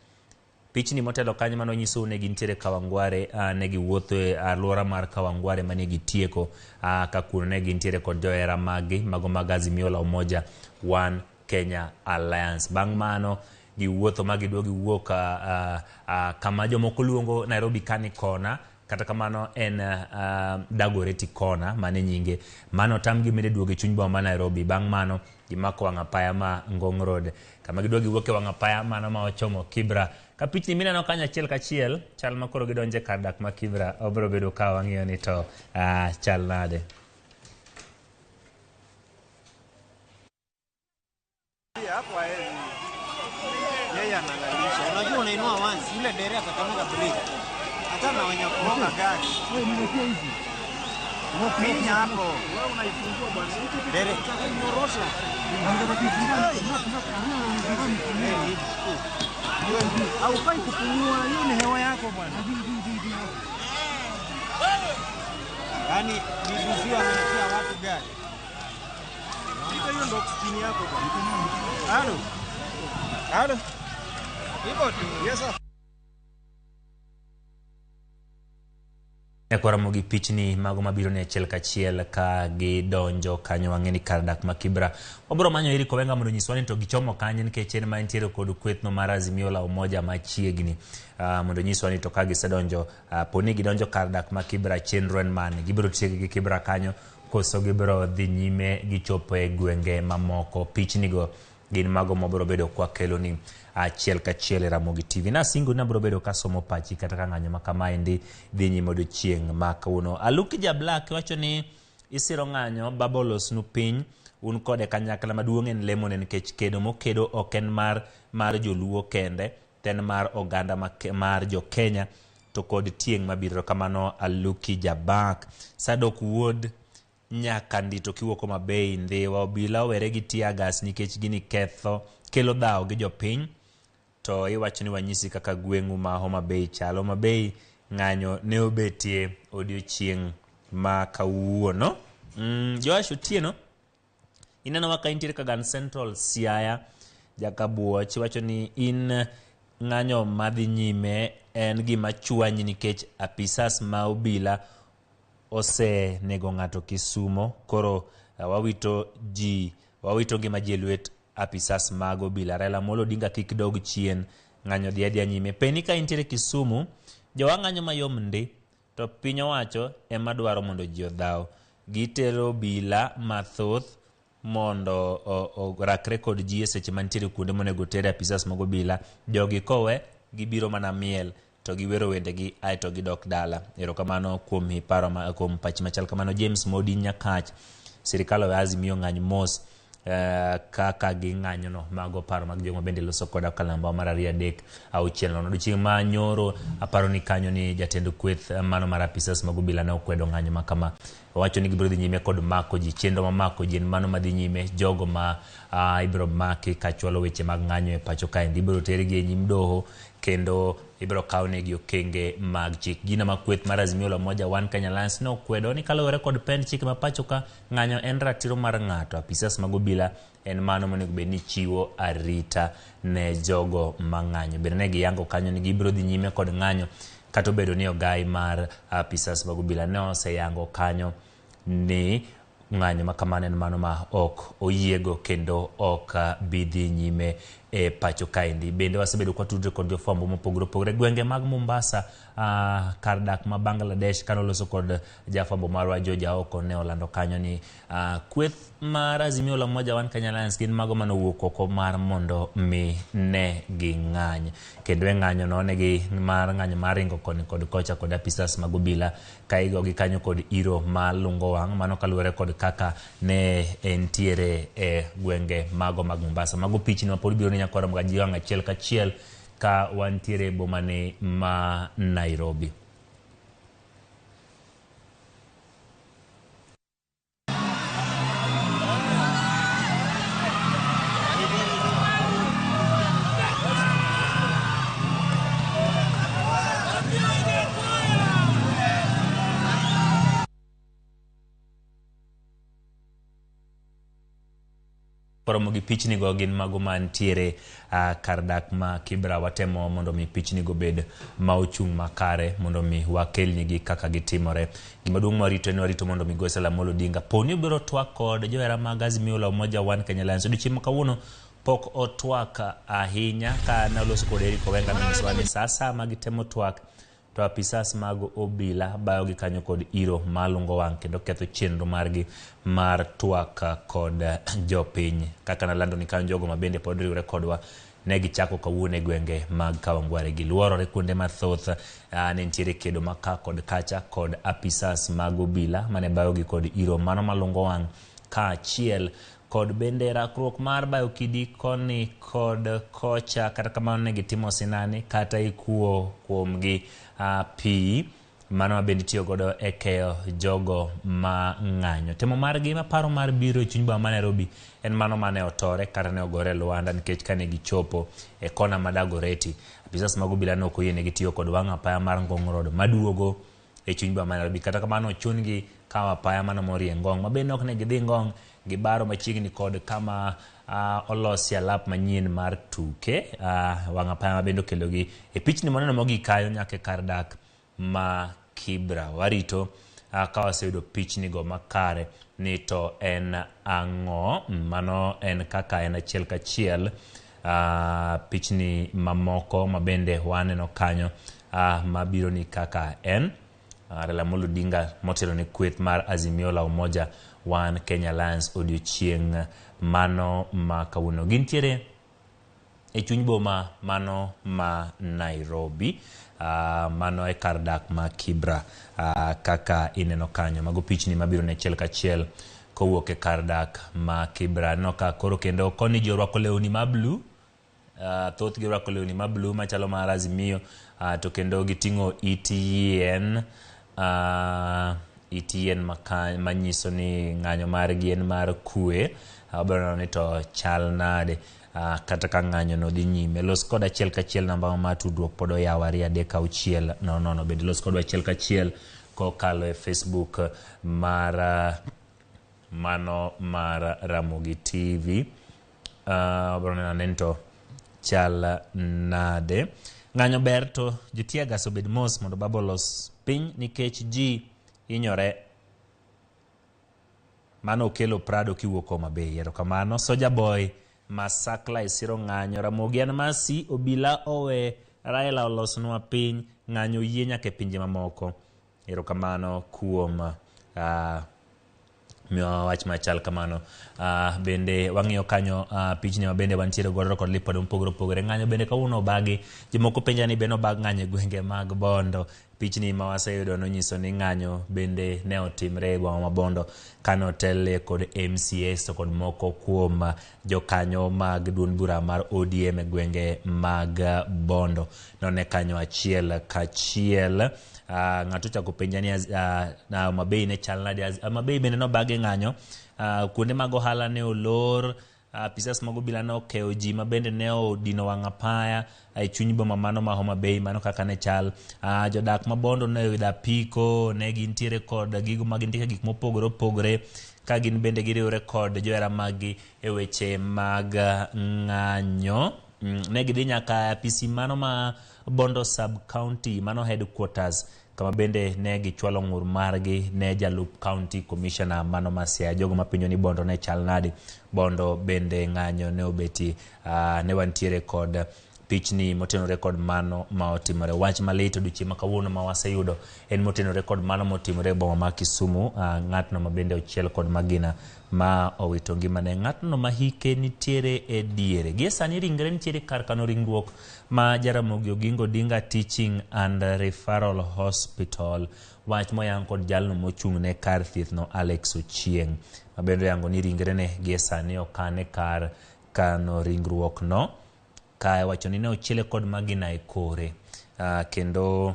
Pichni motelo kanyo mane onyisou ne gintiere Kawangware, ne giwuotho e alwora mar Kawangware mane gitieko, ka kuno ne gintiere kod johera maggi mago mag Azimio la Umoja One Kenya Alliance. Bang' mano giwuotho ma giduogo giwuok kama jomoko luongo Nairobi kani kona, kata kamano en Dagoretti Corner mane nyinge. Mano otamgi bende duogo e chuny boma ma Nairobi. Bang' mano gimako wang' apaya ma Ngong Road, kama giduogo giwuok e wang' apaya mano ma ochomo Kibra. Ka pichni mineno kanyo achiel kachiel chal ma koro gidonjo e kar dak ma Kibra, obiro bedo ka wang'iyo ni to chal nade. Hapo haezi. Yeye analalisha. Unajua unainua once, yule dereva atakanyaga brake. Hata na wenye kuonga gari. Wewe nimekuwa hivi. Minya hapo. Wewe unaifungua bwana. Dere. Nyorosha. Haufai kupumua, hiyo ni hewa yako bwana. Yaani ni ametia watu gari. Pita hiyo ndo oksijeni yako bwana. Halo. Halo. Hivyo tu. Yes sir. Nyakwar Ramogi, pichni mago mabiro ni achiel kachiel ka gidonjo kanyo wang'e ni kar dak ma Kibra. Wabiro manyo Eric Owenga mondo onyiswa ni to gichomo kanye nikech en ma entiere kod kwethno mar Azimio la Umoja machiegni. Mondo onyiswa ni to ka gisedonjo, poni gidonjo kar dak ma Kibra, chenro en mane? Gibiro tieko gi Kibra kanyo koso gibiro dhi nyime gichopo e gwenge mamoko? Pichnigo gin mago mabiro bedo kwa kelo ni achiel kachiel e Ramogi TV. Nasingo ni abiro bedo kasomo pachi kata ka ng'anyo ma kamaendi dhi nyime odiochieng' ma kawuono. Aluki ja Black wacho ni isiro ng'anyo, baba olosnu piny, un kode kanyakla maduong' en lemone nikech kedo mokedo ok en mar joluo kende, to en mar oganda mar jo Kenya to kod tieng' mabiro. Kamano Aluki ja Black. Sadok Wuod nyaka ndito kiwuok Homa Bay, Ndhiwa, obila owere gi tear gas nikech gini ketho kelo dhawo gi jopiny. To iwacho ni wanyisi kaka gweng'u ma Homa Bay chalo. Homa Bay ng'anyo ne obetie odiochieng' ma kawuono. Joash Otieno, ineno ka intiere Kagan Central, Siaya, Jakabuoch, iwacho ni in ng'anyo madhi nyime en gima chwanyi nikech apisas ma obila osenego ng'ato Kisumo. Koro wawito ngima ji e lwet apisas mag obila. Raila Amolo Odinga kik dog chien, ng'anyo dhi adhiya nyime. Peni ka intiere Kisumu, jowa ng'anyo mayom ndi, to piny owacho ema dwaro mondo ji odhaw. Gitero obila mathoth mondo orakre kod ji e seche mantiere kuonde monego tere apisas mag obila. Jogi kowe, gibiro mana miel to giwero wendegi aeto gidok dala. Erokamano kuom paro kuom pachi machal kamano. James Modi Nyakach, sirikal owe Azimio ng'any mos kaka ging'anyo no. Mago paro mag jogo bende loso koda kalamba mar 2 3 6 0. Odiochieng' ma nyoro aparo ni kanyo ni jatend kweth mano mar apisas mag obila ne okwedo ng'anyo ma kama. Owacho ni gibiro dhi nyime kod mako ji. Chenro ma mako ji en mano madhi nyime, jogo ma ibiro maki kachwalo weche mag ng'anyo e pacho kaendi ibiro tergi e nyim doho kendo ibiro kawnegi okenge mag chik. Gino ma kweth mar Azimio la Umoja One Kenya Alliance ne okwedo ni kaluwore kod pend chike ma pacho ka, ng'anyo en ratiro mar ng'ato. Apisas mag obila en mano monego bed ni chiwo arita ne jogo ma ng'anyo. Bende ne giyango kanyo ni gibiro dhi nyime kod ng'anyo kata obedo ni ogai mar apisas mag obila ne oseyango kanyo ni ng'anyo ma kamano en mano ma ok oyiego kendo ok bi dhi nyime e pacho kaendi. Bende wasebedo kwa tudre kod jofwambo mopogore opogore gwenge mag Mombasa, kar dak ma Bangladesh, kane oloso kod jafwambo marwa George Aoko ne olando kanyo ni kweth mar Azimio la Umoja One Kenya Alliance gin mago manowuok oko mar mondo mi ne ging'any. Kendo e ng'anyo no ne gi mar ng'anyo mar ringo koni kod kocha kod apisas mag obila ka igogi kanyo kod iro malungo wang', mano kaluwore kod kaka ne entiere e gwenge mago mag Mombasa. Mago pichni ma pod biro ni nyakwar Ramogi wang' achiel kachiel ka wantiere e bomani ma Nairobi. Koromo gi pichni go gin mago mantiere kar dak ma Kibra. Watemo mondo mi pichni go bed ma ochung' makare mondo mi wakelnigi kaka gitimore. Gima duong' marito en warito mondo mi Migosi Raila Amolo Odinga poni obiro twak kod johera mag Azimio la Umoja One Kenya Alliance. Odiochieng' ma kawuono pok otwak ahinya ka noloso kod Eric Owenga nonyisowa ni sa asaya ma gitemo twak to apisas mag obila bayogi kanyo kod iro malungo wang' kendo ketho chenro margi mar twak kod jopiny. Kaka nalando ni kanyo jogo ma bende pod riwre kodwa ne gichako kawuono e gwenge mag Kawangware. Giluorore kuonde mathoth, ne nitiere kedo ma ka kod kacha kod apisas mag obila mane bayogi kod iro mano malungo wang' kaachiel kod bende rakruok mar bayo kidi koni kod kocha. Kata kamano ne gitimo sinani kata ikuo kuomgi pi mano ma bende itiyo godo e keyo jogo ma ng'anyo. Temo margi maparo mar biro e chuny boma ma Nairobi en mano mane otore kata ne ogore e lwanda nikech kane gichopo e kona ma Dagoretti, apisas mag obila ne ok oyienegi tiyo kod wang' apaya mar Ngong Road maduogo e chuny boma ma Nairobi. Kata kamano ochun-gi kawo apaya mano morie Ngong ma bende ok ne gidhi Ngong, gibaro machiegni kod kama olosi alap manyien mar tuke. Wang' apaya ma bende okelogi e pichni moneno mogik kayo nyaka e kar dak ma Kibra. Warito ka waseyudo pichni go makare ni to en ang'o. Mano en kaka en achiel kachiel pichni mamoko ma bende waneno kanyo mabiro ni kaka en Raila Amolo Odinga motelo ne kweth mar Azimio la Umoja One Kenya Alliance odiochieng' mano ma kawuono. Gintiere e chuny boma mano ma Nairobi, mano e kar dak ma Kibra, kaka ineno kanyo. Mago pichni mabiro ne achiel kachiel kowuok e kar dak ma Kibra. Aneno ka koro kendo koni ji orwako lewni ma blue, thothgi orwako lewni ma blue machalo mar Azimio, to kendo giting'o it yien, it yien manyiso ni ng'anyo margi en mar kwe. Wabiro neno ni to chal nade kata ka ng'anyo no dhi nyime. Los kod achiel kachiel namba mar tudruok pod oyaw 2 3 6 0 0. Bende los kodwa achiel kachiel kokalo e Facebook mar mano mar Ramogi TV. Wabiro neno ane ni to chal nade. Ng'anyo ber to jo tear gas obed mos mondo baba olos piny nikech ji hinyore. Mano okelo Prado kiwuok Homa Bay. Erokamano. Soja Boy Masakla isiro ng'anyo. Ramogi an Masi obila owe Raila olosnwa piny. Ng'anyo oyie nyaka e pinje mamoko. Erokamano kuom miyowa wach machal kamano. Bende wang'iyo kanyo pichni ma bende wantiere godo kod lipode mopogore opogore. Ng'anyo bende kawuono obagi. Jomoko penja ni bende obag ng'anyo e gwenge mag Bondo. Pichni ma waseyudo nonyiso ni ng'anyo bende ne otimre e boma ma Bondo kane otelne kod MCAs to kod moko kuom jokanyo mag duond bura mar ODM e gwenge mag Bondo. None kanyo achiel kachiel. Ng'ato ochako penja ni Homa Bay ne chal nade. Homa Bay bende nobag e ng'anyo. Kuonde mag ohala ne olor. Apisas mag obila ne okeyo ji ma bende ne odino wang' apaya e chuny boma mano ma Homa Bay. Mano kaka ne chal. Jodak ma Bondo ne oyudo apiko, ne gintiere kod gigo ma gindike gik mopogore opogore ka gin bende giriwre kod johera maggi e weche mag ng'anyo. Ne gidhi nyaka apisi mano ma Bondo Sub County, mano headquarters, kama bende ne gichwalo ng'ur margi ne jalup county commissioner mano ma Siaya. Jogo mapenjo ni Bondo ne chal nade. Bondo bende ng'anyo ne obeti. Ne wantiere kod pichni motenore kod mano ma otimore. Wach malit odiochieng' ma kawuono ma waseyudo en motenore kod mano motimore e boma ma Kisumu. Ng'atno ma bende ochiel kod magina ma owito ngimane. Ng'atno ma hike nitiere e diere. Gie sani ringre nitiere kar kano ringruok ma Jaramogi Oginga Odinga Teaching and Referral Hospital. Wach moyang kod jalno mochung' ne kar thieth no Alex Ochieng', ma bende oyango ni ringrene gie sani okane kar kano ringruok no. Ka iwacho ni ne ochiele kod magina e kore. Kendo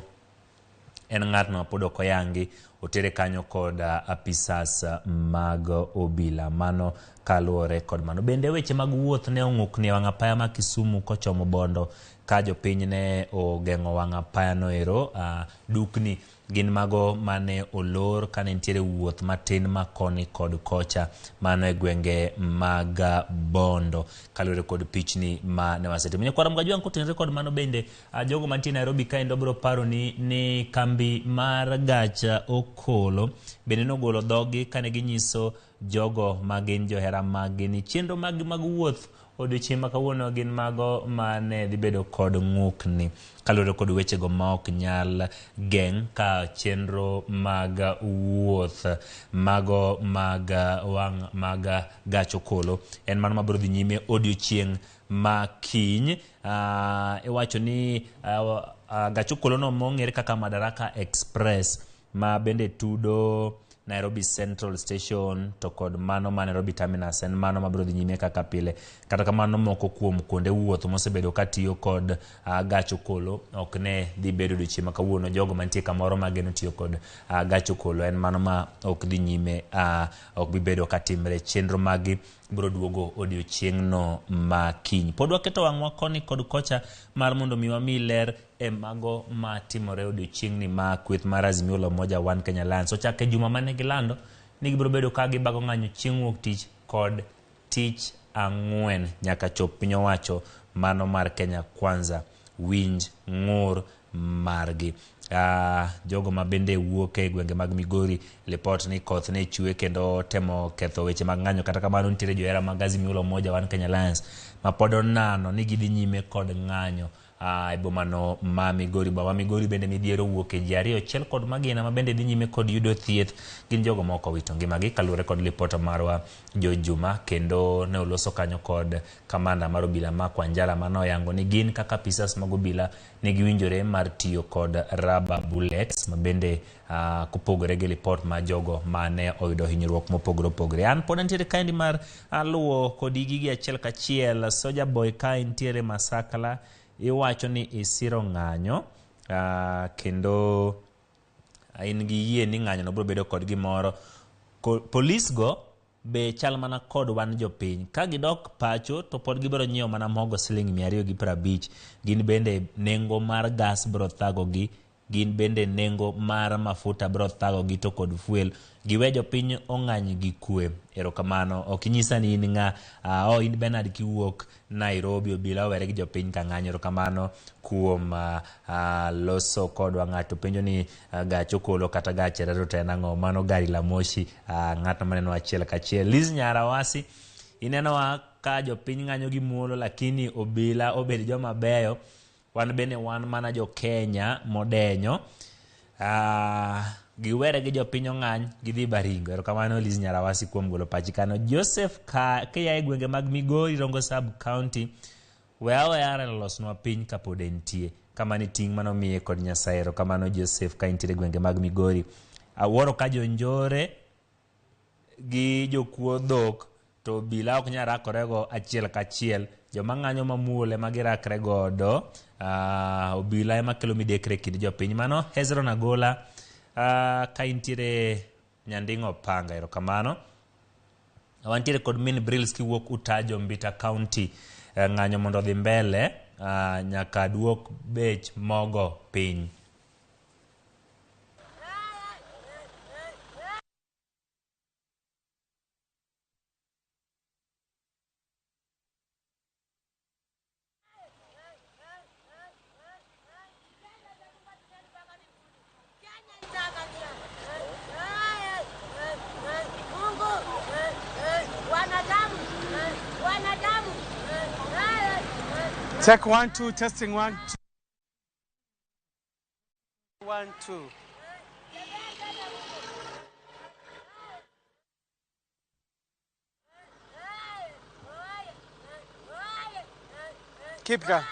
en ng'atno ma pod ok oyangi, otere kanyo kod apisas mag obila. Mano kaluwore kod mano. Bende weche mag wuoth ne ong'ukni e wang' apaya ma Kisumu kochomo Bondo ka jopiny ne ogeng'o wang' apaya no ero. Dukni gin mago mane olor kane nitiere wuoth matin ma koni kod kocha, mano e gwenge mag Bondo kaluwore kod pichni ma ne wasetimo. Nyakwar Mgajwang' kotenore kod mano bende, jogo mantie Nairobi kaendi obiro paro ni kambi mar gach okolo bende nogolo dhogi kane ginyiso jogo ma gin johera maggi ni chenro maggi mag wuoth odiochieng' ma kawuono gin mago mane dhi bedo kod ng'ukni kaluwore kod wechego ma ok nyal geng' ka chenro mag wuoth mago mag wang' mag gach okolo en mano mabiro dhi nyime odiochieng' ma kiny. Iwacho ni gach okolo no mong'ere kaka Madaraka Express ma bende tudo Nairobi Central Station to kod mano ma Nairobi Terminus en mano mabiro dhi nyime kaka pile. Kata kamano moko kuom kuonde wuoth mosebedo katiyo kod gach okolo ok ne dhi bedo odiochieng' ma kawuono. Jogo mantie kamoro mageno tiyo kod gach okolo en mano ma ok dhi nyime, ok bi bedo katimre. Chenro maggi biro duogo odiochieng'no ma kiny. Pod waketo wang'wa koni kod kocha mar mondo mi wami ler e mago matimore odiochieng'ni ma kweth mar Azimio la Umoja One Kenya Alliance ochake juma mane gilando ni gibiro bedo ka gibago ng'anyo chieng' wuok tich kod tich ang'wen nyaka chop piny owacho mano mar Kenya Kwanza winj ng'ur margi. Jogo ma bende wuok e gwenge mag Migori lipot ni koth ne chwe kendo temo ketho weche mag ng'anyo. Kata kamano nitiere johera mag Azimio la Umoja One Kenya Alliance ma pod onano ni gidhi nyime kod ng'anyo e bomano ma Migori. Boma ma Migori bende midhiero wuok e ji ariyo achiel kod magina ma bende dhi nyime kod yudo thieth gin jogo ma ok owito ngimagi kaluwore kod lipot marwa Jo Juma, kendo ne oloso kanyo kod kamanda mar obila Mark Wanjala mane oyango ni gin kaka apisas mag obila ne giwinjore mar tiyo kod rubber bullets ma bende kopogore gi lipot ma jogo mane oyudo hinyruok mopogore opogore. An pod antiere kaendi mar luwo kodi gigi achiel kachiel. Soja Boy ka intiere Masakala iwacho ni isiro ng'anyo, kendo in gi yie ni ng'anyo no biro bedo kod gimoro. Polis go be chal mana kod wan jopiny. Ka gidok pacho to pod gibiro nyiewo mana mogo siling 250. Gin bende nengo mar gas biro thagogi, gin bende nengo mar mafuta biro thagogi to kod fuel. Giwe jopiny ong'any gi kwe. Erokamano. Ok inyisa ni in ng'a. In Bernard kiwuok Nairobi, obila owere gi jopiny ka ng'anyo. Erokamano kuom loso kodwa. Ng'ato penjo ni gach okolo kata gach reru to en ang'o? Mano gari la moshi. Ng'atno maneno achiel kachiel. Liz Nyarawasi, inenowa ka jopiny ng'anyo gi muolo lakini obila obed joma beyo. Wan bende wan mana jo Kenya modenyo. Giwere gi jopiny ong'any gidhi Baringo. Erokamano Liz Nyarawasi kuom golo pachi kano. Joseph ka kia e gwenge mag Migori, Rongo Sub County, we aweya Raila olosnwa piny kapod entie. Kamano ting' manomiye kod Nyasaye. Erokamano Joseph ka intiere e gwenge mag Migori. Awuoro ka jonjore gi jokuo dhok to obila ok nyal rakorego achiel kachiel. Joma ng'anyo mamuol ema girakre godo. Obila ema kelo midekre e kind jopiny. Mano Hezron Agola, ka intiere Nyanding'o Opanga, erokamano. Wantiere kod Min Brils kiwuok Utajo, Mbita County. Ng'anyo mondo odhi mbele, nyaka duok bech mogo piny. Check 1 2, testing 1 2. 1 2. Keep going.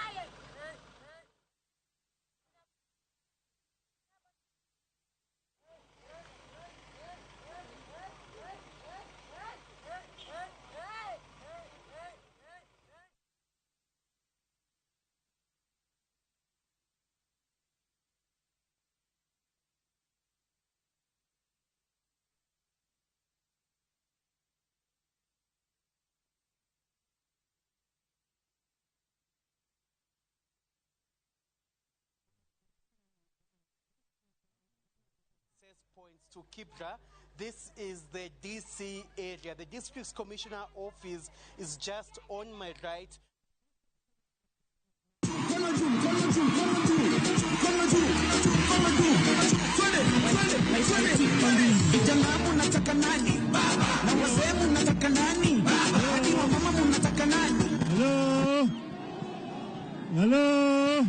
checkpoints to Kibra. This is the DC area. The district commissioner office is just on my right. Vijana munataka nani? Na wazee munataka nani? Hadi wamama munataka nani? Hello? Hello?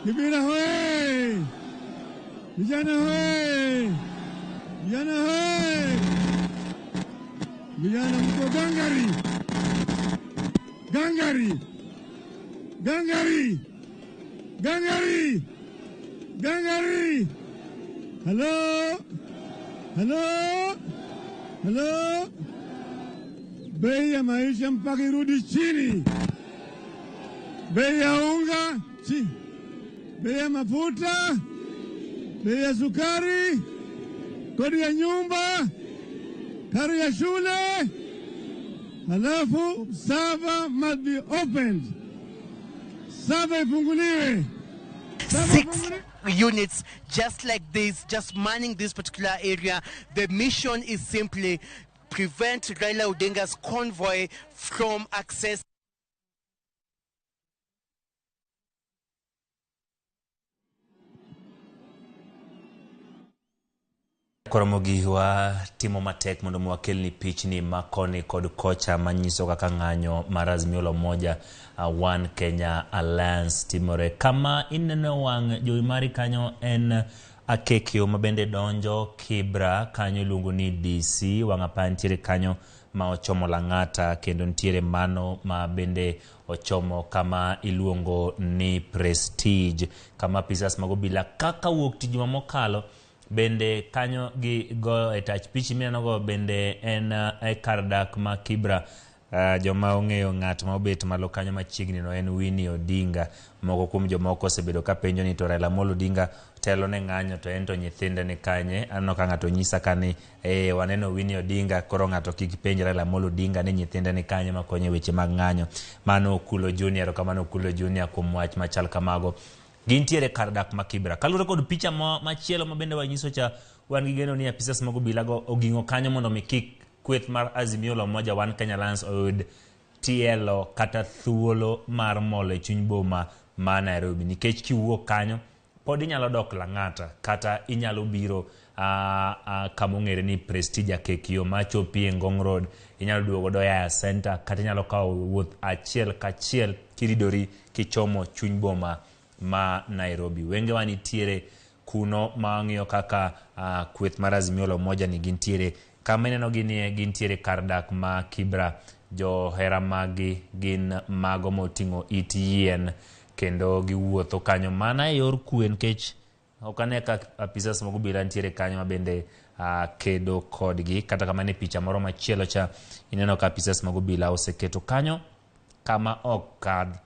Kibera hoye! Vijana hoye! Vijana hoye! Vijana mko gangari! Gangari! Gangari! Gangari! Gangari! Hello? Hello? Hello? Bei ya maisha mpaka irudi chini. Bei ya unga chini. Bei ya mafuta, bei ya sukari, kodi ya nyumba, karo ya shule. Halafu server must be opened. Server ifunguliwe. Six units just like this, just manning this particular area. The mission is simply prevent Raila Odinga's convoy from access. Koromogi wa timo matek mondo mi wakelni pichni ma koni kod kocha manyiso kaka ng'anyo mar Azimio la Umoja One Kenya Alliance timore. Kama ineno wang' jowi mari kanyo en Akekio ma bende donjo Kibra kanyo iluongo ni DC, wang' apaya nitiere kanyo ma ochomo Lang'ata kendo nitiere mano ma bende ochomo kama iluongo ni Prestige, kama apisas mag obila kaka wuok tich juma mokalo bende kanyo gi goyo e tach. Pichi minenogo bende en e kar dak ma Kibra. Joma ong'eyo ng'at ma obet malo kanyo machiegni no en Winnie Odinga. Moko kuom jomoko osebedo ka penjo ni to Raila Amolo Odinga telo ne ng'anyo to en to nyithinde ni kanye. Aneno ka ng'ato nyisa ka ni waneno Winnie Odinga, koro ng'ato kik penj Raila Amolo Odinga ni nyithinde ni kanye makonyo e weche mag ng'anyo. Mano Okulo Junior, erokamano Okulo Junior kuom wach machal kamago. Gintiere kar dak ma Kibra. Kaluwore kod picha machielo ma bende wanyiso cha, wan gi geno ni apisas mag obila go oging'o kanyo mondo mi kik kweth mar Azimio la Umoja One Kenya Alliance oyud tielo kata thuolo mar molo e chuny boma ma Nairobi. Nikech kiwuok kanyo pod inyalo dok Lang'ata kata inyalo biro kama ong'ere ni Prestige Akekio machopi e Ngong Road, inyalo duogo godo Yaya Center kata inyalo kawo wuoth achiel kachiel kiridori kichomo chuny boma ma Nairobi. Wengewa nitiere kuno ma wang'iyo kaka kweth mar Azimio la Umoja ni gintiere. Kama ineno ginie gintiere kar dak ma Kibra. Johera maggi gin mago moting'o it yien kendo giwuotho kanyo mana e yor kwe nikech ok ane ka apisas mag obila nitiere kanyo ma bende kedo kodgi. Kata kamano e picha moro machielo cha ineno ka apisas mag obila oseketo kanyo kama ok kadh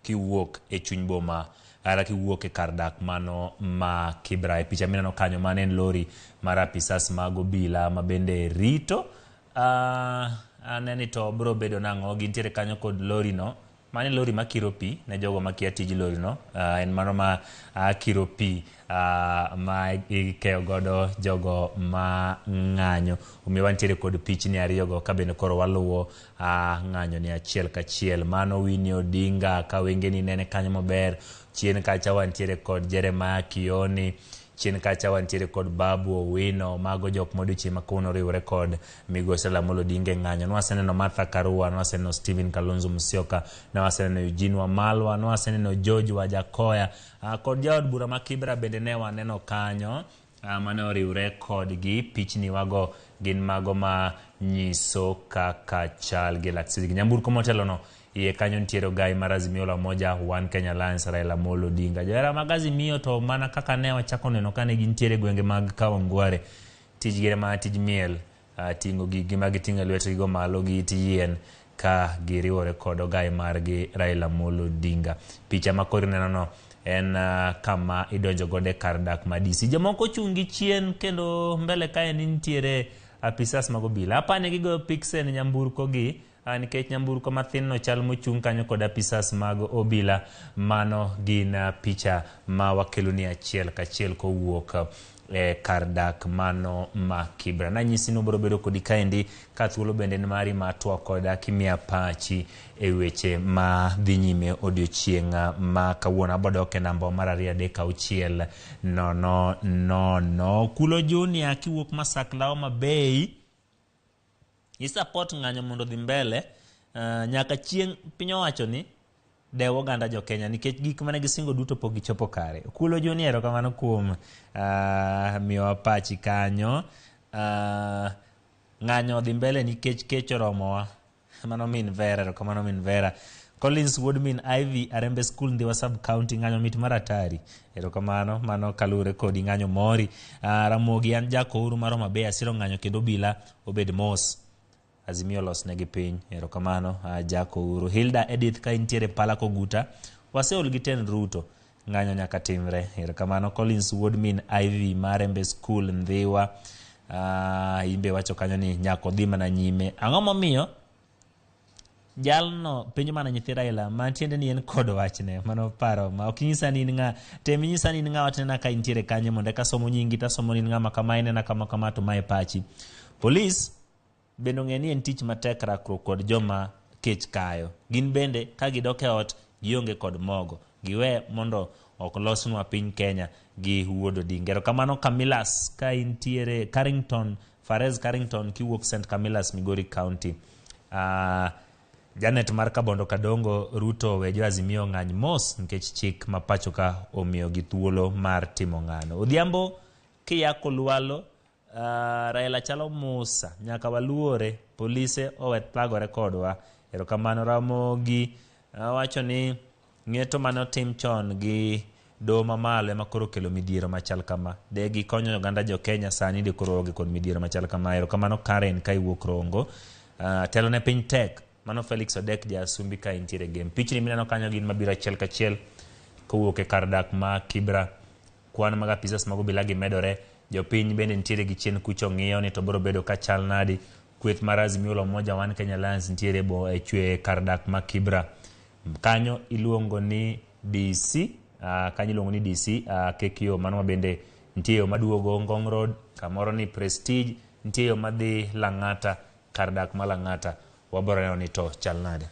kiwuok e chuny boma kata kiwuok e kar dak mano ma Kibra. E picha mineno kanyo mano en lori mar apisas mag obila ma bende rito. Ane ni to bro bedo nang'o, gintiere kanyo kod lori no. Mano en lori makiro pi ne jogo makia tij lori no. En mano ma kiro pi ma ikeyo godo jogo ma ng'anyo. Omiyo wantiere kod pichni ariyogo ka bende koro waluwo ng'anyo ni achiel kachiel. Mano Winnie Odinga ka wengeni nene kanyo maber. Chien kacha wantiere kod Jeremiah Kioni. Chien kacha wantiere kod Babu Owino. Mago jok modiochieng' ma kawuono oriwore kod migosi Raila Amolo Odinga e ng'anyo. Nwaseneno Martha Karua, nwaseneno Stephen Kalonzo Musyoka, nwaseneno Eugene Wamalwa, nwaseneno George Wajakoya, kod jaod bura ma Kibra bende ne waneno kanyo mane oriwre kodgi. Pichni wago gin mago ma nyiso kaka chal gi lak sidgi. Nyamburko motelo no iye kanyo nitiere ogai mar Azimio la Umoja One Kenya Alliance Raila Amolo Odinga. Johera mag Azimio to mana kaka ne wachako neno kane gintiere gwenge mag Kawangware, tijgi en mana tij miel, ting'o gigi ma giting'o e lwetgi go malo gi it yien ka giriwore kod ogai margi Raila Amolo Odinga. Picha ma koro ineno no en kama idonjo godo e kar dak ma DC. Jomoko ochung' gi chien kendo mbele kae nitiere apisas mag obila. Apani gigoyo piksen nyamburko gi nikech nyamburko mathin no chal mochung' kanyo kod apisas mag obila. Mano gin picha ma wakeloni achiel kachiel kowuok e kar dak mano ma Kibra. Nanyisi ni obiro bedo kodi kaendi ka thuolo bende en mari ma twak koda kimiya pachi e weche ma dhi nyime odiochieng' ma kawuono. Abodok e namba mar 2 3 6 0 0 0. Kulo Junior kiwuok Masakla Homa Bay, isupport ng'anyo mondo odhi mbele nyaka chieng' piny owacho ni dew oganda jo Kenya nikech gik mane gisingo duto pok gichopo kare. Kulo Junior, erokamano kuom miyowa pachi kanyo. Ng'anyo odhi mbele nikech kech oromowa. Mano min Vera, erokamano min Vera. Collins wuod min Ivy, Arembe School, Ndhiwa Sub County, ng'anyo mit mar atari. Erokamano, mano kaluwore kodi ng'anyo mori. Ramogi an jakouru mar Homa Bay, asiro ng'anyo kendo obila obed mos. Azimio losnegi piny. Erokamano, jakouru. Hilda Edith ka intiere Pala Koguta, waseol gi tend Ruto. Ng'anyo nyaka timre. Erokamano Collins wuod min Ivy mar Arembe School, Ndhiwa. Imbe wacho kanyo ni nyaka odhi mana nyime. Ang'o momiyo jalno penjo mana nyithi Raila ma tiende ni en kod wachne? Mano paro ma ok inyisa ni in ng'a. Tem inyisa ni in ng'a, wachne ka intiere kanyo mondo eka somo nyingi tasomo ni in ng'ama kama, inena kama kama to mae pachi. Polis bende ong'e ni en tich matek rakruok kod joma kech kayo. Gin bende ka gidok e ot gionge kod mogo. Giwe mondo ok losnwa piny Kenya gi wuod Odinga. Erokamano Camillus ka intiere Carrington, Fares Carrington kiwuok St. Camillus, Migori County. Janet mar Kabondo Kadongo, Ruto we jo Azimio ng'any mos nikech chik ma pacho ka omiyogi thuolo mar timo ng'ano. Odhiambo kiyako lwalo, Raila chalo Musa, nyaka waluore, polise owe thagore kodwa. Erokamano Ramogi, wacho ni ng'eto mane otim chon gi doho mamalo ema koro kelo midhiero machal kama. De gikonyo oganda jo Kenya sani de koro onge kod midhiero machal kama. Erokamano Karen ka iwuok Rongo. Telo ne piny tek. Mano Felix Odek ja Asumbi ka intiere game. Pichni mineno kanyo gin mabiro achiel kachiel kowuok e kar dak ma Kibra. Kwan mag apisas mag obila gi medore. Jopiny bende nitiere gi chien kucho ng'iyo ni to biro bedo ka chal nadi. Kweth mar Azimio la Umoja One Kenya Alliance nitiere bo e chwe kar dak ma Kibra. Kanyo iluongo ni DC, kanyo iluongo ni DC, KKO, mano ma bende nitie yo maduogo Ngong Road, kamoro ni Prestige, nitie yo madhi Lang'ata, kar dak ma Lang'ata. Wabiro neno ni to chal nade.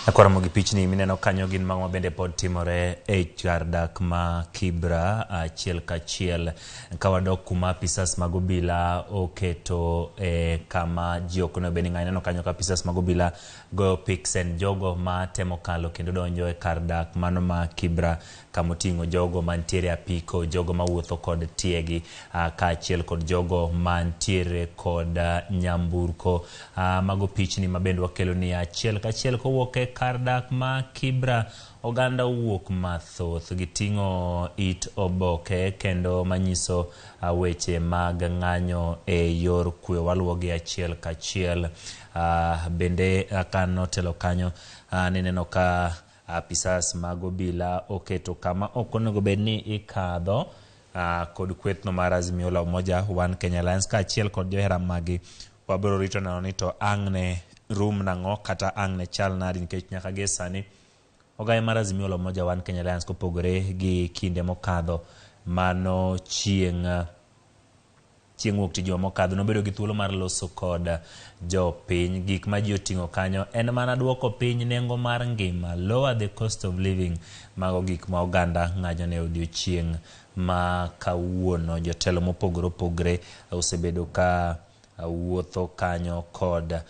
Akwara gi pichni mineno kanyo gin mago mabende pod timore e kar dak ma Kibra achiel kachiel. Ka wadok kuma apisas mag obila oketo e kama ji ok onego bed ni ng'anyo. Ineno kanyo ka apisas mag obila goyo piksen jogo ma temo kalo kendo donjo e kar dak mano ma Kibra kamoting'o jogo mantiere apiko, jogo mawuotho kod tiegi kaachiel kod jogo mantiere kod nyamburko. Mago pichni mabende wakelo ni achiel kachiel kowuok e kar dak ma Kibra. Oganda owuok mathoth, giting'o it oboke kendo manyiso weche mag ng'anyo e yor kwe. Waluwogi achiel kachiel. Bende ka notelo kanyo nineno ka apisas mag obila oketo kama ok onego bed ni ikadho kod kwethno mar Azimio la Umoja One Kenya Alliance kaachiel kod johera magi. Wabiro rito neno ni to ang' ne rum nang'o kata ang' ne chal nadi, nikech nyaka gie sani ogaye mar Azimio la Umoja One Kenya Alliance kopogore gi kinde mokadho mano chieng' wuok tich juma mokadho nobedo gi thuolo mar loso kod jopiny. Gik ma ji oting'o kanyo en mana duoko piny nengo mar ngima, lower the cost of living. Mago gik ma oganda ng'anyo ne odiochieng' ma kawuono. Jotelo mopogore opogore osebedo ka wuotho kanyo kod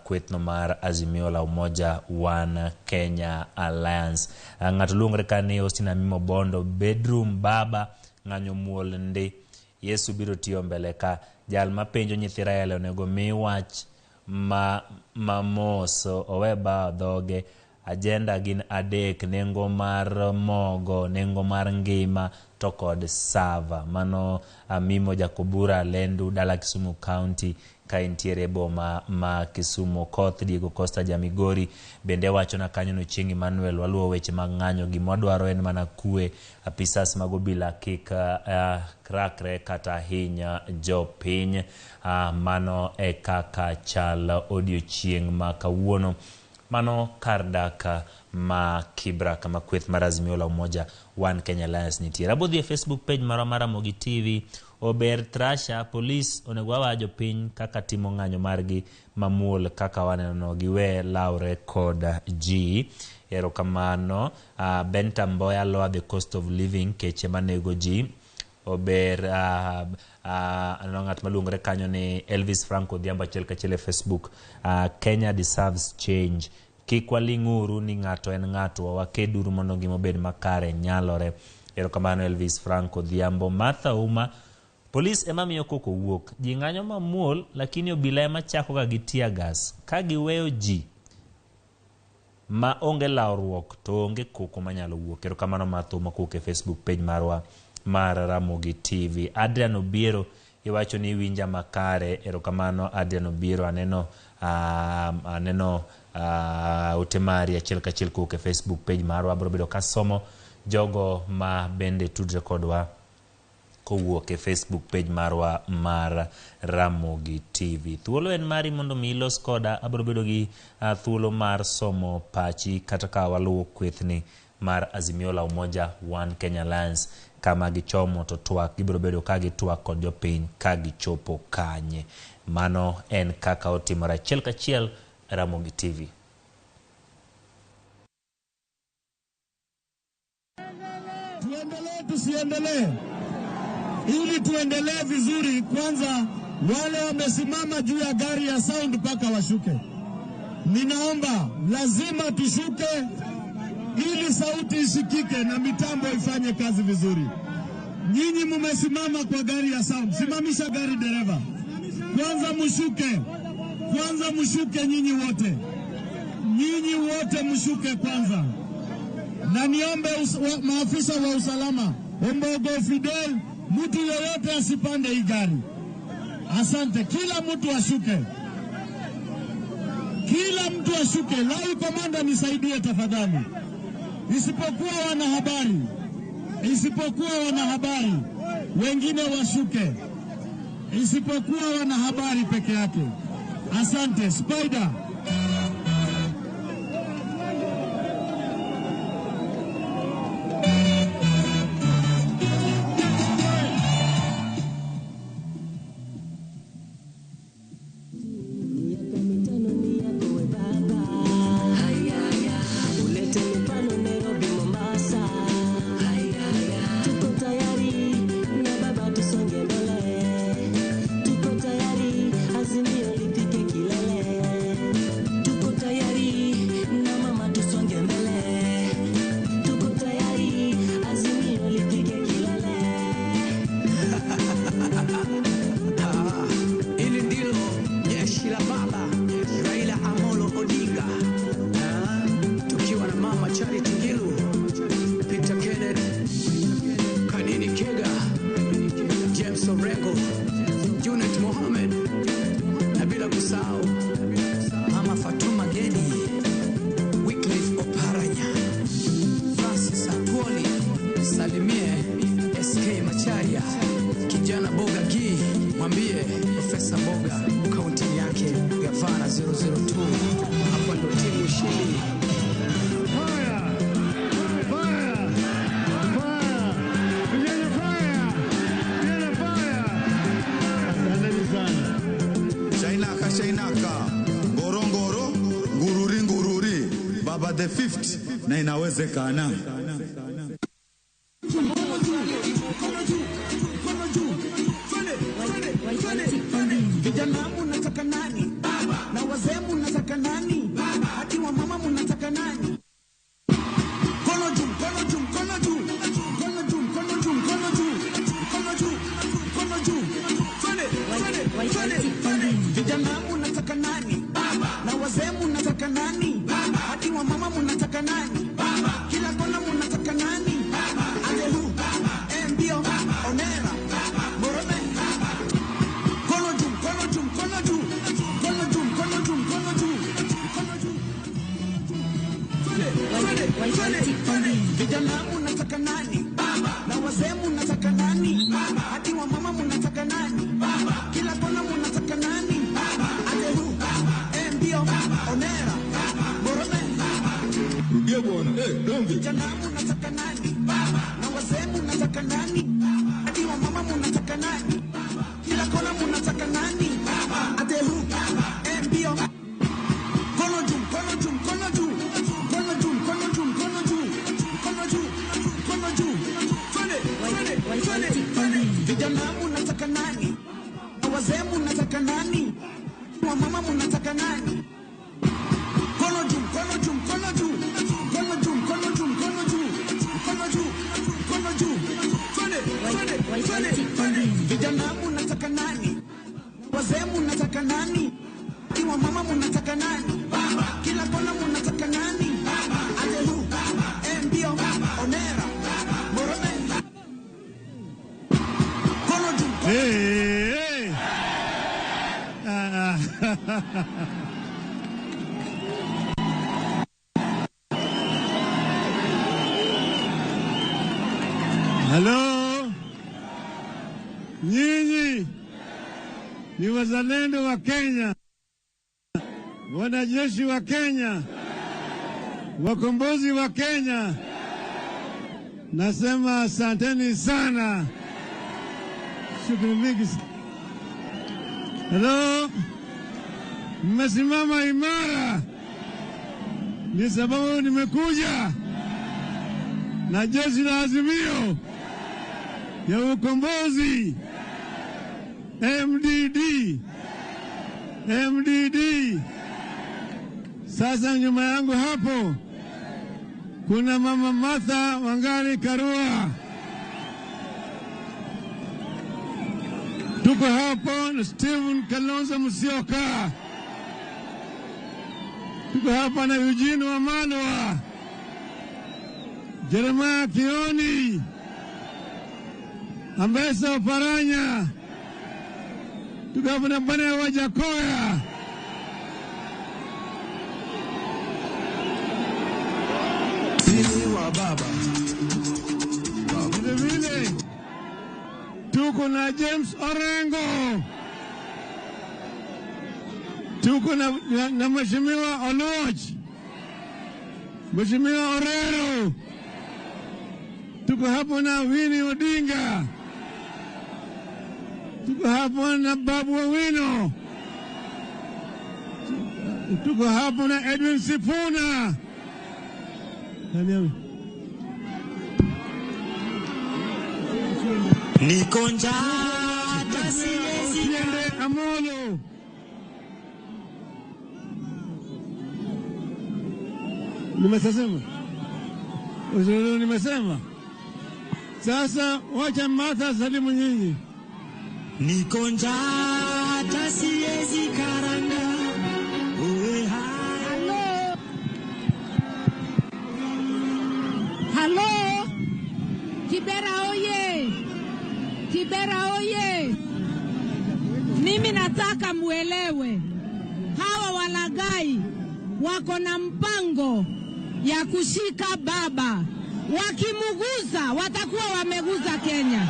kwethno mar Azimio la Umoja One Kenya Alliance. Ng'ato luongore ka ni Austin Amimo Bondo, bedroom baba ng'anyo muol ndi. Yesu biro tiyo mbele ka. Jal mapenjo nyithi Raila onego mi wach mamos owe bawo dhoge. Agenda gin adek: nengo mar mogo, nengo mar ngima to kod sava. Mano Amimo Jakobura Lendu, dala Kisumu County, ka entiere boma ma Kisumu. Koth Diego Costa Jamigori bende wachona kanyo no Chieng' Emmanuel, waluwo weche mag ng'anyo, gima wadwaro en mana kwe. Apisas mag obila kik rakre kata hiny jopiny. Mano e kaka chal odiochieng' ma kawuono. Mano kar dak ma Kibra kama kweth mar Azimio la Umoja One Kenya Alliance nitie. Abodhi e Facebook page marwa mar Ramogi TV. Ober Trasha, polis onego wawa jopiny kaka timo ng'anyo margi mamuol kaka waneno no, giwe lawre kod ji. Erokamano. Benta Mboya, lower the cost of living, keche manego ji. Ober aneno ng'at maluongore kanyo ni Elvis Franco Odhiambo achiel kachiel e Facebook. Kenya deserves change. Kik waling'uru ni ng'ato en ng'atwa, wakeduru mondo ngima obed makare, nyalore. Erokamano Elvis Franco Odhiambo. Martha Uma, polis ema miyo koko wuok. Ji ng'anyo mamuol, lakini obila ema chako ga gi tear gas. Ka giweyo ji ma onge lawruok to onge koko manyalo wuok. Erokamano Martha Uma kowuok e Facebook page marwa mar Ramogi TV. Adrian Obiero iwacho ni iwinja makare. Erokamano Adrian Obiero, aneno ote mari achiel kachiel kowuok e Facebook page marwa. Abiro bedo kasomo jogo ma bende tudre kodwa kowuok e Facebook page marwa mar Ramogi TV. Thuolo en mari mondo mi ilos koda. Abiro bedo gi thuolo mar somo pachi kata ka waluwo kwethni mar Azimio la Umoja One Kenya Alliance kama gichomo to twak gibiro bedo ka gitwak kod jopiny ka gichopo kanye. Mano en kaka otimore achiel kachiel Ramogi TV. Tuendelee tusiendelee? Ili tuendelee vizuri, kwanza wale wamesimama juu ya gari ya sound mpaka washuke. Ninaomba lazima tushuke ili sauti isikike na mitambo ifanye kazi vizuri. Nyinyi mumesimama kwa gari ya sound, simamisha gari dereva. Kwanza mushuke. Kwanza mushuke nyinyi wote. Nyinyi wote mushuke kwanza. Na niombe maafisa wa usalama, Ombogo Fidel, mtu yoyote asipande hii gari. Asante, kila mtu ashuke. Kila mtu ashuke. Lai komanda nisaidie tafadhali. Isipokuwa wanahabari. Isipokuwa wanahabari. wengine washuke, isipokuwa wanahabari peke yake. Asante. Spider. Ulete mifano Nairobi, Mombasa. Tuko tayari na baba, tusonge mbele. Tuko tayari, Azimio lifike kilele. Tuko tayari na mama, tusonge mbele. Tuko tayari, Azimio lifike kilele. Hili ndilo jeshi la baba Raila Amolo Odinga. Tukiwa na mama Charity Ngilu, Peter Kenneth, Kanini Kega, James Orengo, Junet Mohamed na bila kusahau mama Fatuma Geni, Wycliffe Oparanya, Francis Atwoli, salimie SK Macharia, kijana Boga Gi, mwambie Profesa Boga kaunti yake, gavana 002. Hapa ndo timu ushindi. Shainaka, shainaka, ngorongoro, ngururi, ngururi, baba the fifth, na inawezekana. Vijana munataka nani? Na wazee munataka nani? Hadi wa mama munataka nani? Mkono juu, mkono juu, mkono juu. Mkono juu, mkono juu, mkono juu. Mkono juu, mkono juu. Twende, twende, twende, twende. Vijana munataka nani? Na wazee munataka nani? Hadi wa mama munataka nani? Kila kona munataka nani? Ajehu, Mbio, Onera, Morome. Mkono juu, mkono juu, mkono juu. Mkono juu, mkono juu, mkono juu. Mkono juu. Twende, twende, twende, twende. Vijana munataka nani? Na wazee munataka nani? Hadi wa mama munataka nani? Kila kona munataka nani? Ajehu, Mbio, Onera, Morome. Rudia bwana, donge. Vijana munataka nani? Na wazee munataka nani? Hadi wa mama munataka nani? Kila kona munataka nani? Atehu, Mbio. Mkono juu, mkono juu, mkono juu. Mkono juu, mkono juu, mkono juu. Mkono juu, mkono juu. Twende, twende, twende, twende. Vijana munataka nani? Na wazee munataka nani? Wa mama munataka nani? Mkono juu, mkono juu, mkono juu. Mkono juu, mkono juu, mkono juu. Mkono juu, mkono juu. Twende, twende, twende, twende. Vijana munataka nani? Wazee munataka nani? Iwa mama munataka nani? Kila kona munataka nani? Ajehu, Mbio, Onera, Morome. Mkono juu, mkono Hey, hey. Ah. Halo, nyinyi ni wazalendo wa Kenya, wanajeshi wa Kenya, wakombozi wa Kenya. Nasema asanteni sana, shukrani mingi. Halo, mmesimama imara, ni sababu nimekuja na jeshi la Azimio ya ukombozi MDD, MDD. Sasa nyuma yangu hapo kuna mama Martha Wangari Karua, tuko hapo na Stephen Kalonzo Musyoka, tuko hapa na Eugene Wamalwa, Jeremiah Kioni, Ambesa Oparanya, tuko hapa na Bwana Wajakoya. Sisi wa baba. Vile vile Tuko na James Orengo, tuko na Mheshimiwa Oluoch, Mheshimiwa Orero, tuko hapo na Winnie Odinga, tuko hapo na Babu Owino, tuko hapo na Edwin Sifuna. Niko njaa siwezi Amolo. Nimesema. Uzuri nimesema. Sasa wacha Martha salimu nyinyi. Niko njaa siwezi karanga. Uwe Hello. Hello. Kibera oye. Kibera oye. Mimi nataka muelewe, hawa walaghai wako na mpango ya kushika baba. Wakimuguza watakuwa wameguza Kenya.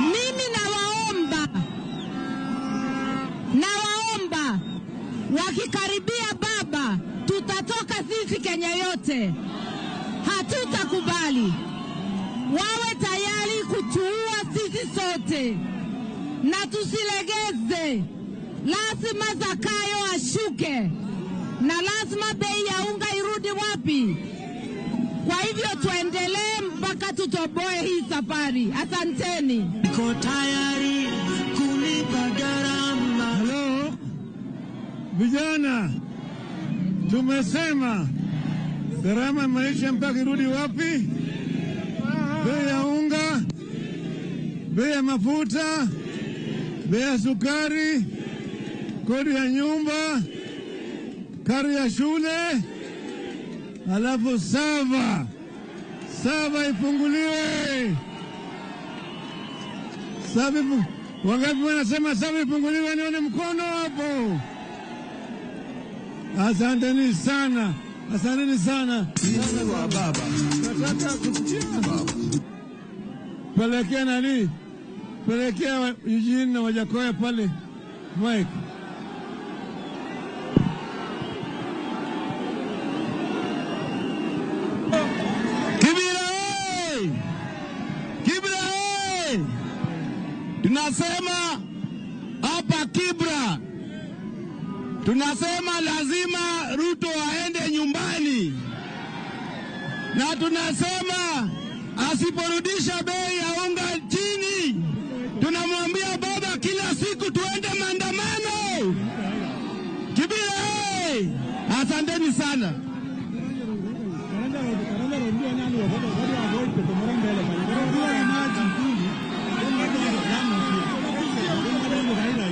Mimi nawaomba wakikaribia baba, tutatoka sisi Kenya yote. Hatutakubali. Wawe tayari kutuua sisi sote na tusilegeze. Lazima Zakayo ashuke na lazima bei ya unga irudi wapi. Kwa hivyo tuendelee mpaka tutoboe hii safari. Asanteni. Niko tayari kulipa gharama. Hello. Vijana, tumesema gharama maisha mpaka irudi wapi? Bei ya unga, bei ya mafuta, bei ya sukari, kodi ya nyumba, karo ya shule, alafu sava ifunguliwe. Sava, wangapi wanasema sava ifunguliwe? Nione mkono hapo. Asanteni sana. Asanteni sana. Sisi wa baba. Nataka kusikia. Pelekea nani? Pelekea Eugene na Wajakoya pale. Mike. Kibira hey! Kibira hey! Tunasema hapa Kibra, tunasema lazima Ruto aende nyumbani, na tunasema asiporudisha bei ya unga chini, tunamwambia baba kila siku tuende maandamano. Kibira hey! Asanteni sana.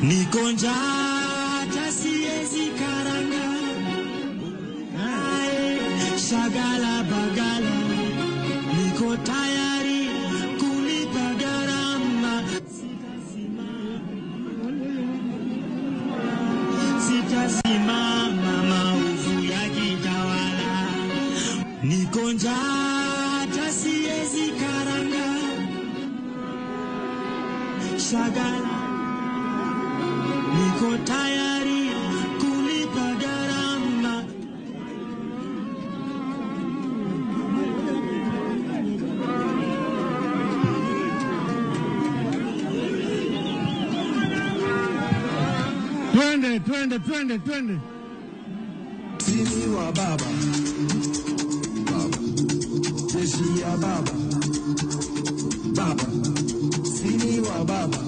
Niko njaa siwezi karanga. Ae, shagala bagala. Niko tayari kulipa gharama. Sitasimama maovu yakitawala. Niko njaa siwezi karanga. Shagala. Niko tayari kulipa gharama. Twende, twende, twende, twende. Sisi wa baba. Baba. Jeshi ya baba. Baba. Sisi wa baba.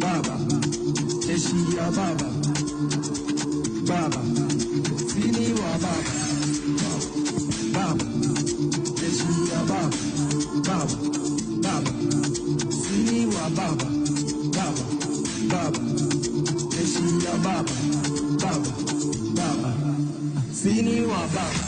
Baba. Jeshi ya baba. Baba. Sisi wa baba. Baba. Jeshi ya baba. Baba. Baba. Sisi wa baba. Baba. Baba. Jeshi ya baba. Baba. Baba. Sisi wa baba.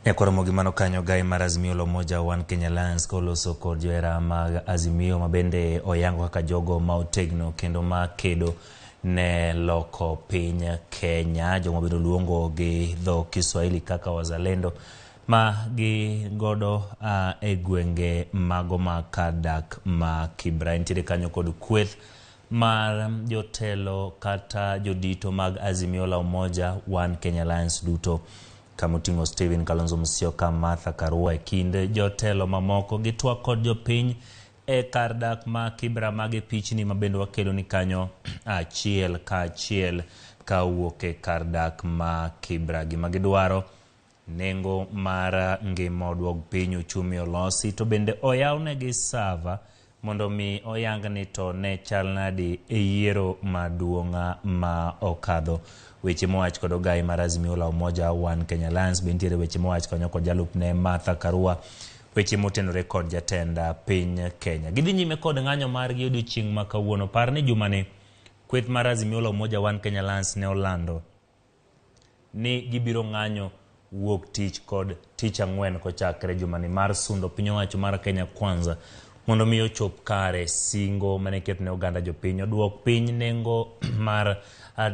Nyakwar Ramogi mano kanyo gai mar Azimio la Umoja One Kenya Alliance koloso kod johera mag Azimio ma bende oyango kaka jogo ma otegno kendo ma kedo ne loko piny Kenya, jogo ma bende luongo gi dho Kiswahili kaka wazalendo ma gi godo e gwenge mago ma kar dak ma Kibra. Nitiere kanyo kod kweth mar jotelo kata jodito mag Azimio la Umoja One Kenya Alliance duto kamoting'o Stephen Kalonzo Musyoka, Martha Karua e kind jotelo mamoko gitwak kod jopiny e kar dak ma Kibra. Mage pichni ma bende wakelo ni kanyo achiel ka achiel kawuok e kar dak ma Kibra. Gima gidwaro nengo mar ngima oduog piny, uchumi olosi, to bende oyawnegi sava mondo mi oyang ni to ne chal nadi e yiero maduong' ma okadho. Weche mowach kod ogai mar Azimio la Umoja One Kenya Alliance be nitiere weche mowach kanyo kod jalupne Martha Karua, weche motenore kod jatend piny Kenya. Gidhi nyime kod ng'anyo margi odiochieng' ma kawuono. Par ni jumani kweth mar Azimio la Umoja One Kenya Alliance ne olando ni gibiro ng'anyo wuok tich kod tich ang'wen kochakre jumani mar sundo piny owacho mar Kenya Kwanza mondo mi ochop kare singo mane ket ne oganda jopiny oduok piny nengo mar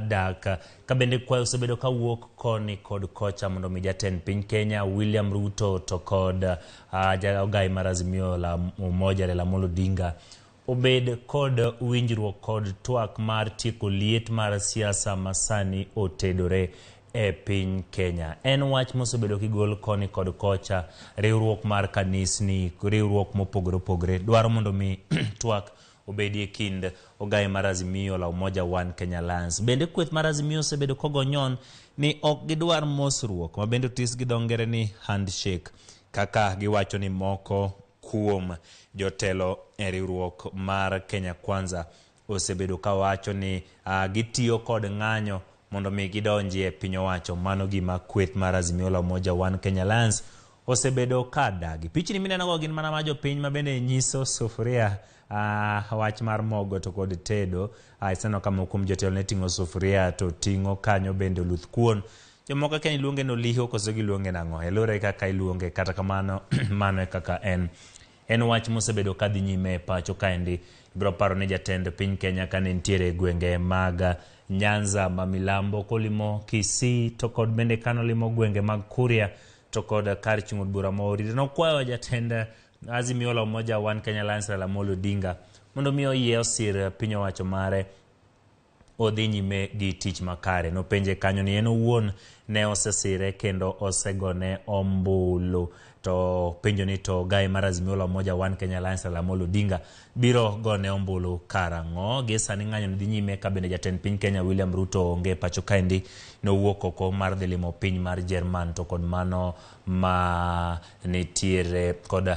dak. Ka bende kwayo osebedo kawuok koni kod kocha mondo mi jatend piny Kenya William Ruto to kod ogai mar Azimio la Umoja Raila Amolo Odinga obed kod winjruok kod twak mar tieko liet mar siasa masani otedore e piny Kenya. En wach mosebedo kigol koni kod kocha, riwruok mar kanisni, riwruok mopogore opogore dwaro mondo mi twak obedie kind ogai mar Azimio la Umoja One Kenya Alliance. Bende kweth mar Azimio osebedo kogonyon ni ok gidwar mosruok ma bende otis gi dho ngere ni handshake, kaka giwacho ni moko kuom jotelo e riwruok mar Kenya Kwanza osebedo kawacho ni gitiyo kod ng'anyo mondo mi gidonji e piny owacho. Mano gima kweth mar Azimio la Umoja One Kenya Alliance osebedo ka dagi. Pichni mineno go gin mana ma jopiny ma bende nyiso sufuria, wach mar mogo to kod tedo. Iseneno ka moko kuom jotelo ne ting'o sufuria to ting'o kanyo bende oluth kuon. Jomoko akia ni iluonge ni oliho koso giluonge nang'o. E luwore kaka iluonge, kata kamano mano e kaka en. En wach mosebedo kadhi nyime e pacho kaendi. Ibiro paro ni jatend piny Kenya kane nitiere e gwenge mag Nyanza ma milambo kolimo Kisii to kod bende kanolimo gwenge mag Kuria to kod kar chung' od bura ma Orire, nokwayo jatend Azimio la Umoja One Kenya Alliance Raila Amolo Odinga mondo mi oyie osir piny owacho mare odhi nyime gi tich makare. Nopenje kanyo ni en owuon ne osesire kendo osegone ombulu. To penjo ni to gai mar Azimio la Umoja One Kenya Alliance Raila Amolo Odinga biro gone ombulu karang'o? Gi sani ng'anyo ni dhi nyime ka bende jatend piny Kenya William Ruto onge pacho kaendi, nowuok oko mar dhi limo piny mar Jerman to kod mano ma nitiere kod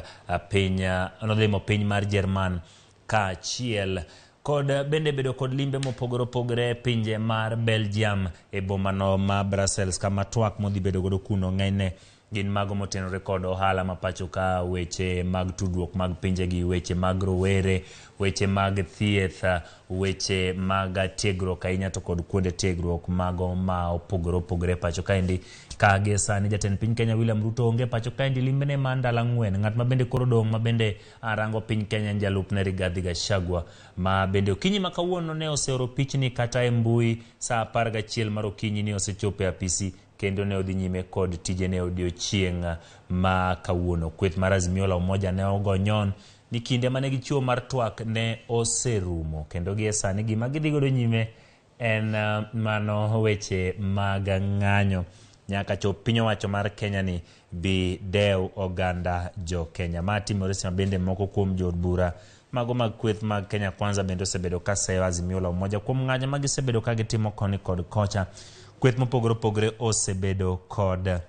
piny, nodhi limo piny mar Jerman kaachiel kod bende bedo kod limbe mopogore opogore e pinje mar Belgium e bomano ma Brussels, kama twak modhi bedo godo kuno ng'enyne gin mago motenore kod ohala ma pacho ka, weche mag tudruok mag pinjegi, weche mag rowere, weche mag thieth, weche mag tiegruok ahinya to kod kuonde tiegruok mago ma opogore opogore pacho kaendi. Ka gie sani jatend piny Kenya William Ruto onge pacho kaendi, limbene mar ndalo ang'wen. Ng'at ma bende koro dong' ma bende rango piny Kenya en jalupne Rigathi Gachagua, ma bende okinyi ma kawuono ne oseoro pichni kata e mbui saa 11 mar okinyi ni osechopo e apisi kendo ne odhi nyime kod tijene odiochieng' ma kawuono. Kweth mar Azimio la Umoja ne ogonyon ni kinde mane gichiwo mar twak ne oserumo kendo gie sani gima gidhi godo nyime en mano weche mag ng'anyo nyaka chop piny owacho mar Kenya ni bi dew oganda jo Kenya. Ma timore sama bende moko kuom jood bura mago mag kweth mag Kenya Kwanza bende osebedo ka seyo Azimio la Umoja kuom ng'anyo ma gisebedo ka gitimo koni kod kocha. Kweth mopogore opogore osebedo kod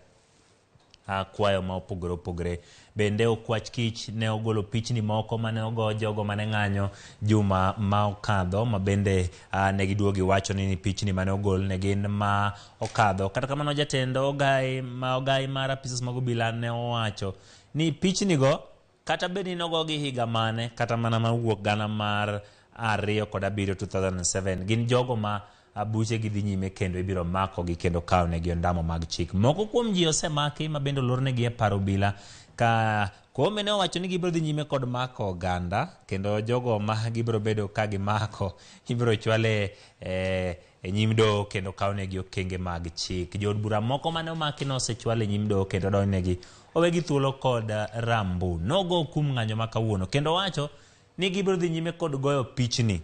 kwayo ma opogore opogore. Bende Okwach Kich ne ogolo pichni moko mane ogo jogo mane ng'anyo juma ma okadho, ma bende ne giduogo giwacho ni pichni mane ogol ne gin ma okadho. Kata kamano jatend ogai ma ogai mar apisas mag obila ne owacho ni pichni go kata bed ni nogogi higa mane, kata mana mawuok gana mar 2 kod 7 2007, gin jogo ma Buchegi dhi nyime kendo ibiro makogi kendo kawnegi ondamo mag chik. Moko kuom ji osemaki ma bende olornegi e par obila ka Koome ne owacho ni gibiro dhi nyime kod mako oganda kendo jogo ma gibiro bedo ka gimako ibiro chwale e, e nyim doho kendo kawnegi okenge mag chik. Jood bura moko mane omaki nosechwal e nyim doho kendo odonjnegi owegi thuolo kod rambu. Nogo kum ng'anyo ma kawuono kendo owacho ni gibiro dhi nyime kod goyo pichni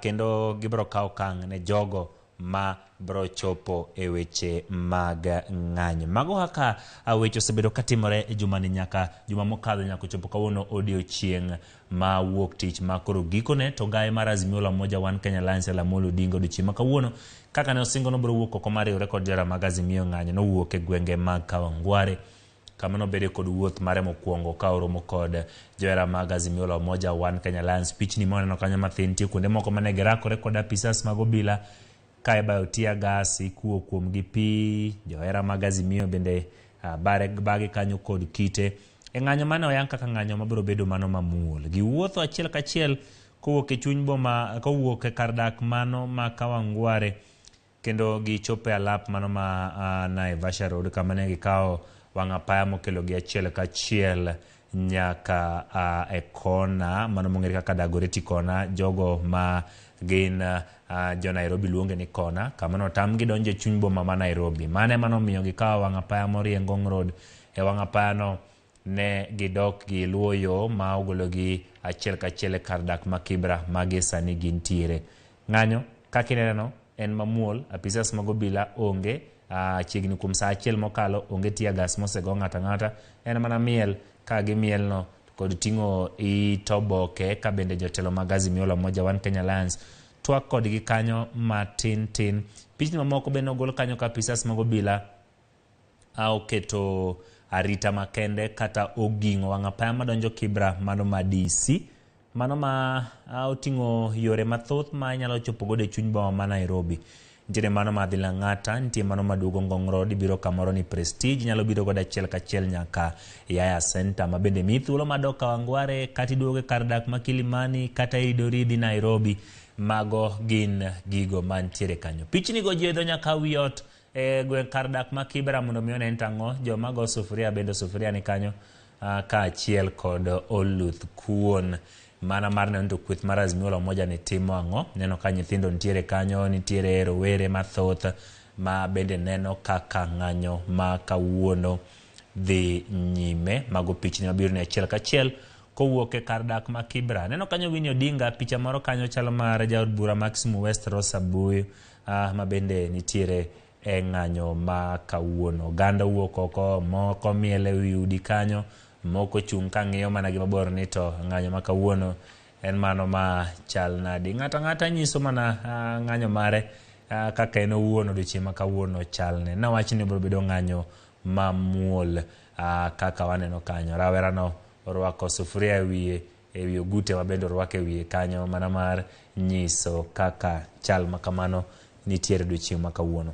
kendo gibiro kawo okang' ne jogo ma biro chopo e weche mag ng'anyo. Mago kaka weche osebedo katimore e jumani nyaka juma mokadho nyaka ochopo kawuono odiochieng' ma wuok tich ma koro gikone to gaye mar Azimio la Umoja One Kenya Alliance Raila Amolo Odinga odiochieng' ma kawuono kaka ne osingo nobiro wuok oko mar riwre kod johera mag Azimio ng'anyo nowuok e gwenge mag Kawangware kama nobede kod wuoth mare mokwongo ka oromo kod johera mag Azimio la Umoja One Kenya Alliance. Pichni ma waneno kanyo mathin nitie kuonde moko mane girakore kod apisas mag obila ka ibayo tear gas ikuo kuomgi pi johera mag Azimio bende bare bagi kanyo kod kite e ng'anyo mane oyang kaka ng'anyo mabiro bedo mano mamuol. Giwuotho achiel kachiel kowuok e chuny boma kowuok e kar dak mano ma Kawangware kendo gichopo e alap mano ma Naivasha Road kama ne gikawo wang' apaya mokelogi achiel kachiel nyaka e kona mano mong'ere kaka Dagoretti kona jogo ma gin jo Nairobi luonge ni kona kama notamgi donjo e chuny boma ma Nairobi. Mano ema nomiyo gikawo wang' apaya morie Ngong Road. E wang' apaya no ne gidok giluwo yo ma ogologi achiel kachiel e kar dak ma Kibra ma gi sani gintiere. Ng'anyo kaka ineno en mamuol, apisas mag obila onge, chiegni kuom saa achiel mokalo onge tear gas mosego ng'ato ang'ata, en mana miel ka gimielno kod ting'o it oboke ka bende jotelo mag Azimio la Umoja One Kenya Alliance twak kodgi kanyo matin tin. Pichni mamoko bende ogol kanyo ka apisas mag obila oketo arita makende kata oging'o wang' apaya madonjo Kibra mano ma DC mano ma oting'o yore mathoth ma inyalo chopo godo e chuny boma ma Nairobi. Nitiere mano madhi Lang'ata, nitie mano maduogo Ngong Road, ibiro kamoro ni Prestige, inyalo biro godo achiel kachiel nyaka Yaya Center ma bende miyi thuolo mar dok Kawangware kata iduogo e kar dak ma Kilimani kata iridori idhi Nairobi. Mago gin gigo mantiere kanyo. Pichni go ji oidho nyaka wi ot e gweng' kar dak ma Kibra mondo mi one ni tang'o joma go sufuria bende sufuria ni kanyo kaachiel kod oluth kuon mana mar neno to kweth mar Azimio la Umoja ni timo ang'o. Neno ka nyithindo nitiere kanyo, nitiere rowere mathoth ma bende neno kaka ng'anyo ma kawuono dhi nyime. Mago pichni mabiro ni achiel kachiel kowuok e kar dak ma Kibra. Neno kanyo Winnie Odinga, picha moro kanyo chalo mar jaod bura ma Kisumu West Rosa Buyu ma bende nitiere e ng'anyo ma kawuono. Oganda owuok oko, moko miel e wi udi kanyo, moko chung' ka ng'iyo mana gi mabor ni to ng'anyo ma kawuono en mano ma chal nadi. Ng'ato ang'ata nyiso mana ng'anyo mare kaka en owuon odiochieng' ma kawuono chalne. Nawach ni biro bedo ng'anyo mamuol kaka waneno kanyo. Rawerano orwako sufuria e wiye e wi ogute ma bende orwako e wiye kanyo mana mar nyiso kaka chal ma kamano nitiere odiochieng' ma kawuono.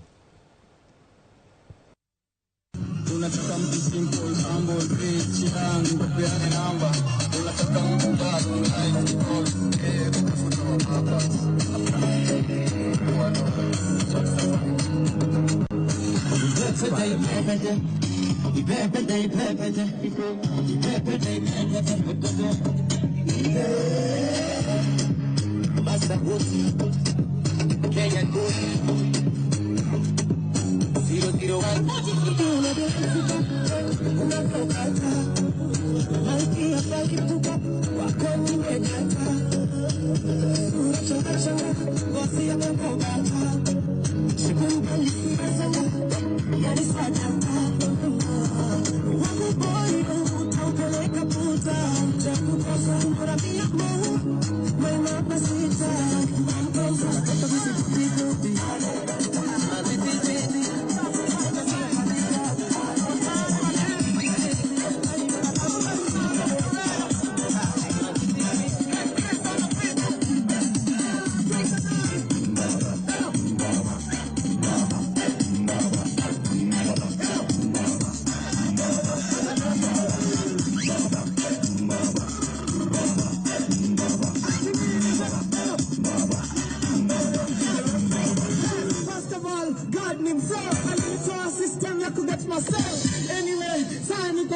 Unataka mtu simple, humble, rich, young, peane namba. Unataka mtu bad, like all, kutafuta wa baba. Basta Gucci, Kenya Gucci, 001.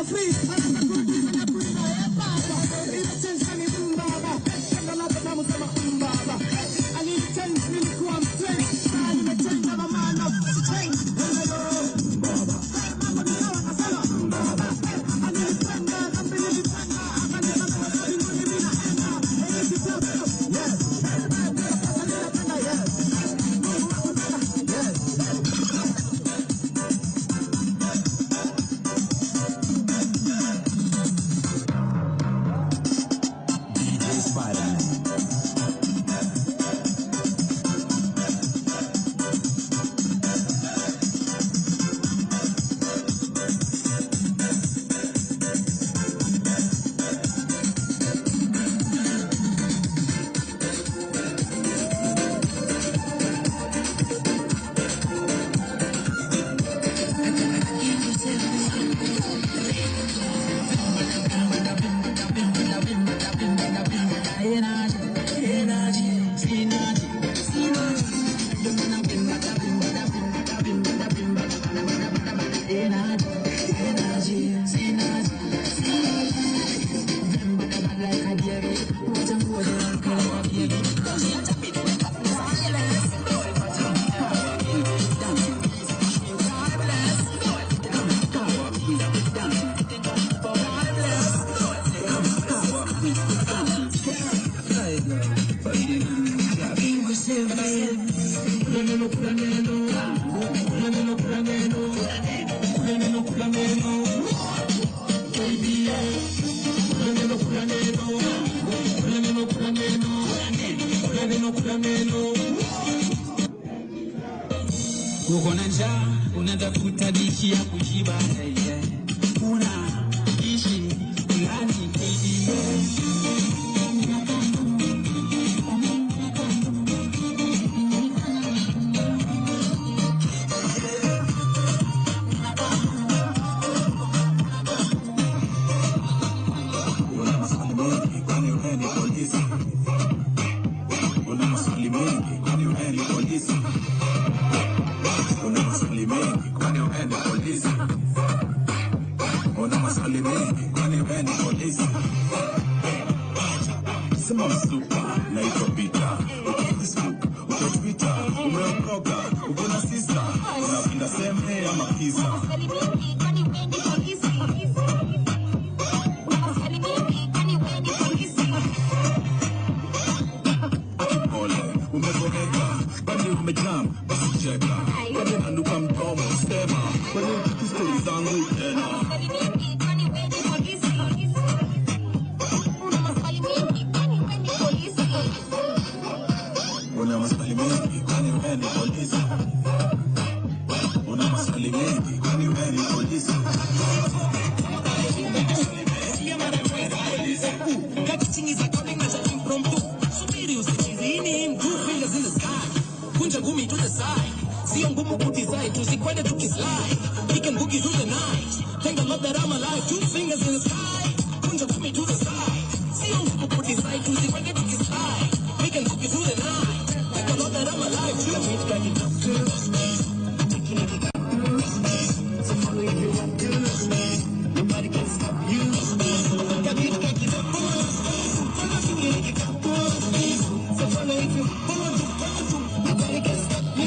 free. Anakuuliza na kuimba, eh baba. Ile ni mbaba. Shanga la tamu sema mbaba. Alichange nilikuwa mstraight. Sasa nimechange na man of change. Baba. Mambo ni sawa nasema mbaba. Alinipenda dhambi nilitenda. Akaniambia mbinguni mimi naenda. Yes. Yes. Yes. DJ Spider-Man. Uko na njaa unatafuta dishi ya kushiba, yeah. Una ishi ndani KDA. Una maswali mengi, kwani wewe ni polisi? Una maswali mengi, kwani wewe ni polisi? Una maswali mengi, kwani wewe ni polisi? Una maswali mengi, kwani wewe ni polisi? Sema msupa, naitwa Peter. Uko Facebook, uko Twitter, umeokoka, uko na sister, unapenda sembe ama pizza? Pole, umeboeka, bado umejam, basi cheka. Kwani nanuka mdomo, sema, kwani utaki stori zangu tena? Una maswali mengi, kwani wewe ni polisi? Una maswali mengi, kwani wewe ni polisi? Subiri usichizi, hii ni two fingers in the sky. Kunja ngumi to the side. Sio ngumu kudecide, tusikwende tukislide. We can boogie through the night. Thank the Lord that I'm alive. Two fingers in the sky. Kunja ngumi to the side. Sio ngumu kudecide, tusikwende tukislide. We can boogie through the night. Thank the Lord that I'm alive. So follow if you want to. Nobody can stop you. So follow if you follow to, follow to. Nobody can stop you.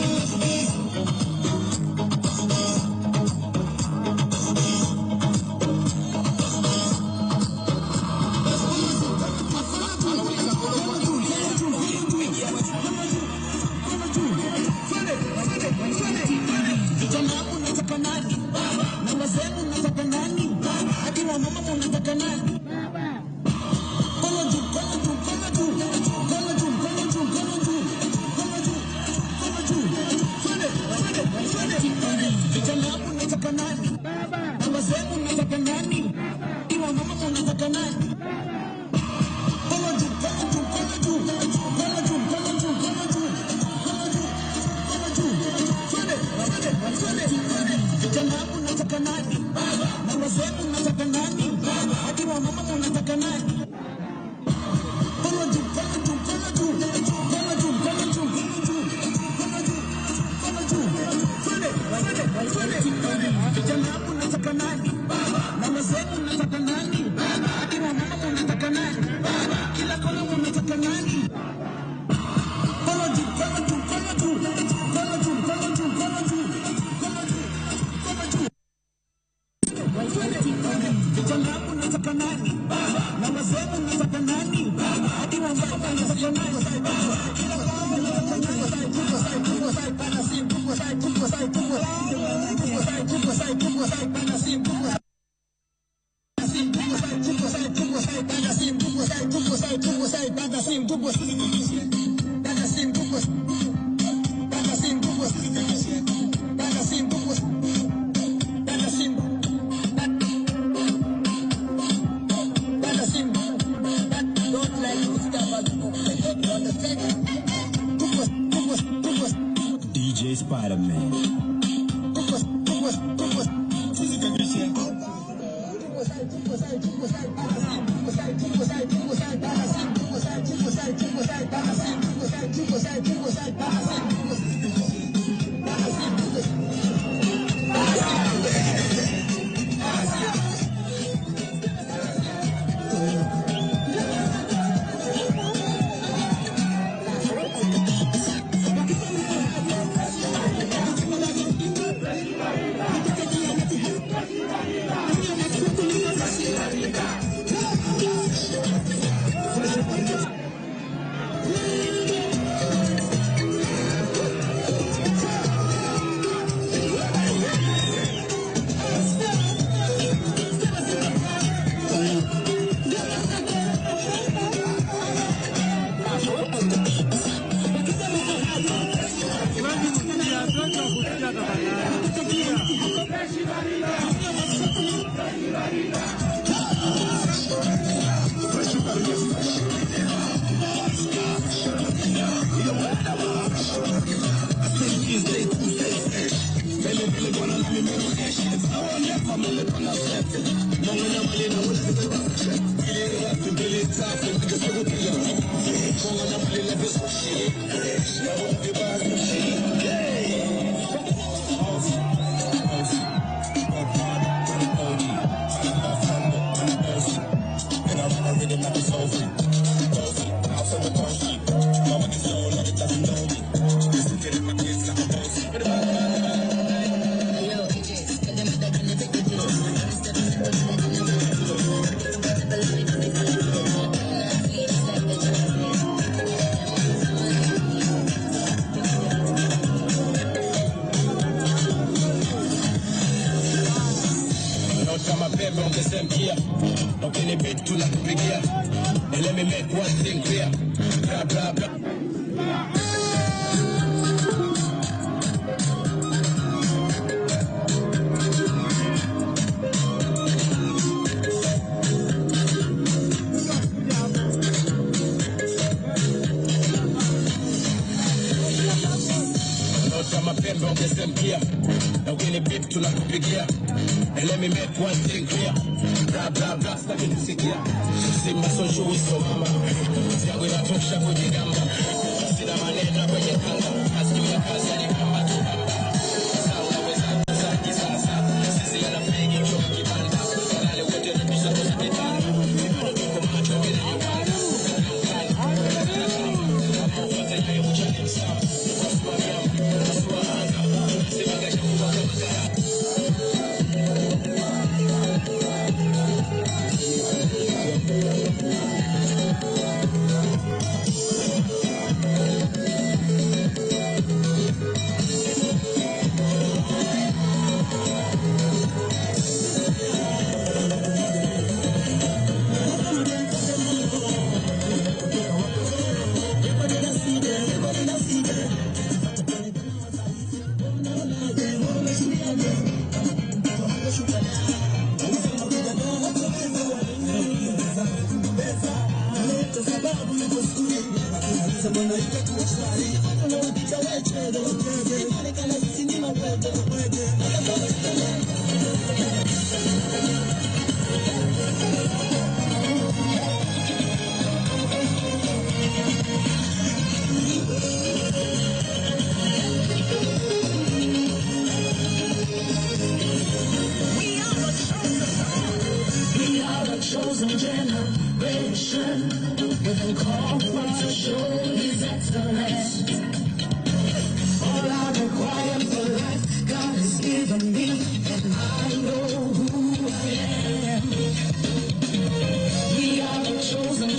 DJ Spider-Man.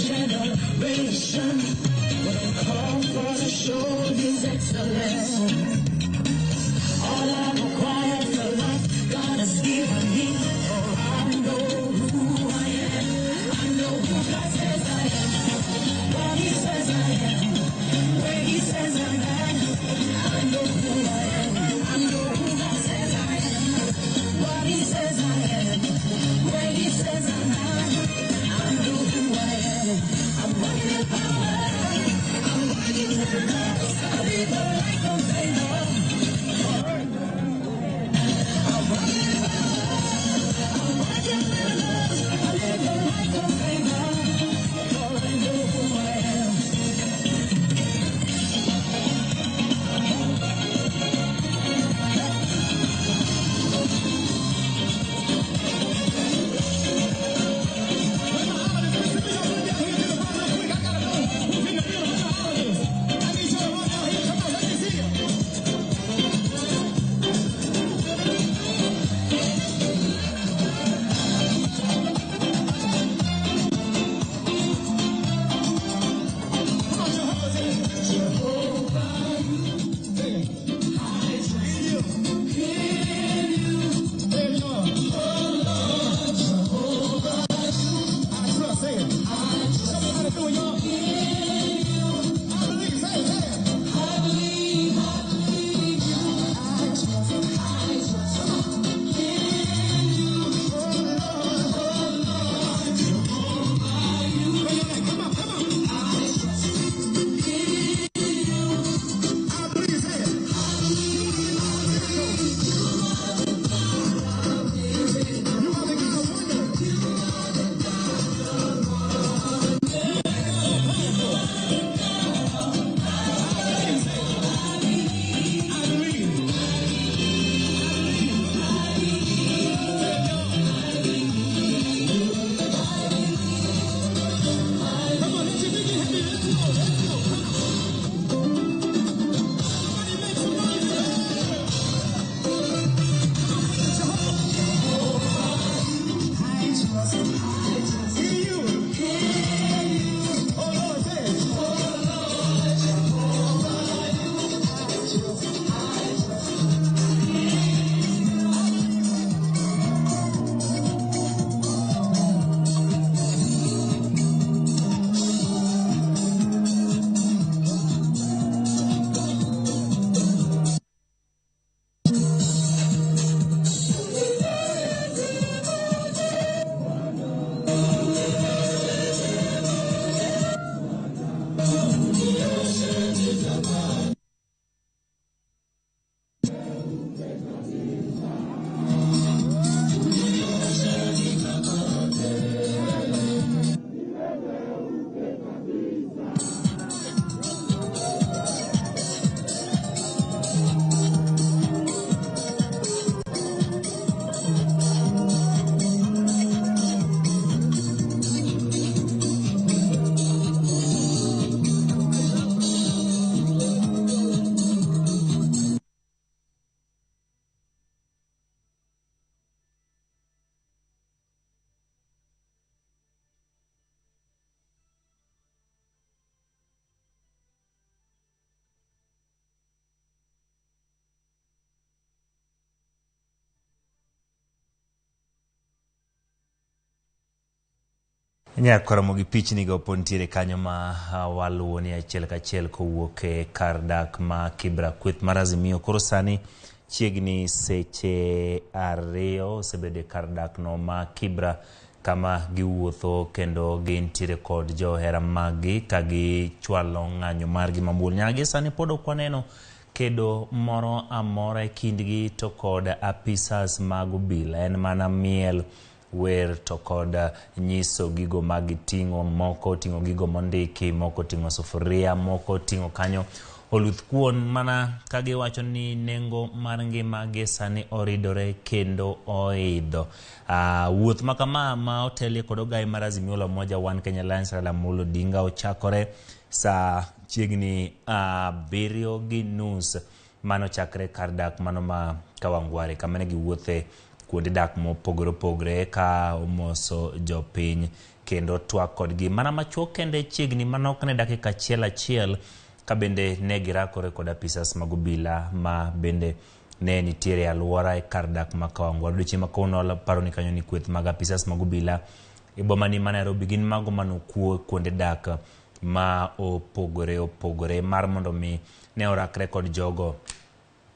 Generation. is excellent. All I require for life, God has given me. For I know who I am. I know who God says I am. What He says I am. Where He says I'm at. I know who I am. I know who God says I am. What He says I am. Where He says I'm at. I know who I am. I'm walking in power. I'm walking in love. I live a life of favor. I'm walking in power. I'm walking in love. I live a life of favor. For I know who I am. Nyakoromo gi pichni go pod nitiere kanyo ma waluwo ni achiel kachiel kowuok e kar dak ma Kibra. Kweth mar Azimio koro sani chiegni seche 2 osebedo e kar dak no ma Kibra, kama giwuotho kendo gintiere kod johera maggi ka gichwalo ng'anyo margi mamuol. Nyaka gi sani pod ok waneno kedo moro amora e kindgi to kod apisas mag obila. En mana miel, wer to kod nyiso gigo magiting'o. Moko oting'o gigo mondiki, moko oting'o sufuria, moko oting'o kanyo oluth kuon, mana kagiwacho ni nengo mar ngima gi sani oridore kendo oidho. Wuoth ma kama ma otelie kod ogai mar Azimio la Umoja One Kenya Alliance Raila Amolo Odinga ochakore saa chiegni 7:30 mano chakre kar dak mano ma Kawangware, kama ne giwuothe kuonde dak mopogore opogore ka omoso jopiny kendo twak kodgi mana machuok kende chiegni manok ne dakika achiel achiel Ka bende ne girakore kod apisas mag obila ma bende ne nitiere e alwora e kar dak ma Kawangware. Odiochieng' ma kawuono paro ni kanyo ni kweth mag apisas mag obila e bomani ma Nairobi gin mago manokuo kuonde dak ma opogore opogore mar mondo mi ne orakre kod jogo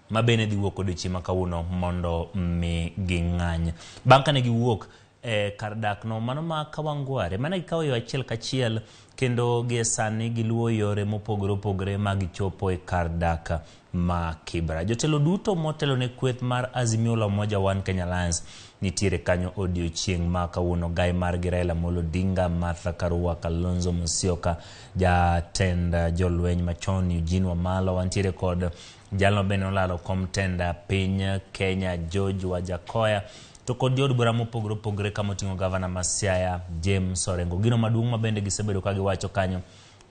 ma bende dhi wuok odiochieng' ma kawuono mondo mi ging'any. Bang' kane giwuok e kar dak no mano ma Kawangware, mane gikawo yo achiel kachiel kendo gie sani giluwo yore mopogore opogore ma gichopo e kar dak ma Kibra. Jotelo duto motelo ne kweth mar Azimio la Umoja One Kenya Alliance nitiere kanyo odiochieng' ma kawuono. Gai margi Raila Amolo Odinga, Martha Karua, Kalonzo Musyoka, jatend jolweny machon Eugene Wamalwa, wantiere kod jalno bende nolalo kom tend piny Kenya George Wajackoyah, to kod jood bura mopogore opogore kama oting'o gavana ma Siaya James Orengo. Gino maduong' ma bende gisebedo ka giwacho kanyo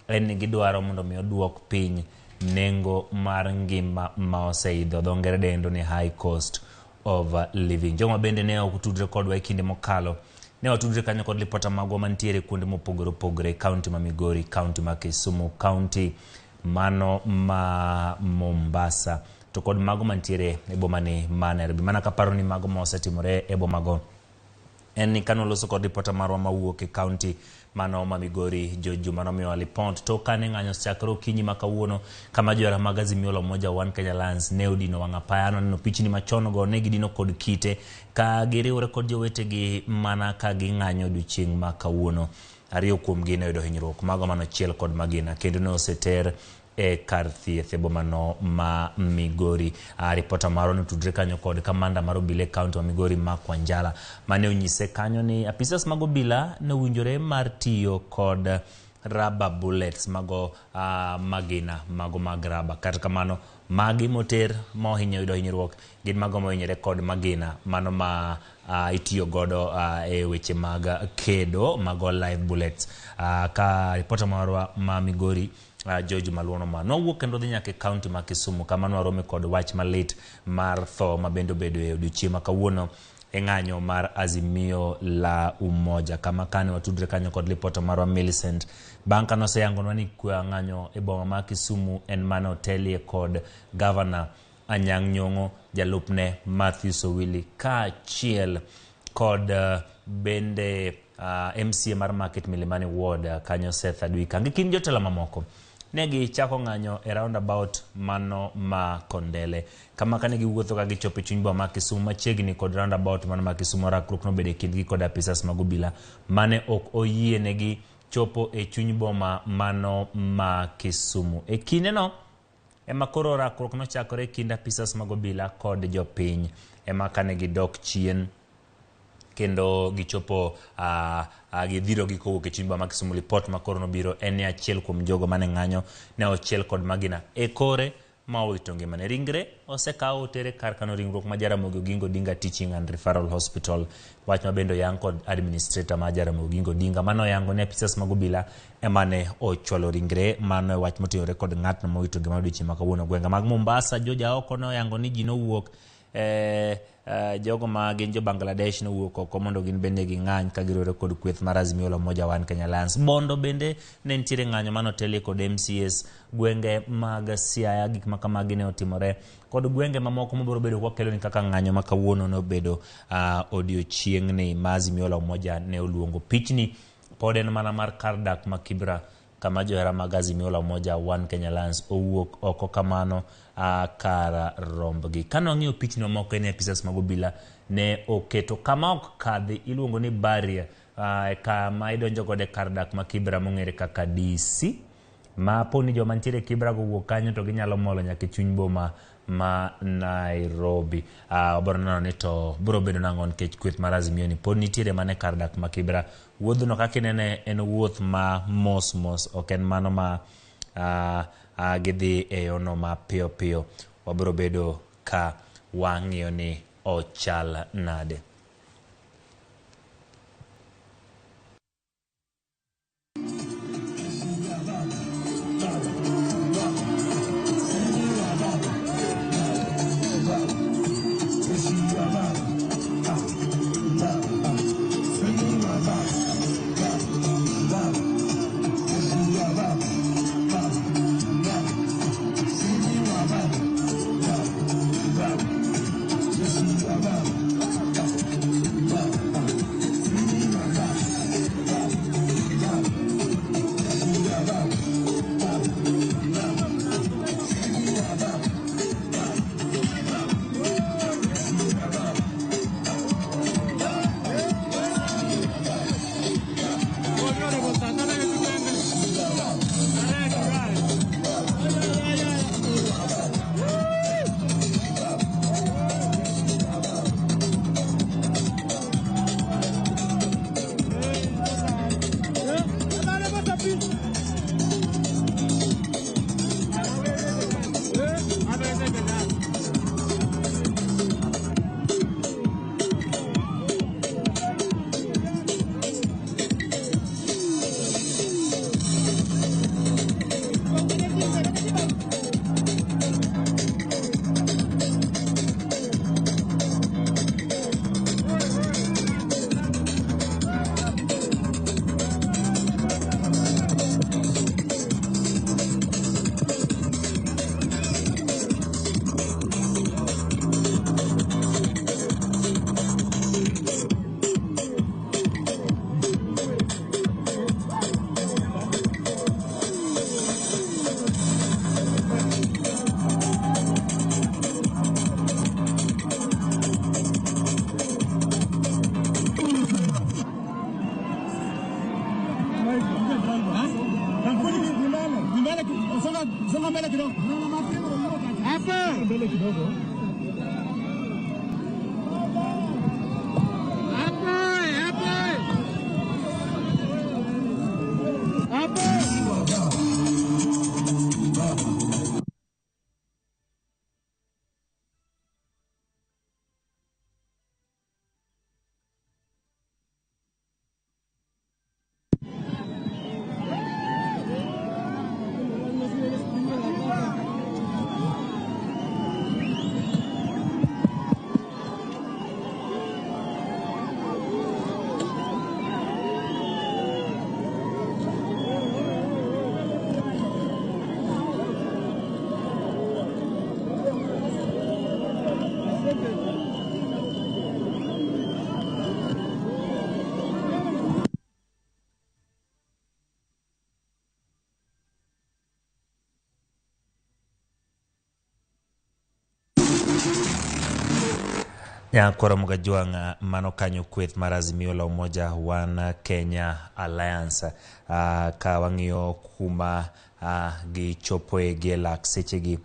en ni gidwaro mondo mi oduok piny nengo mar ngima ma oseidho, dho ngere dendo ni high cost of living. Jogo ma bende ne ok otudre kodwa e kinde mokalo, ne watudre kanyo kod lipota magwa mantiere kuonde mopogore opogore, kaunti ma Migori, kaunti ma Kisumu, kaunti mano ma Mombasa, to kod mago mantiere e bomani ma Nairobi. Mana kaparo ni mago ma osetimore e bomago en ni kane oloso kod ripota marwa mawuok e kaunti mano ma Migori, George Juma nomiyowa lipot tok kane ng'anyo osechakore okinyi ma kawuono kama johera mag Azimio la Umoja One Kenya Alliance ne odino wang' apaya. Noneno pichni machon go ne gidino kod kite ka giriwore kod jowetegi mana ka ging'anyo odiochieng' ma kawuono. Ariyo kuomgi ne oyudo hinyruok mago manochiel kod magina kendo ne oseter e kar thieth e bomano ma Migori. Ripota marwa notudre kanyo kod kamanda mar obila e kaunti ma Migori Mark Wanjala mane onyise kanyo ni apisas mag obila nowinjore mar tiyo kod rubber bullets mago magina mago mag raba. Kata kamano magi moter mohinyo yudo hinyruok gin mago mohinyore kod magina mano ma itiyo godo e weche mag kedo mago live bullets. Ka ripota marwa ma Migori George Maluono ma nowuok kendo dhi nyaka e kaunti ma Kisumu kama nwarome kod wach malit mar tho ma bende obedo e odiochieng' ma kawuono e ng'anyo mar Azimio la Umoja, kama kane watudre kanyo kod lipota marwa Millicent bang' kane oseyangonwa ni kwe ng'anyo e boma ma Kisumu en mane otelie kod gavana Anyang' Nyong'o, jalupne Matthew Owili kaachiel kod bende MCA mar Market Milimani Ward kanyo Seth Adui Kangi kind jotelo mamoko. Ne gichako ng'anyo e roundabout mano ma Kondele. Kama kane giwuotho ka gichopo e chuny boma ma Kisumu machiegni kod roundabout mano ma Kisumu, rakruok nobedo e kindgi kod apisas mag obila mane ok oyienegi chopo e chuny boma mano ma Kisumu. E kindeno ema koro rakruok nochakore e kind apisas mag obila kod jopiny. Ema kane gidok chien kendo gichopo gidhirogi kowuok e chuny boma ma Kisumu. Lipot ma koro nobiro en ni achiel kuom jogo mane ng'anyo ne ochiel kod magina e kore ma owito ngimane. Ringre osekaw otere kar kano ringruok ma Jaramogi Oginga Odinga Teaching and Referral Hospital. Wach ma bende oyang kod administrator ma Jaramogi Oginga Odinga mane oyango ni apisas mag obila ema ne ochwalo ringre. Mano e wach moting'ore kod ng'atno mowito ngimane odiochieng' ma kawuono. Gwenge mag Mombasa, George Aoko ne oyango ni ji nowuok jogo ma gin jo Bangladesh nowuok oko mondo gin bende ging'any ka giriwore kod kweth mar Azimio la Umoja One Kenya Alliance. Bondo bende ne nitiere ng'anyo mane otelie kod MCAs gwenge mag Siaya, gik ma kamagi ne otimore kod gwenge mamoko mabiro bedo kwakelo ni kaka ng'anyo ma kawuono ne obedo odiochieng'ni ma Azimio la Umoja ne oluongo. Pichni pod en mana mar kar dak ma Kibra kama johera mag Azimio la Umoja One Kenya Alliance owuok oko kamano kar rombgi. Kane wang'iyo pichni mamoko en apisas mag obila ne oketo kama ok kadhi iluongo ni barrier kama idonjo godo e kar dak ma Kibra mong'ere kaka DC ma po ni joma nitiere Kibra go owuok kanyo to ginyalo molo nyaka e chuny boma ma Nairobi. Wabiro neno ni to biro bedo nang'o nikech kweth mar Azimio ni pod nitiere mana e kar dak ma Kibra. Wuodhno kaka inene en wuoth ma mos mos, ok en mano ma gidhi e yono ma piyo piyo. Wabiro bedo ka wang'iyo ni ochal nade. Songa mbele kidogo. Hapo. Mbele kidogo. Nyakoro Mugajwang' mano kanyo kweth mar Azimio la Umoja One Kenya Alliance. Ka wang'iyo kuma gichopoe gi e lak sechegi.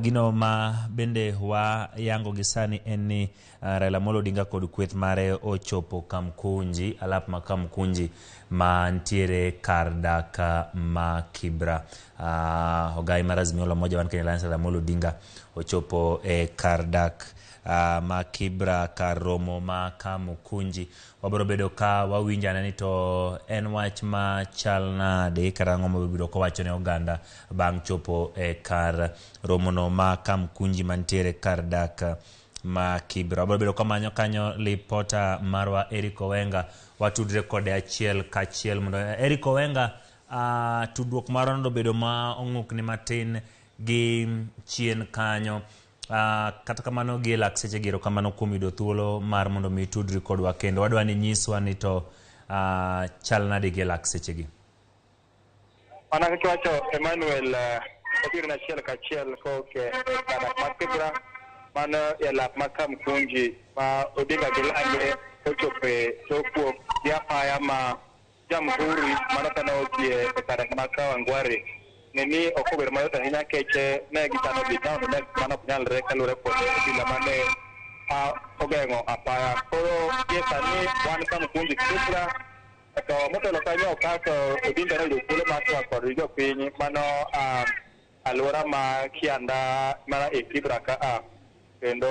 Gino ma bende wayango gi sani en ni Raila Amolo Odinga kod kweth mare ochopo Kamkunji, alap ma Kamkunji mantiere kar dak ma Kibra. Ogai mar Azimio la Umoja One Kenya Alliance Raila Amolo Odinga ochopo e kar dak ma Kibra kar romo ma Kamukunji. Wabiro bedo ka wawinjo ane ni to en wach ma chal nade kata ang'o mabiro kowacho ne oganda bang' chopo e kar romono ma Kamkunji mantiere kar dak ma Kibra. Wabiro bedo kamanyo kanyo lipota marwa Eric Owenga, watudre kode achiel kachiel mondo Eric Owenga, tudruok marwa nobedo ma ong'ukni matin gi chien kanyo. Kata kamano gi lak seche gi erokamano kuom yudo thuolo mar mondo mi tudri kodwa kendo wadwa ni nyiswa ni to chal nade gi lak seche gi. Mana kaka iwacho Emmanuel, obiro achiel kachiel kowuok e kar dak ma Kibra, mano e lap ma Kamkunji ma Odinga gi lange ochopo e tok wuok gi apaya ma Jamhuri mano kane odhi e kar dak ma Kawangware. Ng'e ni ok obedo mayot ahinya nikech ne gichano dhi town to ne mano ok nyalre kaluwore kod obila mane ogeng'o apaya. Koro gie sani wan Kamkunji Kibra, to motelo kanyo okato Odinga noyudo thuolo mar twak kod jopiny mano alwora ma Kianda mana e Kibra ka a. Kendo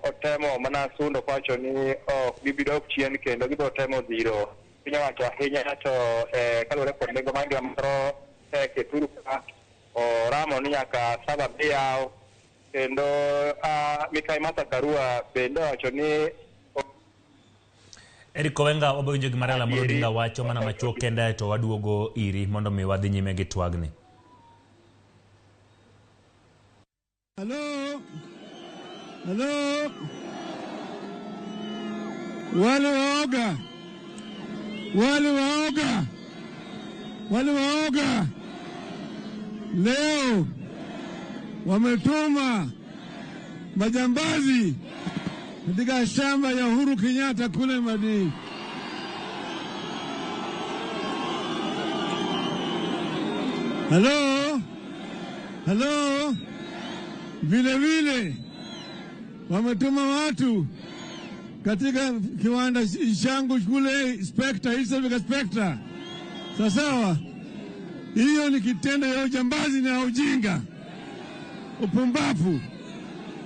otemo mana sundo kowacho ni ok gibi dok chien kendo gibiro temo dhiro piny owacho ahinya to kaluwore kod nengo mar ngima moro tek e thuru ka oramo ni nyaka saba dhi yaw kendo Mikai Martha Karua bende owacho ni Eric Owenga, wabiro winjo gima Raila Amolo Odinga wacho mana machuok kende to waduogo iri mondo mi wadhi nyime gi twagni. Hello? Hello? Wale waoga, wale waoga, wale waoga leo wametuma majambazi katika shamba ya Uhuru Kenyatta kule Madini. Hello? Hello? Vile vile wametuma watu katika kiwanda changu kule Spectre, East Africa Spectre. Sawa? Hiyo ni kitendo ya ujambazi na ujinga. Upumbavu.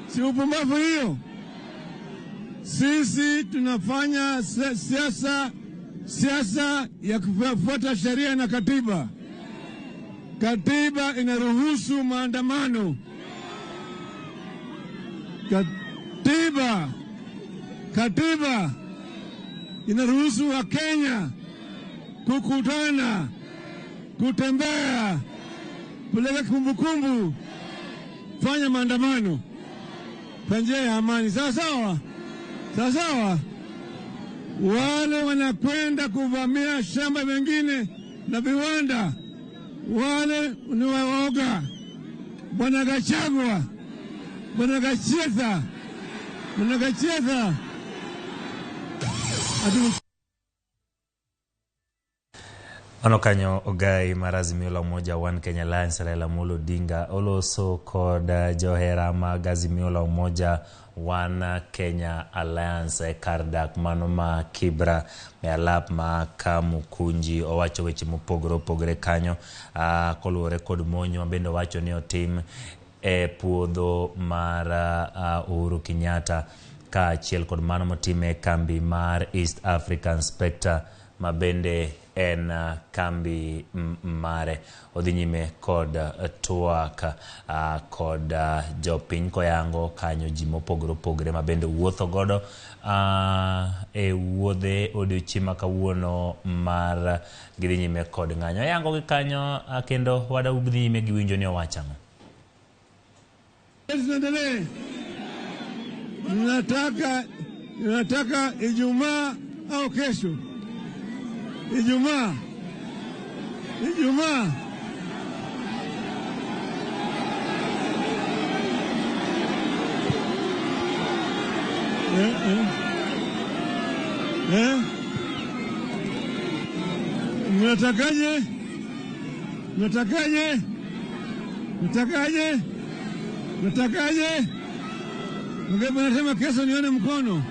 Si upumbavu hiyo? Sisi tunafanya siasa ya kufuata sheria na katiba. Katiba inaruhusu maandamano. Katiba inaruhusu wa Kenya kukutana, kutembea, kupeleka kumbukumbu, fanya maandamano kwa njia ya amani. Sawa sawa? Sawa sawa? Wale wanakwenda kuvamia shamba mengine na viwanda, wale ni waoga. Bwana Gachagua, Bwana Gachetha, Bwana Gachetha. Mano kanyo ogai mar Azimio la Umoja One Kenya Alliance Raila Amolo Odinga oloso kod johera mag Azimio la Umoja One Kenya Alliance e kar dak mano ma Kibra e alap ma Kamukunji. Owacho weche mopogore opogore kanyo koluwore kod monj ma bende owacho ni otim e puodho mar Uhuru Kenyatta kaachiel kod mano motim e kambi mar East African Spectre ma bende en kambi mare. Odhi nyime kod twak kod jopiny koyango kanyo ji mopogore opogore ma bende wuotho godo e wuodhe odiochieng' ma kawuono mar gidhi nyime kod ng'anyo. Oyango gi kanyo kendo wadhi nyime gi winjo ni owacho ang'o. Tuendelee. Nataka Ijumaa au kesho. Ijumaa. Ijumaa. Mnatakaje? Mnatakaje? Mnatakaje? Mnatakaje? Mnasema kesho nione mkono.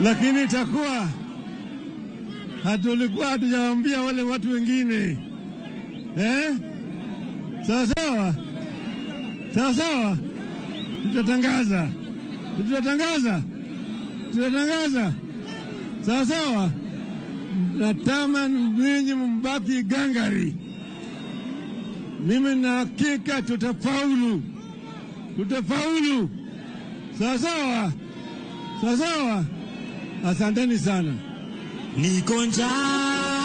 Lakini itakuwa hatulikuwa hatujawaambia wale watu wengine. Sawa sawa? Sawa sawa? Tutatangaza. Tutatangaza. Tutatangaza. Sawa sawa? Natamani ninyi mbaki gangari. Mimi na hakika tutafaulu. Tutafaulu. Sawa sawa? Sawa sawa? Asanteni sana. Niko njaa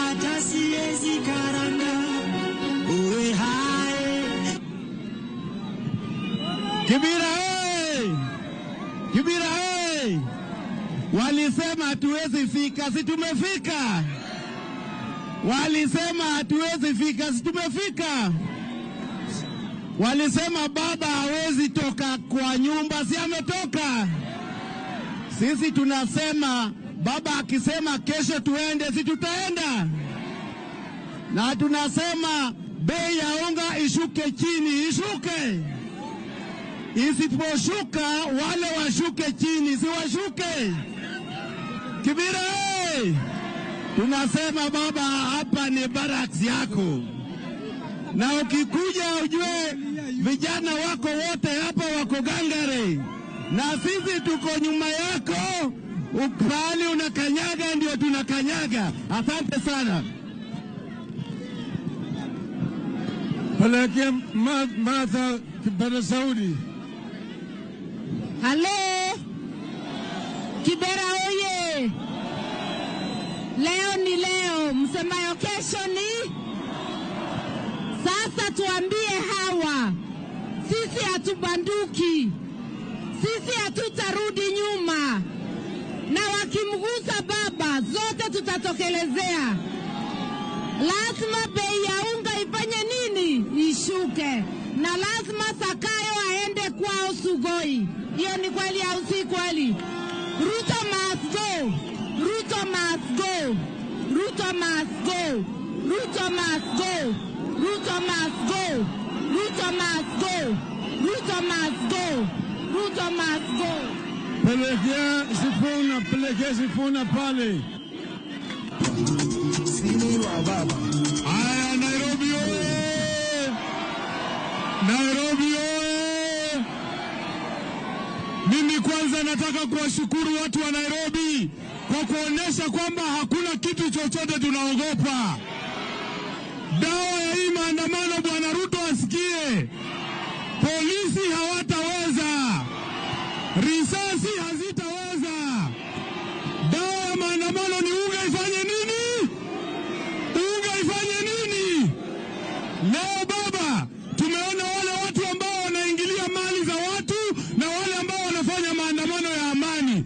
hata siwezi karanga. Uwe hai. Kibira hey! Kibira hey! Walisema hatuwezi fika, si tumefika. Walisema hatuwezi fika, si tumefika. Walisema baba hawezi toka kwa nyumba, si ametoka. Sisi tunasema baba akisema kesho tuende, si tutaenda. Na tunasema bei ya unga ishuke chini, ishuke. Isiposhuka wale washuke chini, si washuke. Kibira hey! Tunasema baba hapa ni barracks yako. Na ukikuja ujue vijana wako wote hapa wako gangare. Na sisi tuko nyuma yako, upali unakanyaga ndio tunakanyaga. Asante sana. Pelekea Martha Kibera Saudi. Halo Kibera oye. Leo ni leo, msemayo kesho ni sasa. Tuambie hawa, sisi hatubanduki, sisi hatutarudi nyuma, na wakimgusa baba zote tutatokelezea. Lazima bei ya unga ifanye nini? Ishuke. Na lazima Sakayo aende kwao Sugoi. Hiyo ni kweli au si kweli? Ruto must go. Ruto must go. Ruto must go. Ruto must go. Ruto must go. Ruto must go. Ruto must go. Ruto must go. Pelekea Sifuna, pelekea Sifuna pale. Aya, Nairobi oye! Nairobi oye! Mimi kwanza nataka kuwashukuru watu wa Nairobi kwa kuonesha kwamba hakuna kitu chochote tunaogopa. Dawa ya hii maandamano, Bwana Ruto asikie. Polisi hawataweza. Risasi hazitaweza. Dawa ya maandamano ni unga ifanye nini? Unga ifanye nini? Leo baba, tumeona wale watu ambao wanaingilia mali za watu na wale ambao wanafanya maandamano ya amani.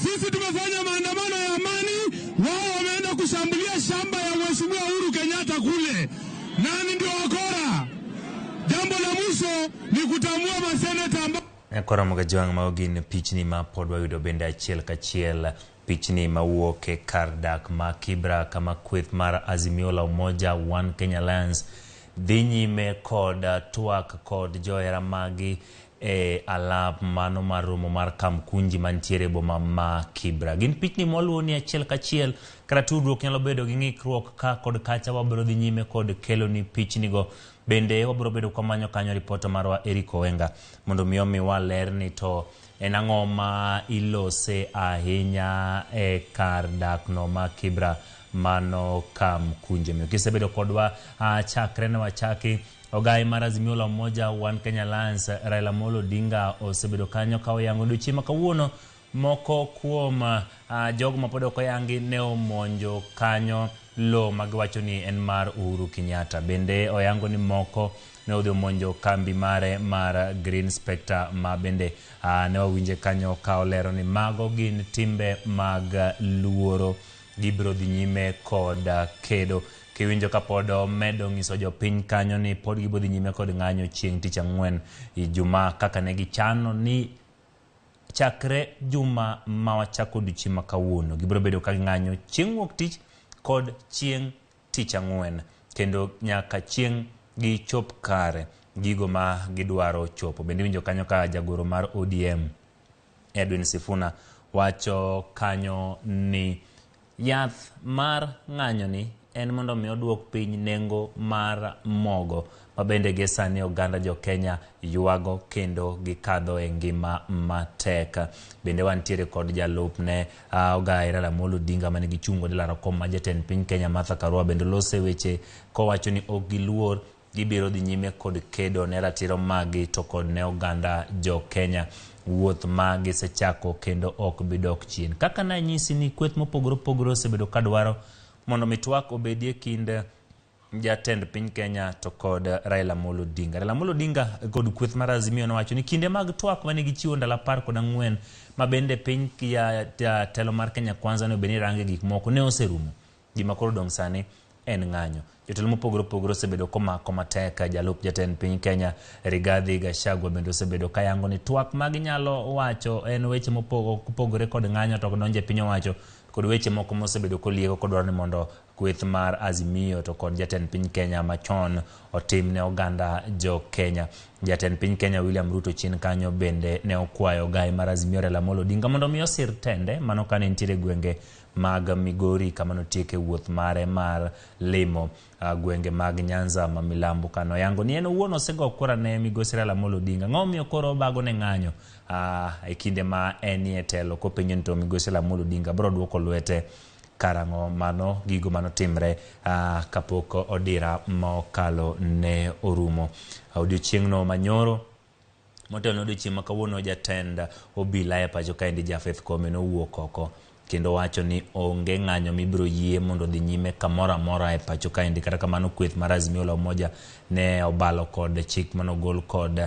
Sisi tumefanya maandamano ya amani, wao wameenda kushambulia shamba ya Mheshimiwa Uhuru Kenyatta kule. Nani ndio wakora? Jambo la mwisho ni kutambua maseneta ambao Nyakwar Ramogi Ajwang' mago gin pichni ma pod wayudo bende achiel kachiel pichni mawuok e kar dak ma Kibra kama kweth mar Azimio la Umoja One Kenya Alliance dhi nyime kod twak kod johera magi e alap mano mar romo mar Kamkunji mantiere e boma ma Kibra. Gin pichni mwaluwoni achiel kachiel kata tudruok nyalo bedo gi ng'ikruok ka kod kacha wabiro dhi nyime kod keloni pichnigo. Bende wabiro bedo kwamanyo kanyo ripota marwa Eric Owenga mondo mi omiwa ler ni to en ang'o ma ilose ahinya e kar dakno ma Kibra mano Kamkunji. Omiyo kisebedo kodwa chakre ne wachaki ogai mar Azimio la Umoja One Kenya Alliance Raila Amolo Odinga osebedo kanyo ka oyango odiochieng' ma kawuono moko kuom jogo mapod ok oyangi ne omonjo kanyo lo magiwacho ni en mar Uhuru Kenyatta. Bende oyango ni moko ne odhi omonjo kambi mare mar Green Spectre ma bende ne wawinje kanyo ka olero ni mago gin timbe mag luoro gibiro dhi nyime kod kedo. Kiwinjo ka pod omedo nyiso jopiny kanyo ni pod gibiro dhi nyime kod ng'anyo chieng' tich ang'wen Ijumaa kaka ne gichano ni chakre juma ma wachako odiochieng' ma kawuono gibiro bedo ka ging'anyo chieng' wuok tich kod chieng' tich ang'wen kendo nyaka chieng' gichop kare gigo ma gidwaro chopo. Bende iwinjo kanyo ka jagoro mar ODM Edwin Sifuna wacho kanyo ni yath mar ng'anyoni en mondo mi oduok piny nengo mar mogo ma bende gie sani oganda jo Kenya ywago kendo gikadho e ngima matek. Bende wantiere kod jalupne ogai Raila Amolo Odinga mane gichung' godo e laro kom ma jatend piny Kenya Martha Karua bende lose weche kowacho ni ok giluor gibiro dhi nyime kod kedo ne ratiro maggi to kod ne oganda jo Kenya. Wuoth ma gisechako kendo ok bi dok chien. Kaka nanyisi ni kweth mopogore opogore osebedo kadwaro mondo mi twak obedie kind jatend piny Kenya to kod Raila Amolo Odinga. Raila Amolo Odinga kod kweth mar Azimio nowacho ni kinde mag twak mane gichiwo ndalo 14 ma bende piny jatelo mar Kenya Kwanza ne obed ni range gik moko ne oserumo. Gima koro odong' sani en ng'anyo. Jotelo mopogore opogore osebedo komako matek. Jalup jatend piny Kenya Rigathi Gachagua bende osebedo kayango ni twak ma ginyalo wacho en weche mopogore kod ng'anyo to ok donjo e piny owacho kod weche moko mosebedo kolieko kodwaro ni mondo kweth mar Azimio to kod jatend piny Kenya machon otim ne oganda jo Kenya. Jatend piny Kenya William Ruto chien kanyo bende ne okwayo ogai mar Azimio Raila Amolo Odinga mondo mi osir tende mano kane nitiere gwenge mag Migori kama notieke wuoth mare mar limo gwenge mag Nyanza ma milambo kano yango ni en owuon osego kura ne migosi Raila Amolo Odinga. Ang'o momiyo koro obago ne ng'anyo e kinde ma enie telo kopenjo ni to migosi Raila Amolo Odinga biro duoko lwete karang'o? Mano gigo manotimre kapok odira mokalo ne orumo. Odiochieng'no manyoro motelo ne odiochieng' ma kawuono jatend obila e pacho kaendi Japheth Koome nowuok oko kendo wacho ni onge ng'anyo mibiro yie mondo odhi nyime kamoro amora e pacho kaendi. Kata kamano kweth mar Azimio la Umoja ne obalo kod chik manogol kod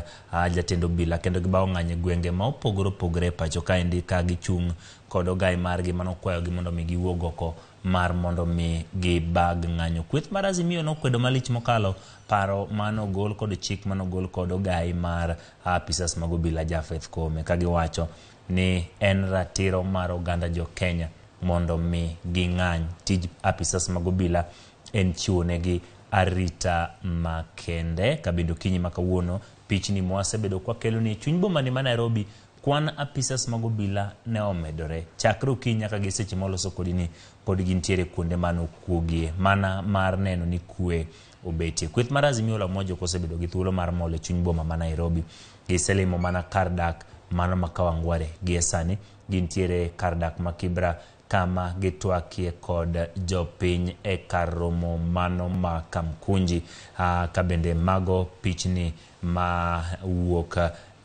jatend obila kendo gibawo ng'anyo e gwenge ma opogore opogore e pacho kaendi ka gichung' kod ogai margi manokwayogi mondo mi giwuog oko mar mondo mi gibag ng'anyo. Kweth mar Azimio nokwedo malich mokalo paro manogol kod chik manogol kod ogai mar apisas mag obila Japheth Koome ka giwacho ni en ratiro mar oganda jo Kenya mondo mi ging'any. Tij apisas mag obila en chiwo negi arita makende. Kabende okinyi ma kawuono pichni mwasebedo kwakelo ni e chuny boma ni ma Nairobi kwan apisas mag obila ne omedore chakre okinyi nyaka gi seche moloso kodi ni pod gintiere kuonde mane okuogie mana mar neno ni kwe obetie. Kweth mar Azimio la Umoja ok osebedo gi thuolo mar mol e chuny boma ma Nairobi. Giselimo mana kar dak mano ma Kawangware. Gie sani gintiere kar dak ma Kibra kama gitwakie kod jopiny e kar romo mano ma Kamkunji. Ka bende mago pichni ma wuok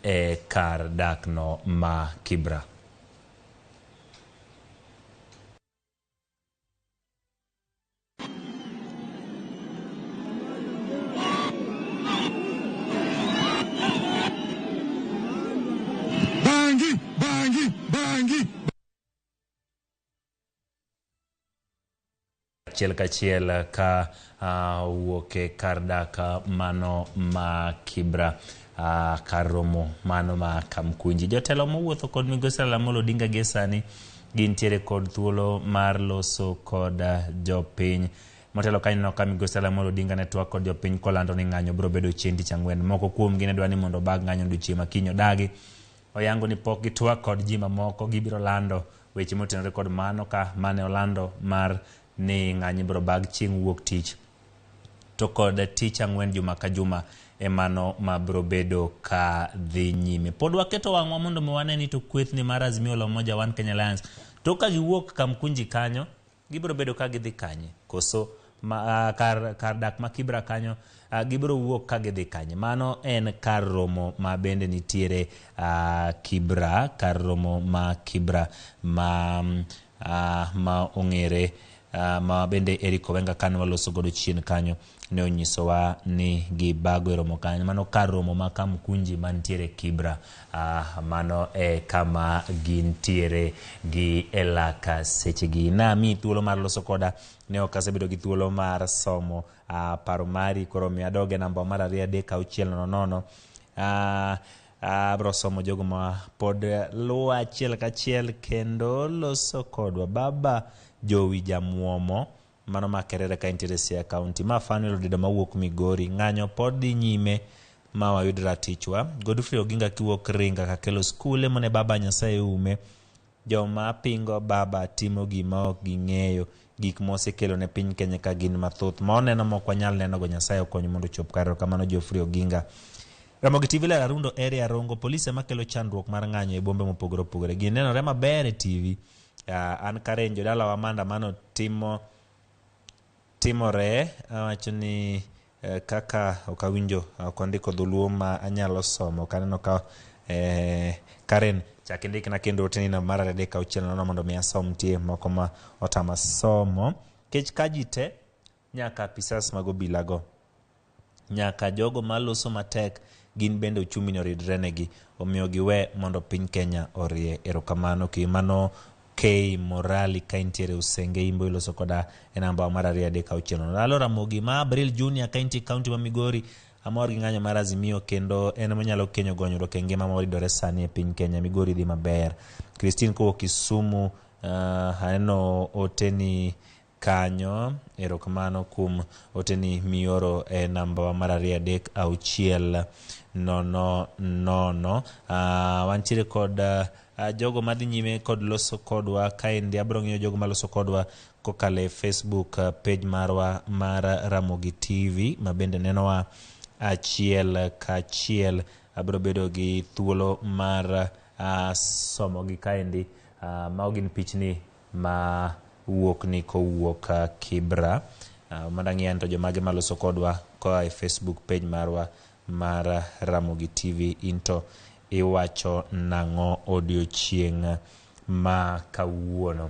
e kar dakno ma Kibra. Bangi, bangi, bangi. Achiel kachiel ka wuok e kar dak mano ma Kibra. kar romo mano ma Kamkunji. Jotelo mowuotho kod migosi Raila Amolo Odinga gie sani gintiere kod thuolo mar loso kod jopiny. Motelo kanyo neno ka migosi Raila Amolo Odinga ne twak kod jopiny kolando ni ng'anyo biro bedo chieng' tich ang'wen. Moko kuomgi ne dwa ni mondo obag ng'anyo odiochieng' ma kiny odagi. Oyango ni pok gitwak kod ji mamoko gibiro lando weche motenore kod mano ka mane olando mar ni ng'anyo ibiro bag chieng' wuok tich to kod tich ang'wen juma ka juma e mano ma biro bedo ka dhi nyime. Pod waketo wang'wa mondo mi wane ni to kwethni mar Azimio la Umoja One Kenya Alliance to ka giwuok Kamkunji kanyo gibiro bedo ka gidhi kanye koso ma, kar, kar dak ma Kibra kanyo gibiro wuok ka gidhi kanye. Mano en kar romo ma bende nitiere Kibra, kar romo ma Kibra ma, ma ong'ere ma bende Eric Owenga kane waloso godo chien kanyo ne onyisowa ni gibago e romo kanyo. Mano kar romo ma Kamkunji mantiere Kibra. Mano e kama gintiere gi e laka sechegi. Namiyi thuolo mar loso koda, ne ok asebedo gi thuolo mar somo paro mari, koro miyo adog e namba mar 2 3 6 0 0. Abro somo jogo ma pod luwa achiel kachiel kendo loso kodwa. Baba Jowi Jamuomo, mano ma Kerere ka intiere Siaya County. Ma Fanuel Odido mawuok Migori. Ng'anyo pod dhi nyime ma wayud ratichwa. Godfrey Oginga kiwuok Ringa Kakelo skule mane baba Nyasaye ume. Joma pingo baba timo gima ok ging'eyo. Gik mosekelo ne piny Kenya ka gin mathoth. Ma oneno ma ok wanyal neno go Nyasaye okonyo mondo ochop kare. Erokamano Geoffrey Oginga. Ramogi TV ler Arundo area Rongo. Polise makelo chandruok mar ng'anyo e bombe mopogore opogore. Gini nenore maber e TV. An Karen jodalawa maandamano timo timore awacho ni kaka ok awinjo ok ondiko dholuo ma anyalo somo ok aneno ka Karen chak indikna kendo oteni namba mar 2 3 6 0 mondo mi asom tie moko ma otama somo kech ka ji te nyaka apisas mag obila go nyaka jogo maloso matek gin bende uchumi ni oridre negi omiyo giwe mondo piny Kenya orie. Erokamano ki mano K Morali ka intiere Usenge Imbo iloso koda e namba mar 2 3 6 0. Lalo Ramogi ma Abril Junior ka intie county ma Migori amor gi ng'anyo mar Azimio kendo en monyalo kenyo gonyruok e ngima moridore sani e piny Kenya. Migori dhi maber. Christine kowuok Kisumu aneno oteni kanyo. Erokamano kuom oteni mioro e namba mar 2 3 6 0 0. Wantiere kod jogo madhi nyime kod loso kodwa kaendi. Abiro ng'iyo jogo maloso kodwa kokalo e Facebook page marwa mar Ramogi TV ma bende nenowa achiel kachiel. Abiro bedo gi thuolo mar somogi kaendi. Mago gin pichni ma wuok ni kowuok Kibra. Mondo ang'i an to jomage maloso kodwa koa e Facebook page marwa mar Ramogi TV. Into iwacho nang'o odiochieng' ma kawuono?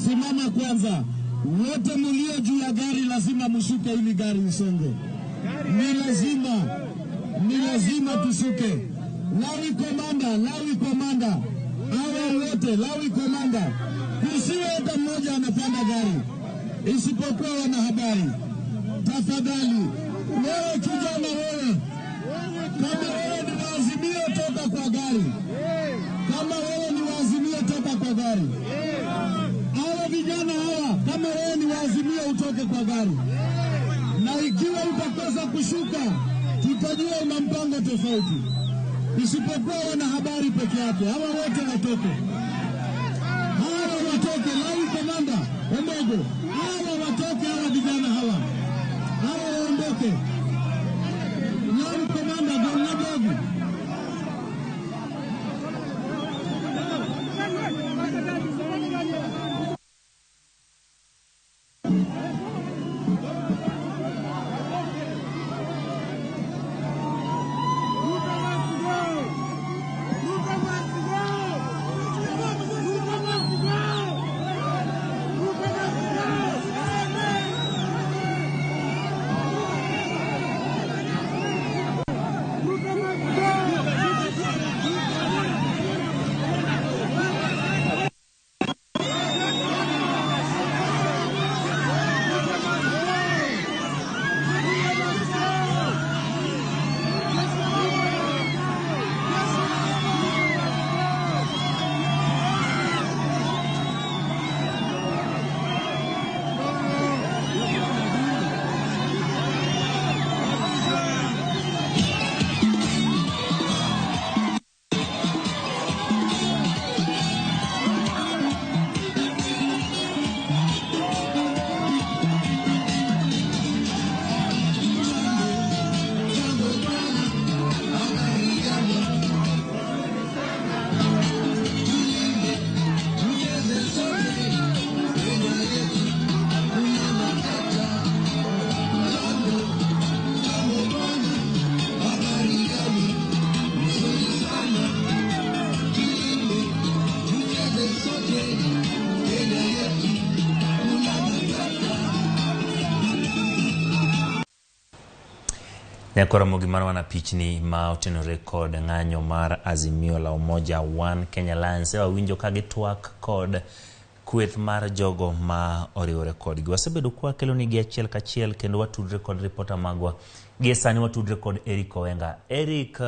Simama kwanza, wote mlio juu ya gari lazima mshuke ili gari isonge. Ni lazima tushuke. Lawi komanda, Lawi komanda, hawa wote Lawi komanda, kusiwe hata mmoja anapanda gari isipokuwa wanahabari. Tafadhali wewe kijana, wewe kama wewe ni wa Azimio, toka kwa gari. Kama wewe ni wa Azimio, toka kwa gari. Hawa vijana hawa, kama wewe ni wa Azimio, utoke kwa gari, na ikiwa utakosa kushuka, tutajua una mpango tofauti, isipokuwa wanahabari peke yake. Hawa wote watoke, hawa watoke. Lai kamanda Omogo, hawa watoke, hawa vijana hawa, hawa waondoke. Lai kamanda Golnadogo. Nyakora Ramogi mar wana pichni ma otenore kod ng'anyo mar Azimio la Umoja One Kenya Alliance. Wawinjo ka gitwak kod kweth mar jogo ma oriwore kodgi. Wasebedo kwa kelonigi achiel kachiel kendo watudre kod ripota magwa. Gie sani watudre kod Eric Owenga. Eric,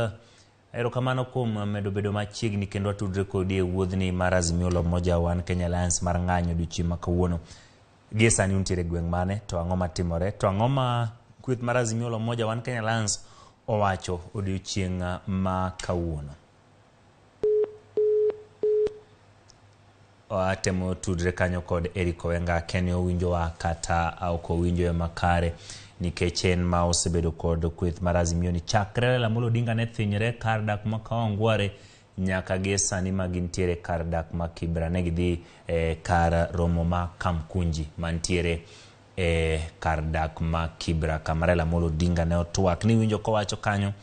erokamano kuom medo bedo machiegni kendo watudre kodi e wuodhni mar Azimio la Umoja One Kenya Alliance mar ng'anyo odiochieng' ma kawuono. Gie sani untiere e gweng' mane to ang'o matimore to ang'o ma kweth mar Azimio la Umoja One Kenya Alliance owacho odiochieng' ma kawuono? Watemo tudre kanyo kod Eric Owenga kene owinjowa kata ok owinjo makare nikech en ma osebedo kod kweth mar Azimio ni chakre Raila Amolo Odinga ne thinyre kar dak ma Kawangware nyaka gie sani ma gintiere kar dak ma Kibra. Ne gidhi kar romo ma Kamkunji mantiere kar dak ma Kibra kama Raila Amolo Odinga ne otwak. Niwinjo kowacho kanyo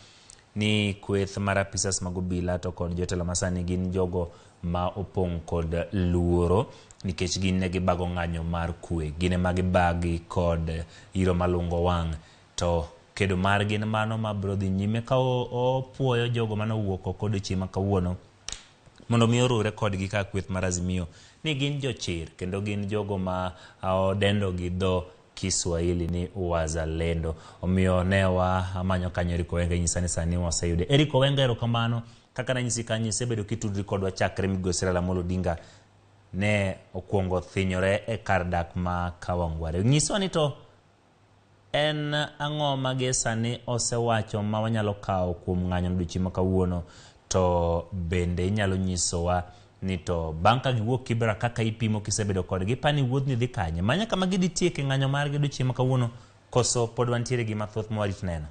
ni kweth mar apisas mag obila to kod jotelo masani gin jogo ma opong' kod luoro nikech gin ne gibago ng'anyo mar kwe, gin ema gibagi kod iro malungo wang' to kedo margi en mano mabiro dhi nyime ka opuoyo jogo mane owuok oko odiochieng' ma kawuono mondo mi oriwre kodgi ka kweth mar Azimio ni gin jochir kendo gin jogo ma odendo gi dho Kiswahili ni wazalendo. Omiyo ne wamanyo kanyo Eric Owenga nyisa ni sani waseyude. Eric Owenga, erokamano. Kaka nanyisi kanyo, isebedo kitudri kodwa chakre migosi Raila Amolo Odinga ne okwongo thinyore e kar dak ma Kawangware. Nyiswa ni to en ang'o ma gie sani osewacho ma wanyalo kawo kuom ng'anyo odiochieng' ma kawuono, to bende inyalo nyisowa ni to bang' ka giwuok Kibra kaka ipimo kisebedo kodgi, ipani wuodhni dhi kanye? Manya kama gidhi tieke ng'anyo margi odiochieng' ma kawuono, koso pod wantiere gi mathoth ma warit neno?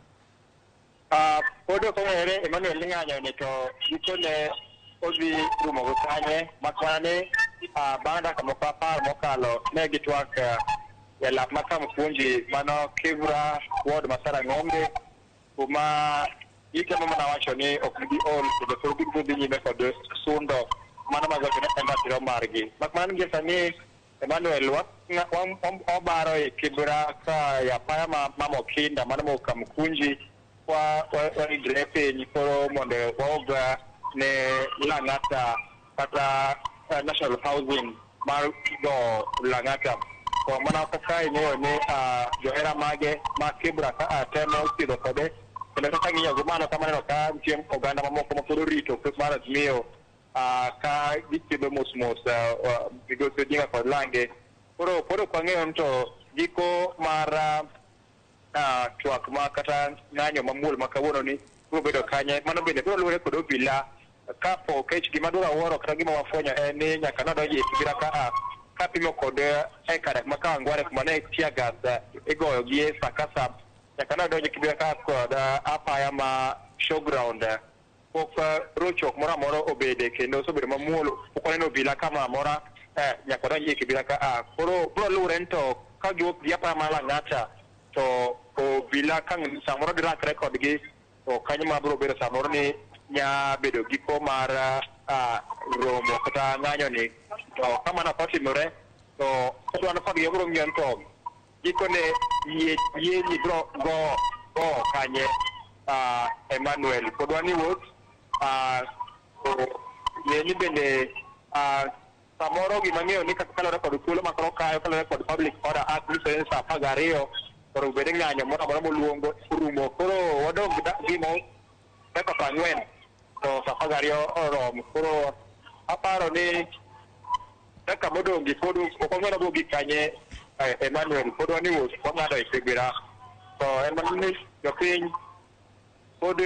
Pod ok ong'ere Emmanuel ni ng'anyo ni to gikone odhi rumo go kanye, mak mana ni bang' dakika moko 10 mokalo ne gitwak e lap ma Kamkunji mano Kibra ward ma Sarang'ombe kuma gitemo mana wacho ni ok gibi ol kendo pod gibiro dhi nyime kod sundo mano mag wacho ni en ratiro margi. Mak mana ni gie sani Emmanuel wabaro e Kibra ka e apaya ma Mokinda mano mowuok Kamkunji waridre piny koro mondo waog ne Lang'ata kata National Housing mar go Lang'ata. To mana kaka ing'eyo ni johera mage ma Kibra ka temo thiedho kode, kendo kaka ng'iyo gi mano kama neno ka nitie oganda mamoko ma pod orito kweth mar Azimio ka gichiedho mos mos migosi Odinga kod lange. Koro pod ok wang'eyo ni to giko mar twak ma kata ng'anyo mamuol ma kawuono ni biro bedo kanye. Mano bende biro luwore kod obila kapo kech gima dwaro awuoro kata gima wafwenyo en ni nyaka nodonji e Kibera ka kapimo kod e kar dak ma Kawangware kuma ne tear gas igoyo gi e sa ka sa, nyaka nodonji e Kibera ka kod apaya ma showground pok rochruok moro amora obede kendo osebedo mamuol, pok waneno obila kamoro amora nyaka odonji e Kibera ka. Koro biro luwore ni to ka giwuok gi apaya ma Lang'ata to obila ka samoro girakre kodgi, to kanyo ma biro bedo samoro ni nya bedo giko mar romo kata ng'anyo ni. To ka mano ok otimore to wadwaro kodgi wabiro ng'iyo ni to gikone yie ni biro go kanye. Emmanuel pod wan e wuoth, to ng'e ni bende samoro gima ng'eyo ni kaka kaluwore kod thuolo ma koro kayo kaluwore kod Public Order Act nyiso ni sa 12 koro bed ng'anyo moro amora moluongo orumo. Koro wadong' gimo dakika 40 to sa 12 oromo. Koro aparo ni dakika modong' gi pod ok wang'eyo ni wabiro gik kanye. Emmanuel pod wan e wuoth wang'ado e Kibera, to en mana ni jopiny pod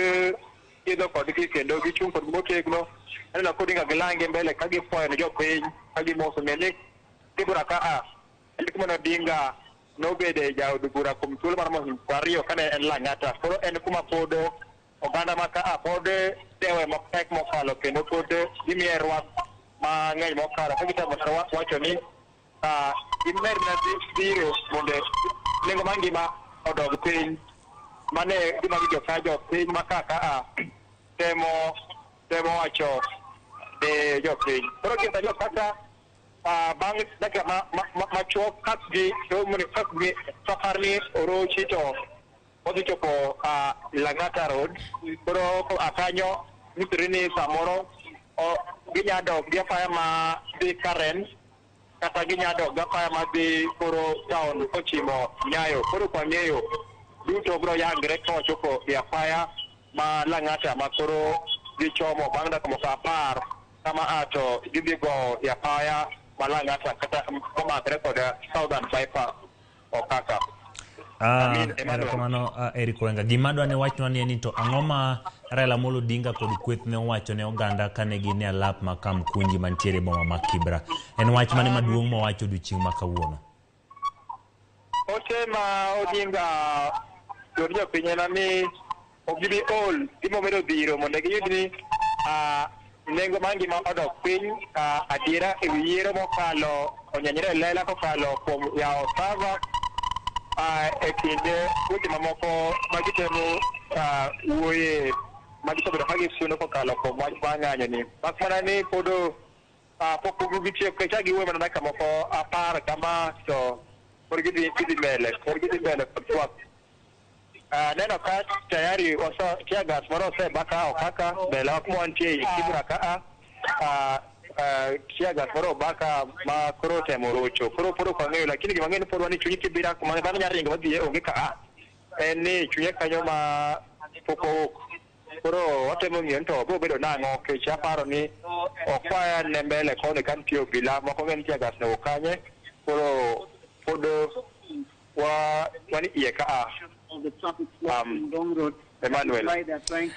idho kodgi kendo gichung' kodgi motegno. Aneno ka Odinga gi lange mbele ka gifwayo ne jopiny ka gimoso. Ng'e ni Kibra ka en kuma ne Odinga nobede jaod bura kuom thuolo mar higni 20 kane en Lang'ata. Koro en kuma pod oganda ma ka pod dewe mapek mokalo kendo pod gimiye rwak mang'eny mokalo ka gitemo wacho ni gimed mana biro mondo nengo mar ngima odog piny. Mane gima winjo ka jopiny ma ka temo wacho ne jopiny. Koro gin kata bang' dakika machuok kak gi safar ni orochi to odhi chopo Lang'ata Road. Koro kanyo nyisore ni samoro ginya dok gi apaya ma dhi Karen kata ginya dok gi apaya ma dhi koro town kochimo Nyayo. Koro ok wang'eyo duto biro yangre ka wachopo e apaya ma Lang'ata ma koro gichomo bang' dakika moko 10 kama a to gidhi go e apaya ma Lang'ata kata komakre kod Southern Bypass Okaka. Erokamano Eric Owenga. Gima adwa ni wachnwa ni en ni to ang'o ma Raila Amolo Odinga kod kweth ne owacho ne oganda kane gin e alap ma Kamkunji mantiere e boma ma Kibra. En wach mane maduong' mowacho odiochieng' ma kawuono? Ote ma Odinga kod jopiny en ni ok gibi ol gimomedo dhiro mondo giyud ni nengo mar ngima odok piny. Adiera e wi yiero mokalo onyenyre e lela kokalo kuom yawo server e kinde weche mamoko ma gitemo wuoye ma gisebedo ka gisundo kokalo kuom wach mar ng'anyo ni. Mak mana ni pod pok gitieko nikech giwuoyo mana dakika moko 10 kama to pod gidhi mbele kod twak. Neno ka tayari tear gas moro osebaka okaka mbele wa kuma wantie ei Kibra ka tear gas moro obaka ma koro otemo rocho. Koro pod ok wang'eyo, lakini gima ang'eyo ni pod wan e chuny Kibra kuma dhano nyalo ringo madhiye onge ka en ni chunye kanyo ma pok owuok. Koro watemo ng'iyo ni to biro bedo nang'o nikech aparo ni okwaya ne mbele koni ka nitie obila moko ng'e ni tear gas no kanye. Koro pod wan iye ka Emmanuel.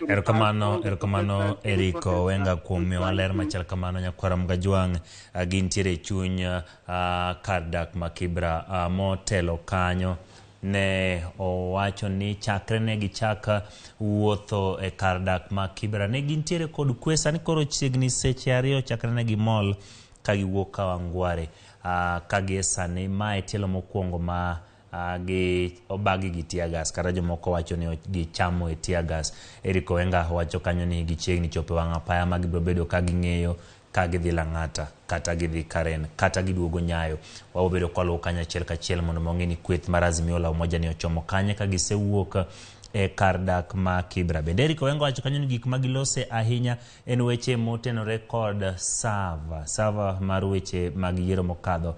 Erokamano Eric Owenga kuom miyowa ler machal kamano. Nyakwara Mgajwang' gintiere e chuny kar dak ma Kibra motelo kanyo ne owacho ni chakre ne gichak wuotho e kar dak ma Kibra ne gintiere kod kwe. Sani koro chiegni seche 2 chakre ne gimol ka giwuok Kawangware ka gie sani mae tielo mokwongo ma gi obagi gi tear gas kata jomoko wacho ni gichamo e tear gas. Eric Owenga wacho kanyo ni gichiegni chopo e wang' apaya ma gibiro bedo ka ging'eyo ka gidhi Lang'ata kata gidhi Karen kata giduogo Nyayo. Wabiro bedo kwaluwo kanyo achiel kachiel mondo wang'e ni kweth mar Azimio la Umoja ni ochomo kanye ka gisewuok e kar dak ma Kibra. Bende Eric Owengo wacho kanyo ni gik ma gilose ahinya en weche motenore kod sava, sava mar weche mag yiero mokadho,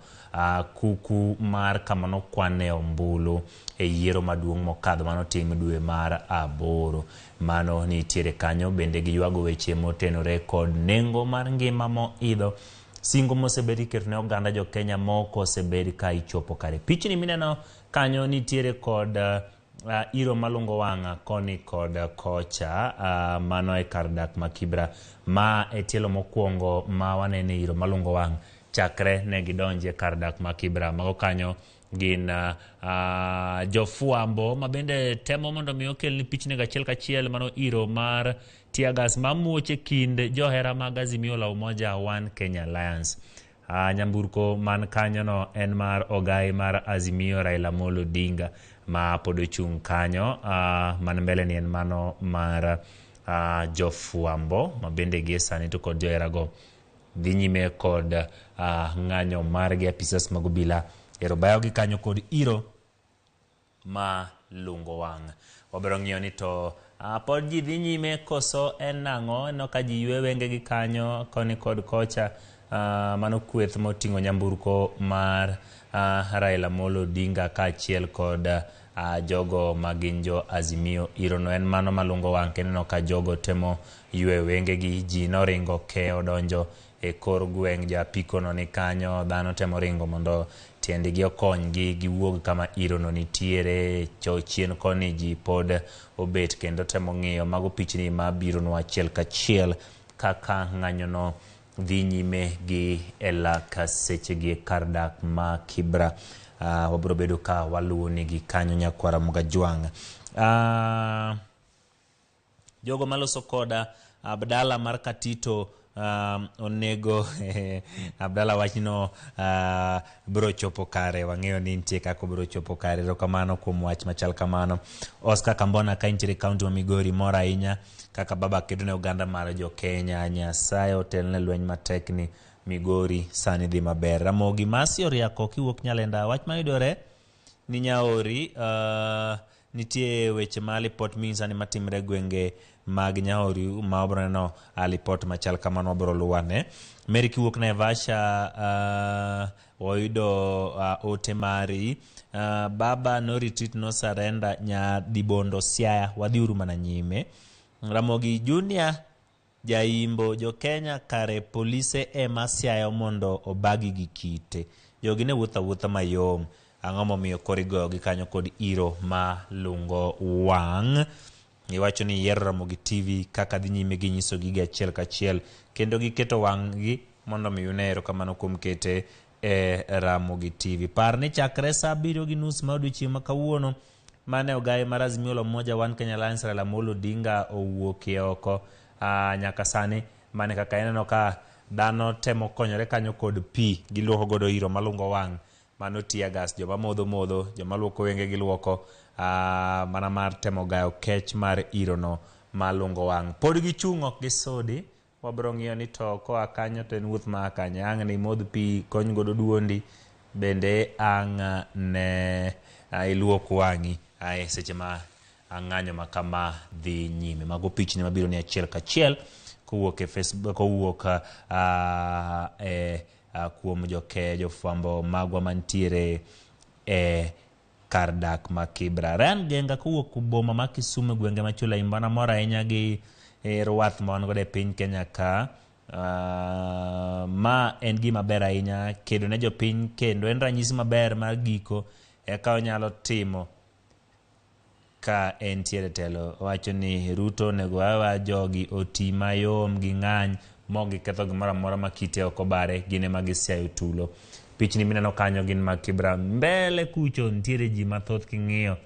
kuku mar kama nokwane ombulu e yiero maduong' mokadho manotim dwe mar aboro. Mano nitiere kanyo bende giywago weche motenore kod nengo mar ngima moidho singo mosebed iketo ne oganda jo Kenya moko osebed ka ichopo kare. Pichni mineno kanyo nitiere kod iro malungo wang' koni kod kocha, mano e kar dak ma Kibra. Ma e tielo mokwongo ma wanene iro malungo wang' chakre ne gidonje kar dak ma Kibra. Mago kanyo gin jofwambo ma bende temo mondo mi okelni pichni achiel kachiel mano iro mar tear gas mamuoch e kind johera mag Azimio la Umoja One Kenya Alliance. Nyamburko man kanyono en mar ogai mar Azimio Raila Amolo Odinga ma pod ochung' kanyo. Man mbele ni en mano mar jofwambo ma bende gie sani to kod joherago dhi nyime kod ng'anyo margi. Apisas mag obila ero bayogi kanyo kod iro ma lungo wang'. Wabiro ng'iyo ni to pod ji dhi nyime koso en nang'o. Aneno ka ji ywe wengegi kanyo koni kod kocha. Mano kweth moting'o nyamburko mar Raila Amolo Odinga kaachiel kod jogo ma gin jo Azimio. Irono en mano malungo wang' kendo ineno ka jogo temo ywe wengegi. Ji noringo ke odonjo e kor gweng', ja apiko no ni kanyo, dhano temo ringo mondo tiendgi okonygi giwuog kama irono nitiere. Chien koni ji pod obet kendo temo ng'iyo mago pichni mabironwa achiel kachiel kaka ng'anyono dhi nyime gi e lak sechegi e kar dak ma Kibra. Wabiro bedo ka waluwo nigi kanyo nyakwara Mugajwang'. Jogo maloso koda Abdalla mar Katito onego Abdalla wachno biro chopo kare. Wang'eyo ni nitie kaka obiro chopo kare. Erokamano kuom wach machal kamano. Oscar Kambona ka intiere e kaunti ma Migori mor ahinya kaka baba kedo ne oganda mar jo Kenya. Nyasaye otelne lweny matek ni Migori sani dhi maber. Ramogi Masi Oriako kiwuok Nyalenda, wach mayudore ni Nyaori nitie weche ma lipot minyiso ni matimre gwenge mag Nyaori ma wabiro neno lipot machal kamano wabiro luwane. Mary kiwuok Naivasha wayudo ote mari. Baba no retreat no surrender Nyadibondo Siaya wadhiuru mana nyime. Ramogi Junior Jaimbo jo Kenya kare polise ema siayo mondo obagi gi kite. Jogi ne wuotho awuotha mayom. Ang'o momiyo koro igoyogi kanyo kod iro ma lungo wang'? Iwacho ni yiero Ramogi TV kaka dhi nyime gi nyiso gigi achiel kachiel kendo giketo wang'gi mondo mi une. Erokamano kuom kete e Ramogi TV. Par ni chakre saa 7:30 mar odiochieng' ma kawuono mane ogai mar Azimio la Umoja One Kenya Alliance Raila Amolo Odinga owuokie oko nyaka sani mane kaka ineno ka dhano temo konyore kanyo kod pi giluoko godo iro malungo wang' mano tear gas. Joma modho modho, joma luoko wenge giluoko, mana mar temo gayo kech mar irono malungo wang'. Pod gichung' ok gisudi. Wabiro ng'iyo ni to koa kanyo to en wuoth ma kanye. Ang' ne imodh pi kony godo duondi, bende ang' ne iluok wang'i seche ma ng'anyo ma kama dhi nyime. Mago pichni mabiro ni achiel kachiel kowuok e Facebook, kowuok e kuom jofwambo magwa mantiere e kar dak ma Kibra. Ryan Genga kowuok boma ma Kisumu e gwenge ma Chula Imbo. An amor ahinya gi rwath ma wan godo e piny Kenya ka. Ma en gima ber ahinya kedo ne jopiny kendo en ranyisi maber mar giko eka onyalo timo ka entiere telo. Owacho ni Ruto onego awa jogi oti mayom ging'any mok giketho gimoro amora ma kite ok obare, gin ema gisiayo tulo. Pichni mineno kanyo gin mag Kibra. Mbele kucho nitiere ji mathoth king'iyo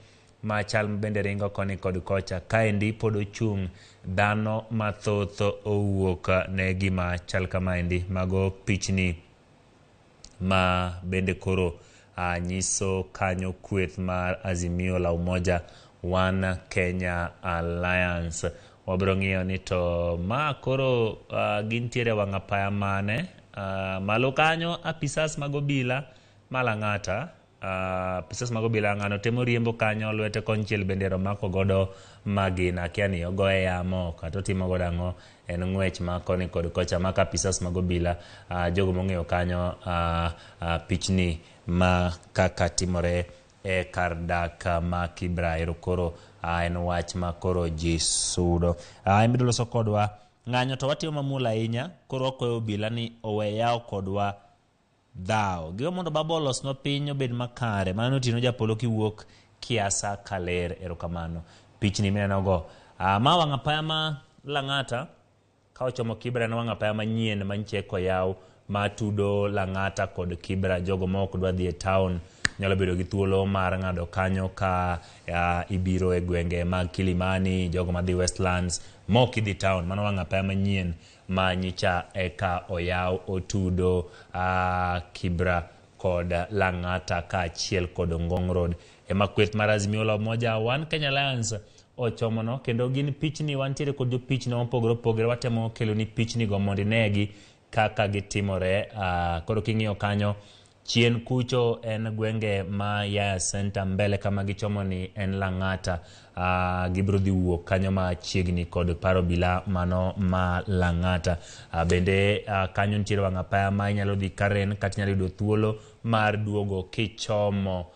machal bende ringo koni kod kocha. Kaendi pod ochung' dhano mathoth owuok ne gima chal kamaendi. Mago pichni ma bende koro nyiso kanyo kweth mar Azimio la Umoja One Kenya Alliance. Wabiro ng'iyo ni to ma koro gintiere wang' apaya mane. Malo kanyo apisas mag obila Malang'ata Apisas mag obila ng'ano temo riembo kanyo lwete konchiel bende omako godo magina akia ni ogoye yamo kata otimo godo ang'o en ng'wech ma koni kod kocha maka apisas mag obila jogo mong'eyo kanyo pichni ma kaka timore e kar dak ma Kibra ero koro en wach ma koro ji sudo. En loso kodwa ng'anyo to watimo mamuol ahinya koro wakwayo obila ni owe yawo kodwa dhawo. Giwe mondo baba olosnwa piny obed makare. Mano otieno japolo kiwuok Kiasa Kaler erokamano. Pichni minenogo. Ma wang' apaya ma Lang'ata ka ochomo Kibra en wang' apaya manyien manyiche koyaw matudo Lang'ata kod Kibra. Jogo ma ok dwa dhi e town nyalo bedo gi thuolo mar ng'ado kanyo ka ibiro e gwenge mag Kilimani, jogo madhi Westlands, ma ok idhi town. Mano wang' apaya manyien ma nyicha eka oyaw otudo Kibra kod Lang'ata kaachiel kod Ngong Road. Ema kweth mar Azimio la Umoja One Kenya Alliance ochomono kendo gin pichni wantiere kod jopichni mopogore opogore watemo keloni pichni go mondo inegi kaka gitimore. Koro king'iyo kanyo chien kucho en gwenge ma Yaya Center, mbele kama gichomo ni en Lang'ata. Gibiro dhi wuok kanyo machiegni kod paro obila mano ma Lang'ata. Bende kanyo nitiere wang' apaya ma inyalo dhi Karen kata inyalo yudo thuolo mar duogo kichomo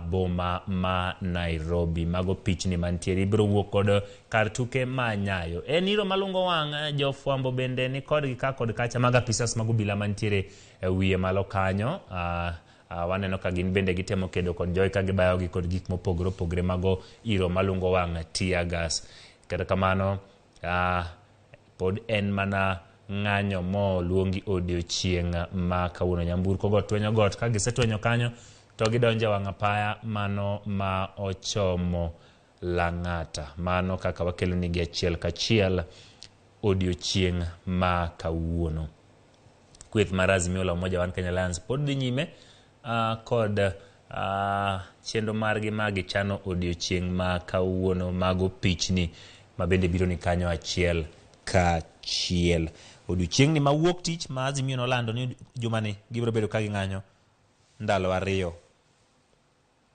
boma ma Nairobi. Mago pichni mantiere. Ibiro wuok kod kar tuke ma Nyayo. En iro malungo wang' jofwambo bende ni kodgi ka kod kacha mag apisas mag obila mantiere e wiye malo kanyo. Waneno ka gin bende gitemo kedo kod jogi ka gibayogi kod gik mopogore opogore mago iro malungo wang' tear gas. Kata kamano pod en mana ng'anyo moluongi odiochieng' ma kawuono. Nyamburko go twenyo got ka gisetwenyo kanyo to gidonjo e wang' apaya mano ma ochomo Lang'ata. Mano kaka wakelo nigi achiel kachiel odiochieng' ma kawuono. Kweth mar Azimio la Umoja One Kenya Alliance pod dhi nyime kod chenro margi ma gichano odiochieng' ma kawuono mago pichni ma bende biro ni kanyo achiel kachiel. Odiochieng'ni ma wuok tich ma Azimio nolando ni jumani gibiro bedo ka ging'anyo ndalo 2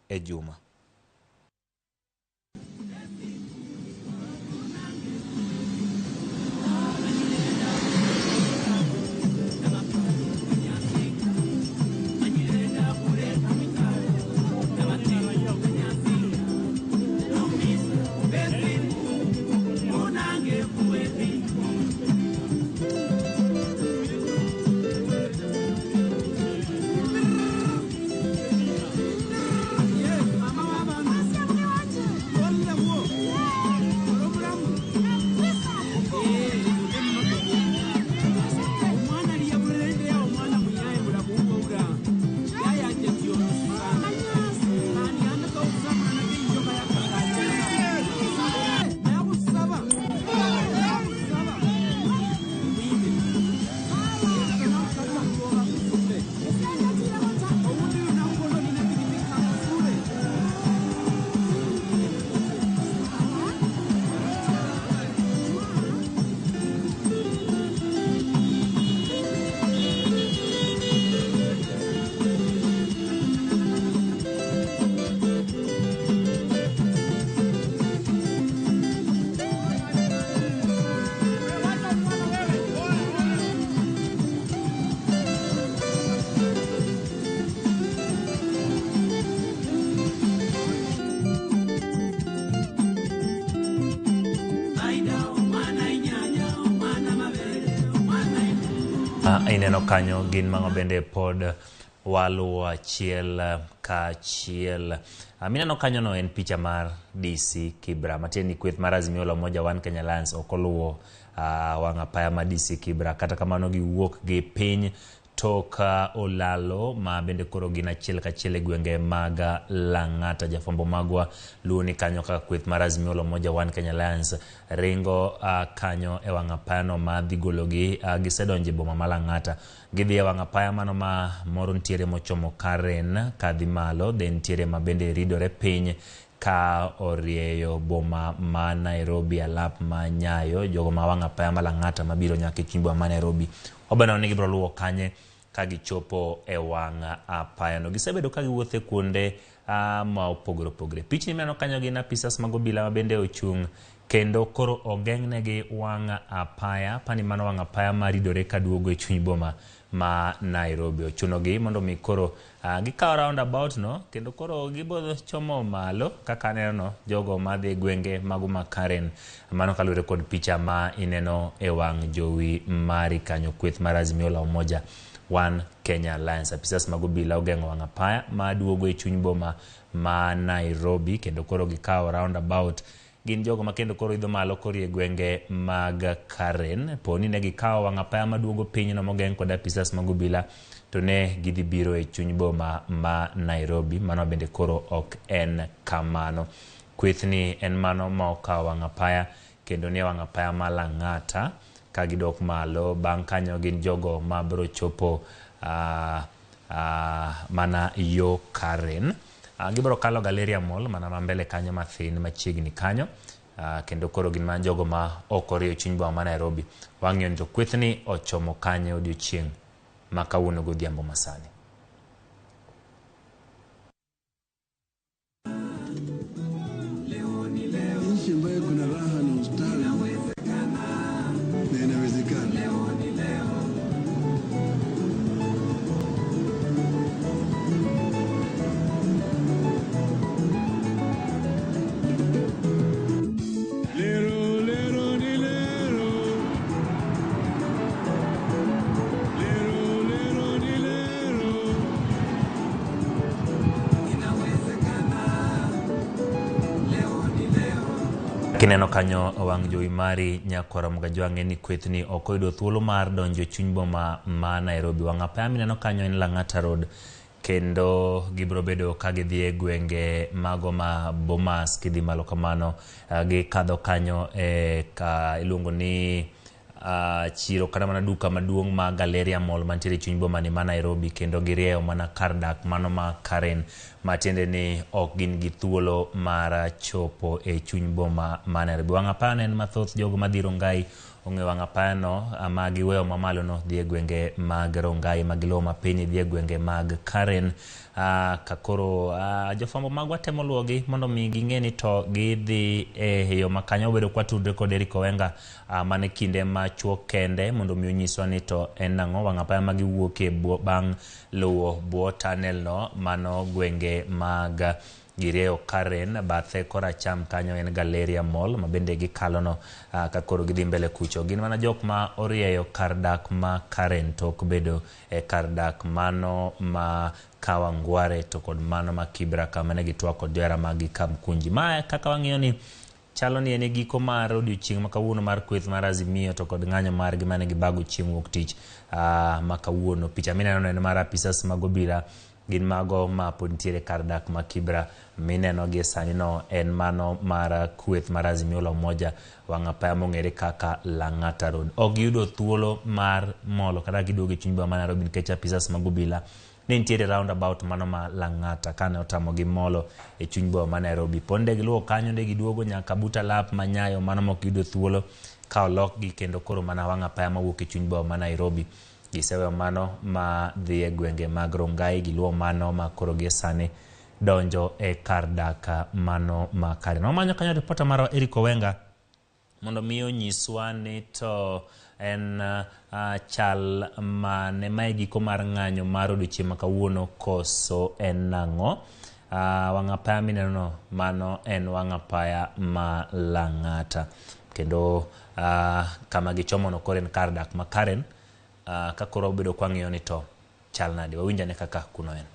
e juma. Ineno kanyo gin mago bende pod waluwo achiel kachiel. Mineno kanyo no en picha mar DC Kibra. Matiende ni kweth mar Azimio la Umoja One Kenya Alliance ok oluwo wang' apaya ma DC Kibra. Kata kamano giwuok gi piny tok Olalo ma bende koro gin achiel kachiel e gwenge mag Lang'ata. Jafwambo magwa luwo ni kanyo kaka kweth mar Azimio la Umoja One Kenya Alliance ringo kanyo e wang' apaya no ma dhi gologi. Gisedonjo e boma ma Lang'ata. Gidhi e wang' apaya mano ma moro nitiere mochomo Karen kadhi malo, then nitiere ma bende ridore piny ka orieyo boma ma Nairobi alap ma Nyayo. Jogo ma wang' apaya ma Lang'ata mabiro nyaka e chuny boma ma Nairobi. Wabiro neno ni gibiro luwo kanye ka gichopo e wang' apayano. Gisebedo ka giwuotho e kuonde ma opogore opogore. Pichni mineno kanyo gin apisas mag obila ma bende ochung' kendo koro ogeng'negi wang' apaya. Apani mano wang' apaya maridore kaduogo e chuny boma ma Nairobi. Ochunogi mondo mi koro gikaw roundabout no kendo koro gibo chomo malo kaka aneno no jogo madhi e gwenge mago ma Karen. Mano kaluwore kod picha ma ineno e wang' jowi mari kanyo. Kweth mar Azimio la Umoja One Kenya Alliance. Apisas mag obila ogeng'o wang' apaya maduogo e chuny boma ma Nairobi kendo koro gikawo roundabout. Gin jogo ma kendo koro idho malo korie gwenge mag Karen. Poni ne gikawo wang' apaya maduogo piny no mogeng' kod apisas mag obila to ne gidhi biro e chuny boma ma Nairobi. Mano bende koro ok en kamano. Kwethni en mano ma okawo wang' apaya kendo nie wang' apaya ma Lang'ata ka gidok malo. Bang' kanyo gin jogo ma biro chopo mana yo Karen. Gibiro kalo Galleria Mall mana ma mbele kanyo mathin machiegni kanyo. Kendo koro gin mana jogo ma ok oriyo chuny boma ma Nairobi. Wang'iyo ni to kwethni ochomo kanye odiochieng' ma kawuono godhiambo masani. Nchi ambayo kuna raha na ustawi na inawezekana. Lero, lero, ni lero. Lero, lero, ni lero. Kineno kanyo wang' jowi mari nyakwara Mgajwang'e ni kwethni ok oyudo thuolo mar donjo e chuny boma ma Nairobi. Wang' apaya mineno kanyo en Lang'ata Road kendo gibiro bedo ka gidhi e gwenge mago ma Bomas kidhi malo kamano. Gikadho kanyo e ka iluongo ni chiro kata mana duka maduong' ma Galleria Mall mantiere e chuny boma ni ma Nairobi kendo girieyo mana kar dak mano ma Karen matiende ni ok gin gi thuolo mar chopo e chuny boma ma Nairobi. Wang' apaya no en mathoth jogo madhi Rongai ong'eyo wang' apaya no ma giweyo mamalo no dhi e gwenge mag Rongai ma giluwo mapiny dhi e gwenge mag Karen. Ka koro jofwambo magwa temo luwogi mondo mi ging'e ni to gidhi e yo ma kanyo. Wabedo kwatudre kod Eric Owenga mane kinde machuok kende mondo mi onyiswa ni to en nang'o wang' apaya ma giwuokie bang' luwo bwo tunnel no mano gwenge mag girieyo Karen. Bathe koracham kanyo en Galleria Mall ma bende gikalo no ka koro gidhi mbele kucho. Gin mana jok ma orieyo kar dak ma Karen to ok bedo e kar dak mano ma Kawangware to kod mano ma Kibra kama ne gitwak kod johera mag gi Kamkunji. Ma kaka wang'iyo ni chalo ni en e giko mar odiochieng' ma kawuono mar kweth mar Azimio to kod ng'anyo margi mane gibago chieng' wuok tich ma kawuono. Picha mineno en mar apisas mag obila gin mago ma pod nitiere kar dak ma Kibra mineno gie sani no en mano mar kweth mar Azimio la Umoja wang' apaya mong'ere kaka Lang'ata Road. Ok giyudo thuolo mar molo kata giduogo e chuny boma ma Nairobi nikech apisas mag obila ne nitiere roundabout mano ma Lang'ata kane otamogi molo e chuny boma ma Nairobi. Pod ne giluwo kanyo ne giduogo nyaka but alap ma Nyayo mano mok giyudo thuolo ka olokgi kendo koro mana wang' apaya mawuok e chuny boma ma Nairobi. Giseweyo mano ma dhi e gwenge mag Rongai, giluwo mano ma koro gie sani donjo e kar dak mano ma Karen. Wamanyo kanyo ripota marwa Eric Owenga mondo mi onyiswa ni to en chal mane ma e giko mar ng'anyo mar odiochieng' ma kawuono koso en nang'o. Wang' apaya mineno no mano en wang' apaya ma Lang'ata kendo kama gichomo no koro en kar dak ma Karen. Ka koro wabedo kwang'iyo ni to chal nade, wawinj ane kaka kuno en.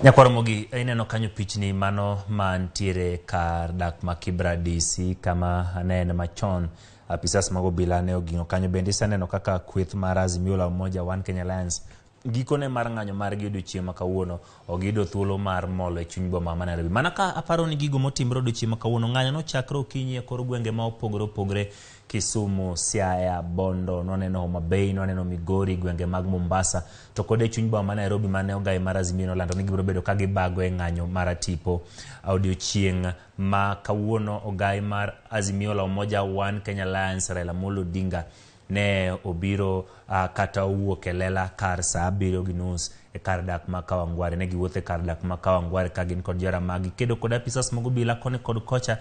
Nyakwar Ramogi, ineno kanyo pichni mano mantiere kar dak ma Kibra DC kama ne en machon apisas mag obila ne oging'o kanyo. Bende iseneno kaka kweth mar Azimio la Umoja One Kenya Alliance gikone mar ng'anyo margi odiochieng' ma kawuono ok giyudo thuolo mar molo e chuny boma ma Nairobi. Mana ka aparo ni gigo motimore odiochieng' ma kawuono, ng'anyo nochakre okinyi e kor gwenge ma opogore opogore, Kisumu, Siaya, Bondo, nwaneno Homa Bay, nwaneno Migori, gwenge mag Mombasa, to kod e chuny boma ma Nairobi mane ogai mar Azimio nolando ni gibiro bedo ka gibago e ng'anyo mar tipo odiochieng' ma kawuono. Ogai mar Azimio la Umoja One Kenya Alliance Raila Amolo Odinga ne obiro kata owuok e lela kar saa 7:30 e kar dak ma Kawangware. Ne giwuotho e kar dak ma Kawangware ka gin kod johera maggi kedo kod apisas mag obila koni kod kocha.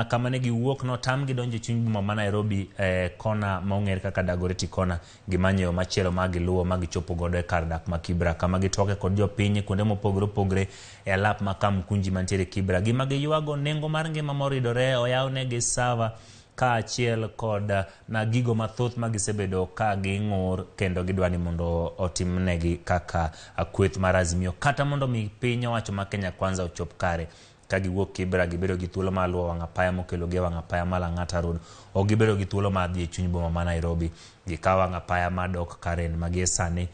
Kama ne giwuok notamgi donjo e chuny boma ma Nairobi e kona ma ong'ere kaka Dagoretti Corner. Gimanyo yo machielo ma giluwo ma gichopo godo e kar dak ma Kibra kama gitwake kod jopiny kuonde mopogore opogore e alap ma Kamkunji mantiere Kibra. Gima giywago nengo mar ngima moridore, oyawnegi sava kaachiel kod na gigo mathoth ma gisebedo ka ging'ur kendo gidwa ni mondo otimnegi kaka kweth mar Azimio kata mondo mi piny owacho ma Kenya Kwanza ochop kare. Ka giwuok Kibra gibedo gi thuolo mar luwo wang' apaya mokelogi e wang' apaya ma Lang'ata Road. Ok gibedo gi thuolo mar dhi e chuny boma ma Nairobi. Gikawo wang' apaya madok Karen ma gie sani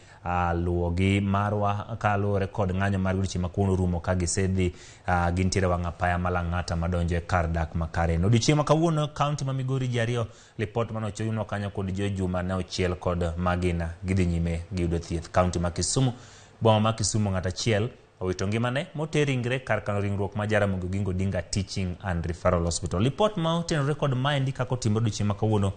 luwogi marwa kaluwore kod ng'anyo mar odiochieng' ma kawuono rumo ka gisedhi gintiere wang' apaya ma Lang'ata madonjo e kar dak ma Karen. Odiochieng' ma kawuono kaunti ma Migori ji ariyo lipot mane ochiwnwa kanyo kod jo Juma ne ochiel kod magina gidhi nyime giyudo thieth. Kaunti ma Kisumu, boma ma Kisumu ng'at achiel owito ngimane moter ringre kar kano ringruok ma Jaramogi Oginga Odinga Teaching and Referral Hospital. Lipot ma otenore kod maendi kaka otimore odiochieng' ma kawuono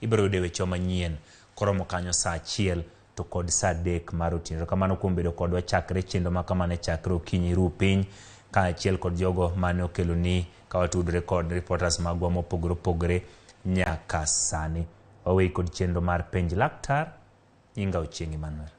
ibiro yudo e wechewa manyien koromo kanyo saa 1 to kod saa 3 mar otieno. Kamano kuom bedo kodwa chakre chenro ma kamano chakre okinyi ru piny kaachiel kod jogo mane okeloni ka watudore kod reporters magwa mopogore opogore nyaka sani. Waweyi kod chenro mar penj laktar. Nyinga Ochieng' Emmanuel.